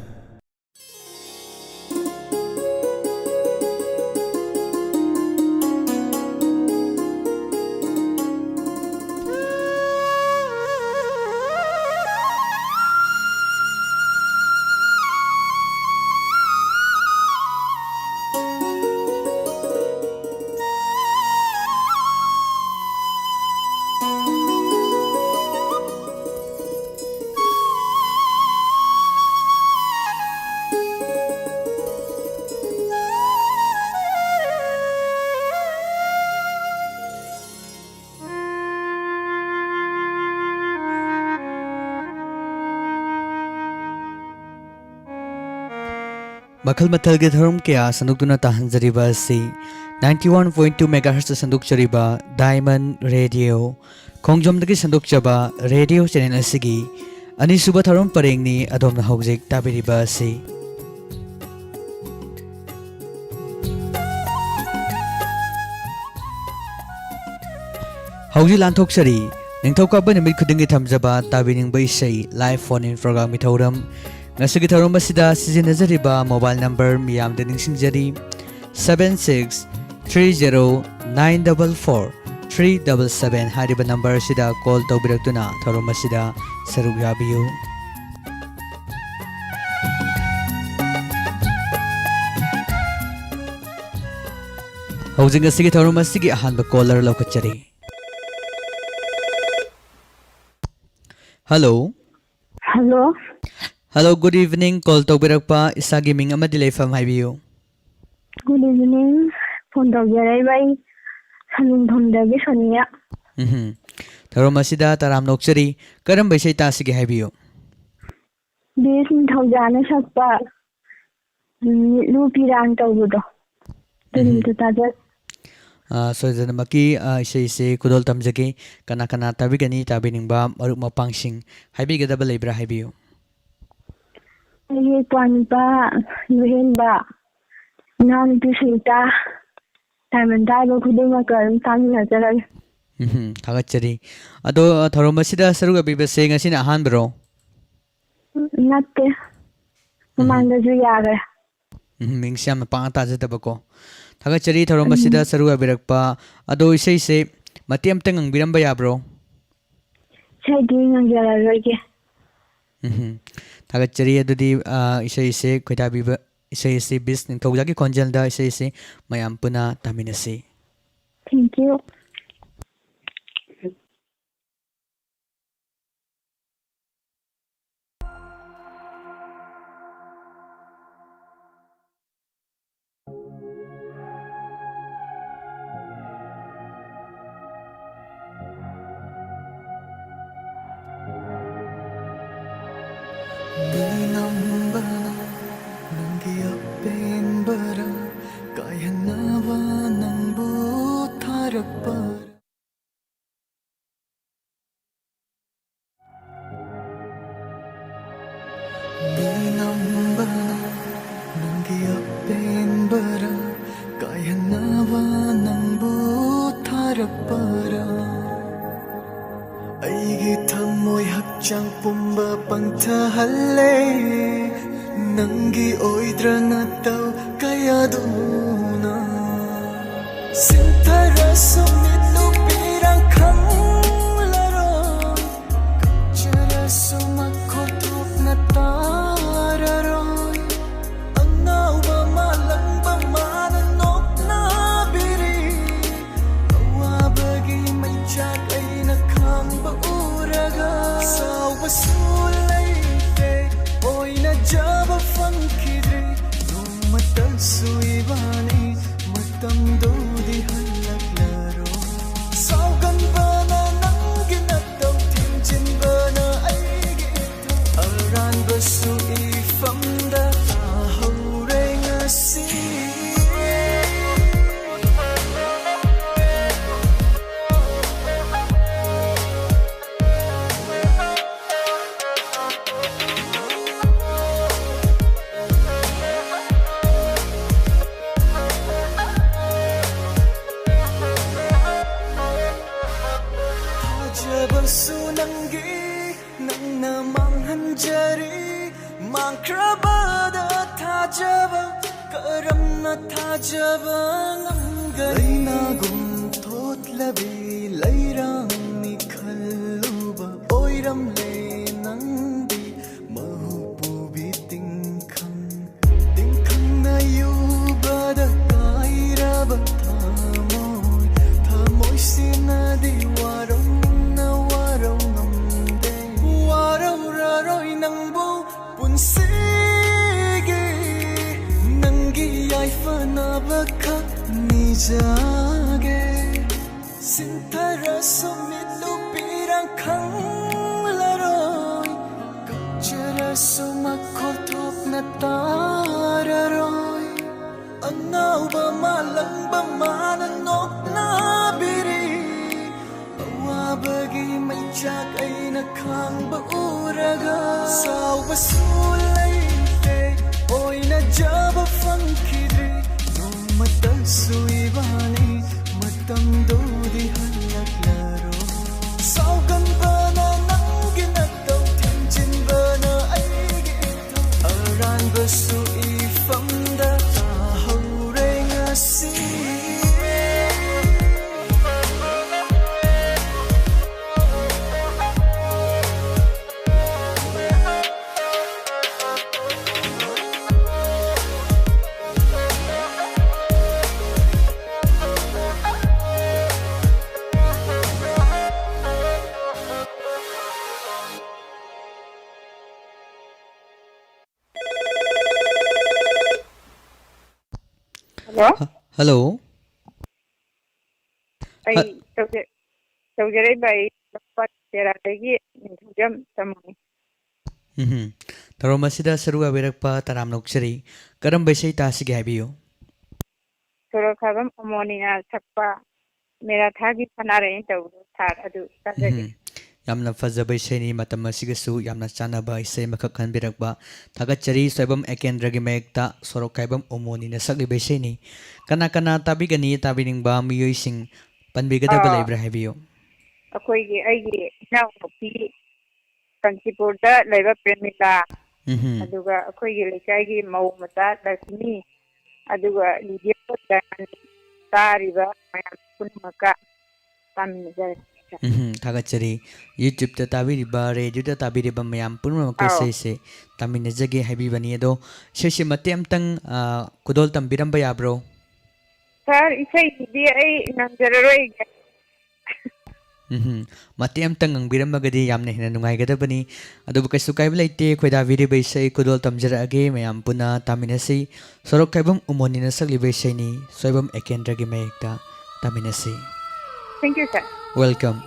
ꯃꯈꯜ ꯃꯊꯦꯜꯒꯤ ꯊꯧꯔꯝ ꯀꯌꯥ ꯁꯟꯗꯣꯛꯇꯨꯅ ꯇꯥꯍꯟꯖꯔꯤꯕ ꯑꯁꯤ ninety one point two megahertz ꯁꯟꯗꯣꯛꯆꯔꯤꯕ Diamond Radio, ꯈꯣꯡꯖꯣꯝꯗꯒꯤ ꯁꯟꯗꯣꯛꯆꯕ ꯔꯦꯗꯤꯑꯣ ꯆꯦꯅꯦꯜ ꯑꯁꯤꯒꯤ ꯑꯅꯤꯁꯨꯕ ꯊꯧꯔꯝ ꯄꯔꯦꯡꯅꯤ ꯑꯗꯣꯝꯅ ꯍꯧꯖꯤꯛ ꯇꯥꯕꯤꯔꯤꯕ ꯑꯁꯤ꯫ ꯍꯧꯖꯤꯛ ꯂꯥꯟꯊꯣꯛꯆꯔꯤ ꯅꯤꯡꯊꯧꯀꯥꯕ ꯅꯨꯃꯤꯠ ꯈꯨꯗꯤꯡꯒꯤ ꯊꯝꯖꯕ ꯇꯥꯕꯤꯅꯤꯡꯕ ꯏꯁꯩ live phone in programꯒꯤ ꯊꯧꯔꯝ꯫ ꯉꯁꯤꯒꯤ ꯊꯧꯔꯝ ꯑꯁꯤꯗ ꯁꯤꯖꯤꯟꯅꯖꯔꯤꯕ mobile number ꯃꯤꯌꯥꯝꯗ ꯅꯤꯡꯁꯤꯡꯖꯔꯤ, seven six three zero nine double four three double seven ꯍꯥꯏꯔꯤꯕ number ꯑꯁꯤꯗ call ꯇꯧꯕꯤꯔꯛꯇꯨꯅ ꯊꯧꯔꯝ ꯑꯁꯤꯗ ꯁꯔꯨꯛ ꯌꯥꯕꯤꯌꯨ꯫ ꯍꯧꯖꯤꯛ ꯉꯁꯤꯒꯤ ꯊꯧꯔꯝ ꯑꯁꯤꯒꯤ ꯑꯍꯥꯟꯕ caller ꯂꯧꯈꯠꯆꯔꯤ꯫ Hello꯫ Hello꯫ Hello, good evening꯫ Call ꯇꯧꯕꯤꯔꯛꯄ, ꯏꯁꯥꯒꯤ ꯃꯤꯡ ꯑꯃꯗꯤ ꯂꯩꯐꯝ ꯍꯥꯏꯕꯤꯌꯨ꯫ Good evening꯫ Phone ꯇꯧꯖꯔꯛꯏꯕ ꯑꯩ ꯁꯅꯨꯡꯐꯝꯗꯒꯤ ꯁꯣꯅꯤꯌꯥ꯫ ꯎꯝꯍꯨꯝ꯫ ꯊꯧꯔꯝ ꯑꯁꯤꯗ ꯇꯔꯥꯝꯅ ꯑꯣꯛꯆꯔꯤ꯫ ꯀꯔꯝꯕ ꯏꯁꯩ ꯇꯥꯁꯤꯒꯦ ꯍꯥꯏꯕꯤꯌꯨ꯫ ꯕꯤ ꯑꯦꯁ ꯅꯤꯡꯊꯧꯖꯥꯅ ꯁꯛꯄ, ꯎꯝ, ꯃꯤꯠꯂꯨ ꯄꯤꯔꯥꯡ ꯇꯧꯕꯗꯣ꯫ ꯎꯝꯍꯨꯝ꯫ ꯑꯗꯨꯝꯇ ꯇꯥꯖ- ꯑ, ꯁꯣꯏꯗꯅꯃꯛꯀꯤ, ꯑ, ꯏꯁꯩꯁꯦ ꯈꯨꯗꯣꯜ ꯇꯝꯖꯒꯦ꯫ ꯀꯅꯥ ꯀꯅꯥ ꯇꯥꯕꯤꯒꯅꯤ? ꯇꯥꯕꯤꯅꯤꯡꯕ ꯃꯔꯨꯞ ꯃꯄꯥꯡꯁꯤꯡ ꯍꯥꯏꯕꯤꯒꯗꯕ ꯂꯩꯕ꯭ꯔꯥ ꯍꯥꯏꯕꯤꯌꯨ꯫ ꯑꯩꯒꯤ ꯏꯄ꯭ꯋꯥꯅꯤꯄꯥ ꯂꯨꯍꯦꯟꯕ, ꯏꯅꯥꯎꯅꯨꯄꯤ ꯁꯨꯅꯤꯇꯥ, ꯗꯥꯏꯃꯟꯗ ꯍꯥꯏꯕ ꯈꯨꯗꯤꯡꯃꯛꯀ ꯑꯗꯨꯝ ꯇꯥꯃꯤꯟꯅꯖꯔꯒꯦ꯫ ꯎꯝꯍꯨꯝ, ꯊꯥꯒꯠꯆꯔꯤ꯫ ꯑꯗꯣ, ꯊꯧꯔꯝ ꯑꯁꯤꯗ ꯁꯔꯨꯛ ꯌꯥꯕꯤꯕꯁꯦ ꯉꯁꯤꯅ ꯑꯍꯥꯟꯕꯔꯣ? ꯅꯠꯇꯦ꯫ ꯎꯝꯍꯨꯝ꯫ ꯃꯃꯥꯡꯗꯁꯨ ꯌꯥꯈ꯭ꯔꯦ꯫ ꯎꯝꯍꯨꯝ, ꯃꯤꯡꯁꯤ ꯌꯥꯝꯅ ꯄꯥꯛꯅ ꯇꯥꯖꯗꯕꯀꯣ꯫ ꯊꯥꯒꯠꯆꯔꯤ ꯊꯧꯔꯝ ꯎꯝ꯫ ꯑꯁꯤꯗ ꯁꯔꯨꯛ ꯌꯥꯕꯤꯔꯛꯄ꯫ ꯑꯗꯣ ꯏꯁꯩꯁꯦ ꯃꯇꯦꯛ ꯑꯃꯇ ꯉꯪꯕꯤꯔꯝꯕ ꯌꯥꯕ꯭ꯔꯣ? ꯏꯁꯩꯗꯤ ꯉꯪꯖꯔꯔꯣꯏꯒꯦ꯫ ꯎꯝꯍꯨꯝ꯫ ꯊꯥꯒꯠꯆꯔꯤ꯫ ꯑꯗꯨꯗꯤ, ꯑ, ꯏꯁꯩꯁꯦ ꯈꯣꯏꯗꯥꯕꯤꯕ, ꯏꯁꯩ ꯑꯁꯤ ꯕꯤꯁ ꯅꯤꯡꯊꯧꯖꯥꯒꯤ ꯈꯣꯟꯖꯦꯜꯗ ꯏꯁꯩꯁꯤ ꯃꯌꯥꯝ ꯄꯨꯟꯅ ꯇꯥꯃꯤꯟꯅꯁꯤ꯫ Thank you꯫ ꯅꯤꯡꯂꯝꯕꯅ ꯅꯪꯒꯤ ꯑꯄꯦꯟꯕꯔꯥ ꯀꯥꯏꯍꯟꯅꯕ ꯄꯦꯟꯕꯔꯥ? ꯀꯥꯏꯍꯟꯅꯕ ꯅꯪꯕꯨ ꯊꯥꯔꯛꯄꯔꯥ? ꯑꯩꯒꯤ ꯊꯃꯣꯏ ꯍꯛꯆꯥꯡ ꯄꯨꯝꯕ ꯄꯪꯊꯍꯜꯂꯦ, ꯅꯪꯒꯤ ꯑꯣꯏꯗ꯭ꯔ ꯅꯇꯧ ꯀꯌꯥꯗꯨꯅ꯫ ꯁꯤꯟꯊꯔꯁꯨ ꯃꯤꯠ ꯅꯨꯄꯤꯔ ꯈꯪꯂꯔꯣꯏ, ꯀꯞꯆꯔꯁꯨ ꯃꯈꯣꯜ ꯊꯣꯛꯅ ꯇꯥꯔꯔꯣꯏ꯫ ꯑꯉꯥꯎꯕ ꯃꯥꯂꯪꯕ ꯃꯥꯅ ꯅꯣꯛꯅꯕꯤꯔꯤ, ꯑꯋꯥꯕꯒꯤ ꯃꯩꯆꯥꯛ ꯑꯩꯅ ꯈꯥꯡꯕ ꯎꯔꯒ꯫ ꯁꯥꯎꯕꯁꯨ ꯂꯩꯇꯦ, ꯑꯣꯏꯅꯖꯕ ꯐꯪꯈꯤꯗ꯭ꯔꯤ ꯅꯣꯡꯃꯇꯁꯨ ꯏꯕꯥꯅꯤ, ꯃꯇꯝꯗꯨꯗꯤ ꯍꯜꯂꯛꯂꯔꯣꯏ꯫ ꯁꯥꯎꯒꯟꯕꯅ ꯅꯪꯒꯤ ꯅꯇꯧ, ꯊꯤꯡꯖꯤꯟꯕꯅ ꯑꯩꯒꯤ ꯏꯊꯧ, ꯑꯔꯥꯟꯕꯁꯨ ꯏꯐꯝꯗ ꯇꯥꯍꯧꯔꯦ ꯉꯁꯤ꯫ ꯊꯥꯖꯕꯁꯨ ꯅꯪꯒꯤ ꯅꯪꯅ ꯃꯥꯡꯍꯟꯖꯔꯤ, ꯃꯥꯡꯈ꯭ꯔꯕꯗ ꯊꯥꯖꯕ, ꯀꯔꯝꯅ ꯊꯥꯖꯕ ꯉꯝꯒꯅꯤ? ꯂꯩꯅꯥꯒꯨꯝ ꯊꯣꯠꯂꯕꯤ ꯂꯩꯔꯥꯡꯅꯤ ꯈꯜꯂꯨꯕ ꯑꯣꯏꯔꯝꯂꯦ ꯅꯪꯗꯤ, ꯃꯍꯨ ꯄꯨꯕꯤ ꯇꯤꯡꯈꯪ꯫ ꯇꯤꯡꯈꯪꯅ ꯌꯨꯕꯗ ꯀꯥꯏꯔꯕ ꯊꯃꯣꯏ, ꯊꯃꯣꯏꯁꯤꯅꯗꯤ ꯋꯥꯔꯧꯅ ꯋꯥꯔꯧ ꯉꯝꯗꯦ꯫ ꯋꯥꯔꯧꯔꯔꯣꯏ ꯅꯪꯕꯨ ꯄꯨꯟꯁꯤꯒꯤ, ꯅꯪꯒꯤ ꯌꯥꯏꯐꯅꯕ ꯈꯛ ꯅꯤꯖꯒꯦ꯫ ꯁꯤꯟꯊꯔꯁꯨ ꯃꯤꯠ ꯅꯨꯄꯤꯔ ꯈꯪꯂꯔꯣꯏ, ꯀꯞꯆꯔꯁꯨ ꯃꯈꯣꯜ ꯊꯣꯛꯅ ꯇꯥꯔꯔꯣꯏ꯫ ꯑꯉꯥꯎꯕ ꯃꯥꯂꯪꯕ ꯃꯥꯅ ꯅꯣꯛꯅꯕꯤꯔꯤ, ꯑꯋꯥꯕꯒꯤ ꯃꯩꯆꯥꯛ ꯑꯩꯅ ꯈꯥꯡꯕ ꯎꯔꯒ꯫ ꯁꯥꯎꯕꯁꯨ ꯂꯩꯇꯦ, ꯑꯣꯏꯅ ꯆꯥꯕ ꯐꯪꯈꯤꯗ꯭ꯔꯤ ꯅꯣꯡꯃꯇꯁꯨ ꯏꯕꯥꯅꯤ, ꯃꯇꯝꯗꯨꯗꯤ ꯍꯜꯂꯛꯂꯔꯣꯏ꯫ ꯁꯥꯎꯒꯟꯕꯅ ꯅꯪꯒꯤ ꯅꯇꯧ, ꯊꯦꯝꯖꯤꯟꯕꯅ ꯑꯩꯒꯤ ꯏꯊꯧ, ꯑꯔꯥꯟꯕꯁꯨ ꯏꯐꯝꯗ ꯇꯥꯍꯧꯔꯦ ꯉꯁꯤ꯫ ꯍꯜꯂꯣ꯫ ꯍ-, ꯍꯜꯂꯣ꯫ ꯑꯩ ꯍ- ꯇꯧꯖ-, ꯇꯧꯖꯔꯛꯏꯕ ꯑꯩ ꯂꯝꯄꯥꯛ ꯇꯦꯔꯥꯗꯒꯤ ꯅꯤꯡꯊꯧꯖꯝ ꯇꯝꯃꯨꯅꯤ꯫ ꯎꯝꯍꯨꯝ꯫ ꯊꯧꯔꯝ ꯑꯁꯤꯗ ꯁꯔꯨꯛ ꯌꯥꯕꯤꯔꯛꯄ ꯇꯔꯥꯝꯅ ꯑꯣꯛꯆꯔꯤ꯫ ꯀꯔꯝꯕ ꯏꯁꯩ ꯇꯥꯁꯤꯒꯦ ꯍꯥꯏꯕꯤꯌꯨ꯫ ꯁꯣꯔꯣꯛꯈꯥꯏꯕꯝ ꯑꯃꯣꯅꯤꯅ ꯁꯛꯄ ꯃꯦꯔꯥ ꯊꯥꯒꯤ ꯁꯅꯥꯔꯩ ꯇꯧꯕꯗꯣ ꯁꯥꯔ ꯑꯗꯨ ꯇꯥꯖꯒꯦ꯫ ꯎꯝꯍꯨꯝ꯫ ꯌꯥꯝꯅ ꯐꯖꯕ ꯏꯁꯩꯅꯤ, ꯃꯇꯝ ꯑꯁꯤꯒꯁꯨ ꯌꯥꯝꯅ ꯆꯥꯟꯅꯕ ꯏꯁꯩ ꯑꯃꯈꯛ ꯈꯟꯕꯤꯔꯛꯄ꯫ ꯊꯥꯒꯠꯆꯔꯤ꯫ ꯁꯣꯏꯕꯝ ꯑꯦꯀꯦꯟꯗ꯭ꯔꯒꯤ ꯃꯥꯌꯦꯛꯇ ꯁꯣꯔꯣꯛꯈꯥꯏꯕꯝ ꯑꯣꯃꯣꯅꯤꯅ ꯁꯛꯂꯤꯕ ꯏꯁꯩꯅꯤ꯫ ꯀꯅꯥ ꯀꯅꯥ ꯇꯥꯕꯤꯒꯅꯤ? ꯇꯥꯕꯤꯅꯤꯡꯕ ꯃꯤꯑꯣꯏꯁꯤꯡ ꯄꯟꯕꯤꯒꯗꯕ ꯑꯥ, ꯂꯩꯕ꯭ꯔꯥ ꯍꯥꯏꯕꯤꯌꯨ꯫ ꯑꯩꯈꯣꯏꯒꯤ, ꯑꯩꯒꯤ ꯏꯅꯥꯎꯅꯨꯄꯤ ꯀꯥꯟꯆꯤꯄꯨꯔꯗ ꯂꯩꯕ ꯄ꯭ꯔꯦꯃꯤꯂꯥ, ꯎꯝꯍꯨꯝ꯫ ꯑꯗꯨꯒ ꯑꯩꯈꯣꯏꯒꯤ ꯂꯩꯀꯥꯏꯒꯤ ꯃꯧ ꯃꯆꯥ ꯂꯛꯁꯃꯤ, ꯑꯗꯨꯒ ꯔꯦꯗꯤꯑꯣ ꯗꯥꯏꯃꯟ ꯇꯥꯔꯤꯕ ꯃꯌꯥꯝ ꯄꯨꯝꯅꯃꯛꯀ ꯇꯥꯃꯤꯟꯅꯖꯔꯒꯦ꯫ ꯎꯝꯍꯨꯝ, ꯊꯥꯒꯠꯆꯔꯤ꯫ YouTube-ꯇ ꯇꯥꯕꯤꯔꯤꯕ, ꯔꯦꯗꯤꯑꯣꯗ ꯇꯥꯕꯤꯔꯤꯕ ꯃꯌꯥꯝ ꯄꯨꯝꯅꯃꯛꯀ ꯑꯥꯎ꯫ ꯏꯁꯩꯁꯦ ꯇꯥꯃꯤꯟꯅꯖꯒꯦ ꯍꯥꯏꯕꯤꯕꯅꯤ꯫ ꯑꯗꯣ ꯏꯁꯩꯁꯦ ꯃꯇꯦꯛ ꯑꯃꯇꯪ, ꯑ, ꯈꯨꯗꯣꯜ ꯇꯝꯕꯤꯔꯝꯕ ꯌꯥꯕ꯭ꯔꯣ? ꯁꯥꯔ, ꯏꯁꯩꯁꯤꯗꯤ ꯑꯩ ꯉꯝꯖꯔꯔꯣꯏꯒꯦ꯫ ꯎꯝꯍꯨꯝ꯫ ꯃꯇꯦꯛ ꯑꯃꯇꯪ ꯉꯪꯕꯤꯔꯝꯃꯒꯗꯤ ꯌꯥꯝꯅ ꯍꯦꯟꯅ ꯅꯨꯡꯉꯥꯏꯒꯗꯕꯅꯤ꯫ ꯑꯗꯨꯕꯨ ꯀꯩꯁꯨ ꯀꯥꯏꯕ ꯂꯩꯇꯦ, ꯈꯣꯏꯗꯥꯕꯤꯔꯤꯕ ꯏꯁꯩ ꯈꯨꯗꯣꯜ ꯇꯝꯖꯔꯛꯑꯒꯦ, ꯃꯌꯥꯝ ꯄꯨꯟꯅ ꯇꯥꯃꯤꯟꯅꯁꯤ꯫ ꯁꯣꯔꯣꯛꯈꯥꯏꯕꯝ ꯎꯃꯣꯅꯤꯅ ꯁꯛꯂꯤꯕ ꯏꯁꯩꯅꯤ, Soibam ꯑꯦꯀꯦꯟꯗ꯭ꯔꯒꯤ ꯃꯥꯌꯦꯛꯇ ꯇꯥꯃꯤꯟꯅꯁꯤ꯫ Thank you, sir꯫ Welcome꯫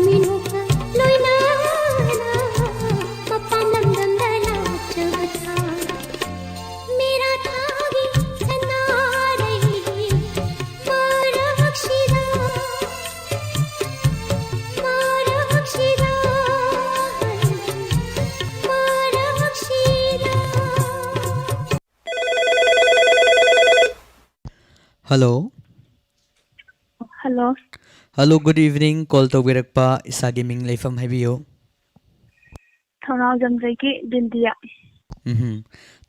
ꯃꯤꯅꯣꯛꯀ ꯂꯣꯏꯅꯅ ꯃꯄꯥꯟ ꯂꯝꯗꯝꯗ ꯂꯥꯛꯆꯕ ꯊꯥ꯫ ꯃꯦꯔꯥ ꯊꯥꯒꯤ ꯁꯅꯥꯔꯩ ꯃꯔꯛꯁꯤꯗ, ꯃꯔꯛꯁꯤꯗ, ꯃꯔꯛꯁꯤꯗ꯫ Hello. Hello. Hello, good evening. Call ꯇꯧꯕꯤꯔꯛꯄ, ꯏꯁꯥꯒꯤ ꯃꯤꯡ, ꯂꯩꯐꯝ ꯍꯥꯏꯕꯤꯌꯨ꯫ ꯊꯧꯅꯥꯎꯖꯝꯗꯒꯤ ꯕꯤꯟꯗꯤꯌꯥ꯫ ꯎꯝꯍꯨꯝ꯫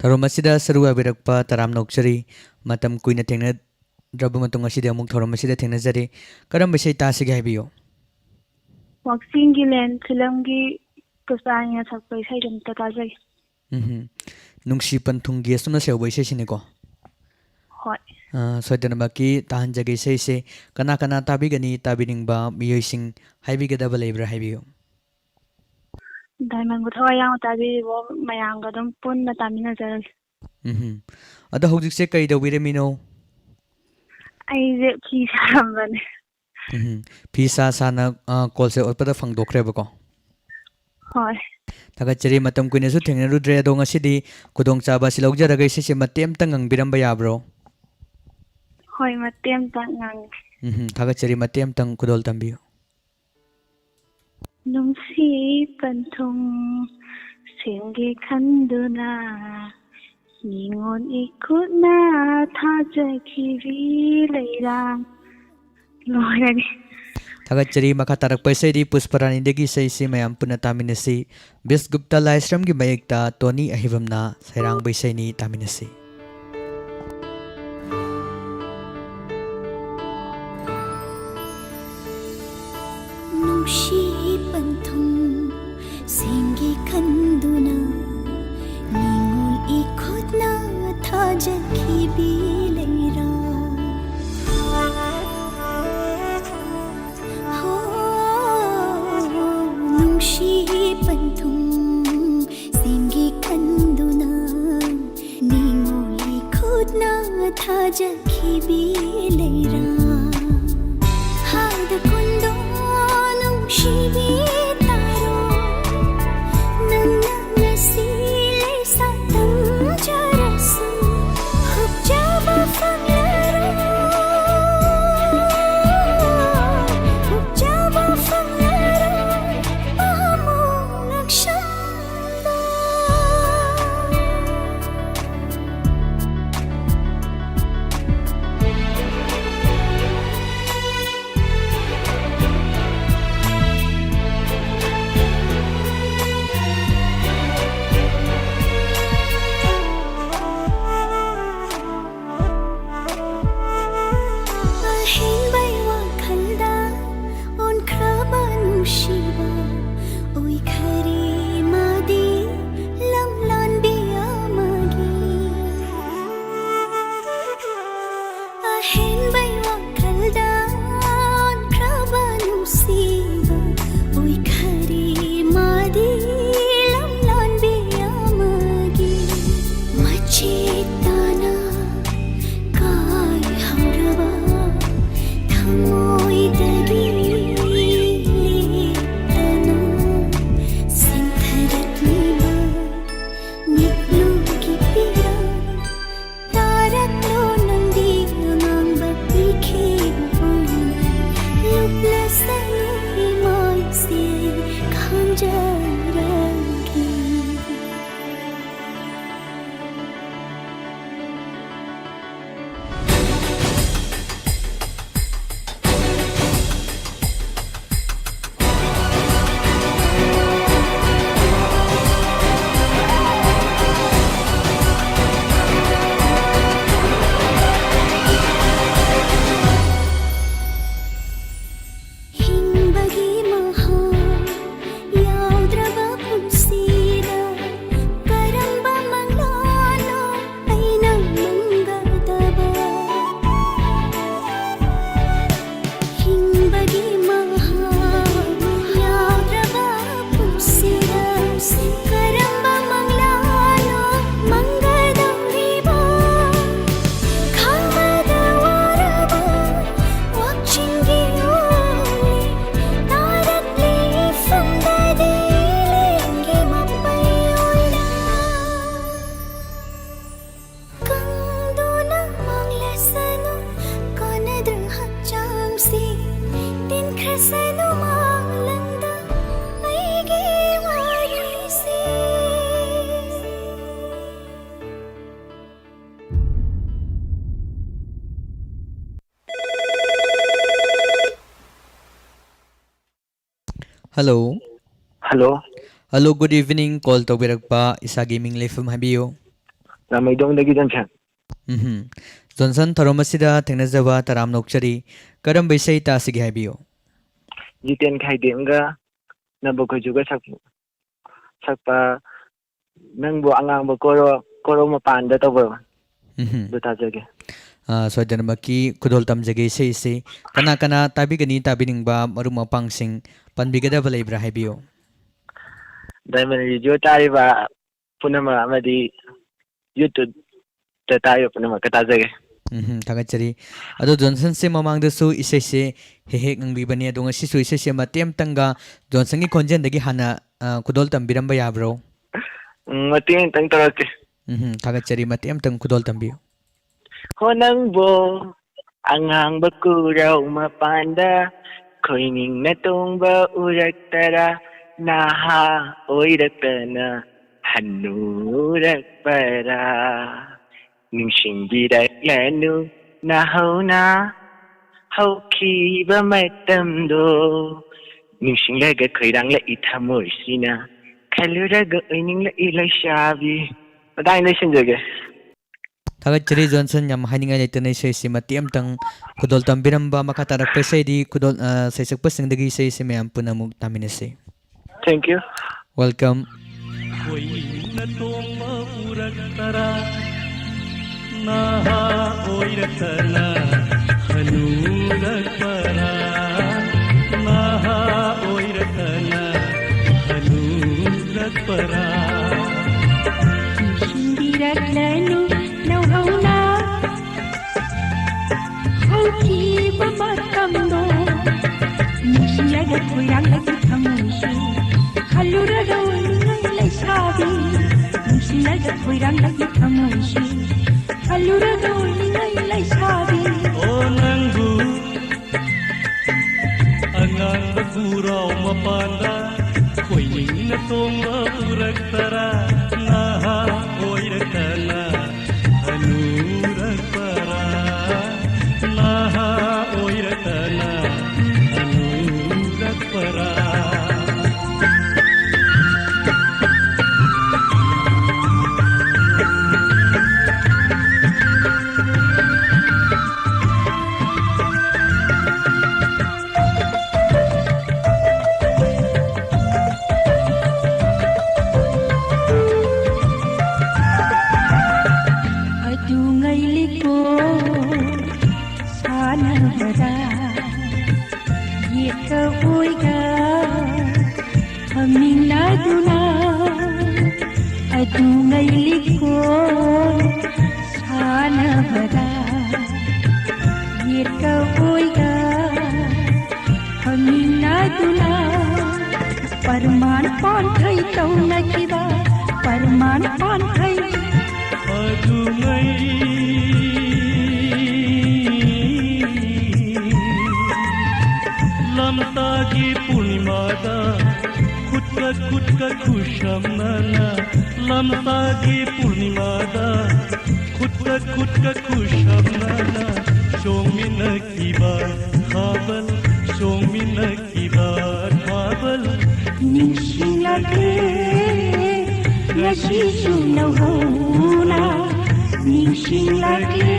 ꯊꯧꯔꯝ ꯑꯁꯤꯗ ꯁꯔꯨꯛ ꯌꯥꯕꯤꯔꯛꯄ ꯇꯔꯥꯝꯅ ꯑꯣꯛꯆꯔꯤ꯫ ꯃꯇꯝ ꯀꯨꯏꯅ ꯊꯦꯡꯅꯗ꯭ꯔꯕ ꯃꯇꯨꯡ ꯉꯁꯤꯗꯤ ꯑꯃꯨꯛ ꯊꯧꯔꯝ ꯑꯁꯤꯗ ꯊꯦꯡꯅꯖꯔꯤ꯫ ꯀꯔꯝꯕ ꯏꯁꯩ ꯇꯥꯁꯤꯒꯦ ꯍꯥꯏꯕꯤꯌꯨ꯫ ꯋꯥꯛꯆꯤꯡꯒꯤ ꯂꯦꯟ ꯐꯤꯂꯝꯒꯤ ꯄꯨꯁꯄꯥꯅꯤꯅ ꯁꯛꯄ ꯏꯁꯩꯗꯨ ꯑꯝꯇ ꯇꯥꯖꯒꯦ꯫ ꯎꯝꯍꯨꯝ꯫ ꯅꯨꯡꯁꯤ ꯄꯟꯊꯨꯡꯒꯤ ꯑꯁꯨꯝꯅ ꯁꯦꯡꯕ ꯏꯁꯩꯁꯤꯅꯤꯀꯣ꯫ ꯍꯣꯏ꯫ ꯑ, ꯁꯣꯏꯗꯅꯃꯛꯀꯤ ꯇꯥꯍꯟꯖꯒꯦ ꯏꯁꯩꯁꯦ꯫ ꯀꯅꯥ ꯀꯅꯥ ꯇꯥꯕꯤꯒꯅꯤ, ꯇꯥꯕꯤꯅꯤꯡꯕ ꯃꯤꯑꯣꯏꯁꯤꯡ ꯍꯥꯏꯕꯤꯒꯗꯕ ꯂꯩꯕ꯭ꯔꯥ ꯍꯥꯏꯕꯤꯌꯨ꯫ ꯗꯥꯏꯃꯟꯕꯨ ꯊꯋꯥꯏ ꯌꯥꯎꯅ ꯇꯥꯕꯤꯔꯤꯕ ꯃꯌꯥꯝꯒ ꯑꯗꯨꯝ ꯄꯨꯟꯅ ꯇꯥꯃꯤꯟꯅꯖꯔꯒꯦ꯫ ꯎꯝꯍꯨꯝ꯫ ꯑꯗꯣ ꯍꯧꯖꯤꯛꯁꯦ ꯀꯩ ꯇꯧꯕꯤꯔꯝꯃꯤꯅꯣ? ꯑꯩꯁꯦ ꯐꯤ ꯁꯥꯔꯝꯕꯅꯦ꯫ ꯎꯝꯍꯨꯝ꯫ ꯐꯤ ꯁꯥ ꯁꯥꯅ, ꯑ, ꯀꯣꯜꯁꯦ ꯑꯣꯠꯄꯗ ꯐꯪꯗꯣꯛꯈ꯭ꯔꯦꯕꯀꯣ꯫ ꯍꯣꯏ꯫ ꯊꯥꯒꯠꯆꯔꯤ꯫ ꯃꯇꯝ ꯀꯨꯏꯅꯁꯨ ꯊꯦꯡꯅꯔꯨꯗ꯭ꯔꯦ, ꯑꯗꯣ ꯉꯁꯤꯗꯤ ꯈꯨꯗꯣꯡꯆꯥꯕ ꯑꯁꯤ ꯂꯧꯖꯔꯒ ꯏꯁꯩꯁꯦ ꯃꯇꯦꯛ ꯑꯝꯇ ꯉꯪꯕꯤꯔꯝꯕ ꯌꯥꯕ꯭ꯔꯣ? ꯍꯣꯏ, ꯃꯇꯦꯛ ꯑꯝꯇ ꯉꯪꯒꯦ꯫ ꯎꯝꯍꯨꯝ꯫ ꯊꯥꯒꯠꯆꯔꯤ꯫ ꯃꯇꯦꯛ ꯑꯝꯇꯪ ꯈꯨꯗꯣꯜ ꯇꯝꯕꯤꯌꯨ꯫ ꯅꯨꯡꯁꯤ ꯄꯟꯊꯨꯡ ꯁꯦꯝꯒꯦ ꯈꯟꯗꯨꯅ ꯅꯤꯉꯣꯜ ꯏꯈꯨꯠꯅ ꯊꯥꯖꯈꯤꯕꯤ ꯂꯩꯔꯥꯡ꯫ ꯂꯣꯏꯔꯅꯤ꯫ ꯊꯥꯒꯠꯆꯔꯤ꯫ ꯃꯈꯥ ꯇꯥꯔꯛꯄ ꯏꯁꯩꯗꯤ ꯄꯨꯁꯄꯔꯥꯅꯤꯗꯒꯤ ꯏꯁꯩꯁꯤ ꯃꯌꯥꯝ ꯄꯨꯟꯅ ꯇꯥꯃꯤꯟꯅꯁꯤ꯫ ꯕꯤꯁꯒꯨꯞꯇ ꯂꯥꯏꯁ꯭ꯔꯝꯒꯤ ꯃꯌꯦꯛꯇ ꯇꯣꯅꯤ ꯑꯍꯤꯕꯝꯅ ꯁꯩꯔꯥꯡꯕ ꯏꯁꯩꯅꯤ, ꯇꯥꯃꯤꯟꯅꯁꯤ꯫ ꯅꯨꯡꯁꯤ ꯄꯟꯊꯨꯡ ꯁꯦꯝꯒꯦ ꯈꯟꯗꯨꯅ ꯅꯤꯉꯣꯜ ꯏꯈꯨꯠꯅ ꯊꯥꯖꯈꯤꯕꯤ ꯂꯩꯔꯥꯡ꯫ ꯍꯣ, ꯅꯨꯡꯁꯤ ꯄꯟꯊꯨꯡ ꯁꯦꯝꯒꯦ ꯈꯟꯗꯨꯅ ꯅꯤꯉꯣꯜ ꯏꯈꯨꯠꯅ ꯊꯥꯖꯈꯤꯕꯤ ꯂꯩꯔꯥꯡ꯫ ꯍꯥꯏꯗ ꯀꯨꯟꯗꯣ ꯅꯨꯡ ꯅꯨꯡꯁꯤꯕꯤ ꯇꯥꯔꯣ, ꯅꯪꯅ ꯉꯁꯤ ꯂꯩꯁꯥ ꯇꯝꯖꯔꯁꯨ, ꯍꯨꯞꯆꯕ ꯐꯪꯂꯔꯣꯏ, ꯍꯨꯞꯆꯕ ꯐꯪꯂꯔꯣꯏ, ꯄꯥꯝꯃꯨ ꯉꯛꯁꯝꯗ꯫ ꯑꯍꯦꯟꯕꯩ ꯋꯥꯈꯜꯗ ꯑꯣꯟꯈ꯭ꯔꯕ ꯅꯨꯡꯁꯤꯕ ꯑꯣꯏꯈꯔꯦ ꯃꯥꯗꯤ ꯂꯝꯂꯥꯟꯕꯤ ꯑꯃꯒꯤ꯫ ꯑꯍꯦꯟꯕꯩ ꯋꯥꯈꯜꯗ ꯑꯣꯟꯈ꯭ꯔꯕ ꯅꯨꯡꯁꯤꯕ ꯑꯣꯏꯈꯔꯦ ꯃꯥꯗꯤ ꯂꯝꯂꯥꯟꯕꯤ ꯑꯃꯒꯤ꯫ ꯃꯆꯦꯠ ꯇꯥꯅ ꯀꯥꯏꯍꯧꯔꯕ ꯊꯃꯣꯏꯗꯒꯤ ꯂꯦꯞꯇꯅ ꯁꯦꯟꯊꯔꯛꯂꯤꯕ ꯃꯤꯠꯂꯨꯒꯤ ꯄꯤꯔꯥꯡ ꯇꯥꯔꯛꯂꯣ ꯅꯪꯗꯤ ꯑꯉꯥꯡꯕ ꯄꯤꯈꯤꯕ ꯄꯥꯎꯅ꯫ ꯂꯨꯞꯂꯁꯅꯨ ꯏꯃꯥꯏꯁꯦ ꯈꯥꯡꯖꯔꯒꯦ꯫ ꯍꯤꯡꯕꯒꯤ ꯃꯍꯥꯎ ꯌꯥꯎꯗ꯭ꯔꯦ꯫ Hello. Hello. Hello, good evening. Call ꯇꯧꯕꯤꯔꯛꯄ, ꯏꯁꯥꯒꯤ ꯃꯤꯡ, ꯂꯩꯐꯝ ꯍꯥꯏꯕꯤꯌꯨ꯫ ꯂꯥꯃꯩꯗꯣꯡꯗꯒꯤ ꯖꯣꯟꯁꯟ꯫ ꯎꯝꯍꯨꯝ꯫ ꯖꯣꯟꯁꯟ, ꯊꯧꯔꯝ ꯑꯁꯤꯗ ꯊꯦꯡꯅꯖꯕ ꯇꯔꯥꯝꯅ ꯑꯣꯛꯆꯔꯤ꯫ ꯀꯔꯝꯕ ꯏꯁꯩ ꯇꯥꯁꯤꯒꯦ ꯍꯥꯏꯕꯤꯌꯨ? ꯖꯤꯇꯦꯟ ꯈꯥꯏꯗꯦꯝꯒ ꯅꯕ ꯈꯣꯏꯖꯨꯒ ꯁꯛ-, ꯁꯛꯄ ꯅꯪꯕꯨ ꯑꯉꯥꯡꯕ ꯀꯣꯔꯣ-, ꯀꯣꯔꯧ ꯃꯄꯥꯟꯗ ꯇꯧꯕ ꯎꯝꯍꯨꯝ꯫ ꯑꯗꯨ ꯇꯥꯖꯒꯦ꯫ ꯑ, ꯁꯣꯏꯗꯅꯃꯛꯀꯤ ꯈꯨꯗꯣꯜ ꯇꯝꯖꯒꯦ ꯏꯁꯩ ꯑꯁꯤ꯫ ꯀꯅꯥ ꯀꯅꯥ ꯇꯥꯕꯤꯒꯅꯤ, ꯇꯥꯕꯤꯅꯤꯡꯕ ꯃꯔꯨꯞ ꯃꯄꯥꯡꯁꯤꯡ ꯄꯟꯕꯤꯒꯗꯕ ꯂꯩꯕ꯭ꯔꯥ ꯍꯥꯏꯕꯤꯌꯨ꯫ Diamond Radio ꯇꯥꯔꯤꯕ ꯄꯨꯝꯅꯃꯛ ꯑꯃꯗꯤ YouTube-ꯇ ꯇꯥꯔꯤꯕ ꯄꯨꯝꯅꯃꯛꯀ ꯇꯥꯖꯒꯦ꯫ ꯎꯝꯍꯨꯝ, ꯊꯥꯒꯠꯆꯔꯤ꯫ ꯑꯗꯣ ꯖꯣꯟꯁꯟꯁꯦ ꯃꯃꯥꯡꯗꯁꯨ ꯏꯁꯩꯁꯦ ꯍꯦꯛ ꯍꯦꯛ ꯉꯪꯕꯤꯕꯅꯤ, ꯑꯗꯣ ꯉꯁꯤꯁꯨ ꯏꯁꯩꯁꯦ ꯃꯇꯦꯛ ꯑꯃꯇꯪꯒ ꯖꯣꯟꯁꯟꯒꯤ ꯈꯣꯟꯖꯦꯜꯗꯒꯤ ꯍꯥꯟꯅ, ꯑ, ꯈꯨꯗꯣꯜ ꯇꯝꯕꯤꯔꯝꯕ ꯌꯥꯕ꯭ꯔꯣ? ꯎꯝ, ꯃꯇꯦꯛ ꯑꯃꯇꯪ ꯇꯧꯔꯛꯀꯦ꯫ ꯎꯝꯍꯨꯝ, ꯊꯥꯒꯠꯆꯔꯤ꯫ ꯃꯇꯦꯛ ꯑꯃꯇꯪ ꯈꯨꯗꯣꯜ ꯇꯝꯕꯤꯌꯨ꯫ ꯍꯣ ꯅꯪꯕꯣ, ꯑꯉꯥꯡꯕ ꯀꯨꯔꯧ ꯃꯄꯥꯟꯗ ꯈꯣꯏꯅꯤꯡꯅ ꯇꯣꯡꯕ ꯎꯔꯛꯇꯔꯥ? ꯅꯍꯥ ꯑꯣꯏꯔꯛꯇꯅ ꯍꯟꯅꯨꯔꯛꯄꯔꯥ? ꯅꯤꯡꯁꯤꯡꯕꯤꯔꯛꯂꯅꯨ ꯅꯍꯧꯅ ꯍꯧꯈꯤꯕ ꯃꯇꯝꯗꯣ꯫ ꯅꯤꯡꯁꯤꯡꯂꯒ ꯈꯣꯏꯔꯥꯡꯂꯛꯏ ꯊꯃꯣꯏꯁꯤꯅ, ꯈꯜꯂꯨꯔꯒ ꯑꯣꯏꯅꯤꯡꯂꯛꯏ ꯂꯩꯁꯥꯕꯤ꯫ ꯃꯇꯥꯡ ꯂꯣꯏꯁꯤꯟꯖꯒꯦ꯫ ꯊꯥꯒꯠꯆꯔꯤ ꯖꯣꯟꯁꯟ, ꯌꯥꯝ ꯍꯥꯏꯅꯤꯡꯉꯥꯏ ꯂꯩꯇꯅ ꯏꯁꯩꯁꯤ ꯃꯇꯦꯛ ꯑꯃꯇꯪ ꯈꯨꯗꯣꯜ ꯇꯝꯕꯤꯔꯝꯕ꯫ ꯃꯈꯥ ꯇꯥꯔꯛꯄ ꯏꯁꯩꯗꯤ ꯈꯨꯗꯣꯜ, ꯑ, ꯁꯩꯁꯛꯄꯁꯤꯡꯗꯒꯤ ꯏꯁꯩꯁꯤ ꯃꯌꯥꯝ ꯄꯨꯟꯅ ꯑꯃꯨꯛ ꯇꯥꯃꯤꯟꯅꯁꯤ꯫ Thank you. Welcome. ꯈꯣꯏꯅ ꯇꯣꯡꯕ ꯎꯔꯛꯇꯔꯥ? ꯅꯍꯥ ꯑꯣꯏꯔꯛꯇꯅ ꯍꯅꯨꯔꯛꯄꯔꯥ? ꯅꯍꯥ ꯑꯣꯏꯔꯛꯇꯅ ꯍꯅꯨꯔꯛꯄꯔꯥ? ꯅꯤꯡꯁꯤꯡꯕꯤꯔꯛꯂꯅꯨ ꯅꯧꯍꯧꯅ ꯍꯧꯈꯤꯕ ꯃꯇꯝꯗꯣ꯫ ꯅꯤꯡꯁꯤꯡꯂꯒ ꯈꯣꯏꯔꯥꯡꯂꯛꯏ ꯊꯃꯣꯏꯁꯦ, ꯈꯜꯂꯨꯔꯒ ꯑꯣꯏꯅꯤꯡꯉꯥꯏ ꯂꯩꯁꯥꯕꯤ꯫ ꯅꯤꯡꯁꯤꯡꯂꯒ ꯈꯣꯏꯔꯥꯡꯂꯛꯏ ꯊꯃꯣꯏꯁꯦ, ꯈꯜꯂꯨꯔꯒ ꯑꯣꯏꯅꯤꯡꯉꯥꯏ ꯂꯩꯁꯥꯕꯤ꯫ ꯑꯣ ꯅꯪꯕꯨ ꯑꯉꯥꯡꯕ ꯈꯨꯔꯥꯎ ꯃꯄꯥꯟꯗ ꯈꯣꯏꯅꯤꯡꯅ ꯇꯣꯡꯕ ꯎꯔꯛꯇꯔꯥ? ꯅꯍꯥ ꯑꯣꯏꯔꯛꯇꯅ ꯍꯅꯨꯔꯛꯄꯔꯥ? ꯅꯍꯥ ꯑꯣꯏꯔꯛꯇꯅ ꯍꯅꯨꯔꯛꯄꯔꯥ? ꯅꯨꯡꯉꯥꯏ ꯂꯤꯀꯣꯟ ꯁꯥꯟꯅꯕꯗ ꯌꯦꯠꯀ ꯑꯣꯏꯒ ꯐꯝꯃꯤꯟꯅꯗꯨꯅ ꯄꯔꯃꯥꯟ ꯄꯥꯟꯊꯩ ꯇꯧꯅꯈꯤꯕ ꯄꯔꯃꯥꯟ ꯄꯥꯟꯊꯩ ꯑꯗꯨꯉꯩ ꯂꯝꯇꯥꯒꯤ ꯄꯨꯔꯅꯤꯃꯥꯗ ꯈꯨꯠꯀ ꯈꯨꯠꯀ ꯈꯨꯠꯁꯝꯅꯅ ꯂꯝꯇꯥꯒꯤ ꯄꯨꯔꯅꯤꯃꯥꯗ ꯈꯨꯠꯀ ꯈꯨꯠꯀ ꯈꯨꯠꯁꯝꯅꯅ ꯆꯣꯡꯃꯤꯟꯅꯈꯤꯕ ꯊꯥꯕꯜ ꯆꯣꯡꯃꯤꯟꯅꯈꯤꯕ ꯊꯥꯕꯜ ꯅꯤꯡꯁꯤꯡꯂꯛꯂꯦ ꯉꯁꯤꯁꯨ ꯅꯧꯍꯧꯅ ꯅꯤꯡꯁꯤꯡꯂꯛꯂꯦ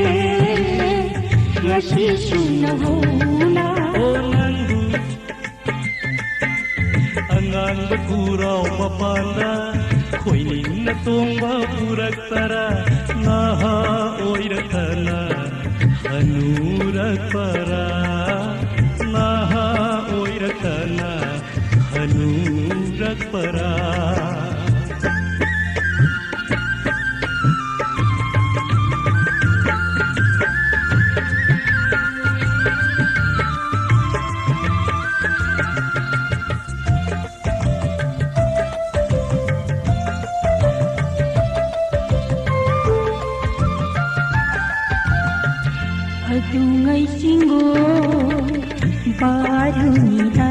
ꯉꯁꯤꯁꯨ ꯅꯧꯍꯧꯅ ꯑꯣ ꯅꯪꯕꯨ ꯑꯉꯥꯡꯕ ꯈꯨꯔꯥꯎ ꯃꯄꯥꯟꯗ ꯈꯣꯏꯅꯤꯡꯅ ꯇꯣꯡꯕ ꯄꯨꯔꯛꯄꯔꯥ ꯅꯍꯥ ꯑꯣꯏꯔꯛꯇꯅ ꯍꯅꯨꯔꯛꯄꯔꯥ ꯅꯍꯥ ꯑꯣꯏꯔꯛꯇꯅ ꯍꯅꯨꯔꯛꯄꯔꯥ ꯑꯗꯨꯉꯩ ꯆꯤꯡꯒꯣ ꯕꯥꯔꯨꯅꯤꯗ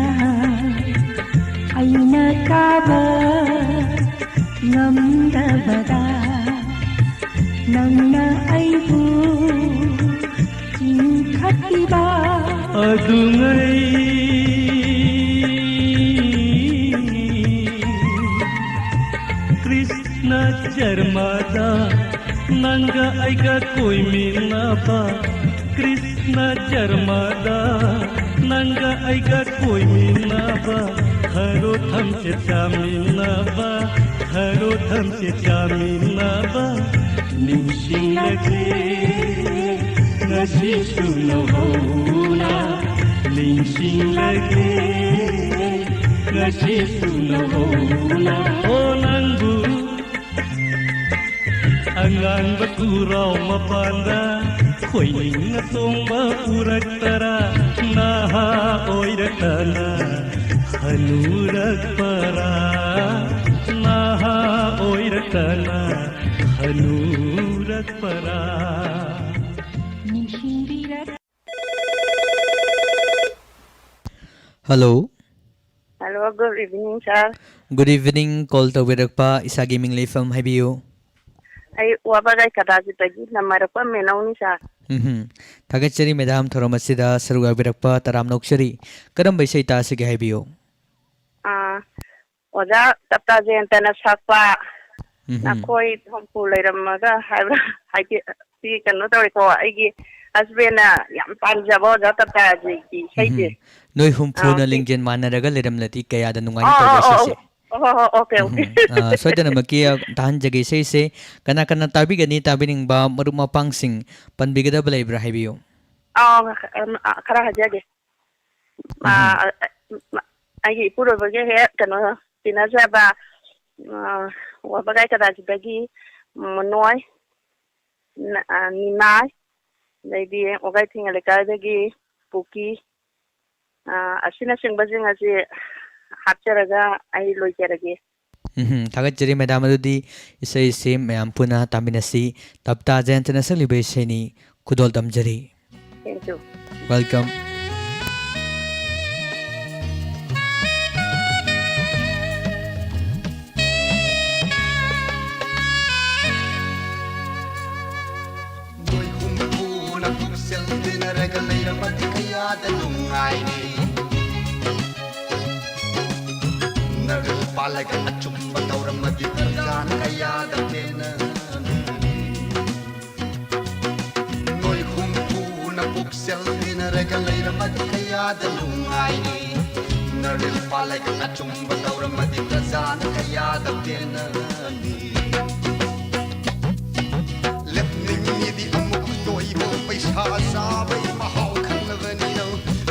ꯑꯩꯅ ꯀꯥꯕ ꯉꯝꯗꯕꯗ ꯅꯪꯅ ꯑꯩꯕꯨ ꯆꯤꯡꯈꯠꯄꯤꯕ ꯑꯗꯨꯉꯩ ꯀ꯭ꯔꯤꯁꯅ ꯖꯔꯃꯗ ꯅꯪꯒ ꯑꯩꯒ ꯀꯣꯏꯃꯤꯟꯅꯕ ꯀ꯭ꯔꯤꯁꯅ ꯖꯔꯃꯗ ꯅꯪꯒ ꯑꯩꯒ ꯀꯣꯏꯃꯤꯟꯅꯕ ꯍꯔꯣ ꯊꯝꯆꯦꯠ ꯆꯥꯃꯤꯟꯅꯕ ꯍꯔꯣ ꯊꯝꯆꯦꯠ ꯆꯥꯃꯤꯟꯅꯕ ꯅꯤꯡꯁꯤꯡꯂꯛꯂꯦ ꯉꯁꯤꯁꯨ ꯅꯧꯍꯧꯅ ꯅꯤꯡꯁꯤꯡꯂꯛꯂꯦ ꯉꯁꯤꯁꯨ ꯅꯧꯍꯧꯅ ꯑꯣ ꯅꯪꯕꯨ ꯉꯥꯟꯕ ꯈꯨꯔꯥꯎ ꯃꯄꯥꯟꯗ ꯈꯣꯏꯅꯤꯡꯅ ꯆꯣꯡꯕ ꯎꯔꯛꯇꯔꯥ? ꯅꯍꯥ ꯑꯣꯏꯔꯛꯇꯅ ꯍꯅꯨꯔꯛꯄꯔꯥ? ꯅꯍꯥ ꯑꯣꯏꯔꯛꯇꯅ ꯍꯅꯨꯔꯛꯄꯔꯥ? Hello. Hello, good evening, sir. Good evening, call ꯇꯧꯕꯤꯔꯛꯄ, ꯏꯁꯥꯒꯤ ꯃꯤꯡ ꯂꯩꯐꯝ ꯍꯥꯏꯕꯤꯌꯨ꯫ ꯑꯩ ꯋꯥꯕꯒꯥꯏ ꯀꯗꯥꯖꯤꯗꯒꯤ ꯅꯝꯃꯔꯛꯄ ꯃꯦꯅꯧꯅꯤ, sir꯫ ꯎꯝꯍꯨꯝ꯫ ꯊꯥꯒꯠꯆꯔꯤ, madam, ꯊꯧꯔꯝ ꯑꯁꯤꯗ ꯁꯔꯨꯛ ꯌꯥꯕꯤꯔꯛꯄ ꯇꯔꯥꯝꯅ ꯑꯣꯛꯆꯔꯤ꯫ ꯀꯔꯝꯕ ꯏꯁꯩ ꯇꯥꯁꯤꯒꯦ ꯍꯥꯏꯕꯤꯌꯨ? ꯑꯥ, ꯑꯣꯖꯥ ꯇꯞꯇꯥ ꯖꯌꯟꯇꯅ ꯁꯛꯄ ꯎꯝꯍꯨꯝ꯫ ꯅꯈꯣꯏ ꯍꯨꯝꯐꯨ ꯂꯩꯔꯝꯃꯒ ꯍꯥꯏꯕ꯭ꯔꯥ? ꯍꯥꯏꯗꯤ, ꯁꯤ ꯀꯩꯅꯣ ꯇꯧꯔꯦꯀꯣ, ꯑꯩꯒꯤ husbandꯅ ꯌꯥꯝ ꯄꯥꯝꯖꯕ ꯑꯣꯖꯥ ꯇꯞꯇꯥꯖꯤꯒꯤ ꯏꯁꯩꯁꯦ꯫ ꯎꯝꯍꯨꯝ꯫ ꯅꯣꯏ ꯑꯥ, ꯍꯨꯝꯐꯨꯅ okay꯫ ꯂꯤꯡꯖꯦꯜ ꯃꯥꯟꯅꯔꯒ ꯂꯩꯔꯝꯂꯗꯤ ꯀꯌꯥꯗ ꯅꯨꯡꯉꯥꯏꯅꯤ ꯑꯣ, ꯑꯣ, ꯇꯧꯕ ꯑꯣ, ꯑꯣ꯫ ꯏꯁꯩꯁꯦ꯫ ꯑꯣ, ꯍꯣ, ꯍꯣ, okay, okay꯫ ꯎꯝꯍꯨꯝ꯫ ꯑꯥ, ꯁꯣꯏꯗꯅꯃꯛꯀꯤ, ꯑ, ꯇꯥꯍꯟꯖꯒꯦ ꯏꯁꯩꯁꯦ꯫ ꯀꯅꯥ ꯀꯅꯥ ꯇꯥꯕꯤꯒꯅꯤ? ꯇꯥꯕꯤꯅꯤꯡꯕ ꯃꯔꯨꯞ ꯃꯄꯥꯡꯁꯤꯡ ꯄꯟꯕꯤꯒꯗꯕ ꯂꯩꯕ꯭ꯔꯥ ꯍꯥꯏꯕꯤꯌꯨ꯫ ꯑꯥ, ꯑ, ꯑ, ꯈꯔ ꯍꯥꯏꯖꯒꯦ꯫ ꯎꯝꯍꯨꯝ꯫ ꯑꯥ, ꯑ, ꯑ, ꯑꯩꯒꯤ ꯏꯄꯨꯔꯣꯏꯕꯒꯤ ꯍꯦꯛ ꯀꯩꯅꯣ ꯇꯤꯟꯅꯖꯕ, ꯑꯥ, ꯋꯥꯕꯒꯥꯏ ꯀꯗꯥꯁꯤꯗꯒꯤ ꯃꯅꯣꯏ, ꯅ-, ꯑ, ꯅꯤꯃꯥꯏ, ꯑꯗꯩꯗꯤ ꯋꯥꯒꯥꯏ ꯊꯤꯡꯉ ꯂꯩꯀꯥꯏꯗꯒꯤ ꯄꯨꯀꯤ, ꯑ, ꯑꯁꯤꯅꯆꯤꯡꯕꯁꯤꯡ ꯑꯁꯤ ꯍꯥꯞꯆꯔꯒ ꯑꯩ ꯂꯣꯏꯖꯔꯒꯦ꯫ ꯎꯝꯍꯨꯝ, ꯊꯥꯒꯠꯆꯔꯤ, madam꯫ ꯑꯗꯨꯗꯤ ꯏꯁꯩꯁꯤ ꯃꯌꯥꯝ ꯄꯨꯟꯅ ꯇꯥꯃꯤꯟꯅꯁꯤ꯫ ꯇꯞꯇꯥ ꯖꯌꯟꯇꯅ ꯁꯛꯂꯤꯕ ꯏꯁꯩꯅꯤ, ꯈꯨꯗꯣꯜ ꯇꯝꯖꯔꯤ꯫ Thank you꯫ Welcome꯫ ꯅꯣꯏ ꯍꯨꯝꯐꯨꯅ ꯄꯨꯛꯆꯦꯜ ꯇꯤꯟꯅꯔꯒ ꯂꯩꯔꯝꯃꯗꯤ ꯀꯌꯥꯗ ꯅꯨꯡꯉꯥꯏꯅꯤ꯫ ꯅꯔꯨ ꯄꯥꯜꯂꯒ ꯑꯆꯨꯝꯕ ꯇꯧꯔꯝꯃꯗꯤ ꯄ꯭ꯔꯖꯥꯅ ꯀꯌꯥꯗ ꯄꯦꯟꯅꯅꯤ꯫ ꯅꯣꯏ ꯍꯨꯝꯐꯨꯅ ꯄꯨꯛꯆꯦꯜ ꯇꯤꯟꯅꯔꯒ ꯂꯩꯔꯝꯃꯗꯤ ꯀꯌꯥꯗ ꯅꯨꯡꯉꯥꯏꯅꯤ꯫ ꯅꯔꯤꯜ ꯄꯥꯜꯂꯒ ꯑꯆꯨꯝꯕ ꯇꯧꯔꯝꯃꯗꯤ ꯄ꯭ꯔꯖꯥꯅ ꯀꯌꯥꯗ ꯄꯦꯟꯅꯅꯤ꯫ ꯂꯦꯞꯅꯤꯡꯉꯤꯗꯤ ꯑꯃꯨꯛ ꯇꯣꯏꯕ ꯄꯩꯁꯥ ꯆꯥꯕꯩ ꯃꯍꯥꯎ ꯈꯪꯂꯕꯅꯤꯅ꯫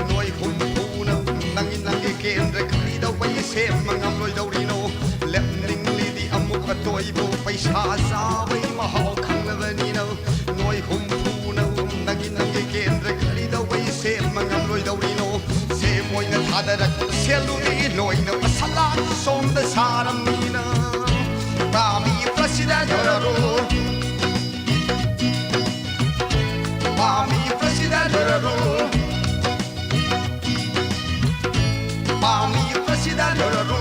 ꯅꯣꯏ ꯍꯨꯝꯐꯨꯅ ꯅꯪꯒꯤ ꯅꯪꯒꯤ ꯀꯦꯟꯗ꯭ꯔ ꯀꯔꯤꯗꯧꯕꯩ ꯁꯦꯝꯕ ꯉꯝꯂꯣꯏꯗꯧꯔꯤꯅꯣ? ꯂꯦꯞꯅꯤꯡꯂꯤꯗꯤ ꯑꯃꯨꯛ ꯇꯣꯏꯕ ꯄꯩꯁꯥ ꯆꯥꯕꯩ ꯃꯍꯥꯎ ꯅꯣꯏꯅ ꯃꯁꯂꯥ ꯁꯣꯝꯗ ꯁꯥꯔꯝꯅꯤꯅ ꯄꯥꯝꯃꯤ ꯄ꯭ꯔꯁꯤꯗ ꯌꯧꯔꯔꯣ ꯄꯥꯝꯃꯤ ꯄ꯭ꯔꯁꯤꯗ ꯌꯧꯔꯔꯣ ꯄꯥꯝꯃꯤ ꯄ꯭ꯔꯁꯤꯗ ꯌꯧꯔꯔꯣ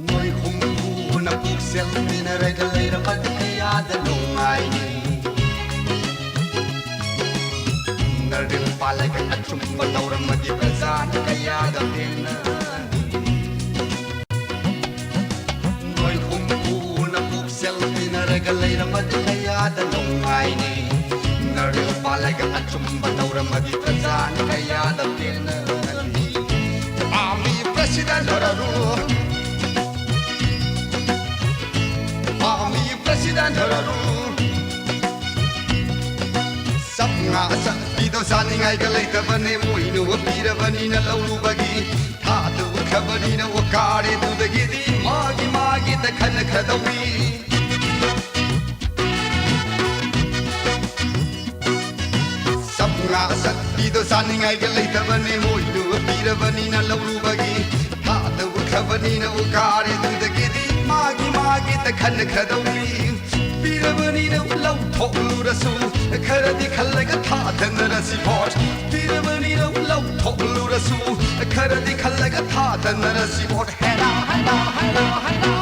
ꯅꯣꯏ ꯍꯨꯝꯐꯨꯅ ꯄꯨꯛꯆꯦꯜ ꯇꯤꯟꯅꯔꯒ ꯂꯩꯔꯕꯗꯤ ꯀꯌꯥꯗ ꯅꯨꯡꯉꯥꯏꯅꯤ꯫ ꯅꯔꯗꯤꯜ ꯄꯥꯜꯂꯒ ꯑꯆꯨꯝꯕ ꯇꯧꯔꯝꯃꯗꯤ ꯄ꯭ꯔꯖꯥꯅ ꯀꯌꯥꯗ ꯄꯦꯟꯅꯅꯤ꯫ ꯅꯣꯏ ꯍꯨꯝꯐꯨꯅ ꯄꯨꯛꯆꯦꯜ ꯇꯤꯟꯅꯔꯒ ꯂꯩꯔꯝꯃꯗꯤ ꯀꯌꯥꯗ ꯅꯨꯡꯉꯥꯏꯅꯤ꯫ ꯅꯔꯗꯤꯜ ꯄꯥꯜꯂꯒ ꯑꯆꯨꯝꯕ ꯇꯧꯔꯝꯃꯗꯤ ꯄ꯭ꯔꯖꯥꯅ ꯀꯌꯥꯗ ꯄꯦꯟꯅꯅꯤ꯫ ꯄꯥꯝꯃꯤ ꯄ꯭ꯔꯁꯤꯗ ꯂꯣꯔꯔꯨ ꯄꯥꯝꯃꯤ ꯄ꯭ꯔꯁꯤꯗ ꯂꯣꯔꯔꯨ ꯆꯞ ꯉꯥ ꯆꯠꯄꯤꯗꯣ ꯆꯥꯅꯤꯡꯉꯥꯏꯒ ꯂꯩꯇꯕꯅꯦ ꯃꯣꯏꯅ ꯄꯤꯔꯕꯅꯤꯅ ꯂꯧꯔꯨꯕꯒꯤ ꯊꯥꯗ ꯎꯠꯈ꯭ꯔꯕꯅꯤꯅ ꯋꯥꯀꯥꯔꯦ ꯑꯗꯨꯗꯒꯤꯗꯤ ꯃꯥꯒꯤ ꯃꯥꯒꯤꯗ ꯈꯟꯅꯈ꯭ꯔꯗꯧꯅꯤ꯫ ꯆꯞ ꯉꯥ ꯆꯠꯄꯤꯗꯣ ꯆꯥꯅꯤꯡꯉꯥꯏꯒ ꯂꯩꯇꯕꯅꯦ ꯃꯣꯏꯗꯨ ꯄꯤꯔꯕꯅꯤꯅ ꯂꯧꯔꯨꯕꯒꯤ ꯊꯥꯗ ꯎꯠꯈ꯭ꯔꯕꯅꯤꯅ ꯎꯀꯥꯔꯦ ꯑꯗꯨꯗꯒꯤꯗꯤ ꯃꯥꯒꯤ ꯃꯥꯒꯤꯗ ꯈꯟꯅꯈ꯭ꯔꯗꯧꯅꯤ꯫ ꯄꯤꯔꯕꯅꯤꯅ ꯂꯧꯊꯣꯛꯂꯨꯔꯁꯨ ꯈꯔꯗꯤ ꯈꯜꯂꯒ ꯊꯥꯗꯅꯔꯁꯤ ꯚꯣꯠ ꯄꯤꯔꯕꯅꯤꯅ ꯂꯧꯊꯣꯛꯂꯨꯔꯁꯨ ꯈꯔꯗꯤ ꯈꯜꯂꯒ ꯊꯥꯗꯅꯔꯁꯤ ꯚꯣꯠ ꯍꯦꯔꯥ ꯍꯦꯔꯥ ꯍꯦꯔꯥ ꯍꯦꯔꯥ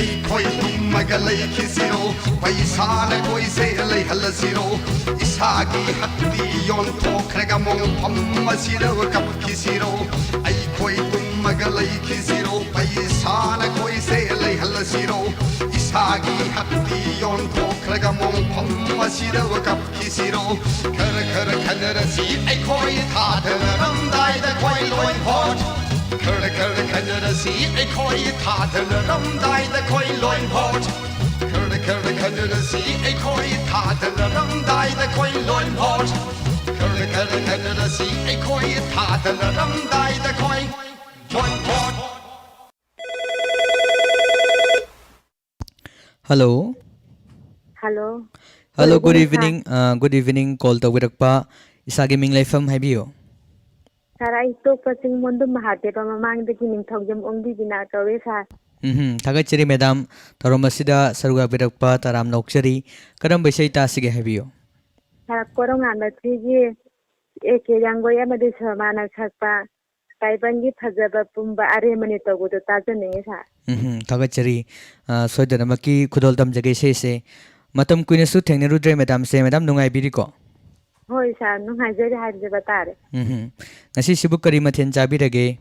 ꯑꯩꯈꯣꯏ ꯇꯨꯝꯃꯒ ꯂꯩꯈꯤꯁꯤꯔꯣ ꯄꯩꯁꯥꯅ ꯑꯩꯈꯣꯏꯁꯦ ꯂꯩꯍꯜꯂꯁꯤꯔꯣ ꯏꯁꯥꯒꯤ ꯍꯛꯇꯤ ꯌꯣꯟꯊꯣꯛꯈ꯭ꯔꯒ ꯃꯣꯡꯐꯝ ꯑꯁꯤꯗ ꯀꯞꯈꯤꯁꯤꯔꯣ ꯑꯩꯈꯣꯏ ꯇꯨꯝꯃꯒ ꯂꯩꯈꯤꯁꯤꯔꯣ ꯄꯩꯁꯥꯅ ꯑꯩꯈꯣꯏꯁꯦ ꯂꯩꯍꯜꯂꯁꯤꯔꯣ ꯏꯁꯥꯒꯤ ꯍꯛꯇꯤ ꯌꯣꯟꯊꯣꯛꯈ꯭ꯔꯒ ꯃꯣꯡꯐꯝ ꯑꯁꯤꯗ ꯀꯞꯈꯤꯁꯤꯔꯣ ꯈꯔ ꯈꯔ ꯈꯟꯅꯔꯁꯤ ꯑꯩꯈꯣꯏ ꯊꯥꯗꯔꯝꯗꯥꯏꯗ ꯑꯩꯈꯣꯏ ꯂꯣꯏ ꯚꯣꯠ ꯈꯔ ꯈꯔ ꯈꯟꯅꯔꯁꯤ ꯑꯩꯈꯣꯏ ꯊꯥꯗꯅꯔꯝꯗꯥꯏꯗ ꯈꯣꯏ ꯂꯣꯏ ꯚꯣꯠ꯫ ꯈꯔ ꯈꯔ ꯈꯟꯅꯔꯁꯤ ꯑꯩꯈꯣꯏ ꯊꯥꯗꯅꯔꯝꯗꯥꯏꯗ ꯈꯣꯏ ꯂꯣꯏ ꯚꯣꯠ꯫ ꯈꯔ ꯈꯔ ꯈꯟꯅꯔꯁꯤ ꯑꯩꯈꯣꯏ ꯊꯥꯗꯅꯔꯝꯗꯥꯏꯗ ꯈꯣꯏ ꯂꯣꯏ vote. Hello꯫ Hello꯫ Hello, good evening, sir꯫ Good evening, call ꯇꯧꯕꯤꯔꯛꯄ꯫ ꯏꯁꯥꯒꯤ ꯃꯤꯡ ꯂꯩꯐꯝ ꯍꯥꯏꯕꯤꯌꯨ꯫ Sir, ꯑꯩ ꯇꯣꯛꯄ ꯆꯤꯡꯃꯣꯟꯗꯨ ꯃꯍꯥꯗꯦꯕ ꯃꯃꯥꯡꯗꯒꯤ ꯅꯤꯡꯊꯧꯖꯝ ꯑꯣꯡꯕꯤ ꯕꯤꯅꯥ ꯀꯧꯋꯦ, sir꯫ ꯎꯝꯍꯨꯝ, ꯊꯥꯒꯠꯆꯔꯤ madam, ꯊꯧꯔꯝ ꯑꯁꯤꯗ ꯁꯔꯨꯛ ꯌꯥꯕꯤꯔꯛꯄ ꯇꯔꯥꯝꯅ ꯑꯣꯛꯆꯔꯤ꯫ ꯀꯔꯝꯕ ꯏꯁꯩ ꯇꯥꯁꯤꯒꯦ ꯍꯥꯏꯕꯤꯌꯨ꯫ Sir, ꯀꯣꯔꯧꯉꯥꯟꯕ ꯊ꯭ꯔꯤꯒꯤ ꯑꯦ ꯀꯦ ꯌꯥꯡꯒꯣꯏ ꯑꯃꯗꯤ ꯁꯣꯃꯥꯅ ꯁꯛꯄ ꯇꯥꯏꯕꯪꯒꯤ ꯐꯖꯕ ꯄꯨꯝꯕ ꯑꯔꯦꯝꯕꯅꯤ ꯇꯧꯕꯗꯣ ꯇꯥꯖꯅꯤꯡꯉꯤ, sir꯫ ꯎꯝꯍꯨꯝ, ꯊꯥꯒꯠꯆꯔꯤ꯫ ꯑ, ꯁꯣꯏꯗꯅꯃꯛꯀꯤ ꯈꯨꯗꯣꯜ ꯇꯝꯖꯒꯦ ꯏꯁꯩꯁꯦ꯫ ꯃꯇꯝ ꯀꯨꯏꯅꯁꯨ ꯊꯦꯡꯅꯔꯨꯗ꯭ꯔꯦ madamꯁꯦ꯫ Madam ꯅꯨꯡꯉꯥꯏꯕꯤꯔꯤꯀꯣ? ꯍꯣꯏ, sir, ꯅꯨꯡꯉꯥꯏꯖꯔꯤ ꯍꯥꯏꯖꯕ ꯇꯥꯔꯦ꯫ ꯎꯝꯍꯨꯝ꯫ ꯉꯁꯤꯁꯤꯕꯨ ꯀꯔꯤ ꯃꯊꯦꯜ ꯆꯥꯕꯤꯔꯒꯦ?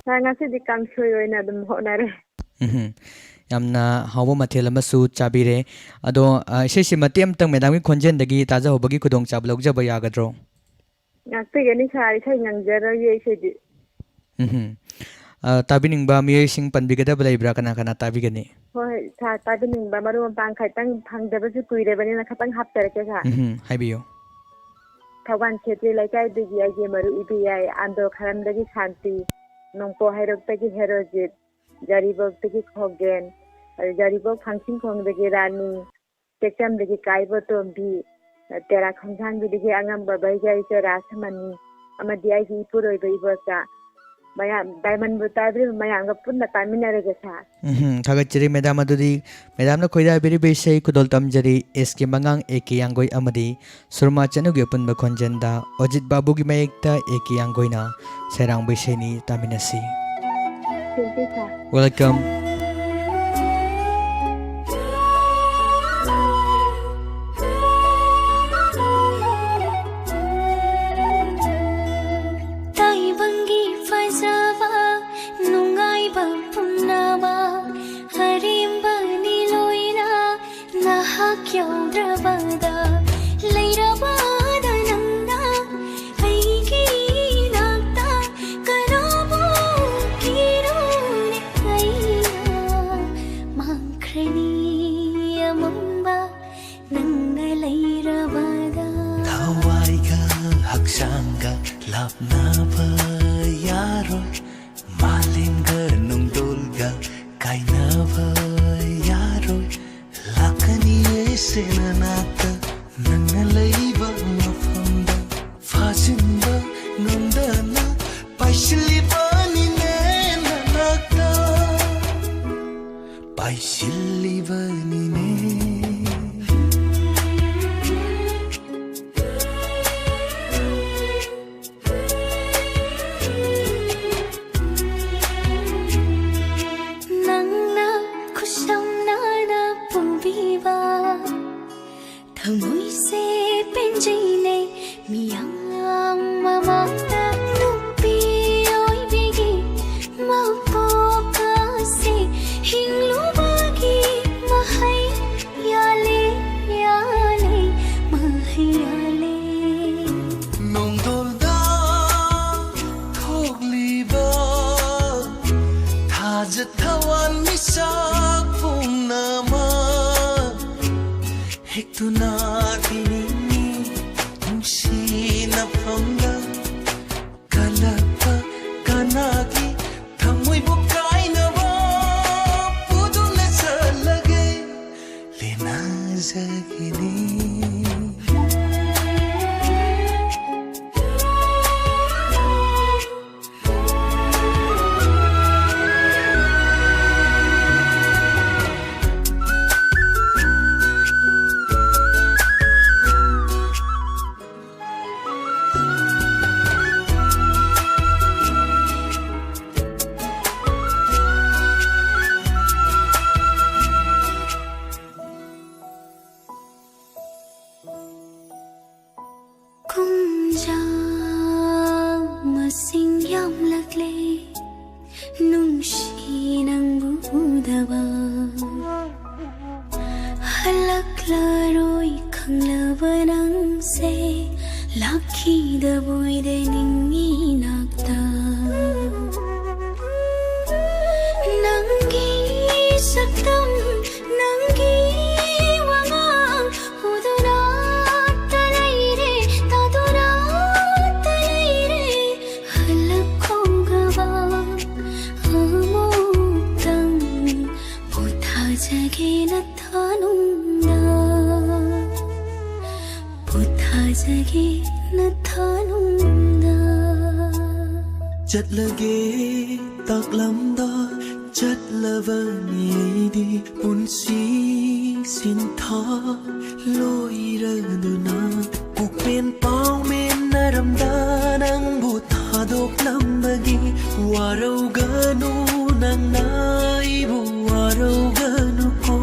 Sir, ꯉꯁꯤꯗꯤ ꯀꯥꯡꯁꯣꯏ ꯑꯣꯏꯅ ꯑꯗꯨꯝ ꯍꯣꯠꯅꯔꯦ꯫ ꯎꯝꯍꯨꯝ꯫ ꯌꯥꯝꯅ ꯍꯥꯎꯕ ꯃꯊꯦꯜ ꯑꯃꯁꯨ ꯆꯥꯕꯤꯔꯦ꯫ ꯑꯗꯣ, ꯑ, ꯏꯁꯩꯁꯤ ꯃꯇꯦꯛ ꯑꯃꯇꯪ madamꯒꯤ ꯈꯣꯟꯖꯦꯜꯗꯒꯤ ꯇꯥꯖꯍꯧꯕꯒꯤ ꯈꯨꯗꯣꯡꯆꯥꯕ ꯂꯧꯖꯕ ꯌꯥꯒꯗ꯭ꯔꯣ? ꯉꯥꯛꯄꯤꯒꯅꯤ, sir, ꯏꯁꯩ ꯉꯪꯖꯔꯣꯏꯌꯦ ꯏꯁꯩꯗꯤ꯫ ꯎꯝꯍꯨꯝ꯫ ꯑ, ꯇꯥꯕꯤꯅꯤꯡꯕ ꯃꯤꯑꯣꯏꯁꯤꯡ ꯄꯟꯕꯤꯒꯗꯕ ꯂꯩꯕ꯭ꯔꯥ? ꯀꯅꯥ ꯀꯅꯥ ꯇꯥꯕꯤꯒꯅꯤ? ꯍꯣꯏ, ꯍꯣꯏ, sir, ꯇꯥꯕꯤꯅꯤꯡꯕ ꯃꯔꯨꯞ ꯃꯄꯥꯡ ꯈꯤꯇꯪ ꯐꯪꯗꯕꯁꯨ ꯀꯨꯏꯔꯕꯅꯤꯅ ꯈꯤꯇꯪ ꯍꯥꯞꯆꯔꯛꯀꯦ, sir꯫ ꯎꯝꯍꯨꯝ, ꯍꯥꯏꯕꯤꯌꯨ꯫ ꯊꯧꯕꯥꯜ ꯈꯦꯇ꯭ꯔꯤ ꯂꯩꯀꯥꯏꯗꯒꯤ ꯑꯩꯒꯤ ꯃꯔꯨꯞ ꯏꯕꯦꯌꯥꯏ ꯑꯟꯗ꯭ꯔꯣ ꯈꯔꯝꯗꯒꯤ ꯁꯥꯟꯇꯤ, ꯅꯣꯡꯄꯣꯛ ꯍꯩꯔꯣꯛꯇꯒꯤ ꯍꯦꯔꯣꯖꯤꯠ, ꯌꯥꯏꯔꯤꯄꯣꯛꯇꯒꯤ ꯈꯣꯒꯦꯟ, ꯑꯗꯨ ꯌꯥꯏꯔꯤꯄꯣꯛ ꯐꯥꯡꯆꯤꯡꯈꯣꯡꯗꯒꯤ ꯔꯥꯅꯤ, ꯇꯦꯛꯆꯝꯗꯒꯤ ꯀꯥꯏꯕ ꯇꯣꯝꯕꯤ, ꯇꯦꯔꯥ ꯈꯣꯡꯁꯥꯡꯕꯤꯗꯒꯤ ꯑꯉꯝꯕ ꯕꯩꯖꯥꯏ ꯆꯦꯔꯥ ꯁꯃꯅꯤ ꯑꯃꯗꯤ ꯑꯩꯒꯤ ꯏꯄꯨꯔꯣꯏꯕ ꯏꯕꯣꯆꯥ, ꯃꯌꯥꯝ, ꯗꯥꯏꯃꯟꯕꯨ ꯇꯥꯕꯤꯔꯤꯕ ꯃꯌꯥꯝꯒ ꯄꯨꯟꯅ ꯇꯥꯃꯤꯟꯅꯔꯒꯦ, sir꯫ ꯎꯝꯍꯨꯝ, ꯊꯥꯒꯠꯆꯔꯤ madam꯫ ꯑꯗꯨꯗꯤ madamꯅ ꯈꯣꯏꯗꯥꯕꯤꯔꯤꯕ ꯏꯁꯩ ꯈꯨꯗꯣꯜ ꯇꯝꯖꯔꯤ ꯑꯦꯁ ꯀꯦ ꯃꯉꯥꯡ, ꯑꯦ ꯀꯦ ꯌꯥꯡꯒꯣꯏ ꯑꯃꯗꯤ ꯁꯨꯔꯃꯥ ꯆꯅꯨꯒꯤ ꯑꯄꯨꯟꯕ ꯈꯣꯟꯖꯦꯜꯗ ꯑꯣꯖꯤꯠ ꯕꯥꯕꯨꯒꯤ ꯃꯌꯦꯛꯇ ꯑꯦ ꯀꯦ ꯌꯥꯡꯒꯣꯏꯅ ꯁꯩꯔꯥꯡꯕ ꯏꯁꯩꯅꯤ, ꯇꯥꯃꯤꯟꯅꯁꯤ꯫ Thank you, sir꯫ Welcome꯫ ꯇꯥꯏꯕꯪꯒꯤ ꯐꯖꯕ ꯅꯨꯡꯉꯥꯏꯕ ꯄꯨꯝꯅꯃꯛ ꯑꯔꯦꯝꯕꯅꯤ ꯂꯣꯏꯅ ꯅꯍꯥꯛ ꯌꯧꯗ꯭ꯔꯕꯗ ꯂꯩꯔꯕꯗ ꯅꯪꯅ ꯑꯩꯒꯤ ꯏꯅꯥꯛꯇ ꯀꯅꯥꯕꯨ ꯂꯥꯞꯅꯕ ꯌꯥꯔꯣꯏ, ꯃꯥꯂꯦꯝꯒ ꯅꯣꯡꯗꯣꯜꯒ ꯀꯥꯏꯅꯕ ꯌꯥꯔꯣꯏ꯫ ꯂꯥꯛꯀꯅꯤꯌꯦ ꯁꯦ ꯅꯅꯥꯛꯇ, ꯅꯪꯅ ꯂꯩꯕ ꯃꯐꯝꯗ ꯐꯥꯖꯤꯟꯕ ꯉꯝꯗꯅ ꯄꯥꯏꯁꯤꯜꯂꯤꯕꯅꯤꯅꯦ ꯅꯅꯥꯛꯇ, ꯄꯥꯏꯁꯤꯜꯂꯤꯕꯅꯤꯅꯦ꯫ ꯅꯪꯅ ꯈꯨꯠꯁꯝꯅꯅ ꯄꯨꯕꯤꯕ ꯊꯃꯣꯏꯁꯦ ꯄꯦꯟꯖꯩꯅꯦ ꯃꯤꯌꯥꯝ ꯃꯃꯥꯡꯗ꯫ ꯅꯨꯄꯤ ꯑꯣꯏꯕꯤꯒꯤ ꯃꯄꯣꯛ ꯑꯁꯤ ꯍꯤꯡꯂꯨꯕꯒꯤ ꯃꯍꯩ ꯌꯥꯜꯂꯦ, ꯌꯥꯜꯂꯦ, ꯃꯍꯩ ꯌꯥꯜꯂꯦ꯫ ꯅꯣꯡꯗꯣꯜꯗ ꯊꯣꯛꯂꯤꯕ ꯊꯥꯖ ꯊꯋꯥꯟ ꯃꯤꯁꯛ ꯄꯨꯝꯅꯃꯛ ꯍꯦꯛꯇꯨꯅ ꯇꯤꯅꯤꯡꯉꯤ ꯅꯨꯡꯁꯤ ꯅꯐꯝꯗ꯫ ꯀꯜꯂꯛꯄ ꯀꯅꯥꯒꯤ ꯊꯃꯣꯏꯕꯨ ꯀꯥꯏꯅꯕ ꯄꯨꯗꯨꯅ ꯆꯠꯂꯒꯦ ꯂꯦꯅꯥꯖꯒꯤꯅꯤ꯫ ꯀꯨꯝꯖꯥ ꯃꯁꯤꯡ ꯌꯥꯝꯂꯛꯂꯦ, ꯅꯨꯡꯁꯤ ꯅꯪꯕꯨ ꯎꯗꯕ꯫ ꯍꯜꯂꯛꯂꯔꯣꯏ ꯈꯪꯂꯕ ꯅꯪꯁꯦ, ꯂꯥꯛꯈꯤꯗꯕꯣꯏꯗꯦ ꯅꯤꯡꯉꯤ ꯅꯥꯛꯇ꯫ ꯅꯪꯒꯤ ꯁꯛꯇꯝ, ꯅꯪꯒꯤ ꯋꯥꯉꯥꯡ ꯎꯗꯨꯅꯇ ꯂꯩꯔꯦ, ꯇꯥꯗꯨꯅꯇ ꯂꯩꯔꯦ ꯅꯊꯥꯅꯨꯡꯗ ꯄꯣꯊꯥꯖꯒꯦ ꯅꯊꯥꯅꯨꯡꯗ꯫ ꯆꯠꯂꯒꯦ ꯇꯥꯛꯂꯝꯗ ꯆꯠꯂꯕꯅꯤ ꯑꯩꯗꯤ ꯄꯨꯟꯁꯤ ꯁꯤꯟꯊꯥ ꯂꯣꯏꯔꯗꯨꯅ꯫ ꯄꯨꯛꯄꯦꯟ ꯄꯥꯎꯃꯦꯟꯅꯔꯝꯗ ꯅꯪꯕꯨ ꯊꯥꯗꯣꯛꯂꯝꯕꯒꯤ ꯋꯥꯔꯧꯒꯅꯨ ꯅꯪꯅ ꯑꯩꯕꯨ ꯋꯥꯔꯧꯒꯅꯨꯀꯣ꯫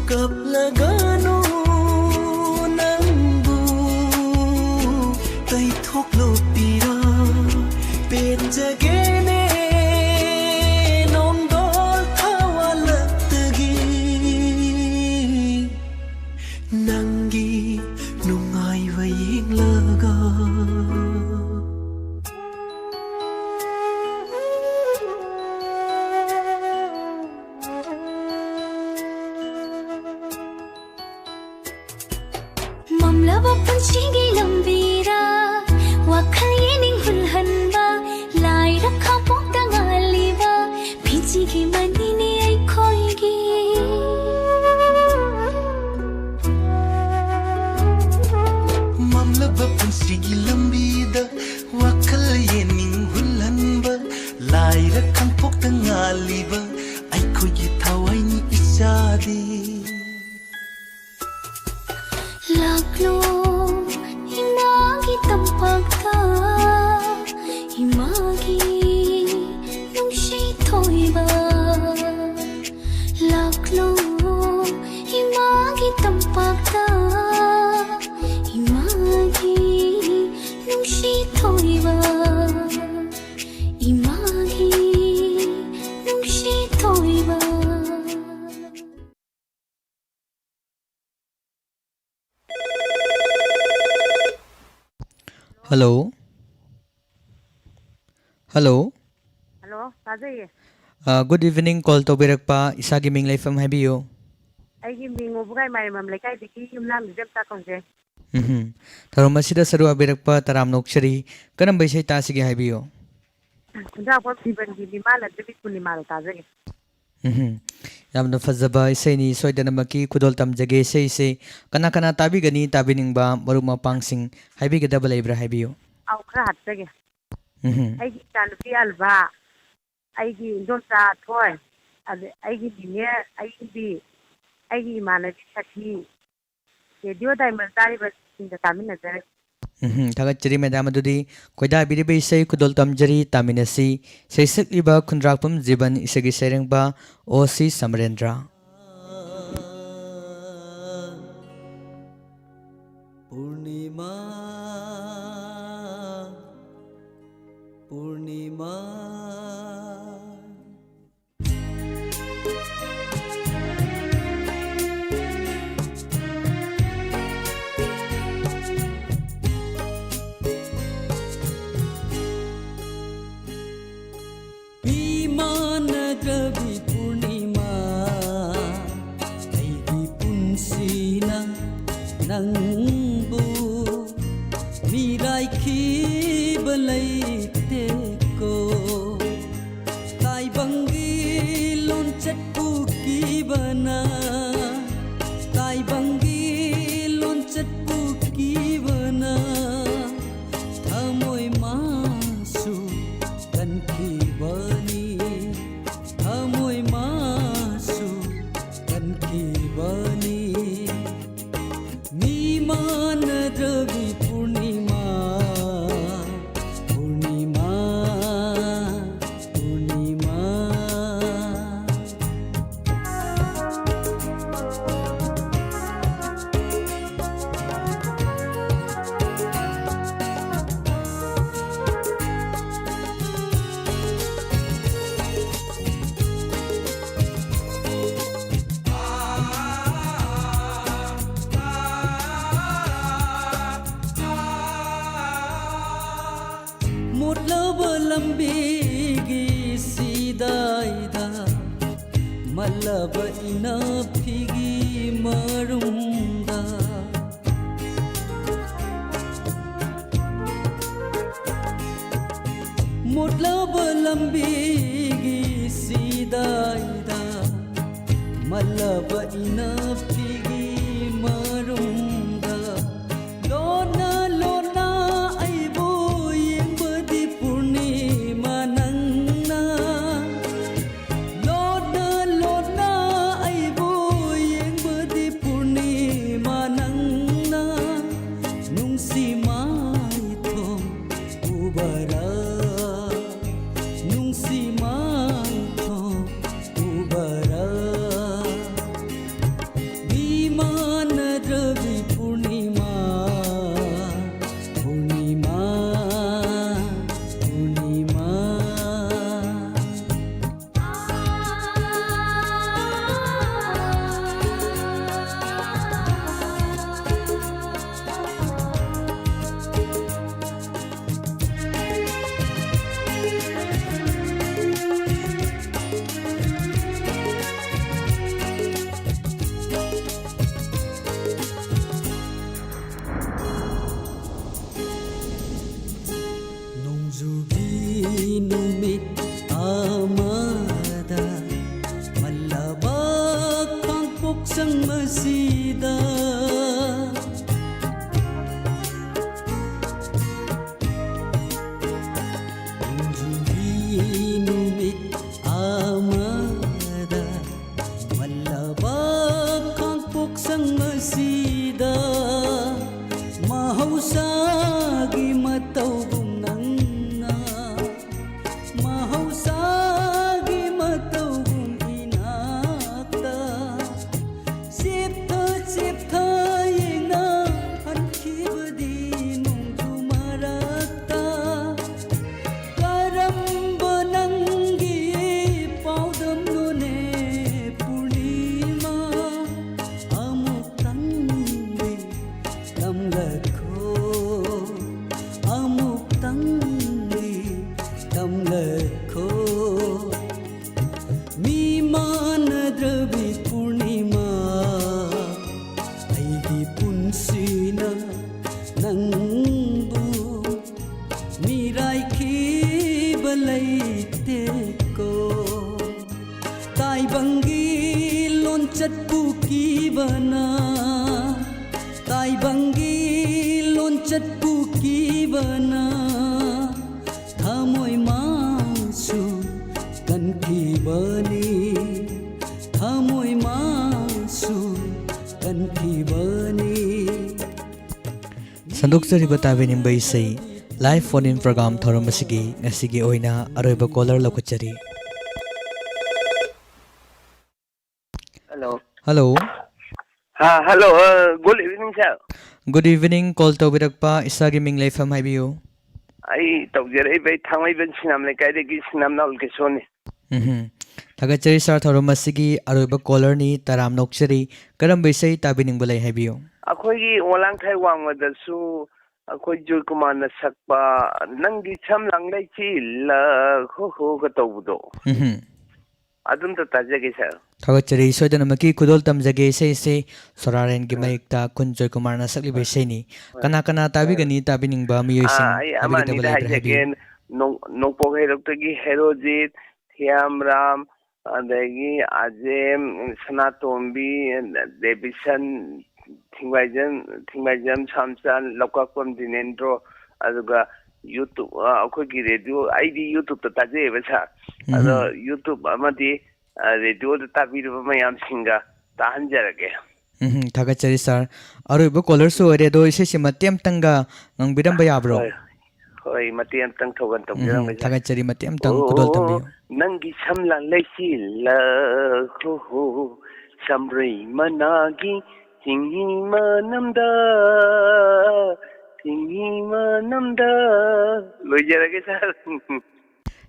ꯀꯞꯂꯒꯅꯨ ꯅꯪꯕꯨ ꯇꯩꯊꯣꯛꯂꯣ ꯄꯤꯔꯥ ꯄꯦꯟꯖꯒꯦꯅꯦ ꯅꯣꯡꯗꯣꯜ ꯊꯋꯥꯜꯂꯛꯇꯒꯤ ꯅꯪꯒꯤ ꯅꯨꯡꯉꯥꯏꯕ ꯌꯦꯡꯂꯒ꯫ ꯃꯝꯂꯕ ꯄꯨꯟꯁꯤꯒꯤ ꯂꯝꯕꯤꯗ ꯋꯥꯈꯜ ꯌꯦꯅꯤꯡ ꯍꯨꯜꯍꯟꯕ ꯂꯥꯏꯔ ꯈꯥꯄꯣꯛꯇ ꯉꯥꯜꯂꯤꯕ ꯐꯤꯖꯤꯒꯤ ꯃꯅꯤꯅꯤ ꯑꯩꯈꯣꯏꯒꯤ꯫ ꯃꯝꯂꯕ ꯄꯨꯟꯁꯤꯒꯤ ꯂꯝꯕꯤꯗ ꯋꯥꯈꯜ ꯌꯦꯅꯤꯡ ꯍꯨꯜꯍꯟꯕ ꯂꯥꯏꯔ ꯈꯥꯡꯄꯣꯛꯇ ꯉꯥꯜꯂꯤꯕ ꯑꯩꯈꯣꯏꯒꯤ ꯊꯋꯥꯏꯅꯤ ꯏꯆꯥꯗꯤ꯫ ꯂꯥꯛꯂꯣ ꯏꯃꯥꯒꯤ ꯇꯝꯄꯥꯛꯇ ꯏꯃꯥꯒꯤ ꯅꯨꯡꯁꯤ ꯊꯣꯏꯕ꯫ ꯂꯥꯛꯂꯣ ꯏꯃꯥꯒꯤ ꯇꯝꯄꯥꯛꯇ ꯏꯃꯥꯒꯤ ꯅꯨꯡꯁꯤ ꯊꯣꯏꯕ꯫ ꯏꯃꯥꯒꯤ ꯅꯨꯡꯁꯤ ꯊꯣꯏꯕ꯫ ꯍꯜꯂꯣ꯫ ꯍꯜꯂꯣ꯫ ꯍꯜꯂꯣ, ꯇꯥꯖꯩꯌꯦ꯫ ꯑ, good evening, call ꯇꯧꯕꯤꯔꯛꯄ, ꯏꯁꯥꯒꯤ ꯃꯤꯡ ꯂꯩꯐꯝ ꯍꯥꯏꯕꯤꯌꯨ꯫ ꯑꯩꯒꯤ ꯃꯤꯡ ꯎꯕꯨꯒꯥꯏ ꯃꯥꯏꯔꯦꯝꯕꯝ ꯂꯩꯀꯥꯏꯗꯒꯤ ꯌꯨꯝꯅꯥꯝ ꯏꯕꯦꯝꯆꯥ ꯀꯧꯖꯩ꯫ ꯎꯝꯍꯨꯝ꯫ ꯊꯧꯔꯝ ꯑꯁꯤꯗ ꯁꯔꯨꯛ ꯌꯥꯕꯤꯔꯛꯄ ꯇꯔꯥꯝꯅ ꯑꯣꯛꯆꯔꯤ꯫ ꯀꯔꯝꯕ ꯏꯁꯩ ꯇꯥꯁꯤꯒꯦ ꯍꯥꯏꯕꯤꯌꯨ꯫ ꯈꯨꯟꯖꯥꯎꯕꯝ ꯖꯤꯕꯟꯒꯤ ꯃꯤꯃꯥꯟ ꯅꯠꯇ꯭ꯔꯕꯤ ꯄꯨꯔꯅꯤꯃꯥꯗꯣ ꯇꯥꯖꯒꯦ꯫ ꯎꯝꯍꯨꯝ꯫ ꯌꯥꯝꯅ ꯐꯖꯕ ꯏꯁꯩꯅꯤ꯫ ꯁꯣꯏꯗꯅꯃꯛꯀꯤ ꯈꯨꯗꯣꯜ ꯇꯝꯖꯒꯦ꯫ ꯏꯁꯩꯁꯦ ꯀꯅꯥ ꯀꯅꯥ ꯇꯥꯕꯤꯒꯅꯤ? ꯇꯥꯕꯤꯅꯤꯡꯕ ꯃꯔꯨꯞ ꯃꯄꯥꯡꯁꯤꯡ ꯍꯥꯏꯕꯤꯒꯗꯕ ꯂꯩꯕ꯭ꯔꯥ? ꯍꯥꯏꯕꯤꯌꯨ꯫ ꯑꯧ, ꯈꯔ ꯍꯥꯞꯆꯒꯦ꯫ ꯎꯝꯍꯨꯝ꯫ ꯑꯩꯒꯤ ꯏꯆꯥꯅꯨꯄꯤ ꯑꯜꯕꯥ, ꯑꯩꯒꯤ ꯏꯟꯗꯣꯝꯆꯥ ꯑꯊꯣꯏ, ꯑꯗ ꯑꯩꯒꯤ ꯅꯤꯅꯦ ꯑꯌꯤꯡꯕꯤ, ꯑꯩꯒꯤ ꯏꯃꯥꯟꯅꯕꯤ ꯁꯈꯤ, ꯔꯦꯗꯤꯑꯣ ꯗꯥꯏꯃꯟ ꯇꯥꯔꯤꯕꯁꯤꯡꯗ ꯇꯥꯃꯤꯟꯅꯖꯔꯒꯦ꯫ ꯎꯝꯍꯨꯝ, ꯊꯥꯒꯠꯆꯔꯤ ꯃꯦꯗꯥꯝ꯫ ꯑꯗꯨꯗꯤ ꯈꯣꯏꯗꯥꯕꯤꯔꯤꯕ ꯏꯁꯩ ꯈꯨꯗꯣꯜ ꯇꯝꯖꯔꯤ, ꯇꯥꯃꯤꯟꯅꯁꯤ꯫ ꯁꯩꯁꯛꯂꯤꯕ ꯈꯨꯟꯗ꯭ꯔꯥꯛꯄꯝ ꯖꯤꯕꯟ, ꯏꯁꯩꯒꯤ ꯁꯩꯔꯦꯡꯕ ꯑꯣ ꯁꯤ ꯁꯃꯔꯦꯟꯗ꯭ꯔ꯫ ꯄꯨꯔꯅꯤꯃꯥ, ꯄꯨꯔꯅꯤꯃꯥ꯫ ꯄꯤꯃꯥꯟꯅꯗ꯭ꯔꯕꯤ ꯄꯨꯔꯅꯤꯃꯥ, ꯑꯩꯒꯤ ꯄꯨꯟꯁꯤꯅ ꯅꯪꯕꯨ ꯃꯤꯔꯥꯏꯈꯤꯕ ꯂꯩꯇꯦꯀꯣ꯫ ꯇꯥꯏꯕꯪꯒꯤ ꯂꯣꯟꯆꯠꯄꯨ ꯀꯤꯕꯅ, ꯇꯥꯏꯕꯪꯒꯤ ꯂꯣꯟꯆꯠꯄꯨ ꯀꯤꯕꯅ, ꯊꯃꯣꯏ ꯃꯥꯁꯨ ꯀꯟꯈꯤꯕꯅꯤ, ꯊꯃꯣꯏ ꯃꯥꯁꯨ ꯀꯟꯈꯤꯕꯅꯤ꯫ ꯃꯤ ꯃꯥꯟꯅꯗ꯭ꯔꯕꯤ ꯄꯨꯔꯅꯤꯃꯥ, ꯄꯨꯔꯅꯤꯃꯥ, ꯄꯨꯔꯅꯤꯃꯥ꯫ ꯃꯣꯠꯂꯕ ꯂꯝꯕꯤꯒꯤ ꯁꯤꯗꯥꯏꯗ, ꯃꯜꯂꯕ ꯏꯅꯥꯛꯐꯤꯒꯤ ꯃꯔꯨꯝꯗ, ꯃꯣꯠꯂꯕ ꯂꯝꯕꯤꯒꯤ ꯁꯤꯗꯥꯏꯗ, ꯃꯜꯂꯕ ꯏꯅꯞꯄꯤꯒꯤ ꯃꯔꯨꯝꯗ ꯂꯣꯟꯅ ꯂꯣꯟꯅ ꯑꯩꯕꯨ ꯌꯦꯡꯕꯗꯤ ꯄꯨꯔꯅꯤꯃꯥ ꯅꯪꯅ꯫ ꯂꯣꯟꯅ ꯂꯣꯟꯅ ꯑꯩꯕꯨ ꯌꯦꯡꯕꯗꯤ ꯄꯨꯔꯅꯤꯃꯥ ꯅꯪꯅ꯫ ꯅꯨꯡꯁꯤ ꯃꯥꯏꯊꯣꯡ ꯎꯕꯔꯥ? ꯅꯨꯡꯁꯤ ꯃꯥꯏꯊꯣꯡ ꯎꯕꯔꯥ? ꯃꯤ ꯃꯥꯟꯅꯗ꯭ꯔꯕꯤ ꯄꯨꯔꯅꯤꯃꯥ, ꯄꯨꯔꯅꯤꯃꯥ, ꯄꯨꯔꯅꯤꯃꯥ꯫ ꯅꯣꯡꯖꯨꯒꯤ ꯅꯨꯃꯤꯠ ꯑꯃꯗ ꯃꯜꯂꯕ ꯀꯥꯡꯄꯣꯛꯁꯪ ꯑꯁꯤꯗ ꯅꯣꯡꯖꯨꯒꯤ ꯅꯨꯃꯤꯠ ꯑꯃꯗ ꯃꯜꯂꯕ ꯀꯥꯡꯄꯣꯛꯁꯪ ꯑꯁꯤꯗ ꯃꯍꯧꯁꯥꯒꯤ ꯃꯇꯧꯒꯨꯝ ꯅꯪꯅ, ꯃꯍꯧꯁꯥꯒꯤ ꯃꯇꯧꯒꯨꯝ ꯏꯅꯥꯛꯇ ꯆꯦꯞꯊ ꯆꯦꯞꯊ ꯆꯠꯄꯨ ꯀꯤꯕꯅ, ꯇꯥꯏꯕꯪꯒꯤ ꯂꯣꯟꯆꯠꯄꯨ ꯀꯤꯕꯅ, ꯊꯃꯣꯏ ꯃꯥꯁꯨ ꯀꯟꯈꯤꯕꯅꯤ, ꯊꯃꯣꯏ ꯃꯥꯁꯨ ꯀꯟꯈꯤꯕꯅꯤ꯫ ꯁꯟꯗꯣꯛꯆꯔꯤꯕ ꯇꯥꯕꯤꯅꯤꯡꯕ ꯏꯁꯩ live phone in program ꯊꯧꯔꯝ ꯑꯁꯤꯒꯤ ꯉꯁꯤꯒꯤ ꯑꯣꯏꯅ ꯑꯔꯣꯏꯕ caller ꯂꯧꯈꯠꯆꯔꯤ꯫ Hello. Hello. ꯍꯥ, hello, ꯑ, good evening, sir. Good evening, call ꯇꯧꯕꯤꯔꯛꯄ, ꯏꯁꯥꯒꯤ ꯃꯤꯡ ꯂꯩꯐꯝ ꯍꯥꯏꯕꯤꯌꯨ꯫ ꯑꯩ ꯇꯧꯖꯔꯛꯏꯕ, ꯑꯩ ꯊꯥꯡꯃꯩꯕꯟ ꯁꯤꯅꯥꯝ ꯂꯩꯀꯥꯏꯗꯒꯤ ꯁꯤꯅꯥꯝ ꯅꯥꯎꯜ ꯀꯦꯁꯣꯅꯤ꯫ ꯎꯝꯍꯨꯝ꯫ ꯊꯥꯒꯠꯆꯔꯤ sir, ꯊꯧꯔꯝ ꯑꯁꯤꯒꯤ ꯑꯔꯣꯏꯕ caller ꯅꯤ, ꯇꯔꯥꯝꯅ ꯑꯣꯛꯆꯔꯤ꯫ ꯀꯔꯝꯕ ꯏꯁꯩ ꯇꯥꯕꯤꯅꯤꯡꯕ ꯂꯩ ꯍꯥꯏꯕꯤꯌꯨ꯫ ꯑꯩꯈꯣꯏꯒꯤ ꯋꯥꯂꯥꯡꯊꯥꯏ ꯋꯥꯡꯃꯗꯁꯨ ꯑꯩꯈꯣꯏ ꯖꯣꯏꯀꯨꯃꯥꯔꯅ ꯁꯛꯄ "ꯅꯪꯒꯤ ꯁꯝ ꯂꯥꯡꯂꯩ ꯆꯤꯜꯂ ꯍꯣ ꯍꯣꯒ" ꯇꯧꯕꯗꯣ꯫ ꯎꯝꯍꯨꯝ꯫ ꯑꯗꯨꯝꯇ ꯇꯥꯖꯒꯦ, sir꯫ ꯊꯥꯒꯠꯆꯔꯤ꯫ ꯁꯣꯏꯗꯅꯃꯛꯀꯤ ꯈꯨꯗꯣꯜ ꯇꯝꯖꯒꯦ꯫ ꯏꯁꯩꯁꯤ ꯁꯣꯔꯥꯔꯦꯟꯒꯤ ꯎꯝ꯫ ꯃꯌꯦꯛꯇ ꯈꯨꯟꯖꯣꯏ ꯀꯨꯃꯥꯔꯅ ꯁꯛꯂꯤꯕ ꯍꯣꯏ꯫ ꯏꯁꯩꯅꯤ꯫ ꯍꯣꯏ꯫ ꯀꯅꯥ ꯀꯅꯥ ꯍꯣꯏ꯫ ꯇꯥꯕꯤꯒꯅꯤ, ꯇꯥꯕꯤꯅꯤꯡꯕ ꯃꯤꯑꯣꯏꯁꯤꯡ ꯑꯥ, ꯑꯩ ꯑꯃ ꯇꯥꯕꯤꯒꯗꯕ ꯑꯅꯤꯗ ꯂꯩꯕ꯭ꯔꯥ ꯍꯥꯏꯕꯤꯌꯨ꯫ ꯍꯥꯏꯖꯒꯦ꯫ ꯅꯣꯡ-, ꯅꯣꯡꯄꯣꯛ ꯍꯩꯔꯣꯛꯇꯒꯤ ꯍꯦꯔꯣꯖꯤꯠ, ꯊꯤꯌꯥꯝꯔꯥꯝ, ꯑꯗꯒꯤ ꯑꯖꯦꯝ, ꯁꯅꯥꯇꯣꯝꯕꯤ, ꯗꯦꯕꯤꯁꯟ, ꯊꯤꯡꯕꯥꯏꯖꯝ, ꯊꯤꯡꯕꯥꯏꯖꯝ ꯁꯥꯝꯆꯟ, ꯂꯧꯀꯥꯛꯄꯝ ꯗꯤꯅꯦꯟꯗ꯭ꯔꯣ, ꯑꯗꯨꯒ YouTube, ꯑ, ꯑꯩꯈꯣꯏꯒꯤ radio, ꯑꯩꯗꯤ YouTube-ꯇ ꯇꯥꯖꯩꯑꯕ, sir꯫ ꯑꯗꯣ ꯎꯝꯍꯨꯝ꯫ YouTube ꯑꯃꯗꯤ, ꯑ, radio-ꯗ ꯇꯥꯕꯤꯔꯤꯕ ꯃꯌꯥꯝꯁꯤꯡꯒ ꯇꯥꯍꯟꯖꯔꯒꯦ꯫ ꯎꯝꯍꯨꯝ, ꯊꯥꯒꯠꯆꯔꯤ, sir꯫ ꯑꯔꯣꯏꯕ caller-ꯁꯨ ꯑꯣꯏꯔꯦ, ꯑꯗꯣ ꯏꯁꯩꯁꯤ ꯃꯇꯦꯛ ꯑꯃꯇꯪꯒ ꯉꯪꯕꯤꯔꯝꯕ ꯌꯥꯕ꯭ꯔꯣ? ꯍꯣꯏ, ꯍꯣꯏ, ꯃꯇꯦꯛ ꯑꯃꯇꯪ ꯊꯧꯒꯟ ꯎꯝꯍꯨꯝ, ꯇꯧꯖꯔꯝꯒꯦ, sir꯫ ꯊꯥꯒꯠꯆꯔꯤ, ꯃꯇꯦꯛ ꯑꯃꯇꯪ ꯈꯨꯗꯣꯜ ꯑꯣ, ꯇꯝꯕꯤꯌꯨ꯫ ꯅꯪꯒꯤ ꯁꯝꯂꯥꯡ ꯂꯩꯆꯤꯜꯂ ꯍꯣ ꯍꯣ, ꯁꯝꯕ꯭ꯔꯩ ꯃꯅꯥꯒꯤ ꯆꯤꯡꯍꯤ ꯃꯅꯝꯗ, ꯆꯤꯡꯍꯤ ꯃꯅꯝꯗ꯫ ꯂꯣꯏꯖꯔꯒꯦ, sir꯫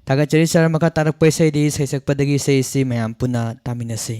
ꯊꯥꯒꯠꯆꯔꯤ, sir꯫ ꯃꯈꯥ ꯇꯥꯔꯛꯄ ꯏꯁꯩꯗꯤ ꯁꯩꯁꯛꯄꯗꯒꯤ ꯏꯁꯩ ꯑꯁꯤ ꯃꯌꯥꯝ ꯄꯨꯟꯅ ꯇꯥꯃꯤꯟꯅꯁꯤ꯫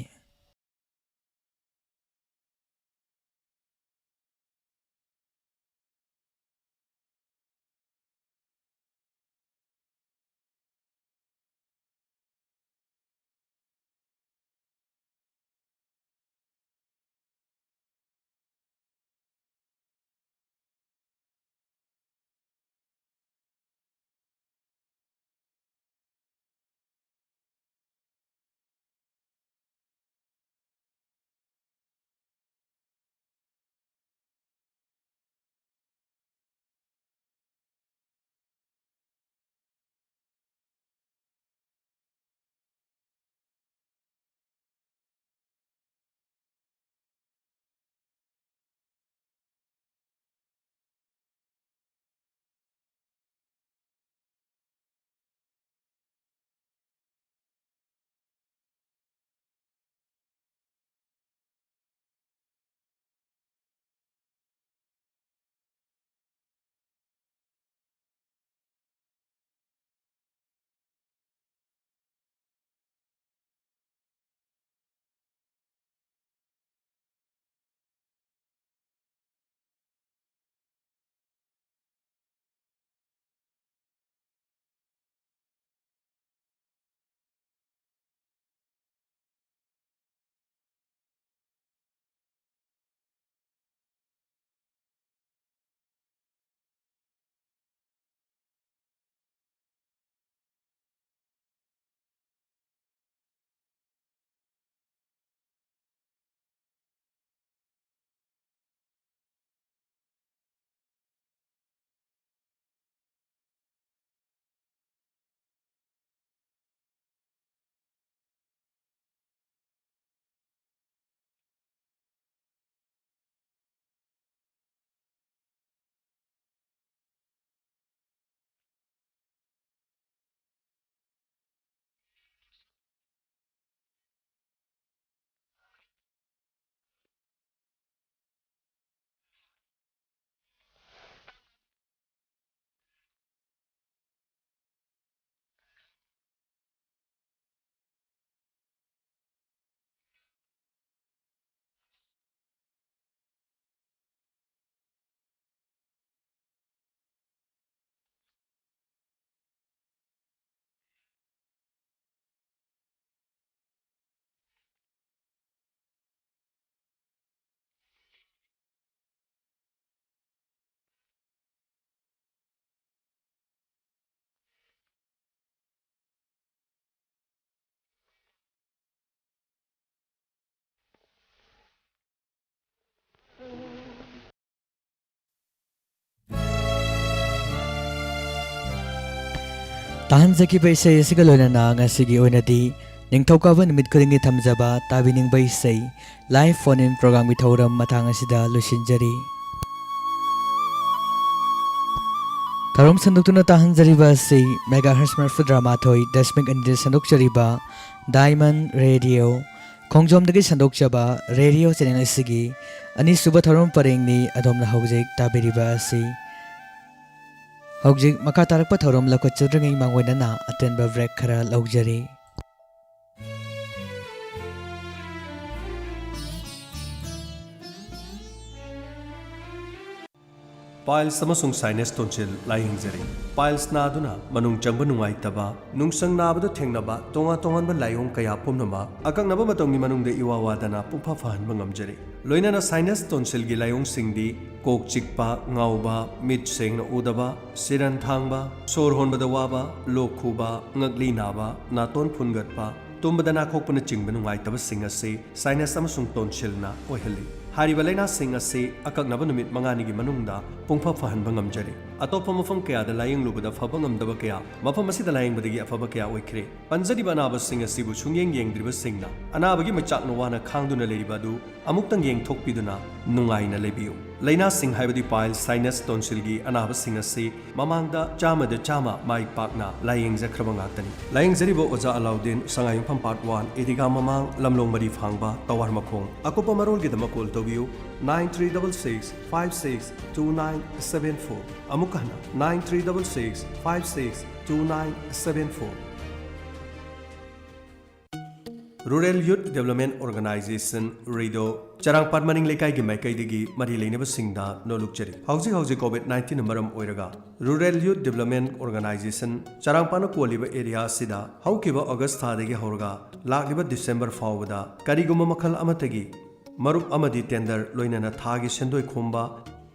ꯇꯥꯍꯟꯖꯈꯤꯕ ꯏꯁꯩ ꯑꯁꯤꯒ ꯂꯣꯏꯅꯅ ꯉꯁꯤꯒꯤ ꯑꯣꯏꯅꯗꯤ ꯅꯤꯡꯊꯧꯀꯥꯕ ꯅꯨꯃꯤꯠ ꯈꯨꯗꯤꯡꯒꯤ ꯊꯝꯖꯕ ꯇꯥꯕꯤꯅꯤꯡꯕ ꯏꯁꯩ live phone in programꯒꯤ ꯊꯧꯔꯝ ꯃꯇꯥꯡ ꯑꯁꯤꯗ ꯂꯣꯏꯁꯤꯟꯖꯔꯤ꯫ ꯊꯧꯔꯝ ꯁꯟꯗꯣꯛꯇꯨꯅ ꯇꯥꯍꯟꯖꯔꯤꯕ ꯑꯁꯤ megahertz ꯃꯔꯤꯐꯨꯇꯔꯥꯃꯥꯊꯣꯏ ꯗꯁꯃꯤꯛ ꯑꯅꯤꯗ ꯁꯟꯗꯣꯛꯆꯔꯤꯕ Diamond Radio, ꯈꯣꯡꯖꯣꯝꯗꯒꯤ ꯁꯟꯗꯣꯛꯆꯕ radio channel ꯑꯁꯤꯒꯤ ꯑꯅꯤꯁꯨꯕ ꯊꯧꯔꯝ ꯄꯔꯦꯡꯅꯤ꯫ ꯑꯗꯣꯝꯅ ꯍꯧꯖꯤꯛ ꯇꯥꯕꯤꯔꯤꯕ ꯑꯁꯤ꯫ ꯍꯧꯖꯤꯛ ꯃꯈꯥ ꯇꯥꯔꯛꯄ ꯊꯧꯔꯝ ꯂꯧꯈꯠꯆꯗ꯭ꯔꯤꯉꯩ ꯃꯥꯡꯑꯣꯏꯅꯅ ꯑꯇꯦꯟꯕ break ꯈꯔ ꯂꯧꯖꯔꯤ꯫ Piles ꯑꯃꯁꯨꯡ sinus tonsil ꯂꯥꯌꯦꯡꯖꯔꯤ꯫ Piles ꯅꯥꯗꯨꯅ ꯃꯅꯨꯡ ꯆꯪꯕ ꯅꯨꯡꯉꯥꯏꯇꯕ, ꯅꯨꯡꯁꯪ ꯅꯥꯕꯗ ꯊꯦꯡꯅꯕ ꯇꯣꯉꯥꯟ ꯇꯣꯉꯥꯟꯕ ꯂꯥꯏꯑꯣꯡ ꯀꯌꯥ ꯄꯨꯝꯅꯃꯛ ꯑꯀꯛꯅꯕ ꯃꯇꯝꯒꯤ ꯃꯅꯨꯡꯗ ꯏꯋꯥ ꯋꯥꯗꯅ ꯄꯨꯡꯐ ꯐꯍꯟꯕ ꯉꯝꯖꯔꯤ꯫ ꯂꯣꯏꯅꯅ sinus tonsilꯒꯤ ꯂꯥꯏꯑꯣꯡꯁꯤꯡꯗꯤ ꯀꯣꯛ ꯆꯤꯛꯄ, ꯉꯥꯎꯕ, ꯃꯤꯠ ꯁꯦꯡꯅ ꯎꯗꯕ, ꯁꯤꯔꯟ ꯊꯥꯡꯕ, ꯁꯣꯔ ꯍꯣꯟꯕꯗ ꯋꯥꯕ, ꯂꯣꯛ ꯈꯨꯕ, ꯉꯛꯂꯤ ꯅꯥꯕ, ꯅꯥꯇꯣꯟ ꯐꯨꯟꯒꯠꯄ, ꯇꯨꯝꯕꯗ ꯅꯥꯈꯣꯛꯄꯅꯆꯤꯡꯕ ꯅꯨꯡꯉꯥꯏꯇꯕꯁꯤꯡ ꯑꯁꯤ sinus ꯑꯃꯁꯨꯡ tonsilꯅ ꯑꯣꯏꯍꯜꯂꯤ꯫ ꯍꯥꯏꯔꯤꯕ ꯂꯥꯏꯅꯥꯁꯤꯡ ꯑꯁꯤ ꯑꯀꯛꯅꯕ ꯅꯨꯃꯤꯠ ꯃꯉꯥꯅꯤꯒꯤ ꯃꯅꯨꯡꯗ ꯄꯨꯡꯐ ꯐꯍꯟꯕ ꯉꯝꯖꯔꯤ꯫ ꯑꯇꯣꯞꯄ ꯃꯐꯝ ꯀꯌꯥꯗ ꯂꯥꯌꯦꯡꯂꯨꯕꯗ ꯐꯕ ꯉꯝꯗꯕ ꯀꯌꯥ ꯃꯐꯝ ꯑꯁꯤꯗ ꯂꯥꯌꯦꯡꯕꯗꯒꯤ ꯑꯐꯕ ꯀꯌꯥ ꯑꯣꯏꯈ꯭ꯔꯦ꯫ ꯄꯟꯖꯔꯤꯕ ꯑꯅꯥꯕꯁꯤꯡ ꯑꯁꯤꯕꯨ ꯁꯨꯡꯌꯦꯡ ꯌꯦꯡꯗ꯭ꯔꯤꯕꯁꯤꯡꯅ ꯑꯅꯥꯕꯒꯤ ꯃꯩꯆꯥꯛꯅ ꯋꯥꯅ ꯈꯥꯡꯗꯨꯅ ꯂꯩꯔꯤꯕ ꯑꯗꯨ ꯑꯃꯨꯛꯇꯪ ꯌꯦꯡꯊꯣꯛꯄꯤꯗꯨꯅ ꯅꯨꯡꯉꯥꯏꯅ ꯂꯩꯕꯤꯌꯨ꯫ ꯂꯥꯏꯅꯥꯁꯤꯡ ꯍꯥꯏꯕꯗꯤ piles, sinus, tonsilꯒꯤ ꯑꯅꯥꯕꯁꯤꯡ ꯑꯁꯤ ꯃꯃꯥꯡꯗ ꯆꯥꯝꯃꯗ ꯆꯥꯝꯃ ꯃꯥꯏ ꯄꯥꯛꯅ ꯂꯥꯌꯦꯡꯖꯈ꯭ꯔꯕ ꯉꯥꯛꯇꯅꯤ꯫ ꯂꯥꯌꯦꯡꯖꯔꯤꯕ ꯑꯣꯖꯥ ꯑꯂꯥꯎꯗꯤꯟ, ꯁꯉꯥꯏꯌꯨꯝꯐꯝ Part one, ꯏꯗꯤꯒꯥ ꯃꯃꯥꯡ, ꯂꯝꯂꯣꯡ ꯃꯔꯤ ꯐꯥꯡꯕ, ꯇꯋꯥꯔ ꯃꯈꯣꯡ꯫ ꯑꯀꯨꯞꯄ ꯃꯔꯣꯜꯒꯤꯗꯃꯛ call ꯇꯧꯕꯤꯌꯨ, nine three double six five six two nine seven four꯫ ꯑꯃꯨꯛꯀ ꯍꯟꯅ, nine three double six five six two nine seven four꯫ Rural Youth Development Organization, RYDO, ꯆꯔꯥꯡꯄꯥꯠ ꯃꯅꯤꯡ ꯂꯩꯀꯥꯏꯒꯤ ꯃꯥꯏꯀꯩꯗꯒꯤ ꯃꯔꯤ ꯂꯩꯅꯕꯁꯤꯡꯗ ꯅꯣꯜꯂꯨꯛꯆꯔꯤ꯫ ꯍꯧꯖꯤꯛ ꯍꯧꯖꯤꯛ COVID nineteenꯅ ꯃꯔꯝ ꯑꯣꯏꯔꯒ Rural Youth Development Organization ꯆꯔꯥꯡꯄꯥꯠꯅ ꯀꯣꯜꯂꯤꯕ area ꯑꯁꯤꯗ ꯍꯧꯈꯤꯕ August ꯊꯥꯗꯒꯤ ꯍꯧꯔꯒ ꯂꯥꯛꯂꯤꯕ December ꯐꯥꯎꯕꯗ ꯀꯔꯤꯒꯨꯝꯕ ꯃꯈꯜ ꯑꯃꯠꯇꯒꯤ ꯃꯔꯨꯞ ꯑꯃꯗꯤ tender, ꯂꯣꯏꯅꯅ ꯊꯥꯒꯤ ꯁꯦꯟꯗꯣꯏ ꯈꯣꯝꯕ,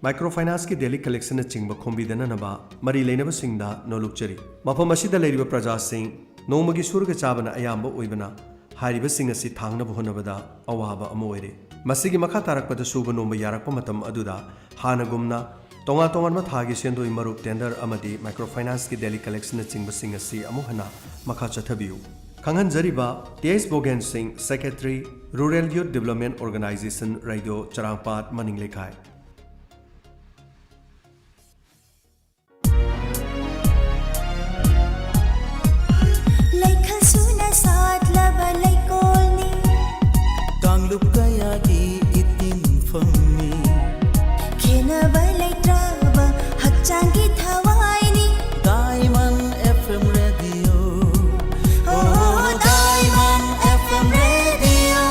microfinanceꯀꯤ daily collectionꯅꯆꯤꯡꯕ ꯈꯣꯝꯕꯤꯗꯅꯅꯕ ꯃꯔꯤ ꯂꯩꯅꯕꯁꯤꯡꯗ ꯅꯣꯜꯂꯨꯛꯆꯔꯤ꯫ ꯃꯐꯝ ꯑꯁꯤꯗ ꯂꯩꯔꯤꯕ ꯄ꯭ꯔꯖꯥꯁꯤꯡ ꯅꯣꯡꯃꯒꯤ ꯁꯨꯔꯒ ꯆꯥꯕꯅ ꯑꯌꯥꯝꯕ ꯑꯣꯏꯕꯅ, ꯍꯥꯏꯔꯤꯕꯁꯤꯡ ꯑꯁꯤ ꯊꯥꯡꯅꯕ ꯍꯣꯠꯅꯕꯗ ꯑꯋꯥꯕ ꯑꯃ ꯑꯣꯏꯔꯦ꯫ ꯃꯁꯤꯒꯤ ꯃꯈꯥ ꯇꯥꯔꯛꯄꯗ ꯁꯨꯕ ꯅꯣꯝꯕ ꯌꯥꯔꯛꯄ ꯃꯇꯝ ꯑꯗꯨꯗ ꯍꯥꯟꯅꯒꯨꯝꯅ ꯇꯣꯉꯥꯟ ꯇꯣꯉꯥꯟꯕ ꯊꯥꯒꯤ ꯁꯦꯟꯗꯣꯏ ꯃꯔꯨꯞ, tender ꯑꯃꯗꯤ microfinanceꯀꯤ daily collectionꯅꯆꯤꯡꯕꯁꯤꯡ ꯑꯁꯤ ꯑꯃꯨꯛ ꯍꯟꯅ ꯃꯈꯥ ꯆꯠꯊꯕꯤꯌꯨ꯫ ꯈꯪꯍꯟꯖꯔꯤꯕ ꯇꯤ ꯑꯦꯁ ꯕꯣꯒꯦꯟ ꯁꯤꯡ, Secretary, Rural Youth Development Organisation, radio ꯆꯔꯥꯡꯄꯥꯠ, ꯃꯅꯤꯡ ꯂꯩꯈꯥꯏ꯫ ꯂꯩꯈꯜ ꯁꯨꯅ ꯁꯥꯠꯂꯕ ꯂꯩꯀꯣꯜꯅꯤ꯫ ꯀꯥꯡꯂꯨꯞ ꯀꯌꯥꯒꯤ ꯏꯇꯤꯟꯐꯝꯅꯤ꯫ ꯈꯦꯟꯅꯕ ꯂꯩꯇ꯭ꯔꯕ ꯍꯛꯆꯥꯡꯒꯤ ꯊꯋꯥꯏꯅꯤ꯫ Diamond F M Radio. Oh, Diamond F M Radio.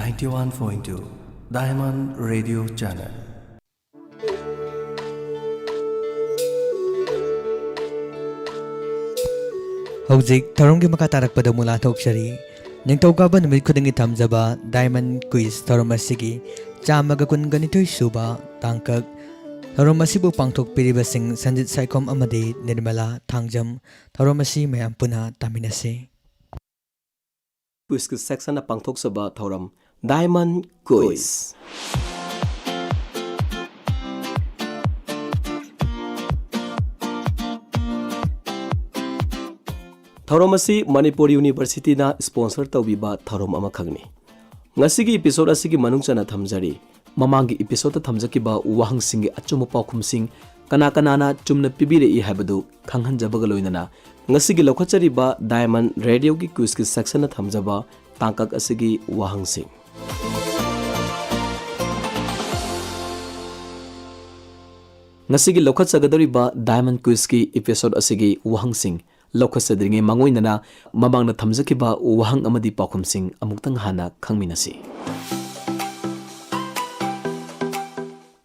Ninety-one point two Diamond Radio Channel. ꯍꯧꯖꯤꯛ ꯊꯧꯔꯝꯒꯤ ꯃꯈꯥ ꯇꯥꯔꯛꯄꯗ ꯑꯃꯨꯛ ꯂꯥꯟꯊꯣꯛꯆꯔꯤ꯫ ꯅꯤꯡꯊꯧꯀꯥꯕ ꯅꯨꯃꯤꯠ ꯈꯨꯗꯤꯡꯒꯤ ꯊꯝꯖꯕ Diamond Quiz ꯊꯧꯔꯝ ꯑꯁꯤꯒꯤ ꯆꯥꯝꯃꯒ ꯀꯨꯟꯒ ꯅꯤꯊꯣꯏ ꯁꯨꯕ ꯇꯥꯡꯀꯛ꯫ ꯊꯧꯔꯝ ꯑꯁꯤꯕꯨ ꯄꯥꯡꯊꯣꯛꯄꯤꯔꯤꯕꯁꯤꯡ ꯁꯟꯖꯤꯠ ꯁꯥꯏꯈꯣꯝ ꯑꯃꯗꯤ ꯅꯤꯔꯃꯂꯥ ꯊꯥꯡꯖꯝ꯫ ꯊꯧꯔꯝ ꯑꯁꯤ ꯃꯌꯥꯝ ꯄꯨꯟꯅ ꯇꯥꯃꯤꯟꯅꯁꯤ꯫ Quizꯀꯤ sectionꯅ ꯄꯥꯡꯊꯣꯛꯆꯕ ꯊꯧꯔꯝ Diamond Quiz꯫ ꯊꯧꯔꯝ ꯑꯁꯤ ꯃꯅꯤꯄꯨꯔ Universityꯅ sponsor ꯇꯧꯕꯤꯕ ꯊꯧꯔꯝ ꯑꯃꯈꯛꯅꯤ꯫ ꯉꯁꯤꯒꯤ episode ꯑꯁꯤꯒꯤ ꯃꯅꯨꯡ ꯆꯟꯅ ꯊꯝꯖꯔꯤ꯫ ꯃꯃꯥꯡꯒꯤ episodeꯇ ꯊꯝꯖꯈꯤꯕ ꯋꯥꯍꯪꯁꯤꯡꯒꯤ ꯑꯆꯨꯝꯕ ꯄꯥꯎꯈꯨꯝꯁꯤꯡ ꯀꯅꯥ ꯀꯅꯥꯅ ꯆꯨꯝꯅ ꯄꯤꯕꯤꯔꯛꯏ ꯍꯥꯏꯕꯗꯨ ꯈꯪꯍꯟꯖꯕꯒ ꯂꯣꯏꯅꯅ, ꯉꯁꯤꯒꯤ ꯂꯧꯈꯠꯆꯔꯤꯕ Diamond Radioꯒꯤ quizꯀꯤ sectionꯅ ꯊꯝꯖꯕ ꯇꯥꯡꯀꯛ ꯑꯁꯤꯒꯤ ꯋꯥꯍꯪꯁꯤꯡ꯫ ꯉꯁꯤꯒꯤ ꯂꯧꯈꯠꯆꯒꯗꯧꯔꯤꯕ Diamond Quizꯀꯤ episode ꯑꯁꯤꯒꯤ ꯋꯥꯍꯪꯁꯤꯡ ꯂꯧꯈꯠꯆꯗ꯭ꯔꯤꯉꯩ ꯃꯥꯡꯑꯣꯏꯅꯅ ꯃꯃꯥꯡꯗ ꯊꯝꯖꯈꯤꯕ ꯋꯥꯍꯪ ꯑꯃꯗꯤ ꯄꯥꯎꯈꯨꯝꯁꯤꯡ ꯑꯃꯨꯛꯇꯪ ꯍꯥꯟꯅ ꯈꯪꯃꯤꯟꯅꯁꯤ꯫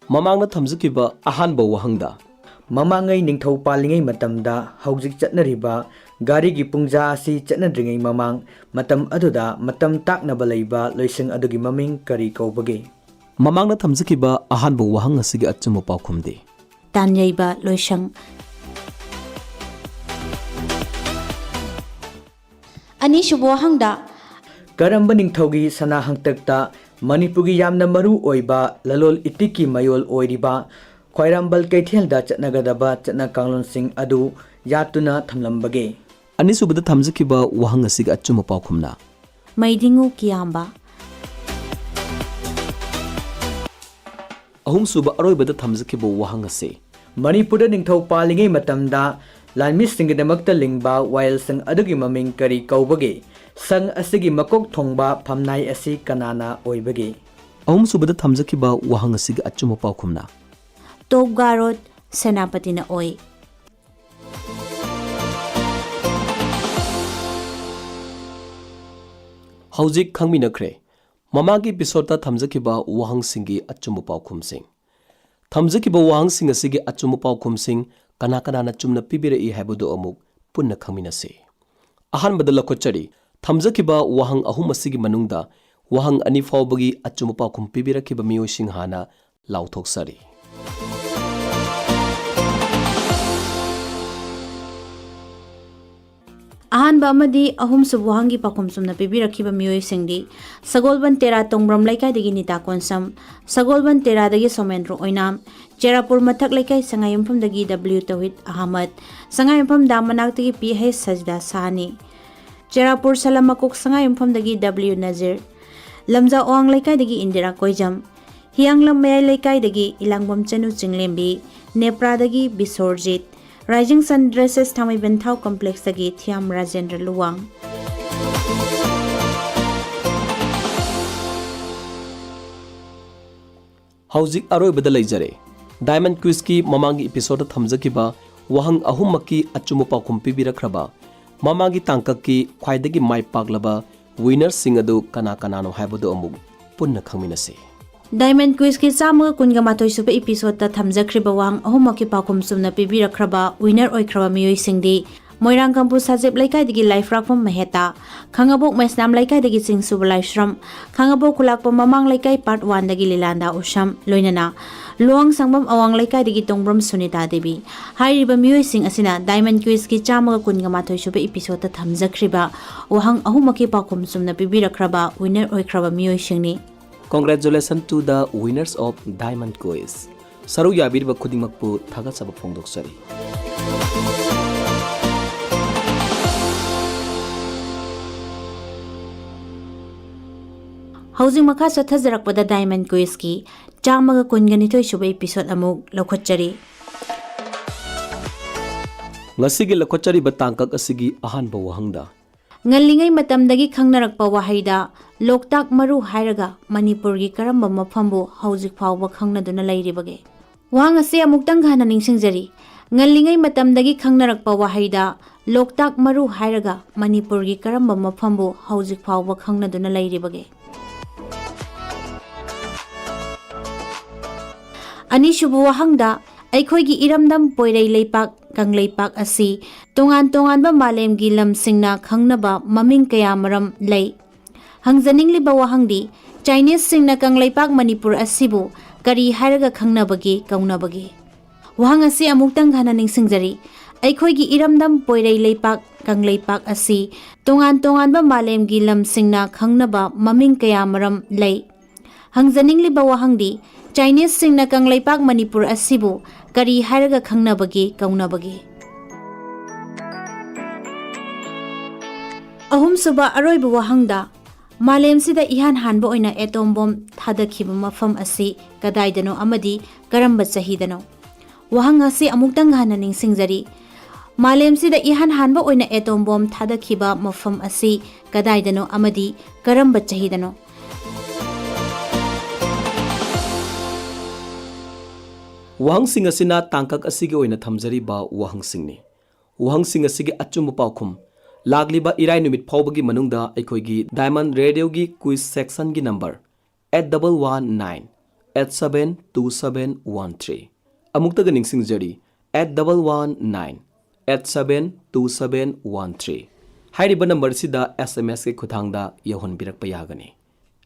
ꯃꯃꯥꯡꯗ ꯊꯝꯖꯈꯤꯕ ꯑꯍꯥꯟꯕ ꯋꯥꯍꯪꯗ, ꯃꯃꯥꯡꯉꯩ ꯅꯤꯡꯊꯧ ꯄꯥꯜꯂꯤꯉꯩ ꯃꯇꯝꯗ ꯍꯧꯖꯤꯛ ꯆꯠꯅꯔꯤꯕ ꯒꯥꯔꯤꯒꯤ ꯄꯨꯡꯖꯥ ꯑꯁꯤ ꯆꯠꯅꯗ꯭ꯔꯤꯉꯩ ꯃꯃꯥꯡ ꯃꯇꯝ ꯑꯗꯨꯗ ꯃꯇꯝ ꯇꯥꯛꯅꯕ ꯂꯩꯕ ꯂꯣꯏꯁꯪ ꯑꯗꯨꯒꯤ ꯃꯃꯤꯡ ꯀꯔꯤ ꯀꯧꯕꯒꯦ? ꯃꯃꯥꯡꯗ ꯊꯝꯖꯈꯤꯕ ꯑꯍꯥꯟꯕ ꯋꯥꯍꯪ ꯑꯁꯤꯒꯤ ꯑꯆꯨꯝꯕ ꯄꯥꯎꯈꯨꯝꯗꯤ ꯇꯥꯟꯌꯩꯕ ꯂꯣꯏꯁꯪ꯫ ꯑꯅꯤꯁꯨꯕ ꯋꯥꯍꯪꯗ, ꯀꯔꯝꯕ ꯅꯤꯡꯊꯧꯒꯤ ꯁꯅꯥ ꯍꯪꯇꯛꯇ ꯃꯅꯤꯄꯨꯔꯒꯤ ꯌꯥꯝꯅ ꯃꯔꯨ ꯑꯣꯏꯕ ꯂꯂꯣꯜ ꯏꯇꯤꯛꯀꯤ ꯃꯌꯣꯜ ꯑꯣꯏꯔꯤꯕ ꯈ꯭ꯋꯥꯏꯔꯝꯕꯟ ꯀꯩꯊꯦꯜꯗ ꯆꯠꯅꯒꯗꯕ ꯆꯠꯅ ꯀꯥꯡꯂꯣꯟꯁꯤꯡ ꯑꯗꯨ ꯌꯥꯠꯇꯨꯅ ꯊꯝꯂꯝꯕꯒꯦ? ꯑꯅꯤꯁꯨꯕꯗ ꯊꯝꯖꯈꯤꯕ ꯋꯥꯍꯪ ꯑꯁꯤꯒꯤ ꯑꯆꯨꯝꯕ ꯄꯥꯎꯈꯨꯝꯅ ꯃꯩꯗꯤꯡꯉꯨ ꯀꯤꯌꯥꯝꯕ꯫ ꯑꯍꯨꯝꯁꯨꯕ ꯑꯔꯣꯏꯕꯗ ꯊꯝꯖꯈꯤꯕ ꯋꯥꯍꯪ ꯑꯁꯤ ꯃꯅꯤꯄꯨꯔꯗ ꯅꯤꯡꯊꯧ ꯄꯥꯜꯂꯤꯉꯩ ꯃꯇꯝꯗ ꯂꯥꯟꯃꯤꯁꯤꯡꯒꯤꯗꯃꯛꯇ ꯂꯤꯡꯕ ꯋꯥꯌꯦꯜꯁꯪ ꯑꯗꯨꯒꯤ ꯃꯃꯤꯡ ꯀꯔꯤ ꯀꯧꯕꯒꯦ? ꯁꯪ ꯑꯁꯤꯒꯤ ꯃꯀꯣꯛ ꯊꯣꯡꯕ ꯐꯝꯅꯥꯏ ꯑꯁꯤ ꯀꯅꯥꯅ ꯑꯣꯏꯕꯒꯦ? ꯑꯍꯨꯝꯁꯨꯕꯗ ꯊꯝꯖꯈꯤꯕ ꯋꯥꯍꯪ ꯑꯁꯤꯒꯤ ꯑꯆꯨꯝꯕ ꯄꯥꯎꯈꯨꯝꯅ ꯇꯣꯞ ꯒꯥꯔꯣꯠ ꯁꯦꯅꯥꯄꯇꯤꯅ ꯑꯣꯏ꯫ ꯍꯧꯖꯤꯛ ꯈꯪꯃꯤꯟꯅꯈ꯭ꯔꯦ ꯃꯃꯥꯡꯒꯤ ꯏꯄꯤꯁꯣꯗꯇ ꯊꯝꯖꯈꯤꯕ ꯋꯥꯍꯪꯁꯤꯡꯒꯤ ꯑꯆꯨꯝꯕ ꯄꯥꯎꯈꯨꯝꯁꯤꯡ꯫ ꯊꯝꯖꯈꯤꯕ ꯋꯥꯍꯪꯁꯤꯡ ꯑꯁꯤꯒꯤ ꯑꯆꯨꯝꯕ ꯄꯥꯎꯈꯨꯝꯁꯤꯡ ꯀꯅꯥ ꯀꯅꯥꯅ ꯆꯨꯝꯅ ꯄꯤꯕꯤꯔꯛꯏ ꯍꯥꯏꯕꯗꯨ ꯑꯃꯨꯛ ꯄꯨꯟꯅ ꯈꯪꯃꯤꯟꯅꯁꯤ꯫ ꯑꯍꯥꯟꯕꯗ ꯂꯧꯈꯠꯆꯔꯤ, ꯊꯝꯖꯈꯤꯕ ꯋꯥꯍꯪ ꯑꯍꯨꯝ ꯑꯁꯤꯒꯤ ꯃꯅꯨꯡꯗ ꯋꯥꯍꯪ ꯑꯅꯤ ꯐꯥꯎꯕꯒꯤ ꯑꯆꯨꯝꯕ ꯄꯥꯎꯈꯨꯝ ꯄꯤꯕꯤꯔꯛꯈꯤꯕ ꯃꯤꯑꯣꯏꯁꯤꯡ ꯍꯥꯟꯅ ꯂꯥꯎꯊꯣꯛꯆꯔꯤ꯫ ꯑꯍꯥꯟꯕ ꯑꯃꯗꯤ ꯑꯍꯨꯝꯁꯨꯕ ꯋꯥꯍꯪꯒꯤ ꯄꯥꯎꯈꯨꯝ ꯆꯨꯝꯅ ꯄꯤꯕꯤꯔꯛꯈꯤꯕ ꯃꯤꯑꯣꯏꯁꯤꯡꯗꯤ ꯁꯒꯣꯜꯕꯟ ꯇꯦꯔꯥ ꯇꯣꯡꯕ꯭ꯔꯝ ꯂꯩꯀꯥꯏꯗꯒꯤ ꯅꯤꯇꯥ ꯀꯣꯟꯁꯝ, ꯁꯒꯣꯜꯕꯟ ꯇꯦꯔꯥꯗꯒꯤ ꯁꯣꯃꯦꯟꯗ꯭ꯔꯣ ꯑꯣꯏꯅꯥꯝ, ꯆꯦꯔꯥꯄꯨꯔ ꯃꯊꯛ ꯂꯩꯀꯥꯏ ꯁꯉꯥꯏꯌꯨꯝꯐꯝꯗꯒꯤ ꯗꯕ꯭ꯂꯤꯎ ꯇꯧꯍꯤꯗ ꯑꯍꯃꯗ, ꯁꯉꯥꯏꯌꯨꯝꯐꯝ ꯗꯥꯝ ꯃꯅꯥꯛꯇꯒꯤ ꯄꯤ ꯍꯩꯆ ꯁꯖꯤꯗꯥ ꯁꯥꯍꯅꯤ, ꯆꯦꯔꯥꯄꯨꯔ ꯁꯂꯝ ꯃꯀꯣꯛ ꯁꯉꯥꯏꯌꯨꯝꯐꯝꯗꯒꯤ ꯗꯕ꯭ꯂꯤꯎ ꯅꯖꯤꯔ, ꯂꯝꯖꯥ ꯑꯋꯥꯡ ꯂꯩꯀꯥꯏꯗꯒꯤ ꯏꯟꯗꯤꯔꯥ ꯀꯣꯏꯖꯝ, ꯍꯤꯌꯥꯡꯂꯝ ꯃꯌꯥꯏ ꯂꯩꯀꯥꯏꯗꯒꯤ ꯏꯂꯥꯡꯕꯝ ꯆꯅꯨ ꯆꯤꯡꯂꯦꯝꯕꯤ, ꯅꯦꯄ꯭ꯔꯥꯗꯒꯤ ꯕꯤꯁꯣꯔꯖꯤꯠ, ꯔꯥꯏꯖꯤꯡ ꯁꯟ ꯗ꯭ꯔꯦꯁꯦꯁ ꯊꯥꯡꯃꯩꯕꯟ ꯊꯥꯎ ꯀꯝꯄ꯭ꯂꯦꯛꯁꯇꯒꯤ ꯊꯤꯌꯥꯝ ꯔꯥꯖꯦꯟꯗ꯭ꯔ ꯂꯨꯋꯥꯡ꯫ ꯍꯧꯖꯤꯛ ꯑꯔꯣꯏꯕꯗ ꯂꯩꯖꯔꯦ꯫ ꯗꯥꯏꯃꯟ ꯀ꯭ꯋꯤꯖꯀꯤ ꯃꯃꯥꯡꯒꯤ ꯏꯄꯤꯁꯣꯗꯇ ꯊꯝꯖꯈꯤꯕ ꯋꯥꯍꯪ ꯑꯍꯨꯝꯃꯛꯀꯤ ꯑꯆꯨꯝꯕ ꯄꯥꯎꯈꯨꯝ ꯄꯤꯕꯤꯔꯛꯈ꯭ꯔꯕ ꯃꯃꯥꯡꯒꯤ ꯇꯥꯡꯀꯛꯀꯤ ꯈ꯭ꯋꯥꯏꯗꯒꯤ ꯃꯥꯏ ꯄꯥꯛꯂꯕ ꯋꯤꯅꯔꯁꯤꯡ ꯑꯗꯨ ꯀꯅꯥ ꯀꯅꯥꯅꯣ ꯍꯥꯏꯕꯗꯨ ꯑꯃꯨꯛ ꯄꯨꯟꯅ ꯈꯪꯃꯤꯟꯅꯁꯤ꯫ ꯗꯥꯏꯃꯟ ꯀ꯭ꯋꯤꯖꯀꯤ ꯆꯥꯝꯃꯒ ꯀꯨꯟꯒ ꯃꯥꯊꯣꯏ ꯁꯨꯕ ꯏꯄꯤꯁꯣꯗꯇ ꯊꯝꯖꯈ꯭ꯔꯤꯕ ꯋꯥꯍꯪ ꯑꯍꯨꯝꯃꯛꯀꯤ ꯄꯥꯎꯈꯨꯝ ꯆꯨꯝꯅ ꯄꯤꯕꯤꯔꯛꯈ꯭ꯔꯕ ꯋꯤꯅꯔ ꯑꯣꯏꯈ꯭ꯔꯕ ꯃꯤꯑꯣꯏꯁꯤꯡꯗꯤ ꯃꯣꯏꯔꯥꯡ ꯀꯝꯄꯨ ꯁꯥꯖꯦꯞ ꯂꯩꯀꯥꯏꯗꯒꯤ ꯂꯥꯏꯐ꯭ꯔꯥꯛꯄꯝ ꯃꯍꯦꯇꯥ, ꯈꯥꯡꯉꯕꯣꯛ ꯃꯩꯁꯅꯥꯝ ꯂꯩꯀꯥꯏꯗꯒꯤ ꯆꯤꯡꯁꯨꯕ ꯂꯥꯏꯁ꯭ꯔꯝ, ꯈꯥꯡꯉꯕꯣꯛ ꯈꯨꯂꯥꯛꯄꯝ ꯃꯃꯥꯡ ꯂꯩꯀꯥꯏ ꯄꯥꯔꯠ ꯋꯥꯟꯗꯒꯤ ꯂꯤꯂꯥꯟꯗꯥ ꯎꯁꯝ, ꯂꯣꯏꯅꯅ ꯂꯨꯋꯥꯡ ꯁꯪꯕꯝ ꯑꯋꯥꯡ ꯂꯩꯀꯥꯏꯗꯒꯤ ꯇꯣꯡꯕ꯭ꯔꯝ ꯁꯨꯅꯤꯇꯥ ꯗꯦꯕꯤ꯫ ꯍꯥꯏꯔꯤꯕ ꯃꯤꯑꯣꯏꯁꯤꯡ ꯑꯁꯤꯅ ꯗꯥꯏꯃꯟ ꯀ꯭ꯋꯤꯖꯀꯤ ꯆꯥꯝꯃꯒ ꯀꯨꯟꯒ ꯃꯥꯊꯣꯏ ꯁꯨꯕ ꯏꯄꯤꯁꯣꯗꯇ ꯊꯝꯖꯈ꯭ꯔꯤꯕ ꯋꯥꯍꯪ ꯑꯍꯨꯝꯃꯛꯀꯤ ꯄꯥꯎꯈꯨꯝ ꯆꯨꯝꯅ ꯄꯤꯕꯤꯔꯛꯈ꯭ꯔꯕ winner ꯑꯣꯏꯈ꯭ꯔꯕ ꯃꯤꯑꯣꯏꯁꯤꯡꯅꯤ꯫ Congratulations to the winners of Diamond Quiz. ꯁꯔꯨꯛ ꯌꯥꯕꯤꯔꯤꯕ ꯈꯨꯗꯤꯡꯃꯛꯄꯨ ꯊꯥꯒꯠꯆꯕ ꯐꯣꯡꯗꯣꯛꯆꯔꯤ꯫ ꯍꯧꯖꯤꯛ ꯃꯈꯥ ꯆꯠꯊꯖꯔꯛꯄꯗ Diamond Quizꯀꯤ ꯆꯥꯝꯃꯒ ꯀꯨꯟꯒ ꯅꯤꯊꯣꯏ ꯁꯨꯕ episode ꯑꯃꯨꯛ ꯂꯧꯈꯠꯆꯔꯤ꯫ ꯉꯁꯤꯒꯤ ꯂꯧꯈꯠꯆꯔꯤꯕ ꯇꯥꯡꯀꯛ ꯑꯁꯤꯒꯤ ꯑꯍꯥꯟꯕ ꯋꯥꯍꯪꯗ, ꯉꯜꯂꯤꯉꯩ ꯃꯇꯝꯗꯒꯤ ꯈꯪꯅꯔꯛꯄ ꯋꯥꯍꯩꯗ ꯂꯣꯛꯇꯥꯛ ꯃꯔꯨ ꯍꯥꯏꯔꯒ ꯃꯅꯤꯄꯨꯔꯒꯤ ꯀꯔꯝꯕ ꯃꯐꯝꯕꯨ ꯍꯧꯖꯤꯛ ꯐꯥꯎꯕ ꯈꯪꯅꯗꯨꯅ ꯂꯩꯔꯤꯕꯒꯦ? ꯋꯥꯍꯪ ꯑꯁꯤ ꯑꯃꯨꯛꯇꯪ ꯍꯟꯅ ꯅꯤꯡꯁꯤꯡꯖꯔꯤ꯫ ꯉꯜꯂꯤꯉꯩ ꯃꯇꯝꯗꯒꯤ ꯈꯪꯅꯔꯛꯄ ꯋꯥꯍꯩꯗ ꯂꯣꯛꯇꯥꯛ ꯃꯔꯨ ꯍꯥꯏꯔꯒ ꯃꯅꯤꯄꯨꯔꯒꯤ ꯀꯔꯝꯕ ꯃꯐꯝꯕꯨ ꯍꯧꯖꯤꯛ ꯐꯥꯎꯕ ꯈꯪꯅꯗꯨꯅ ꯂꯩꯔꯤꯕꯒꯦ? ꯑꯅꯤꯁꯨꯕ ꯋꯥꯍꯪꯗ, ꯑꯩꯈꯣꯏꯒꯤ ꯏꯔꯝꯗꯝ ꯄꯣꯏꯔꯩ ꯂꯩꯄꯥꯛ ꯀꯪꯂꯩꯄꯥꯛ ꯑꯁꯤ ꯇꯣꯉꯥꯟ ꯇꯣꯉꯥꯟꯕ ꯃꯥꯂꯦꯝꯒꯤ ꯂꯝꯁꯤꯡꯅ ꯈꯪꯅꯕ ꯃꯃꯤꯡ ꯀꯌꯥ ꯃꯔꯝ ꯂꯩ꯫ ꯍꯪꯖꯅꯤꯡꯂꯤꯕ ꯋꯥꯍꯪꯗꯤ, Chineseꯁꯤꯡꯅ ꯀꯪꯂꯩꯄꯥꯛ ꯃꯅꯤꯄꯨꯔ ꯑꯁꯤꯕꯨ ꯀꯔꯤ ꯍꯥꯏꯔꯒ ꯈꯪꯅꯕꯒꯦ, ꯀꯧꯅꯕꯒꯦ? ꯋꯥꯍꯪ ꯑꯁꯤ ꯑꯃꯨꯛꯇꯪ ꯍꯟꯅ ꯅꯤꯡꯁꯤꯡꯖꯔꯤ꯫ ꯑꯩꯈꯣꯏꯒꯤ ꯏꯔꯝꯗꯝ ꯄꯣꯏꯔꯩ ꯂꯩꯄꯥꯛ ꯀꯪꯂꯩꯄꯥꯛ ꯑꯁꯤ ꯇꯣꯉꯥꯟ ꯇꯣꯉꯥꯟꯕ ꯃꯥꯂꯦꯝꯒꯤ ꯂꯝꯁꯤꯡꯅ ꯈꯪꯅꯕ ꯃꯃꯤꯡ ꯀꯌꯥ ꯃꯔꯝ ꯂꯩ꯫ ꯍꯪꯖꯅꯤꯡꯂꯤꯕ ꯋꯥꯍꯪꯗꯤ, Chineseꯁꯤꯡꯅ ꯀꯪꯂꯩꯄꯥꯛ ꯃꯅꯤꯄꯨꯔ ꯑꯁꯤꯕꯨ ꯀꯔꯤ ꯍꯥꯏꯔꯒ ꯈꯪꯅꯕꯒꯦ, ꯀꯧꯅꯕꯒꯦ? ꯑꯍꯨꯝꯁꯨꯕ ꯑꯔꯣꯏꯕ ꯋꯥꯍꯪꯗ, ꯃꯥꯂꯦꯝꯁꯤꯗ ꯏꯍꯥꯟ ꯍꯥꯟꯕ ꯑꯣꯏꯅ atom bomb ꯊꯥꯗꯈꯤꯕ ꯃꯐꯝ ꯑꯁꯤ ꯀꯗꯥꯏꯗꯅꯣ ꯑꯃꯗꯤ ꯀꯔꯝꯕ ꯆꯍꯤꯗꯅꯣ? ꯋꯥꯍꯪ ꯑꯁꯤ ꯑꯃꯨꯛꯇꯪ ꯍꯟꯅ ꯅꯤꯡꯁꯤꯡꯖꯔꯤ꯫ ꯃꯥꯂꯦꯝꯁꯤꯗ ꯏꯍꯥꯟ ꯍꯥꯟꯕ ꯑꯣꯏꯅ atom bomb ꯊꯥꯗꯈꯤꯕ ꯃꯐꯝ ꯑꯁꯤ ꯀꯗꯥꯏꯗꯅꯣ ꯑꯃꯗꯤ ꯀꯔꯝꯕ ꯆꯍꯤꯗꯅꯣ? ꯋꯥꯍꯪꯁꯤꯡ ꯑꯁꯤꯅ ꯇꯥꯡꯀꯛ ꯑꯁꯤꯒꯤ ꯑꯣꯏꯅ ꯊꯝꯖꯔꯤꯕ ꯋꯥꯍꯪꯁꯤꯡꯅꯤ꯫ ꯋꯥꯍꯪꯁꯤꯡ ꯑꯁꯤꯒꯤ ꯑꯆꯨꯝꯕ ꯄꯥꯎꯈꯨꯝ ꯂꯥꯛꯂꯤꯕ ꯏꯔꯥꯏ ꯅꯨꯃꯤꯠ ꯐꯥꯎꯕꯒꯤ ꯃꯅꯨꯡꯗ ꯑꯩꯈꯣꯏꯒꯤ Diamond Radioꯒꯤ quiz sectionꯒꯤ number eight double one nine eight seven two seven one three, ꯑꯃꯨꯛꯇꯒ ꯅꯤꯡꯁꯤꯡꯖꯔꯤ, eight double one nine eight seven two seven one three ꯍꯥꯏꯔꯤꯕ numberꯁꯤꯗ SMSꯀꯤ ꯈꯨꯠꯊꯥꯡꯗ ꯌꯧꯍꯟꯕꯤꯔꯛꯄ ꯌꯥꯒꯅꯤ꯫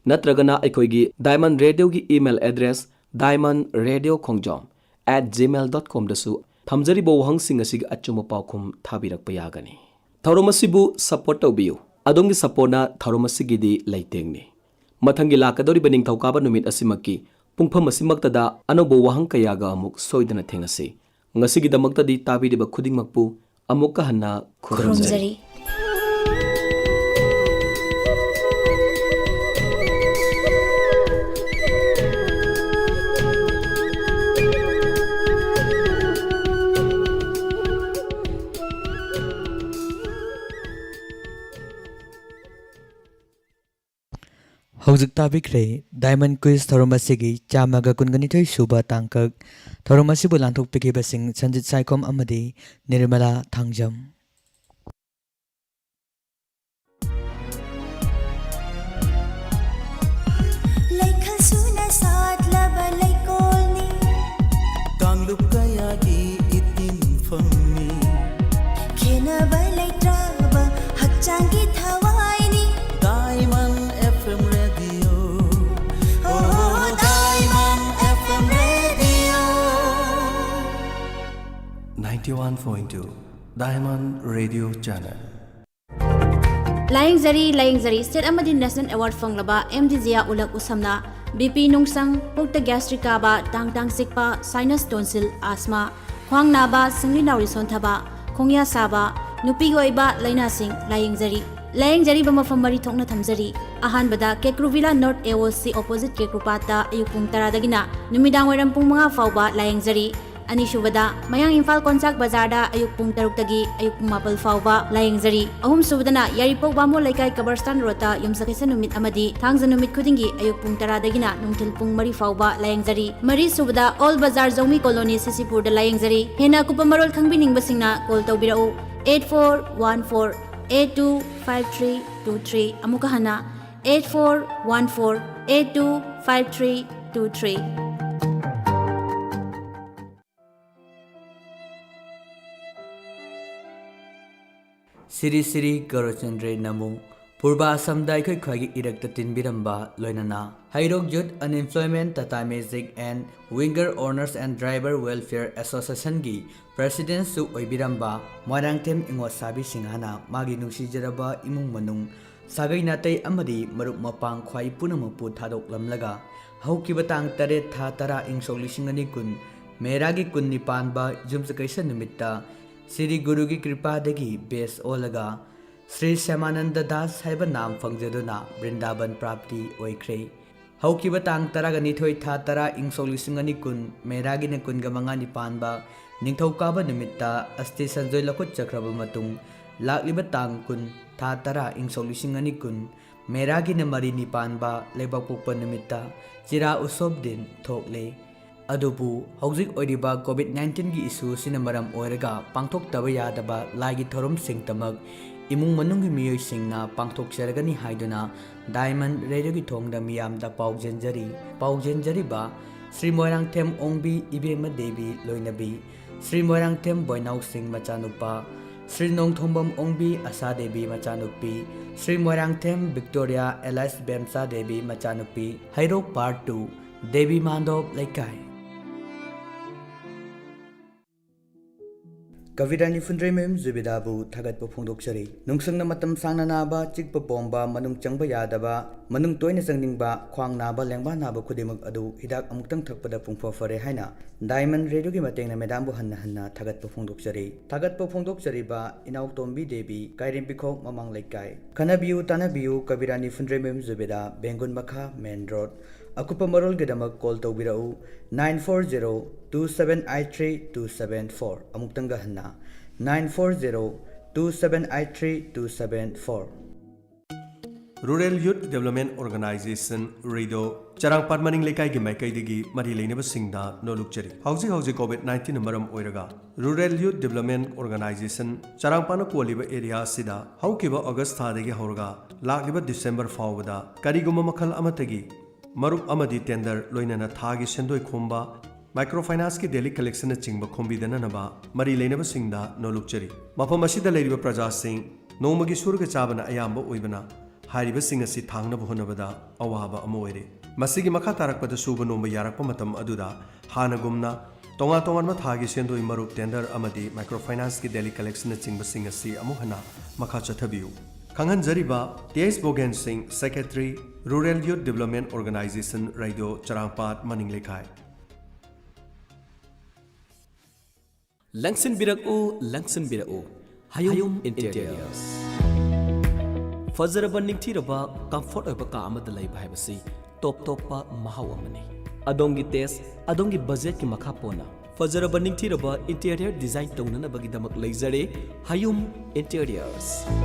ꯅꯠꯇ꯭ꯔꯒꯅ ꯑꯩꯈꯣꯏꯒꯤ Diamond Radioꯒꯤ email address diamond radio khongjom at gmail dot comꯗꯁꯨ ꯊꯝꯖꯔꯤꯕ ꯋꯥꯍꯪꯁꯤꯡ ꯑꯁꯤꯒꯤ ꯑꯆꯨꯝꯕ ꯄꯥꯎꯈꯨꯝ ꯊꯥꯕꯤꯔꯛꯄ ꯌꯥꯒꯅꯤ꯫ ꯊꯧꯔꯝ ꯑꯁꯤꯕꯨ support ꯇꯧꯕꯤꯌꯨ꯫ ꯑꯗꯣꯝꯒꯤ supportꯅ ꯊꯧꯔꯝ ꯑꯁꯤꯒꯤꯗꯤ ꯂꯩꯇꯦꯡꯅꯤ꯫ ꯃꯊꯪꯒꯤ ꯂꯥꯛꯀꯗꯧꯔꯤꯕ ꯅꯤꯡꯊꯧꯀꯥꯕ ꯅꯨꯃꯤꯠ ꯑꯁꯤꯃꯛꯀꯤ ꯄꯨꯡꯐꯝ ꯑꯁꯤꯃꯛꯇꯗ ꯑꯅꯧꯕ ꯋꯥꯍꯪ ꯀꯌꯥꯒ ꯑꯃꯨꯛ ꯁꯣꯏꯗꯅ ꯊꯦꯡꯅꯁꯤ꯫ ꯉꯁꯤꯒꯤꯗꯃꯛꯇꯗꯤ ꯇꯥꯕꯤꯔꯤꯕ ꯈꯨꯗꯤꯡꯃꯛꯄꯨ ꯑꯃꯨꯛꯀ ꯍꯟꯅ ꯈꯨꯔꯨꯝꯖꯔꯤ꯫ ꯈꯨꯔꯨꯝꯖꯔꯤ꯫ ꯍꯧꯖꯤꯛ ꯇꯥꯕꯤꯈ꯭ꯔꯦ Diamond Quiz ꯊꯧꯔꯝ ꯑꯁꯤꯒꯤ ꯆꯥꯝꯃꯒ ꯀꯨꯟꯒꯅꯤꯊꯣꯏ ꯁꯨꯕ ꯇꯥꯡꯀꯛ꯫ ꯊꯧꯔꯝ ꯑꯁꯤꯕꯨ ꯂꯥꯟꯊꯣꯛꯄꯤꯈꯤꯕꯁꯤꯡ ꯁꯟꯖꯤꯠ ꯁꯥꯏꯈꯣꯝ ꯑꯃꯗꯤ ꯅꯤꯔꯃꯂꯥ ꯊꯥꯡꯖꯝ꯫ ꯂꯩꯈꯜ ꯁꯨꯅ ꯁꯥꯠꯂꯕ ꯂꯩꯀꯣꯜꯅꯤ꯫ ꯀꯥꯡꯂꯨꯞ ꯀꯌꯥꯒꯤ ꯏꯇꯤꯟꯐꯝꯅꯤ꯫ ꯈꯦꯟꯅꯕ ꯂꯩꯇ꯭ꯔꯕ ꯍꯛꯆꯥꯡꯒꯤ ꯊꯋꯥꯏꯅꯤ꯫ Diamond F M Radio. Oh, Diamond F M Radio. Ninety-one point two Diamond Radio Channel. ꯂꯥꯌꯦꯡꯖꯔꯤ, ꯂꯥꯌꯦꯡꯖꯔꯤ꯫ State ꯑꯃꯗꯤ National Award ꯐꯪꯂꯕ ꯑꯦꯝ ꯗꯤ ꯖꯤꯌꯥ ꯎꯂꯛ ꯎꯁꯝꯅ, ꯕꯤ ꯄꯤ ꯅꯨꯡꯁꯪ, ꯄꯨꯛꯇ gastric ꯀꯥꯕ, ꯇꯥꯡ ꯇꯥꯡ ꯆꯤꯛꯄ, sinus, tonsil, asthma, ꯈ꯭ꯋꯥꯡ ꯅꯥꯕ, ꯁꯤꯡꯂꯤ ꯅꯥꯎꯔꯤ ꯁꯣꯟꯊꯕ, ꯈꯣꯡꯌꯥ ꯁꯥꯕ, ꯅꯨꯄꯤꯒꯤ ꯑꯣꯏꯕ ꯂꯥꯏꯅꯥꯁꯤꯡ ꯂꯥꯌꯦꯡꯖꯔꯤ꯫ ꯂꯥꯌꯦꯡꯖꯔꯤꯕ ꯃꯐꯝ ꯃꯔꯤ ꯊꯣꯛꯅ ꯊꯝꯖꯔꯤ꯫ ꯑꯍꯥꯟꯕꯗ Kekru villa North A O C opposite ꯀꯦꯀ꯭ꯔꯨꯄꯥꯠꯇ ꯑꯌꯨꯛ ꯄꯨꯡ ꯇꯔꯥꯗꯒꯤꯅ ꯅꯨꯃꯤꯗꯥꯡ ꯋꯥꯏꯔꯝ ꯄꯨꯡ ꯃꯉꯥ ꯐꯥꯎꯕ ꯂꯥꯌꯦꯡꯖꯔꯤ꯫ ꯑꯅꯤꯁꯨꯕꯗ, ꯃꯌꯥꯡ ꯏꯝꯐꯥꯜ ꯀꯣꯟꯆꯥꯛ ꯕꯖꯥꯔꯗ ꯑꯌꯨꯛ ꯄꯨꯡ ꯇꯔꯨꯛꯇꯒꯤ ꯑꯌꯨꯛ ꯄꯨꯡ ꯃꯥꯄꯜ ꯐꯥꯎꯕ ꯂꯥꯌꯦꯡꯖꯔꯤ꯫ ꯑꯍꯨꯝꯁꯨꯕꯗꯅ, ꯌꯥꯏꯔꯤꯄꯣꯛ ꯕꯥꯃꯣꯟ ꯂꯩꯀꯥꯏ ꯀꯕꯔꯁꯇꯥꯟ ꯔꯣꯗꯇ ꯌꯨꯝꯁꯀꯩꯁ ꯅꯨꯃꯤꯠ ꯑꯃꯗꯤ ꯊꯥꯡꯖ ꯅꯨꯃꯤꯠ ꯈꯨꯗꯤꯡꯒꯤ ꯑꯌꯨꯛ ꯄꯨꯡ ꯇꯔꯥꯗꯒꯤꯅ ꯅꯨꯡꯊꯤꯜ ꯄꯨꯡ ꯃꯔꯤ ꯐꯥꯎꯕ ꯂꯥꯌꯦꯡꯖꯔꯤ꯫ ꯃꯔꯤꯁꯨꯕꯗ, ꯑꯣꯜ ꯕꯖꯥꯔ ꯖꯧꯃꯤ ꯀꯣꯂꯣꯅꯤ ꯁꯤꯁꯤꯄꯨꯔꯗ ꯂꯥꯌꯦꯡꯖꯔꯤ꯫ ꯍꯦꯟꯅ ꯑꯀꯨꯞꯄ ꯃꯔꯣꯜ ꯈꯪꯕꯤꯅꯤꯡꯕꯁꯤꯡꯅ call ꯇꯧꯕꯤꯔꯛꯎ, eight four one four eight two five three two three꯫ ꯑꯃꯨꯛꯀ ꯍꯟꯅ, eight four one four eight two five three two three꯫ ꯁꯤꯔꯤ ꯁꯤꯔꯤ ꯒꯧꯔꯆꯟꯗ꯭ꯔꯦ ꯅꯃꯨ꯫ ꯄꯨꯔꯕ ꯑꯁꯥꯝꯗ ꯑꯩꯈꯣꯏ ꯈ꯭ꯋꯥꯏꯒꯤ ꯏꯔꯛꯇ ꯇꯤꯟꯕꯤꯔꯝꯕ, ꯂꯣꯏꯅꯅ ꯍꯩꯔꯣꯛ Youth Unemployment, Tata Magic and Winger Owners and Driver Welfare Association ꯒꯤ President ꯁꯨ ꯑꯣꯏꯕꯤꯔꯝꯕ ꯃꯣꯏꯔꯥꯡꯊꯦꯝ ꯏꯉꯣꯠꯁꯥꯕꯤ ꯁꯤꯡꯍꯅ ꯃꯥꯒꯤ ꯅꯨꯡꯁꯤꯖꯔꯕ ꯏꯃꯨꯡ ꯃꯅꯨꯡ, ꯁꯥꯒꯩ ꯅꯥꯇꯩ ꯑꯃꯗꯤ ꯃꯔꯨꯞ ꯃꯄꯥꯡ ꯈ꯭ꯋꯥꯏ ꯄꯨꯝꯅꯃꯛꯄꯨ ꯊꯥꯗꯣꯛꯂꯝꯂꯒ, ꯍꯧꯈꯤꯕ ꯇꯥꯡ ꯇꯔꯦꯠ ꯊꯥ ꯇꯔꯥ ꯏꯪ ꯁꯣꯛ ꯂꯤꯁꯤꯡ ꯑꯅꯤ ꯀꯨꯟ, ꯃꯦꯔꯥꯒꯤ ꯀꯨꯟ ꯅꯤꯄꯥꯟꯕ ꯌꯨꯝꯁꯀꯩꯁ ꯅꯨꯃꯤꯠꯇ ꯁ꯭ꯔꯤ ꯒꯨꯔꯨꯒꯤ ꯀ꯭ꯔꯤꯄꯥꯗꯒꯤ ꯕꯦꯁ ꯑꯣꯜꯂꯒ ꯁ꯭ꯔꯤ ꯁ꯭ꯌꯥꯃꯥꯅꯟꯗ ꯗꯥꯁ ꯍꯥꯏꯕ ꯅꯥꯝ ꯐꯪꯖꯗꯨꯅ ꯕ꯭ꯔꯤꯟꯗꯥꯕꯟ ꯄ꯭ꯔꯥꯞꯇꯤ ꯑꯣꯏꯈ꯭ꯔꯦ꯫ ꯍꯧꯈꯤꯕ ꯇꯥꯡ ꯇꯔꯥꯒ ꯅꯤꯊꯣꯏ ꯊꯥ ꯇꯔꯥ ꯏꯪ ꯁꯣꯛ ꯂꯤꯁꯤꯡ ꯑꯅꯤ ꯀꯨꯟ, ꯃꯦꯔꯥꯒꯤꯅ ꯀꯨꯟꯒ ꯃꯉꯥꯅꯤ ꯄꯥꯟꯕ ꯅꯤꯡꯊꯧꯀꯥꯕ ꯅꯨꯃꯤꯠꯇ ꯑꯁꯇꯤ ꯁꯟꯖꯣꯏ ꯂꯧꯈꯠꯆꯈ꯭ꯔꯕ ꯃꯇꯨꯡ, ꯂꯥꯛꯂꯤꯕ ꯇꯥꯡ ꯀꯨꯟ ꯊꯥ ꯇꯔꯥ ꯏꯪ ꯁꯣꯛ ꯂꯤꯁꯤꯡ ꯑꯅꯤ ꯀꯨꯟ, ꯃꯦꯔꯥꯒꯤꯅ ꯃꯔꯤꯅꯤ ꯄꯥꯟꯕ ꯂꯩꯕꯥꯛꯄꯣꯛꯄ ꯅꯨꯃꯤꯠꯇ ꯆꯤꯔꯥ ꯎꯁꯣꯕ ꯗꯤꯟ ꯊꯣꯛꯂꯦ꯫ ꯑꯗꯨꯕꯨ ꯍꯧꯖꯤꯛ ꯑꯣꯏꯔꯤꯕ ꯀꯣꯚꯤꯗ ꯅꯥꯏꯟꯇꯤꯟꯒꯤ ꯏꯁꯨ ꯑꯁꯤꯅ ꯃꯔꯝ ꯑꯣꯏꯔꯒ ꯄꯥꯡꯊꯣꯛꯇꯕ ꯌꯥꯗꯕ ꯂꯥꯏꯒꯤ ꯊꯧꯔꯝꯁꯤꯡꯇꯃꯛ ꯏꯃꯨꯡ ꯃꯅꯨꯡꯒꯤ ꯃꯤꯑꯣꯏꯁꯤꯡꯅ ꯄꯥꯡꯊꯣꯛꯆꯔꯒꯅꯤ ꯍꯥꯏꯗꯨꯅ ꯗꯥꯏꯃꯟ ꯔꯦꯗꯤꯑꯣꯒꯤ ꯊꯣꯡꯗ ꯃꯤꯌꯥꯝꯗ ꯄꯥꯎꯖꯦꯟꯖꯔꯤ꯫ ꯄꯥꯎꯖꯦꯟꯖꯔꯤꯕ ꯁ꯭ꯔꯤ ꯃꯣꯏꯔꯥꯡꯊꯦꯝ ꯑꯣꯡꯕꯤ ꯏꯕꯦꯝꯃ ꯗꯦꯕꯤ ꯂꯣꯏꯅꯕꯤ, ꯁ꯭ꯔꯤ ꯃꯣꯏꯔꯥꯡꯊꯦꯝ ꯕꯣꯏꯅꯥꯎ ꯁꯤꯡ ꯃꯆꯥꯅꯨꯄꯥ, ꯁ꯭ꯔꯤ ꯅꯣꯡꯊꯣꯡꯕꯝ ꯑꯣꯡꯕꯤ ꯑꯁꯥ ꯗꯦꯕꯤ ꯃꯆꯥꯅꯨꯄꯤ, ꯁ꯭ꯔꯤ ꯃꯣꯏꯔꯥꯡꯊꯦꯝ ꯕꯤꯛꯇꯣꯔꯤꯌꯥ ꯑꯦꯂꯥꯏꯁ ꯕꯦꯝꯆꯥ ꯗꯦꯕꯤ ꯃꯆꯥꯅꯨꯄꯤ, ꯍꯩꯔꯣꯛ ꯄꯥꯔꯠ ꯇꯨ, ꯗꯦꯕꯤ ꯃꯥꯟꯗꯣꯞ ꯂꯩꯀꯥꯏ꯫ ꯀꯕꯤꯔꯥꯅꯤ ꯐꯨꯟꯗ꯭ꯔꯩꯃꯌꯨꯝ ꯖꯨꯕꯤꯗꯥꯕꯨ ꯊꯥꯒꯠꯄ ꯐꯣꯡꯗꯣꯛꯆꯔꯤ꯫ ꯅꯨꯡꯁꯪꯅ ꯃꯇꯝ ꯁꯥꯡꯅ ꯅꯥꯕ, ꯆꯤꯛꯄ ꯄꯣꯝꯕ, ꯃꯅꯨꯡ ꯆꯪꯕ ꯌꯥꯗꯕ, ꯃꯅꯨꯡ ꯇꯣꯏꯅ ꯆꯪꯅꯤꯡꯕ, ꯈ꯭ꯋꯥꯡ ꯅꯥꯕ, ꯂꯦꯡꯕꯥꯟ ꯅꯥꯕ ꯈꯨꯗꯤꯡꯃꯛ ꯑꯗꯨ ꯍꯤꯗꯥꯛ ꯑꯃꯨꯛꯇꯪ ꯊꯛꯄꯗ ꯄꯨꯡꯐ ꯐꯔꯦ ꯍꯥꯏꯅ ꯗꯥꯏꯃꯟ ꯔꯦꯗꯤꯑꯣꯒꯤ ꯃꯇꯦꯡꯅ ꯃꯦꯗꯥꯝꯕꯨ ꯍꯟꯅ ꯍꯟꯅ ꯊꯥꯒꯠꯄ ꯐꯣꯡꯗꯣꯛꯆꯔꯤ꯫ ꯊꯥꯒꯠꯄ ꯐꯣꯡꯗꯣꯛꯆꯔꯤꯕ ꯏꯅꯥꯎꯇꯣꯝꯕꯤ ꯗꯦꯕꯤ, ꯀꯥꯏꯔꯦꯝꯕꯤꯈꯣꯛ ꯃꯃꯥꯡ ꯂꯩꯀꯥꯏ꯫ ꯈꯟꯅꯕꯤꯌꯨ, ꯇꯥꯟꯅꯕꯤꯌꯨ, ꯀꯕꯤꯔꯥꯅꯤ ꯐꯨꯟꯗ꯭ꯔꯩꯃꯌꯨꯝ ꯖꯨꯕꯤꯗꯥ, ꯕꯦꯡꯒꯨꯟ ꯃꯈꯥ, ꯃꯦꯟ ꯔꯣꯗ꯫ ꯑꯀꯨꯞꯄ ꯃꯔꯣꯜꯒꯤꯗꯃꯛ ꯀꯣꯜ ꯇꯧꯕꯤꯔꯛꯎ, nine four zero two seven eight three two seven four꯫ ꯑꯃꯨꯛꯇꯪꯒ ꯍꯟꯅ, nine four zero two seven eight three two seven four꯫ Rural Youth Development Organization, ꯔꯤꯗꯣ, ꯆꯔꯥꯡꯄꯥꯠ ꯃꯅꯤꯡ ꯂꯩꯀꯥꯏꯒꯤ ꯃꯥꯏꯀꯩꯗꯒꯤ ꯃꯔꯤ ꯂꯩꯅꯕꯁꯤꯡꯗ ꯅꯣꯜꯂꯨꯛꯆꯔꯤ꯫ ꯍꯧꯖꯤꯛ ꯍꯧꯖꯤꯛ ꯀꯣꯚꯤꯗ ꯅꯥꯏꯟꯇꯤꯟꯅ ꯃꯔꯝ ꯑꯣꯏꯔꯒ Rural Youth Development Organization ꯆꯔꯥꯡꯄꯥꯠꯅ ꯀꯣꯜꯂꯤꯕ ꯑꯦꯔꯤꯌꯥ ꯑꯁꯤꯗ ꯍꯧꯈꯤꯕ ꯑꯣꯒꯁ ꯊꯥꯗꯒꯤ ꯍꯧꯔꯒ ꯂꯥꯛꯂꯤꯕ ꯗꯤꯁꯦꯝꯕꯔ ꯐꯥꯎꯕꯗ ꯀꯔꯤꯒꯨꯝꯕ ꯃꯈꯜ ꯑꯃꯠꯇꯒꯤ ꯃꯔꯨꯞ ꯑꯃꯗꯤ ꯇꯦꯟꯗꯔ, ꯂꯣꯏꯅꯅ ꯊꯥꯒꯤ ꯁꯦꯟꯗꯣꯏ ꯈꯣꯝꯕ, ꯃꯥꯏꯀ꯭ꯔꯣ ꯐꯥꯏꯅꯥꯟꯁꯀꯤ ꯗꯦꯂꯤ ꯀꯂꯦꯛꯁꯟꯅꯆꯤꯡꯕ ꯈꯣꯝꯕꯤꯗꯅꯅꯕ ꯃꯔꯤ ꯂꯩꯅꯕꯁꯤꯡꯗ ꯅꯣꯜꯂꯨꯛꯆꯔꯤ꯫ ꯃꯐꯝ ꯑꯁꯤꯗ ꯂꯩꯔꯤꯕ ꯄ꯭ꯔꯖꯥꯁꯤꯡ ꯅꯣꯡꯃꯒꯤ ꯁꯨꯔꯒ ꯆꯥꯕꯅ ꯑꯌꯥꯝꯕ ꯑꯣꯏꯕꯅ, ꯍꯥꯏꯔꯤꯕꯁꯤꯡ ꯑꯁꯤ ꯊꯥꯡꯅꯕ ꯍꯣꯠꯅꯕꯗ ꯑꯋꯥꯕ ꯑꯃ ꯑꯣꯏꯔꯦ꯫ ꯃꯁꯤꯒꯤ ꯃꯈꯥ ꯇꯥꯔꯛꯄꯗ ꯁꯨꯕ ꯅꯣꯝꯕ ꯌꯥꯔꯛꯄ ꯃꯇꯝ ꯑꯗꯨꯗ ꯍꯥꯟꯅꯒꯨꯝꯅ ꯇꯣꯉꯥꯟ ꯇꯣꯉꯥꯟꯕ ꯊꯥꯒꯤ ꯁꯦꯟꯗꯣꯏ, ꯃꯔꯨꯞ, ꯇꯦꯟꯗꯔ ꯑꯃꯗꯤ ꯃꯥꯏꯀ꯭ꯔꯣ ꯐꯥꯏꯅꯥꯟꯁꯀꯤ ꯗꯦꯂꯤ ꯀꯂꯦꯛꯁꯟꯅꯆꯤꯡꯕꯁꯤꯡ ꯑꯁꯤ ꯑꯃꯨꯛ ꯍꯟꯅ ꯃꯈꯥ ꯆꯠꯊꯕꯤꯌꯨ꯫ ꯈꯪꯍꯟꯖꯔꯤꯕ ꯇꯤ ꯑꯦꯁ ꯕꯣꯒꯦꯟ ꯁꯤꯡ, Secretary, Rural Youth Development Organization, radio ꯆꯔꯥꯡꯄꯥꯠ ꯃꯅꯤꯡ ꯂꯩꯀꯥꯏ꯫ ꯂꯪꯁꯤꯟꯕꯤꯔꯛꯎ, ꯂꯪꯁꯤꯟꯕꯤꯔꯛꯎ, ꯍꯌꯨꯝ ꯏꯟꯇꯤꯔꯤꯌꯔꯁ꯫ ꯐꯖꯔꯕ, ꯅꯤꯡꯊꯤꯔꯕ, ꯀꯝꯐꯣꯔꯠ ꯑꯣꯏꯕ ꯀꯥ ꯑꯃꯗ ꯂꯩꯕ ꯍꯥꯏꯕꯁꯤ ꯇꯣꯞ ꯇꯣꯞꯄ ꯃꯍꯥꯎ ꯑꯃꯅꯤ꯫ ꯑꯗꯣꯝꯒꯤ ꯇꯦꯁ, ꯑꯗꯣꯝꯒꯤ ꯕꯖꯦꯠꯀꯤ ꯃꯈꯥ ꯄꯣꯟꯅ ꯐꯖꯔꯕ, ꯅꯤꯡꯊꯤꯔꯕ ꯏꯟꯇꯤꯔꯤꯌꯔ ꯗꯤꯖꯥꯏꯟ ꯇꯧꯅꯅꯕꯒꯤꯗꯃꯛ ꯂꯩꯖꯔꯦ ꯍꯌꯨꯝ ꯏꯟꯇꯤꯔꯤꯌꯔꯁ꯫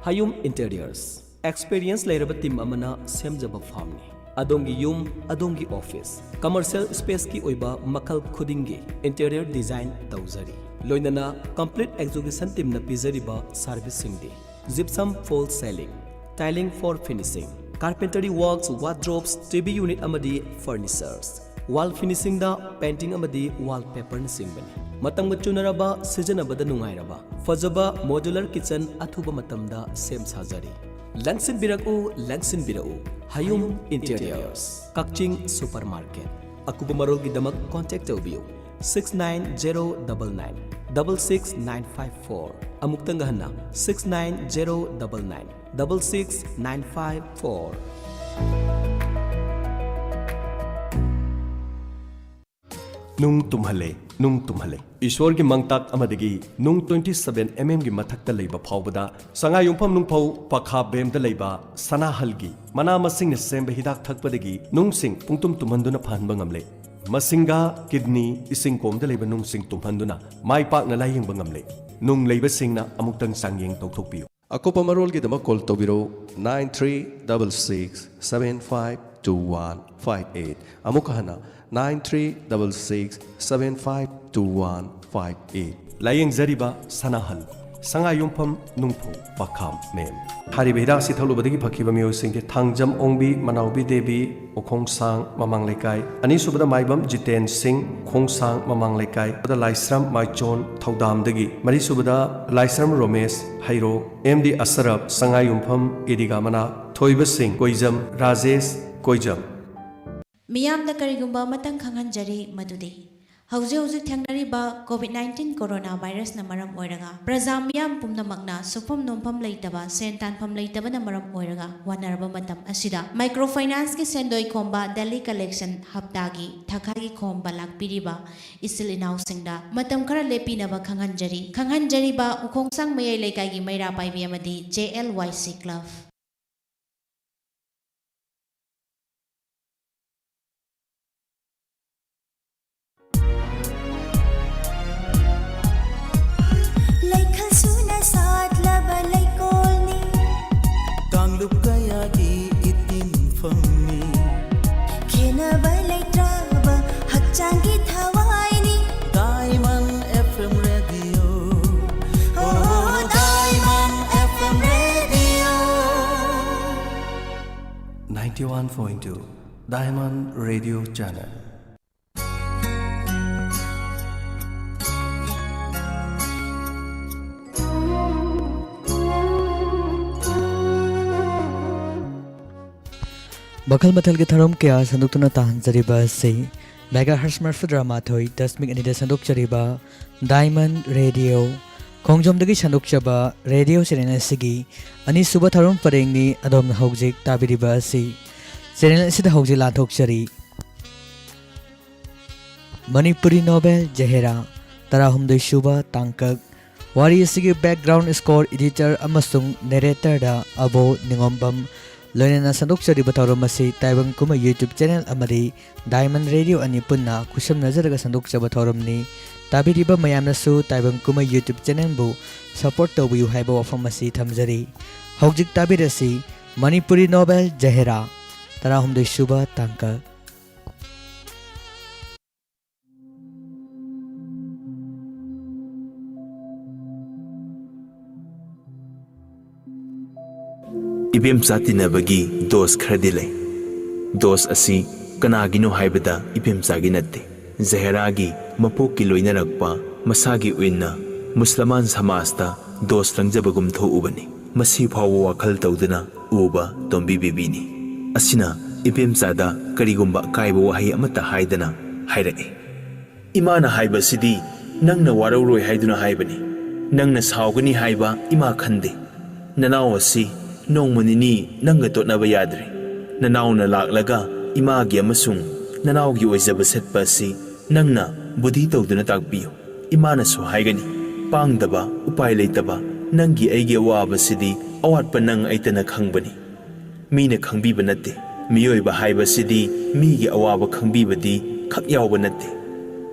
ꯍꯌꯨꯝ ꯏꯟꯇꯤꯔꯤꯌꯔꯁ, ꯑꯦꯛꯁꯄꯤꯔꯤꯌꯦꯟꯁ ꯂꯩꯔꯕ ꯇꯤꯝ ꯑꯃꯅ ꯁꯦꯝꯖꯕ ꯐꯥꯝꯅꯤ꯫ ꯑꯗꯣꯝꯒꯤ ꯌꯨꯝ, ꯑꯗꯣꯝꯒꯤ ꯑꯣꯐꯤꯁ, ꯀꯃꯔꯁꯤꯌꯦꯜ ꯁ꯭ꯄꯦꯁꯀꯤ ꯑꯣꯏꯕ ꯃꯈꯜ ꯈꯨꯗꯤꯡꯒꯤ ꯏꯟꯇꯤꯔꯤꯌꯔ ꯗꯤꯖꯥꯏꯟ ꯇꯧꯖꯔꯤ꯫ ꯂꯣꯏꯅꯅ ꯀꯝꯄ꯭ꯂꯤꯠ ꯑꯦꯛꯖꯤꯀ꯭ꯌꯨꯁꯟ ꯇꯤꯝꯅ ꯄꯤꯖꯔꯤꯕ ꯁꯔꯚꯤꯁꯁꯤꯡꯗꯤ: Gypsum false ceiling, tiling for finishing, carpentry works, wardrobes, T V unit ꯑꯃꯗꯤ furnitures, wall finishingꯗ painting ꯑꯃꯗꯤ wallpaperꯅꯆꯤꯡꯕꯅꯤ꯫ ꯃꯇꯝꯒ ꯆꯨꯅꯔꯕ, ꯁꯤꯖꯤꯟꯅꯕꯗ ꯅꯨꯡꯉꯥꯏꯔꯕ, ꯐꯖꯕ modular kitchen ꯑꯊꯨꯕ ꯃꯇꯝꯗ ꯁꯦꯝ ꯁꯥꯖꯔꯤ꯫ ꯂꯪꯁꯤꯟꯕꯤꯔꯛꯎ, ꯂꯪꯁꯤꯟꯕꯤꯔꯛꯎ, ꯍꯌꯨꯝ ꯏꯟꯇꯤꯔꯤꯌꯔꯁ, ꯀꯛꯆꯤꯡ ꯁꯨꯄꯔ ꯃꯥꯔꯀꯦꯠ꯫ ꯑꯀꯨꯞꯄ ꯃꯔꯣꯜꯒꯤꯗꯃꯛ ꯀꯣꯟꯇꯦꯛ ꯇꯧꯕꯤꯌꯨ, six nine zero double nine double six nine five four꯫ ꯑꯃꯨꯛꯇꯪꯒ ꯍꯟꯅ, six nine zero double nine double six nine five four꯫ ꯅꯨꯡ ꯇꯨꯝꯍꯜꯂꯦ, ꯅꯨꯡ ꯇꯨꯝꯍꯜꯂꯦ꯫ ꯏꯁꯣꯔꯒꯤ ꯃꯪꯇꯥꯛ ꯑꯃꯗꯒꯤ ꯅꯨꯡ twenty seven mm ꯒꯤ ꯃꯊꯛꯇ ꯂꯩꯕ ꯐꯥꯎꯕꯗ ꯁꯉꯥꯏ ꯌꯨꯝꯐꯝ ꯅꯨꯡꯐꯧ ꯄꯈꯥ ꯕꯦꯝꯗ ꯂꯩꯕ ꯁꯅꯥꯍꯜꯒꯤ ꯃꯅꯥ ꯃꯁꯤꯡꯅ ꯁꯦꯝꯕ ꯍꯤꯗꯥꯛ ꯊꯛꯄꯗꯒꯤ ꯅꯨꯡꯁꯤꯡ ꯄꯨꯡꯇꯨꯝ ꯇꯨꯝꯍꯟꯗꯨꯅ ꯐꯍꯟꯕ ꯉꯝꯂꯦ꯫ ꯃꯁꯤꯡꯒ, ꯀꯤꯗꯅꯤ, ꯏꯁꯤꯡ ꯀꯣꯝꯗ ꯂꯩꯕ ꯅꯨꯡꯁꯤꯡ ꯇꯨꯝꯍꯟꯗꯨꯅ ꯃꯥꯏ ꯄꯥꯛꯅ ꯂꯥꯌꯦꯡꯕ ꯉꯝꯂꯦ꯫ ꯅꯨꯡ ꯂꯩꯕꯁꯤꯡꯅ ꯑꯃꯨꯛꯇꯪ ꯆꯥꯡꯌꯦꯡ ꯇꯧꯊꯣꯛꯄꯤꯌꯨ꯫ ꯑꯀꯨꯞꯄ ꯃꯔꯣꯜꯒꯤꯗꯃꯛ call ꯇꯧꯕꯤꯔꯧ, nine three double six seven five two one five eight꯫ ꯑꯃꯨꯛꯀ ꯍꯟꯅ, nine three double six seven five two one five eight꯫ ꯂꯥꯌꯦꯡꯖꯔꯤꯕ ꯁꯅꯥꯍꯜ, ꯁꯉꯥꯏ ꯌꯨꯝꯐꯝ ꯅꯨꯡꯐꯧ ꯄꯈꯥꯝ ꯃꯦꯝ꯫ ꯍꯥꯏꯔꯤꯕ ꯍꯤꯗꯥꯛ ꯑꯁꯤ ꯊꯛꯂꯨꯕꯗꯒꯤ ꯐꯈꯤꯕ ꯃꯤꯑꯣꯏꯁꯤꯡꯗꯤ ꯊꯥꯡꯖꯝ ꯑꯣꯡꯕꯤ, ꯃꯅꯥꯎꯕꯤ ꯗꯦꯕꯤ, ꯎꯈꯣꯡꯁꯥꯡ ꯃꯃꯥꯡ ꯂꯩꯀꯥꯏ꯫ ꯑꯅꯤꯁꯨꯕꯗ ꯃꯥꯏꯕꯝ ꯖꯤꯇꯦꯟ ꯁꯤꯡ, ꯎꯈꯣꯡꯁꯥꯡ ꯃꯃꯥꯡ ꯂꯩꯀꯥꯏ꯫ ꯂꯥꯏꯁ꯭ꯔꯝ ꯃꯥꯏꯆꯣꯟ, ꯊꯧꯗꯥꯝꯗꯒꯤ꯫ ꯃꯔꯤꯁꯨꯕꯗ ꯂꯥꯏꯁ꯭ꯔꯝ ꯔꯣꯃꯦꯁ, ꯍꯩꯔꯣꯛ꯫ ꯑꯦꯝ ꯗꯤ ꯑꯁꯔꯞ, ꯁꯉꯥꯏꯌꯨꯝꯐꯝ, ꯏꯗꯤꯒꯥ ꯃꯅꯥꯛ꯫ ꯊꯣꯏꯕ ꯁꯤꯡ, ꯀꯣꯏꯖꯝ꯫ ꯔꯥꯖꯦꯁ, ꯀꯣꯏꯖꯝ꯫ ꯃꯤꯌꯥꯝꯗ ꯀꯔꯤꯒꯨꯝꯕ ꯑꯃꯇꯪ ꯈꯪꯍꯟꯖꯔꯤ, ꯃꯗꯨꯗꯤ ꯍꯧꯖꯤꯛ ꯍꯧꯖꯤꯛ ꯊꯦꯡꯅꯔꯤꯕ ꯀꯣꯚꯤꯗ ꯅꯥꯏꯟꯇꯤꯟ ꯀꯣꯔꯣꯅꯥ ꯚꯥꯏꯔꯁꯅ ꯃꯔꯝ ꯑꯣꯏꯔꯒ ꯄ꯭ꯔꯖꯥ ꯃꯤꯌꯥꯝ ꯄꯨꯝꯅꯃꯛꯅ ꯁꯨꯐꯝ ꯅꯣꯝꯐꯝ ꯂꯩꯇꯕ, ꯁꯦꯟ ꯇꯥꯟꯐꯝ ꯂꯩꯇꯕꯅ ꯃꯔꯝ ꯑꯣꯏꯔꯒ ꯋꯥꯅꯔꯕ ꯃꯇꯝ ꯑꯁꯤꯗ ꯃꯥꯏꯀ꯭ꯔꯣ ꯐꯥꯏꯅꯥꯟꯁꯀꯤ ꯁꯦꯟꯗꯣꯏ ꯈꯣꯝꯕ ꯗꯦꯂꯤ ꯀꯂꯦꯛꯁꯟ ꯍꯞꯇꯥꯒꯤ ꯊꯥꯈꯥꯏꯒꯤ ꯈꯣꯝꯕ ꯂꯥꯛꯄꯤꯔꯤꯕ ꯏꯆꯤꯜ ꯏꯅꯥꯎꯁꯤꯡꯗ ꯃꯇꯝ ꯈꯔ ꯂꯦꯞꯄꯤꯅꯕ ꯈꯪꯍꯟꯖꯔꯤ꯫ ꯈꯪꯍꯟꯖꯔꯤꯕ ꯎꯈꯣꯡꯁꯥꯡ ꯃꯌꯥꯏ ꯂꯩꯀꯥꯏꯒꯤ ꯃꯩꯔꯥ ꯄꯥꯏꯕꯤ ꯑꯃꯗꯤ J L Y C Club꯫ ꯂꯩꯈꯜ ꯁꯨꯅ ꯁꯥꯠꯂꯕ ꯂꯩꯀꯣꯜꯅꯤ꯫ ꯀꯥꯡꯂꯨꯞ ꯀꯌꯥꯒꯤ ꯏꯇꯤꯟꯐꯝꯅꯤ꯫ ꯈꯦꯟꯅꯕ ꯂꯩꯇ꯭ꯔꯕ ꯍꯛꯆꯥꯡꯒꯤ ꯊꯋꯥꯏꯅꯤ꯫ Diamond F M Radio. Oh, Diamond F M Radio. Ninety-one point two Diamond Radio Channel. ꯃꯈꯜ ꯃꯊꯦꯜꯒꯤ ꯊꯧꯔꯝ ꯀꯌꯥ ꯁꯟꯗꯣꯛꯇꯨꯅ ꯇꯥꯍꯟꯖꯔꯤꯕ ꯑꯁꯤ ꯃꯦꯒꯥ ꯍꯔꯁ ꯃꯔꯐꯨꯇꯔꯥ ꯃꯥꯊꯣꯏ ꯗꯁꯃꯤꯛ ꯑꯅꯤꯗ ꯁꯟꯗꯣꯛꯆꯔꯤꯕ ꯗꯥꯏꯃꯟ ꯔꯦꯗꯤꯑꯣ ꯈꯣꯡꯖꯣꯝꯗꯒꯤ ꯁꯟꯗꯣꯛꯆꯕ ꯔꯦꯗꯤꯑꯣ ꯆꯦꯅꯦꯜ ꯑꯁꯤꯒꯤ ꯑꯅꯤꯁꯨꯕ ꯊꯧꯔꯝ ꯄꯔꯦꯡꯅꯤ꯫ ꯑꯗꯣꯝꯅ ꯍꯧꯖꯤꯛ ꯇꯥꯕꯤꯔꯤꯕ ꯑꯁꯤ ꯆꯦꯅꯦꯜ ꯑꯁꯤꯗ ꯍꯧꯖꯤꯛ ꯂꯥꯟꯊꯣꯛꯆꯔꯤ꯫ ꯃꯅꯤꯄꯨꯔꯤ ꯅꯣꯚꯦꯜ ꯖꯍꯦꯔꯥ, ꯇꯔꯥꯍꯨꯝꯗꯣꯏ ꯁꯨꯕ ꯇꯥꯡꯀꯛ꯫ ꯋꯥꯔꯤ ꯑꯁꯤꯒꯤ ꯕꯦꯛꯒ꯭ꯔꯥꯎꯟ ꯁ꯭ꯀꯣꯔ, ꯏꯗꯤꯇꯔ ꯑꯃꯁꯨꯡ ꯅꯦꯔꯦꯇꯔꯗ ꯑꯕꯣ ꯅꯤꯉꯣꯝꯕꯝ, ꯂꯣꯏꯅꯅ ꯁꯟꯗꯣꯛꯆꯔꯤꯕ ꯊꯧꯔꯝ ꯑꯁꯤ ꯇꯥꯏꯕꯪ ꯀꯨꯝꯍꯩ YouTube ꯆꯦꯅꯦꯜ ꯑꯃꯗꯤ ꯗꯥꯏꯃꯟ ꯔꯦꯗꯤꯑꯣ ꯑꯅꯤ ꯄꯨꯟꯅ ꯈꯨꯠꯁꯝꯅꯖꯔꯒ ꯁꯟꯗꯣꯛꯆꯕ ꯊꯧꯔꯝꯅꯤ꯫ ꯇꯥꯕꯤꯔꯤꯕ ꯃꯌꯥꯝꯅꯁꯨ ꯇꯥꯏꯕꯪ ꯀꯨꯝꯍꯩ YouTube ꯆꯦꯅꯦꯜꯕꯨ ꯁꯄꯣꯔꯠ ꯇꯧꯕꯤꯌꯨ ꯍꯥꯏꯕ ꯋꯥꯐꯝ ꯑꯁꯤ ꯊꯝꯖꯔꯤ꯫ ꯍꯧꯖꯤꯛ ꯇꯥꯕꯤꯔꯁꯤ ꯃꯅꯤꯄꯨꯔꯤ ꯅꯣꯚꯦꯜ ꯖꯍꯦꯔꯥ, ꯇꯔꯥꯍꯨꯝꯗꯣꯏ ꯁꯨꯕ ꯇꯥꯡꯀꯛ꯫ ꯏꯕꯦꯝꯆꯥ ꯇꯤꯟꯅꯕꯒꯤ ꯗꯣꯁ ꯈꯔꯗꯤ ꯂꯩ꯫ ꯗꯣꯁ ꯑꯁꯤ ꯀꯅꯥꯒꯤꯅꯣ ꯍꯥꯏꯕꯗ ꯏꯕꯦꯝꯆꯥꯒꯤ ꯅꯠꯇꯦ꯫ ꯖꯍꯦꯔꯥꯒꯤ ꯃꯄꯣꯛꯀꯤ ꯂꯣꯏꯅꯔꯛꯄ ꯃꯁꯥꯒꯤ ꯑꯣꯏꯅ ꯃꯨꯁꯂꯃꯥꯟ ꯁꯃꯥꯖꯇ ꯗꯣꯁ ꯂꯪꯖꯕꯒꯨꯝ ꯊꯣꯛꯎꯕꯅꯤ꯫ ꯃꯁꯤ ꯐꯥꯎꯕ ꯋꯥꯈꯜ ꯇꯧꯗꯅ ꯎꯕ ꯇꯣꯝꯕꯤ ꯕꯦꯕꯤꯅꯤ꯫ ꯑꯁꯤꯅ ꯏꯕꯦꯝꯆꯥꯗ ꯀꯔꯤꯒꯨꯝꯕ ꯑꯀꯥꯏꯕ ꯋꯥꯍꯩ ꯑꯃꯠꯇ ꯍꯥꯏꯗꯅ ꯍꯥꯏꯔꯛꯏ꯫ ꯏꯃꯥꯅ ꯍꯥꯏꯕꯁꯤꯗꯤ ꯅꯪꯅ ꯋꯥꯔꯧꯔꯣꯏ ꯍꯥꯏꯗꯨꯅ ꯍꯥꯏꯕꯅꯤ꯫ ꯅꯪꯅ ꯁꯥꯎꯒꯅꯤ ꯍꯥꯏꯕ ꯏꯃꯥ ꯈꯟꯗꯦ꯫ ꯅꯅꯥꯎ ꯑꯁꯤ ꯅꯣꯡꯃ ꯅꯤꯅꯤ ꯅꯪꯒ ꯇꯣꯠꯅꯕ ꯌꯥꯗ꯭ꯔꯦ꯫ ꯅꯅꯥꯎꯅ ꯂꯥꯛꯂꯒ ꯏꯃꯥꯒꯤ ꯑꯃꯁꯨꯡ ꯅꯅꯥꯎꯒꯤ ꯑꯣꯏꯖꯕ ꯁꯦꯠꯄ ꯑꯁꯤ ꯅꯪꯅ ꯕꯨꯙꯤ ꯇꯧꯗꯨꯅ ꯇꯥꯛꯄꯤꯌꯨ꯫ ꯏꯃꯥꯅꯁꯨ ꯍꯥꯏꯒꯅꯤ, "ꯄꯥꯡꯗꯕ, ꯎꯄꯥꯏ ꯂꯩꯇꯕ ꯅꯪꯒꯤ ꯑꯩꯒꯤ ꯑꯋꯥꯕꯁꯤꯗꯤ ꯑꯋꯥꯠꯄ ꯅꯪ ꯑꯩꯇꯅ ꯈꯪꯕꯅꯤ꯫ ꯃꯤꯅ ꯈꯪꯕꯤꯕ ꯅꯠꯇꯦ꯫ ꯃꯤꯑꯣꯏꯕ ꯍꯥꯏꯕꯁꯤꯗꯤ ꯃꯤꯒꯤ ꯑꯋꯥꯕ ꯈꯪꯕꯤꯕꯗꯤ ꯈꯛ ꯌꯥꯎꯕ ꯅꯠꯇꯦ꯫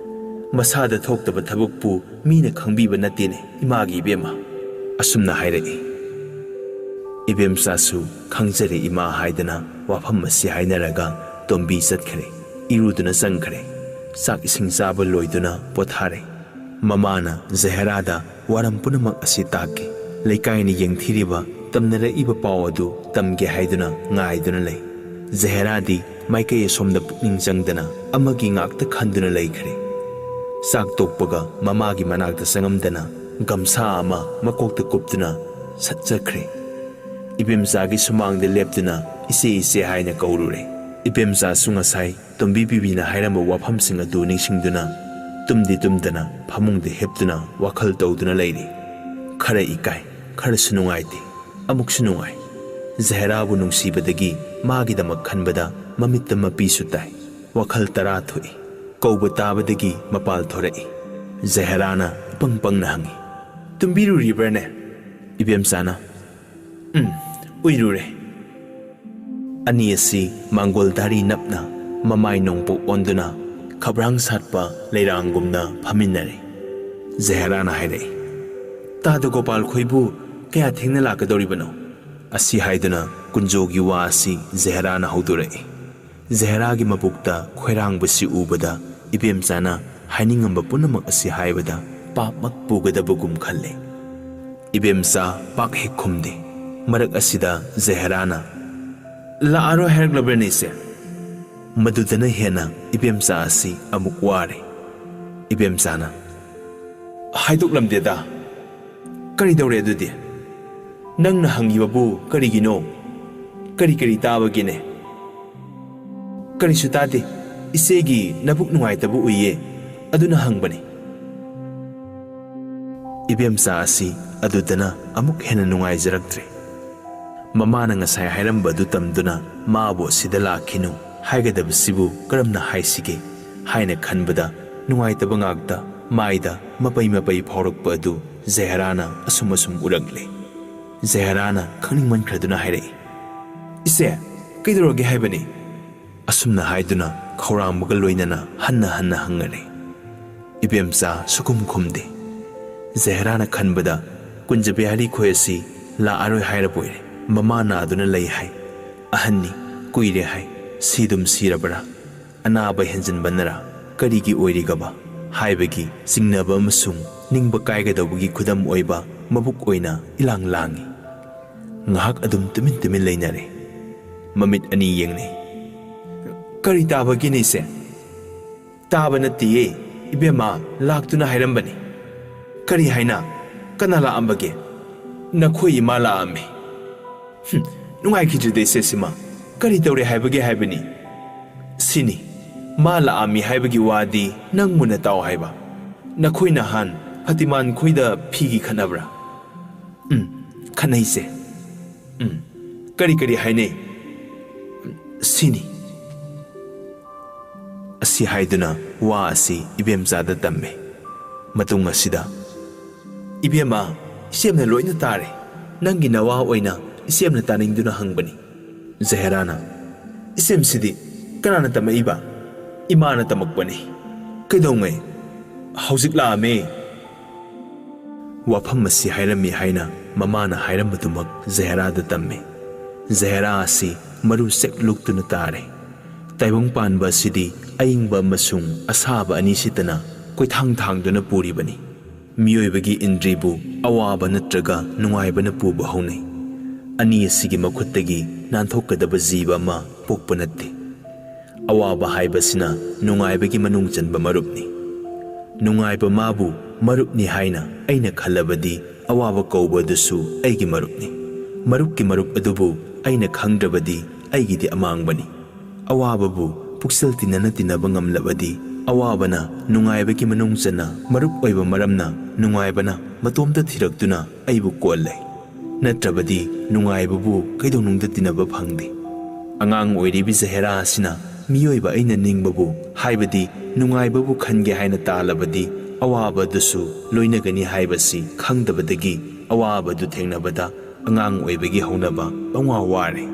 ꯃꯁꯥꯗ ꯊꯣꯛꯇꯕ ꯊꯕꯛꯄꯨ ꯃꯤꯅ ꯈꯪꯕꯤꯕ ꯅꯠꯇꯦꯅꯦ, ꯏꯃꯥꯒꯤ ꯏꯕꯦꯝꯃ"꯫ ꯑꯁꯨꯝꯅ ꯍꯥꯏꯔꯛꯏ꯫ ꯏꯕꯦꯝꯆꯥꯁꯨ "ꯈꯪꯖꯔꯦ ꯏꯃꯥ" ꯍꯥꯏꯗꯅ ꯋꯥꯐꯝ ꯑꯁꯤ ꯍꯥꯏꯅꯔꯒ ꯇꯣꯝꯕꯤ ꯆꯠꯈ꯭ꯔꯦ꯫ ꯏꯔꯨꯗꯨꯅ ꯆꯪꯈ꯭ꯔꯦ꯫ ꯆꯥꯛ ꯏꯁꯤꯡ ꯆꯥꯕ ꯂꯣꯏꯗꯨꯅ ꯄꯣꯊꯥꯔꯦ꯫ ꯃꯃꯥꯅ ꯖꯍꯦꯔꯥꯗ ꯋꯥꯔꯝ ꯄꯨꯝꯅꯃꯛ ꯑꯁꯤ ꯇꯥꯛꯈꯤ꯫ ꯂꯩꯀꯥꯏꯅ ꯌꯦꯡꯊꯤꯔꯤꯕ, ꯇꯝꯅꯔꯛꯏꯕ ꯄꯥꯎ ꯑꯗꯨ ꯇꯝꯒꯦ ꯍꯥꯏꯗꯨꯅ ꯉꯥꯏꯗꯨꯅ ꯂꯩ꯫ ꯖꯍꯦꯔꯥꯗꯤ ꯃꯥꯏꯀꯩ ꯑꯁꯣꯝꯗ ꯄꯨꯛꯅꯤꯡ ꯆꯪꯗꯅ ꯑꯃꯒꯤ ꯉꯥꯛꯇ ꯈꯟꯗꯨꯅ ꯂꯩꯈ꯭ꯔꯦ꯫ ꯆꯥꯛ ꯇꯣꯛꯄꯒ ꯃꯃꯥꯒꯤ ꯃꯅꯥꯛꯇ ꯆꯪꯉꯝꯗꯅ ꯒꯝꯁꯥ ꯑꯃ ꯃꯀꯣꯛꯇ ꯀꯨꯞꯇꯨꯅ ꯁꯠ ꯆꯠꯈ꯭ꯔꯦ꯫ ꯏꯕꯦꯝꯆꯥꯒꯤ ꯁꯨꯃꯥꯡꯗ ꯂꯦꯞꯇꯨꯅ "ꯏꯆꯦ, ꯏꯆꯦ" ꯍꯥꯏꯅ ꯀꯧꯔꯨꯔꯦ꯫ ꯏꯕꯦꯝꯆꯥꯁꯨ ꯉꯁꯥꯏ ꯇꯣꯝꯕꯤ ꯕꯤꯕꯤꯅ ꯍꯥꯏꯔꯝꯕ ꯋꯥꯐꯝꯁꯤꯡ ꯑꯗꯨ ꯅꯤꯡꯁꯤꯡꯗꯨꯅ ꯇꯨꯝꯗꯤ ꯇꯨꯝꯗꯅ ꯐꯃꯨꯡꯗ ꯍꯤꯞꯇꯨꯅ ꯋꯥꯈꯜ ꯇꯧꯗꯨꯅ ꯂꯩꯔꯤ꯫ ꯈꯔ ꯏꯀꯥꯏ, ꯈꯔꯁꯨ ꯅꯨꯡꯉꯥꯏꯇꯦ, ꯑꯃꯨꯛꯁꯨ ꯅꯨꯡꯉꯥꯏ꯫ ꯖꯍꯦꯔꯥꯕꯨ ꯅꯨꯡꯁꯤꯕꯗꯒꯤ ꯃꯥꯒꯤꯗꯃꯛ ꯈꯟꯕꯗ ꯃꯃꯤꯠꯇ ꯃꯄꯤꯁꯨ ꯇꯥꯏ꯫ ꯋꯥꯈꯜ ꯇꯔꯥ ꯊꯣꯛꯏ꯫ ꯀꯧꯕ ꯇꯥꯕꯗꯒꯤ ꯃꯄꯥꯜ ꯊꯣꯔꯛꯏ꯫ ꯖꯍꯦꯔꯥꯅ ꯏꯄꯪ ꯄꯪꯅ ꯍꯪꯉꯤ, "ꯇꯨꯝꯕꯤꯔꯨꯔꯤꯕ꯭ꯔꯥꯅꯦ?" ꯏꯕꯦꯝꯆꯥꯅ, "ꯎꯝ, ꯎꯏꯔꯨꯔꯦ"꯫ ꯑꯅꯤ ꯑꯁꯤ ꯃꯥꯡꯒꯣꯜ ꯗꯥꯔꯤ ꯅꯞꯅ ꯃꯃꯥꯏ ꯅꯣꯡꯄꯣꯛ ꯑꯣꯟꯗꯨꯅ ꯈꯕ꯭ꯔꯥꯡ ꯁꯥꯠꯄ ꯂꯩꯔꯥꯡꯒꯨꯝꯅ ꯐꯝꯃꯤꯟꯅꯔꯦ꯫ ꯖꯍꯦꯔꯥꯅ ꯍꯥꯏꯔꯛꯏ, "ꯇꯥꯗ ꯒꯣꯄꯥꯜ ꯈꯣꯏꯕꯨ ꯀꯌꯥ ꯊꯦꯡꯅ ꯂꯥꯛꯀꯗꯧꯔꯤꯕꯅꯣ?" ꯑꯁꯤ ꯍꯥꯏꯗꯨꯅ ꯀꯨꯟꯖꯣꯒꯤ ꯋꯥ ꯑꯁꯤ ꯖꯍꯦꯔꯥꯅ ꯍꯧꯗꯣꯔꯛꯏ꯫ ꯖꯍꯦꯔꯥꯒꯤ ꯃꯕꯨꯛꯇ ꯈꯣꯏꯔꯥꯡꯕꯁꯤ ꯎꯕꯗ ꯏꯕꯦꯝꯆꯥꯅ ꯍꯥꯏꯅꯤꯡꯉꯝꯕ ꯄꯨꯝꯅꯃꯛ ꯑꯁꯤ ꯍꯥꯏꯕꯗ ꯄꯥꯞꯃꯛ ꯄꯨꯒꯗꯕꯒꯨꯝ ꯈꯜꯂꯦ꯫ ꯏꯕꯦꯝꯆꯥ ꯄꯥꯛ ꯍꯦꯛ ꯈꯨꯝꯗꯦ꯫ ꯃꯔꯛ ꯑꯁꯤꯗ ꯖꯍꯦꯔꯥꯅ, "ꯂꯥꯛꯑꯔꯣꯏ ꯍꯥꯏꯔꯛꯂꯕ꯭ꯔꯅꯦ, ꯏꯆꯦ?" ꯃꯗꯨꯗꯅ ꯍꯦꯟꯅ ꯏꯕꯦꯝꯆꯥ ꯑꯁꯤ ꯑꯃꯨꯛ ꯋꯥꯔꯦ꯫ ꯏꯕꯦꯝꯆꯥꯅ, "ꯍꯥꯏꯗꯣꯛꯂꯝꯗꯦꯗ꯫ ꯀꯔꯤꯗꯧꯔꯦ ꯑꯗꯨꯗꯤ? ꯅꯪꯅ ꯍꯪꯉꯤꯕꯕꯨ ꯀꯔꯤꯒꯤꯅꯣ? ꯀꯔꯤ ꯀꯔꯤ ꯇꯥꯕꯒꯤꯅꯦ?" "ꯀꯔꯤꯁꯨ ꯇꯥꯗꯦ꯫ ꯏꯆꯦꯒꯤ ꯅꯕꯨꯛ ꯅꯨꯡꯉꯥꯏꯇꯕ ꯎꯏꯌꯦ꯫ ꯑꯗꯨꯅ ꯍꯪꯕꯅꯤ꯫ ꯏꯕꯦꯝꯆꯥ ꯑꯁꯤ ꯑꯗꯨꯗꯅ ꯑꯃꯨꯛ ꯍꯦꯟꯅ ꯅꯨꯡꯉꯥꯏꯖꯔꯛꯇ꯭ꯔꯦ꯫ ꯃꯃꯥꯅ ꯉꯁꯥꯏ ꯍꯥꯏꯔꯝꯕ ꯑꯗꯨ ꯇꯝꯗꯨꯅ ꯃꯥꯕꯨ ꯑꯁꯤꯗ ꯂꯥꯛꯈꯤꯅꯨ ꯍꯥꯏꯒꯗꯕꯁꯤꯕꯨ ꯀꯔꯝꯅ ꯍꯥꯏꯁꯤꯒꯦ ꯍꯥꯏꯅ ꯈꯟꯕꯗ ꯅꯨꯡꯉꯥꯏꯇꯕ ꯉꯥꯛꯇ ꯃꯥꯏꯗ ꯃꯄꯩ ꯃꯄꯩ ꯐꯥꯎꯔꯛꯄ ꯑꯗꯨ ꯖꯍꯦꯔꯥꯅ ꯑꯁꯨꯝ ꯑꯁꯨꯝ ꯎꯔꯛꯂꯦ꯫ ꯖꯍꯦꯔꯥꯅ ꯈꯪꯅꯤꯡꯃꯟꯈ꯭ꯔꯗꯨꯅ ꯍꯥꯏꯔꯛꯏ, "ꯏꯆꯦ, ꯀꯩꯗꯧꯔꯒꯦ ꯍꯥꯏꯕꯅꯤ?" ꯑꯁꯨꯝꯅ ꯍꯥꯏꯗꯨꯅ ꯈꯧꯔꯥꯡꯕꯒ ꯂꯣꯏꯅꯅ ꯍꯟꯅ ꯍꯟꯅ ꯍꯪꯉꯔꯦ꯫ ꯏꯕꯦꯝꯆꯥ ꯁꯨꯈꯨꯝ ꯈꯨꯝꯗꯦ꯫ ꯖꯍꯦꯔꯥꯅ ꯈꯟꯕꯗ ꯀꯨꯟꯖ ꯕꯤꯍꯥꯔꯤ ꯈꯣꯏ ꯑꯁꯤ ꯂꯥꯛꯑꯔꯣꯏ ꯍꯥꯏꯔꯕꯣꯏꯔꯦ꯫ ꯃꯃꯥ ꯅꯥꯗꯨꯅ ꯂꯩ ꯍꯥꯏ꯫ ꯑꯍꯟꯅꯤ, ꯀꯨꯏꯔꯦ ꯍꯥꯏ꯫ ꯁꯤꯗꯨꯝ ꯁꯤꯔꯕ꯭ꯔꯥ? ꯑꯅꯥꯕ ꯍꯦꯟꯖꯤꯟꯕꯅꯔꯥ? ꯀꯔꯤꯒꯤ ꯑꯣꯏꯔꯤꯒꯕ? ꯍꯥꯏꯕꯒꯤ ꯆꯤꯡꯅꯕ ꯑꯃꯁꯨꯡ ꯅꯤꯡꯕ ꯀꯥꯏꯒꯗꯧꯕꯒꯤ ꯈꯨꯗꯝ ꯑꯣꯏꯕ ꯃꯕꯨꯛ ꯑꯣꯏꯅ ꯏꯂꯥꯡ ꯂꯥꯡꯉꯤ꯫ ꯉꯥꯏꯍꯥꯛ ꯑꯗꯨꯝ ꯇꯨꯃꯤꯟ ꯇꯨꯃꯤꯟ ꯂꯩꯅꯔꯦ꯫ ꯃꯃꯤꯠ ꯑꯅꯤ ꯌꯦꯡꯅꯩ꯫ "ꯀꯔꯤ ꯇꯥꯕꯒꯤꯅꯦ ꯏꯆꯦ?" "ꯇꯥꯕ ꯅꯠꯇꯦꯌꯦ, ꯏꯕꯦꯝꯃ ꯂꯥꯛꯇꯨꯅ ꯍꯥꯏꯔꯝꯕꯅꯤ꯫ "ꯀꯔꯤ ꯍꯥꯏꯅ? ꯀꯅꯥ ꯂꯥꯛꯑꯝꯕꯒꯦ?" "ꯅꯈꯣꯏ ꯏꯃꯥ ꯂꯥꯛꯑꯝꯃꯤ꯫" "ꯍꯨꯝ, ꯅꯨꯡꯉꯥꯏꯈꯤꯗ꯭ꯔꯤꯗ ꯏꯆꯦ ꯁꯤꯃ꯫ ꯀꯔꯤ ꯇꯧꯔꯦ ꯍꯥꯏꯕꯒꯦ ꯍꯥꯏꯕꯅꯤ?" "ꯁꯤꯅꯤ, ꯃꯥ ꯂꯥꯛꯑꯝꯃꯤ ꯍꯥꯏꯕꯒꯤ ꯋꯥꯗꯤ ꯅꯪ ꯃꯨꯟꯅ ꯇꯥꯎ ꯍꯥꯏꯕ꯫ ꯅꯈꯣꯏ ꯅꯍꯥꯟ ꯐꯇꯤꯃꯥꯟ ꯈꯣꯏꯗ ꯐꯤꯒꯤ ꯈꯠꯅꯕ꯭ꯔꯥ?" "ꯎꯝ, ꯈꯠꯅꯩꯁꯦ꯫" "ꯎꯝ, ꯀꯔꯤ ꯀꯔꯤ ꯍꯥꯏꯅꯩ?" "ꯁꯤꯅꯤ꯫" ꯑꯁꯤ ꯍꯥꯏꯗꯨꯅ ꯋꯥ ꯑꯁꯤ ꯏꯕꯦꯝꯆꯥꯗ ꯇꯝꯃꯦ꯫ ꯃꯇꯨꯡ ꯑꯁꯤꯗ, "ꯏꯕꯦꯝꯃ, ꯏꯆꯦꯝꯅ ꯂꯣꯏꯅ ꯇꯥꯔꯦ꯫ ꯅꯪꯒꯤ ꯅꯋꯥ ꯑꯣꯏꯅ ꯏꯆꯦꯝꯅ ꯇꯥꯅꯤꯡꯗꯨꯅ ꯍꯪꯕꯅꯤ꯫" ꯖꯍꯦꯔꯥꯅ, "ꯏꯆꯦꯝꯁꯤꯗꯤ ꯀꯅꯥꯅ ꯇꯝꯃꯛꯏꯕ?" "ꯏꯃꯥꯅ ꯇꯝꯃꯛꯄꯅꯤ꯫" "ꯀꯩꯗꯧꯉꯩ?" "ꯍꯧꯖꯤꯛ ꯂꯥꯛꯑꯝꯃꯦ꯫" ꯋꯥꯐꯝ ꯑꯁꯤ ꯍꯥꯏꯔꯝꯃꯤ ꯍꯥꯏꯅ ꯃꯃꯥꯅ ꯍꯥꯏꯔꯝꯕꯗꯨꯃꯛ ꯖꯍꯦꯔꯥꯗ ꯇꯝꯃꯤ꯫ ꯖꯍꯦꯔꯥ ꯑꯁꯤ ꯃꯔꯨ ꯆꯦꯛ ꯂꯨꯛꯇꯨꯅ ꯇꯥꯔꯦ꯫ ꯇꯥꯏꯕꯪ ꯄꯥꯟꯕ ꯑꯁꯤꯗꯤ ꯑꯏꯪꯕ ꯑꯃꯁꯨꯡ ꯑꯁꯥꯕ ꯑꯅꯤ ꯁꯤꯠꯇꯅ ꯀꯣꯏꯊꯥꯡ ꯊꯥꯡꯗꯨꯅ ꯄꯨꯔꯤꯕꯅꯤ꯫ ꯃꯤꯑꯣꯏꯕꯒꯤ ꯏꯟꯗ꯭ꯔꯤꯕꯨ ꯑꯋꯥꯕ ꯅꯠꯇ꯭ꯔꯒ ꯅꯨꯡꯉꯥꯏꯕꯅ ꯄꯨꯕ ꯍꯧꯅꯩ꯫ ꯑꯅꯤ ꯑꯁꯤꯒꯤ ꯃꯈꯨꯠꯇꯒꯤ ꯅꯥꯟꯊꯣꯛꯀꯗꯕ ꯖꯤꯕ ꯑꯃ ꯄꯣꯛꯄ ꯅꯠꯇꯦ꯫ ꯑꯋꯥꯕ ꯍꯥꯏꯕꯁꯤꯅ ꯅꯨꯡꯉꯥꯏꯕꯒꯤ ꯃꯅꯨꯡ ꯆꯟꯕ ꯃꯔꯨꯞꯅꯤ꯫ ꯅꯨꯡꯉꯥꯏꯕ ꯃꯥꯕꯨ ꯃꯔꯨꯞꯅꯤ ꯍꯥꯏꯅ ꯑꯩꯅ ꯈꯜꯂꯕꯗꯤ, ꯑꯋꯥꯕ ꯀꯧꯕ ꯑꯗꯨꯁꯨ ꯑꯩꯒꯤ ꯃꯔꯨꯞꯅꯤ꯫ ꯃꯔꯨꯞꯀꯤ ꯃꯔꯨꯞ ꯑꯗꯨꯕꯨ ꯑꯩꯅ ꯈꯪꯗ꯭ꯔꯕꯗꯤ, ꯑꯩꯒꯤꯗꯤ ꯑꯃꯥꯡꯕꯅꯤ꯫ ꯑꯋꯥꯕꯕꯨ ꯄꯨꯛꯆꯦꯜ ꯇꯤꯟꯅꯅ ꯇꯤꯟꯅꯕ ꯉꯝꯂꯕꯗꯤ, ꯑꯋꯥꯕꯅ ꯅꯨꯡꯉꯥꯏꯕꯒꯤ ꯃꯅꯨꯡ ꯆꯟꯅ ꯃꯔꯨꯞ ꯑꯣꯏꯕ ꯃꯔꯝꯅ ꯅꯨꯡꯉꯥꯏꯕꯅ ꯃꯇꯣꯝꯇ ꯊꯤꯔꯛꯇꯨꯅ ꯑꯩꯕꯨ ꯀꯣꯜꯂꯦ꯫ ꯅꯠꯇ꯭ꯔꯕꯗꯤ ꯅꯨꯡꯉꯥꯏꯕꯕꯨ ꯀꯩꯗꯧꯅꯨꯡꯗ ꯇꯤꯟꯅꯕ ꯐꯪꯗꯦ꯫ ꯑꯉꯥꯡ ꯑꯣꯏꯔꯤꯕꯤ ꯖꯍꯦꯔꯥ ꯑꯁꯤꯅ ꯃꯤꯑꯣꯏꯕ ꯑꯩꯅ ꯅꯤꯡꯕꯕꯨ, ꯍꯥꯏꯕꯗꯤ ꯅꯨꯡꯉꯥꯏꯕꯕꯨ ꯈꯟꯒꯦ ꯍꯥꯏꯅ ꯇꯥꯜꯂꯕꯗꯤ ꯑꯋꯥꯕꯗꯨꯁꯨ ꯂꯣꯏꯅꯒꯅꯤ ꯍꯥꯏꯕꯁꯤ ꯈꯪꯗꯕꯗꯒꯤ ꯑꯋꯥꯕꯗꯨ ꯊꯦꯡꯅꯕꯗ ꯑꯉꯥꯡ ꯑꯣꯏꯕꯒꯤ ꯍꯧꯅꯕ ꯄꯪꯋꯥ ꯋꯥꯔꯦ꯫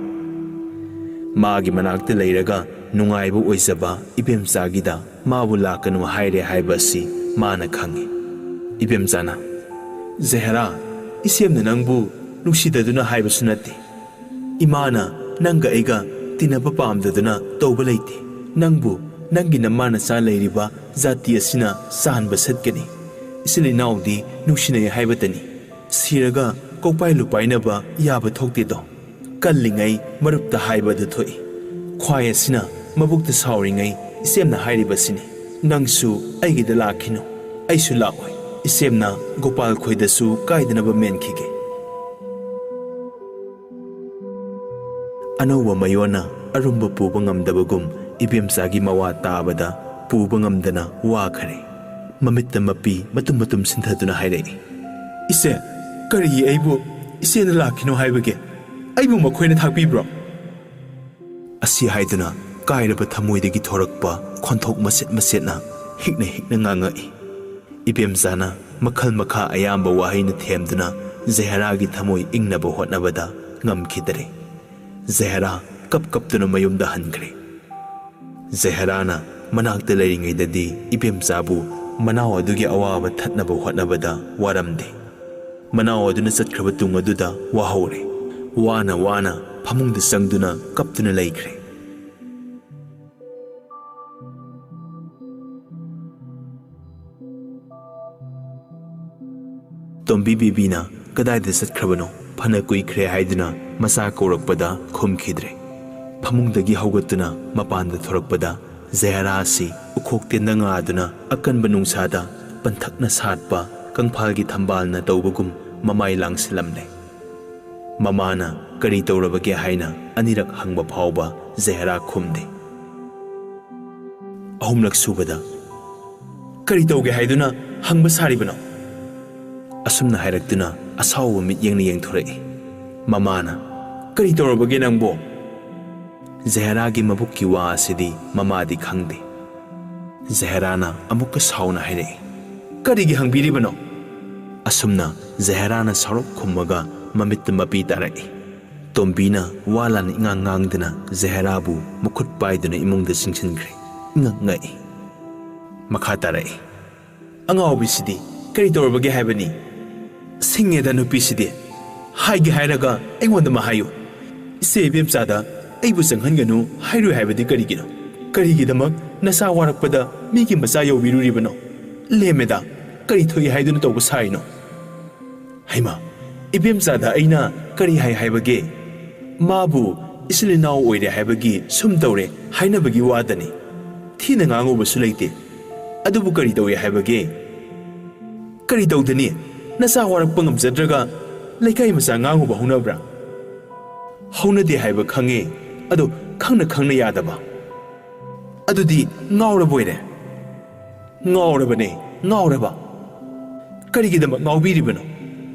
ꯃꯥꯒꯤ ꯃꯅꯥꯛꯇ ꯂꯩꯔꯒ ꯅꯨꯡꯉꯥꯏꯕ ꯑꯣꯏꯖꯕ ꯏꯕꯦꯝꯆꯥꯒꯤꯗ ꯃꯥꯕꯨ ꯂꯥꯛꯀꯅꯨ ꯍꯥꯏꯔꯦ ꯍꯥꯏꯕ ꯑꯁꯤ ꯃꯥꯅ ꯈꯪꯏ꯫ ꯏꯕꯦꯝꯆꯥꯅ, "ꯖꯍꯦꯔꯥ, ꯏꯆꯦꯝꯅ ꯅꯪꯕꯨ ꯅꯨꯡꯁꯤꯗꯗꯨꯅ ꯍꯥꯏꯕꯁꯨ ꯅꯠꯇꯦ꯫ ꯏꯃꯥꯅ ꯅꯪꯒ ꯑꯩꯒ ꯇꯤꯟꯅꯕ ꯄꯥꯝꯗꯗꯨꯅ ꯇꯧꯕ ꯂꯩꯇꯦ꯫ ꯅꯪꯕꯨ ꯅꯪꯒꯤ ꯅꯃꯥ ꯅꯆꯥ ꯂꯩꯔꯤꯕ ꯖꯥꯇꯤ ꯑꯁꯤꯅ ꯆꯥꯟꯕ ꯁꯠꯀꯅꯤ꯫ ꯏꯆꯤꯜ ꯏꯅꯥꯎꯗꯤ ꯅꯨꯡꯁꯤꯅꯩ ꯍꯥꯏꯕꯇꯅꯤ꯫ ꯁꯤꯔꯒ ꯀꯣꯛꯄꯥꯏ ꯂꯨꯄꯥꯏꯅꯕ ꯌꯥꯕ ꯊꯣꯛꯇꯦꯗꯣ꯫ ꯀꯜꯂꯤꯉꯩ ꯃꯔꯨꯞꯇ ꯍꯥꯏꯕ ꯑꯗꯨ ꯊꯣꯛꯏ꯫ ꯈ꯭ꯋꯥꯏ ꯑꯁꯤꯅ ꯃꯕꯨꯛꯇ ꯁꯥꯎꯔꯤꯉꯩ ꯏꯆꯦꯝꯅ ꯍꯥꯏꯔꯤꯕꯁꯤꯅꯤ꯫ ꯅꯪꯁꯨ ꯑꯩꯒꯤꯗ ꯂꯥꯛꯈꯤꯅꯨ, ꯑꯩꯁꯨ ꯂꯥꯛꯑꯣꯏ꯫ ꯏꯆꯦꯝꯅ ꯒꯣꯄꯥꯜ ꯈꯣꯏꯗꯁꯨ ꯀꯥꯏꯗꯅꯕ ꯃꯦꯟꯈꯤꯒꯦ꯫" ꯑꯅꯧꯕ ꯃꯌꯣꯟꯅ ꯑꯔꯨꯝꯕ ꯄꯨꯕ ꯉꯝꯗꯕꯒꯨꯝ ꯏꯕꯦꯝꯆꯥꯒꯤ ꯃꯋꯥ ꯇꯥꯕꯗ ꯄꯨꯕ ꯉꯝꯗꯅ ꯋꯥꯈꯔꯦ꯫ ꯃꯃꯤꯠꯇ ꯃꯄꯤ ꯃꯇꯨꯝ ꯃꯇꯨꯝ ꯁꯤꯟꯊꯗꯨꯅ ꯍꯥꯏꯔꯛꯏ, "ꯏꯆꯦ, ꯀꯔꯤꯒꯤ ꯑꯩꯕꯨ ꯏꯆꯦꯅ ꯂꯥꯛꯈꯤꯅꯣ ꯍꯥꯏꯕꯒꯦ? ꯑꯩꯕꯨ ꯃꯈꯣꯏꯅ ꯊꯥꯛꯄꯤꯕ꯭ꯔꯣ?" ꯑꯁꯤ ꯍꯥꯏꯗꯨꯅ ꯀꯥꯏꯔꯕ ꯊꯃꯣꯏꯗꯒꯤ ꯊꯣꯔꯛꯄ ꯈꯣꯟꯊꯣꯛ ꯃꯆꯦꯠ ꯃꯆꯦꯠꯅ ꯍꯤꯛꯅ ꯍꯤꯛꯅ ꯉꯥꯡꯉꯛꯏ꯫ ꯏꯕꯦꯝꯆꯥꯅ ꯃꯈꯜ ꯃꯈꯥ ꯑꯌꯥꯝꯕ ꯋꯥꯍꯩꯅ ꯊꯦꯝꯗꯨꯅ ꯖꯍꯦꯔꯥꯒꯤ ꯊꯃꯣꯏ ꯏꯪꯅꯕ ꯍꯣꯠꯅꯕꯗ ꯉꯝꯈꯤꯗꯔꯦ꯫ ꯖꯍꯦꯔꯥ ꯀꯞ ꯀꯞꯇꯨꯅ ꯃꯌꯨꯝꯗ ꯍꯟꯈ꯭ꯔꯦ꯫ ꯖꯍꯦꯔꯥꯅ ꯃꯅꯥꯛꯇ ꯂꯩꯔꯤꯉꯩꯗꯗꯤ ꯏꯕꯦꯝꯆꯥꯕꯨ ꯃꯅꯥꯎ ꯑꯗꯨꯒꯤ ꯑꯋꯥꯕ ꯊꯠꯅꯕ ꯍꯣꯠꯅꯕꯗ ꯋꯥꯔꯝꯗꯦ꯫ ꯃꯅꯥꯎ ꯑꯗꯨꯅ ꯆꯠꯈ꯭ꯔꯕ ꯇꯨꯡ ꯑꯗꯨꯗ ꯋꯥꯍꯧꯔꯦ꯫ ꯋꯥꯅ ꯋꯥꯅ ꯐꯃꯨꯡꯗ ꯆꯪꯗꯨꯅ ꯀꯞꯇꯨꯅ ꯂꯩꯈ꯭ꯔꯦ꯫ ꯇꯣꯝꯕꯤ ꯕꯦꯕꯤꯅ ꯀꯗꯥꯏꯗ ꯆꯠꯈ꯭ꯔꯕꯅꯣ? ꯐꯅ ꯀꯨꯏꯈ꯭ꯔꯦ ꯍꯥꯏꯗꯨꯅ ꯃꯆꯥ ꯀꯧꯔꯛꯄꯗ ꯈꯨꯝꯈꯤꯗ꯭ꯔꯦ꯫ ꯐꯃꯨꯡꯗꯒꯤ ꯍꯧꯒꯠꯇꯨꯅ ꯃꯄꯥꯟꯗ ꯊꯣꯔꯛꯄꯗ ꯖꯍꯦꯔꯥ ꯑꯁꯤ ꯎꯈꯣꯛ ꯇꯦꯟꯗ ꯉꯥꯗꯨꯅ ꯑꯀꯟꯕ ꯅꯨꯡꯁꯥꯗ ꯄꯟꯊꯛꯅ ꯁꯥꯠꯄ ꯀꯪꯐꯥꯜꯒꯤ ꯊꯝꯕꯥꯜꯅ ꯇꯧꯕꯒꯨꯝ ꯃꯃꯥꯏ ꯂꯥꯡꯁꯤꯜꯂꯝꯂꯦ꯫ ꯃꯃꯥꯅ ꯀꯔꯤ ꯇꯧꯔꯕꯒꯦ ꯍꯥꯏꯅ ꯑꯅꯤꯔꯛ ꯍꯪꯕ ꯐꯥꯎꯕ ꯖꯍꯦꯔꯥ ꯈꯨꯝꯗꯦ꯫ ꯑꯍꯨꯝꯂꯛ ꯁꯨꯕꯗ, "ꯀꯔꯤ ꯇꯧꯒꯦ ꯍꯥꯏꯗꯨꯅ ꯍꯪꯕ ꯁꯥꯔꯤꯕꯅꯣ?" ꯑꯁꯨꯝꯅ ꯍꯥꯏꯔꯛꯇꯨꯅ ꯑꯁꯥꯎꯕ ꯃꯤꯠꯌꯦꯡꯅ ꯌꯦꯡꯊꯣꯔꯛꯏ꯫ ꯃꯃꯥꯅ, "ꯀꯔꯤ ꯇꯧꯔꯕꯒꯦ ꯅꯪꯕꯣ?" ꯖꯍꯦꯔꯥꯒꯤ ꯃꯕꯨꯛꯀꯤ ꯋꯥ ꯑꯁꯤꯗꯤ ꯃꯃꯥꯗꯤ ꯈꯪꯗꯦ꯫ ꯖꯍꯦꯔꯥꯅ ꯑꯃꯨꯛꯀ ꯁꯥꯎꯅ ꯍꯥꯏꯔꯛꯏ, "ꯀꯔꯤꯒꯤ ꯍꯪꯕꯤꯔꯤꯕꯅꯣ?" ꯑꯁꯨꯝꯅ ꯖꯍꯦꯔꯥꯅ ꯁꯥꯎꯔꯞ ꯈꯨꯝꯃꯒ ꯃꯃꯤꯠꯇ ꯃꯄꯤ ꯇꯥꯔꯛꯏ꯫ ꯇꯣꯝꯕꯤꯅ ꯋꯥ ꯂꯥꯟ ꯏꯉꯥꯡ ꯉꯥꯡꯗꯅ ꯖꯍꯦꯔꯥꯕꯨ ꯃꯈꯨꯠ ꯄꯥꯏꯗꯨꯅ ꯏꯃꯨꯡꯗ ꯆꯤꯡꯁꯤꯟꯈ꯭ꯔꯦ꯫ ꯏꯉꯛ ꯉꯛꯏ꯫ ꯃꯈꯥ ꯇꯥꯔꯛꯏ, "ꯑꯉꯥꯎꯕꯤꯁꯤꯗꯤ ꯀꯔꯤ ꯇꯧꯔꯕꯒꯦ ꯍꯥꯏꯕꯅꯤ? ꯁꯤꯡꯉꯦꯗ ꯅꯨꯄꯤꯁꯤꯗꯤ꯫ ꯍꯥꯏꯒꯦ ꯍꯥꯏꯔꯒ ꯑꯩꯉꯣꯟꯗ ꯑꯃ ꯍꯥꯏꯌꯨ꯫ ꯏꯆꯦ ꯏꯕꯦꯝꯆꯥꯗ ꯑꯩꯕꯨ ꯆꯪꯍꯟꯒꯅꯨ ꯍꯥꯏꯔꯣꯏ ꯍꯥꯏꯕꯗꯤ ꯀꯔꯤꯒꯤꯅꯣ? ꯀꯔꯤꯒꯤꯗꯃꯛ ꯅꯆꯥ ꯋꯥꯔꯛꯄꯗ ꯃꯤꯒꯤ ꯃꯆꯥ ꯌꯧꯕꯤꯔꯨꯔꯤꯕꯅꯣ? ꯂꯦꯝꯃꯦꯗ, ꯀꯔꯤ ꯊꯣꯛꯏ ꯍꯥꯏꯗꯨꯅ ꯇꯧꯕ ꯁꯥꯔꯤꯅꯣ?" "ꯍꯩꯃꯥ, ꯏꯕꯦꯝꯆꯥꯗ ꯑꯩꯅ ꯀꯔꯤ ꯍꯥꯏ ꯍꯥꯏꯕꯒꯦ? ꯃꯥꯕꯨ ꯏꯆꯤꯜ ꯏꯅꯥꯎ ꯑꯣꯏꯔꯦ ꯍꯥꯏꯕꯒꯤ ꯁꯨꯝ ꯇꯧꯔꯦ ꯍꯥꯏꯅꯕꯒꯤ ꯋꯥꯗꯅꯤ꯫ ꯊꯤꯅ ꯉꯥꯡꯉꯨꯕꯁꯨ ꯂꯩꯇꯦ꯫ ꯑꯗꯨꯕꯨ ꯀꯔꯤ ꯇꯧꯏ ꯍꯥꯏꯕꯒꯦ?" "ꯀꯔꯤ ꯇꯧꯗꯅꯤ? ꯅꯆꯥ ꯋꯥꯔꯛꯄ ꯉꯝꯖꯗ꯭ꯔꯒ ꯂꯩꯀꯥꯏ ꯃꯆꯥ ꯉꯥꯡꯉꯨꯕ ꯍꯧꯅꯕ꯭ꯔꯥ?" "ꯍꯧꯅꯗꯦ ꯍꯥꯏꯕ ꯈꯪꯉꯦ, ꯑꯗꯣ ꯈꯪꯅ ꯈꯪꯅ ꯌꯥꯗꯕ꯫ ꯑꯗꯨꯗꯤ ꯉꯥꯎꯔꯕ ꯑꯣꯏꯔꯦ?" "ꯉꯥꯎꯔꯕꯅꯦ, ꯉꯥꯎꯔꯕ꯫ ꯀꯔꯤꯒꯤꯗꯃꯛ ꯉꯥꯎꯕꯤꯔꯤꯕꯅꯣ?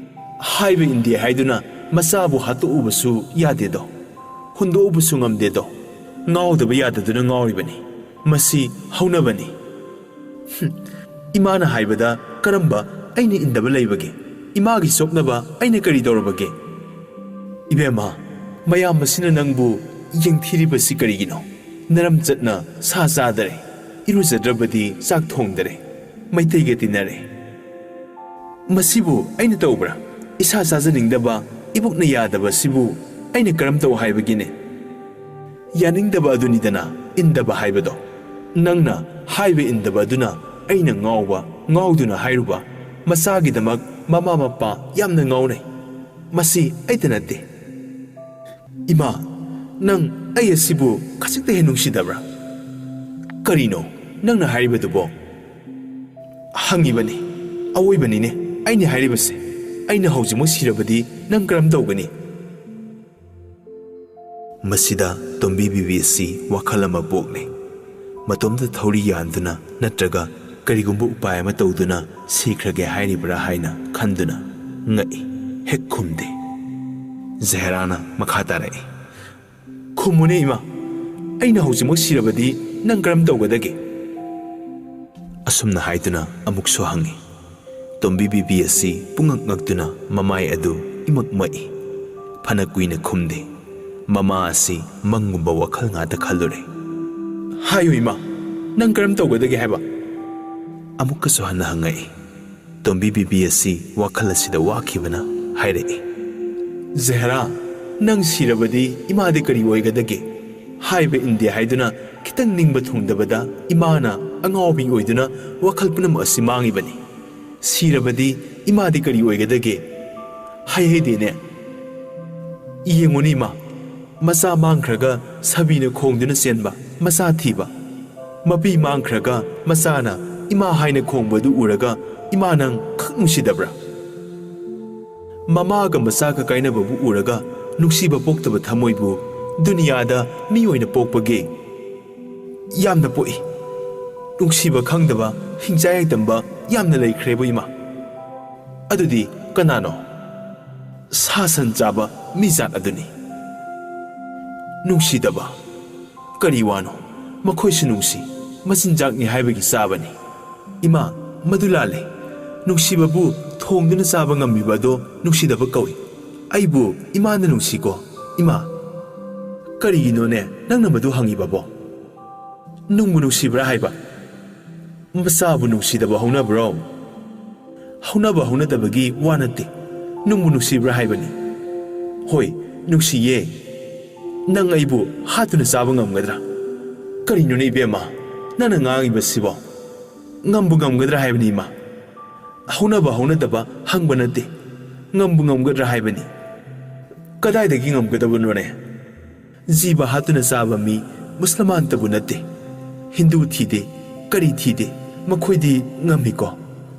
ꯍꯥꯏꯕ ꯏꯟꯗꯦ ꯍꯥꯏꯗꯨꯅ ꯃꯆꯥꯕꯨ ꯍꯥꯠꯇꯣꯛꯎꯕꯁꯨ ꯌꯥꯗꯦꯗꯣ, ꯍꯨꯟꯗꯣꯛꯎꯕꯁꯨ ꯉꯝꯗꯦꯗꯣ꯫ ꯉꯥꯎꯗꯕ ꯌꯥꯗꯗꯨꯅ ꯉꯥꯎꯔꯤꯕꯅꯤ꯫ ꯃꯁꯤ ꯍꯧꯅꯕꯅꯤ꯫" "ꯍꯨꯝ, ꯏꯃꯥꯅ ꯍꯥꯏꯕꯗ ꯀꯔꯝꯕ ꯑꯩꯅ ꯏꯟꯗꯕ ꯂꯩꯕꯒꯦ? ꯏꯃꯥꯒꯤ ꯁꯣꯛꯅꯕ ꯑꯩꯅ ꯀꯔꯤ ꯇꯧꯔꯕꯒꯦ? ꯏꯕꯦꯝꯃ, ꯃꯌꯥꯝ ꯑꯁꯤꯅ ꯅꯪꯕꯨ ꯌꯦꯡꯊꯤꯔꯤꯕꯁꯤ ꯀꯔꯤꯒꯤꯅꯣ? ꯅꯔꯝ ꯆꯠꯅ ꯁꯥ ꯆꯥꯗꯔꯦ, ꯏꯔꯨꯖꯗ꯭ꯔꯕꯗꯤ ꯆꯥꯛ ꯊꯣꯡꯗꯔꯦ, ꯃꯩꯇꯩꯒ ꯇꯤꯟꯅꯔꯦ꯫ ꯃꯁꯤꯕꯨ ꯑꯩꯅ ꯇꯧꯕ꯭ꯔꯥ? ꯏꯁꯥ ꯆꯥꯖꯅꯤꯡꯗꯕ, ꯏꯕꯨꯛꯅ ꯌꯥꯗꯕꯁꯤꯕꯨ ꯑꯩꯅ ꯀꯔꯝ ꯇꯧ ꯍꯥꯏꯕꯒꯤꯅꯦ? ꯌꯥꯅꯤꯡꯗꯕ ꯑꯗꯨꯅꯤꯗꯅ ꯏꯟꯗꯕ ꯍꯥꯏꯕꯗꯣ꯫ ꯅꯪꯅ ꯍꯥꯏꯕ ꯏꯟꯗꯕ ꯑꯗꯨꯅ ꯑꯩꯅ ꯉꯥꯎꯕ, ꯉꯥꯎꯗꯨꯅ ꯍꯥꯏꯔꯨꯕ꯫ ꯃꯆꯥꯒꯤꯗꯃꯛ ꯃꯃꯥ ꯃꯄꯥ ꯌꯥꯝꯅ ꯉꯥꯎꯅꯩ꯫ ꯃꯁꯤ ꯑꯩꯇ ꯅꯠꯇꯦ꯫ ꯏꯃꯥ, ꯅꯪ ꯑꯩ ꯑꯁꯤꯕꯨ ꯈꯖꯤꯛꯇ ꯍꯦꯛ ꯅꯨꯡꯁꯤꯗꯕ꯭ꯔꯥ? ꯀꯔꯤꯅꯣ ꯅꯪꯅ ꯍꯥꯏꯔꯤꯕꯗꯨꯕꯣ?" "ꯍꯪꯉꯤꯕꯅꯤ, ꯑꯋꯣꯏꯕꯅꯤꯅꯦ ꯑꯩꯅ ꯍꯥꯏꯔꯤꯕꯁꯦ꯫ ꯑꯩꯅ ꯍꯧꯖꯤꯛꯃꯛ ꯁꯤꯔꯕꯗꯤ ꯅꯪ ꯀꯔꯝ ꯇꯧꯒꯅꯤ?" ꯃꯁꯤꯗ ꯇꯣꯝꯕꯤ ꯕꯤꯕꯤ ꯑꯁꯤ ꯋꯥꯈꯜ ꯑꯃ ꯄꯣꯛꯂꯦ꯫ ꯃꯇꯣꯝꯇ ꯊꯧꯔꯤ ꯌꯥꯟꯗꯨꯅ ꯅꯠꯇ꯭ꯔꯒ ꯀꯔꯤꯒꯨꯝꯕ ꯎꯄꯥꯏ ꯑꯃ ꯇꯧꯗꯨꯅ ꯁꯤꯈ꯭ꯔꯒꯦ ꯍꯥꯏꯔꯤꯕ꯭ꯔꯥ ꯍꯥꯏꯅ ꯈꯟꯗꯨꯅ ꯉꯛꯏ꯫ ꯍꯦꯛ ꯈꯨꯝꯗꯦ꯫ ꯖꯍꯦꯔꯥꯅ ꯃꯈꯥ ꯇꯥꯔꯛꯏ, "ꯈꯨꯝꯃꯨꯅꯦ ꯏꯃꯥ, ꯑꯩꯅ ꯍꯧꯖꯤꯛꯃꯛ ꯁꯤꯔꯕꯗꯤ ꯅꯪ ꯀꯔꯝ ꯇꯧꯒꯗꯒꯦ?" ꯑꯁꯨꯝꯅ ꯍꯥꯏꯗꯨꯅ ꯑꯃꯨꯛꯁꯨ ꯍꯪꯉꯤ꯫ ꯇꯣꯝꯕꯤ ꯕꯤꯕꯤ ꯑꯁꯤ ꯄꯨꯡꯉꯛ ꯉꯛꯇꯨꯅ ꯃꯃꯥꯏ ꯑꯗꯨ ꯏꯃꯛ ꯃꯛꯏ꯫ ꯐꯅ ꯀꯨꯏꯅ ꯈꯨꯝꯗꯦ꯫ ꯃꯃꯥ ꯑꯁꯤ ꯃꯪꯒꯨꯝꯕ ꯋꯥꯈꯜ ꯉꯥꯛꯇ ꯈꯜꯂꯨꯔꯦ꯫ "ꯍꯥꯏꯌꯨ ꯏꯃꯥ, ꯅꯪ ꯀꯔꯝ ꯇꯧꯒꯗꯒꯦ ꯍꯥꯏꯕ?" ꯑꯃꯨꯛꯀꯁꯨ ꯍꯟꯅ ꯍꯪꯉꯛꯏ꯫ ꯇꯣꯝꯕꯤ ꯕꯤꯕꯤ ꯑꯁꯤ ꯋꯥꯈꯜ ꯑꯁꯤꯗ ꯋꯥꯈꯤꯕꯅ ꯍꯥꯏꯔꯛꯏ, "ꯖꯍꯦꯔꯥ, ꯅꯪ ꯁꯤꯔꯕꯗꯤ ꯏꯃꯥꯗꯤ ꯀꯔꯤ ꯑꯣꯏꯒꯗꯒꯦ? ꯍꯥꯏꯕ ꯏꯟꯗꯦ ꯍꯥꯏꯗꯨꯅ ꯈꯤꯇꯪ ꯅꯤꯡꯕ ꯊꯨꯡꯗꯕꯗ ꯏꯃꯥꯅ ꯑꯉꯥꯎꯕꯤ ꯑꯣꯏꯗꯨꯅ ꯋꯥꯈꯜ ꯄꯨꯝꯅꯃꯛ ꯑꯁꯤ ꯃꯥꯡꯉꯤꯕꯅꯤ꯫ ꯁꯤꯔꯕꯗꯤ ꯏꯃꯥꯗꯤ ꯀꯔꯤ ꯑꯣꯏꯒꯗꯒꯦ? ꯍꯥꯏꯍꯩꯗꯦꯅꯦ꯫ ꯌꯦꯡꯉꯨꯅꯦ ꯏꯃꯥ, ꯃꯆꯥ ꯃꯥꯡꯈ꯭ꯔꯒ ꯁꯥꯕꯤꯅ ꯈꯣꯡꯗꯨꯅ ꯆꯦꯟꯕ, ꯃꯆꯥ ꯊꯤꯕ꯫ ꯃꯄꯤ ꯃꯥꯡꯈ꯭ꯔꯒ ꯃꯆꯥꯅ ꯏꯃꯥ ꯍꯥꯏꯅ ꯈꯣꯡꯕꯗꯨ ꯎꯔꯒ ꯏꯃꯥ ꯅꯪ ꯈꯛ ꯅꯨꯡꯁꯤꯗꯕ꯭ꯔꯥ? ꯃꯃꯥꯒ ꯃꯆꯥꯒ ꯀꯥꯏꯅꯕꯕꯨ ꯎꯔꯒ ꯅꯨꯡꯁꯤꯕ ꯄꯣꯛꯇꯕ ꯊꯃꯣꯏꯕꯨ ꯗꯨꯅꯤꯌꯥꯗ ꯃꯤ ꯑꯣꯏꯅ ꯄꯣꯛꯄꯒꯦ? ꯌꯥꯝꯅ ꯄꯣꯛꯏ꯫ ꯅꯨꯡꯁꯤꯕ ꯈꯪꯗꯕ, ꯍꯤꯡꯆꯥ ꯌꯥꯏꯇꯝꯕ ꯌꯥꯝꯅ ꯂꯩꯈ꯭ꯔꯦꯕꯨ ꯏꯃꯥ꯫ ꯑꯗꯨꯗꯤ ꯀꯅꯥꯅꯣ? ꯁꯥ ꯁꯟ ꯆꯥꯕ ꯃꯤꯖꯥꯠ ꯑꯗꯨꯅꯤ꯫ ꯅꯨꯡꯁꯤꯗꯕ꯫ ꯀꯔꯤ ꯋꯥꯅꯣ? ꯃꯈꯣꯏꯁꯨ ꯅꯨꯡꯁꯤ꯫ ꯃꯆꯤꯟꯖꯥꯛꯅꯤ ꯍꯥꯏꯕꯒꯤ ꯆꯥꯕꯅꯤ꯫ ꯏꯃꯥ, ꯃꯗꯨ ꯂꯥꯜꯂꯦ꯫ ꯅꯨꯡꯁꯤꯕꯕꯨ ꯊꯣꯡꯗꯨꯅ ꯆꯥꯕ ꯉꯝꯃꯤꯕ ꯑꯗꯣ ꯅꯨꯡꯁꯤꯗꯕ ꯀꯧꯏ꯫ ꯑꯩꯕꯨ ꯏꯃꯥꯅ ꯅꯨꯡꯁꯤꯀꯣ꯫ ꯏꯃꯥ, ꯀꯔꯤꯒꯤꯅꯣꯅꯦ ꯅꯪꯅ ꯃꯗꯨ ꯍꯪꯉꯤꯕꯕꯣ? ꯅꯨꯡꯕꯨ ꯅꯨꯡꯁꯤꯕ꯭ꯔꯥ ꯍꯥꯏꯕ? ꯃꯆꯥꯕꯨ ꯅꯨꯡꯁꯤꯗꯕ ꯍꯧꯅꯕ꯭ꯔꯣ? ꯍꯧꯅꯕ ꯍꯧꯅꯗꯕꯒꯤ ꯋꯥ ꯅꯠꯇꯦ꯫ ꯅꯨꯡꯕꯨ ꯅꯨꯡꯁꯤꯕ꯭ꯔꯥ ꯍꯥꯏꯕꯅꯤ꯫ ꯍꯣꯏ, ꯅꯨꯡꯁꯤꯌꯦ꯫ ꯅꯪ ꯑꯩꯕꯨ ꯍꯥꯠꯇꯨꯅ ꯆꯥꯕ ꯉꯝꯒꯗ꯭ꯔꯥ? ꯀꯔꯤꯅꯣꯅꯦ ꯏꯕꯦꯝꯃ, ꯅꯪꯅ ꯉꯥꯡꯉꯤꯕꯁꯤꯕꯣ? ꯉꯝꯕꯨ ꯉꯝꯒꯗ꯭ꯔꯥ ꯍꯥꯏꯕꯅꯤ ꯏꯃꯥ꯫ ꯍꯧꯅꯕ ꯍꯧꯅꯗꯕ ꯍꯪꯕ ꯅꯠꯇꯦ꯫ ꯉꯝꯕꯨ ꯉꯝꯒꯗ꯭ꯔꯥ ꯍꯥꯏꯕꯅꯤ꯫ ꯀꯗꯥꯏꯗꯒꯤ ꯉꯝꯒꯗꯕꯅꯣꯅꯦ? ꯖꯤꯕ ꯍꯥꯠꯇꯨꯅ ꯆꯥꯕ ꯃꯤ ꯃꯨꯁꯂꯃꯥꯟꯇꯕꯨ ꯅꯠꯇꯦ꯫ ꯍꯤꯟꯗꯨ ꯊꯤꯗꯦ, ꯀꯔꯤ ꯊꯤꯗꯦ, ꯃꯈꯣꯏꯗꯤ ꯉꯝꯃꯤꯀꯣ꯫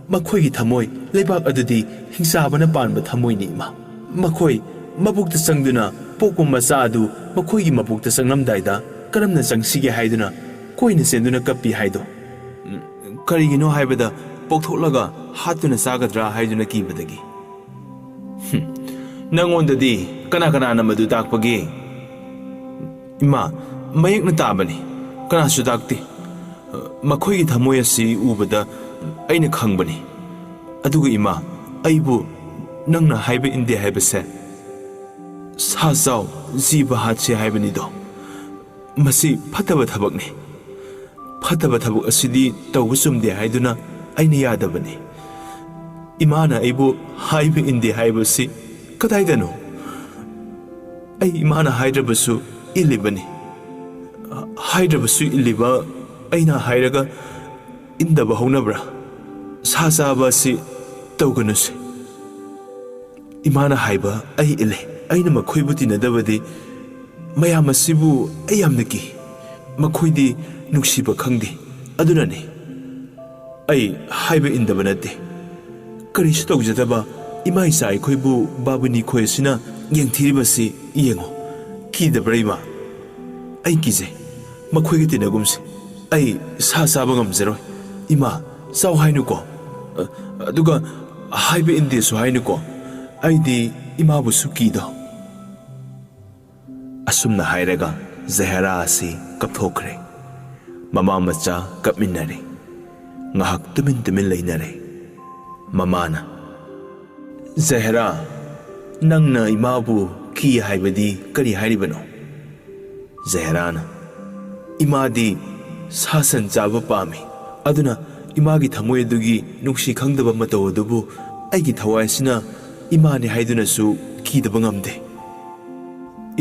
ꯃꯈꯣꯏꯒꯤ ꯊꯃꯣꯏ, ꯂꯩꯕꯥꯛ ꯑꯗꯨꯗꯤ ꯍꯤꯡꯆꯥꯕꯅ ꯄꯥꯟꯕ ꯊꯃꯣꯏꯅꯤ ꯏꯃꯥ꯫ ꯃꯈꯣꯏ ꯃꯕꯨꯛꯇ ꯆꯪꯗꯨꯅ ꯄꯣꯛꯄ ꯃꯆꯥ ꯑꯗꯨ ꯃꯈꯣꯏꯒꯤ ꯃꯕꯨꯛꯇ ꯆꯪꯂꯝꯗꯥꯏꯗ ꯀꯔꯝꯅ ꯆꯪꯁꯤꯒꯦ ꯍꯥꯏꯗꯨꯅ ꯀꯣꯏꯅ ꯆꯦꯟꯗꯨꯅ ꯀꯞꯄꯤ ꯍꯥꯏꯗꯣ꯫ ꯎꯝ, ꯀꯔꯤꯒꯤꯅꯣ ꯍꯥꯏꯕꯗ, ꯄꯣꯛꯊꯣꯛꯂꯒ ꯍꯥꯠꯇꯨꯅ ꯆꯥꯒꯗ꯭ꯔꯥ ꯍꯥꯏꯗꯨꯅ ꯀꯤꯕꯗꯒꯤ꯫ ꯍꯨꯝ, ꯅꯪꯉꯣꯟꯗꯗꯤ ꯀꯅꯥ ꯀꯅꯥꯅ ꯃꯗꯨ ꯇꯥꯛꯄꯒꯦ? ꯏꯃꯥ, ꯃꯌꯦꯛꯅ ꯇꯥꯕꯅꯤ, ꯀꯅꯥꯁꯨ ꯇꯥꯛꯇꯦ꯫ ꯃꯈꯣꯏꯒꯤ ꯊꯃꯣꯏ ꯑꯁꯤ ꯎꯕꯗ ꯑꯩꯅ ꯈꯪꯕꯅꯤ꯫ ꯑꯗꯨꯒ ꯏꯃꯥ, ꯑꯩꯕꯨ ꯅꯪꯅ ꯍꯥꯏꯕ ꯏꯟꯗꯦ ꯍꯥꯏꯕꯁꯦ, ꯁꯥ ꯆꯥꯎ, ꯖꯤꯕ ꯍꯥꯠꯁꯦ ꯍꯥꯏꯕꯅꯤꯗꯣ꯫ ꯃꯁꯤ ꯐꯠꯇꯕ ꯊꯕꯛꯅꯤ꯫ ꯐꯠꯇꯕ ꯊꯕꯛ ꯑꯁꯤꯗꯤ ꯇꯧꯕ ꯆꯨꯝꯗꯦ ꯍꯥꯏꯗꯨꯅ ꯑꯩꯅ ꯌꯥꯗꯕꯅꯤ꯫ ꯏꯃꯥꯅ ꯑꯩꯕꯨ ꯍꯥꯏꯕ ꯏꯟꯗꯦ ꯍꯥꯏꯕꯁꯤ ꯀꯗꯥꯏꯗꯅꯣ? ꯑꯩ ꯏꯃꯥꯅ ꯍꯥꯏꯗ꯭ꯔꯕꯁꯨ ꯏꯜꯂꯤꯕꯅꯤ꯫ ꯍꯥꯏꯗ꯭ꯔꯕꯁꯨ ꯏꯜꯂꯤꯕ ꯑꯩꯅ ꯍꯥꯏꯔꯒ ꯏꯟꯗꯕ ꯍꯧꯅꯕ꯭ꯔꯥ? ꯁꯥ ꯆꯥꯕ ꯑꯁꯤ ꯇꯧꯒꯅꯨꯁꯦ꯫ ꯏꯃꯥꯅ ꯍꯥꯏꯕ ꯑꯩ ꯏꯜꯂꯦ꯫ ꯑꯩꯅ ꯃꯈꯣꯏꯕꯨ ꯇꯤꯟꯅꯗꯕꯗꯤ ꯃꯌꯥꯝ ꯑꯁꯤꯕꯨ ꯑꯩ ꯌꯥꯝꯅ ꯀꯤ꯫ ꯃꯈꯣꯏꯗꯤ ꯅꯨꯡꯁꯤꯕ ꯈꯪꯗꯦ꯫ ꯑꯗꯨꯅꯅꯤ꯫ ꯑꯩ ꯍꯥꯏꯕ ꯏꯟꯗꯕ ꯅꯠꯇꯦ꯫ ꯀꯔꯤꯁꯨ ꯇꯧꯖꯗꯕ ꯏꯃꯥ ꯏꯆꯥ ꯑꯩꯈꯣꯏꯕꯨ ꯕꯥꯕꯨꯅꯤ ꯈꯣꯏ ꯑꯁꯤꯅ ꯌꯦꯡꯊꯤꯔꯤꯕꯁꯤ ꯌꯦꯡꯉꯨ꯫ ꯀꯤꯗꯕ꯭ꯔꯥ, ꯏꯃꯥ? ꯑꯩ ꯀꯤꯖꯩ꯫ ꯃꯈꯣꯏꯒ ꯇꯤꯟꯅꯒꯨꯝꯁꯤ꯫ ꯑꯩ ꯁꯥ ꯆꯥꯕ ꯉꯝꯖꯔꯣꯏ꯫ ꯏꯃꯥ, ꯆꯥꯎ ꯍꯥꯏꯅꯨꯀꯣ꯫ ꯑ, ꯑꯗꯨꯒ ꯍꯥꯏꯕ ꯏꯟꯗꯦꯁꯨ ꯍꯥꯏꯅꯨꯀꯣ꯫ ꯑꯩꯗꯤ ꯏꯃꯥꯕꯨꯁꯨ ꯀꯤꯗꯣ꯫ ꯑꯁꯨꯝꯅ ꯍꯥꯏꯔꯒ ꯖꯍꯦꯔꯥ ꯑꯁꯤ ꯀꯞꯊꯣꯛꯈ꯭ꯔꯦ꯫ ꯃꯃꯥ ꯃꯆꯥ ꯀꯞꯃꯤꯟꯅꯔꯦ꯫ ꯉꯥꯏꯍꯥꯛ ꯇꯨꯃꯤꯟ ꯇꯨꯃꯤꯟ ꯂꯩꯅꯔꯦ꯫ ꯃꯃꯥꯅ, "ꯖꯍꯦꯔꯥ, ꯅꯪꯅ ꯏꯃꯥꯕꯨ ꯀꯤ ꯍꯥꯏꯕꯗꯤ ꯀꯔꯤ ꯍꯥꯏꯔꯤꯕꯅꯣ?" ꯖꯍꯦꯔꯥꯅ, "ꯏꯃꯥꯗꯤ ꯁꯥ ꯁꯟ ꯆꯥꯕ ꯄꯥꯝꯃꯤ꯫ ꯑꯗꯨꯅ ꯏꯃꯥꯒꯤ ꯊꯃꯣꯏ ꯑꯗꯨꯒꯤ ꯅꯨꯡꯁꯤ ꯈꯪꯗꯕ ꯃꯇꯧ ꯑꯗꯨꯕꯨ ꯑꯩꯒꯤ ꯊꯋꯥꯏ ꯑꯁꯤꯅ ꯏꯃꯥꯅꯤ ꯍꯥꯏꯗꯨꯅꯁꯨ ꯀꯤꯗꯕ ꯉꯝꯗꯦ꯫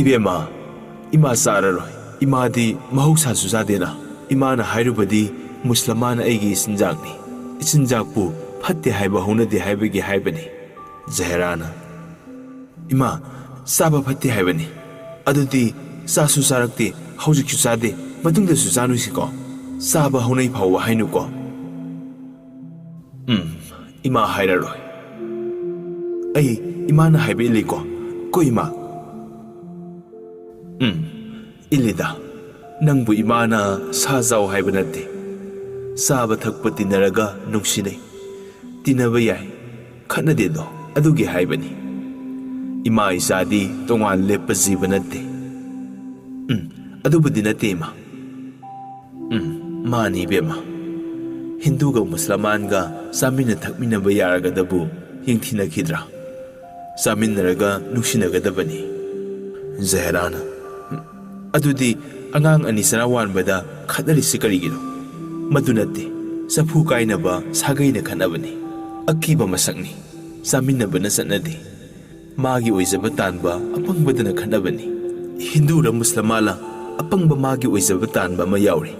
ꯏꯕꯦꯝꯃ, ꯏꯃꯥ ꯆꯥꯔꯔꯣꯏ꯫ ꯏꯃꯥꯗꯤ ꯃꯍꯧꯁꯥꯁꯨ ꯆꯥꯗꯦꯅ꯫ ꯏꯃꯥꯅ ꯍꯥꯏꯔꯨꯕꯗꯤ ꯃꯨꯁꯂꯃꯥꯟ ꯑꯩꯒꯤ ꯏꯆꯤꯟꯖꯥꯛꯅꯤ꯫ ꯏꯆꯤꯟꯖꯥꯛꯄꯨ ꯐꯠꯇꯦ ꯍꯥꯏꯕ ꯍꯧꯅꯗꯦ ꯍꯥꯏꯕꯒꯤ ꯍꯥꯏꯕꯅꯤ꯫" ꯖꯍꯦꯔꯥꯅ, "ꯏꯃꯥ, ꯆꯥꯕ ꯐꯠꯇꯦ ꯍꯥꯏꯕꯅꯤ꯫ ꯑꯗꯨꯗꯤ ꯆꯥꯁꯨ ꯆꯥꯔꯛꯇꯦ, ꯍꯧꯖꯤꯛꯁꯨ ꯆꯥꯗꯦ, ꯃꯇꯨꯡꯗꯁꯨ ꯆꯥꯅꯨꯁꯤꯀꯣ꯫ ꯆꯥꯕ ꯍꯧꯅꯩ ꯐꯥꯎꯕ ꯍꯥꯏꯅꯨꯀꯣ꯫" "ꯎꯝ, ꯏꯃꯥ ꯍꯥꯏꯔꯔꯣꯏ꯫ ꯑꯩ ꯏꯃꯥꯅ ꯍꯥꯏꯕ ꯏꯜꯂꯤꯀꯣ꯫ ꯀꯣ ꯏꯃꯥ?" "ꯎꯝ, ꯏꯜꯂꯤꯗ꯫ ꯅꯪꯕꯨ ꯏꯃꯥꯅ ꯁꯥ ꯆꯥꯎ ꯍꯥꯏꯕ ꯅꯠꯇꯦ꯫ ꯆꯥꯕ ꯊꯛꯄ ꯇꯤꯟꯅꯔꯒ ꯅꯨꯡꯁꯤꯅꯩ꯫ ꯇꯤꯟꯅꯕ ꯌꯥꯏ, ꯈꯠꯅꯗꯦꯗꯣ, ꯑꯗꯨꯒꯤ ꯍꯥꯏꯕꯅꯤ꯫ ꯏꯃꯥ ꯏꯆꯥꯗꯤ ꯇꯣꯉꯥꯟ ꯂꯦꯞꯄ ꯖꯤꯕ ꯅꯠꯇꯦ꯫ ꯎꯝ, ꯑꯗꯨꯕꯨꯗꯤ ꯅꯠꯇꯦ, ꯏꯃꯥ꯫ ꯎꯝ, ꯃꯥꯅꯤ, ꯏꯕꯦꯝꯃ꯫ ꯍꯤꯟꯗꯨꯒ ꯃꯨꯁꯂꯃꯥꯟꯒ ꯆꯥꯃꯤꯟꯅ ꯊꯛꯃꯤꯟꯅꯕ ꯌꯥꯔꯒꯗꯕꯨ ꯌꯦꯡꯊꯤꯅꯈꯤꯗ꯭ꯔꯥ? ꯆꯥꯃꯤꯟꯅꯔꯒ ꯅꯨꯡꯁꯤꯅꯒꯗꯕꯅꯤ꯫ ꯖꯍꯦꯔꯥꯅ, "ꯑꯗꯨꯗꯤ ꯑꯉꯥꯡ ꯑꯅꯤ ꯆꯔꯥ ꯋꯥꯟꯕꯗ ꯈꯠꯅꯔꯤꯁꯤ ꯀꯔꯤꯒꯤꯅꯣ? ꯃꯗꯨ ꯅꯠꯇꯦ, ꯆꯐꯨ ꯀꯥꯏꯅꯕ ꯁꯥꯒꯩꯅ ꯈꯠꯅꯕꯅꯤ꯫ ꯑꯀꯤꯕ ꯃꯁꯛꯅꯤ꯫ ꯆꯥꯃꯤꯟꯅꯕꯅ ꯆꯠꯅꯗꯦ꯫ ꯃꯥꯒꯤ ꯑꯣꯏꯖꯕ ꯇꯥꯟꯕ ꯑꯄꯪꯕꯗꯅ ꯈꯠꯅꯕꯅꯤ꯫ ꯍꯤꯟꯗꯨꯔ ꯃꯨꯁꯂꯃꯥꯟꯂ, ꯑꯄꯪꯕ ꯃꯥꯒꯤ ꯑꯣꯏꯖꯕ ꯇꯥꯟꯕ ꯑꯃ ꯌꯥꯎꯔꯤ,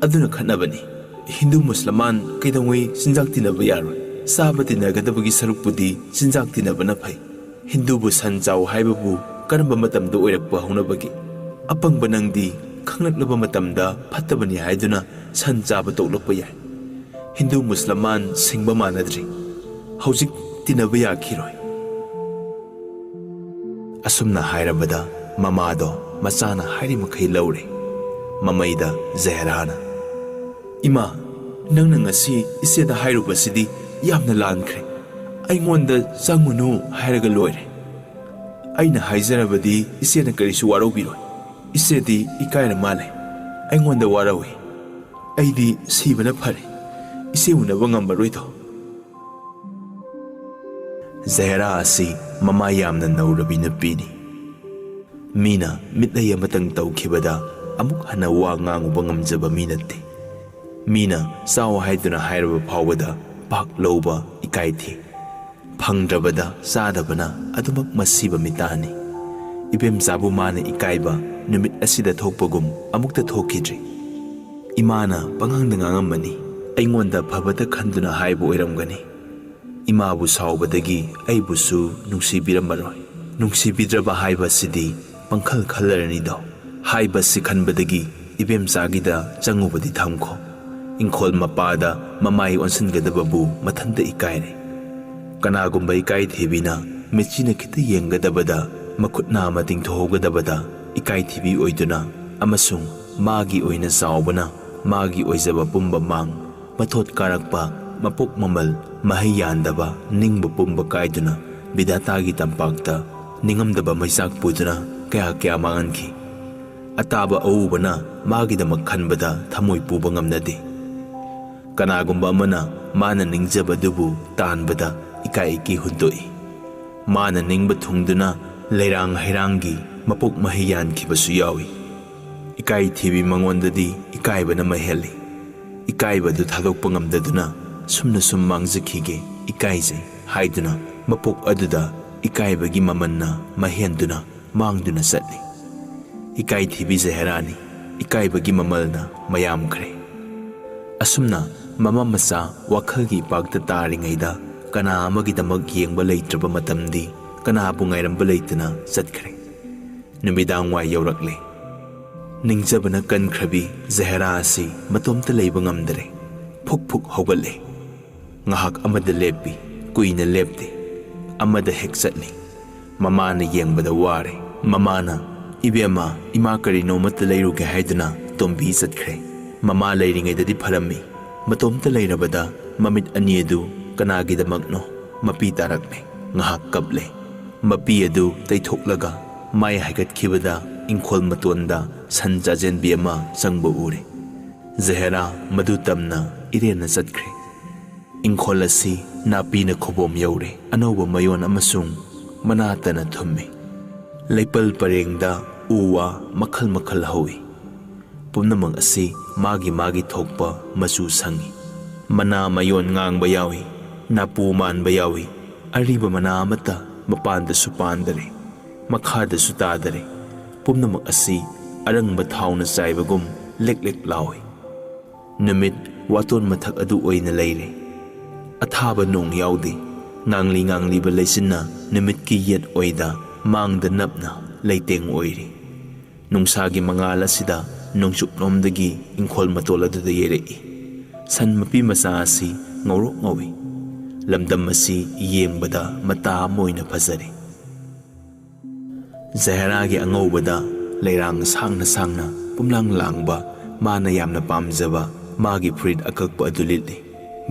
ꯑꯗꯨꯅ ꯈꯠꯅꯕꯅꯤ꯫ ꯍꯤꯟꯗꯨ ꯃꯨꯁꯂꯃꯥꯟ ꯀꯩꯗꯧꯉꯩ ꯆꯤꯟꯖꯥꯛ ꯇꯤꯟꯅꯕ ꯌꯥꯔꯣꯏ꯫ ꯆꯥꯕ ꯇꯤꯟꯅꯒꯗꯕꯒꯤ ꯁꯔꯨꯛꯄꯨꯗꯤ ꯆꯤꯟꯖꯥꯛ ꯇꯤꯟꯅꯕꯅ ꯐꯩ꯫ ꯍꯤꯟꯗꯨꯕꯨ ꯁꯟ ꯆꯥꯎ ꯍꯥꯏꯕꯕꯨ ꯀꯔꯝꯕ ꯃꯇꯝꯗ ꯑꯣꯏꯔꯛꯄ ꯍꯧꯅꯕꯒꯦ? ꯑꯄꯪꯕ ꯅꯪꯗꯤ ꯈꯪꯂꯛꯂꯕ ꯃꯇꯝꯗ ꯐꯠꯇꯕꯅꯤ ꯍꯥꯏꯗꯨꯅ ꯁꯟ ꯆꯥꯕ ꯇꯣꯛꯂꯛꯄ ꯌꯥꯏ꯫ ꯍꯤꯟꯗꯨ ꯃꯨꯁꯂꯃꯥꯟ ꯁꯤꯡꯕ ꯃꯥꯟꯅꯗ꯭ꯔꯤ꯫ ꯍꯧꯖꯤꯛ ꯇꯤꯟꯅꯕ ꯌꯥꯈꯤꯔꯣꯏ꯫" ꯑꯁꯨꯝꯅ ꯍꯥꯏꯔꯕꯗ ꯃꯃꯥꯗꯣ ꯃꯆꯥꯅ ꯍꯥꯏꯔꯤꯃꯈꯩ ꯂꯧꯔꯦ꯫ ꯃꯃꯩꯗ ꯖꯍꯦꯔꯥꯅ, "ꯏꯃꯥ, ꯅꯪꯅ ꯉꯁꯤ ꯏꯆꯦꯗ ꯍꯥꯏꯔꯨꯕꯁꯤꯗꯤ ꯌꯥꯝꯅ ꯂꯥꯟꯈ꯭ꯔꯦ꯫ ꯑꯩꯉꯣꯟꯗ ꯆꯪꯉꯨꯅꯨ ꯍꯥꯏꯔꯒ ꯂꯣꯏꯔꯦ꯫ ꯑꯩꯅ ꯍꯥꯏꯖꯔꯕꯗꯤ ꯏꯆꯦꯅ ꯀꯔꯤꯁꯨ ꯋꯥꯔꯧꯕꯤꯔꯣꯏ꯫ ꯏꯆꯦꯗꯤ ꯏꯀꯥꯏꯔ ꯃꯥꯜꯂꯦ꯫ ꯑꯩꯉꯣꯟꯗ ꯋꯥꯔꯧꯏ꯫ ꯑꯩꯗꯤ ꯁꯤꯕꯅ ꯐꯔꯦ꯫ ꯏꯆꯦ ꯎꯅꯕ ꯉꯝꯃꯔꯣꯏꯗꯣ꯫" ꯖꯍꯦꯔꯥ ꯑꯁꯤ ꯃꯃꯥ ꯌꯥꯝꯅ ꯅꯧꯔꯕꯤ ꯅꯨꯄꯤꯅꯤ꯫ ꯃꯤꯅ ꯃꯤꯠꯂꯩ ꯑꯃꯇꯪ ꯇꯧꯈꯤꯕꯗ ꯑꯃꯨꯛ ꯍꯟꯅ ꯋꯥ ꯉꯥꯡꯉꯨꯕ ꯉꯝꯖꯕ ꯃꯤ ꯅꯠꯇꯦ꯫ ꯃꯤꯅ ꯆꯥꯎ ꯍꯥꯏꯗꯨꯅ ꯍꯥꯏꯔꯕ ꯐꯥꯎꯕꯗ ꯄꯥꯛ ꯂꯧꯕ ꯏꯀꯥꯏ ꯊꯤ꯫ ꯐꯪꯗ꯭ꯔꯕꯗ ꯆꯥꯗꯕꯅ ꯑꯗꯨꯃꯛ ꯃꯁꯤꯕ ꯃꯤꯇꯥꯅꯤ꯫ ꯏꯕꯦꯝꯆꯥꯕꯨ ꯃꯥꯅ ꯏꯀꯥꯏꯕ ꯅꯨꯃꯤꯠ ꯑꯁꯤꯗ ꯊꯣꯛꯄꯒꯨꯝ ꯑꯃꯨꯛꯇ ꯊꯣꯛꯈꯤꯗ꯭ꯔꯤ꯫ ꯏꯃꯥꯅ ꯄꯉꯥꯡꯗ ꯉꯥꯡꯉꯝꯃꯅꯤ, ꯑꯩꯉꯣꯟꯗ ꯐꯕꯇ ꯈꯟꯗꯨꯅ ꯍꯥꯏꯕ ꯑꯣꯏꯔꯝꯒꯅꯤ꯫ ꯏꯃꯥꯕꯨ ꯁꯥꯎꯕꯗꯒꯤ ꯑꯩꯕꯨꯁꯨ ꯅꯨꯡꯁꯤꯕꯤꯔꯝꯃꯔꯣꯏ꯫ ꯅꯨꯡꯁꯤꯕꯤꯗ꯭ꯔꯕ ꯍꯥꯏꯕꯁꯤꯗꯤ ꯄꯪꯈꯜ ꯈꯜꯂꯔꯅꯤꯗꯣ꯫ ꯍꯥꯏꯕꯁꯤ ꯈꯟꯕꯗꯒꯤ ꯏꯕꯦꯝꯆꯥꯒꯤꯗ ꯆꯪꯉꯨꯕꯗꯤ ꯊꯝꯈꯣ꯫ ꯏꯪꯈꯣꯜ ꯃꯄꯥꯗ ꯃꯃꯥꯏ ꯑꯣꯟꯁꯤꯟꯒꯗꯕꯕꯨ ꯃꯊꯟꯇ ꯏꯀꯥꯏꯔꯦ꯫ ꯀꯅꯥꯒꯨꯝꯕ ꯏꯀꯥꯏꯊꯤꯕꯤꯅ ꯃꯤꯠꯆꯤꯅ ꯈꯤꯇ ꯌꯦꯡꯒꯗꯕꯗ, ꯃꯈꯨꯠ ꯅꯥꯝꯃ ꯇꯤꯡꯊꯣꯛꯍꯧꯒꯗꯕꯗ ꯏꯀꯥꯏꯊꯤꯕꯤ ꯑꯣꯏꯗꯨꯅ ꯑꯃꯁꯨꯡ ꯃꯥꯒꯤ ꯑꯣꯏꯅ ꯆꯥꯎꯕꯅ ꯃꯥꯒꯤ ꯑꯣꯏꯖꯕ ꯄꯨꯝꯕ ꯃꯥꯡ, ꯃꯊꯣꯠ ꯀꯥꯔꯛꯄ, ꯃꯄꯣꯛ ꯃꯃꯜ, ꯃꯍꯩ ꯌꯥꯟꯗꯕ, ꯅꯤꯡꯕ ꯄꯨꯝꯕ ꯀꯥꯏꯗꯨꯅ ꯕꯤꯙꯥꯇꯥꯒꯤ ꯇꯝꯄꯥꯛꯇ ꯅꯤꯡꯉꯝꯗꯕ ꯃꯩꯆꯥꯛ ꯄꯨꯗꯨꯅ ꯀꯌꯥ ꯀꯌꯥ ꯃꯥꯡꯍꯟꯈꯤ꯫ ꯑꯇꯥꯕ ꯑꯎꯕꯅ ꯃꯥꯒꯤꯗꯃꯛ ꯈꯟꯕꯗ ꯊꯃꯣꯏ ꯄꯨꯕ ꯉꯝꯅꯗꯦ꯫ ꯀꯅꯥꯒꯨꯝꯕ ꯑꯃꯅ ꯃꯥꯅ ꯅꯤꯡꯖꯕꯗꯨꯕꯨ ꯇꯥꯟꯕꯗ ꯏꯀꯥꯏ ꯏꯀꯤ ꯍꯨꯟꯗꯣꯛꯏ꯫ ꯃꯥꯅ ꯅꯤꯡꯕ ꯊꯨꯡꯗꯨꯅ ꯂꯩꯔꯥꯡ ꯍꯩꯔꯥꯡꯒꯤ ꯃꯄꯣꯛ ꯃꯍꯩ ꯌꯥꯟꯈꯤꯕꯁꯨ ꯌꯥꯎꯏ꯫ ꯏꯀꯥꯏ ꯊꯤꯕꯤ ꯃꯉꯣꯟꯗꯗꯤ ꯏꯀꯥꯏꯕꯅ ꯃꯍꯦꯜꯂꯤ꯫ ꯏꯀꯥꯏꯕꯗꯨ ꯊꯥꯗꯣꯛꯄ ꯉꯝꯗꯗꯨꯅ ꯁꯨꯝꯅ ꯁꯨꯝ ꯃꯥꯡꯖꯈꯤꯒꯦ, ꯏꯀꯥꯏꯖꯩ ꯍꯥꯏꯗꯨꯅ ꯃꯄꯣꯛ ꯑꯗꯨꯗ ꯏꯀꯥꯏꯕꯒꯤ ꯃꯃꯟꯅ ꯃꯍꯦꯟꯗꯨꯅ ꯃꯥꯡꯗꯨꯅ ꯆꯠꯂꯤ꯫ ꯏꯀꯥꯏ ꯊꯤꯕꯤ ꯖꯍꯦꯔꯥꯅꯤ, ꯏꯀꯥꯏꯕꯒꯤ ꯃꯃꯜꯅ ꯃꯌꯥꯝꯈ꯭ꯔꯦ꯫ ꯑꯁꯨꯝꯅ ꯃꯃꯥ ꯃꯆꯥ ꯋꯥꯈꯜꯒꯤ ꯏꯄꯥꯛꯇ ꯇꯥꯔꯤꯉꯩꯗ ꯀꯅꯥ ꯑꯃꯒꯤꯗꯃꯛ ꯌꯦꯡꯕ ꯂꯩꯇ꯭ꯔꯕ ꯃꯇꯝꯗꯤ ꯀꯅꯥꯕꯨ ꯉꯥꯏꯔꯝꯕ ꯂꯩꯇꯅ ꯆꯠꯈ꯭ꯔꯦ꯫ ꯅꯨꯃꯤꯗꯥꯡ ꯋꯥꯏ ꯌꯧꯔꯛꯂꯦ꯫ ꯅꯤꯡꯖꯕꯅ ꯀꯟꯈ꯭ꯔꯕꯤ ꯖꯍꯦꯔꯥ ꯑꯁꯤ ꯃꯇꯣꯝꯇ ꯂꯩꯕ ꯉꯝꯗꯔꯦ꯫ ꯐꯨꯛ ꯐꯨꯛ ꯍꯧꯒꯠꯂꯦ꯫ ꯉꯥꯏꯍꯥꯛ ꯑꯃꯗ ꯂꯦꯞꯄꯤ, ꯀꯨꯏꯅ ꯂꯦꯞꯇꯦ꯫ ꯑꯃꯗ ꯍꯦꯛ ꯆꯠꯂꯤ꯫ ꯃꯃꯥꯅ ꯌꯦꯡꯕꯗ ꯋꯥꯔꯦ꯫ ꯃꯃꯥꯅ, "ꯏꯕꯦꯝꯃ, ꯏꯃꯥ ꯀꯔꯤꯅꯣ ꯑꯃꯠꯇ ꯂꯩꯔꯨꯒꯦ" ꯍꯥꯏꯗꯨꯅ ꯇꯣꯝꯕꯤ ꯆꯠꯈ꯭ꯔꯦ꯫ ꯃꯃꯥ ꯂꯩꯔꯤꯉꯩꯗꯗꯤ ꯐꯔꯝꯃꯤ꯫ ꯃꯇꯣꯝꯇ ꯂꯩꯔꯕꯗ ꯃꯃꯤꯠ ꯑꯅꯤ ꯑꯗꯨ ꯀꯅꯥꯒꯤꯗꯃꯛꯅꯣ ꯃꯄꯤ ꯇꯥꯔꯛꯂꯦ꯫ ꯉꯥꯏꯍꯥꯛ ꯀꯞꯂꯦ꯫ ꯃꯄꯤ ꯑꯗꯨ ꯇꯩꯊꯣꯛꯂꯒ ꯃꯥꯏ ꯍꯥꯏꯒꯠꯈꯤꯕꯗ ꯏꯪꯈꯣꯜ ꯃꯇꯣꯟꯗ ꯁꯟ ꯆꯥꯖꯦꯟꯕꯤ ꯑꯃ ꯆꯪꯕ ꯎꯔꯦ꯫ ꯖꯍꯦꯔꯥ ꯃꯗꯨ ꯇꯝꯅ ꯏꯔꯦꯟꯅ ꯆꯠꯈ꯭ꯔꯦ꯫ ꯏꯪꯈꯣꯜ ꯑꯁꯤ ꯅꯥꯄꯤꯅ ꯈꯨꯕꯣꯝ ꯌꯧꯔꯦ꯫ ꯑꯅꯧꯕ ꯃꯌꯣꯟ ꯑꯃꯁꯨꯡ ꯃꯅꯥꯇꯅ ꯊꯨꯝꯃꯤ꯫ ꯂꯩꯄꯜ ꯄꯔꯦꯡꯗ ꯎ ꯋꯥ ꯃꯈꯜ ꯃꯈꯜ ꯍꯧꯏ꯫ ꯄꯨꯝꯅꯃꯛ ꯑꯁꯤ ꯃꯥꯒꯤ ꯃꯥꯒꯤ ꯊꯣꯛꯄ ꯃꯆꯨ ꯁꯪꯏ꯫ ꯃꯅꯥ ꯃꯌꯣꯟ ꯉꯥꯡꯕ ꯌꯥꯎꯏ, ꯅꯥꯄꯨ ꯃꯥꯟꯕ ꯌꯥꯎꯏ꯫ ꯑꯔꯤꯕ ꯃꯅꯥ ꯑꯃꯠꯇ ꯃꯄꯥꯟꯗꯁꯨ ꯄꯥꯟꯗꯔꯦ, ꯃꯈꯥꯗꯁꯨ ꯇꯥꯗꯔꯦ꯫ ꯄꯨꯝꯅꯃꯛ ꯑꯁꯤ ꯑꯔꯪꯕ ꯊꯥꯎꯅ ꯆꯥꯏꯕꯒꯨꯝ ꯂꯦꯛ ꯂꯦꯛ ꯂꯥꯎꯏ꯫ ꯅꯨꯃꯤꯠ ꯋꯥꯇꯣꯟ ꯃꯊꯛ ꯑꯗꯨ ꯑꯣꯏꯅ ꯂꯩꯔꯦ꯫ ꯑꯊꯥꯕ ꯅꯣꯡ ꯌꯥꯎꯗꯦ꯫ ꯉꯥꯡꯂꯤ ꯉꯥꯡꯂꯤꯕ ꯂꯩꯆꯤꯟꯅ ꯅꯨꯃꯤꯠꯀꯤ ꯌꯦꯠ ꯑꯣꯏꯗ ꯃꯥꯡꯗ ꯅꯞꯅ ꯂꯩꯇꯦꯡ ꯑꯣꯏꯔꯤ꯫ ꯅꯨꯡꯁꯥꯒꯤ ꯃꯉꯥꯜ ꯑꯁꯤꯗ ꯅꯣꯡꯆꯨꯞꯂꯣꯝꯗꯒꯤ ꯏꯪꯈꯣꯜ ꯃꯇꯣꯜ ꯑꯗꯨꯗ ꯌꯩꯔꯛꯏ꯫ ꯁꯟ ꯃꯄꯤ ꯃꯆꯥ ꯑꯁꯤ ꯉꯧꯔꯣꯛ ꯉꯧꯏ꯫ ꯂꯝꯗꯝ ꯑꯁꯤ ꯌꯦꯡꯕꯗ ꯃꯇꯥ ꯑꯃ ꯑꯣꯏꯅ ꯐꯖꯔꯦ꯫ ꯖꯍꯦꯔꯥꯒꯤ ꯑꯉꯧꯕꯗ ꯂꯩꯔꯥꯡ ꯁꯥꯡꯅ ꯁꯥꯡꯅ ꯎꯝꯂꯥꯡ ꯂꯥꯡꯕ, ꯃꯥꯅ ꯌꯥꯝꯅ ꯄꯥꯝꯖꯕ ꯃꯥꯒꯤ ꯐꯨꯔꯤꯠ ꯑꯀꯛꯄ ꯑꯗꯨ ꯂꯤꯠꯂꯤ꯫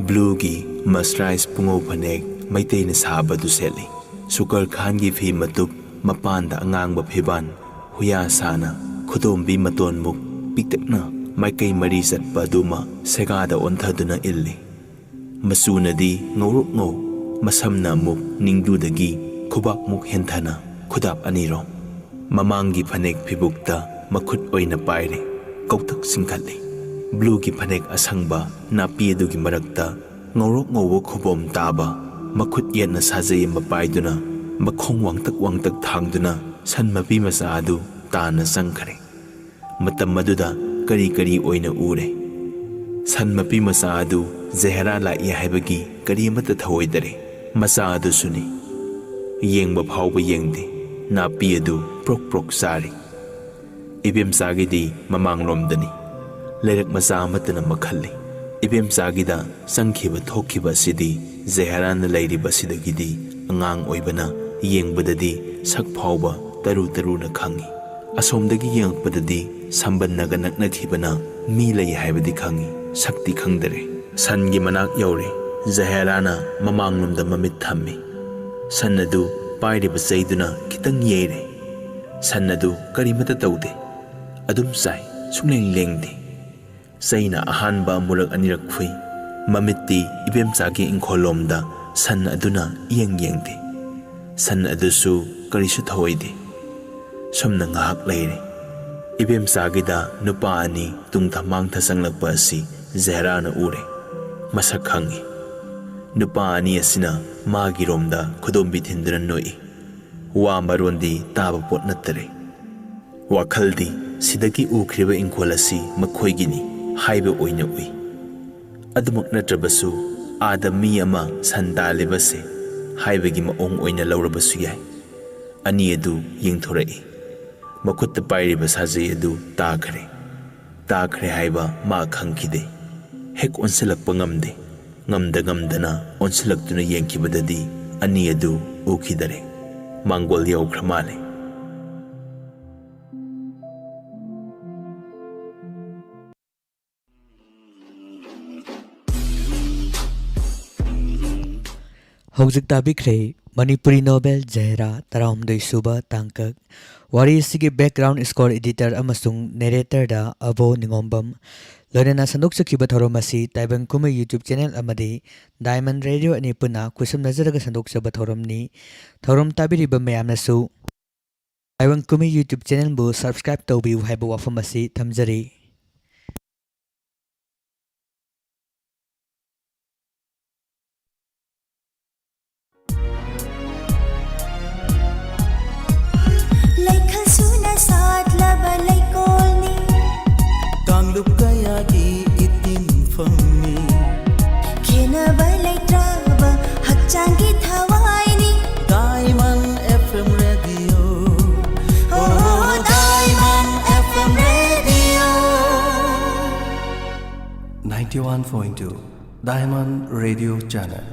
ꯕ꯭ꯂꯨꯒꯤ ꯃꯁꯔꯥꯏꯁ ꯄꯨꯉꯧ ꯐꯅꯦꯛ ꯃꯩꯇꯩꯅ ꯁꯥꯕ ꯑꯗꯨ ꯁꯦꯠꯂꯤ꯫ ꯁꯨꯀꯔ ꯈꯥꯟꯒꯤ ꯐꯤ ꯃꯇꯨꯞ, ꯃꯄꯥꯟꯗ ꯑꯉꯥꯡꯕ ꯐꯤꯕꯥꯟ, ꯍꯨꯌꯥ ꯁꯥꯅ ꯈꯨꯗꯣꯝꯕꯤ ꯃꯇꯣꯟꯃꯨꯛ ꯄꯤꯛꯇꯛꯅ ꯃꯥꯏꯀꯩ ꯃꯔꯤ ꯆꯠꯄ ꯑꯗꯨꯃ ꯁꯦꯒꯥꯗ ꯑꯣꯟꯊꯗꯨꯅ ꯏꯜꯂꯤ꯫ ꯃꯆꯨꯅꯗꯤ ꯉꯧꯔꯣꯛ ꯉꯧ, ꯃꯁꯝꯅ ꯑꯃꯨꯛ ꯅꯤꯡꯗꯨꯗꯒꯤ ꯈꯨꯕꯥꯛꯃꯨꯛ ꯍꯦꯟꯊꯅ ꯈꯨꯗꯥꯞ ꯑꯅꯤꯔꯣꯝ꯫ ꯃꯃꯥꯡꯒꯤ ꯐꯅꯦꯛ ꯐꯤꯕꯨꯛꯇ ꯃꯈꯨꯠ ꯑꯣꯏꯅ ꯄꯥꯏꯔꯦ, ꯀꯧꯇꯛ ꯆꯤꯡꯈꯠꯂꯤ꯫ ꯕ꯭ꯂꯨꯒꯤ ꯐꯅꯦꯛ ꯑꯁꯪꯕ ꯅꯥꯄꯤ ꯑꯗꯨꯒꯤ ꯃꯔꯛꯇ ꯉꯧꯔꯣꯛ ꯉꯧꯕ ꯈꯨꯕꯣꯝ ꯇꯥꯕ ꯃꯈꯨꯠ ꯌꯦꯠꯅ ꯁꯥꯖꯩ ꯑꯃ ꯄꯥꯏꯗꯨꯅ ꯃꯈꯣꯡ ꯋꯥꯡꯇꯛ ꯋꯥꯡꯇꯛ ꯊꯥꯡꯗꯨꯅ ꯁꯟ ꯃꯄꯤ ꯃꯆꯥ ꯑꯗꯨ ꯇꯥꯟꯅ ꯆꯪꯈ꯭ꯔꯦ꯫ ꯃꯇꯝ ꯑꯗꯨꯗ ꯀꯔꯤ ꯀꯔꯤ ꯑꯣꯏꯅ ꯎꯔꯦ? ꯁꯟ ꯃꯄꯤ ꯃꯆꯥ ꯑꯗꯨ ꯖꯍꯦꯔꯥ ꯂꯥꯛꯏ ꯍꯥꯏꯕꯒꯤ ꯀꯔꯤ ꯑꯃꯠꯇ ꯊꯧꯑꯣꯏꯗꯔꯦ꯫ ꯃꯆꯥ ꯑꯗꯨꯁꯨꯅꯤ꯫ ꯌꯦꯡꯕ ꯐꯥꯎꯕ ꯌꯦꯡꯗꯦ꯫ ꯅꯥꯄꯤ ꯑꯗꯨ ꯄ꯭ꯔꯣꯛ ꯄ꯭ꯔꯣꯛ ꯆꯥꯔꯤ꯫ ꯏꯕꯦꯝꯆꯥꯒꯤꯗꯤ ꯃꯃꯥꯡꯂꯣꯝꯗꯅꯤ꯫ ꯂꯩꯔꯛ ꯃꯆꯥ ꯑꯃꯠꯇꯅ ꯃꯈꯜꯂꯤ꯫ ꯏꯕꯦꯝꯆꯥꯒꯤꯗ ꯆꯪꯈꯤꯕ ꯊꯣꯛꯈꯤꯕ ꯑꯁꯤꯗꯤ ꯖꯍꯦꯔꯥꯅ ꯂꯩꯔꯤꯕ ꯑꯁꯤꯗꯒꯤꯗꯤ ꯑꯉꯥꯡ ꯑꯣꯏꯕꯅ ꯌꯦꯡꯕꯗꯗꯤ ꯁꯛ ꯐꯥꯎꯕ ꯇꯔꯨ ꯇꯔꯨꯅ ꯈꯪꯏ꯫ ꯑꯁꯣꯝꯗꯒꯤ ꯌꯦꯡꯉꯛꯄꯗꯗꯤ ꯁꯝꯕꯟꯅꯒ ꯅꯛꯅꯈꯤꯕꯅ ꯃꯤ ꯂꯩ ꯍꯥꯏꯕꯗꯤ ꯈꯪꯏ, ꯁꯛꯇꯤ ꯈꯪꯗꯔꯦ꯫ ꯁꯟꯒꯤ ꯃꯅꯥꯛ ꯌꯧꯔꯦ꯫ ꯖꯍꯦꯔꯥꯅ ꯃꯃꯥꯡꯂꯣꯝꯗ ꯃꯃꯤꯠ ꯊꯝꯃꯤ꯫ ꯁꯟ ꯑꯗꯨ ꯄꯥꯏꯔꯤꯕ ꯆꯩꯗꯨꯅ ꯈꯤꯇꯪ ꯌꯩꯔꯦ꯫ ꯁꯟ ꯑꯗꯨ ꯀꯔꯤꯃꯠꯇ ꯇꯧꯗꯦ꯫ ꯑꯗꯨꯝ ꯆꯥꯏ, ꯁꯨꯡꯂꯦꯡ ꯂꯦꯡꯗꯦ꯫ ꯆꯩꯅ ꯑꯍꯥꯟꯕ ꯑꯃꯨꯔꯛ ꯑꯅꯤꯔꯛ ꯐꯨꯏ꯫ ꯃꯃꯤꯠꯇꯤ ꯏꯕꯦꯝꯆꯥꯒꯤ ꯏꯪꯈꯣꯜꯂꯣꯝꯗ ꯁꯟ ꯑꯗꯨꯅ ꯏꯌꯦꯡ ꯌꯦꯡꯗꯦ꯫ ꯁꯟ ꯑꯗꯨꯁꯨ ꯀꯔꯤꯁꯨ ꯊꯧꯑꯣꯏꯗꯦ꯫ ꯁꯨꯝꯅ ꯉꯥꯏꯍꯥꯛ ꯂꯩꯔꯦ꯫ ꯏꯕꯦꯝꯆꯥꯒꯤꯗ ꯅꯨꯄꯥ ꯑꯅꯤ ꯇꯨꯡ ꯊꯃꯥꯡꯊ ꯆꯪꯂꯛꯄ ꯑꯁꯤ ꯖꯍꯦꯔꯥꯅ ꯎꯔꯦ꯫ ꯃꯁꯛ ꯈꯪꯏ꯫ ꯅꯨꯄꯥ ꯑꯅꯤ ꯑꯁꯤꯅ ꯃꯥꯒꯤꯔꯣꯝꯗ ꯈꯨꯗꯣꯝꯕꯤ ꯊꯤꯟꯗꯨꯅ ꯅꯣꯛꯏ꯫ ꯋꯥ ꯃꯔꯣꯟꯗꯤ ꯇꯥꯕ ꯄꯣꯠ ꯅꯠꯇꯔꯦ꯫ ꯋꯥꯈꯜꯗꯤ ꯁꯤꯗꯒꯤ ꯎꯈ꯭ꯔꯤꯕ ꯏꯪꯈꯣꯜ ꯑꯁꯤ ꯃꯈꯣꯏꯒꯤꯅꯤ ꯍꯥꯏꯕ ꯑꯣꯏꯅ ꯎꯏ꯫ ꯑꯗꯨꯃꯛ ꯅꯠꯇ꯭ꯔꯕꯁꯨ ꯑꯥꯗ ꯃꯤ ꯑꯃ ꯁꯟ ꯇꯥꯜꯂꯤꯕꯁꯦ ꯍꯥꯏꯕꯒꯤ ꯃꯑꯣꯡ ꯑꯣꯏꯅ ꯂꯧꯔꯕꯁꯨ ꯌꯥꯏ꯫ ꯑꯅꯤ ꯑꯗꯨ ꯌꯦꯡꯊꯣꯔꯛꯏ꯫ ꯃꯈꯨꯠꯇ ꯄꯥꯏꯔꯤꯕ ꯁꯥꯖꯩ ꯑꯗꯨ ꯇꯥꯈ꯭ꯔꯦ꯫ ꯇꯥꯈ꯭ꯔꯦ ꯍꯥꯏꯕ ꯃꯥ ꯈꯪꯈꯤꯗꯦ꯫ ꯍꯦꯛ ꯑꯣꯟꯁꯤꯜꯂꯛꯄ ꯉꯝꯗꯦ꯫ ꯉꯝꯗ ꯉꯝꯗꯅ ꯑꯣꯟꯁꯤꯜꯂꯛꯇꯨꯅ ꯌꯦꯡꯈꯤꯕꯗꯗꯤ ꯑꯅꯤ ꯑꯗꯨ ꯎꯈꯤꯗꯔꯦ꯫ ꯃꯥꯡꯒꯣꯜ ꯌꯧꯈ꯭ꯔ ꯃꯥꯜꯂꯦ꯫ ꯍꯧꯖꯤꯛ ꯇꯥꯕꯤꯈ꯭ꯔꯦ ꯃꯅꯤꯄꯨꯔꯤ ꯅꯣꯕꯦꯜ ꯖꯍꯦꯔꯥ ꯇꯔꯥꯍꯨꯝꯗꯣꯏ ꯁꯨꯕ ꯇꯥꯡꯀꯛ꯫ ꯋꯥꯔꯤ ꯑꯁꯤꯒꯤ background score editor ꯑꯃꯁꯨꯡ narratorꯗ ꯑꯕꯣ ꯅꯤꯉꯣꯝꯕꯝ, ꯂꯣꯏꯅꯅ ꯁꯟꯗꯣꯛꯆꯈꯤꯕ ꯊꯧꯔꯝ ꯑꯁꯤ ꯇꯥꯏꯕꯪ ꯀꯨꯝꯍꯩ YouTube channel ꯑꯃꯗꯤ Diamond Radio ꯑꯅꯤ ꯄꯨꯟꯅ ꯈꯨꯠꯁꯝꯅꯖꯔꯒ ꯁꯟꯗꯣꯛꯆꯕ ꯊꯧꯔꯝꯅꯤ꯫ ꯊꯧꯔꯝ ꯇꯥꯕꯤꯔꯤꯕ ꯃꯌꯥꯝꯅꯁꯨ ꯇꯥꯏꯕꯪ ꯀꯨꯝꯍꯩ YouTube channelꯕꯨ subscribe ꯇꯧꯕꯤꯌꯨ ꯍꯥꯏꯕ ꯋꯥꯐꯝ ꯑꯁꯤ ꯊꯝꯖꯔꯤ꯫ ꯂꯩꯈꯜ ꯁꯨꯅ ꯁꯥꯠꯂꯕ ꯂꯩꯀꯣꯜꯅꯤ꯫ ꯀꯥꯡꯂꯨꯞ ꯀꯌꯥꯒꯤ ꯏꯇꯤꯟꯐꯝꯅꯤ꯫ ꯈꯦꯅꯕ ꯂꯩꯇ꯭ꯔꯕ ꯍꯛꯆꯥꯡꯒꯤ ꯊꯋꯥꯏꯅꯤ꯫ Diamond FM Radio. Oh, Diamond FM Radio. ninety-one point two Diamond Radio Channel.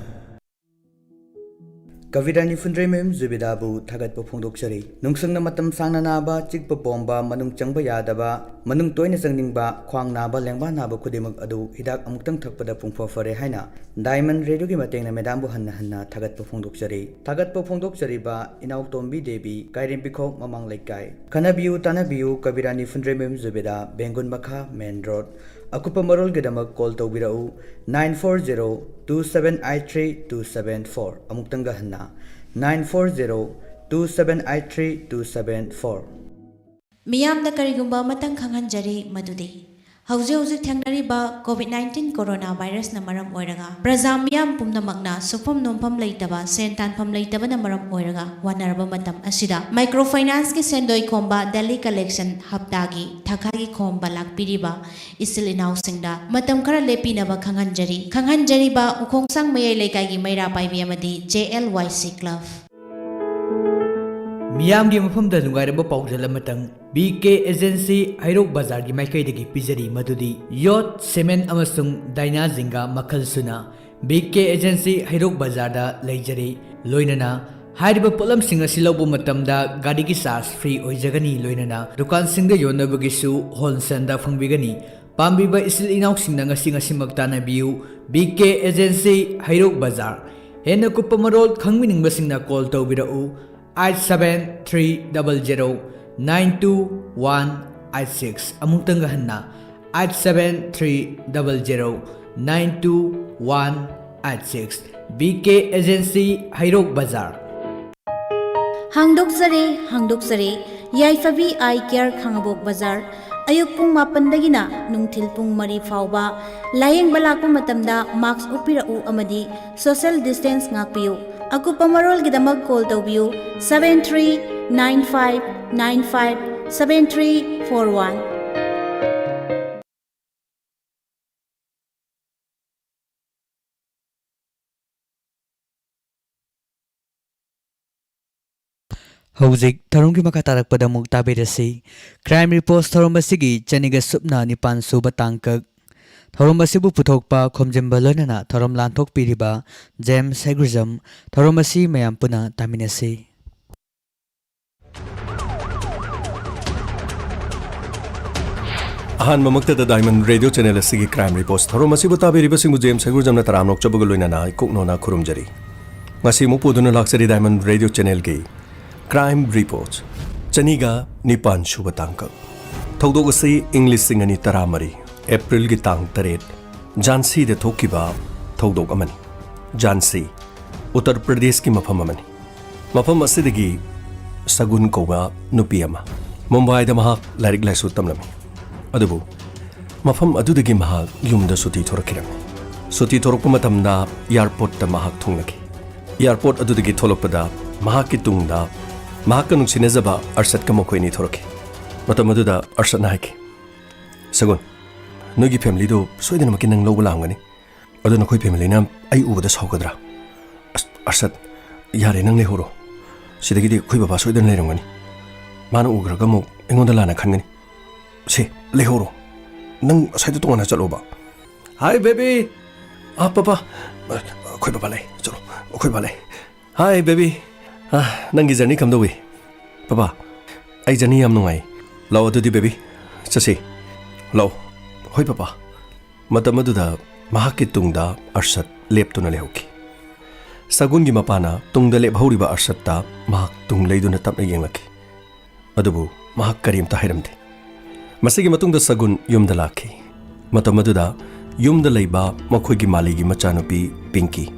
ꯀꯕꯤꯔꯥꯅꯤ ꯐꯨꯟꯗ꯭ꯔꯩꯃꯌꯨꯝ ꯖꯨꯕꯤꯗꯥꯕꯨ ꯊꯥꯒꯠꯄ ꯐꯣꯡꯗꯣꯛꯆꯔꯤ꯫ ꯅꯨꯡꯁꯪꯅ ꯃꯇꯝ ꯁꯥꯡꯅ ꯅꯥꯕ, ꯆꯤꯛꯄ ꯄꯣꯝꯕ, ꯃꯅꯨꯡ ꯆꯪꯕ ꯌꯥꯗꯕ, ꯃꯅꯨꯡ ꯇꯣꯏꯅ ꯆꯪꯅꯤꯡꯕ, ꯈ꯭ꯋꯥꯡ ꯅꯥꯕ, ꯂꯦꯡꯕꯥꯟ ꯅꯥꯕ ꯈꯨꯗꯤꯡꯃꯛ ꯑꯗꯨ ꯍꯤꯗꯥꯛ ꯑꯃꯨꯛꯇꯪ ꯊꯛꯄꯗ ꯄꯨꯡꯐ ꯐꯔꯦ ꯍꯥꯏꯅ Diamond Radioꯒꯤ ꯃꯇꯦꯡꯅ ꯃꯦꯗꯥꯝꯕꯨ ꯍꯟꯅ ꯍꯟꯅ ꯊꯥꯒꯠꯄ ꯐꯣꯡꯗꯣꯛꯆꯔꯤ꯫ ꯊꯥꯒꯠꯄ ꯐꯣꯡꯗꯣꯛꯆꯔꯤꯕ ꯏꯅꯥꯎꯇꯣꯝꯕꯤ ꯗꯦꯕꯤ, ꯀꯥꯏꯔꯦꯝꯕꯤꯈꯣꯛ ꯃꯃꯥꯡ ꯂꯩꯀꯥꯏ꯫ ꯈꯟꯅꯕꯤꯌꯨ ꯇꯥꯟꯅꯕꯤꯌꯨ ꯀꯕꯤꯔꯥꯅꯤ ꯐꯨꯟꯗ꯭ꯔꯩꯃꯌꯨꯝ ꯖꯨꯕꯤꯗꯥ, ꯕꯦꯡꯒꯨꯟ ꯃꯈꯥ, main road꯫ ꯑꯀꯨꯞꯄ ꯃꯔꯣꯜꯒꯤꯗꯃꯛ call ꯇꯧꯕꯤꯔꯛꯎ nine four zero two seven eight three two seven four꯫ ꯑꯃꯨꯛꯇꯪꯒ ꯍꯟꯅ nine four zero two seven eight three two seven four꯫ ꯃꯤꯌꯥꯝꯗ ꯀꯔꯤꯒꯨꯝꯕ ꯑꯃꯇꯪ ꯈꯪꯍꯟꯖꯔꯤ, ꯃꯗꯨꯗꯤ ꯍꯧꯖꯤꯛ ꯍꯧꯖꯤꯛ ꯊꯦꯡꯅꯔꯤꯕ COVID nineteen corona virusꯅ ꯃꯔꯝ ꯑꯣꯏꯔꯒ ꯄ꯭ꯔꯖꯥ ꯃꯤꯌꯥꯝ ꯄꯨꯝꯅꯃꯛꯅ ꯁꯨꯐꯝ ꯅꯣꯝꯐꯝ ꯂꯩꯇꯕ, ꯁꯦꯟ ꯇꯥꯟꯐꯝ ꯂꯩꯇꯕꯅ ꯃꯔꯝ ꯑꯣꯏꯔꯒ ꯋꯥꯅꯔꯕ ꯃꯇꯝ ꯑꯁꯤꯗ micro financeꯀꯤ ꯁꯦꯟꯗꯣꯏ ꯈꯣꯝꯕ daily collection ꯍꯞꯇꯥꯒꯤ ꯊꯥꯈꯥꯏꯒꯤ ꯈꯣꯝꯕ ꯂꯥꯛꯄꯤꯔꯤꯕ ꯏꯆꯤꯜ ꯏꯅꯥꯎꯁꯤꯡꯗ ꯃꯇꯝ ꯈꯔ ꯂꯦꯞꯄꯤꯅꯕ ꯈꯪꯍꯟꯖꯔꯤ꯫ ꯈꯪꯍꯟꯖꯔꯤꯕ ꯎꯈꯣꯡꯁꯥꯡ ꯃꯌꯥꯏ ꯂꯩꯀꯥꯏꯒꯤ ꯃꯩꯔꯥ ꯄꯥꯏꯕꯤ ꯑꯃꯗꯤ JLYC club꯫ ꯃꯤꯌꯥꯝꯒꯤ ꯃꯐꯝꯗ ꯅꯨꯡꯉꯥꯏꯔꯕ ꯄꯥꯎꯖꯦꯜ ꯑꯃꯇꯪ BK Agency ꯍꯩꯔꯣꯛ ꯕꯖꯥꯔꯒꯤ ꯃꯥꯏꯀꯩꯗꯒꯤ ꯄꯤꯖꯔꯤ, ꯃꯗꯨꯗꯤ ꯌꯣꯠ, ꯁꯤꯃꯦꯟ ꯑꯃꯁꯨꯡ ꯗꯥꯏꯅꯥ ꯖꯤꯡꯒꯥ ꯃꯈꯜ ꯁꯨꯅ BK Agency ꯍꯩꯔꯣꯛ ꯕꯖꯥꯔꯗ ꯂꯩꯖꯔꯤ꯫ ꯂꯣꯏꯅꯅ ꯍꯥꯏꯔꯤꯕ ꯄꯣꯠꯂꯝꯁꯤꯡ ꯑꯁꯤ ꯂꯧꯕ ꯃꯇꯝꯗ ꯒꯥꯔꯤꯒꯤ charge free ꯑꯣꯏꯖꯒꯅꯤ, ꯂꯣꯏꯅꯅ ꯗꯨꯀꯥꯟꯁꯤꯡꯗ ꯌꯣꯟꯅꯕꯒꯤꯁꯨ wholesaleꯗ ꯐꯪꯕꯤꯒꯅꯤ꯫ ꯄꯥꯝꯕꯤꯕ ꯏꯆꯤꯜ ꯏꯅꯥꯎꯁꯤꯡꯅ ꯉꯁꯤ ꯉꯁꯤꯃꯛ ꯇꯥꯟꯅꯕꯤꯌꯨ꯫ BK Agency ꯍꯩꯔꯣꯛ ꯕꯖꯥꯔ, ꯍꯦꯟꯅ ꯀꯨꯞꯄ ꯃꯔꯣꯜ ꯈꯪꯕꯤꯅꯤꯡꯕꯁꯤꯡꯅ call ꯇꯧꯕꯤꯔꯛꯎ, eight seven three double zero nine two one eight six꯫ ꯑꯃꯨꯛꯇꯪꯒ ꯍꯟꯅ, eight seven three double zero nine two one eight six꯫ B K agency, Heirok bazaar. ꯍꯥꯡꯗꯣꯛꯆꯔꯦ, ꯍꯥꯡꯗꯣꯛꯆꯔꯦ꯫ ꯌꯥꯏꯐꯕꯤ ꯑꯥꯏ ꯀꯤꯌꯔ, ꯈꯥꯉꯕꯣꯛ ꯕꯖꯥꯔ꯫ ꯑꯌꯨꯛ ꯄꯨꯡ ꯃꯥꯄꯟꯗꯒꯤꯅ ꯅꯨꯡꯊꯤꯜ ꯄꯨꯡ ꯃꯔꯤ ꯐꯥꯎꯕ꯫ ꯂꯥꯌꯦꯡꯕ ꯂꯥꯛꯄ ꯃꯇꯝꯗ mask ꯎꯞꯄꯤꯔꯛꯎ ꯑꯃꯗꯤ social distance ꯉꯥꯛꯄꯤꯌꯨ꯫ ꯑꯀꯨꯞꯄ ꯃꯔꯣꯜꯒꯤꯗꯃꯛ call ꯇꯧꯕꯤꯌꯨ, seven three nine five nine five seven three four one꯫ ꯍꯧꯖꯤꯛ ꯊꯧꯔꯝꯒꯤ ꯃꯈꯥ ꯇꯥꯔꯛꯄꯗ ꯑꯃꯨꯛ ꯇꯥꯕꯤꯔꯁꯤ꯫ Crime Reports ꯊꯧꯔꯝ ꯑꯁꯤꯒꯤ ꯆꯅꯤꯒ ꯁꯨꯞꯅ ꯅꯤꯄꯥꯟ ꯁꯨꯕ ꯇꯥꯡꯀꯛ꯫ ꯊꯧꯔꯝ ꯑꯁꯤꯕꯨ ꯄꯨꯊꯣꯛꯄ, ꯈꯣꯝꯖꯤꯟꯕ ꯂꯣꯏꯅꯅ ꯊꯧꯔꯝ ꯂꯥꯟꯊꯣꯛꯄꯤꯔꯤꯕ ꯖꯦꯝꯁ ꯁꯩꯒ꯭ꯔꯨꯖꯝ꯫ ꯊꯧꯔꯝ ꯑꯁꯤ ꯃꯌꯥꯝ ꯄꯨꯟꯅ ꯇꯥꯃꯤꯟꯅꯁꯤ꯫ ꯑꯍꯥꯟꯕꯃꯛꯇꯗ Diamond Radio Channel ꯑꯁꯤꯒꯤ Crime Reports ꯊꯧꯔꯝ ꯑꯁꯤꯕꯨ ꯇꯥꯕꯤꯔꯤꯕꯁꯤꯡꯕꯨ ꯖꯦꯝꯁ ꯁꯩꯒ꯭ꯔꯨꯖꯝꯅ ꯇꯔꯥꯝꯅ ꯑꯣꯛꯆꯕꯒ ꯂꯣꯏꯅꯅ ꯏꯀꯣꯛꯅꯣꯅ ꯈꯨꯔꯨꯝꯖꯔꯤ꯫ ꯉꯁꯤ ꯑꯃꯨꯛ ꯄꯨꯗꯨꯅ ꯂꯥꯛꯆꯔꯤ Diamond Radio Channelꯒꯤ Crime Reports ꯆꯅꯤꯒ ꯅꯤꯄꯥꯟ ꯁꯨꯕ ꯇꯥꯡꯀꯛ꯫ ꯊꯧꯗꯣꯛ ꯑꯁꯤ ꯏꯪ ꯂꯤꯁꯤꯡ ꯑꯅꯤ ꯇꯔꯥꯃꯔꯤ Aprilꯒꯤ ꯇꯥꯡ ꯇꯔꯦꯠ, ꯖꯥꯟꯁꯤꯗ ꯊꯣꯛꯈꯤꯕ ꯊꯧꯗꯣꯛ ꯑꯃꯅꯤ꯫ ꯖꯥꯟꯁꯤ, ꯎꯠꯇꯔ ꯄ꯭ꯔꯗꯦꯁꯀꯤ ꯃꯐꯝ ꯑꯃꯅꯤ꯫ ꯃꯐꯝ ꯑꯁꯤꯗꯒꯤ ꯁꯒꯨꯟ ꯀꯧꯕ ꯅꯨꯄꯤ ꯑꯃ ꯃꯨꯝꯕꯥꯏꯗ ꯃꯍꯥꯛ ꯂꯥꯏꯔꯤꯛ ꯂꯥꯏꯁꯨ ꯇꯝꯂꯝꯃꯤ꯫ ꯑꯗꯨꯕꯨ ꯃꯐꯝ ꯑꯗꯨꯗꯒꯤ ꯃꯍꯥꯛ ꯌꯨꯝꯗ ꯁꯨꯇꯤ ꯊꯣꯔꯛꯈꯤꯔꯝꯃꯤ꯫ ꯁꯨꯇꯤ ꯊꯣꯔꯛꯄ ꯃꯇꯝꯗ airportꯇ ꯃꯍꯥꯛ ꯊꯨꯡꯂꯈꯤ꯫ Airport ꯑꯗꯨꯗꯒꯤ ꯊꯣꯛꯂꯛꯄꯗ ꯃꯍꯥꯛꯀꯤ ꯇꯨꯡꯗ ꯃꯍꯥꯛꯀ ꯅꯨꯡꯁꯤꯅꯖꯕ ꯑꯔꯁꯠꯀ ꯃꯈꯣꯏ ꯑꯅꯤ ꯊꯣꯔꯛꯈꯤ꯫ ꯃꯇꯝ ꯑꯗꯨꯗ ꯑꯔꯁꯠꯅ ꯍꯥꯏꯈꯤ, "ꯁꯒꯨꯟ, ꯅꯣꯏꯒꯤ familyꯗꯨ ꯁꯣꯏꯗꯅꯃꯛꯀꯤ ꯅꯪ ꯂꯧꯕ ꯂꯥꯛꯑꯝꯒꯅꯤ꯫ ꯑꯗꯨ ꯅꯈꯣꯏ familyꯅ ꯑꯩ ꯎꯕꯗ ꯁꯥꯎꯒꯗ꯭ꯔꯥ? ꯑꯁ, ꯑꯔꯁꯠ, ꯌꯥꯔꯦ, ꯅꯪ ꯂꯩꯍꯧꯔꯣ꯫ ꯁꯤꯗꯒꯤꯗꯤ ꯑꯩꯈꯣꯏ ꯕꯕꯥ ꯁꯣꯏꯗꯅ ꯂꯩꯔꯝꯒꯅꯤ꯫ ꯃꯥꯅ ꯎꯈ꯭ꯔꯒ ꯑꯃꯨꯛ ꯑꯩꯉꯣꯟꯗ ꯂꯥꯟꯅ ꯈꯟꯒꯅꯤ꯫ ꯁꯦ, ꯂꯩꯍꯧꯔꯣ꯫ ꯅꯪ ꯑꯁ꯭ꯋꯥꯏꯗ ꯇꯣꯉꯥꯟꯅ ꯆꯠꯂꯣꯕ꯫" "Hi baby꯫ ꯑꯥ, ꯄꯄꯥ꯫ ꯑꯩꯈꯣꯏ ꯄꯄꯥ ꯂꯩ꯫ ꯆꯠꯂꯣ, ꯑꯩꯈꯣꯏ ꯄꯄꯥ ꯂꯩ꯫ Hi baby꯫ ꯑꯥ, ꯅꯪꯒꯤ journey ꯀꯝꯗꯧꯏ?" "ꯄꯄꯥ, ꯑꯩ journey ꯌꯥꯝ ꯅꯨꯡꯉꯥꯏ꯫ ꯂꯥꯛꯑꯣ ꯑꯗꯨꯗꯤ baby, ꯆꯠꯁꯤ꯫ ꯂꯥꯛꯑꯣ꯫" "ꯍꯣꯏ ꯄꯄꯥ꯫" ꯃꯇꯝ ꯑꯗꯨꯗ ꯃꯍꯥꯛꯀꯤ ꯇꯨꯡꯗ ꯑꯔꯁꯠ ꯂꯦꯞꯇꯨꯅ ꯂꯩꯍꯧꯈꯤ꯫ ꯁꯒꯨꯟꯒꯤ ꯃꯄꯥꯅ ꯇꯨꯡꯗ ꯂꯦꯞꯍꯧꯔꯤꯕ ꯑꯔꯁꯠꯇ ꯃꯍꯥꯛ ꯇꯨꯡ ꯂꯩꯗꯨꯅ ꯇꯞꯅ ꯌꯦꯡꯂꯛꯈꯤ꯫ ꯑꯗꯨꯕꯨ ꯃꯍꯥꯛ ꯀꯔꯤꯝꯇ ꯍꯥꯏꯔꯝꯗꯦ꯫ ꯃꯁꯤꯒꯤ ꯃꯇꯨꯡꯗ ꯁꯒꯨꯟ ꯌꯨꯝꯗ ꯂꯥꯛꯈꯤ꯫ ꯃꯇꯝ ꯑꯗꯨꯗ ꯌꯨꯝꯗ ꯂꯩꯕ ꯃꯈꯣꯏꯒꯤ ꯃꯥꯂꯤꯒꯤ ꯃꯆꯥꯅꯨꯄꯤ ꯄꯤꯡꯀꯤ,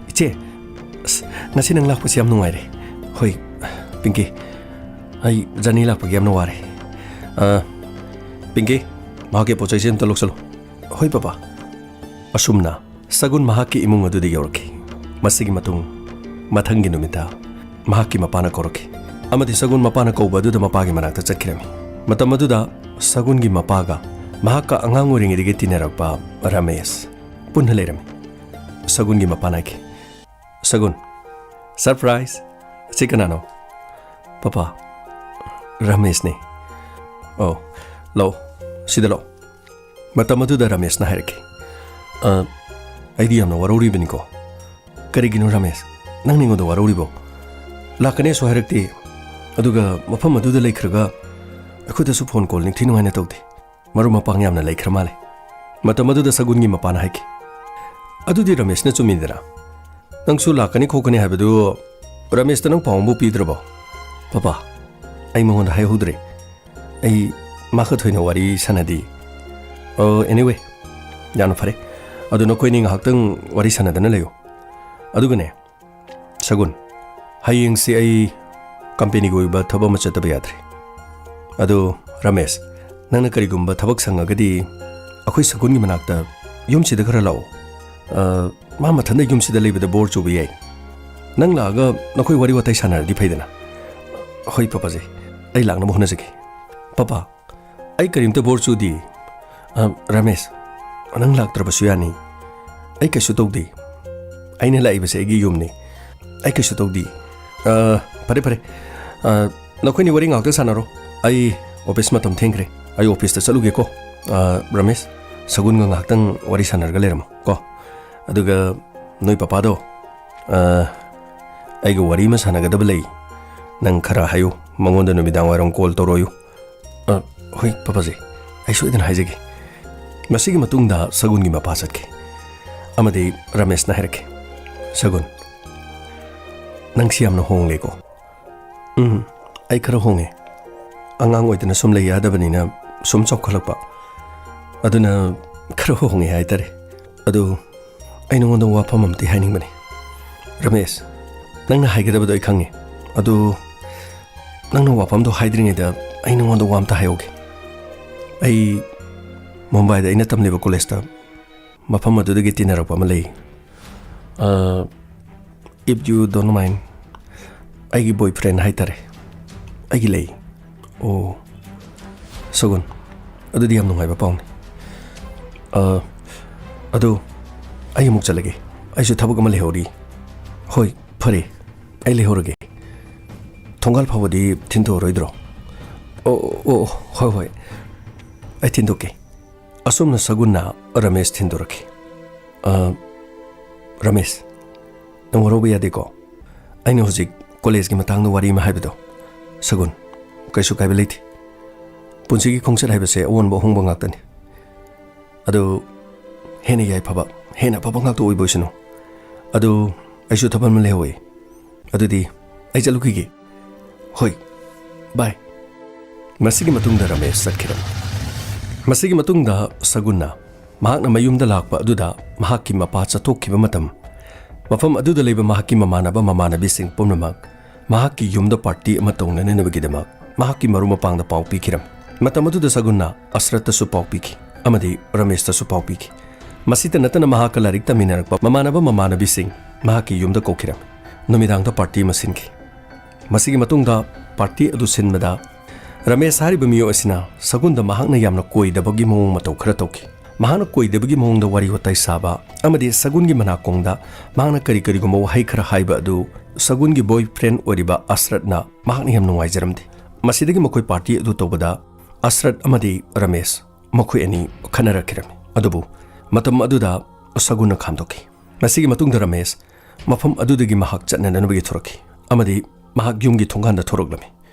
"ꯏꯆꯦ, ꯑꯁ, ꯉꯁꯤ ꯅꯪ ꯂꯥꯛꯄꯁꯤ ꯌꯥꯝ ꯅꯨꯡꯉꯥꯏꯔꯦ꯫ ꯍꯣꯏ, ꯄꯤꯡꯀꯤ, ꯑꯩ ꯖꯔꯅꯤ ꯂꯥꯛꯄꯒꯤ ꯌꯥꯝꯅ ꯋꯥꯔꯦ꯫ ꯑ, ꯄꯤꯡꯀꯤ, ꯃꯍꯥꯛꯀꯤ ꯄꯣꯠ ꯆꯩꯁꯦ ꯑꯝꯇ ꯂꯧꯁꯜꯂꯨ꯫" "ꯍꯣꯏ, ꯄꯄꯥ꯫" ꯑꯁꯨꯝꯅ ꯁꯒꯨꯟ ꯃꯍꯥꯛꯀꯤ ꯏꯃꯨꯡ ꯑꯗꯨꯗ ꯌꯧꯔꯛꯈꯤ꯫ ꯃꯁꯤꯒꯤ ꯃꯇꯨꯡ ꯃꯊꯪꯒꯤ ꯅꯨꯃꯤꯠꯇ ꯃꯍꯥꯛꯀꯤ ꯃꯄꯥꯅ ꯀꯧꯔꯛꯈꯤ, ꯑꯃꯗꯤ ꯁꯒꯨꯟ ꯃꯄꯥꯅ ꯀꯧꯕ ꯑꯗꯨꯗ ꯃꯄꯥꯒꯤ ꯃꯅꯥꯛꯇ ꯆꯠꯈꯤꯔꯝꯃꯤ꯫ ꯃꯇꯝ ꯑꯗꯨꯗ ꯁꯒꯨꯟꯒꯤ ꯃꯄꯥꯒ ꯃꯍꯥꯛꯀ ꯑꯉꯥꯡ ꯑꯣꯏꯔꯤꯉꯩꯗꯒꯤ ꯇꯤꯟꯅꯔꯛꯄ ꯔꯃꯦꯁ ꯄꯨꯟꯅ ꯂꯩꯔꯝꯃꯤ꯫ ꯁꯒꯨꯟꯒꯤ ꯃꯄꯥꯅ ꯍꯥꯏꯈꯤ, "ꯁꯒꯨꯟ, ꯁꯔꯄ꯭ꯔꯥꯏꯖ! ꯁꯤ ꯀꯅꯥꯅꯣ?" "ꯄꯄꯥ, ꯔꯃꯦꯁꯅꯦ꯫" "ꯑꯣ, ꯂꯥꯛꯑꯣ, ꯁꯤꯗ ꯂꯥꯛꯑꯣ꯫" ꯃꯇꯝ ꯑꯗꯨꯗ ꯔꯃꯦꯁꯅ ꯍꯥꯏꯔꯛꯈꯤ, "ꯑ, ꯑꯩꯗꯤ ꯌꯥꯝꯅ ꯋꯥꯔꯧꯔꯤꯕꯅꯤꯀꯣ꯫" "ꯀꯔꯤꯒꯤꯅꯣ ꯔꯃꯦꯁ? ꯅꯪ ꯑꯩꯉꯣꯟꯗ ꯋꯥꯔꯧꯔꯤꯕꯣ? ꯂꯥꯛꯀꯅꯦꯁꯨ ꯍꯥꯏꯔꯛꯇꯦ, ꯑꯗꯨꯒ ꯃꯐꯝ ꯑꯗꯨꯗ ꯂꯩꯈ꯭ꯔꯒ ꯑꯩꯈꯣꯏꯗꯁꯨ ꯐꯣꯟ ꯀꯣꯜ ꯅꯤꯡꯊꯤ ꯅꯨꯡꯉꯥꯏꯅ ꯇꯧꯗꯦ꯫ ꯃꯔꯨꯞ ꯃꯄꯥꯡ ꯌꯥꯝꯅ ꯂꯩꯈ꯭ꯔ ꯃꯥꯜꯂꯦ꯫" ꯃꯇꯝ ꯑꯗꯨꯗ ꯁꯒꯨꯟꯒꯤ ꯃꯄꯥꯅ ꯍꯥꯏꯈꯤ, "ꯑꯗꯨꯗꯤ ꯔꯃꯦꯁꯅ ꯆꯨꯝꯃꯤꯗꯅ꯫ ꯅꯪꯁꯨ ꯂꯥꯛꯀꯅꯤ ꯈꯣꯠꯀꯅꯤ ꯍꯥꯏꯕꯗꯨ ꯔꯃꯦꯁꯇ ꯅꯪ ꯄꯥꯎ ꯑꯃꯕꯨ ꯄꯤꯗ꯭ꯔꯕꯣ?" "ꯄꯄꯥ, ꯑꯩ ꯃꯉꯣꯟꯗ ꯍꯥꯏꯍꯧꯗ꯭ꯔꯦ꯫ ꯑꯩ ꯃꯥꯒ ꯊꯣꯏꯅ ꯋꯥꯔꯤ ꯁꯥꯟꯅꯗꯦ꯫" "ꯑꯣ, ꯑꯦꯅꯤꯋꯦ, ꯌꯥꯝꯅ ꯐꯔꯦ꯫ ꯑꯗꯨ ꯅꯈꯣꯏꯅꯤ ꯉꯥꯏꯍꯥꯛꯇꯪ ꯋꯥꯔꯤ ꯁꯥꯟꯅꯗꯅ ꯂꯩꯌꯨ꯫ ꯑꯗꯨꯒꯅꯦ, ꯁꯒꯨꯟ, ꯍꯌꯦꯡꯁꯤ ꯑꯩ ꯀꯝꯄꯦꯅꯤꯒꯤ ꯑꯣꯏꯕ ꯊꯕꯛ ꯑꯃ ꯆꯠꯇꯕ ꯌꯥꯗ꯭ꯔꯦ꯫ ꯑꯗꯨ ꯔꯃꯦꯁ, ꯅꯪꯅ ꯀꯔꯤꯒꯨꯝꯕ ꯊꯕꯛ ꯁꯪꯉꯒꯗꯤ ꯑꯩꯈꯣꯏ ꯁꯒꯨꯟꯒꯤ ꯃꯅꯥꯛꯇ ꯌꯨꯝꯁꯤꯗ ꯈꯔ ꯂꯥꯛꯑꯣ꯫ ꯑ, ꯃꯥ ꯃꯊꯟꯇ ꯌꯨꯝꯁꯤꯗ ꯂꯩꯕꯗ ꯕꯣꯔ ꯆꯨꯕ ꯌꯥꯏ꯫ ꯅꯪ ꯂꯥꯛꯑꯒ ꯅꯈꯣꯏ ꯋꯥꯔꯤ ꯋꯥꯇꯥꯏ ꯁꯥꯟꯅꯔꯗꯤ ꯐꯩꯗꯅ꯫" "ꯍꯣꯏ ꯄꯄꯥꯖꯤ, ꯑꯩ ꯂꯥꯛꯅꯕ ꯍꯣꯠꯅꯖꯒꯦ꯫" "ꯄꯄꯥ, ꯑꯩ ꯀꯔꯤꯝꯇ ꯕꯣꯔ ꯆꯨꯗꯦ꯫" "ꯑ, ꯔꯃꯦꯁ, ꯅꯪ ꯂꯥꯛꯇ꯭ꯔꯕꯁꯨ ꯌꯥꯅꯤ꯫ ꯑꯩ ꯀꯩꯁꯨ ꯇꯧꯗꯦ꯫ ꯑꯩꯅ ꯂꯥꯛꯏꯕꯁꯦ ꯑꯩꯒꯤ ꯌꯨꯝꯅꯤ꯫ ꯑꯩ ꯀꯩꯁꯨ ꯇꯧꯗꯦ꯫" "ꯑ, ꯐꯔꯦ, ꯐꯔꯦ꯫ ꯑ, ꯅꯈꯣꯏꯅꯤ ꯋꯥꯔꯤ ꯉꯥꯛꯇ ꯁꯥꯟꯅꯔꯣ꯫ ꯑꯩ ꯑꯣꯐꯤꯁ ꯃꯇꯝ ꯊꯦꯡꯈ꯭ꯔꯦ꯫ ꯑꯩ ꯑꯣꯐꯤꯁꯇ ꯆꯠꯂꯨꯒꯦꯀꯣ꯫ ꯑ, ꯔꯃꯦꯁ, ꯁꯒꯨꯟꯒ ꯉꯥꯏꯍꯥꯛꯇꯪ ꯋꯥꯔꯤ ꯁꯥꯟꯅꯔꯒ ꯂꯩꯔꯝꯃꯣ ꯀꯣ꯫ ꯑꯗꯨꯒ ꯅꯣꯏ ꯄꯄꯥꯗꯣ, ꯑ, ꯑꯩꯒ ꯋꯥꯔꯤ ꯑꯃ ꯁꯥꯟꯅꯒꯗꯕ ꯂꯩ꯫ ꯅꯪ ꯈꯔ ꯍꯥꯏꯌꯨ, ꯃꯉꯣꯟꯗ ꯅꯨꯃꯤꯗꯥꯡ ꯋꯥꯏꯔꯝ ꯀꯣꯜ ꯇꯧꯔꯛꯑꯣꯌꯨ꯫" "ꯑ, ꯍꯣꯏ ꯄꯄꯥꯖꯤ, ꯑꯩ ꯁꯣꯏꯗꯅ ꯍꯥꯏꯖꯒꯦ꯫" ꯃꯁꯤꯒꯤ ꯃꯇꯨꯡꯗ ꯁꯒꯨꯟꯒꯤ ꯃꯄꯥ ꯆꯠꯈꯤ꯫ ꯑꯃꯗꯤ ꯔꯃꯦꯁꯅ ꯍꯥꯏꯔꯛꯈꯤ, "ꯁꯒꯨꯟ, ꯅꯪꯁꯤ ꯌꯥꯝꯅ ꯍꯣꯡꯂꯦꯀꯣ꯫ ꯎꯝ, ꯑꯩ ꯈꯔ ꯍꯣꯡꯉꯦ꯫ ꯑꯉꯥꯡ ꯑꯣꯏꯗꯅ ꯁꯨꯝ ꯂꯩ ꯌꯥꯗꯕꯅꯤꯅ ꯁꯨꯝ ꯆꯥꯎꯈꯠꯂꯛꯄ꯫ ꯑꯗꯨꯅ ꯈꯔ ꯍꯣꯡꯉꯦ ꯍꯥꯏꯇꯥꯔꯦ꯫ ꯑꯗꯨ ꯑꯩ ꯅꯉꯣꯟꯗ ꯋꯥꯐꯝ ꯑꯃꯗꯤ ꯍꯥꯏꯅꯤꯡꯕꯅꯤ꯫ ꯔꯃꯦꯁ, ꯅꯪꯅ ꯍꯥꯏꯒꯗꯕꯗꯣ ꯑꯩ ꯈꯪꯉꯦ꯫ ꯑꯗꯨ ꯅꯪꯅ ꯋꯥꯐꯝꯗꯣ ꯍꯥꯏꯗ꯭ꯔꯤꯉꯩꯗ ꯑꯩ ꯅꯉꯣꯟꯗ ꯋꯥ ꯑꯝꯇ ꯍꯥꯏꯍꯧꯒꯦ꯫ ꯑꯩ ꯃꯨꯝꯕꯥꯏꯗ ꯑꯩꯅ ꯇꯝꯂꯤꯕ ꯀꯣꯂꯦꯖꯇ ꯃꯐꯝ ꯑꯗꯨꯗꯒꯤ ꯇꯤꯟꯅꯔꯛꯄ ꯑꯃ ꯂꯩ꯫ ꯑ, if you don't mind, ꯑꯩꯒꯤ boyfriend ꯍꯥꯏꯇꯥꯔꯦ꯫ ꯑꯩꯒꯤ ꯂꯩ꯫ ꯑꯣ, ꯁꯒꯨꯟ, ꯑꯗꯨꯗꯤ ꯌꯥꯝ ꯅꯨꯡꯉꯥꯏꯕ ꯄꯥꯎꯅꯤ꯫ ꯑ, ꯑꯗꯨ ꯑꯩ ꯑꯃꯨꯛ ꯆꯠꯂꯒꯦ꯫ ꯑꯩꯁꯨ ꯊꯕꯛ ꯑꯃ ꯂꯩꯍꯧꯔꯤ꯫ ꯍꯣꯏ, ꯐꯔꯦ꯫ ꯑꯩ ꯂꯩꯍꯧꯔꯒꯦ꯫ ꯊꯣꯡꯒꯥꯜ ꯐꯥꯎꯕꯗꯤ ꯊꯤꯟꯗꯣꯛꯑꯔꯣꯏꯗ꯭ꯔꯣ? ꯑꯣ, ꯑꯣ, ꯑꯣ, ꯍꯣꯏ, ꯍꯣꯏ꯫ ꯑꯩ ꯊꯤꯟꯗꯣꯛꯀꯦ꯫ ꯑꯁꯨꯝꯅ ꯁꯒꯨꯟꯅ ꯔꯃꯦꯁ ꯊꯤꯟꯗꯣꯔꯛꯈꯤ꯫ "ꯑ, ꯔꯃꯦꯁ, ꯅꯪ ꯋꯥꯔꯧꯕ ꯌꯥꯗꯦꯀꯣ? ꯑꯩꯅ ꯍꯧꯖꯤꯛ ꯀꯣꯂꯦꯖꯀꯤ ꯃꯇꯥꯡꯗ ꯋꯥꯔꯤ ꯑꯃ ꯍꯥꯏꯕꯗꯣ?" "ꯁꯒꯨꯟ, ꯀꯩꯁꯨ ꯀꯥꯏꯕ ꯂꯩꯇꯦ꯫ ꯄꯨꯟꯁꯤꯒꯤ ꯈꯣꯡꯆꯠ ꯍꯥꯏꯕꯁꯦ ꯑꯑꯣꯟꯕ ꯑꯍꯣꯡꯕ ꯉꯥꯛꯇꯅꯤ꯫ ꯑꯗꯨ ꯍꯦꯟꯅ ꯌꯥꯏꯐꯕ, ꯍꯦꯟꯅ ꯑꯐꯕ ꯉꯥꯛꯇ ꯑꯣꯏꯕ ꯑꯣꯏꯁꯅꯨ꯫ ꯑꯗꯨ ꯑꯩꯁꯨ ꯊꯕꯛ ꯑꯃ ꯂꯩꯍꯧꯋꯦ꯫ ꯑꯗꯨꯗꯤ ꯑꯩ ꯆꯠꯂꯨꯈꯤꯒꯦ꯫ ꯍꯣꯏ, bye꯫" ꯃꯁꯤꯒꯤ ꯃꯇꯨꯡꯗ ꯔꯃꯦꯁ ꯆꯠꯈꯤꯔꯝꯃꯤ꯫ ꯃꯁꯤꯒꯤ ꯃꯇꯨꯡꯗ ꯁꯒꯨꯟꯅ ꯃꯍꯥꯛꯅ ꯃꯌꯨꯝꯗ ꯂꯥꯛꯄ ꯑꯗꯨꯗ ꯃꯍꯥꯛꯀꯤ ꯃꯄꯥ ꯆꯠꯊꯣꯛꯈꯤꯕ ꯃꯇꯝ, ꯃꯐꯝ ꯑꯗꯨꯗ ꯂꯩꯕ ꯃꯍꯥꯛꯀꯤ ꯃꯃꯥꯟꯅꯕ ꯃꯃꯥꯟꯅꯕꯤꯁꯤꯡ ꯄꯨꯝꯅꯃꯛ ꯃꯍꯥꯛꯀꯤ ꯌꯨꯝꯗ party ꯑꯃ ꯇꯧꯅꯅꯕꯒꯤꯗꯃꯛ ꯃꯍꯥꯛꯀꯤ ꯃꯔꯨꯞ ꯃꯄꯥꯡꯗ ꯄꯥꯎ ꯄꯤꯈꯤꯔꯝꯃꯤ꯫ ꯃꯇꯝ ꯑꯗꯨꯗ ꯁꯒꯨꯟꯅ ꯑꯁꯔꯠꯇꯁꯨ ꯄꯥꯎ ꯄꯤꯈꯤ ꯑꯃꯗꯤ ꯔꯃꯦꯁꯇꯁꯨ ꯄꯥꯎ ꯄꯤꯈꯤ꯫ ꯃꯁꯤꯇ ꯅꯠꯇꯅ ꯃꯍꯥꯛꯀ ꯂꯥꯏꯔꯤꯛ ꯇꯝꯃꯤꯟꯅꯔꯛꯄ ꯃꯃꯥꯟꯅꯕ ꯃꯃꯥꯟꯅꯕꯤꯁꯤꯡ ꯃꯍꯥꯛꯀꯤ ꯌꯨꯝꯗ ꯀꯧꯈꯤꯔꯝꯃꯤ꯫ ꯅꯨꯃꯤꯗꯥꯡꯗ party ꯑꯃ ꯁꯤꯟꯈꯤ꯫ ꯃꯁꯤꯒꯤ ꯃꯇꯨꯡꯗ party ꯑꯗꯨ ꯁꯤꯟꯕꯗ ꯔꯃꯦꯁ ꯍꯥꯏꯔꯤꯕ ꯃꯤꯑꯣꯏ ꯑꯁꯤꯅ ꯁꯒꯨꯟꯗ ꯃꯍꯥꯛꯅ ꯌꯥꯝꯅ ꯀꯣꯏꯗꯕꯒꯤ ꯃꯑꯣꯡ ꯃꯇꯧ ꯈꯔ ꯇꯧꯈꯤ꯫ ꯃꯍꯥꯛꯅ ꯀꯣꯏꯗꯕꯒꯤ ꯃꯑꯣꯡꯗ ꯋꯥꯔꯤ ꯋꯥꯇꯥꯏ ꯁꯥꯕ ꯑꯃꯗꯤ ꯁꯒꯨꯟꯒꯤ ꯃꯅꯥꯀꯣꯡꯗ ꯃꯍꯥꯛꯅ ꯀꯔꯤ ꯀꯔꯤꯒꯨꯝꯕ ꯋꯥꯍꯩ ꯈꯔ ꯍꯥꯏꯕ ꯑꯗꯨ ꯁꯒꯨꯟꯒꯤ boyfriend ꯑꯣꯏꯔꯤꯕ ꯑꯁꯔꯠꯅ ꯃꯍꯥꯛꯅ ꯌꯥꯝ ꯅꯨꯡꯉꯥꯏꯖꯔꯝꯗꯦ꯫ ꯃꯁꯤꯗꯒꯤ ꯃꯈꯣꯏ party ꯑꯗꯨ ꯇꯧꯕꯗ ꯑꯁꯔꯠ ꯑꯃꯗꯤ ꯔꯃꯦꯁ ꯃꯈꯣꯏ ꯑꯅꯤ ꯈꯟꯅꯔꯛꯈꯤꯔꯝꯃꯤ꯫ ꯑꯗꯨꯕꯨ ꯃꯇꯝ ꯑꯗꯨꯗ ꯁꯒꯨꯟꯅ ꯈꯥꯝꯗꯣꯛꯈꯤ꯫ ꯃꯁꯤꯒꯤ ꯃꯇꯨꯡꯗ ꯔꯃꯦꯁ ꯃꯐꯝ ꯑꯗꯨꯗꯒꯤ ꯃꯍꯥꯛ ꯆꯠꯅꯅꯕꯒꯤ ꯊꯣꯔꯛꯈꯤ ꯑꯃꯗꯤ ꯃꯍꯥꯛ ꯌꯨꯝꯒꯤ ꯊꯣꯡꯒꯥꯟꯗ ꯊꯣꯔꯛꯂꯝꯃꯤ꯫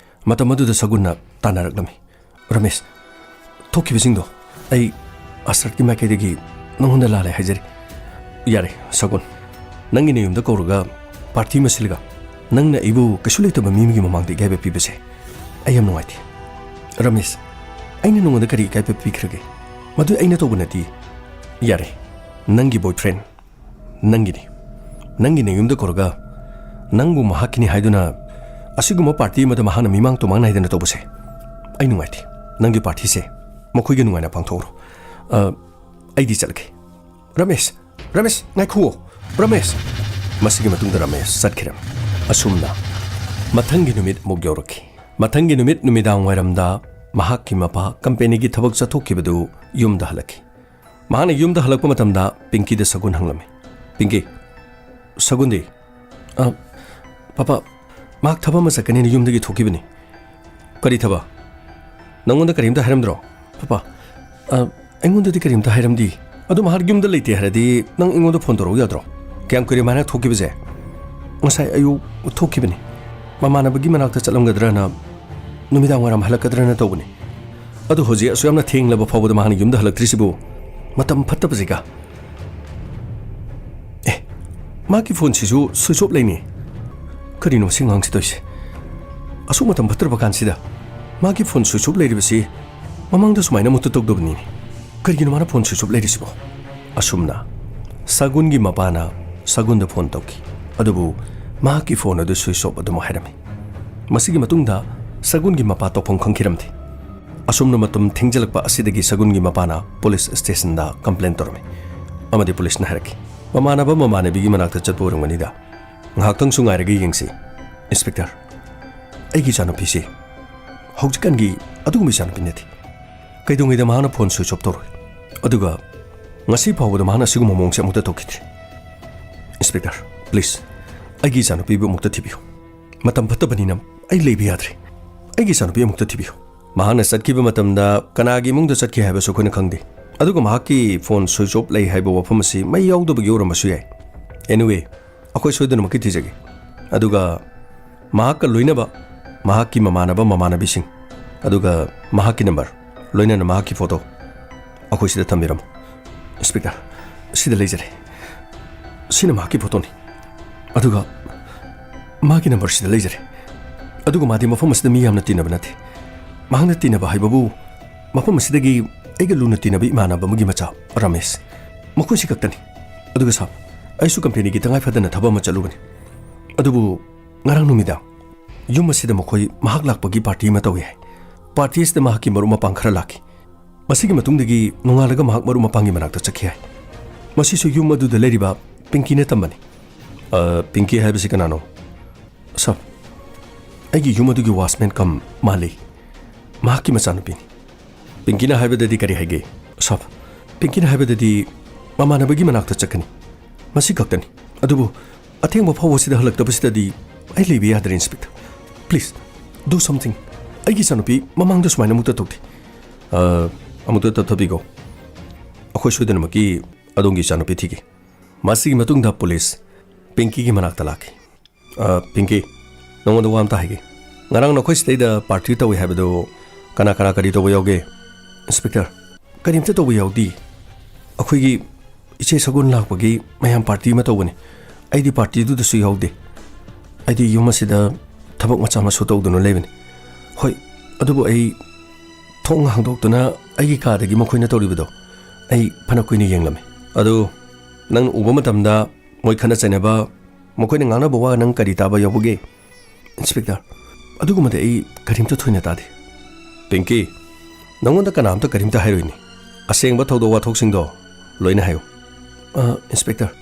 ꯃꯇꯝ ꯑꯗꯨꯗ ꯁꯒꯨꯟꯅ ꯇꯥꯟꯅꯔꯛꯂꯝꯃꯤ꯫ "ꯔꯃꯦꯁ, ꯊꯣꯛꯈꯤꯕꯁꯤꯡꯗꯣ ꯑꯩ ꯑꯁꯔꯠꯀꯤ ꯃꯥꯏꯀꯩꯗꯒꯤ ꯅꯉꯣꯟꯗ ꯂꯥꯜꯂꯦ ꯍꯥꯏꯖꯔꯤ꯫" "ꯌꯥꯔꯦ ꯁꯒꯨꯟ, ꯅꯪꯒꯤ ꯅꯌꯨꯝꯗ ꯀꯧꯔꯒ party ꯑꯃ ꯁꯤꯜꯂꯒ ꯅꯪꯅ ꯑꯩꯕꯨ ꯀꯩꯁꯨ ꯂꯩꯇꯕ ꯃꯤ ꯑꯃꯒꯤ ꯃꯃꯥꯡꯗ ꯏꯀꯥꯏꯕ ꯄꯤꯕꯁꯦ ꯑꯩ ꯌꯥꯝ ꯅꯨꯡꯉꯥꯏꯇꯦ꯫ ꯔꯃꯦꯁ, ꯑꯩꯅ ꯅꯉꯣꯟꯗ ꯀꯔꯤ ꯏꯀꯥꯏꯕ ꯄꯤꯈ꯭ꯔꯒꯦ? ꯃꯗꯨ ꯑꯩꯅ ꯇꯧꯕ ꯅꯠꯇꯦ꯫ ꯌꯥꯔꯦ, ꯅꯪꯒꯤ ꯕꯣꯏꯐ꯭ꯔꯦꯟ ꯅꯪꯒꯤꯅꯤ꯫ ꯅꯪꯒꯤ ꯅꯌꯨꯝꯗ ꯀꯧꯔꯒ ꯅꯪꯕꯨ ꯃꯍꯥꯛꯀꯤꯅꯤ ꯍꯥꯏꯗꯨꯅ ꯑꯁꯤꯒꯨꯝꯕ ꯄꯥꯔꯇꯤ ꯑꯃꯗ ꯃꯍꯥꯛꯅ ꯃꯤꯃꯥꯡ ꯇꯨꯃꯥꯡ ꯅꯥꯏꯗꯅ ꯇꯧꯕꯁꯦ ꯑꯩ ꯅꯨꯡꯉꯥꯏꯇꯦ꯫ ꯅꯪꯒꯤ ꯄꯥꯔꯇꯤꯁꯦ ꯃꯈꯣꯏꯒ ꯅꯨꯡꯉꯥꯏꯅ ꯄꯥꯡꯊꯣꯛꯎꯔꯣ꯫ ꯑ, ꯑꯩꯗꯤ ꯆꯠꯂꯒꯦ꯫ ꯔꯃꯦꯁ, ꯔꯃꯦꯁ, ꯉꯥꯏꯈꯨꯑꯣ꯫ ꯔꯃꯦꯁ! ꯃꯁꯤꯒꯤ ꯃꯇꯨꯡꯗ ꯔꯃꯦꯁ ꯆꯠꯈꯤꯔꯝꯃꯤ꯫ ꯑꯁꯨꯝꯅ ꯃꯊꯪꯒꯤ ꯅꯨꯃꯤꯠ ꯑꯃꯨꯛ ꯌꯧꯔꯛꯈꯤ꯫ ꯃꯊꯪꯒꯤ ꯅꯨꯃꯤꯠ ꯅꯨꯃꯤꯗꯥꯡ ꯋꯥꯏꯔꯝꯗ ꯃꯍꯥꯛꯀꯤ ꯃꯄꯥ ꯀꯝꯄꯦꯅꯤꯒꯤ ꯊꯕꯛ ꯆꯠꯊꯣꯛꯈꯤꯕꯗꯨ ꯌꯨꯝꯗ ꯍꯜꯂꯛꯈꯤ꯫ ꯃꯍꯥꯛꯅ ꯌꯨꯝꯗ ꯍꯜꯂꯛꯄ ꯃꯇꯝꯗ ꯄꯤꯡꯀꯤꯗ ꯁꯒꯨꯟ ꯍꯪꯂꯝꯃꯤ꯫ "ꯄꯤꯡꯀꯤ, ꯁꯒꯨꯟꯗꯤ?" "ꯑ, ꯄꯥꯄꯥ, ꯃꯍꯥꯛ ꯊꯕꯛ ꯑꯃ ꯆꯠꯀꯅꯤꯅ ꯌꯨꯝꯗꯒꯤ ꯊꯣꯛꯈꯤꯕꯅꯤ꯫" "ꯀꯔꯤ ꯊꯕꯛ? ꯅꯪꯉꯣꯟꯗ ꯀꯔꯤꯝꯇ ꯍꯥꯏꯔꯝꯗ꯭ꯔꯣ?" "ꯄꯥꯄꯥ, ꯑ, ꯑꯩꯉꯣꯟꯗꯗꯤ ꯀꯔꯤꯝꯇ ꯍꯥꯏꯔꯝꯗꯤ꯫ ꯑꯗꯣ ꯃꯍꯥꯛ ꯌꯨꯝꯗ ꯂꯩꯇꯦ ꯍꯥꯏꯔꯗꯤ ꯅꯪ ꯑꯩꯉꯣꯟꯗ ꯐꯣꯟ ꯇꯧꯔꯛꯎ ꯌꯥꯗ꯭ꯔꯣ? ꯀꯌꯥꯝ ꯀꯨꯏꯔꯦ ꯃꯥꯅ ꯊꯣꯛꯈꯤꯕꯁꯦ?" "ꯉꯁꯥꯏ ꯑꯌꯨꯛ ꯊꯣꯛꯈꯤꯕꯅꯤ꯫ ꯃꯃꯥꯟꯅꯕꯒꯤ ꯃꯅꯥꯛꯇ ꯆꯠꯂꯝꯒꯗ꯭ꯔꯅ, ꯅꯨꯃꯤꯗꯥꯡ ꯋꯥꯏꯔꯝ ꯍꯜꯂꯛꯀꯗ꯭ꯔꯅ ꯇꯧꯕꯅꯤ꯫ ꯑꯗꯣ ꯍꯧꯖꯤꯛ ꯑꯁꯨꯛ ꯌꯥꯝꯅ ꯊꯦꯡꯂꯕ ꯐꯥꯎꯕꯗ ꯃꯍꯥꯛꯅ ꯌꯨꯝꯗ ꯍꯜꯂꯛꯇ꯭ꯔꯤꯁꯤꯕꯨ? ꯃꯇꯝ ꯐꯠꯇꯕꯁꯤꯒ꯫ ꯑꯦ, ꯃꯥꯒꯤ ꯐꯣꯟꯁꯤꯁꯨ ꯁ꯭ꯋꯤꯆ ꯑꯣꯐ ꯂꯩꯅꯤ꯫ ꯀꯔꯤꯅꯣ ꯃꯁꯤ ꯑꯉꯥꯡꯁꯤ ꯇꯧꯔꯤꯁꯦ? ꯑꯁꯨꯛ ꯃꯇꯝ ꯐꯠꯇ꯭ꯔꯕ ꯀꯥꯟꯁꯤꯗ ꯃꯥꯒꯤ ꯐꯣꯟ ꯁ꯭ꯋꯤꯆ ꯑꯣꯐ ꯂꯩꯔꯤꯕꯁꯤ ꯃꯃꯥꯡꯗ ꯁꯨꯃꯥꯏꯅ ꯑꯃꯨꯛꯇ ꯇꯧꯗꯕꯅꯤꯅꯦ꯫ ꯀꯔꯤꯒꯤꯅꯣ ꯃꯥꯅ ꯐꯣꯟ ꯁ꯭ꯋꯤꯆ ꯑꯣꯐ ꯂꯩꯔꯤꯁꯤꯕꯣ?" ꯑꯁꯨꯝꯅ ꯁꯒꯨꯟꯒꯤ ꯃꯄꯥꯅ ꯁꯒꯨꯟꯗ ꯐꯣꯟ ꯇꯧꯈꯤ꯫ ꯑꯗꯨꯕꯨ ꯃꯍꯥꯛꯀꯤ ꯐꯣꯟ ꯑꯗꯨ ꯁ꯭ꯋꯤꯆ ꯑꯣꯐ ꯑꯗꯨꯃꯛ ꯍꯥꯏꯔꯝꯃꯤ꯫ ꯃꯁꯤꯒꯤ ꯃꯇꯨꯡꯗ ꯁꯒꯨꯟꯒꯤ ꯃꯄꯥ ꯇꯧꯐꯝ ꯈꯪꯈꯤꯔꯝꯗꯦ꯫ ꯑꯁꯨꯝꯅ ꯃꯇꯝ ꯊꯦꯡꯖꯤꯜꯂꯛꯄ ꯑꯁꯤꯗꯒꯤ ꯁꯒꯨꯟꯒꯤ ꯃꯄꯥꯅ ꯄꯨꯂꯤꯁ ꯁ꯭ꯇꯦꯁꯟꯗ ꯀꯝꯄ꯭ꯂꯦꯟ ꯇꯧꯔꯝꯃꯤ ꯑꯃꯗꯤ ꯄꯨꯂꯤꯁꯅ ꯍꯥꯏꯔꯛꯈꯤ, "ꯃꯃꯥꯟꯅꯕ ꯃꯃꯥꯟꯅꯕꯤꯒꯤ ꯃꯅꯥꯛꯇ ꯆꯠꯄ ꯑꯣꯏꯔꯝꯒꯅꯤꯗ꯫ ꯉꯥꯏꯍꯥꯛꯇꯪꯁꯨ ꯉꯥꯏꯔꯒ ꯌꯦꯡꯁꯤ꯫" "ꯏꯟꯁꯄꯦꯛꯇꯔ, ꯑꯩꯒꯤ ꯏꯆꯥꯅꯨꯄꯤꯁꯤ ꯍꯧꯖꯤꯛꯀꯥꯟꯒꯤ ꯑꯗꯨꯒꯨꯝꯕ ꯏꯆꯥꯅꯨꯄꯤ ꯅꯠꯇꯦ꯫ ꯀꯩꯗꯧꯉꯩꯗ ꯃꯍꯥꯛꯅ ꯐꯣꯟ ꯁ꯭ꯋꯤꯆ ꯑꯣꯐ ꯇꯧꯔꯣꯏ? ꯑꯗꯨꯒ ꯉꯁꯤ ꯐꯥꯎꯕꯗ ꯃꯍꯥꯛꯅ ꯑꯁꯤꯒꯨꯝꯕ ꯃꯑꯣꯡꯁꯦ ꯑꯃꯨꯛꯇ ꯇꯧꯈꯤꯗ꯭ꯔꯤ꯫ ꯏꯟꯁꯄꯦꯛꯇꯔ, ꯄ꯭ꯂꯤꯖ, ꯑꯩꯒꯤ ꯏꯆꯥꯅꯨꯄꯤꯕꯨ ꯑꯃꯨꯛꯇ ꯊꯤꯕꯤꯌꯨ꯫ ꯃꯇꯝ ꯐꯠꯇꯕꯅꯤꯅ ꯑꯩ ꯂꯩꯕ ꯌꯥꯗ꯭ꯔꯦ꯫ ꯑꯩꯒꯤ ꯏꯆꯥꯅꯨꯄꯤ ꯑꯃꯨꯛꯇ ꯊꯤꯕꯤꯌꯨ꯫" ꯃꯍꯥꯛꯅ ꯆꯠꯈꯤꯕ ꯃꯇꯝꯗ ꯀꯅꯥꯒꯤ ꯏꯃꯨꯡꯗ ꯆꯠꯈꯤ ꯍꯥꯏꯕꯁꯨ ꯑꯩꯈꯣꯏꯅ ꯈꯪꯗꯦ꯫ ꯑꯗꯨꯒ ꯃꯍꯥꯛꯀꯤ ꯐꯣꯟ ꯁ꯭ꯋꯤꯆ ꯑꯣꯐ ꯂꯩ ꯍꯥꯏꯕ ꯋꯥꯐꯝ ꯑꯁꯤ ꯃꯩ ꯌꯥꯎꯗꯕꯒꯤ ꯑꯣꯏꯔꯝꯕꯁꯨ ꯌꯥꯏ꯫ Anyway, ꯑꯩꯈꯣꯏ ꯁꯣꯏꯗꯅꯃꯛꯀꯤ ꯊꯤꯖꯒꯦ꯫ ꯑꯗꯨꯒ ꯃꯍꯥꯛꯀ ꯂꯣꯏꯅꯕ ꯃꯍꯥꯛꯀꯤ ꯃꯃꯥꯟꯅꯕ ꯃꯃꯥꯟꯅꯕꯤꯁꯤꯡ, ꯑꯗꯨꯒ ꯃꯍꯥꯛꯀꯤ ꯅꯝꯕꯔ, ꯂꯣꯏꯅꯅ ꯃꯍꯥꯛꯀꯤ ꯐꯣꯇꯣ ꯑꯩꯈꯣꯏ ꯁꯤꯗ ꯊꯝꯕꯤꯔꯝꯃꯨ꯫ ꯏꯟꯁꯄꯦꯛꯇꯔ, ꯁꯤꯗ ꯂꯩꯖꯔꯦ꯫ ꯁꯤꯅ ꯃꯍꯥꯛꯀꯤ ꯐꯣꯇꯣꯅꯤ꯫ ꯑꯗꯨꯒ ꯃꯥꯒꯤ ꯅꯝꯕꯔꯁꯤꯗ ꯂꯩꯖꯔꯦ꯫ ꯑꯗꯨꯒ ꯃꯥꯗꯤ ꯃꯐꯝ ꯑꯁꯤꯗ ꯃꯤ ꯌꯥꯝꯅ ꯇꯤꯟꯅꯕ ꯅꯠꯇꯦ꯫ ꯃꯍꯥꯛꯅ ꯇꯤꯟꯅꯕ ꯍꯥꯏꯕꯕꯨ ꯃꯐꯝ ꯑꯁꯤꯗꯒꯤ ꯑꯩꯒ ꯂꯨꯅ ꯇꯤꯟꯅꯕ ꯏꯃꯥꯟꯅꯕ ꯑꯃꯒꯤ ꯃꯆꯥ ꯔꯥꯃꯦꯁ, ꯃꯈꯣꯏꯁꯤ ꯈꯛꯇꯅꯤ꯫ ꯑꯗꯨꯒ ꯁꯥꯔ, ꯑꯩꯁꯨ ꯀꯝꯄꯦꯅꯤꯒꯤ ꯇꯉꯥꯏ ꯐꯗꯅ ꯊꯕꯛ ꯑꯃ ꯆꯠꯂꯨꯕꯅꯤ꯫ ꯑꯗꯨꯕꯨ ꯉꯔꯥꯡ ꯅꯨꯃꯤꯗꯥꯡ ꯌꯨꯝ ꯑꯁꯤꯗ ꯃꯈꯣꯏ ꯃꯍꯥꯛ ꯂꯥꯛꯄꯒꯤ ꯄꯥꯔꯇꯤ ꯑꯃ ꯇꯧꯏ ꯍꯥꯏ꯫ ꯄꯥꯔꯇꯤ ꯑꯁꯤꯗ ꯃꯍꯥꯛꯀꯤ ꯃꯔꯨꯞ ꯃꯄꯥꯡ ꯈꯔ ꯂꯥꯛꯈꯤ꯫ ꯃꯁꯤꯒꯤ ꯃꯇꯨꯡꯗꯒꯤ ꯅꯣꯡꯉꯥꯜꯂꯒ ꯃꯍꯥꯛ ꯃꯔꯨꯞ ꯃꯄꯥꯡꯒꯤ ꯃꯅꯥꯛꯇ ꯆꯠꯈꯤ ꯍꯥꯏ꯫ ꯃꯁꯤꯁꯨ ꯌꯨꯝ ꯑꯗꯨꯗ ꯂꯩꯔꯤꯕ ꯄꯤꯡꯀꯤꯅ ꯇꯝꯕꯅꯤ꯫ "ꯑ, ꯄꯤꯡꯀꯤ ꯍꯥꯏꯕꯁꯤ ꯀꯅꯥꯅꯣ?" "ꯁꯥꯔ, ꯑꯩꯒꯤ ꯌꯨꯝ ꯑꯗꯨꯒꯤ ꯋꯥꯆꯃꯦꯟ ꯀꯝ ꯃꯥꯂꯤ꯫ ꯃꯍꯥꯛꯀꯤ ꯃꯆꯥꯅꯨꯄꯤꯅꯤ꯫" "ꯄꯤꯡꯀꯤꯅ ꯍꯥꯏꯕꯗꯗꯤ ꯀꯔꯤ ꯍꯥꯏꯒꯦ?" "ꯁꯥꯔ, ꯄꯤꯡꯀꯤꯅ ꯍꯥꯏꯕꯗꯗꯤ ꯃꯃꯥꯟꯅꯕꯒꯤ ꯃꯅꯥꯛꯇ ꯆꯠꯀꯅꯤ, ꯃꯁꯤ ꯈꯛꯇꯅꯤ꯫ ꯑꯗꯨꯕꯨ ꯑꯊꯦꯡꯕ ꯐꯥꯎꯕꯁꯤꯗ ꯍꯜꯂꯛꯇꯕꯁꯤꯗꯗꯤ ꯑꯩ ꯂꯩꯕ ꯌꯥꯗ꯭ꯔꯦ, ꯏꯟꯁꯄꯦꯛꯇꯔ꯫ Please, do something꯫ ꯑꯩꯒꯤ ꯏꯆꯥꯅꯨꯄꯤ ꯃꯃꯥꯡꯗ ꯁꯨꯃꯥꯏꯅ ꯑꯃꯨꯛꯇ ꯇꯧꯗꯦ꯫" "ꯑ, ꯑꯃꯨꯛꯇ ꯇꯞꯊꯕꯤꯈꯣ꯫ ꯑꯩꯈꯣꯏ ꯁꯣꯏꯗꯅꯃꯛꯀꯤ ꯑꯗꯣꯝꯒꯤ ꯏꯆꯥꯅꯨꯄꯤ ꯊꯤꯒꯦ꯫" ꯃꯁꯤꯒꯤ ꯃꯇꯨꯡꯗ ꯄꯨꯂꯤꯁ ꯄꯤꯡꯀꯤꯒꯤ ꯃꯅꯥꯛꯇ ꯂꯥꯛꯈꯤ꯫ "ꯑ, ꯄꯤꯡꯀꯤ, ꯅꯉꯣꯟꯗ ꯋꯥ ꯑꯝꯇ ꯍꯥꯏꯒꯦ꯫ ꯉꯔꯥꯡ ꯅꯈꯣꯏ ꯁꯤꯗꯩꯗ ꯄꯥꯔꯇꯤ ꯇꯧꯏ ꯍꯥꯏꯕꯗꯨ ꯀꯅꯥ ꯀꯅꯥ ꯀꯔꯤ ꯇꯧꯕ ꯌꯥꯎꯒꯦ?" "ꯏꯟꯁꯄꯦꯛꯇꯔ, ꯀꯔꯤꯝꯇ ꯇꯧꯕ ꯌꯥꯎꯗꯦ꯫ ꯑꯩꯈꯣꯏꯒꯤ ꯏꯆꯦ ꯁꯒꯨꯟ ꯂꯥꯛꯄꯒꯤ ꯃꯌꯥꯝ ꯄꯥꯔꯇꯤ ꯑꯃ ꯇꯧꯕꯅꯤ꯫ ꯑꯩꯗꯤ ꯄꯥꯔꯇꯤꯗꯨꯗꯁꯨ ꯌꯥꯎꯗꯦ꯫ ꯑꯩꯗꯤ ꯌꯨꯝ ꯑꯁꯤꯗ ꯊꯕꯛ ꯃꯆꯥ ꯃꯁꯨ ꯇꯧꯗꯨꯅ ꯂꯩꯕꯅꯤ꯫ ꯍꯣꯏ, ꯑꯗꯨꯕꯨ ꯑꯩ ꯊꯣꯡ ꯍꯥꯡꯗꯣꯛꯇꯨꯅ ꯑꯩꯒꯤ ꯀꯥꯗꯒꯤ ꯃꯈꯣꯏꯅ ꯇꯧꯔꯤꯕꯗꯣ ꯑꯩ ꯐꯅ ꯀꯨꯏꯅ ꯌꯦꯡꯂꯝꯃꯤ꯫" "ꯑꯗꯨ ꯅꯪꯅ ꯎꯕ ꯃꯇꯝꯗ ꯃꯣꯏ ꯈꯠꯅ ꯆꯩꯅꯕ, ꯃꯈꯣꯏꯅ ꯉꯥꯡꯅꯕ ꯋꯥ ꯅꯪ ꯀꯔꯤ ꯇꯥꯕ ꯌꯥꯎꯕꯒꯦ?" "ꯏꯟꯁꯄꯦꯛꯇꯔ, ꯑꯗꯨꯒꯨꯝꯕꯗꯤ ꯑꯩ ꯀꯔꯤꯝꯇ ꯊꯣꯏꯅ ꯇꯥꯗꯦ꯫" "ꯄꯤꯡꯀꯤ, ꯅꯉꯣꯟꯗ ꯀꯅꯥꯝꯇ ꯀꯔꯤꯝꯇ ꯍꯥꯏꯔꯣꯏꯅꯦ꯫ ꯑꯁꯦꯡꯕ ꯊꯧꯗꯣꯛ ꯋꯥꯊꯣꯛꯁꯤꯡꯗꯣ ꯂꯣꯏꯅ ꯍꯥꯏꯌꯨ꯫" "ꯑ, ꯏꯟꯁꯄꯦꯛꯇꯔ,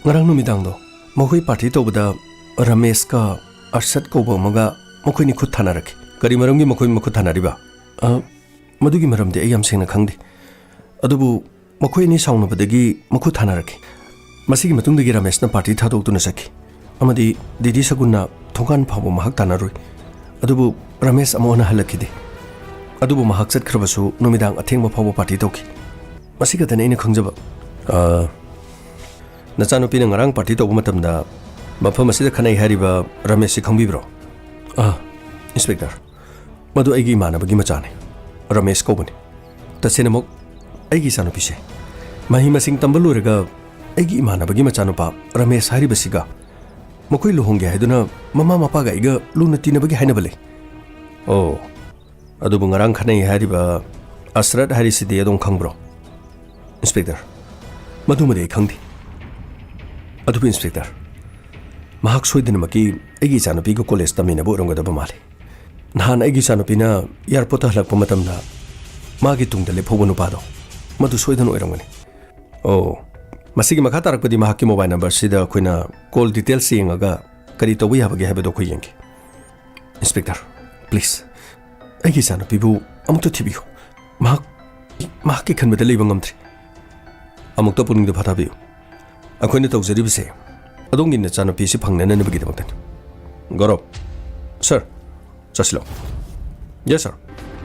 ꯉꯔꯥꯡ ꯅꯨꯃꯤꯗꯥꯡꯗꯣ ꯃꯈꯣꯏ ꯄꯥꯔꯇꯤ ꯇꯧꯕꯗ ꯔꯃꯦꯁꯀ ꯑꯔꯁꯠ ꯀꯧꯕ ꯑꯃꯒ ꯃꯈꯣꯏꯅꯤ ꯈꯨꯠ ꯊꯥꯅꯔꯛꯈꯤ꯫" "ꯀꯔꯤ ꯃꯔꯝꯒꯤ ꯃꯈꯣꯏ ꯃꯈꯨꯠ ꯊꯥꯅꯔꯤꯕ?" "ꯑ, ꯃꯗꯨꯒꯤ ꯃꯔꯝꯗꯤ ꯑꯩ ꯌꯥꯝ ꯁꯦꯡꯅ ꯈꯪꯗꯦ꯫ ꯑꯗꯨꯕꯨ ꯃꯈꯣꯏ ꯑꯅꯤ ꯁꯥꯎꯅꯕꯗꯒꯤ ꯃꯈꯨꯠ ꯊꯥꯅꯔꯛꯈꯤ꯫ ꯃꯁꯤꯒꯤ ꯃꯇꯨꯡꯗꯒꯤ ꯔꯃꯦꯁꯅ ꯄꯥꯔꯇꯤ ꯊꯥꯗꯣꯛꯇꯨꯅ ꯆꯠꯈꯤ꯫ ꯑꯃꯗꯤ ꯗꯤꯗꯤ ꯁꯒꯨꯟꯅ ꯊꯣꯡꯒꯥꯟ ꯐꯥꯎꯕ ꯃꯍꯥꯛ ꯇꯥꯟꯅꯔꯨꯏ꯫ ꯑꯗꯨꯕꯨ ꯔꯃꯦꯁ ꯑꯃꯨꯛ ꯍꯟꯅ ꯍꯜꯂꯛꯈꯤꯗꯦ꯫ ꯑꯗꯨꯕꯨ ꯃꯍꯥꯛ ꯆꯠꯈ꯭ꯔꯕꯁꯨ ꯅꯨꯃꯤꯗꯥꯡ ꯑꯊꯦꯡꯕ ꯐꯥꯎꯕ ꯄꯥꯔꯇꯤ ꯇꯧꯈꯤ꯫ ꯃꯁꯤ ꯈꯛꯇꯅꯤ ꯑꯩꯅ ꯈꯪꯖꯕ꯫" "ꯑ, ꯅꯆꯥꯅꯨꯄꯤꯅ ꯉꯔꯥꯡ ꯄꯥꯔꯇꯤ ꯇꯧꯕ ꯃꯇꯝꯗ ꯃꯐꯝ ꯑꯁꯤꯗ ꯈꯠꯅꯩ ꯍꯥꯏꯔꯤꯕ ꯔꯃꯦꯁꯁꯤ ꯈꯪꯕꯤꯕ꯭ꯔꯣ?" "ꯑ, ꯏꯟꯁꯄꯦꯛꯇꯔ, ꯃꯗꯨ ꯑꯩꯒꯤ ꯏꯃꯥꯟꯅꯕꯒꯤ ꯃꯆꯥꯅꯤ꯫ ꯔꯃꯦꯁ ꯀꯧꯕꯅꯤ꯫ ꯇꯁꯦꯡꯅꯃꯛ ꯑꯩꯒꯤ ꯏꯆꯥꯅꯨꯄꯤꯁꯦ ꯃꯍꯩ ꯃꯁꯤꯡ ꯇꯝꯕ ꯂꯣꯏꯔꯒ ꯑꯩꯒꯤ ꯏꯃꯥꯟꯅꯕꯒꯤ ꯃꯆꯥꯅꯨꯄꯥ ꯔꯃꯦꯁ ꯍꯥꯏꯔꯤꯕꯁꯤꯒ ꯃꯈꯣꯏ ꯂꯨꯍꯣꯡꯒꯦ ꯍꯥꯏꯗꯨꯅ ꯃꯃꯥ ꯃꯄꯥꯒ ꯑꯩꯒ ꯂꯨꯅ ꯇꯤꯟꯅꯕꯒꯤ ꯍꯥꯏꯅꯕ ꯂꯩ꯫ ꯑꯣ, ꯑꯗꯨꯕꯨ ꯉꯔꯥꯡ ꯈꯠꯅꯩ ꯍꯥꯏꯔꯤꯕ ꯑꯁꯔꯠ ꯍꯥꯏꯔꯤꯁꯤꯗꯤ ꯑꯗꯣꯝ ꯈꯪꯕ꯭ꯔꯣ, ꯏꯟꯁꯄꯦꯛꯇꯔ? ꯃꯗꯨꯃꯗꯤ ꯑꯩ ꯈꯪꯗꯦ꯫ ꯑꯗꯨꯕꯨ ꯏꯟꯁꯄꯦꯛꯇꯔ, ꯃꯍꯥꯛ ꯁꯣꯏꯗꯅꯃꯛꯀꯤ ꯑꯩꯒꯤ ꯏꯆꯥꯅꯨꯄꯤꯒ ꯀꯣꯂꯦꯖ ꯇꯝꯃꯤꯟꯅꯕ ꯑꯣꯏꯔꯝꯒꯗꯕ ꯃꯥꯜꯂꯤ꯫ ꯅꯍꯥꯟ ꯑꯩꯒꯤ ꯏꯆꯥꯅꯨꯄꯤꯅ ꯑꯦꯌꯥꯔꯄꯣꯔꯠꯇ ꯍꯜꯂꯛꯄ ꯃꯇꯝꯗ ꯃꯥꯒꯤ ꯇꯨꯡꯗ ꯂꯦꯞꯍꯧꯕ ꯅꯨꯄꯥꯗꯣ, ꯃꯗꯨ ꯁꯣꯏꯗꯅ ꯑꯣꯏꯔꯝꯒꯅꯤ꯫ ꯑꯣ, ꯃꯁꯤꯒꯤ ꯃꯈꯥ ꯇꯥꯔꯛꯄꯗꯤ ꯃꯍꯥꯛꯀꯤ ꯃꯣꯕꯥꯏꯜ ꯅꯝꯕꯔꯁꯤꯗ ꯑꯩꯈꯣꯏꯅ ꯀꯣꯜ ꯗꯤꯇꯦꯜꯁ ꯌꯦꯡꯉꯒ ꯀꯔꯤ ꯇꯧꯕ ꯌꯥꯕꯒꯦ ꯍꯥꯏꯕꯗꯣ ꯑꯩꯈꯣꯏ ꯌꯦꯡꯒꯦ꯫ ꯏꯟꯁꯄꯦꯛꯇꯔ, ꯄ꯭ꯂꯤꯖ, ꯑꯩꯒꯤ ꯏꯆꯥꯅꯨꯄꯤꯕꯨ ꯑꯃꯨꯛꯇ ꯊꯤꯕꯤꯌꯨ꯫ ꯃꯍꯥꯛ, ꯃꯍꯥꯛꯀꯤ ꯈꯟꯕꯗ ꯂꯩꯕ ꯉꯝꯗ꯭ꯔꯤ꯫ ꯑꯃꯨꯛꯇ ꯄꯨꯛꯅꯤꯡꯗ ꯐꯥꯊꯕꯤꯌꯨ꯫ ꯑꯩꯈꯣꯏꯅ ꯇꯧꯖꯔꯤꯕꯁꯦ ꯑꯗꯣꯝꯒꯤ ꯅꯆꯥꯅꯨꯄꯤꯁꯤ ꯐꯪꯅꯅꯕꯒꯤꯗꯃꯛꯇꯅꯤ꯫ ꯒꯧꯔꯕ, ꯁꯔ, ꯆꯠꯁꯤꯜꯂꯣ꯫ Yes, sir.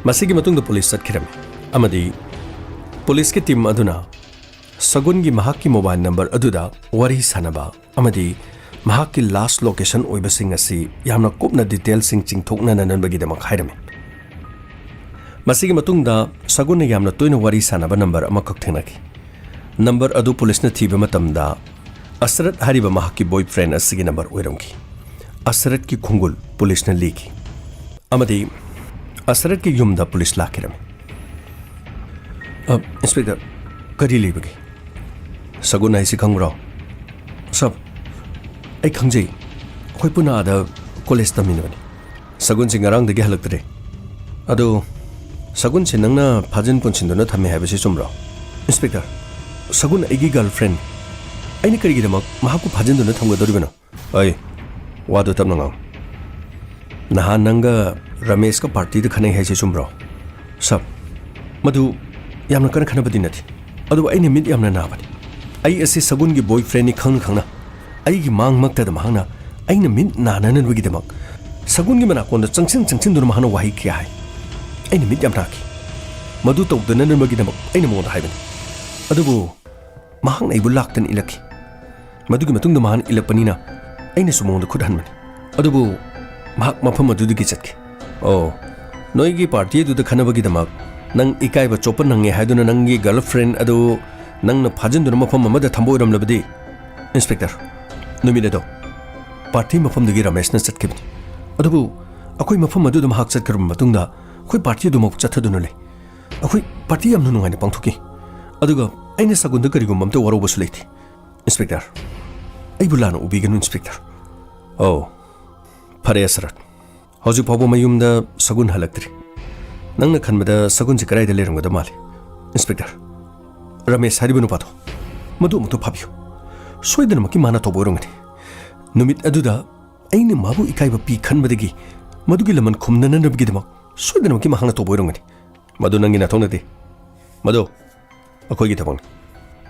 ꯃꯁꯤꯒꯤ ꯃꯇꯨꯡꯗ ꯄꯨꯂꯤꯁ ꯆꯠꯈꯤꯔꯝꯃꯤ ꯑꯃꯗꯤ ꯄꯨꯂꯤꯁꯀꯤ ꯇꯤꯝ ꯑꯗꯨꯅ ꯁꯒꯨꯟꯒꯤ ꯃꯍꯥꯛꯀꯤ ꯃꯣꯕꯥꯏꯜ ꯅꯝꯕꯔ ꯑꯗꯨꯗ ꯋꯥꯔꯤ ꯁꯥꯅꯕ ꯑꯃꯗꯤ ꯃꯍꯥꯛꯀꯤ ꯂꯥꯁ ꯂꯣꯀꯦꯁꯟ ꯑꯣꯏꯕꯁꯤꯡ ꯑꯁꯤ ꯌꯥꯝꯅ ꯀꯨꯞꯅ ꯗꯤꯇꯦꯜꯁꯤꯡ ꯆꯤꯡꯊꯣꯛꯅꯅꯕꯒꯤꯗꯃꯛ ꯍꯥꯏꯔꯝꯃꯤ꯫ ꯃꯁꯤꯒꯤ ꯃꯇꯨꯡꯗ ꯁꯒꯨꯟꯅ ꯌꯥꯝꯅ ꯇꯣꯏꯅ ꯋꯥꯔꯤ ꯁꯥꯅꯕ ꯅꯝꯕꯔ ꯑꯃꯈꯛ ꯊꯦꯡꯅꯈꯤ꯫ ꯅꯝꯕꯔ ꯑꯗꯨ ꯄꯨꯂꯤꯁꯅ ꯊꯤꯕ ꯃꯇꯝꯗ ꯑꯁꯔꯠ ꯍꯥꯏꯔꯤꯕ ꯃꯍꯥꯛꯀꯤ ꯕꯣꯏꯐ꯭ꯔꯦꯟ ꯑꯁꯤꯒꯤ ꯅꯝꯕꯔ ꯑꯣꯏꯔꯝꯈꯤ꯫ ꯑꯁꯔꯠꯀꯤ ꯈꯣꯡꯒꯨꯜ ꯄꯨꯂꯤꯁꯅ ꯂꯤꯈꯤ ꯑꯃꯗꯤ ꯑꯁꯔꯠꯀꯤ ꯌꯨꯝꯗ ꯄꯨꯂꯤꯁ ꯂꯥꯛꯈꯤꯔꯝꯃꯤ꯫ "ꯑ, ꯏꯟꯁꯄꯦꯛꯇꯔ, ꯀꯔꯤ ꯂꯩꯕꯒꯦ? ꯁꯒꯨꯟ ꯍꯥꯏꯁꯤ ꯈꯪꯕ꯭ꯔꯣ?" "ꯁꯥꯔ, ꯑꯩ ꯈꯪꯖꯩ꯫ ꯑꯩꯈꯣꯏ ꯄꯨꯟꯅ ꯑꯥꯗ ꯀꯣꯂꯦꯖ ꯇꯝꯃꯤꯟꯅꯕꯅꯤ꯫ ꯁꯒꯨꯟꯁꯤ ꯉꯔꯥꯡꯗꯒꯤ ꯍꯜꯂꯛꯇ꯭ꯔꯦ꯫ ꯑꯗꯨ ꯁꯒꯨꯟꯁꯤ ꯅꯪꯅ ꯐꯥꯖꯤꯟ ꯄꯨꯟꯁꯤꯟꯗꯨꯅ ꯊꯝꯃꯦ ꯍꯥꯏꯕꯁꯤ ꯆꯨꯝꯕ꯭ꯔꯣ?" "ꯏꯟꯁꯄꯦꯛꯇꯔ, ꯁꯒꯨꯟ ꯑꯩꯒꯤ ꯒꯔꯜꯐ꯭ꯔꯦꯟ꯫ ꯑꯩꯅ ꯀꯔꯤꯒꯤꯗꯃꯛ ꯃꯍꯥꯛꯄꯨ ꯐꯥꯖꯤꯟꯗꯨꯅ ꯊꯝꯒꯗꯧꯔꯤꯕꯅꯣ?" "ꯑꯩ, ꯋꯥꯗꯨ ꯇꯞꯅ ꯉꯥꯡꯉꯨ꯫ ꯅꯍꯥꯟ ꯅꯪꯒ ꯔꯃꯦꯁꯀ ꯄꯥꯔꯇꯤꯗ ꯈꯠꯅꯩ ꯍꯥꯏꯁꯤ ꯆꯨꯝꯕ꯭ꯔꯣ?" "ꯁꯥꯔ, ꯃꯗꯨ ꯌꯥꯝꯅ ꯀꯟꯅ ꯈꯠꯅꯕꯗꯤ ꯅꯠꯇꯦ꯫ ꯑꯗꯨꯕꯨ ꯑꯩꯅ ꯃꯤꯠ ꯌꯥꯝꯅ ꯅꯥꯕꯅꯤ꯫ ꯑꯩ ꯑꯁꯤ ꯁꯒꯨꯟꯒꯤ ꯕꯣꯏꯐ꯭ꯔꯦꯟꯅꯤ ꯈꯪꯅ ꯈꯪꯅ ꯑꯩꯒꯤ ꯃꯥꯡꯃꯛꯇꯗ ꯃꯍꯥꯛꯅ ꯑꯩꯅ ꯃꯤꯠ ꯅꯥꯅꯅꯕꯒꯤꯗꯃꯛ ꯁꯒꯨꯟꯒꯤ ꯃꯅꯥꯀꯣꯟꯗ ꯆꯪꯁꯤꯟ ꯆꯪꯁꯤꯟꯗꯨꯅ ꯃꯍꯥꯛꯅ ꯋꯥꯍꯩ ꯀꯌꯥ ꯍꯥꯏ꯫ ꯑꯩꯅ ꯃꯤꯠ ꯌꯥꯝ ꯅꯥꯈꯤ꯫ ꯃꯗꯨ ꯇꯧꯗꯅꯅꯕꯒꯤꯗꯃꯛ ꯑꯩꯅ ꯃꯉꯣꯟꯗ ꯍꯥꯏꯕꯅꯤ꯫ ꯑꯗꯨꯕꯨ ꯃꯍꯥꯛꯅ ꯑꯩꯕꯨ ꯂꯥꯛꯇꯅ ꯏꯜꯂꯛꯈꯤ꯫ ꯃꯗꯨꯒꯤ ꯃꯇꯨꯡꯗ ꯃꯍꯥꯛꯅ ꯏꯜꯂꯛꯄꯅꯤꯅ ꯑꯩꯅꯁꯨ ꯃꯉꯣꯟꯗ ꯈꯨꯠ ꯍꯟꯕꯅꯤ꯫ ꯑꯗꯨꯕꯨ ꯃꯍꯥꯛ ꯃꯐꯝ ꯑꯗꯨꯗꯒꯤ ꯆꯠꯈꯤ꯫" "ꯑꯣ, ꯅꯣꯏꯒꯤ ꯄꯥꯔꯇꯤ ꯑꯗꯨꯗ ꯈꯟꯅꯕꯒꯤꯗꯃꯛ ꯅꯪ ꯏꯀꯥꯏꯕ ꯆꯣꯞꯄ ꯅꯪꯉꯦ ꯍꯥꯏꯗꯨꯅ ꯅꯪꯒꯤ ꯒꯔꯜꯐ꯭ꯔꯦꯟ ꯑꯗꯨ ꯅꯪꯅ ꯐꯥꯖꯤꯟꯗꯨꯅ ꯃꯐꯝ ꯑꯃꯗ ꯊꯝꯕ ꯑꯣꯏꯔꯝꯂꯕꯗꯤ?" "ꯏꯟꯁꯄꯦꯛꯇꯔ, ꯅꯨꯃꯤꯠ ꯑꯗꯣ ꯄꯥꯔꯇꯤ ꯃꯐꯝꯗꯒꯤ ꯔꯃꯦꯁꯅ ꯆꯠꯈꯤꯕꯅꯤ꯫ ꯑꯗꯨꯕꯨ ꯑꯩꯈꯣꯏ ꯃꯐꯝ ꯑꯗꯨꯗ ꯃꯍꯥꯛ ꯆꯠꯈ꯭ꯔꯕ ꯃꯇꯨꯡꯗ ꯑꯩꯈꯣꯏ ꯄꯥꯔꯇꯤ ꯑꯗꯨꯃꯛ ꯆꯠꯊꯗꯨꯅ ꯂꯩ꯫ ꯑꯩꯈꯣꯏ ꯄꯥꯔꯇꯤ ꯌꯥꯝꯅ ꯅꯨꯡꯉꯥꯏꯅ ꯄꯥꯡꯊꯣꯛꯈꯤ꯫ ꯑꯗꯨꯒ ꯑꯩꯅ ꯁꯒꯨꯟꯗ ꯀꯔꯤꯒꯨꯝꯕ ꯑꯝꯇ ꯋꯥꯔꯧꯕꯁꯨ ꯂꯩꯇꯦ꯫ ꯏꯟꯁꯄꯦꯛꯇꯔ, ꯑꯩꯕꯨ ꯂꯥꯟꯅ ꯎꯕꯤꯒꯅꯨ, ꯏꯟꯁꯄꯦꯛꯇꯔ꯫ ꯑꯣ, ꯐꯔꯦ ꯑꯁꯔꯠ꯫ ꯍꯧꯖꯤꯛ ꯐꯥꯎꯕ ꯃꯌꯨꯝꯗ ꯁꯒꯨꯟ ꯍꯜꯂꯛꯇ꯭ꯔꯤ꯫ ꯅꯪꯅ ꯈꯟꯕꯗ ꯁꯒꯨꯟꯁꯤ ꯀꯗꯥꯏꯗ ꯂꯩꯔꯝꯒꯗꯕ ꯃꯥꯜꯂꯤ? ꯏꯟꯁꯄꯦꯛꯇꯔ, ꯔꯃꯦꯁ ꯍꯥꯏꯔꯤꯕ ꯅꯨꯄꯥꯗꯣ, ꯃꯗꯨ ꯑꯃꯨꯛꯇ ꯐꯥꯕꯤꯌꯨ꯫ ꯁꯣꯏꯗꯅꯃꯛꯀꯤ ꯃꯥꯅ ꯇꯧꯕ ꯑꯣꯏꯔꯝꯒꯅꯤ꯫ ꯅꯨꯃꯤꯠ ꯑꯗꯨꯗ ꯑꯩꯅ ꯃꯥꯕꯨ ꯏꯀꯥꯏꯕ ꯄꯤ ꯈꯟꯕꯗꯒꯤ ꯃꯗꯨꯒꯤ ꯂꯃꯟ ꯈꯨꯝꯅꯅꯕꯒꯤꯗꯃꯛ ꯁꯣꯏꯗꯅꯃꯛꯀꯤ ꯃꯍꯥꯛꯅ ꯇꯧꯕ ꯑꯣꯏꯔꯝꯒꯅꯤ꯫ ꯃꯗꯨ ꯅꯪꯒꯤ ꯅꯊꯧ ꯅꯠꯇꯦ꯫ ꯃꯗꯨ ꯑꯩꯈꯣꯏꯒꯤ ꯊꯕꯛꯅꯤ꯫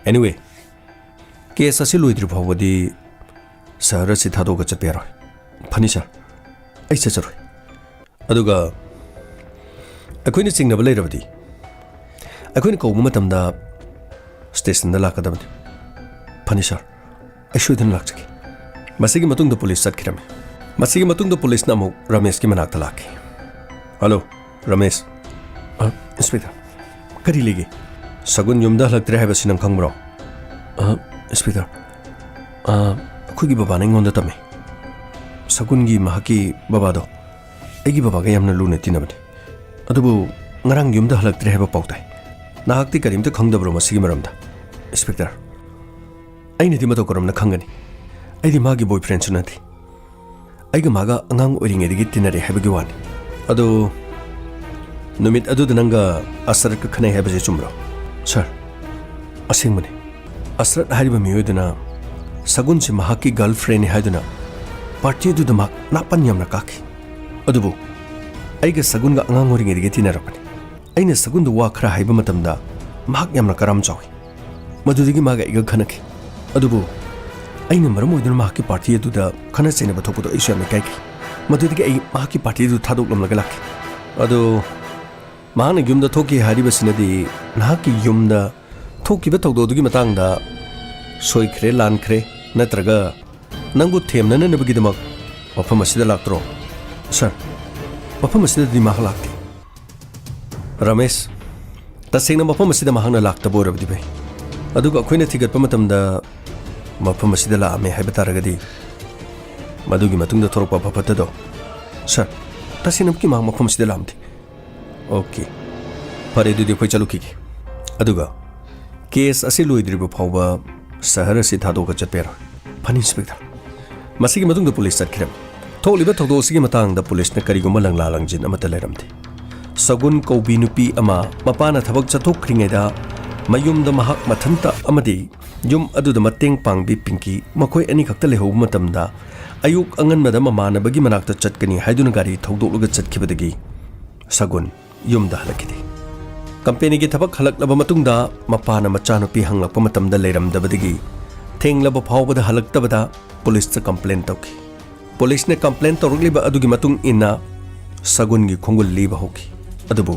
Anyway, ꯀꯦꯁ ꯑꯁꯤ ꯂꯣꯏꯗ꯭ꯔꯤ ꯐꯥꯎꯕꯗꯤ ꯁꯍꯔ ꯑꯁꯤ ꯊꯥꯗꯣꯛꯑꯒ ꯆꯠꯄ ꯌꯥꯔꯣꯏ꯫ ꯐꯅꯤ, ꯁꯥꯔ꯫ ꯑꯩ ꯆꯠꯆꯔꯣꯏ꯫ ꯑꯗꯨꯒ ꯑꯩꯈꯣꯏꯅ ꯆꯤꯡꯅꯕ ꯂꯩꯔꯕꯗꯤ ꯑꯩꯈꯣꯏꯅ ꯀꯧꯕ ꯃꯇꯝꯗ ꯁ꯭ꯇꯦꯁꯟꯗ ꯂꯥꯛꯀꯗꯕꯅꯤ꯫ ꯐꯅꯤ, ꯁꯥꯔ꯫ ꯑꯩ ꯁꯣꯏꯗꯅ ꯂꯥꯛꯆꯒꯦ꯫ ꯃꯁꯤꯒꯤ ꯃꯇꯨꯡꯗ ꯄꯨꯂꯤꯁ ꯆꯠꯈꯤꯔꯝꯃꯤ꯫ ꯃꯁꯤꯒꯤ ꯃꯇꯨꯡꯗ ꯄꯨꯂꯤꯁꯅ ꯑꯃꯨꯛ ꯔꯃꯦꯁꯀꯤ ꯃꯅꯥꯛꯇ ꯂꯥꯛꯈꯤ꯫ "ꯍꯜꯂꯣ, ꯔꯃꯦꯁ꯫" "ꯑ, ꯏꯟꯁꯄꯦꯛꯇꯔ, ꯀꯔꯤ ꯂꯩꯒꯦ?" "ꯁꯒꯨꯟ ꯌꯨꯝꯗ ꯍꯜꯂꯛꯇ꯭ꯔꯦ ꯍꯥꯏꯕꯁꯤ ꯅꯪ ꯈꯪꯕ꯭ꯔꯣ?" "ꯑ, ꯏꯟꯁꯄꯦꯛꯇꯔ, ꯑ, ꯑꯩꯈꯣꯏꯒꯤ ꯕꯕꯥꯅ ꯑꯩꯉꯣꯟꯗ ꯇꯝꯃꯤ꯫ ꯁꯒꯨꯟꯒꯤ ꯃꯍꯥꯛꯀꯤ ꯕꯕꯥꯗꯣ ꯑꯩꯒꯤ ꯕꯕꯥꯒ ꯌꯥꯝꯅ ꯂꯨꯅ ꯇꯤꯟꯅꯕꯅꯤ꯫ ꯑꯗꯨꯕꯨ ꯉꯔꯥꯡ ꯌꯨꯝꯗ ꯍꯜꯂꯛꯇ꯭ꯔꯦ ꯍꯥꯏꯕ ꯄꯥꯎ ꯇꯥꯏ꯫ ꯅꯍꯥꯛꯇꯤ ꯀꯔꯤꯝꯇ ꯈꯪꯗꯕ꯭ꯔꯣ ꯃꯁꯤꯒꯤ ꯃꯔꯝꯗ?" "ꯏꯟꯁꯄꯦꯛꯇꯔ, ꯑꯩꯅꯗꯤ ꯃꯇꯧ ꯀꯔꯝꯅ ꯈꯪꯒꯅꯤ? ꯑꯩꯗꯤ ꯃꯥꯒꯤ ꯕꯣꯏꯐ꯭ꯔꯦꯟꯁꯨ ꯅꯠꯇꯦ꯫ ꯑꯩꯒ ꯃꯥꯒ ꯑꯉꯥꯡ ꯑꯣꯏꯔꯤꯉꯩꯗꯒꯤ ꯇꯤꯟꯅꯔꯛꯑꯦ ꯍꯥꯏꯕꯒꯤ ꯋꯥꯅꯤ꯫ ꯑꯗꯣ ꯅꯨꯃꯤꯠ ꯑꯗꯨꯗ ꯅꯪꯒ ꯑꯁꯔꯠꯀ ꯈꯠꯅꯩ ꯍꯥꯏꯕꯁꯦ ꯆꯨꯝꯕ꯭ꯔꯣ?" "ꯁꯥꯔ, ꯑꯁꯦꯡꯕꯅꯤ꯫ ꯑꯁꯔꯠ ꯍꯥꯏꯔꯤꯕ ꯃꯤꯑꯣꯏꯗꯨꯅ ꯁꯒꯨꯟꯁꯤ ꯃꯍꯥꯛꯀꯤ ꯒꯔꯜꯐ꯭ꯔꯦꯟꯅꯤ ꯍꯥꯏꯗꯨꯅ ꯄꯥꯔꯇꯤ ꯑꯗꯨꯗ ꯃꯍꯥꯛ ꯅꯥꯄꯟ ꯌꯥꯝꯅ ꯀꯥꯈꯤ꯫ ꯑꯗꯨꯕꯨ ꯑꯩꯒ ꯁꯒꯨꯟꯒ ꯑꯉꯥꯡ ꯑꯣꯏꯔꯤꯉꯩꯗꯒꯤ ꯇꯤꯟꯅꯔꯛꯄꯅꯤ꯫ ꯑꯩꯅ ꯁꯒꯨꯟꯗ ꯋꯥ ꯈꯔ ꯍꯥꯏꯕ ꯃꯇꯝꯗ ꯃꯍꯥꯛ ꯌꯥꯝꯅ ꯀꯔꯥꯝ ꯆꯥꯎꯏ꯫ ꯃꯗꯨꯗꯒꯤ ꯃꯥꯒ ꯑꯩꯒ ꯈꯠꯅꯈꯤ꯫ ꯑꯗꯨꯕꯨ ꯑꯩꯅ ꯃꯔꯝ ꯑꯣꯏꯗꯨꯅ ꯃꯍꯥꯛꯀꯤ ꯄꯥꯔꯇꯤ ꯑꯗꯨꯗ ꯈꯠꯅ ꯆꯩꯅꯕ ꯊꯣꯛꯄꯗꯣ ꯑꯩꯁꯨ ꯌꯥꯝꯅ ꯏꯀꯥꯏꯈꯤ꯫ ꯃꯗꯨꯗꯒꯤ ꯑꯩ ꯃꯍꯥꯛꯀꯤ ꯄꯥꯔꯇꯤ ꯑꯗꯨ ꯊꯥꯗꯣꯛꯂꯝꯂꯒ ꯂꯥꯛꯈꯤ꯫ ꯑꯗꯣ ꯃꯍꯥꯛꯅ ꯌꯨꯝꯗ ꯊꯣꯛꯈꯤ ꯍꯥꯏꯔꯤꯕꯁꯤꯅꯗꯤ ꯅꯍꯥꯛꯀꯤ ꯌꯨꯝꯗ ꯊꯣꯛꯈꯤꯕ ꯊꯧꯗꯣꯛ ꯑꯗꯨꯒꯤ ꯃꯇꯥꯡꯗ ꯁꯣꯏꯈ꯭ꯔꯦ, ꯂꯥꯟꯈ꯭ꯔꯦ, ꯅꯠꯇ꯭ꯔꯒ ꯅꯪꯕꯨ ꯊꯦꯝꯅꯅꯕꯒꯤꯗꯃꯛ ꯃꯐꯝ ꯑꯁꯤꯗ ꯂꯥꯛꯇ꯭ꯔꯣ?" "ꯁꯥꯔ, ꯃꯐꯝ ꯑꯁꯤꯗꯗꯤ ꯃꯍꯥꯛ ꯂꯥꯛꯇꯦ꯫" "ꯔꯃꯦꯁ, ꯇꯁꯦꯡꯅ ꯃꯐꯝ ꯑꯁꯤꯗ ꯃꯍꯥꯛꯅ ꯂꯥꯛꯇꯕ ꯑꯣꯏꯔꯕꯗꯤ ꯐꯩ꯫ ꯑꯗꯨꯒ ꯑꯩꯈꯣꯏꯅ ꯊꯤꯒꯠꯄ ꯃꯇꯝꯗ ꯃꯐꯝ ꯑꯁꯤꯗ ꯂꯥꯛꯑꯝꯃꯦ ꯍꯥꯏꯕ ꯇꯥꯔꯒꯗꯤ ꯃꯗꯨꯒꯤ ꯃꯇꯨꯡꯗ ꯊꯣꯔꯛꯄ ꯑꯐ ꯐꯠꯇꯗꯣ꯫ ꯁꯥꯔ, ꯇꯁꯦꯡꯅꯃꯛꯀꯤ ꯃꯍꯥꯛ ꯃꯐꯝ ꯑꯁꯤꯗ ꯂꯥꯛꯂꯝꯗꯦ꯫ ꯑꯣꯀꯦ, ꯐꯔꯦ, ꯑꯗꯨꯗꯤ ꯑꯩꯈꯣꯏ ꯆꯠꯂꯨꯈꯤꯒꯦ꯫ ꯑꯗꯨꯒ ꯀꯦꯁ ꯑꯁꯤ ꯂꯣꯏꯗ꯭ꯔꯤꯕ ꯐꯥꯎꯕ ꯁꯍꯔ ꯑꯁꯤ ꯊꯥꯗꯣꯛꯑꯒ ꯆꯠꯄ ꯌꯥꯔꯣꯏ꯫ ꯐꯅꯤ, ꯏꯟꯁꯄꯦꯛꯇꯔ꯫ ꯃꯁꯤꯒꯤ ꯃꯇꯨꯡꯗ ꯄꯨꯂꯤꯁ ꯆꯠꯈꯤꯔꯝꯃꯤ꯫ ꯊꯣꯛꯂꯤꯕ ꯊꯧꯗꯣꯛ ꯑꯁꯤꯒꯤ ꯃꯇꯥꯡꯗ ꯄꯨꯂꯤꯁꯅ ꯀꯔꯤꯒꯨꯝꯕ ꯂꯪꯂꯥ ꯂꯪꯖꯤꯟ ꯑꯃꯠꯇ ꯂꯩꯔꯝꯗꯦ꯫ ꯁꯒꯨꯟ ꯀꯧꯕꯤ ꯅꯨꯄꯤ ꯑꯃ ꯃꯄꯥꯅ ꯊꯕꯛ ꯆꯠꯊꯣꯛꯈ꯭ꯔꯤꯉꯩꯗ ꯃꯌꯨꯝꯗ ꯃꯍꯥꯛ ꯃꯊꯟꯇ ꯑꯃꯗꯤ ꯌꯨꯝ ꯑꯗꯨꯗ ꯃꯇꯦꯡ ꯄꯥꯡꯕꯤ ꯄꯤꯡꯀꯤ, ꯃꯈꯣꯏ ꯑꯅꯤꯈꯛꯇ ꯂꯩꯍꯧꯕ ꯃꯇꯝꯗ, ꯑꯌꯨꯛ ꯑꯉꯟꯕꯗ ꯃꯃꯥꯟꯅꯕꯒꯤ ꯃꯅꯥꯛꯇ ꯆꯠꯀꯅꯤ ꯍꯥꯏꯗꯨꯅ ꯒꯥꯔꯤ ꯊꯧꯗꯣꯛꯂꯒ ꯆꯠꯈꯤꯕꯗꯒꯤ ꯁꯒꯨꯟ ꯌꯨꯝꯗ ꯍꯜꯂꯛꯈꯤꯗꯦ꯫ ꯀꯝꯄꯦꯅꯤꯒꯤ ꯊꯕꯛ ꯍꯜꯂꯛꯂꯕ ꯃꯇꯨꯡꯗ ꯃꯄꯥꯅ ꯃꯆꯥꯅꯨꯄꯤ ꯍꯪꯂꯛꯄ ꯃꯇꯝꯗ ꯂꯩꯔꯝꯗꯕꯗꯒꯤ ꯊꯦꯡꯂꯕ ꯐꯥꯎꯕꯗ ꯍꯜꯂꯛꯇꯕꯗ ꯄꯨꯂꯤꯁꯇ ꯀꯝꯄ꯭ꯂꯦꯟ ꯇꯧꯈꯤ꯫ ꯄꯨꯂꯤꯁꯅ ꯀꯝꯄ꯭ꯂꯦꯟ ꯇꯧꯔꯛꯂꯤꯕ ꯑꯗꯨꯒꯤ ꯃꯇꯨꯡ ꯏꯟꯅ ꯁꯒꯨꯟꯒꯤ ꯈꯣꯡꯒꯨꯜ ꯂꯤꯕ ꯍꯧꯈꯤ꯫ ꯑꯗꯨꯕꯨ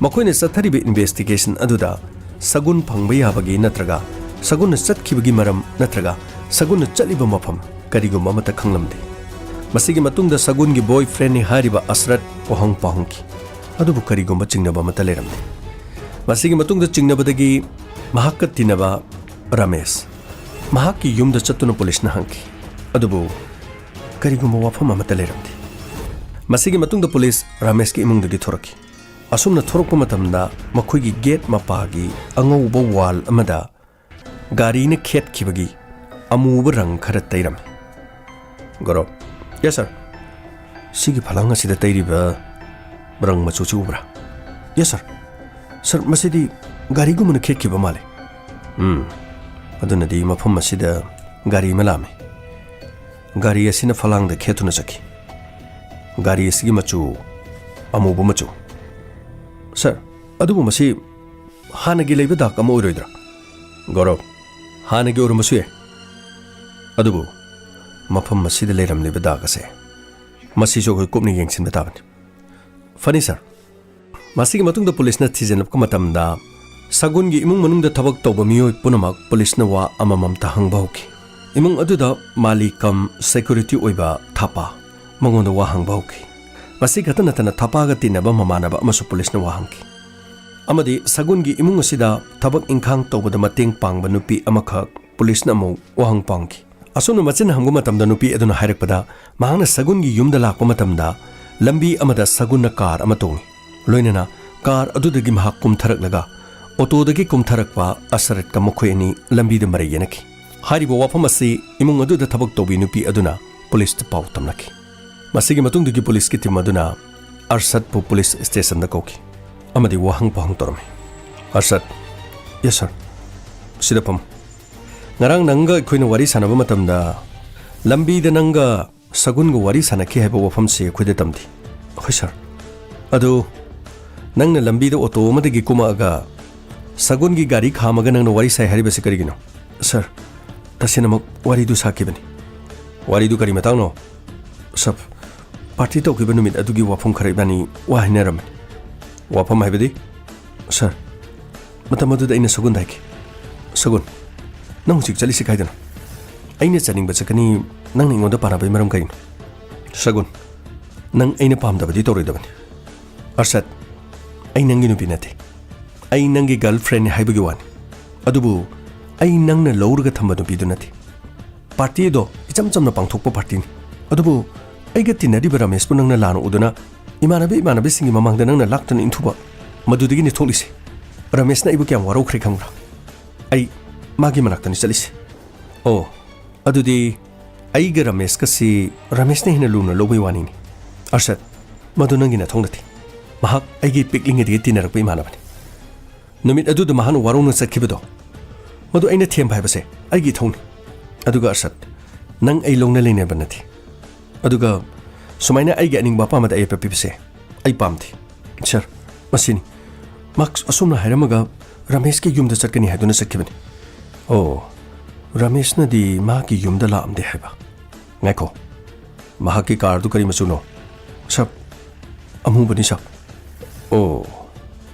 ꯃꯈꯣꯏꯅ ꯆꯠꯊꯔꯤꯕ ꯏꯟꯚꯦꯁꯇꯤꯒꯦꯁꯟ ꯑꯗꯨꯗ ꯁꯒꯨꯟ ꯐꯪꯕ ꯌꯥꯕꯒꯤ ꯅꯠꯇ꯭ꯔꯒ ꯁꯒꯨꯟꯅ ꯆꯠꯈꯤꯕꯒꯤ ꯃꯔꯝ ꯅꯠꯇ꯭ꯔꯒ ꯁꯒꯨꯟꯅ ꯆꯠꯂꯤꯕ ꯃꯐꯝ ꯀꯔꯤꯒꯨꯝꯕ ꯑꯃꯠꯇ ꯈꯪꯂꯝꯗꯦ꯫ ꯃꯁꯤꯒꯤ ꯃꯇꯨꯡꯗ ꯁꯒꯨꯟꯒꯤ ꯕꯣꯏ ꯐ꯭ꯔꯦꯟꯅꯤ ꯍꯥꯏꯔꯤꯕ ꯑꯁꯔꯠ ꯋꯥꯍꯪ ꯄꯥꯎꯍꯪꯈꯤ꯫ ꯑꯗꯨꯕꯨ ꯀꯔꯤꯒꯨꯝꯕ ꯆꯤꯡꯅꯕ ꯑꯃꯠꯇ ꯂꯩꯔꯝꯗꯦ꯫ ꯃꯁꯤꯒꯤ ꯃꯇꯨꯡꯗ ꯆꯤꯡꯅꯕꯗꯒꯤ ꯃꯍꯥꯛꯀ ꯇꯤꯟꯅꯕ ꯔꯃꯦꯁ ꯃꯍꯥꯛꯀꯤ ꯌꯨꯝꯗ ꯆꯠꯇꯨꯅ ꯄꯨꯂꯤꯁꯅ ꯍꯪꯈꯤ꯫ ꯑꯗꯨꯕꯨ ꯀꯔꯤꯒꯨꯝꯕ ꯋꯥꯐꯝ ꯑꯃꯠꯇ ꯂꯩꯔꯝꯗꯦ꯫ ꯃꯁꯤꯒꯤ ꯃꯇꯨꯡꯗ ꯄꯨꯂꯤꯁ ꯔꯃꯦꯁꯀꯤ ꯏꯃꯨꯡꯗꯒꯤ ꯊꯣꯔꯛꯈꯤ꯫ ꯑꯁꯨꯝꯅ ꯊꯣꯔꯛꯄ ꯃꯇꯝꯗ ꯃꯈꯣꯏꯒꯤ ꯒꯦꯠ ꯃꯄꯥꯒꯤ ꯑꯉꯧꯕ ꯋꯥꯜ ꯑꯃꯗ ꯒꯥꯔꯤꯅ ꯈꯦꯠꯈꯤꯕꯒꯤ ꯑꯃꯨꯕ ꯔꯪ ꯈꯔ ꯇꯩꯔꯝꯃꯤ꯫ "ꯒꯧꯔꯕ?" "ꯌꯦꯁ, ꯁꯥꯔ꯫" "ꯁꯤꯒꯤ ꯐꯂꯥꯡ ꯑꯁꯤꯗ ꯇꯩꯔꯤꯕ ꯔꯪ ꯃꯆꯨꯁꯤ ꯎꯕ꯭ꯔꯥ?" "ꯌꯦꯁ, ꯁꯥꯔ꯫" "ꯁꯥꯔ, ꯃꯁꯤꯗꯤ ꯒꯥꯔꯤꯒꯨꯝꯕꯅ ꯈꯦꯠꯈꯤꯕ ꯃꯥꯜꯂꯦ꯫" "ꯎꯝ, ꯑꯗꯨꯅꯗꯤ ꯃꯐꯝ ꯑꯁꯤꯗ ꯒꯥꯔꯤ ꯑꯃ ꯂꯥꯛꯑꯝꯃꯤ꯫ ꯒꯥꯔꯤ ꯑꯁꯤꯅ ꯐꯂꯥꯡꯗ ꯈꯦꯠꯇꯨꯅ ꯆꯠꯈꯤ꯫ ꯒꯥꯔꯤ ꯑꯁꯤꯒꯤ ꯃꯆꯨ ꯑꯃꯨꯕ ꯃꯆꯨ꯫" "ꯁꯥꯔ, ꯑꯗꯨꯕꯨ ꯃꯁꯤ ꯍꯥꯟꯅꯒꯤ ꯂꯩꯕ ꯗꯥꯛ ꯑꯃ ꯑꯣꯏꯔꯣꯏꯗ꯭ꯔꯥ?" "ꯒꯧꯔꯕ, ꯍꯥꯟꯅꯒꯤ ꯑꯣꯏꯔꯝꯕꯁꯨ ꯌꯥꯏ, ꯑꯗꯨꯕꯨ ꯃꯐꯝ ꯑꯁꯤꯗ ꯂꯩꯔꯝꯂꯤꯕ ꯗꯥꯛ ꯑꯁꯦ, ꯃꯁꯤꯁꯨ ꯑꯩꯈꯣꯏ ꯀꯨꯞꯅ ꯌꯦꯡꯁꯤꯟꯕ ꯇꯥꯕꯅꯤ꯫" "ꯐꯅꯤ, ꯁꯥꯔ꯫" ꯃꯁꯤꯒꯤ ꯃꯇꯨꯡꯗ ꯄꯨꯂꯤꯁꯅ ꯊꯤꯖꯤꯜꯂꯛꯄ ꯃꯇꯝꯗ ꯁꯒꯨꯟꯒꯤ ꯏꯃꯨꯡ ꯃꯅꯨꯡꯗ ꯊꯕꯛ ꯇꯧꯕ ꯃꯤꯑꯣꯏ ꯄꯨꯝꯅꯃꯛ ꯄꯨꯂꯤꯁꯅ ꯋꯥ ꯑꯃꯃꯝꯇ ꯍꯪꯕ ꯍꯧꯈꯤ꯫ ꯏꯃꯨꯡ ꯑꯗꯨꯗ ꯃꯥꯂꯤ ꯀꯝ ꯁꯦꯀ꯭ꯌꯨꯔꯤꯇꯤ ꯑꯣꯏꯕ ꯊꯥꯄꯥ ꯃꯉꯣꯟꯗ ꯋꯥ ꯍꯪꯕ ꯍꯧꯈꯤ꯫ ꯃꯁꯤ ꯈꯛꯇ ꯅꯠꯇꯅ ꯊꯥꯄꯥꯒ ꯇꯤꯟꯅꯕ ꯃꯃꯥꯟꯅꯕ ꯑꯃꯁꯨ ꯄꯨꯂꯤꯁꯅ ꯋꯥ ꯍꯪꯈꯤ꯫ ꯑꯃꯗꯤ ꯁꯒꯨꯟꯒꯤ ꯏꯃꯨꯡ ꯑꯁꯤꯗ ꯊꯕꯛ ꯏꯪꯈꯥꯡ ꯇꯧꯕꯗ ꯃꯇꯦꯡ ꯄꯥꯡꯕ ꯅꯨꯄꯤ ꯑꯃꯈꯛ ꯄꯨꯂꯤꯁꯅ ꯑꯃꯨꯛ ꯋꯥꯍꯪ ꯄꯥꯡꯈꯤ꯫ ꯑꯁꯨꯝꯅ ꯃꯆꯤꯟ ꯍꯝꯕ ꯃꯇꯝꯗ ꯅꯨꯄꯤ ꯑꯗꯨꯅ ꯍꯥꯏꯔꯛꯄꯗ, ꯃꯍꯥꯛꯅ ꯁꯒꯨꯟꯒꯤ ꯌꯨꯝꯗ ꯂꯥꯛꯄ ꯃꯇꯝꯗ ꯂꯝꯕꯤ ꯑꯃꯗ ꯁꯒꯨꯟꯅ ꯀꯥꯔ ꯑꯃ ꯇꯣꯡꯏ꯫ ꯂꯣꯏꯅꯅ ꯀꯥꯔ ꯑꯗꯨꯗꯒꯤ ꯃꯍꯥꯛ ꯀꯨꯝꯊꯔꯛꯂꯒ ꯑꯣꯇꯣꯗꯒꯤ ꯀꯨꯝꯊꯔꯛꯄ ꯑꯁꯔꯠꯀ ꯃꯈꯣꯏ ꯑꯅꯤ ꯂꯝꯕꯤꯗ ꯃꯔꯩ ꯌꯦꯠꯅꯈꯤ꯫ ꯍꯥꯏꯔꯤꯕ ꯋꯥꯐꯝ ꯑꯁꯤ ꯏꯃꯨꯡ ꯑꯗꯨꯗ ꯊꯕꯛ ꯇꯧꯕꯤ ꯅꯨꯄꯤ ꯑꯗꯨꯅ ꯄꯨꯂꯤꯁꯇ ꯄꯥꯎ ꯇꯝꯂꯛꯈꯤ꯫ ꯃꯁꯤꯒꯤ ꯃꯇꯨꯡꯗꯒꯤ ꯄꯨꯂꯤꯁꯀꯤ ꯇꯤꯝ ꯑꯗꯨꯅ ꯑꯔꯁꯠꯄꯨ ꯄꯨꯂꯤꯁ ꯁ꯭ꯇꯦꯁꯟꯗ ꯀꯧꯈꯤ ꯑꯃꯗꯤ ꯋꯥꯍꯪ ꯄꯥꯎꯍꯪ ꯇꯧꯔꯝꯃꯤ꯫ "ꯑꯔꯁꯠ꯫" "Yes, sir." "ꯁꯤꯗ ꯐꯝꯃꯨ꯫ ꯉꯔꯥꯡ ꯅꯪꯒ ꯑꯩꯈꯣꯏꯅ ꯋꯥꯔꯤ ꯁꯥꯟꯅꯕ ꯃꯇꯝꯗ ꯂꯝꯕꯤꯗ ꯅꯪꯒ ꯁꯒꯨꯟꯒ ꯋꯥꯔꯤ ꯁꯥꯟꯅꯈꯤ ꯍꯥꯏꯕ ꯋꯥꯐꯝꯁꯤ ꯑꯩꯈꯣꯏꯗ ꯇꯝꯗꯦ꯫" "ꯍꯣꯏ, ꯁꯔ꯫" "ꯑꯗꯨ ꯅꯪꯅ ꯂꯝꯕꯤꯗ ꯑꯣꯇꯣ ꯑꯃꯗꯒꯤ ꯀꯨꯝꯃꯛꯑꯒ ꯁꯒꯨꯟꯒꯤ ꯒꯥꯔꯤ ꯈꯥꯝꯃꯒ ꯅꯪꯅ ꯋꯥꯔꯤ ꯁꯥꯏ ꯍꯥꯏꯔꯤꯕꯁꯤ ꯀꯔꯤꯒꯤꯅꯣ?" "ꯁꯔ, ꯇꯁꯦꯡꯅꯃꯛ ꯋꯥꯔꯤꯗꯨ ꯁꯥꯈꯤꯕꯅꯤ꯫" "ꯋꯥꯔꯤꯗꯨ ꯀꯔꯤ ꯃꯇꯥꯡꯅꯣ?" "ꯁꯔ, ꯄꯥꯔꯇꯤ ꯇꯧꯈꯤꯕ ꯅꯨꯃꯤꯠ ꯑꯗꯨꯒꯤ ꯋꯥꯐꯝ ꯈꯔ ꯏꯕꯥꯅꯤ ꯋꯥ ꯍꯥꯏꯅꯔꯝꯕꯅꯤ꯫" "ꯋꯥꯐꯝ ꯍꯥꯏꯕꯗꯤ?" "ꯁꯔ, ꯃꯇꯝ ꯑꯗꯨꯗ ꯑꯩꯅ ꯁꯒꯨꯟꯗ ꯍꯥꯏꯈꯤ, 'ꯁꯒꯨꯟ, ꯅꯪ ꯍꯧꯖꯤꯛ ꯆꯠꯂꯤꯁꯤ ꯀꯥꯏꯗꯅꯣ?' "ꯑꯩꯅ ꯆꯠꯅꯤꯡꯕ ꯆꯠꯀꯅꯤ, ꯅꯪꯅ ꯑꯩꯉꯣꯟꯗ ꯄꯥꯟꯅꯕꯒꯤ ꯃꯔꯝ ꯀꯔꯤꯅꯣ?" "ꯁꯒꯨꯟ, ꯅꯪ ꯑꯩꯅ ꯄꯥꯝꯗꯕꯗꯤ ꯇꯧꯔꯣꯏꯗꯕꯅꯤ꯫" "ꯑꯔꯁꯠ, ꯑꯩ ꯅꯪꯒꯤ ꯅꯨꯄꯤ ꯅꯠꯇꯦ꯫ ꯑꯩ ꯅꯪꯒꯤ ꯒꯔꯜ ꯐ꯭ꯔꯦꯟꯅꯤ ꯍꯥꯏꯕꯒꯤ ꯋꯥꯅꯤ꯫ ꯑꯗꯨꯕꯨ ꯑꯩ ꯅꯪꯅ ꯂꯧꯔꯒ ꯊꯝꯕ ꯅꯨꯄꯤꯗꯨ ꯅꯠꯇꯦ꯫ ꯄꯥꯔꯇꯤ ꯑꯗꯣ ꯏꯆꯝ ꯆꯝꯅ ꯄꯥꯡꯊꯣꯛꯄ ꯄꯥꯔꯇꯤꯅꯤ꯫ ꯑꯗꯨꯕꯨ ꯑꯩꯒ ꯇꯤꯟꯅꯔꯤꯕ ꯔꯃꯦꯁꯄꯨ ꯅꯪꯅ ꯂꯥꯟꯅ ꯎꯗꯨꯅ ꯏꯃꯥꯟꯅꯕ ꯏꯃꯥꯟꯅꯕꯤꯁꯤꯡꯒꯤ ꯃꯃꯥꯡꯗ ꯅꯪꯅ ꯂꯥꯛꯇꯨꯅ ꯏꯟꯊꯨꯕ, ꯃꯗꯨꯗꯒꯤꯅꯤ ꯊꯣꯛꯂꯤꯁꯦ꯫ ꯔꯃꯦꯁꯅ ꯑꯩꯕꯨ ꯀꯌꯥꯝ ꯋꯥꯔꯧꯈ꯭ꯔꯦ ꯈꯪꯕ꯭ꯔꯥ? ꯑꯩ ꯃꯥꯒꯤ ꯃꯅꯥꯛꯇꯅꯤ ꯆꯠꯂꯤꯁꯦ꯫" "ꯑꯣ, ꯑꯗꯨꯗꯤ ꯑꯩꯒ ꯔꯃꯦꯁꯀꯁꯤ ꯔꯃꯦꯁꯅ ꯍꯦꯟꯅ ꯂꯨꯅ ꯂꯧꯕꯩ ꯋꯥꯅꯤꯅꯦ꯫" "ꯑꯔꯁꯠ, ꯃꯗꯨ ꯅꯪꯒꯤ ꯅꯊꯧ ꯅꯠꯇꯦ꯫ ꯃꯍꯥꯛ ꯑꯩꯒꯤ ꯄꯤꯛꯂꯤꯉꯩꯗꯒꯤ ꯇꯤꯟꯅꯔꯛꯄ ꯏꯃꯥꯟꯅꯕꯅꯤ꯫ ꯅꯨꯃꯤꯠ ꯑꯗꯨꯗ ꯃꯍꯥꯛꯅ ꯋꯥꯔꯧꯅ ꯆꯠꯈꯤꯕꯗꯣ, ꯃꯗꯨ ꯑꯩꯅ ꯊꯦꯝꯕ ꯍꯥꯏꯕꯁꯦ ꯑꯩꯒꯤ ꯏꯊꯧꯅꯤ꯫ ꯑꯗꯨꯒ ꯑꯔꯁꯠ, ꯅꯪ ꯑꯩ ꯂꯧꯅ ꯂꯩꯅꯕ ꯅꯠꯇꯦ꯫ ꯑꯗꯨꯒ ꯁꯨꯃꯥꯏꯅ ꯑꯩꯒꯤ ꯑꯅꯤꯡꯕ ꯑꯄꯥꯝꯕꯗ ꯑꯌꯦꯠꯄ ꯄꯤꯕꯁꯦ ꯑꯩ ꯄꯥꯝꯗꯦ꯫" "ꯁꯔ, ꯃꯁꯤꯅꯤ꯫ ꯃꯍꯥꯛ ꯑꯁꯨꯝꯅ ꯍꯥꯏꯔꯝꯃꯒ ꯔꯃꯦꯁꯀꯤ ꯌꯨꯝꯗ ꯆꯠꯀꯅꯤ ꯍꯥꯏꯗꯨꯅ ꯆꯠꯈꯤꯕꯅꯤ꯫" "ꯑꯣ, ꯔꯃꯦꯁꯅꯗꯤ ꯃꯍꯥꯛꯀꯤ ꯌꯨꯝꯗ ꯂꯥꯛꯑꯝꯗꯦ ꯍꯥꯏꯕ꯫ ꯉꯥꯏꯈꯣ, ꯃꯍꯥꯛꯀꯤ ꯀꯥꯔꯗꯨ ꯀꯔꯤ ꯃꯆꯨꯅꯣ?" "Sir, ꯑꯃꯨꯕꯅꯤ, sir." "ꯑꯣ,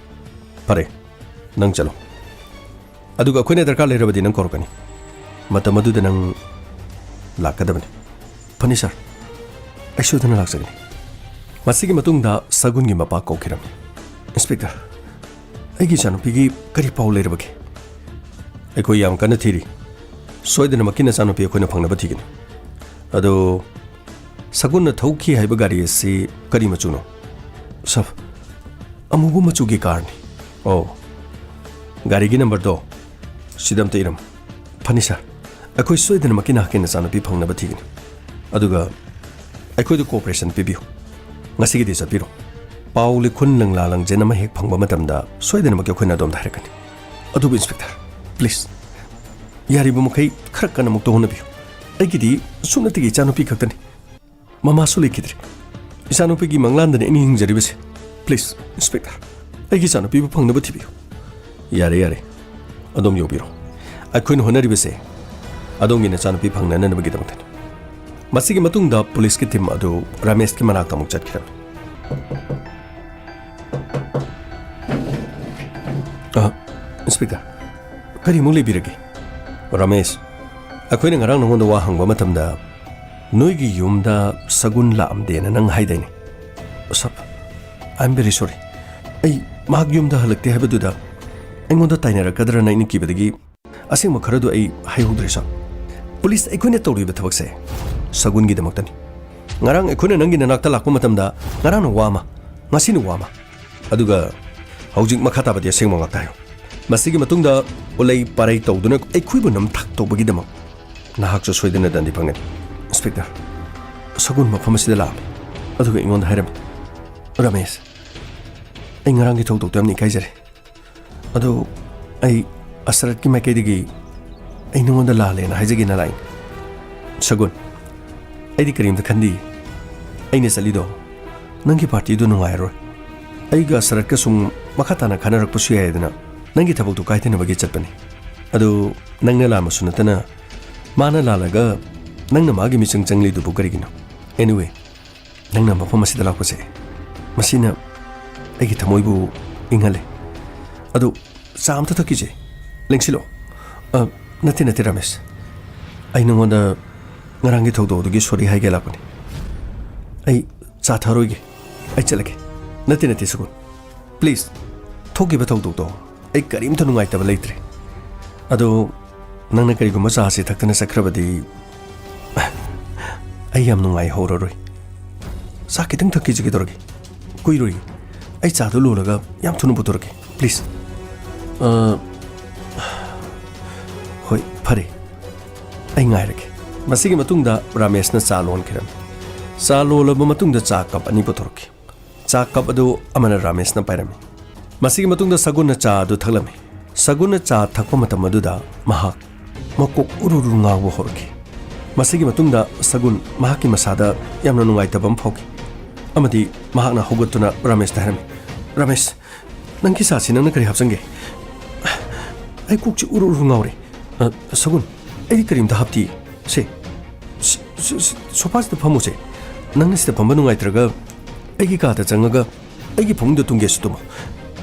ꯐꯔꯦ, ꯅꯪ ꯆꯠꯂꯣ꯫ ꯑꯗꯨꯒ ꯑꯩꯈꯣꯏꯅ ꯗꯔꯀꯥꯔ ꯂꯩꯔꯕꯗꯤ ꯅꯪ ꯀꯧꯔꯛꯀꯅꯤ꯫ ꯃꯇꯝ ꯑꯗꯨꯗ ꯅꯪ ꯂꯥꯛꯀꯗꯕꯅꯤ꯫" "ꯐꯅꯤ, ꯁꯔ꯫ ꯑꯩ ꯁꯣꯏꯗꯅ ꯂꯥꯛꯆꯒꯅꯤ꯫" ꯃꯁꯤꯒꯤ ꯃꯇꯨꯡꯗ ꯁꯒꯨꯟꯒꯤ ꯃꯄꯥ ꯀꯧꯈꯤꯔꯝꯃꯤ꯫ "ꯏꯟꯁꯄꯦꯛꯇꯔ, ꯑꯩꯒꯤ ꯏꯆꯥꯅꯨꯄꯤꯒꯤ ꯀꯔꯤ ꯄꯥꯎ ꯂꯩꯔꯕꯒꯦ?" "ꯑꯩꯈꯣꯏ ꯌꯥꯝ ꯀꯟꯅ ꯊꯤꯔꯤ꯫ ꯁꯣꯏꯗꯅꯃꯛꯀꯤ ꯅꯆꯥꯅꯨꯄꯤ ꯑꯩꯈꯣꯏꯅ ꯐꯪꯅꯕ ꯊꯤꯒꯅꯤ꯫ ꯑꯗꯣ ꯁꯒꯨꯟꯅ ꯊꯧꯈꯤ ꯍꯥꯏꯕ ꯒꯥꯔꯤ ꯑꯁꯤ ꯀꯔꯤ ꯃꯆꯨꯅꯣ? ꯁꯥꯔ, ꯑꯃꯨꯕ ꯃꯆꯨꯒꯤ ꯀꯥꯔꯅꯤ꯫ ꯑꯣ, ꯒꯥꯔꯤꯒꯤ ꯅꯝꯕꯔꯗꯣ ꯁꯤꯗ ꯑꯝꯇ ꯏꯔꯝꯃꯨ꯫ ꯐꯅꯤ ꯁꯥꯔ, ꯑꯩꯈꯣꯏ ꯁꯣꯏꯗꯅꯃꯛꯀꯤ ꯅꯍꯥꯛꯀꯤ ꯅꯆꯥꯅꯨꯄꯤ ꯐꯪꯅꯕ ꯊꯤꯒꯅꯤ꯫ ꯑꯗꯨꯒ ꯑꯩꯈꯣꯏꯗ ꯀꯣꯑꯣꯄꯔꯦꯁꯟ ꯄꯤꯕꯤꯌꯨ꯫ ꯉꯁꯤꯒꯤꯗꯤ ꯆꯠꯄꯤꯔꯣ꯫ ꯄꯥꯎ ꯂꯤꯈꯨꯟ ꯂꯪꯂꯥ ꯂꯪꯖꯦꯟ ꯑꯃ ꯍꯦꯛ ꯐꯪꯕ ꯃꯇꯝꯗ ꯁꯣꯏꯗꯅꯃꯛꯀꯤ ꯑꯩꯈꯣꯏꯅ ꯑꯗꯣꯝꯗ ꯍꯥꯏꯔꯛꯀꯅꯤ꯫ ꯑꯗꯨꯕꯨ ꯏꯟꯁꯄꯦꯛꯇꯔ, ꯄ꯭ꯂꯤꯖ, ꯌꯥꯔꯤꯕ ꯃꯈꯩ ꯈꯔ ꯀꯟꯅ ꯑꯃꯨꯛꯇ ꯍꯣꯠꯅꯕꯤꯌꯨ꯫ ꯑꯩꯒꯤꯗꯤ ꯁꯨꯞꯅꯇꯒꯤ ꯏꯆꯥꯅꯨꯄꯤ ꯈꯛꯇꯅꯤ꯫ ꯃꯃꯥꯁꯨ ꯂꯩꯈꯤꯗ꯭ꯔꯦ꯫ ꯏꯆꯥꯅꯨꯄꯤꯒꯤ ꯃꯪꯂꯥꯟꯗꯅꯤ ꯑꯩꯅ ꯍꯤꯡꯖꯔꯤꯕꯁꯦ꯫ ꯄ꯭ꯂꯤꯖ, ꯏꯟꯁꯄꯦꯛꯇꯔ, ꯑꯩꯒꯤ ꯏꯆꯥꯅꯨꯄꯤꯕꯨ ꯐꯪꯅꯕ ꯊꯤꯕꯤꯌꯨ꯫ ꯌꯥꯔꯦ, ꯌꯥꯔꯦ꯫ ꯑꯗꯣꯝ ꯌꯧꯕꯤꯔꯣ꯫ ꯑꯩꯈꯣꯏꯅ ꯍꯣꯠꯅꯔꯤꯕꯁꯦ ꯑꯗꯣꯝꯒꯤ ꯅꯆꯥꯅꯨꯄꯤ ꯐꯪꯅꯅꯕꯒꯤꯗꯃꯛꯇꯅꯤ꯫ ꯃꯁꯤꯒꯤ ꯃꯇꯨꯡꯗ ꯄꯨꯂꯤꯁꯀꯤ ꯇꯤꯝ ꯑꯗꯨ ꯔꯃꯦꯁꯀꯤ ꯃꯅꯥꯛꯇ ꯑꯃꯨꯛ ꯆꯠꯈꯤꯔꯝꯃꯤ꯫ ꯑ, ꯏꯟꯁꯄꯦꯛꯇꯔ, ꯀꯔꯤꯃꯨꯛ ꯂꯩꯕꯤꯔꯒꯦ? ꯔꯃꯦꯁ, ꯑꯩꯈꯣꯏꯅ ꯉꯔꯥꯡ ꯅꯉꯣꯟꯗ ꯋꯥ ꯍꯪꯕ ꯃꯇꯝꯗ ꯅꯣꯏꯒꯤ ꯌꯨꯝꯗ ꯁꯒꯨꯟ ꯂꯥꯛꯑꯝꯗꯦꯅ ꯅꯪ ꯍꯥꯏꯗꯥꯏꯅꯦ? ꯁꯥꯔ, I am very sorry꯫ ꯑꯩ ꯃꯍꯥꯛ ꯌꯨꯝꯗ ꯍꯜꯂꯛꯇꯦ ꯍꯥꯏꯕꯗꯨꯗ ꯑꯩꯉꯣꯟꯗ ꯇꯥꯏꯅꯔꯛꯀꯗ꯭ꯔꯅ ꯑꯩꯅ ꯀꯤꯕꯗꯒꯤ ꯑꯁꯦꯡꯕ ꯈꯔꯗꯨ ꯑꯩ ꯍꯥꯏꯍꯧꯗ꯭ꯔꯦ, ꯁꯥꯔ꯫ ꯄꯨꯂꯤꯁ, ꯑꯩꯈꯣꯏꯅ ꯇꯧꯔꯤꯕ ꯊꯕꯛꯁꯦ ꯁꯒꯨꯟꯒꯤꯗꯃꯛꯇꯅꯤ꯫ ꯉꯔꯥꯡ ꯑꯩꯈꯣꯏꯅ ꯅꯪꯒꯤ ꯅꯅꯥꯛꯇ ꯂꯥꯛꯄ ꯃꯇꯝꯗ ꯉꯔꯥꯡꯅ ꯋꯥ ꯑꯃ, ꯉꯁꯤꯅ ꯋꯥ ꯑꯃ, ꯑꯗꯨꯒ ꯍꯧꯖꯤꯛ ꯃꯈꯥ ꯇꯥꯕꯗꯤ ꯑꯁꯦꯡꯕ ꯉꯥꯛꯇ ꯍꯥꯏꯌꯨ꯫ ꯃꯁꯤꯒꯤ ꯃꯇꯨꯡꯗ ꯎꯂꯩ ꯄꯥꯔꯩ ꯇꯧꯗꯨꯅ ꯑꯩꯈꯣꯏꯕꯨ ꯅꯝꯊꯥꯛ ꯇꯧꯕꯒꯤꯗꯃꯛ ꯅꯍꯥꯛꯁꯨ ꯁꯣꯏꯗꯅ ꯗꯟꯗꯤ ꯐꯪꯒꯅꯤ꯫ ꯏꯟꯁꯄꯦꯛꯇꯔ, ꯁꯒꯨꯟ ꯃꯐꯝ ꯑꯁꯤꯗ ꯂꯥꯛꯑꯝꯃꯤ, ꯑꯗꯨꯒ ꯑꯩꯉꯣꯟꯗ ꯍꯥꯏꯔꯝꯃꯤ, "ꯔꯃꯦꯁ, ꯑꯩ ꯉꯔꯥꯡꯒꯤ ꯊꯧꯗꯣꯛꯇꯣ ꯌꯥꯝꯅ ꯏꯀꯥꯏꯖꯔꯦ꯫ ꯑꯗꯨ ꯑꯩ ꯑꯁꯔꯠꯀꯤ ꯃꯥꯏꯀꯩꯗꯒꯤ ꯑꯩ ꯅꯉꯣꯟꯗ ꯂꯥꯜꯂꯦꯅ ꯍꯥꯏꯖꯒꯦꯅ ꯂꯥꯛꯏꯅꯤ꯫" ꯁꯒꯨꯟ, ꯑꯩꯗꯤ ꯀꯔꯤꯝꯇ ꯈꯟꯗꯤꯌꯦ꯫ ꯑꯩꯅ ꯆꯠꯂꯤꯗꯣ ꯅꯪꯒꯤ ꯄꯥꯔꯇꯤꯗꯨ ꯅꯨꯡꯉꯥꯏꯔꯔꯣꯏ꯫ ꯑꯩꯒ ꯑꯁꯔꯠꯀ ꯁꯨꯝ ꯃꯈꯥ ꯇꯥꯅ ꯈꯟꯅꯔꯛꯄꯁꯨ ꯌꯥꯏꯗꯅ ꯅꯪꯒꯤ ꯊꯕꯛꯇꯨ ꯀꯥꯏꯊꯅꯕꯒꯤ ꯆꯠꯄꯅꯤ꯫ ꯑꯗꯨ ꯅꯪꯅ ꯂꯥꯟꯕꯁꯨ ꯅꯠꯇꯅ ꯃꯥꯅ ꯂꯥꯜꯂꯒ ꯅꯪꯅ ꯃꯥꯒꯤ ꯃꯤꯆꯪ ꯆꯪꯂꯤꯗꯨꯕꯨ ꯀꯔꯤꯒꯤꯅꯣ? Anyway, ꯅꯪꯅ ꯃꯐꯝ ꯑꯁꯤꯗ ꯂꯥꯛꯄꯁꯦ, ꯃꯁꯤꯅ ꯑꯩꯒꯤ ꯊꯃꯣꯏꯕꯨ ꯏꯪꯍꯜꯂꯦ꯫ ꯑꯗꯨ ꯆꯥ ꯑꯝꯇ ꯊꯛꯈꯤꯁꯦ꯫ ꯂꯦꯡꯁꯤꯜꯂꯣ꯫ ꯑ, ꯅꯠꯇꯦ, ꯅꯠꯇꯦ, ꯔꯃꯦꯁ꯫ ꯑꯩ ꯅꯉꯣꯟꯗ ꯉꯔꯥꯡꯒꯤ ꯊꯧꯗꯣꯛ ꯑꯗꯨꯒꯤ ꯁꯣꯔꯤ ꯍꯥꯏꯒꯦ ꯂꯥꯛꯄꯅꯤ꯫ ꯑꯩ ꯆꯥ ꯊꯛꯑꯔꯣꯏꯒꯦ꯫ ꯑꯩ ꯆꯠꯂꯒꯦ꯫ ꯅꯠꯇꯦ, ꯅꯠꯇꯦ, ꯁꯒꯨꯟ꯫ ꯄ꯭ꯂꯤꯖ, ꯊꯣꯛꯈꯤꯕ ꯊꯧꯗꯣꯛꯇꯣ ꯑꯩ ꯀꯔꯤꯝꯇ ꯅꯨꯡꯉꯥꯏꯇꯕ ꯂꯩꯇ꯭ꯔꯦ꯫ ꯑꯗꯣ ꯅꯪꯅ ꯀꯔꯤꯒꯨꯝꯕ ꯆꯥꯁꯤ ꯊꯛꯇꯅ ꯆꯠꯈ꯭ꯔꯕꯗꯤ ꯑꯩ ꯌꯥꯝ ꯅꯨꯡꯉꯥꯏꯍꯧꯔꯔꯣꯏ꯫ ꯆꯥ ꯈꯤꯇꯪ ꯊꯛꯈꯤꯁꯤ, ꯀꯩꯗꯧꯔꯒꯦ? ꯀꯨꯏꯔꯣꯏ꯫ ꯑꯩ ꯆꯥꯗꯨ ꯂꯣꯜꯂꯒ ꯌꯥꯝ ꯊꯨꯅ ꯄꯨꯊꯣꯔꯛꯀꯦ, please꯫ ꯑ, ꯍꯣꯏ, ꯐꯔꯦ꯫ ꯑꯩ ꯉꯥꯏꯔꯒꯦ꯫ ꯃꯁꯤꯒꯤ ꯃꯇꯨꯡꯗ ꯔꯥꯃꯦꯁꯅ ꯆꯥ ꯂꯣꯟꯈꯤꯔꯝꯃꯤ꯫ ꯆꯥ ꯂꯣꯜꯂꯕ ꯃꯇꯨꯡꯗ ꯆꯥ ꯀꯞ ꯑꯅꯤ ꯄꯨꯊꯣꯔꯛꯈꯤ꯫ ꯆꯥ ꯀꯞ ꯑꯗꯨ ꯑꯃꯅ ꯔꯥꯃꯦꯁꯅ ꯄꯥꯏꯔꯝꯃꯤ꯫ ꯃꯁꯤꯒꯤ ꯃꯇꯨꯡꯗ ꯁꯒꯨꯟꯅ ꯆꯥ ꯑꯗꯨ ꯊꯛꯂꯝꯃꯤ꯫ ꯁꯒꯨꯟꯅ ꯆꯥ ꯊꯛꯄ ꯃꯇꯝ ꯑꯗꯨꯗ ꯃꯍꯥꯛ ꯃꯀꯣꯛ ꯎꯔꯨ ꯎꯔꯨ ꯉꯥꯎꯕ ꯍꯧꯔꯛꯈꯤ꯫ ꯃꯁꯤꯒꯤ ꯃꯇꯨꯡꯗ ꯁꯒꯨꯟ ꯃꯍꯥꯛꯀꯤ ꯃꯁꯥꯗ ꯌꯥꯝꯅ ꯅꯨꯡꯉꯥꯏꯇꯕ ꯑꯃ ꯐꯥꯎꯈꯤ ꯑꯃꯗꯤ ꯃꯍꯥꯛꯅ ꯍꯧꯒꯠꯇꯨꯅ ꯔꯥꯃꯦꯁꯇ ꯍꯥꯏꯔꯝꯃꯤ, "ꯔꯥꯃꯦꯁ, ꯅꯪꯒꯤ ꯆꯥꯁꯤ ꯅꯪꯅ ꯀꯔꯤ ꯍꯥꯞꯆꯤꯟꯒꯦ? ꯑꯩ ꯀꯣꯛꯁꯤ ꯎꯔꯨ ꯎꯔꯨ ꯉꯥꯎꯔꯦ꯫ ꯑ, ꯁꯒꯨꯟ, ꯑꯩꯗꯤ ꯀꯔꯤꯝꯇ ꯍꯥꯞꯇꯤꯌꯦ꯫ ꯁꯦ, ꯁ-, ꯁ-, ꯁ-, ꯁꯣꯐꯥꯁꯤꯗ ꯐꯝꯃꯨꯁꯦ꯫ ꯅꯪꯅ ꯁꯤꯗ ꯐꯝꯕ ꯅꯨꯡꯉꯥꯏꯇ꯭ꯔꯒ ꯑꯩꯒꯤ ꯀꯥꯗ ꯆꯪꯉꯒ ꯑꯩꯒꯤ ꯐꯃꯨꯡꯗ ꯇꯨꯝꯒꯦꯁꯨ ꯇꯨꯝꯃꯣ꯫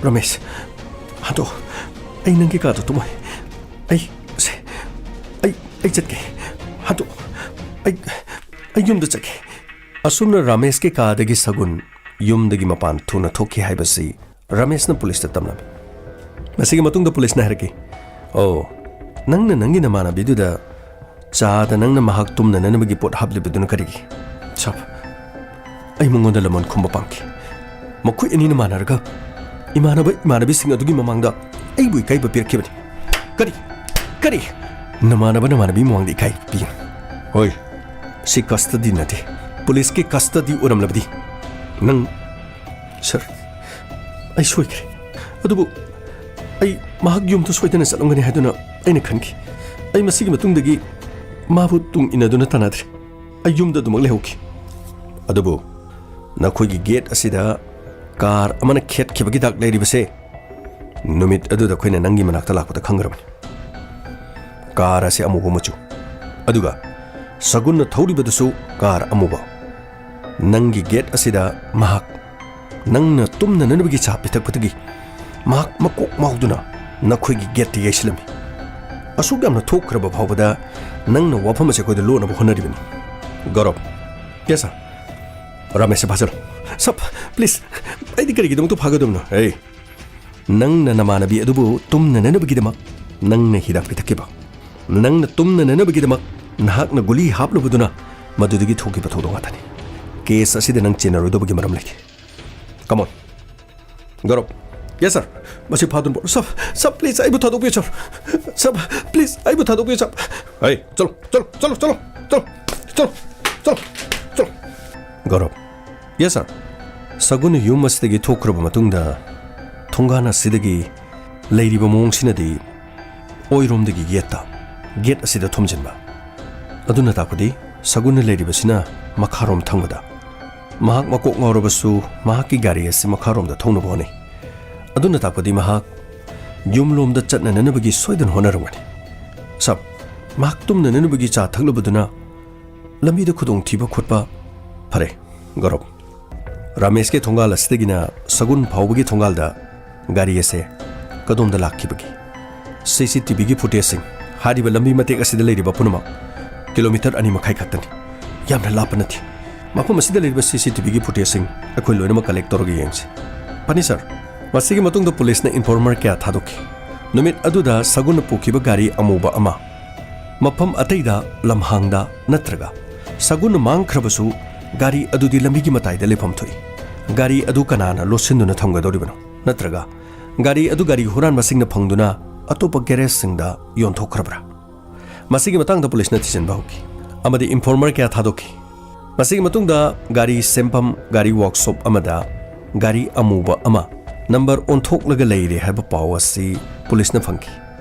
ꯔꯥꯃꯦꯁ, ꯍꯟꯗꯣꯛ꯫ ꯑꯩ ꯅꯪꯒꯤ ꯀꯥꯗ ꯇꯨꯝꯃꯣꯏ꯫ ꯑꯩ, ꯁꯦ, ꯑꯩ, ꯑꯩ ꯆꯠꯀꯦ꯫ ꯍꯟꯗꯣꯛ꯫ ꯑꯩ, ꯑꯩ ꯌꯨꯝꯗ ꯆꯠꯀꯦ꯫" ꯑꯁꯨꯝꯅ ꯔꯥꯃꯦꯁꯀꯤ ꯀꯥꯗꯒꯤ ꯁꯒꯨꯟ ꯌꯨꯝꯗꯒꯤ ꯃꯄꯥꯟ ꯊꯨꯅ ꯊꯣꯛꯈꯤ ꯍꯥꯏꯕꯁꯤ ꯔꯥꯃꯦꯁꯅ ꯄꯨꯂꯤꯁꯇ ꯇꯝꯂꯝꯃꯤ꯫ ꯃꯁꯤꯒꯤ ꯃꯇꯨꯡꯗ ꯄꯨꯂꯤꯁꯅ ꯍꯥꯏꯔꯛꯈꯤ, "ꯑꯣ, ꯅꯪꯅ ꯅꯪꯒꯤ ꯅꯃꯥꯟꯅꯕꯤꯗꯨꯗ ꯆꯥꯗ ꯅꯪꯅ ꯃꯍꯥꯛ ꯇꯨꯝꯅꯅꯕꯒꯤ ꯄꯣꯠ ꯍꯥꯞꯂꯤꯕꯗꯨꯅ ꯀꯔꯤꯒꯤ?" "ꯁꯥꯔ, ꯑꯩ ꯃꯉꯣꯟꯗ ꯂꯃꯟ ꯈꯨꯝꯕ ꯄꯥꯝꯈꯤ꯫ ꯃꯈꯣꯏ ꯑꯅꯤꯅ ꯃꯥꯟꯅꯔꯒ ꯏꯃꯥꯟꯅꯕ ꯏꯃꯥꯟꯅꯕꯤꯁꯤꯡ ꯑꯗꯨꯒꯤ ꯃꯃꯥꯡꯗ ꯑꯩꯕꯨ ꯏꯀꯥꯏꯕ ꯄꯤꯔꯛꯈꯤꯕꯅꯤ꯫" "ꯀꯔꯤ? ꯀꯔꯤ? ꯅꯃꯥꯟꯅꯕ ꯅꯃꯥꯟꯅꯕꯤ ꯃꯃꯥꯡꯗ ꯏꯀꯥꯏꯕ ꯄꯤ?" "ꯍꯣꯏ, ꯁꯤ ꯀꯁꯇꯗꯤ ꯅꯠꯇꯦ꯫ ꯄꯨꯂꯤꯁꯀꯤ ꯀꯁꯇꯗꯤ ꯑꯣꯏꯔꯝꯂꯕꯗꯤ ꯅꯪ..." "ꯁꯥꯔ, ꯑꯩ ꯁꯣꯏꯈ꯭ꯔꯦ꯫ ꯑꯗꯨꯕꯨ ꯑꯩ ꯃꯍꯥꯛ ꯌꯨꯝꯗ ꯁꯣꯏꯗꯅ ꯆꯠꯂꯝꯒꯅꯤ ꯍꯥꯏꯗꯨꯅ ꯑꯩꯅ ꯈꯟꯈꯤ꯫ ꯑꯩ ꯃꯁꯤꯒꯤ ꯃꯇꯨꯡꯗꯒꯤ ꯃꯥꯕꯨ ꯇꯨꯡ ꯏꯟꯅꯗꯨꯅ ꯇꯥꯟꯅꯗ꯭ꯔꯦ꯫ ꯑꯩ ꯌꯨꯝꯗ ꯑꯗꯨꯃꯛ ꯂꯩꯍꯧꯈꯤ꯫ ꯑꯗꯨꯕꯨ ꯅꯈꯣꯏꯒꯤ ꯒꯦꯠ ꯑꯁꯤꯗ ꯀꯥꯔ ꯑꯃꯅ ꯈꯦꯠꯈꯤꯕꯒꯤ ꯗꯥꯛ ꯂꯩꯔꯤꯕꯁꯦ ꯅꯨꯃꯤꯠ ꯑꯗꯨꯗ ꯑꯩꯈꯣꯏꯅ ꯅꯪꯒꯤ ꯃꯅꯥꯛꯇ ꯂꯥꯛꯄꯗ ꯈꯪꯈ꯭ꯔꯕꯅꯤ꯫ ꯀꯥꯔ ꯑꯁꯤ ꯑꯃꯨꯕ ꯃꯆꯨ, ꯑꯗꯨꯒ ꯁꯒꯨꯟꯅ ꯊꯧꯔꯤꯕꯗꯨꯁꯨ ꯀꯥꯔ ꯑꯃꯨꯕ꯫ ꯅꯪꯒꯤ ꯒꯦꯠ ꯑꯁꯤꯗ ꯃꯍꯥꯛ ꯅꯪꯅ ꯇꯨꯝꯅꯅꯕꯒꯤ ꯆꯥ ꯄꯤꯊꯛꯄꯗꯒꯤ ꯃꯍꯥꯛ ꯃꯀꯣꯛ ꯉꯥꯎꯗꯨꯅ ꯅꯈꯣꯏꯒꯤ ꯒꯦꯠꯇ ꯌꯩꯁꯤꯜꯂꯝꯃꯤ꯫ ꯑꯁꯨꯛ ꯌꯥꯝꯅ ꯊꯣꯛꯈ꯭ꯔꯕ ꯐꯥꯎꯕꯗ ꯅꯪꯅ ꯋꯥꯐꯝ ꯑꯁꯦ ꯑꯩꯈꯣꯏꯗ ꯂꯣꯠꯅꯕ ꯍꯣꯠꯅꯔꯤꯕꯅꯤ꯫" "ꯒꯧꯔꯕ꯫" "Yes, sir." "ꯔꯥꯃꯦꯁꯁꯦ ꯐꯥꯖꯜꯂꯨ꯫" "ꯁꯥꯔ, ꯄ꯭ꯂꯤꯖ, ꯑꯩꯗꯤ ꯀꯔꯤꯒꯤꯗꯃꯛꯇ ꯐꯥꯒꯗꯕꯅꯣ?" "ꯑꯦ, ꯅꯪꯅ ꯅꯃꯥꯟꯅꯕꯤ ꯑꯗꯨꯕꯨ ꯇꯨꯝꯅꯅꯕꯒꯤꯗꯃꯛ ꯅꯪꯅ ꯍꯤꯗꯥꯛ ꯄꯤꯊꯛꯈꯤꯕ, ꯅꯪꯅ ꯇꯨꯝꯅꯅꯕꯒꯤꯗꯃꯛ ꯅꯍꯥꯛꯅ ꯒꯨꯂꯤ ꯍꯥꯞꯂꯨꯕꯗꯨꯅ ꯃꯗꯨꯗꯒꯤ ꯊꯣꯛꯈꯤꯕ ꯊꯧꯗꯣꯛ ꯉꯥꯛꯇꯅꯤ꯫ ꯀꯦꯁ ꯑꯁꯤꯗ ꯅꯪ ꯆꯦꯟꯅꯔꯣꯏꯗꯧꯕꯒꯤ ꯃꯔꯝ ꯂꯩꯇꯦ꯫ Come on. ꯒꯧꯔꯕ꯫ Yes, sir. ꯃꯁꯤ ꯐꯥꯗꯨꯅ ꯄꯨꯔꯛꯎ꯫ Sir, sir, please, ꯑꯩꯕꯨ ꯊꯥꯗꯣꯛꯄꯤꯌꯨ, sir. Sir, please, ꯑꯩꯕꯨ ꯊꯥꯗꯣꯛꯄꯤꯌꯨ, sir. ꯍꯩ, ꯆꯠꯂꯣ, ꯆꯠꯂꯣ, ꯆꯠꯂꯣ, ꯆꯠꯂꯣ, ꯆꯠꯂꯣ, ꯆꯠꯂꯣ, ꯆꯠꯂꯣ, ꯆꯠꯂꯣ꯫ ꯒꯧꯔꯕ꯫ Yes, sir. ꯁꯒꯨꯟ ꯌꯨꯝ ꯑꯁꯤꯗꯒꯤ ꯊꯣꯛꯈ꯭ꯔꯕ ꯃꯇꯨꯡꯗ ꯊꯣꯡꯒꯥꯟ ꯑꯁꯤꯗꯒꯤ ꯂꯩꯔꯤꯕ ꯃꯑꯣꯡꯁꯤꯅꯗꯤ ꯑꯣꯏꯔꯣꯝꯗꯒꯤ ꯌꯦꯠꯇ ꯒꯦꯠ ꯑꯁꯤꯗ ꯊꯣꯝꯖꯤꯟꯕ꯫ ꯑꯗꯨꯅ ꯇꯥꯛꯄꯗꯤ ꯁꯒꯨꯟꯅ ꯂꯩꯔꯤꯕꯁꯤꯅ ꯃꯈꯥꯔꯣꯝ ꯊꯪꯕꯗ꯫ ꯃꯍꯥꯛ ꯃꯀꯣꯛ ꯉꯥꯎꯔꯕꯁꯨ ꯃꯍꯥꯛꯀꯤ ꯒꯥꯔꯤ ꯑꯁꯤ ꯃꯈꯥꯔꯣꯝꯗ ꯊꯧꯅꯕ ꯍꯣꯠꯅꯩ꯫ ꯑꯗꯨꯅ ꯇꯥꯛꯄꯗꯤ ꯃꯍꯥꯛ ꯌꯨꯝꯂꯣꯝꯗ ꯆꯠꯅꯅꯕꯒꯤ ꯁꯣꯏꯗꯅ ꯍꯣꯠꯅꯔꯝꯒꯅꯤ꯫ ꯁꯥꯕ, ꯃꯍꯥꯛ ꯇꯨꯝꯅꯅꯕꯒꯤ ꯆꯥ ꯊꯛꯂꯨꯕꯗꯨꯅ ꯂꯝꯕꯤꯗ ꯈꯨꯗꯣꯡꯊꯤꯕ ꯈꯣꯠꯄ꯫ ꯐꯔꯦ, ꯒꯧꯔꯕ꯫ ꯔꯥꯃꯦꯁꯀꯤ ꯊꯣꯡꯒꯥꯜ ꯑꯁꯤꯗꯒꯤꯅ ꯁꯒꯨꯟ ꯐꯥꯎꯕꯒꯤ ꯊꯣꯡꯒꯥꯜꯗ ꯒꯥꯔꯤ ꯑꯁꯦ ꯀꯗꯣꯝꯗ ꯂꯥꯛꯈꯤꯕꯒꯦ? ꯁꯤ ꯁꯤ ꯇꯤ ꯚꯤꯒꯤ ꯐꯨꯇꯦꯖꯁꯤꯡ, ꯍꯥꯏꯔꯤꯕ ꯂꯝꯕꯤ ꯃꯇꯦꯛ ꯑꯁꯤꯗ ꯂꯩꯔꯤꯕ ꯄꯨꯝꯅꯃꯛ ꯀꯤꯂꯣꯃꯤꯇꯔ ꯑꯅꯤ ꯃꯈꯥꯏ ꯈꯛꯇꯅꯤ꯫ ꯌꯥꯝꯅ ꯂꯥꯞꯄ ꯅꯠꯇꯦ꯫ ꯃꯐꯝ ꯑꯁꯤꯗ ꯂꯩꯔꯤꯕ ꯁꯤ ꯁꯤ ꯇꯤ ꯚꯤꯒꯤ ꯐꯨꯇꯦꯖꯁꯤꯡ ꯑꯩꯈꯣꯏ ꯂꯣꯏꯅꯃꯛ ꯀꯂꯦꯛ ꯇꯧꯔꯒ ꯌꯦꯡꯁꯤ꯫ ꯐꯅꯤ, ꯁꯥꯔ꯫ ꯃꯁꯤꯒꯤ ꯃꯇꯨꯡꯗ ꯄꯨꯂꯤꯁꯅ ꯏꯟꯐꯣꯔꯃꯔ ꯀꯌꯥ ꯊꯥꯗꯣꯛꯈꯤ꯫ ꯅꯨꯃꯤꯠ ꯑꯗꯨꯗ ꯁꯒꯨꯟꯅ ꯄꯨꯈꯤꯕ ꯒꯥꯔꯤ ꯑꯃꯨꯕ ꯑꯃ, ꯃꯐꯝ ꯑꯇꯩꯗ ꯂꯝꯍꯥꯡꯗ ꯅꯠꯇ꯭ꯔꯒ ꯁꯒꯨꯟꯅ ꯃꯥꯡꯈ꯭ꯔꯕꯁꯨ ꯒꯥꯔꯤ ꯑꯗꯨꯗꯤ ꯂꯝꯕꯤꯒꯤ ꯃꯇꯥꯏꯗ ꯂꯩꯐꯝ ꯊꯣꯛꯏ꯫ ꯒꯥꯔꯤ ꯑꯗꯨ ꯀꯅꯥꯅ ꯂꯣꯠꯁꯤꯟꯗꯨꯅ ꯊꯝꯒꯗꯧꯔꯤꯕꯅꯣ? ꯅꯠꯇ꯭ꯔꯒ ꯒꯥꯔꯤ ꯑꯗꯨ ꯒꯥꯔꯤ ꯍꯨꯔꯥꯟꯕꯁꯤꯡꯅ ꯐꯪꯗꯨꯅ ꯑꯇꯣꯞꯄ ꯒꯦꯔꯦꯖꯁꯤꯡꯗ ꯌꯣꯟꯊꯣꯛꯈ꯭ꯔꯕ꯭ꯔꯥ? ꯃꯁꯤꯒꯤ ꯃꯇꯥꯡꯗ ꯄꯨꯂꯤꯁꯅ ꯊꯤꯖꯤꯟꯕ ꯍꯧꯈꯤ ꯑꯃꯗꯤ ꯏꯟꯐꯣꯔꯃꯔ ꯀꯌꯥ ꯊꯥꯗꯣꯛꯈꯤ꯫ ꯃꯁꯤꯒꯤ ꯃꯇꯨꯡꯗ ꯒꯥꯔꯤ ꯁꯦꯝꯐꯝ ꯒꯥꯔꯤ ꯋꯥꯔꯛꯁꯣꯞ ꯑꯃꯗ ꯒꯥꯔꯤ ꯑꯃꯨꯕ ꯑꯃ ꯅꯝꯕꯔ ꯑꯣꯟꯊꯣꯛꯂꯒ ꯂꯩꯔꯦ ꯍꯥꯏꯕ ꯄꯥꯎ ꯑꯁꯤ ꯄꯨꯂꯤꯁꯅ ꯐꯪꯈꯤ꯫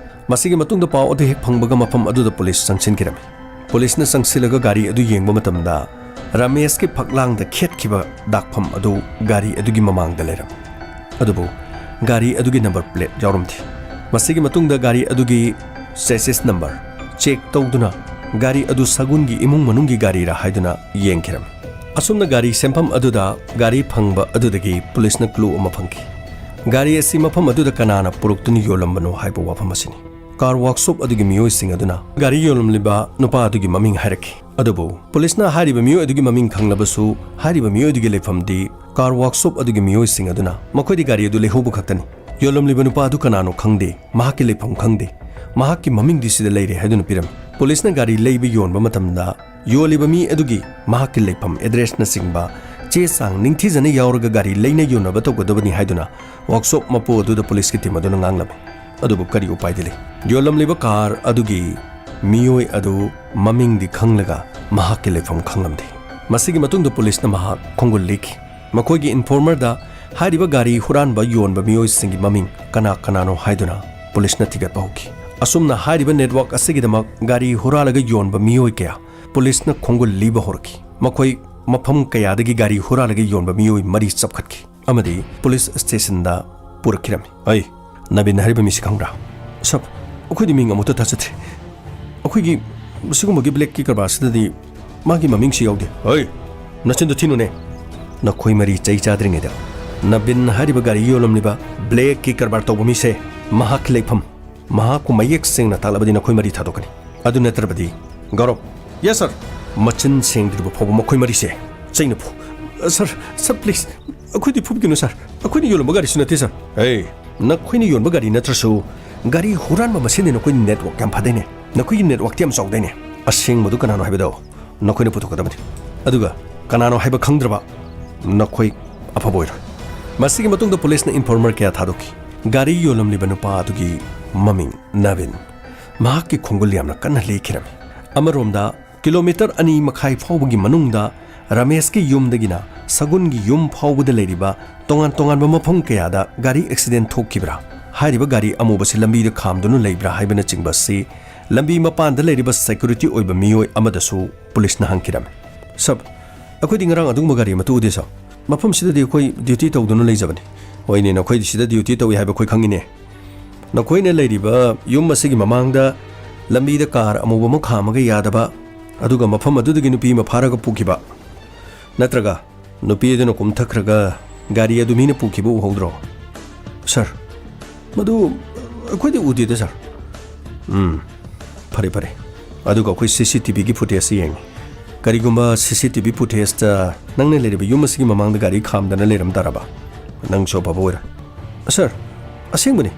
ꯃꯁꯤꯒꯤ ꯃꯇꯨꯡꯗ ꯄꯥꯎ ꯑꯗꯨ ꯍꯦꯛ ꯐꯪꯕꯒ ꯃꯐꯝ ꯑꯗꯨꯗ ꯄꯨꯂꯤꯁ ꯆꯪꯁꯤꯟꯈꯤꯔꯝꯃꯤ꯫ ꯄꯨꯂꯤꯁꯅ ꯆꯪꯁꯤꯜꯂꯒ ꯒꯥꯔꯤ ꯑꯗꯨ ꯌꯦꯡꯕ ꯃꯇꯝꯗ ꯔꯥꯃꯦꯁꯀꯤ ꯐꯛꯂꯥꯡꯗ ꯈꯦꯠꯈꯤꯕ ꯗꯥꯛꯐꯝ ꯑꯗꯨ ꯒꯥꯔꯤ ꯑꯗꯨꯒꯤ ꯃꯃꯥꯡꯗ ꯂꯩꯔꯝꯃꯤ꯫ ꯑꯗꯨꯕꯨ ꯒꯥꯔꯤ ꯑꯗꯨꯒꯤ ꯅꯝꯕꯔ ꯄ꯭ꯂꯦꯠ ꯌꯥꯎꯔꯝꯗꯦ꯫ ꯃꯁꯤꯒꯤ ꯃꯇꯨꯡꯗ ꯒꯥꯔꯤ ꯑꯗꯨꯒꯤ ꯆꯦꯁꯤꯁ ꯅꯝꯕꯔ ꯆꯦꯛ ꯇꯧꯗꯨꯅ ꯒꯥꯔꯤ ꯑꯗꯨ ꯁꯒꯨꯟꯒꯤ ꯏꯃꯨꯡ ꯃꯅꯨꯡꯒꯤ ꯒꯥꯔꯤꯔꯥ ꯍꯥꯏꯗꯨꯅ ꯌꯦꯡꯈꯤꯔꯝꯃꯤ꯫ ꯑꯁꯨꯝꯅ ꯒꯥꯔꯤ ꯁꯦꯝꯐꯝ ꯑꯗꯨꯗ ꯒꯥꯔꯤ ꯐꯪꯕ ꯑꯗꯨꯗꯒꯤ ꯄꯨꯂꯤꯁꯅ ꯀ꯭ꯂꯨ ꯑꯃ ꯐꯪꯈꯤ꯫ ꯒꯥꯔꯤ ꯑꯁꯤ ꯃꯐꯝ ꯑꯗꯨꯗ ꯀꯅꯥꯅ ꯄꯨꯔꯛꯇꯨꯅ ꯌꯣꯜꯂꯝꯕꯅꯣ ꯍꯥꯏꯕ ꯋꯥꯐꯝ ꯑꯁꯤꯅꯤ꯫ ꯀꯥꯔ ꯋꯥꯔꯛꯁꯣꯞ ꯑꯗꯨꯒꯤ ꯃꯤꯑꯣꯏꯁꯤꯡ ꯑꯗꯨꯅ ꯒꯥꯔꯤ ꯌꯣꯜꯂꯝꯂꯤꯕ ꯅꯨꯄꯥ ꯑꯗꯨꯒꯤ ꯃꯃꯤꯡ ꯍꯥꯏꯔꯛꯈꯤ꯫ ꯑꯗꯨꯕꯨ ꯄꯨꯂꯤꯁꯅ ꯍꯥꯏꯔꯤꯕ ꯃꯤꯑꯣꯏ ꯑꯗꯨꯒꯤ ꯃꯃꯤꯡ ꯈꯪꯂꯕꯁꯨ, ꯍꯥꯏꯔꯤꯕ ꯃꯤꯑꯣꯏ ꯑꯗꯨꯒꯤ ꯂꯩꯐꯝꯗꯤ ꯀꯥꯔ ꯋꯥꯔꯛꯁꯣꯞ ꯑꯗꯨꯒꯤ ꯃꯤꯑꯣꯏꯁꯤꯡ ꯑꯗꯨꯅ ꯃꯈꯣꯏꯗꯤ ꯒꯥꯔꯤ ꯑꯗꯨ ꯂꯩꯍꯧꯕ ꯈꯛꯇꯅꯤ꯫ ꯌꯣꯜꯂꯝꯂꯤꯕ ꯅꯨꯄꯥ ꯑꯗꯨ ꯀꯅꯥꯅꯣ ꯈꯪꯗꯦ, ꯃꯍꯥꯛꯀꯤ ꯂꯩꯐꯝ ꯈꯪꯗꯦ꯫ ꯃꯍꯥꯛꯀꯤ ꯃꯃꯤꯡꯗꯤ ꯁꯤꯗ ꯂꯩꯔꯦ ꯍꯥꯏꯗꯨꯅ ꯄꯤꯔꯝꯃꯤ꯫ ꯄꯨꯂꯤꯁꯅ ꯒꯥꯔꯤ ꯂꯩꯕ ꯌꯣꯟꯕ ꯃꯇꯝꯗ ꯌꯣꯜꯂꯤꯕ ꯃꯤ ꯑꯗꯨꯒꯤ ꯃꯍꯥꯛꯀꯤ ꯂꯩꯐꯝ, ꯑꯦꯗ꯭ꯔꯦꯁꯅꯆꯤꯡꯕ ꯆꯦ ꯆꯥꯡ ꯅꯤꯡꯊꯤꯖꯅ ꯌꯥꯎꯔꯒ ꯒꯥꯔꯤ ꯂꯩꯅ ꯌꯣꯟꯅꯕ ꯇꯧꯒꯗꯕꯅꯤ ꯍꯥꯏꯗꯨꯅ ꯋꯥꯛꯁꯣꯞ ꯃꯄꯨ ꯑꯗꯨꯗ ꯄꯨꯂꯤꯁꯀꯤ ꯇꯤꯝ ꯑꯗꯨꯅ ꯉꯥꯡꯂꯝꯃꯤ꯫ ꯑꯗꯨꯕꯨ ꯀꯔꯤ ꯎꯄꯥꯏꯗꯤ ꯂꯩ? ꯌꯣꯜꯂꯝꯂꯤꯕ ꯀꯥꯔ ꯑꯗꯨꯒꯤ ꯃꯤꯑꯣꯏ ꯑꯗꯨ ꯃꯃꯤꯡꯗꯤ ꯈꯪꯂꯒ ꯃꯍꯥꯛꯀꯤ ꯂꯩꯐꯝ ꯈꯪꯂꯝꯗꯦ꯫ ꯃꯁꯤꯒꯤ ꯃꯇꯨꯡꯗ ꯄꯨꯂꯤꯁꯅ ꯃꯍꯥꯛ ꯈꯣꯡꯒꯨꯜ ꯂꯤꯈꯤ꯫ ꯃꯈꯣꯏꯒꯤ ꯏꯟꯐꯣꯔꯃꯔꯗ ꯍꯥꯏꯔꯤꯕ ꯒꯥꯔꯤ ꯍꯨꯔꯥꯟꯕ ꯌꯣꯟꯕ ꯃꯤꯑꯣꯏꯁꯤꯡꯒꯤ ꯃꯃꯤꯡ ꯀꯅꯥ ꯀꯅꯥꯅꯣ ꯍꯥꯏꯗꯨꯅ ꯄꯨꯂꯤꯁꯅ ꯊꯤꯒꯠꯄ ꯍꯧꯈꯤ꯫ ꯑꯁꯨꯝꯅ ꯍꯥꯏꯔꯤꯕ ꯅꯦꯠꯋꯥꯔꯛ ꯑꯁꯤꯒꯤꯗꯃꯛ ꯒꯥꯔꯤ ꯍꯨꯔꯥꯜꯂꯒ ꯌꯣꯟꯕ ꯃꯤꯑꯣꯏ ꯀꯌꯥ ꯄꯨꯂꯤꯁꯅ ꯈꯣꯡꯒꯨꯜ ꯂꯤꯕ ꯍꯧꯔꯛꯈꯤ꯫ ꯃꯈꯣꯏ ꯃꯐꯝ ꯀꯌꯥꯗꯒꯤ ꯒꯥꯔꯤ ꯍꯨꯔꯥꯜꯂꯒ ꯌꯣꯟꯕ ꯃꯤꯑꯣꯏ ꯃꯔꯤ ꯆꯞꯈꯠꯈꯤ ꯑꯃꯗꯤ ꯄꯨꯂꯤꯁ ꯁ꯭ꯇꯦꯁꯟꯗ ꯄꯨꯔꯛꯈꯤꯔꯝꯃꯤ꯫ ꯑꯩ ꯅꯕꯤꯟ ꯍꯥꯏꯔꯤꯕ ꯃꯤꯁꯤ ꯈꯪꯕ꯭ꯔꯥ? ꯁꯥꯔ, ꯑꯩꯈꯣꯏꯗꯤ ꯃꯤꯡ ꯑꯃꯨꯛꯇ ꯊꯥꯖꯗ꯭ꯔꯤ꯫ ꯑꯩꯈꯣꯏꯒꯤ ꯁꯤꯒꯨꯝꯕꯒꯤ ꯕ꯭ꯂꯦꯛꯀꯤ ꯀꯔꯕꯥꯔꯁꯤꯗꯗꯤ ꯃꯥꯒꯤ ꯃꯃꯤꯡꯁꯤ ꯌꯥꯎꯗꯦ꯫ ꯍꯣꯏ, ꯅꯆꯤꯟꯗꯣ ꯊꯤꯅꯨꯅꯦ꯫ ꯅꯈꯣꯏ ꯃꯔꯤ ꯆꯩ ꯆꯥꯗ꯭ꯔꯤꯉꯩꯗ ꯅꯕꯤꯟ ꯍꯥꯏꯔꯤꯕ ꯒꯥꯔꯤ ꯌꯣꯜꯂꯝꯂꯤꯕ ꯕ꯭ꯂꯦꯛꯀꯤ ꯀꯔꯕꯥꯔ ꯇꯧꯕ ꯃꯤꯁꯦ ꯃꯍꯥꯛꯀꯤ ꯂꯩꯐꯝ, ꯃꯍꯥꯛꯄꯨ ꯃꯌꯦꯛ ꯁꯦꯡꯅ ꯇꯥꯛꯂꯕꯗꯤ ꯅꯈꯣꯏ ꯃꯔꯤ ꯊꯥꯗꯣꯛꯀꯅꯤ꯫ ꯑꯗꯨ ꯅꯠꯇ꯭ꯔꯕꯗꯤ, ꯒꯧꯔꯕ꯫ ꯌꯦꯁ, ꯁꯥꯔ꯫ ꯃꯆꯤꯟ ꯁꯦꯡꯗ꯭ꯔꯤꯕ ꯐꯥꯎꯕ ꯃꯈꯣꯏ ꯃꯔꯤꯁꯦ ꯆꯩꯅ ꯐꯨ꯫ ꯁꯥꯔ, ꯁꯥꯔ, ꯄ꯭ꯂꯤꯖ, ꯑꯩꯈꯣꯏꯗꯤ ꯐꯨꯕꯤꯒꯅꯨ, ꯁꯥꯔ꯫ ꯑꯩꯈꯣꯏꯅ ꯌꯣꯜꯂꯝꯕ ꯒꯥꯔꯤꯁꯨ ꯅꯠꯇꯦ, ꯁꯥꯔ꯫ ꯑꯦ, ꯅꯈꯣꯏꯅ ꯌꯣꯟꯕ ꯒꯥꯔꯤ ꯅꯠꯇ꯭ꯔꯁꯨ, ꯒꯥꯔꯤ ꯍꯨꯔꯥꯟꯕ ꯃꯁꯦꯟꯗꯤ ꯅꯈꯣꯏ ꯅꯦꯠꯋꯥꯔꯛ ꯌꯥꯝ ꯐꯗꯣꯏꯅꯦ꯫ ꯅꯈꯣꯏꯒꯤ ꯅꯦꯠꯋꯥꯔꯛꯇꯤ ꯌꯥꯝ ꯆꯥꯎꯗꯣꯏꯅꯦ꯫ ꯑꯁꯦꯡꯕꯗꯨ ꯀꯅꯥꯅꯣ ꯍꯥꯏꯕꯗꯣ ꯅꯈꯣꯏꯅ ꯄꯨꯊꯣꯛꯀꯗꯕꯅꯤ꯫ ꯑꯗꯨꯒ ꯀꯅꯥꯅꯣ ꯍꯥꯏꯕ ꯈꯪꯗ꯭ꯔꯕ ꯅꯈꯣꯏ ꯑꯐꯕ ꯑꯣꯏꯔꯣꯏ꯫ ꯃꯁꯤꯒꯤ ꯃꯇꯨꯡꯗ ꯄꯨꯂꯤꯁꯅ ꯏꯟꯐꯣꯔꯃꯔ ꯀꯌꯥ ꯊꯥꯗꯣꯛꯈꯤ꯫ ꯒꯥꯔꯤ ꯌꯣꯜꯂꯝꯂꯤꯕ ꯅꯨꯄꯥ ꯑꯗꯨꯒꯤ ꯃꯃꯤꯡ ꯅꯕꯤꯟ꯫ ꯃꯍꯥꯛꯀꯤ ꯈꯣꯡꯒꯨꯜ ꯌꯥꯝꯅ ꯀꯟꯅ ꯂꯦꯛꯈꯤꯔꯝꯃꯤ꯫ ꯑꯃꯔꯣꯝꯗ, ꯀꯤꯂꯣꯃꯤꯇꯔ ꯑꯅꯤ ꯃꯈꯥꯏ ꯐꯥꯎꯕꯒꯤ ꯃꯅꯨꯡꯗ ꯔꯃꯦꯁꯀꯤ ꯌꯨꯝꯗꯒꯤꯅ ꯁꯒꯨꯟꯒꯤ ꯌꯨꯝ ꯐꯥꯎꯕꯗ ꯂꯩꯔꯤꯕ ꯇꯣꯉꯥꯟ ꯇꯣꯉꯥꯟꯕ ꯃꯐꯝ ꯀꯌꯥꯗ ꯒꯥꯔꯤ ꯑꯦꯛꯁꯤꯗꯦꯟ ꯊꯣꯛꯈꯤꯕ꯭ꯔꯥ? ꯍꯥꯏꯔꯤꯕ ꯒꯥꯔꯤ ꯑꯃꯨꯕꯁꯤ ꯂꯝꯕꯤꯗ ꯈꯥꯝꯗꯨꯅ ꯂꯩꯕ꯭ꯔꯥ ꯍꯥꯏꯕꯅꯆꯤꯡꯕ ꯑꯁꯤ ꯂꯝꯕꯤ ꯃꯄꯥꯟꯗ ꯂꯩꯔꯤꯕ ꯁꯦꯀ꯭ꯌꯨꯔꯤꯇꯤ ꯑꯣꯏꯕ ꯃꯤꯑꯣꯏ ꯑꯃꯗꯁꯨ ꯄꯨꯂꯤꯁꯅ ꯍꯪꯈꯤꯔꯝꯃꯤ꯫ ꯁꯥꯔ, ꯑꯩꯈꯣꯏꯗꯤ ꯉꯔꯥꯡ ꯑꯗꯨꯒꯨꯝꯕ ꯒꯥꯔꯤ ꯑꯃꯠꯇ ꯎꯗꯦ, ꯁꯥꯔ꯫ ꯃꯐꯝꯁꯤꯗꯗꯤ ꯑꯩꯈꯣꯏ ꯗ꯭ꯌꯨꯇꯤ ꯇꯧꯗꯨꯅ ꯂꯩꯖꯕꯅꯤ꯫ ꯍꯣꯏꯅꯦ, ꯅꯈꯣꯏꯗꯤ ꯁꯤꯗ ꯗ꯭ꯌꯨꯇꯤ ꯇꯧꯏ ꯍꯥꯏꯕ ꯑꯩꯈꯣꯏ ꯈꯪꯉꯤꯅꯦ꯫ ꯅꯈꯣꯏꯅ ꯂꯩꯔꯤꯕ ꯌꯨꯝ ꯑꯁꯤꯒꯤ ꯃꯃꯥꯡꯗ ꯂꯝꯕꯤꯗ ꯀꯥꯔ ꯑꯃꯨꯕ ꯑꯃ ꯈꯥꯝꯃꯒ ꯌꯥꯗꯕ, ꯑꯗꯨꯒ ꯃꯐꯝ ꯑꯗꯨꯗꯒꯤ ꯅꯨꯄꯤ ꯑꯃ ꯐꯥꯔꯒ ꯄꯨꯈꯤꯕ, ꯅꯠꯇ꯭ꯔꯒ ꯅꯨꯄꯤ ꯑꯗꯨꯅ ꯀꯨꯝꯊꯈ꯭ꯔꯒ ꯒꯥꯔꯤ ꯑꯗꯨ ꯃꯤꯅ ꯄꯨꯈꯤꯕ ꯎꯍꯧꯗ꯭ꯔꯣ? ꯁꯥꯔ, ꯃꯗꯨ ꯑꯩꯈꯣꯏꯗꯤ ꯎꯗꯦꯗ, ꯁꯥꯔ꯫ ꯎꯝ, ꯐꯔꯦ, ꯐꯔꯦ꯫ ꯑꯗꯨꯒ ꯑꯩꯈꯣꯏ ꯁꯤ ꯁꯤ ꯇꯤ ꯚꯤꯒꯤ ꯐꯨꯇꯦꯖꯁꯤ ꯌꯦꯡꯉꯤ꯫ ꯀꯔꯤꯒꯨꯝꯕ ꯁꯤ ꯁꯤ ꯇꯤ ꯚꯤ ꯐꯨꯇꯦꯖꯇ ꯅꯪꯅ ꯂꯩꯔꯤꯕ ꯌꯨꯝ ꯑꯁꯤꯒꯤ ꯃꯃꯥꯡꯗ ꯒꯥꯔꯤ ꯈꯥꯝꯗꯅ ꯂꯩꯔꯝ ꯇꯥꯔꯕ, ꯅꯪꯁꯨ ꯑꯐꯕ ꯑꯣꯏꯔꯣꯏ꯫ ꯁꯥꯔ, ꯑꯁꯦꯡꯕꯅꯤ꯫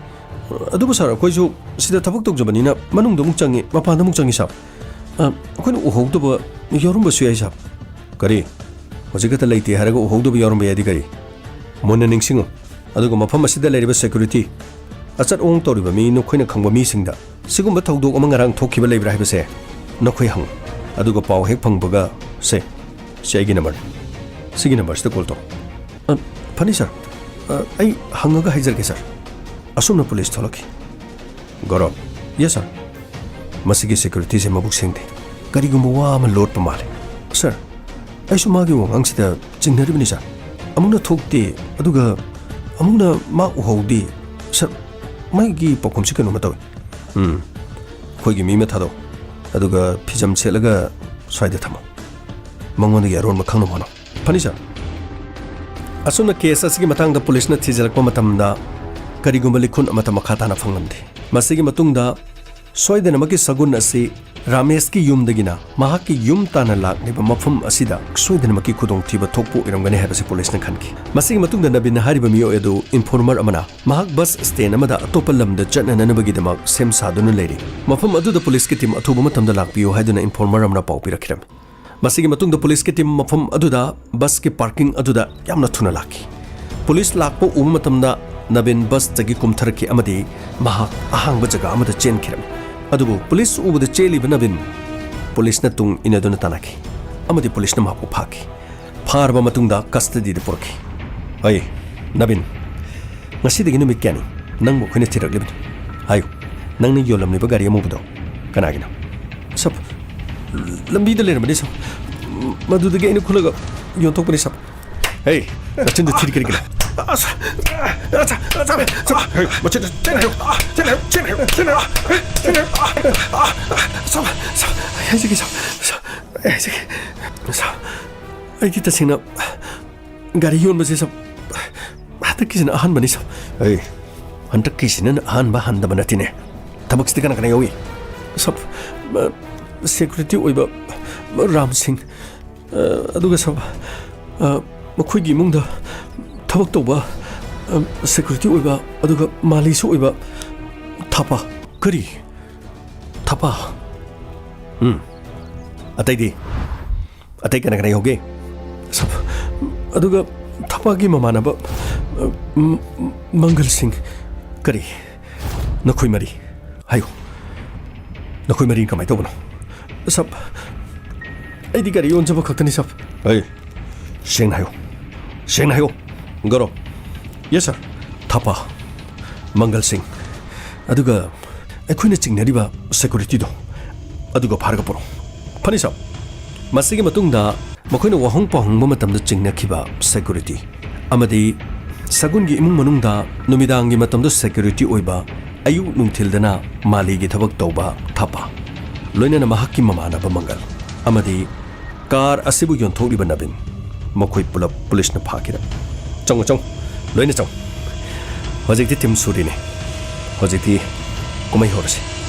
ꯑꯗꯨꯕꯨ ꯁꯥꯔ, ꯑꯩꯈꯣꯏꯁꯨ ꯁꯤꯗ ꯊꯕꯛ ꯇꯧꯖꯕꯅꯤꯅ ꯃꯅꯨꯡꯗ ꯑꯃꯨꯛ ꯆꯪꯉꯤ, ꯃꯄꯥꯟꯗ ꯑꯃꯨꯛ ꯆꯪꯉꯤ ꯁꯥꯔ꯫ ꯑ, ꯑꯩꯈꯣꯏꯅ ꯎꯍꯧꯗꯕ ꯌꯥꯎꯔꯝꯕꯁꯨ ꯌꯥꯏ ꯁꯥꯔ꯫ ꯀꯔꯤ? ꯍꯧꯖꯤꯛ ꯈꯛꯇ ꯂꯩꯇꯦ ꯍꯥꯏꯔꯒ ꯎꯍꯧꯗꯕ ꯌꯥꯎꯔꯝꯕ ꯌꯥꯏꯗꯤ ꯀꯔꯤ? ꯃꯨꯟꯅ ꯅꯤꯡꯁꯤꯡꯉꯨ꯫ ꯑꯗꯨꯒ ꯃꯐꯝ ꯑꯁꯤꯗ ꯂꯩꯔꯤꯕ security, ꯑꯆꯠ ꯑꯋꯣꯡ ꯇꯧꯔꯤꯕ ꯃꯤ, ꯅꯈꯣꯏꯅ ꯈꯪꯕ ꯃꯤꯁꯤꯡꯗ ꯁꯤꯒꯨꯝꯕ ꯊꯧꯗꯣꯛ ꯑꯃ ꯉꯔꯥꯡ ꯊꯣꯛꯈꯤꯕ ꯂꯩꯕ꯭ꯔꯥ ꯍꯥꯏꯕꯁꯦ ꯅꯈꯣꯏ ꯍꯪꯉꯨ꯫ ꯑꯗꯨꯒ ꯄꯥꯎ ꯍꯦꯛ ꯐꯪꯕꯒ, ꯁꯦ, ꯁꯤ ꯑꯩꯒꯤ numberꯅꯤ꯫ ꯁꯤꯒꯤ numberꯁꯤꯗ call ꯇꯧ꯫ ꯑ, ꯐꯅꯤ ꯁꯥꯔ꯫ ꯑ, ꯑꯩ ꯍꯪꯉꯒ ꯍꯥꯏꯖꯔꯛꯀꯦ ꯁꯥꯔ꯫ ꯑꯁꯣꯝꯅ ꯄꯨꯂꯤꯁ ꯊꯣꯛꯂꯛꯈꯤ꯫ ꯒꯧꯔꯕ꯫ Yes sir꯫ ꯃꯁꯤꯒꯤ securityꯁꯦ ꯃꯕꯨꯛ ꯁꯦꯡꯗꯦ꯫ ꯀꯔꯤꯒꯨꯝꯕ ꯋꯥ ꯑꯃ ꯂꯣꯠꯄ ꯃꯥꯜꯂꯦ꯫ ꯁꯥꯔ, ꯑꯩꯁꯨ ꯃꯥꯒꯤ ꯋꯥꯉꯥꯡꯁꯤꯗ ꯆꯤꯡꯅꯔꯤꯕꯅꯤ ꯁꯥꯔ꯫ ꯑꯃꯨꯛꯅ ꯊꯣꯛꯇꯦ, ꯑꯗꯨꯒ ꯑꯃꯨꯛꯅ ꯃꯥ ꯎꯍꯧꯗꯦ꯫ ꯁꯥꯔ, ꯃꯥꯒꯤ ꯄꯥꯎꯈꯨꯝꯁꯤ ꯀꯩꯅꯣꯝꯃ ꯇꯧꯏ꯫ ꯎꯝ, ꯑꯩꯈꯣꯏꯒꯤ ꯃꯤ ꯑꯃ ꯊꯥꯗꯣꯛ, ꯑꯗꯨꯒ ꯐꯤꯖꯝ ꯁꯦꯠꯂꯒ ꯁ꯭ꯋꯥꯏꯗ ꯊꯝꯃꯣ꯫ ꯃꯉꯣꯟꯗꯒꯤ ꯑꯔꯣꯟꯕ ꯈꯪꯅꯕ ꯍꯣꯠꯅꯧ꯫ ꯐꯅꯤ ꯁꯥꯔ꯫ ꯑꯁꯨꯝꯅ case ꯑꯁꯤꯒꯤ ꯃꯇꯥꯡꯗ ꯄꯨꯂꯤꯁꯅ ꯊꯤꯖꯤꯜꯂꯛꯄ ꯃꯇꯝꯗ ꯀꯔꯤꯒꯨꯝꯕ ꯂꯤꯈꯨꯟ ꯑꯃꯠꯇ ꯃꯈꯥ ꯇꯥꯅ ꯐꯪꯂꯝꯗꯦ꯫ ꯃꯁꯤꯒꯤ ꯃꯇꯨꯡꯗ ꯁꯣꯏꯗꯅꯃꯛꯀꯤ ꯁꯒꯨꯟ ꯑꯁꯤ ꯔꯥꯃꯦꯁꯀꯤ ꯌꯨꯝꯗꯒꯤꯅ ꯃꯍꯥꯛꯀꯤ ꯌꯨꯝ ꯇꯥꯟꯅ ꯂꯥꯛꯂꯤꯕ ꯃꯐꯝ ꯑꯁꯤꯗ ꯁꯣꯏꯗꯅꯃꯛꯀꯤ ꯈꯨꯗꯣꯡꯊꯤꯕ ꯊꯣꯛꯄ ꯑꯣꯏꯔꯝꯒꯅꯤ ꯍꯥꯏꯕꯁꯤ ꯄꯨꯂꯤꯁꯅ ꯈꯟꯈꯤ꯫ ꯃꯁꯤꯒꯤ ꯃꯇꯨꯡꯗ ꯅꯕꯤꯟ ꯍꯥꯏꯔꯤꯕ ꯃꯤꯑꯣꯏ ꯑꯗꯨ informer ꯑꯃꯅ ꯃꯍꯥꯛ bus stand ꯑꯃꯗ ꯑꯇꯣꯞꯄ ꯂꯝꯗ ꯆꯠꯅꯅꯕꯒꯤꯗꯃꯛ ꯁꯦꯝ ꯁꯥꯗꯨꯅ ꯂꯩꯔꯤ꯫ ꯃꯐꯝ ꯑꯗꯨꯗ ꯄꯨꯂꯤꯁꯀꯤ team ꯑꯊꯨꯕ ꯃꯇꯝꯗ ꯂꯥꯛꯄꯤꯌꯨ ꯍꯥꯏꯗꯨꯅ informer ꯑꯃꯅ ꯄꯥꯎ ꯄꯤꯔꯛꯈꯤꯔꯝꯃꯤ꯫ ꯃꯁꯤꯒꯤ ꯃꯇꯨꯡꯗ ꯄꯨꯂꯤꯁꯀꯤ team ꯃꯐꯝ ꯑꯗꯨꯗ busꯀꯤ parking ꯑꯗꯨꯗ ꯌꯥꯝꯅ ꯊꯨꯅ ꯂꯥꯛꯈꯤ꯫ ꯄꯨꯂꯤꯁ ꯂꯥꯛꯄ ꯎꯕ ꯃꯇꯝꯗ ꯅꯕꯤꯟ busꯇꯒꯤ ꯀꯨꯝꯊꯔꯛꯈꯤ ꯑꯃꯗꯤ ꯃꯍꯥꯛ ꯑꯍꯥꯡꯕ ꯖꯒꯥ ꯑꯃꯗ ꯆꯦꯟꯈꯤꯔꯝꯃꯤ꯫ ꯑꯗꯨꯕꯨ ꯄꯨꯂꯤꯁ ꯎꯕꯗ ꯆꯦꯜꯂꯤꯕ ꯅꯕꯤꯟ ꯄꯨꯂꯤꯁꯅ ꯇꯨꯡ ꯏꯟꯅꯗꯨꯅ ꯇꯥꯟꯅꯈꯤ ꯑꯃꯗꯤ ꯄꯨꯂꯤꯁꯅ ꯃꯍꯥꯛꯄꯨ ꯐꯥꯈꯤ꯫ ꯐꯥꯔꯕ ꯃꯇꯨꯡꯗ custodyꯗ ꯄꯨꯔꯛꯈꯤ꯫ ꯑꯩ, ꯅꯕꯤꯟ, ꯉꯁꯤꯗꯒꯤ ꯅꯨꯃꯤꯠ ꯀꯌꯥꯅꯤ ꯅꯪꯕꯨ ꯑꯩꯈꯣꯏꯅ ꯊꯤꯔꯛꯂꯤꯕꯅꯤ꯫ ꯍꯥꯏꯌꯨ, ꯅꯪꯅ ꯌꯣꯜꯂꯝꯂꯤꯕ ꯒꯥꯔꯤ ꯑꯃꯨꯕꯗꯣ ꯀꯅꯥꯒꯤꯅꯣ? ꯁꯥꯔ, ꯂꯝꯕꯤꯗ ꯂꯩꯔꯝꯕꯅꯤ ꯁꯥꯔ꯫ ꯃꯗꯨꯗꯒꯤ ꯑꯩꯅ ꯈꯨꯜꯂꯒ ꯌꯣꯟꯊꯣꯛꯄꯅꯤ ꯁꯥꯔ꯫ ꯍꯦ, ꯃꯆꯤꯟꯗ ꯊꯤꯔꯤ ꯀꯔꯤꯒꯤꯅꯣ? ꯁꯥꯔ, ꯁꯥꯔ, ꯁꯥꯔ, ꯁꯥꯔ, ꯍꯦ, ꯃꯆꯤꯟꯗ ꯆꯦꯟ ꯍꯥꯏꯌꯨ, ꯆꯦꯟ ꯍꯥꯏꯌꯨ, ꯆꯦꯟ ꯍꯥꯏꯌꯨ, ꯆꯦꯟ ꯍꯥꯏꯌꯨ, ꯍꯦ, ꯆꯦꯟ ꯍꯥꯏꯌꯨ꯫ ꯁꯥꯔ, ꯁꯥꯔ, ꯑꯩ ꯍꯥꯏꯖꯒꯦ ꯁꯥꯔ, ꯁꯥꯔ, ꯑꯩ ꯍꯥꯏꯖꯒꯦ꯫ ꯁꯥꯔ, ꯑꯩꯗꯤ ꯇꯁꯦꯡꯅ ꯒꯥꯔꯤ ꯌꯣꯟꯕꯁꯦ ꯁꯥꯔ, ꯍꯟꯗꯛꯀꯤꯁꯤꯅ ꯑꯍꯥꯟꯕꯅꯤ ꯁꯥꯔ꯫ ꯑꯩ, ꯍꯟꯗꯛꯀꯤꯁꯤꯅ ꯑꯍꯥꯟꯕ ꯍꯟꯗꯕ ꯅꯠꯇꯦꯅꯦ꯫ ꯊꯕꯛꯁꯤꯗꯤ ꯀꯅꯥ ꯀꯅꯥ ꯌꯥꯎꯏ? ꯁꯥꯔ, ꯃ-, security ꯑꯣꯏꯕ ꯔꯥꯝ ꯁꯤꯡ, ꯑ, ꯑꯗꯨꯒ ꯁꯥꯔ, ꯑ, ꯃꯈꯣꯏꯒꯤ ꯏꯃꯨꯡꯗ ꯊꯕꯛ ꯇꯧꯕ ꯁꯦꯀ꯭ꯌꯨꯔꯤꯇꯤ ꯑꯣꯏꯕ, ꯑꯗꯨꯒ ꯃꯥꯂꯤꯁꯨ ꯑꯣꯏꯕ ꯊꯥꯄꯥ꯫ ꯀꯔꯤ? ꯊꯥꯄꯥ? ꯎꯝ꯫ ꯑꯇꯩꯗꯤ? ꯑꯇꯩ ꯀꯅꯥ ꯀꯅꯥ ꯌꯥꯎꯒꯦ? ꯁꯥꯕ, ꯑꯗꯨꯒ ꯊꯥꯄꯥꯒꯤ ꯃꯃꯥꯟꯅꯕ, ꯑ, ꯃ-, ꯃꯪꯒꯜ ꯁꯤꯡ꯫ ꯀꯔꯤ? ꯅꯈꯣꯏ ꯃꯔꯤ? ꯍꯥꯏꯌꯨ꯫ ꯅꯈꯣꯏ ꯃꯔꯤ ꯀꯃꯥꯏꯅ ꯇꯧꯕꯅꯣ? ꯁꯥꯕ, ꯑꯩꯗꯤ ꯒꯥꯔꯤ ꯌꯣꯟꯖꯕ ꯈꯛꯇꯅꯤ, ꯁꯥꯕ꯫ ꯑꯩ ꯁꯦꯡꯅ ꯍꯥꯏꯌꯨ꯫ ꯁꯦꯡꯅ ꯍꯥꯏꯌꯨ꯫ ꯒꯧꯔꯕ꯫ ꯌꯦꯁ, ꯁꯥꯔ꯫ ꯊꯥꯄꯥ, ꯃꯪꯒꯜ ꯁꯤꯡ, ꯑꯗꯨꯒ ꯑꯩꯈꯣꯏꯅ ꯆꯤꯡꯅꯔꯤꯕ ꯁꯦꯀ꯭ꯌꯨꯔꯤꯇꯤꯗꯣ, ꯑꯗꯨꯒ ꯐꯥꯔꯒ ꯄꯨꯔꯛꯎ꯫ ꯐꯅꯤ, ꯁꯥꯔ꯫ ꯃꯁꯤꯒꯤ ꯃꯇꯨꯡꯗ ꯃꯈꯣꯏꯅ ꯋꯥꯍꯪ ꯄꯥꯎꯍꯪꯕ ꯃꯇꯝꯗ ꯆꯤꯡꯅꯈꯤꯕ ꯁꯦꯀ꯭ꯌꯨꯔꯤꯇꯤ ꯑꯃꯗꯤ ꯁꯒꯨꯟꯒꯤ ꯏꯃꯨꯡ ꯃꯅꯨꯡꯗ ꯅꯨꯃꯤꯗꯥꯡꯒꯤ ꯃꯇꯝꯗ ꯁꯦꯀ꯭ꯌꯨꯔꯤꯇꯤ ꯑꯣꯏꯕ, ꯑꯌꯨꯛ ꯅꯨꯡꯊꯤꯜꯗꯅ ꯃꯥꯂꯤꯒꯤ ꯊꯕꯛ ꯇꯧꯕ ꯊꯥꯄꯥ, ꯂꯣꯏꯅꯅ ꯃꯍꯥꯛꯀꯤ ꯃꯃꯥꯟꯅꯕ ꯃꯪꯒꯜ ꯑꯃꯗꯤ ꯀꯥꯔ ꯑꯁꯤꯕꯨ ꯌꯣꯟꯊꯣꯛꯂꯤꯕ ꯅꯕꯤꯟ, ꯃꯈꯣꯏ ꯄꯨꯂꯞ ꯄꯨꯂꯤꯁꯅ ꯐꯥꯈꯤꯔꯦ꯫ ꯆꯪꯉꯣ, ꯆꯪꯉꯣ, ꯂꯣꯏꯅ ꯆꯪꯉꯣ꯫ ꯍꯧꯖꯤꯛꯇꯤ ꯇꯤꯝ ꯁꯨꯔꯤꯅꯦ꯫ ꯍꯧꯖꯤꯛꯇꯤ ꯀꯨꯝꯍꯩ ꯍꯧꯔꯁꯤ꯫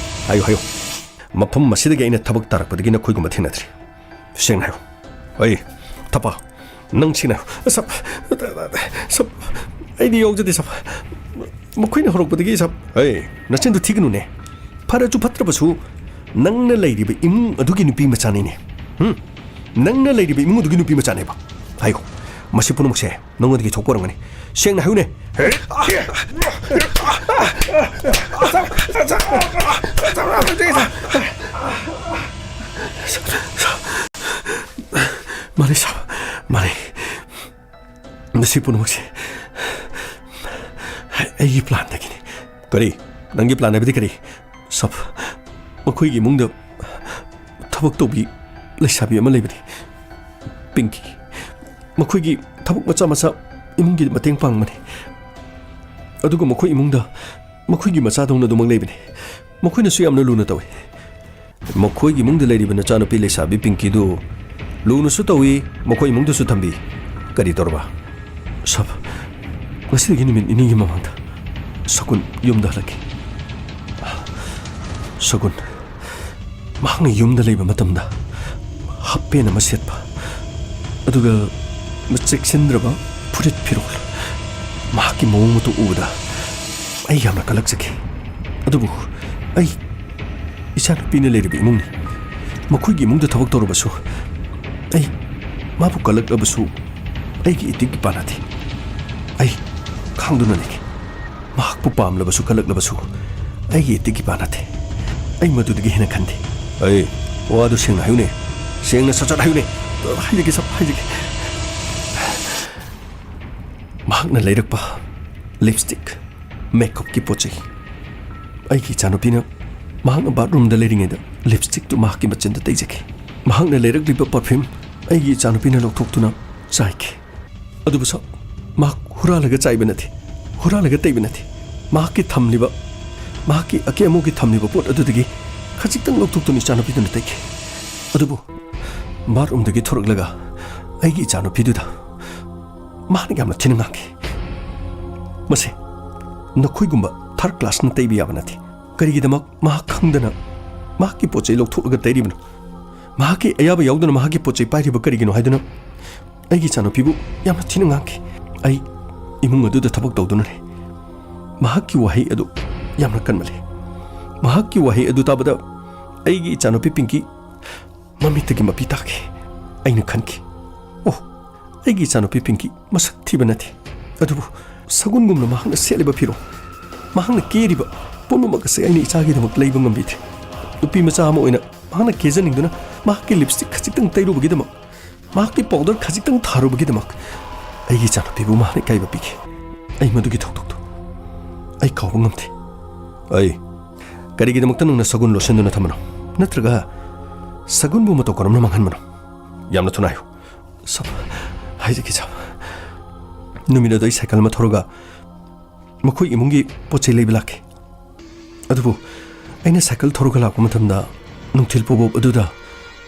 ꯍꯥꯏꯌꯨ, ꯍꯥꯏꯌꯨ꯫ ꯃꯐꯝ ꯑꯁꯤꯗꯒꯤ ꯑꯩꯅ ꯊꯕꯛ ꯇꯥꯔꯛꯄꯗꯒꯤ ꯅꯈꯣꯏꯒꯨꯝꯕ ꯊꯦꯡꯅꯗ꯭ꯔꯤ꯫ ꯁꯦꯡꯅ ꯍꯥꯏꯌꯨ꯫ ꯑꯩ, ꯊꯥꯄꯥ, ꯅꯪ ꯁꯦꯡꯅ ꯍꯥꯏꯌꯨ꯫ ꯁꯥꯕ, ꯁꯥꯕ, ꯑꯩꯗꯤ ꯌꯥꯎꯖꯗꯦ, ꯁꯥꯕ꯫ ꯃꯈꯣꯏꯅ ꯍꯧꯔꯛꯄꯗꯒꯤ, ꯁꯥꯕ꯫ ꯑꯩ, ꯅꯆꯤꯟꯗꯨ ꯊꯤꯒꯅꯨꯅꯦ꯫ ꯐꯔꯁꯨ ꯐꯠꯇ꯭ꯔꯕꯁꯨ, ꯅꯪꯅ ꯂꯩꯔꯤꯕ ꯏꯃꯨꯡ ꯑꯗꯨꯒꯤ ꯅꯨꯄꯤ ꯃꯆꯥꯅꯤꯅꯦ꯫ ꯍꯨꯝ? ꯅꯪꯅ ꯂꯩꯔꯤꯕ ꯏꯃꯨꯡ ꯑꯗꯨꯒꯤ ꯅꯨꯄꯤ ꯃꯆꯥꯅꯦꯕ꯫ ꯍꯥꯏꯌꯨ, ꯃꯁꯤ ꯄꯨꯝꯅꯃꯛꯁꯦ ꯅꯉꯣꯟꯗꯒꯤ ꯊꯣꯛꯄ ꯑꯣꯏꯔꯝꯒꯅꯤ꯫ ꯁꯦꯡꯅ ꯍꯥꯏꯌꯨꯅꯦ꯫ ꯃꯥꯅꯤ, ꯁꯥꯕ, ꯃꯥꯅꯤ꯫ ꯃꯁꯤ ꯄꯨꯝꯅꯃꯛꯁꯦ ꯑꯩꯒꯤ ꯄ꯭ꯂꯥꯟꯗꯒꯤꯅꯤ꯫ ꯀꯔꯤ? ꯅꯪꯒꯤ ꯄ꯭ꯂꯥꯟ ꯍꯥꯏꯕꯗꯤ ꯀꯔꯤ? ꯁꯥꯕ, ꯃꯈꯣꯏꯒꯤ ꯏꯃꯨꯡꯗ ꯊꯕꯛ ꯇꯧꯕꯤ ꯂꯩꯁꯥꯕꯤ ꯑꯃ ꯂꯩꯕꯅꯤ, ꯄꯤꯡꯀꯤ꯫ ꯃꯈꯣꯏꯒꯤ ꯊꯕꯛ ꯃꯆꯥ ꯃꯆꯥ ꯏꯃꯨꯡꯒꯤ ꯃꯇꯦꯡ ꯄꯥꯡꯕꯅꯤ꯫ ꯑꯗꯨꯒ ꯃꯈꯣꯏ ꯏꯃꯨꯡꯗ ꯃꯈꯣꯏꯒꯤ ꯃꯆꯥꯗꯧꯅ ꯑꯗꯨꯃꯛ ꯂꯩꯕꯅꯤ꯫ ꯃꯈꯣꯏꯅꯁꯨ ꯌꯥꯝꯅ ꯂꯨꯅ ꯇꯧꯏ꯫ ꯃꯈꯣꯏꯒꯤ ꯏꯃꯨꯡꯗ ꯂꯩꯔꯤꯕ ꯅꯆꯥꯅꯨꯄꯤ ꯂꯩꯁꯥꯕꯤ ꯄꯤꯡꯀꯤꯗꯨ ꯂꯨꯅꯁꯨ ꯇꯧꯏ, ꯃꯈꯣꯏ ꯏꯃꯨꯡꯗꯁꯨ ꯊꯝꯕꯤ꯫ ꯀꯔꯤ ꯇꯧꯔꯕ? ꯁꯥꯕ, ꯉꯁꯤꯗꯒꯤ ꯅꯨꯃꯤꯠ ꯅꯤꯅꯤꯒꯤ ꯃꯃꯥꯡꯗ ꯁꯒꯨꯟ ꯌꯨꯝꯗ ꯍꯜꯂꯛꯈꯤ꯫ ꯁꯒꯨꯟ, ꯃꯍꯥꯛꯅ ꯌꯨꯝꯗ ꯂꯩꯕ ꯃꯇꯝꯗ ꯍꯥꯞꯄꯦꯟ ꯑꯃ ꯁꯦꯠꯄ, ꯑꯗꯨꯒ ꯆꯦꯛꯁꯤꯟꯗ꯭ꯔꯕ ꯐꯨꯔꯤꯠ ꯐꯤꯔꯣꯜ, ꯃꯍꯥꯛꯀꯤ ꯃꯑꯣꯡ ꯃꯇꯧ ꯎꯕꯗ ꯑꯩ ꯌꯥꯝꯅ ꯀꯜꯂꯛꯆꯈꯤ꯫ ꯑꯗꯨꯕꯨ ꯑꯩ ꯏꯆꯥꯅꯨꯄꯤꯅ ꯂꯩꯔꯤꯕ ꯏꯃꯨꯡꯅꯤ꯫ ꯃꯈꯣꯏꯒꯤ ꯏꯃꯨꯡꯗ ꯊꯕꯛ ꯇꯧꯔꯕꯁꯨ ꯑꯩ ꯃꯥꯕꯨ ꯀꯜꯂꯛꯂꯕꯁꯨ ꯑꯩꯒꯤ ꯏꯇꯤꯛ ꯏꯄꯥ ꯅꯠꯇꯦ꯫ ꯑꯩ ꯈꯥꯡꯗꯨꯅ ꯂꯩꯒꯦ꯫ ꯃꯍꯥꯛꯄꯨ ꯄꯥꯝꯂꯕꯁꯨ ꯀꯜꯂꯛꯂꯕꯁꯨ ꯑꯩꯒꯤ ꯏꯇꯤꯛ ꯏꯄꯥ ꯅꯠꯇꯦ꯫ ꯑꯩ ꯃꯗꯨꯗꯒꯤ ꯍꯦꯟꯅ ꯈꯟꯗꯦ꯫ ꯑꯩ ꯋꯥꯗꯨ ꯁꯦꯡꯅ ꯍꯥꯏꯌꯨꯅꯦ꯫ ꯁꯦꯡꯅ ꯁꯠ ꯁꯠ ꯍꯥꯏꯌꯨꯅꯦ꯫ ꯍꯥꯏꯖꯒꯦ ꯁꯞ, ꯍꯥꯏꯖꯒꯦ꯫ ꯃꯍꯥꯛꯅ ꯂꯩꯔꯛꯄ ꯂꯤꯞꯁꯇꯤꯛ, ꯃꯦꯀꯞꯀꯤ ꯄꯣꯠ ꯆꯩ꯫ ꯑꯩꯒꯤ ꯏꯆꯥꯅꯨꯄꯤꯅ ꯃꯍꯥꯛꯅ ꯕꯥꯠꯔꯨꯝꯗ ꯂꯩꯔꯤꯉꯩꯗ ꯂꯤꯞꯁꯇꯤꯛꯇꯨ ꯃꯍꯥꯛꯀꯤ ꯃꯆꯤꯟꯗ ꯇꯩꯖꯈꯤ꯫ ꯃꯍꯥꯛꯅ ꯂꯩꯔꯛꯂꯤꯕ ꯄꯔꯐ꯭ꯌꯨꯝ ꯑꯩꯒꯤ ꯏꯆꯥꯅꯨꯄꯤꯅ ꯂꯧꯊꯣꯛꯇꯨꯅ ꯆꯥꯏꯈꯤ꯫ ꯑꯗꯨꯕꯨ ꯁꯥꯔ, ꯃꯍꯥꯛ ꯍꯨꯔꯥꯜꯂꯒ ꯆꯥꯏꯕ ꯅꯠꯇꯦ, ꯍꯨꯔꯥꯜꯂꯒ ꯇꯩꯕ ꯅꯠꯇꯦ꯫ ꯃꯍꯥꯛꯀꯤ ꯊꯝꯂꯤꯕ, ꯃꯍꯥꯛꯀꯤ ꯑꯀꯦ ꯑꯃꯧꯒꯤ ꯊꯝꯂꯤꯕ ꯄꯣꯠ ꯑꯗꯨꯗꯒꯤ ꯈꯖꯤꯛꯇꯪ ꯂꯧꯊꯣꯛꯇꯨꯅ ꯏꯆꯥꯅꯨꯄꯤꯗꯨꯅ ꯇꯩꯈꯤ꯫ ꯑꯗꯨꯕꯨ ꯕꯥꯠꯔꯨꯝꯗꯒꯤ ꯊꯣꯔꯛꯂꯒ ꯑꯩꯒꯤ ꯏꯆꯥꯅꯨꯄꯤꯗꯨꯗ ꯃꯍꯥꯛꯅ ꯌꯥꯝꯅ ꯊꯤꯅ ꯉꯥꯡꯈꯤ꯫ "ꯃꯁꯦ ꯅꯈꯣꯏꯒꯨꯝꯕ ꯊꯥꯔꯗ ꯀ꯭ꯂꯥꯁꯅ ꯇꯩꯕ ꯌꯥꯕ ꯅꯠꯇꯦ꯫ ꯀꯔꯤꯒꯤꯗꯃꯛ ꯃꯍꯥꯛ ꯈꯪꯗꯅ ꯃꯍꯥꯛꯀꯤ ꯄꯣꯠ ꯆꯩ ꯂꯧꯊꯣꯛꯂꯒ ꯇꯩꯔꯤꯕꯅꯣ? ꯃꯍꯥꯛꯀꯤ ꯑꯌꯥꯕ ꯌꯥꯎꯗꯅ ꯃꯍꯥꯛꯀꯤ ꯄꯣꯠ ꯆꯩ ꯄꯥꯏꯔꯤꯕ ꯀꯔꯤꯒꯤꯅꯣ?" ꯍꯥꯏꯗꯨꯅ ꯑꯩꯒꯤ ꯏꯆꯥꯅꯨꯄꯤꯕꯨ ꯌꯥꯝꯅ ꯊꯤꯅ ꯉꯥꯡꯈꯤ꯫ ꯑꯩ ꯏꯃꯨꯡ ꯑꯗꯨꯗ ꯊꯕꯛ ꯇꯧꯗꯨꯅ ꯂꯩ꯫ ꯃꯍꯥꯛꯀꯤ ꯋꯥꯍꯩ ꯑꯗꯨ ꯌꯥꯝꯅ ꯀꯟꯃꯜꯂꯤ꯫ ꯃꯍꯥꯛꯀꯤ ꯋꯥꯍꯩ ꯑꯗꯨ ꯇꯥꯕꯗ ꯑꯩꯒꯤ ꯏꯆꯥꯅꯨꯄꯤ ꯄꯤꯡꯀꯤ ꯃꯃꯤꯠꯇꯒꯤ ꯃꯄꯤ ꯇꯥꯈꯤ꯫ ꯑꯩꯅ ꯈꯟꯈꯤ, "ꯑꯣ, ꯑꯩꯒꯤ ꯏꯆꯥꯅꯨꯄꯤ ꯄꯤꯡꯀꯤ ꯃꯁꯛ ꯊꯤꯕ ꯅꯠꯇꯦ, ꯑꯗꯨꯕꯨ ꯁꯒꯨꯟꯒꯨꯝꯅ ꯃꯍꯥꯛꯅ ꯁꯦꯠꯂꯤꯕ ꯐꯤꯔꯣꯜ, ꯃꯍꯥꯛꯅ ꯀꯦꯔꯤꯕ ꯄꯨꯝꯅꯃꯛ ꯑꯁꯤ ꯑꯩꯅ ꯏꯆꯥꯒꯤꯗꯃꯛ ꯂꯩꯕ ꯉꯝꯕꯤꯗ꯭ꯔꯦ꯫ ꯅꯨꯄꯤ ꯃꯆꯥ ꯑꯃ ꯑꯣꯏꯅ ꯃꯍꯥꯛꯅ ꯀꯦꯖꯅꯤꯡꯗꯨꯅ ꯃꯍꯥꯛꯀꯤ ꯂꯤꯞꯁꯇꯤꯛ ꯈꯖꯤꯛꯇꯪ ꯇꯩꯔꯨꯕꯒꯤꯗꯃꯛ, ꯃꯍꯥꯛꯀꯤ ꯄꯥꯎꯗꯔ ꯈꯖꯤꯛꯇꯪ ꯊꯥꯔꯨꯕꯒꯤꯗꯃꯛ ꯑꯩꯒꯤ ꯏꯆꯥꯅꯨꯄꯤꯕꯨ ꯃꯍꯥꯛꯅ ꯏꯀꯥꯏꯕ ꯄꯤꯈꯤ꯫ ꯑꯩ ꯃꯗꯨꯒꯤ ꯊꯧꯗꯣꯛꯇꯨ ꯑꯩ ꯀꯥꯎꯕ ꯉꯝꯗꯦ꯫ ꯑꯩ ꯀꯔꯤꯒꯤꯗꯃꯛꯇ ꯅꯪꯅ ꯁꯒꯨꯟ ꯂꯣꯠꯁꯤꯟꯗꯨꯅ ꯊꯝꯕꯅꯣ? ꯅꯠꯇ꯭ꯔꯒ ꯁꯒꯨꯟꯕꯨ ꯃꯇꯧ ꯀꯔꯝꯅ ꯃꯥꯡꯍꯟꯕꯅꯣ? ꯌꯥꯝꯅ ꯊꯨꯅ ꯍꯥꯏꯌꯨ꯫ ꯁꯥꯔ, ꯍꯥꯏꯖꯒꯦ ꯁꯥꯔ꯫ ꯅꯨꯃꯤꯠ ꯑꯗꯨ ꯑꯩ ꯁꯥꯏꯀꯜ ꯑꯃ ꯊꯧꯔꯒ ꯃꯈꯣꯏ ꯏꯃꯨꯡꯒꯤ ꯄꯣꯠ ꯆꯩ ꯂꯩꯕ ꯂꯥꯛꯈꯤ꯫ ꯑꯗꯨꯕꯨ ꯑꯩꯅ ꯁꯥꯏꯀꯜ ꯊꯧꯔꯒ ꯂꯥꯛꯄ ꯃꯇꯝꯗ ꯅꯨꯡꯊꯤꯜ ꯄꯣꯕꯣꯞ ꯑꯗꯨꯗ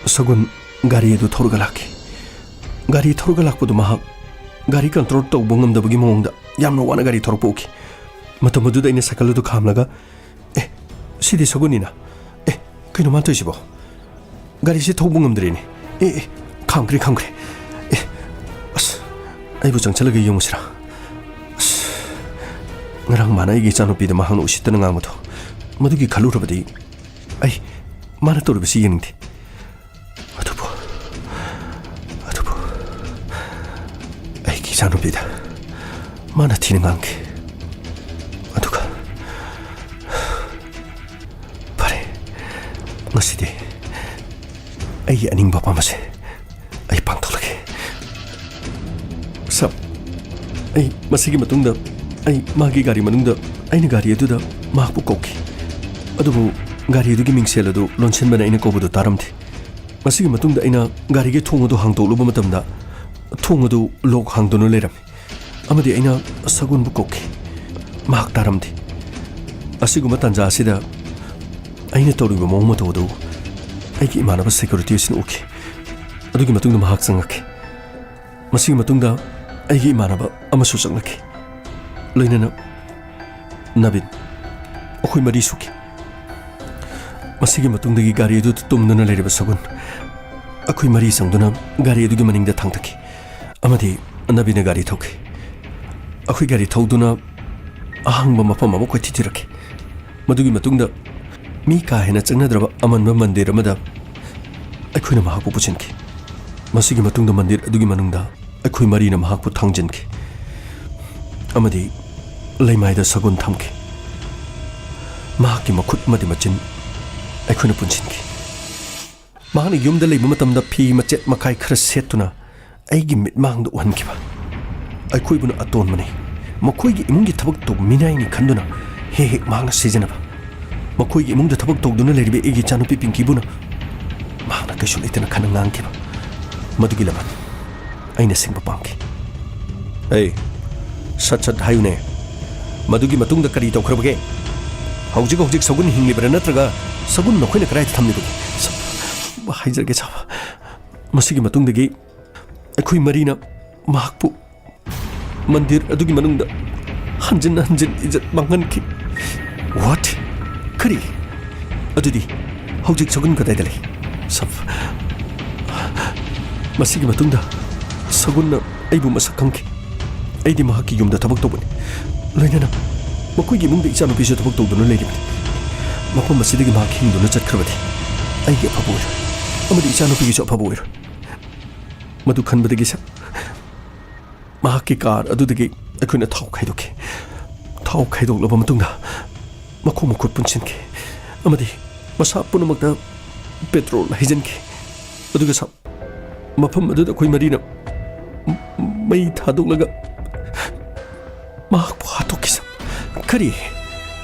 ꯁꯒꯨꯟ ꯒꯥꯔꯤ ꯑꯗꯨ ꯊꯧꯔꯒ ꯂꯥꯛꯈꯤ꯫ ꯒꯥꯔꯤ ꯊꯧꯔꯒ ꯂꯥꯛꯄꯗꯨ ꯃꯍꯥꯛ ꯒꯥꯔꯤ ꯀꯟꯇ꯭ꯔꯣꯜ ꯇꯧꯕ ꯉꯝꯗꯕꯒꯤ ꯃꯑꯣꯡꯗ ꯌꯥꯝꯅ ꯋꯥꯅ ꯒꯥꯔꯤ ꯊꯧꯔꯛꯄ ꯎꯈꯤ꯫ ꯃꯇꯝ ꯑꯗꯨꯗ ꯑꯩꯅ ꯁꯥꯏꯀꯜ ꯑꯗꯨ ꯈꯥꯝꯂꯒ, "ꯑꯦ, ꯁꯤꯗꯤ ꯁꯒꯨꯟꯅꯤꯅ꯫ ꯑꯦ, ꯀꯩꯅꯣ ꯃꯥ ꯇꯧꯔꯤꯁꯤꯕꯣ? ꯒꯥꯔꯤꯁꯦ ꯊꯧꯕ ꯉꯝꯗ꯭ꯔꯦꯅꯦ꯫ ꯑꯦ, ꯑꯦ, ꯈꯥꯝꯈ꯭ꯔꯦ, ꯈꯥꯝꯈ꯭ꯔꯦ꯫ ꯑꯦ, ꯑꯁ, ꯑꯩꯕꯨ ꯆꯪꯁꯤꯜꯂꯒ ꯌꯦꯡꯉꯨꯁꯤꯔꯥ? ꯑꯁ, ꯉꯔꯥꯡ ꯃꯥꯅ ꯑꯩꯒꯤ ꯏꯆꯥꯅꯨꯄꯤꯗ ꯃꯍꯥꯛꯅ ꯎꯁꯤꯠꯇꯅ ꯉꯥꯡꯕꯗꯣ, ꯃꯗꯨꯒꯤ ꯈꯜꯂꯨꯔꯕꯗꯤ ꯑꯩ ꯃꯥꯅ ꯇꯧꯔꯤꯕꯁꯤ ꯌꯦꯡꯅꯤꯡꯗꯦ꯫ ꯑꯗꯨꯕꯨ, ꯑꯗꯨꯕꯨ ꯑꯩꯒꯤ ꯏꯆꯥꯅꯨꯄꯤꯗ ꯃꯥꯅ ꯊꯤꯅ ꯉꯥꯡꯈꯤ꯫ ꯑꯗꯨꯒ ꯐꯔꯦ, ꯉꯁꯤꯗꯤ ꯑꯩꯒꯤ ꯑꯅꯤꯡꯕ ꯑꯄꯥꯝꯕꯁꯦ ꯑꯩ ꯄꯥꯡꯊꯣꯛꯂꯒꯦ꯫ ꯁꯥꯔ, ꯑꯩ ꯃꯁꯤꯒꯤ ꯃꯇꯨꯡꯗ ꯑꯩ ꯃꯥꯒꯤ ꯒꯥꯔꯤ ꯃꯅꯨꯡꯗ ꯑꯩꯅ ꯒꯥꯔꯤ ꯑꯗꯨꯗ ꯃꯍꯥꯛꯄꯨ ꯀꯧꯈꯤ꯫ ꯑꯗꯨꯕꯨ ꯒꯥꯔꯤ ꯑꯗꯨꯒꯤ ꯃꯤꯡꯁꯦꯜ ꯑꯗꯨ ꯂꯣꯟꯁꯤꯟꯕꯅ ꯑꯩꯅ ꯀꯧꯕꯗꯨ ꯇꯥꯔꯝꯗꯦ꯫ ꯃꯁꯤꯒꯤ ꯃꯇꯨꯡꯗ ꯑꯩꯅ ꯒꯥꯔꯤꯒꯤ ꯊꯣꯡ ꯑꯗꯨ ꯍꯥꯡꯗꯣꯛꯂꯨꯕ ꯃꯇꯝꯗ, ꯊꯣꯡ ꯑꯗꯨ ꯂꯣꯛ ꯍꯥꯡꯗꯨꯅ ꯂꯩꯔꯝꯃꯤ꯫ ꯑꯃꯗꯤ ꯑꯩꯅ ꯁꯒꯨꯟꯕꯨ ꯀꯧꯈꯤ꯫ ꯃꯍꯥꯛ ꯇꯥꯔꯝꯗꯦ꯫ ꯑꯁꯤꯒꯨꯝꯕ ꯇꯥꯟꯖꯥ ꯑꯁꯤꯗ ꯑꯩꯅ ꯇꯧꯔꯤꯕ ꯃꯑꯣꯡ ꯃꯇꯧ ꯑꯗꯨ ꯑꯩꯒꯤ ꯏꯃꯥꯟꯅꯕ ꯁꯦꯀ꯭ꯌꯨꯔꯤꯇꯤ ꯑꯁꯤꯅ ꯎꯈꯤ꯫ ꯑꯗꯨꯒꯤ ꯃꯇꯨꯡꯗ ꯃꯍꯥꯛ ꯆꯪꯂꯛꯈꯤ꯫ ꯃꯁꯤꯒꯤ ꯃꯇꯨꯡꯗ ꯑꯩꯒꯤ ꯏꯃꯥꯟꯅꯕ ꯑꯃꯁꯨ ꯆꯪꯂꯛꯈꯤ, ꯂꯣꯏꯅꯅ ꯅꯕꯤꯟ꯫ ꯑꯩꯈꯣꯏ ꯃꯔꯤ ꯁꯨꯈꯤ꯫ ꯃꯁꯤꯒꯤ ꯃꯇꯨꯡꯗꯒꯤ ꯒꯥꯔꯤ ꯑꯗꯨꯗ ꯇꯨꯝꯗꯨꯅ ꯂꯩꯔꯤꯕ ꯁꯒꯨꯟ, ꯑꯩꯈꯣꯏ ꯃꯔꯤ ꯆꯪꯗꯨꯅ ꯒꯥꯔꯤ ꯑꯗꯨꯒꯤ ꯃꯅꯤꯡꯗ ꯊꯥꯡꯊꯈꯤ꯫ ꯑꯃꯗꯤ ꯅꯕꯤꯟꯅ ꯒꯥꯔꯤ ꯊꯧꯈꯤ꯫ ꯑꯩꯈꯣꯏ ꯒꯥꯔꯤ ꯊꯧꯗꯨꯅ ꯑꯍꯥꯡꯕ ꯃꯐꯝ ꯑꯃ ꯀꯣꯏꯊꯤ ꯊꯤꯔꯛꯈꯤ꯫ ꯃꯗꯨꯒꯤ ꯃꯇꯨꯡꯗ ꯃꯤ ꯀꯥ ꯍꯦꯟꯅ ꯆꯪꯅꯗ꯭ꯔꯕ ꯑꯃꯟꯕ ꯃꯟꯗꯤꯔ ꯑꯃꯗ ꯑꯩꯈꯣꯏꯅ ꯃꯍꯥꯛꯄꯨ ꯄꯨꯁꯤꯟꯈꯤ꯫ ꯃꯁꯤꯒꯤ ꯃꯇꯨꯡꯗ ꯃꯟꯗꯤꯔ ꯑꯗꯨꯒꯤ ꯃꯅꯨꯡꯗ ꯑꯩꯈꯣꯏ ꯃꯔꯤꯅ ꯃꯍꯥꯛꯄꯨ ꯊꯥꯡꯖꯤꯟꯈꯤ ꯑꯃꯗꯤ ꯂꯩꯃꯥꯏꯗ ꯁꯒꯨꯟ ꯊꯝꯈꯤ꯫ ꯃꯍꯥꯛꯀꯤ ꯃꯈꯨꯠ ꯑꯃꯗꯤ ꯃꯆꯤꯟ ꯑꯩꯈꯣꯏꯅ ꯄꯨꯟꯁꯤꯟꯈꯤ꯫ ꯃꯍꯥꯛꯅ ꯌꯨꯝꯗ ꯂꯩꯕ ꯃꯇꯝꯗ ꯐꯤ ꯃꯆꯦꯠ ꯃꯀꯥꯏ ꯈꯔ ꯁꯦꯠꯇꯨꯅ ꯑꯩꯒꯤ ꯃꯤꯠꯃꯥꯡꯗ ꯎꯍꯟꯈꯤꯕ꯫ ꯑꯩꯈꯣꯏꯕꯨꯅ ꯑꯇꯣꯟꯕꯅꯤ, ꯃꯈꯣꯏꯒꯤ ꯏꯃꯨꯡꯒꯤ ꯊꯕꯛ ꯇꯧꯕ ꯃꯤꯅꯥꯏꯅꯤ ꯈꯟꯗꯨꯅ ꯍꯦꯛ ꯍꯦꯛ ꯃꯍꯥꯛꯅ ꯁꯤꯖꯤꯟꯅꯕ꯫ ꯃꯈꯣꯏꯒꯤ ꯏꯃꯨꯡꯗ ꯊꯕꯛ ꯇꯧꯗꯨꯅ ꯂꯩꯔꯤꯕ ꯑꯩꯒꯤ ꯏꯆꯥꯅꯨꯄꯤ ꯄꯤꯡꯀꯤꯕꯨꯅ ꯃꯍꯥꯛꯅ ꯀꯩꯁꯨ ꯂꯩꯇꯅ ꯈꯟꯅ ꯉꯥꯡꯈꯤꯕ꯫ ꯃꯗꯨꯒꯤ ꯂꯃꯟ ꯑꯩꯅ ꯁꯤꯡꯕ ꯄꯥꯝꯈꯤ꯫ "ꯑꯩ, ꯁꯠ ꯁꯠ ꯍꯥꯏꯌꯨꯅꯦ, ꯃꯗꯨꯒꯤ ꯃꯇꯨꯡꯗ ꯀꯔꯤ ꯇꯧꯈ꯭ꯔꯕꯒꯦ? ꯍꯧꯖꯤꯛ ꯍꯧꯖꯤꯛ ꯁꯒꯨꯟ ꯍꯤꯡꯂꯤꯕ꯭ꯔꯥ ꯅꯠꯇ꯭ꯔꯒ ꯁꯒꯨꯟ ꯅꯈꯣꯏꯅ ꯀꯗꯥꯏꯗ ꯊꯝꯂꯤꯕꯒꯦ?" ꯁ-, ꯍꯥꯏꯖꯔꯒꯦ ꯁꯥꯕ, ꯃꯁꯤꯒꯤ ꯃꯇꯨꯡꯗꯒꯤ ꯑꯩꯈꯣꯏ ꯃꯔꯤꯅ ꯃꯍꯥꯛꯄꯨ ꯃꯟꯗꯤꯔ ꯑꯗꯨꯒꯤ ꯃꯅꯨꯡꯗ ꯍꯟꯖꯤꯟ ꯍꯟꯖꯤꯟ ꯏꯖꯠ ꯃꯥꯡꯍꯟꯈꯤ꯫ "What? ꯀꯔꯤ? ꯑꯗꯨꯗꯤ ꯍꯧꯖꯤꯛ ꯁꯒꯨꯟ ꯀꯗꯥꯏꯗ ꯂꯩ?" ꯁꯥꯕ, ꯃꯁꯤꯒꯤ ꯃꯇꯨꯡꯗ ꯁꯒꯨꯟꯅ ꯑꯩꯕꯨ ꯃꯁꯛ ꯈꯪꯈꯤ꯫ ꯑꯩꯗꯤ ꯃꯍꯥꯛꯀꯤ ꯌꯨꯝꯗ ꯊꯕꯛ ꯇꯧꯕꯅꯤ, ꯂꯣꯏꯅꯅ ꯃꯈꯣꯏꯒꯤ ꯏꯃꯨꯡꯗ ꯏꯆꯥꯅꯨꯄꯤꯁꯨ ꯊꯕꯛ ꯇꯧꯗꯨꯅ ꯂꯩꯔꯤꯕꯅꯤ꯫ ꯃꯐꯝ ꯑꯁꯤꯗꯒꯤ ꯃꯍꯥꯛ ꯍꯤꯡꯗꯨꯅ ꯆꯠꯈ꯭ꯔꯕꯗꯤ ꯑꯩꯒꯤ ꯑꯐꯕ ꯑꯣꯏꯔꯣꯏ, ꯑꯃꯗꯤ ꯏꯆꯥꯅꯨꯄꯤꯒꯤꯁꯨ ꯑꯐꯕ ꯑꯣꯏꯔꯣꯏ꯫ ꯃꯗꯨ ꯈꯟꯕꯗꯒꯤ ꯁꯥꯔ, ꯃꯍꯥꯛꯀꯤ ꯀꯥꯔ ꯑꯗꯨꯗꯒꯤ ꯑꯩꯈꯣꯏꯅ ꯊꯥꯎ ꯈꯥꯏꯗꯣꯛꯈꯤ꯫ ꯊꯥꯎ ꯈꯥꯏꯗꯣꯛꯂꯕ ꯃꯇꯨꯡꯗ ꯃꯈꯣꯡ ꯃꯈꯨꯠ ꯄꯨꯟꯁꯤꯟꯈꯤ ꯑꯃꯗꯤ ꯃꯁꯥ ꯄꯨꯝꯅꯃꯛꯇ ꯄꯦꯇ꯭ꯔꯣꯜ ꯍꯩꯖꯤꯟꯈꯤ꯫ ꯑꯗꯨꯒ ꯁꯥꯔ, ꯃꯐꯝ ꯑꯗꯨꯗ ꯑꯩꯈꯣꯏ ꯃꯔꯤꯅ ꯃꯩ ꯊꯥꯗꯣꯛꯂꯒ ꯃꯍꯥꯛꯄꯨ ꯍꯥꯠꯇꯣꯛꯈꯤ, ꯁꯥꯔ꯫ ꯀꯔꯤ?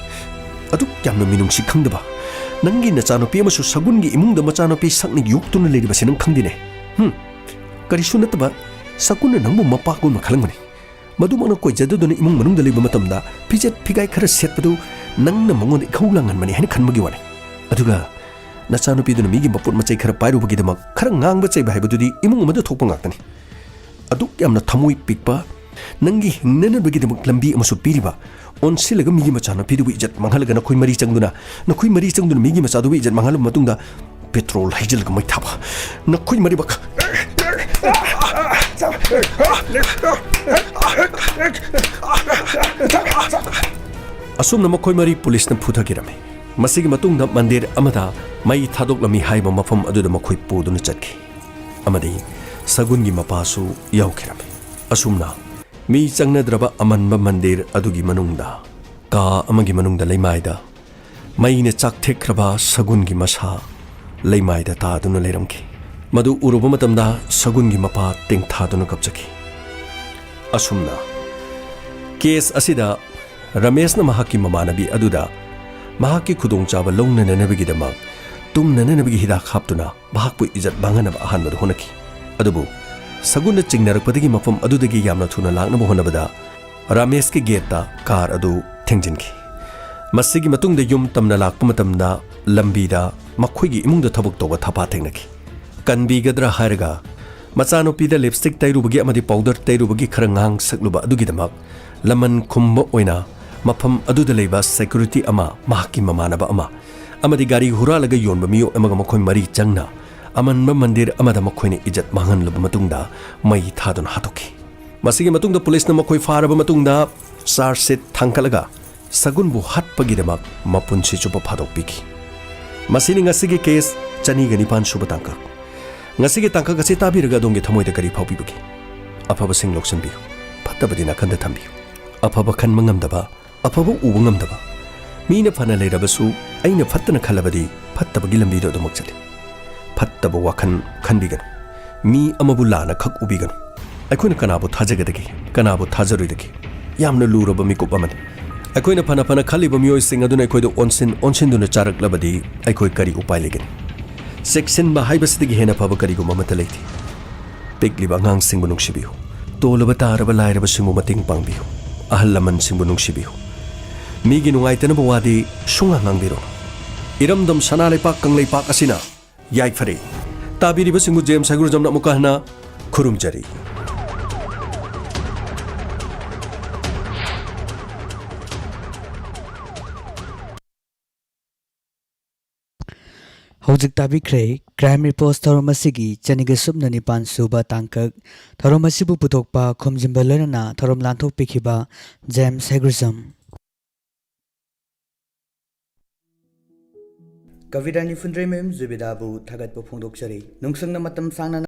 ꯑꯗꯨꯛ ꯌꯥꯝꯅ ꯃꯤꯅꯨꯡꯁꯤ ꯈꯪꯗꯕ ꯅꯪꯒꯤ ꯅꯆꯥꯅꯨꯄꯤ ꯑꯃꯁꯨꯡ ꯁꯒꯨꯟꯒꯤ ꯏꯃꯨꯡꯗ ꯃꯆꯥꯅꯨꯄꯤ ꯁꯛꯅ ꯌꯣꯛꯇꯨꯅ ꯂꯩꯔꯤꯕꯁꯤ ꯅꯪ ꯈꯪꯗꯦꯅꯦ? ꯍꯨꯝ? ꯀꯔꯤꯁꯨ ꯅꯠꯇꯕ ꯁꯒꯨꯟꯅ ꯅꯪꯕꯨ ꯃꯄꯥꯒꯨꯝꯅ ꯈꯜꯂꯝꯒꯅꯤ꯫ ꯃꯗꯨꯃꯛꯅ ꯀꯣꯏꯖꯗꯗꯨꯅ ꯏꯃꯨꯡ ꯃꯅꯨꯡꯗ ꯂꯩꯕ ꯃꯇꯝꯗ ꯐꯤꯖꯦꯠ ꯐꯤꯒꯥꯏ ꯈꯔ ꯁꯦꯠꯄꯗꯨ ꯅꯪꯅ ꯃꯉꯣꯟꯗ ꯏꯈꯧ ꯂꯥꯡꯍꯟꯕꯅꯤ ꯍꯥꯏꯅ ꯈꯟꯕꯒꯤ ꯋꯥꯅꯤ꯫ ꯑꯗꯨꯒ ꯅꯆꯥꯅꯨꯄꯤꯗꯨꯅ ꯃꯤꯒꯤ ꯃꯄꯣꯠ ꯃꯆꯩ ꯈꯔ ꯄꯥꯏꯔꯨꯕꯒꯤꯗꯃꯛ ꯈꯔ ꯉꯥꯡꯕ ꯆꯩꯕ ꯍꯥꯏꯕꯗꯨꯗꯤ ꯏꯃꯨꯡ ꯑꯃꯗ ꯊꯣꯛꯄ ꯉꯥꯛꯇꯅꯤ꯫ ꯑꯗꯨꯛ ꯌꯥꯝꯅ ꯊꯃꯣꯏ ꯄꯤꯛꯄ, ꯅꯪꯒꯤ ꯍꯤꯡꯅꯅꯕꯒꯤꯗꯃꯛ ꯂꯝꯕꯤ ꯑꯃꯁꯨ ꯄꯤꯔꯤꯕ, ꯑꯣꯟꯁꯤꯜꯂꯒ ꯃꯤꯒꯤ ꯃꯆꯥꯅꯨꯄꯤꯗꯨꯕꯨ ꯏꯖꯠ ꯃꯥꯡꯍꯜꯂꯒ ꯅꯈꯣꯏ ꯃꯔꯤ ꯆꯪꯗꯨꯅ, ꯅꯈꯣꯏ ꯃꯔꯤ ꯆꯪꯗꯨꯅ ꯃꯤꯒꯤ ꯃꯆꯥꯗꯨꯕꯨ ꯏꯖꯠ ꯃꯥꯡꯍꯜꯂꯕ ꯃꯇꯨꯡꯗ ꯄꯦꯇ꯭ꯔꯣꯜ ꯍꯩꯖꯤꯜꯂꯒ ꯃꯩ ꯊꯥꯕ, ꯅꯈꯣꯏ ꯃꯔꯤꯃꯛ꯫ ꯑꯁꯨꯝꯅ ꯃꯈꯣꯏ ꯃꯔꯤ ꯄꯨꯂꯤꯁꯅ ꯐꯨꯊꯈꯤꯔꯝꯃꯤ꯫ ꯃꯁꯤꯒꯤ ꯃꯇꯨꯡꯗ ꯃꯟꯗꯤꯔ ꯑꯃꯗ ꯃꯩ ꯊꯥꯗꯣꯛꯂꯝꯃꯤ ꯍꯥꯏꯕ ꯃꯐꯝ ꯑꯗꯨꯗ ꯃꯈꯣꯏ ꯄꯨꯗꯨꯅ ꯆꯠꯈꯤ ꯑꯃꯗꯤ ꯁꯒꯨꯟꯒꯤ ꯃꯄꯥꯁꯨ ꯌꯥꯎꯈꯤꯔꯝꯃꯤ꯫ ꯑꯁꯨꯝꯅ ꯃꯤ ꯆꯪꯅꯗ꯭ꯔꯕ ꯑꯃꯟꯕ ꯃꯟꯗꯤꯔ ꯑꯗꯨꯒꯤ ꯃꯅꯨꯡꯗ ꯀꯥ ꯑꯃꯒꯤ ꯃꯅꯨꯡꯗ ꯂꯩꯃꯥꯏꯗ ꯃꯩꯅ ꯆꯥꯛꯊꯦꯛꯈ꯭ꯔꯕ ꯁꯒꯨꯟꯒꯤ ꯃꯁꯥ ꯂꯩꯃꯥꯏꯗ ꯇꯥꯗꯨꯅ ꯂꯩꯔꯝꯈꯤ꯫ ꯃꯗꯨ ꯎꯔꯨꯕ ꯃꯇꯝꯗ ꯁꯒꯨꯟꯒꯤ ꯃꯄꯥ ꯇꯦꯡꯊꯥꯗꯨꯅ ꯀꯞꯆꯈꯤ꯫ ꯑꯁꯨꯝꯅ ꯀꯦꯁ ꯑꯁꯤꯗ ꯔꯃꯦꯁꯅ ꯃꯍꯥꯛꯀꯤ ꯃꯃꯥꯟꯅꯕꯤ ꯑꯗꯨꯗ ꯃꯍꯥꯛꯀꯤ ꯈꯨꯗꯣꯡꯆꯥꯕ ꯂꯧꯅꯅꯅꯕꯒꯤꯗꯃꯛ ꯇꯨꯝꯅꯅꯅꯕꯒꯤ ꯍꯤꯗꯥꯛ ꯍꯥꯞꯇꯨꯅ ꯃꯍꯥꯛꯄꯨ ꯏꯖꯠ ꯃꯥꯡꯍꯟꯅꯕ ꯑꯍꯥꯟꯕꯗ ꯍꯣꯠꯅꯈꯤ꯫ ꯑꯗꯨꯕꯨ ꯁꯒꯨꯟꯅ ꯆꯤꯡꯅꯔꯛꯄꯗꯒꯤ ꯃꯐꯝ ꯑꯗꯨꯗꯒꯤ ꯌꯥꯝꯅ ꯊꯨꯅ ꯂꯥꯛꯅꯕ ꯍꯣꯠꯅꯕꯗ ꯔꯥꯃꯦꯁꯀꯤ ꯒꯦꯠꯇ ꯀꯥꯔ ꯑꯗꯨ ꯊꯦꯡꯖꯤꯟꯈꯤ꯫ ꯃꯁꯤꯒꯤ ꯃꯇꯨꯡꯗ ꯌꯨꯝ ꯇꯝꯅ ꯂꯥꯛꯄ ꯃꯇꯝꯗ ꯂꯝꯕꯤꯗ ꯃꯈꯣꯏꯒꯤ ꯏꯃꯨꯡꯗ ꯊꯕꯛ ꯇꯧꯕ ꯊꯥꯄꯥ ꯊꯦꯡꯅꯈꯤ꯫ ꯀꯟꯕꯤꯒꯗ꯭ꯔꯥ ꯍꯥꯏꯔꯒ ꯃꯆꯥꯅꯨꯄꯤꯗ ꯂꯤꯞꯁꯇꯤꯛ ꯇꯩꯔꯨꯕꯒꯤ ꯑꯃꯗꯤ ꯄꯥꯎꯗꯔ ꯇꯩꯔꯨꯕꯒꯤ ꯈꯔ ꯉꯥꯡ ꯁꯛꯂꯨꯕ ꯑꯗꯨꯒꯤꯗꯃꯛ ꯂꯃꯟ ꯈꯨꯝꯕ ꯑꯣꯏꯅ ꯃꯐꯝ ꯑꯗꯨꯗ ꯂꯩꯕ ꯁꯦꯀ꯭ꯌꯨꯔꯤꯇꯤ ꯑꯃ, ꯃꯍꯥꯛꯀꯤ ꯃꯃꯥꯟꯅꯕ ꯑꯃ ꯑꯃꯗꯤ ꯒꯥꯔꯤ ꯍꯨꯔꯥꯜꯂꯒ ꯌꯣꯟꯕ ꯃꯤꯑꯣꯏ ꯑꯃꯒ ꯃꯈꯣꯏ ꯃꯔꯤ ꯆꯪꯅ ꯑꯃꯟꯕ ꯃꯟꯗꯤꯔ ꯑꯃꯗ ꯃꯈꯣꯏꯅ ꯏꯖꯠ ꯃꯥꯡꯍꯟꯂꯕ ꯃꯇꯨꯡꯗ ꯃꯩ ꯊꯥꯗꯨꯅ ꯍꯥꯠꯇꯣꯛꯈꯤ꯫ ꯃꯁꯤꯒꯤ ꯃꯇꯨꯡꯗ ꯄꯨꯂꯤꯁꯅ ꯃꯈꯣꯏ ꯐꯥꯔꯕ ꯃꯇꯨꯡꯗ ꯆꯥꯔꯖ ꯁꯤꯠ ꯊꯥꯡꯒꯠꯂꯒ ꯁꯒꯨꯟꯕꯨ ꯍꯥꯠꯄꯒꯤꯗꯃꯛ ꯃꯄꯨꯟꯁꯤ ꯆꯨꯞꯄ ꯐꯥꯗꯣꯛꯄꯤꯈꯤ꯫ ꯃꯁꯤꯅꯤ ꯉꯁꯤꯒꯤ ꯀꯦꯁ ꯆꯅꯤꯒ ꯅꯤꯄꯥꯟ ꯁꯨꯕ ꯇꯥꯡꯀꯛ꯫ ꯉꯁꯤꯒꯤ ꯇꯥꯡꯀꯛ ꯑꯁꯤ ꯇꯥꯕꯤꯔꯒ ꯑꯗꯣꯝꯒꯤ ꯊꯃꯣꯏꯗ ꯀꯔꯤ ꯐꯥꯎꯕꯤꯕꯒꯦ? ꯑꯐꯕꯁꯤꯡ ꯂꯧꯁꯤꯟꯕꯤꯌꯨ, ꯐꯠꯇꯕꯗꯤ ꯅꯥꯀꯟꯗ ꯊꯝꯕꯤꯌꯨ꯫ ꯑꯐꯕ ꯈꯟꯕ ꯉꯝꯗꯕ, ꯑꯐꯕ ꯎꯕ ꯉꯝꯗꯕ, ꯃꯤꯅ ꯐꯅ ꯂꯩꯔꯕꯁꯨ ꯑꯩꯅ ꯐꯠꯇꯅ ꯈꯜꯂꯕꯗꯤ ꯐꯠꯇꯕꯒꯤ ꯂꯝꯕꯤꯗ ꯑꯗꯨꯃꯛ ꯆꯠꯂꯤ꯫ ꯐꯠꯇꯕ ꯋꯥꯈꯜ ꯈꯟꯕꯤꯒꯅꯨ꯫ ꯃꯤ ꯑꯃꯕꯨ ꯂꯥꯟꯅ ꯈꯛ ꯎꯕꯤꯒꯅꯨ꯫ ꯑꯩꯈꯣꯏꯅ ꯀꯅꯥꯕꯨ ꯊꯥꯖꯒꯗꯒꯦ? ꯀꯅꯥꯕꯨ ꯊꯥꯖꯔꯣꯏꯗꯒꯦ? ꯌꯥꯝꯅ ꯂꯨꯔꯕ ꯃꯤꯀꯨꯞ ꯑꯃꯅꯤ꯫ ꯑꯩꯈꯣꯏꯅ ꯐꯅ ꯐꯅ ꯈꯜꯂꯤꯕ ꯃꯤꯑꯣꯏꯁꯤꯡ ꯑꯗꯨꯅ ꯑꯩꯈꯣꯏꯗ ꯑꯣꯟꯁꯤꯟ ꯑꯣꯟꯁꯤꯟꯗꯨꯅ ꯆꯥꯔꯛꯂꯕꯗꯤ ꯑꯩꯈꯣꯏ ꯀꯔꯤ ꯎꯄꯥꯏ ꯂꯩꯒꯅꯤ? ꯆꯦꯛꯁꯤꯟꯕ ꯍꯥꯏꯕꯁꯤꯗꯒꯤ ꯍꯦꯟꯅ ꯐꯕ ꯀꯔꯤꯒꯨꯝꯕ ꯑꯃꯠꯇ ꯂꯩꯇꯦ꯫ ꯄꯤꯛꯂꯤꯕ ꯑꯉꯥꯡꯁꯤꯡꯕꯨ ꯅꯨꯡꯁꯤꯕꯤꯌꯨ꯫ ꯇꯣꯜꯂꯕ ꯇꯥꯔꯕ ꯂꯥꯏꯔꯕꯁꯤꯡꯕꯨ ꯃꯇꯦꯡ ꯄꯥꯡꯕꯤꯌꯨ꯫ ꯑꯍꯜ ꯂꯃꯟꯁꯤꯡꯕꯨ ꯅꯨꯡꯁꯤꯕꯤꯌꯨ꯫ ꯃꯤꯒꯤ ꯅꯨꯡꯉꯥꯏꯇꯅꯕ ꯋꯥꯗꯤ ꯁꯨꯡꯉꯥꯡ ꯉꯥꯡꯕꯤꯔꯨꯅꯨ꯫ ꯏꯔꯝꯗꯝ ꯁꯅꯥ ꯂꯩꯄꯥꯛ ꯀꯪꯂꯩꯄꯥꯛ ꯑꯁꯤꯅ ꯌꯥꯏꯐꯔꯦ꯫ ꯇꯥꯕꯤꯔꯤꯕꯁꯤꯡꯕꯨ ꯖꯦꯝꯁ ꯍꯦꯒꯨꯔꯖꯝꯅ ꯑꯃꯨꯛꯀ ꯍꯟꯅ ꯈꯨꯔꯨꯝꯖꯔꯤ꯫ ꯍꯧꯖꯤꯛ ꯇꯥꯕꯤꯈ꯭ꯔꯦ ꯀ꯭ꯔꯥꯏꯝ ꯔꯤꯄꯣꯔꯠ ꯊꯧꯔꯝ ꯑꯁꯤꯒꯤ ꯆꯅꯤꯒ ꯁꯨꯞꯅ ꯅꯤꯄꯥꯟ ꯁꯨꯕ ꯇꯥꯡꯀꯛ꯫ ꯊꯧꯔꯝ ꯑꯁꯤꯕꯨ ꯄꯨꯊꯣꯛꯄ, ꯈꯣꯝꯖꯤꯟꯕ ꯂꯣꯏꯅꯅ ꯊꯧꯔꯝ ꯂꯥꯟꯊꯣꯛꯄꯤꯈꯤꯕ ꯖꯦꯝꯁ ꯍꯦꯒꯨꯔꯖꯝ꯫ ꯀꯕꯤꯔꯥꯅꯤ ꯐꯨꯟꯗ꯭ꯔꯩꯃꯌꯨꯝ ꯖꯨꯕꯤꯗꯥꯕꯨ ꯊꯥꯒꯠꯄ ꯐꯣꯡꯗꯣꯛꯆꯔꯤ꯫ ꯅꯨꯡꯁꯪꯅ ꯃꯇꯝ ꯁꯥꯡꯅ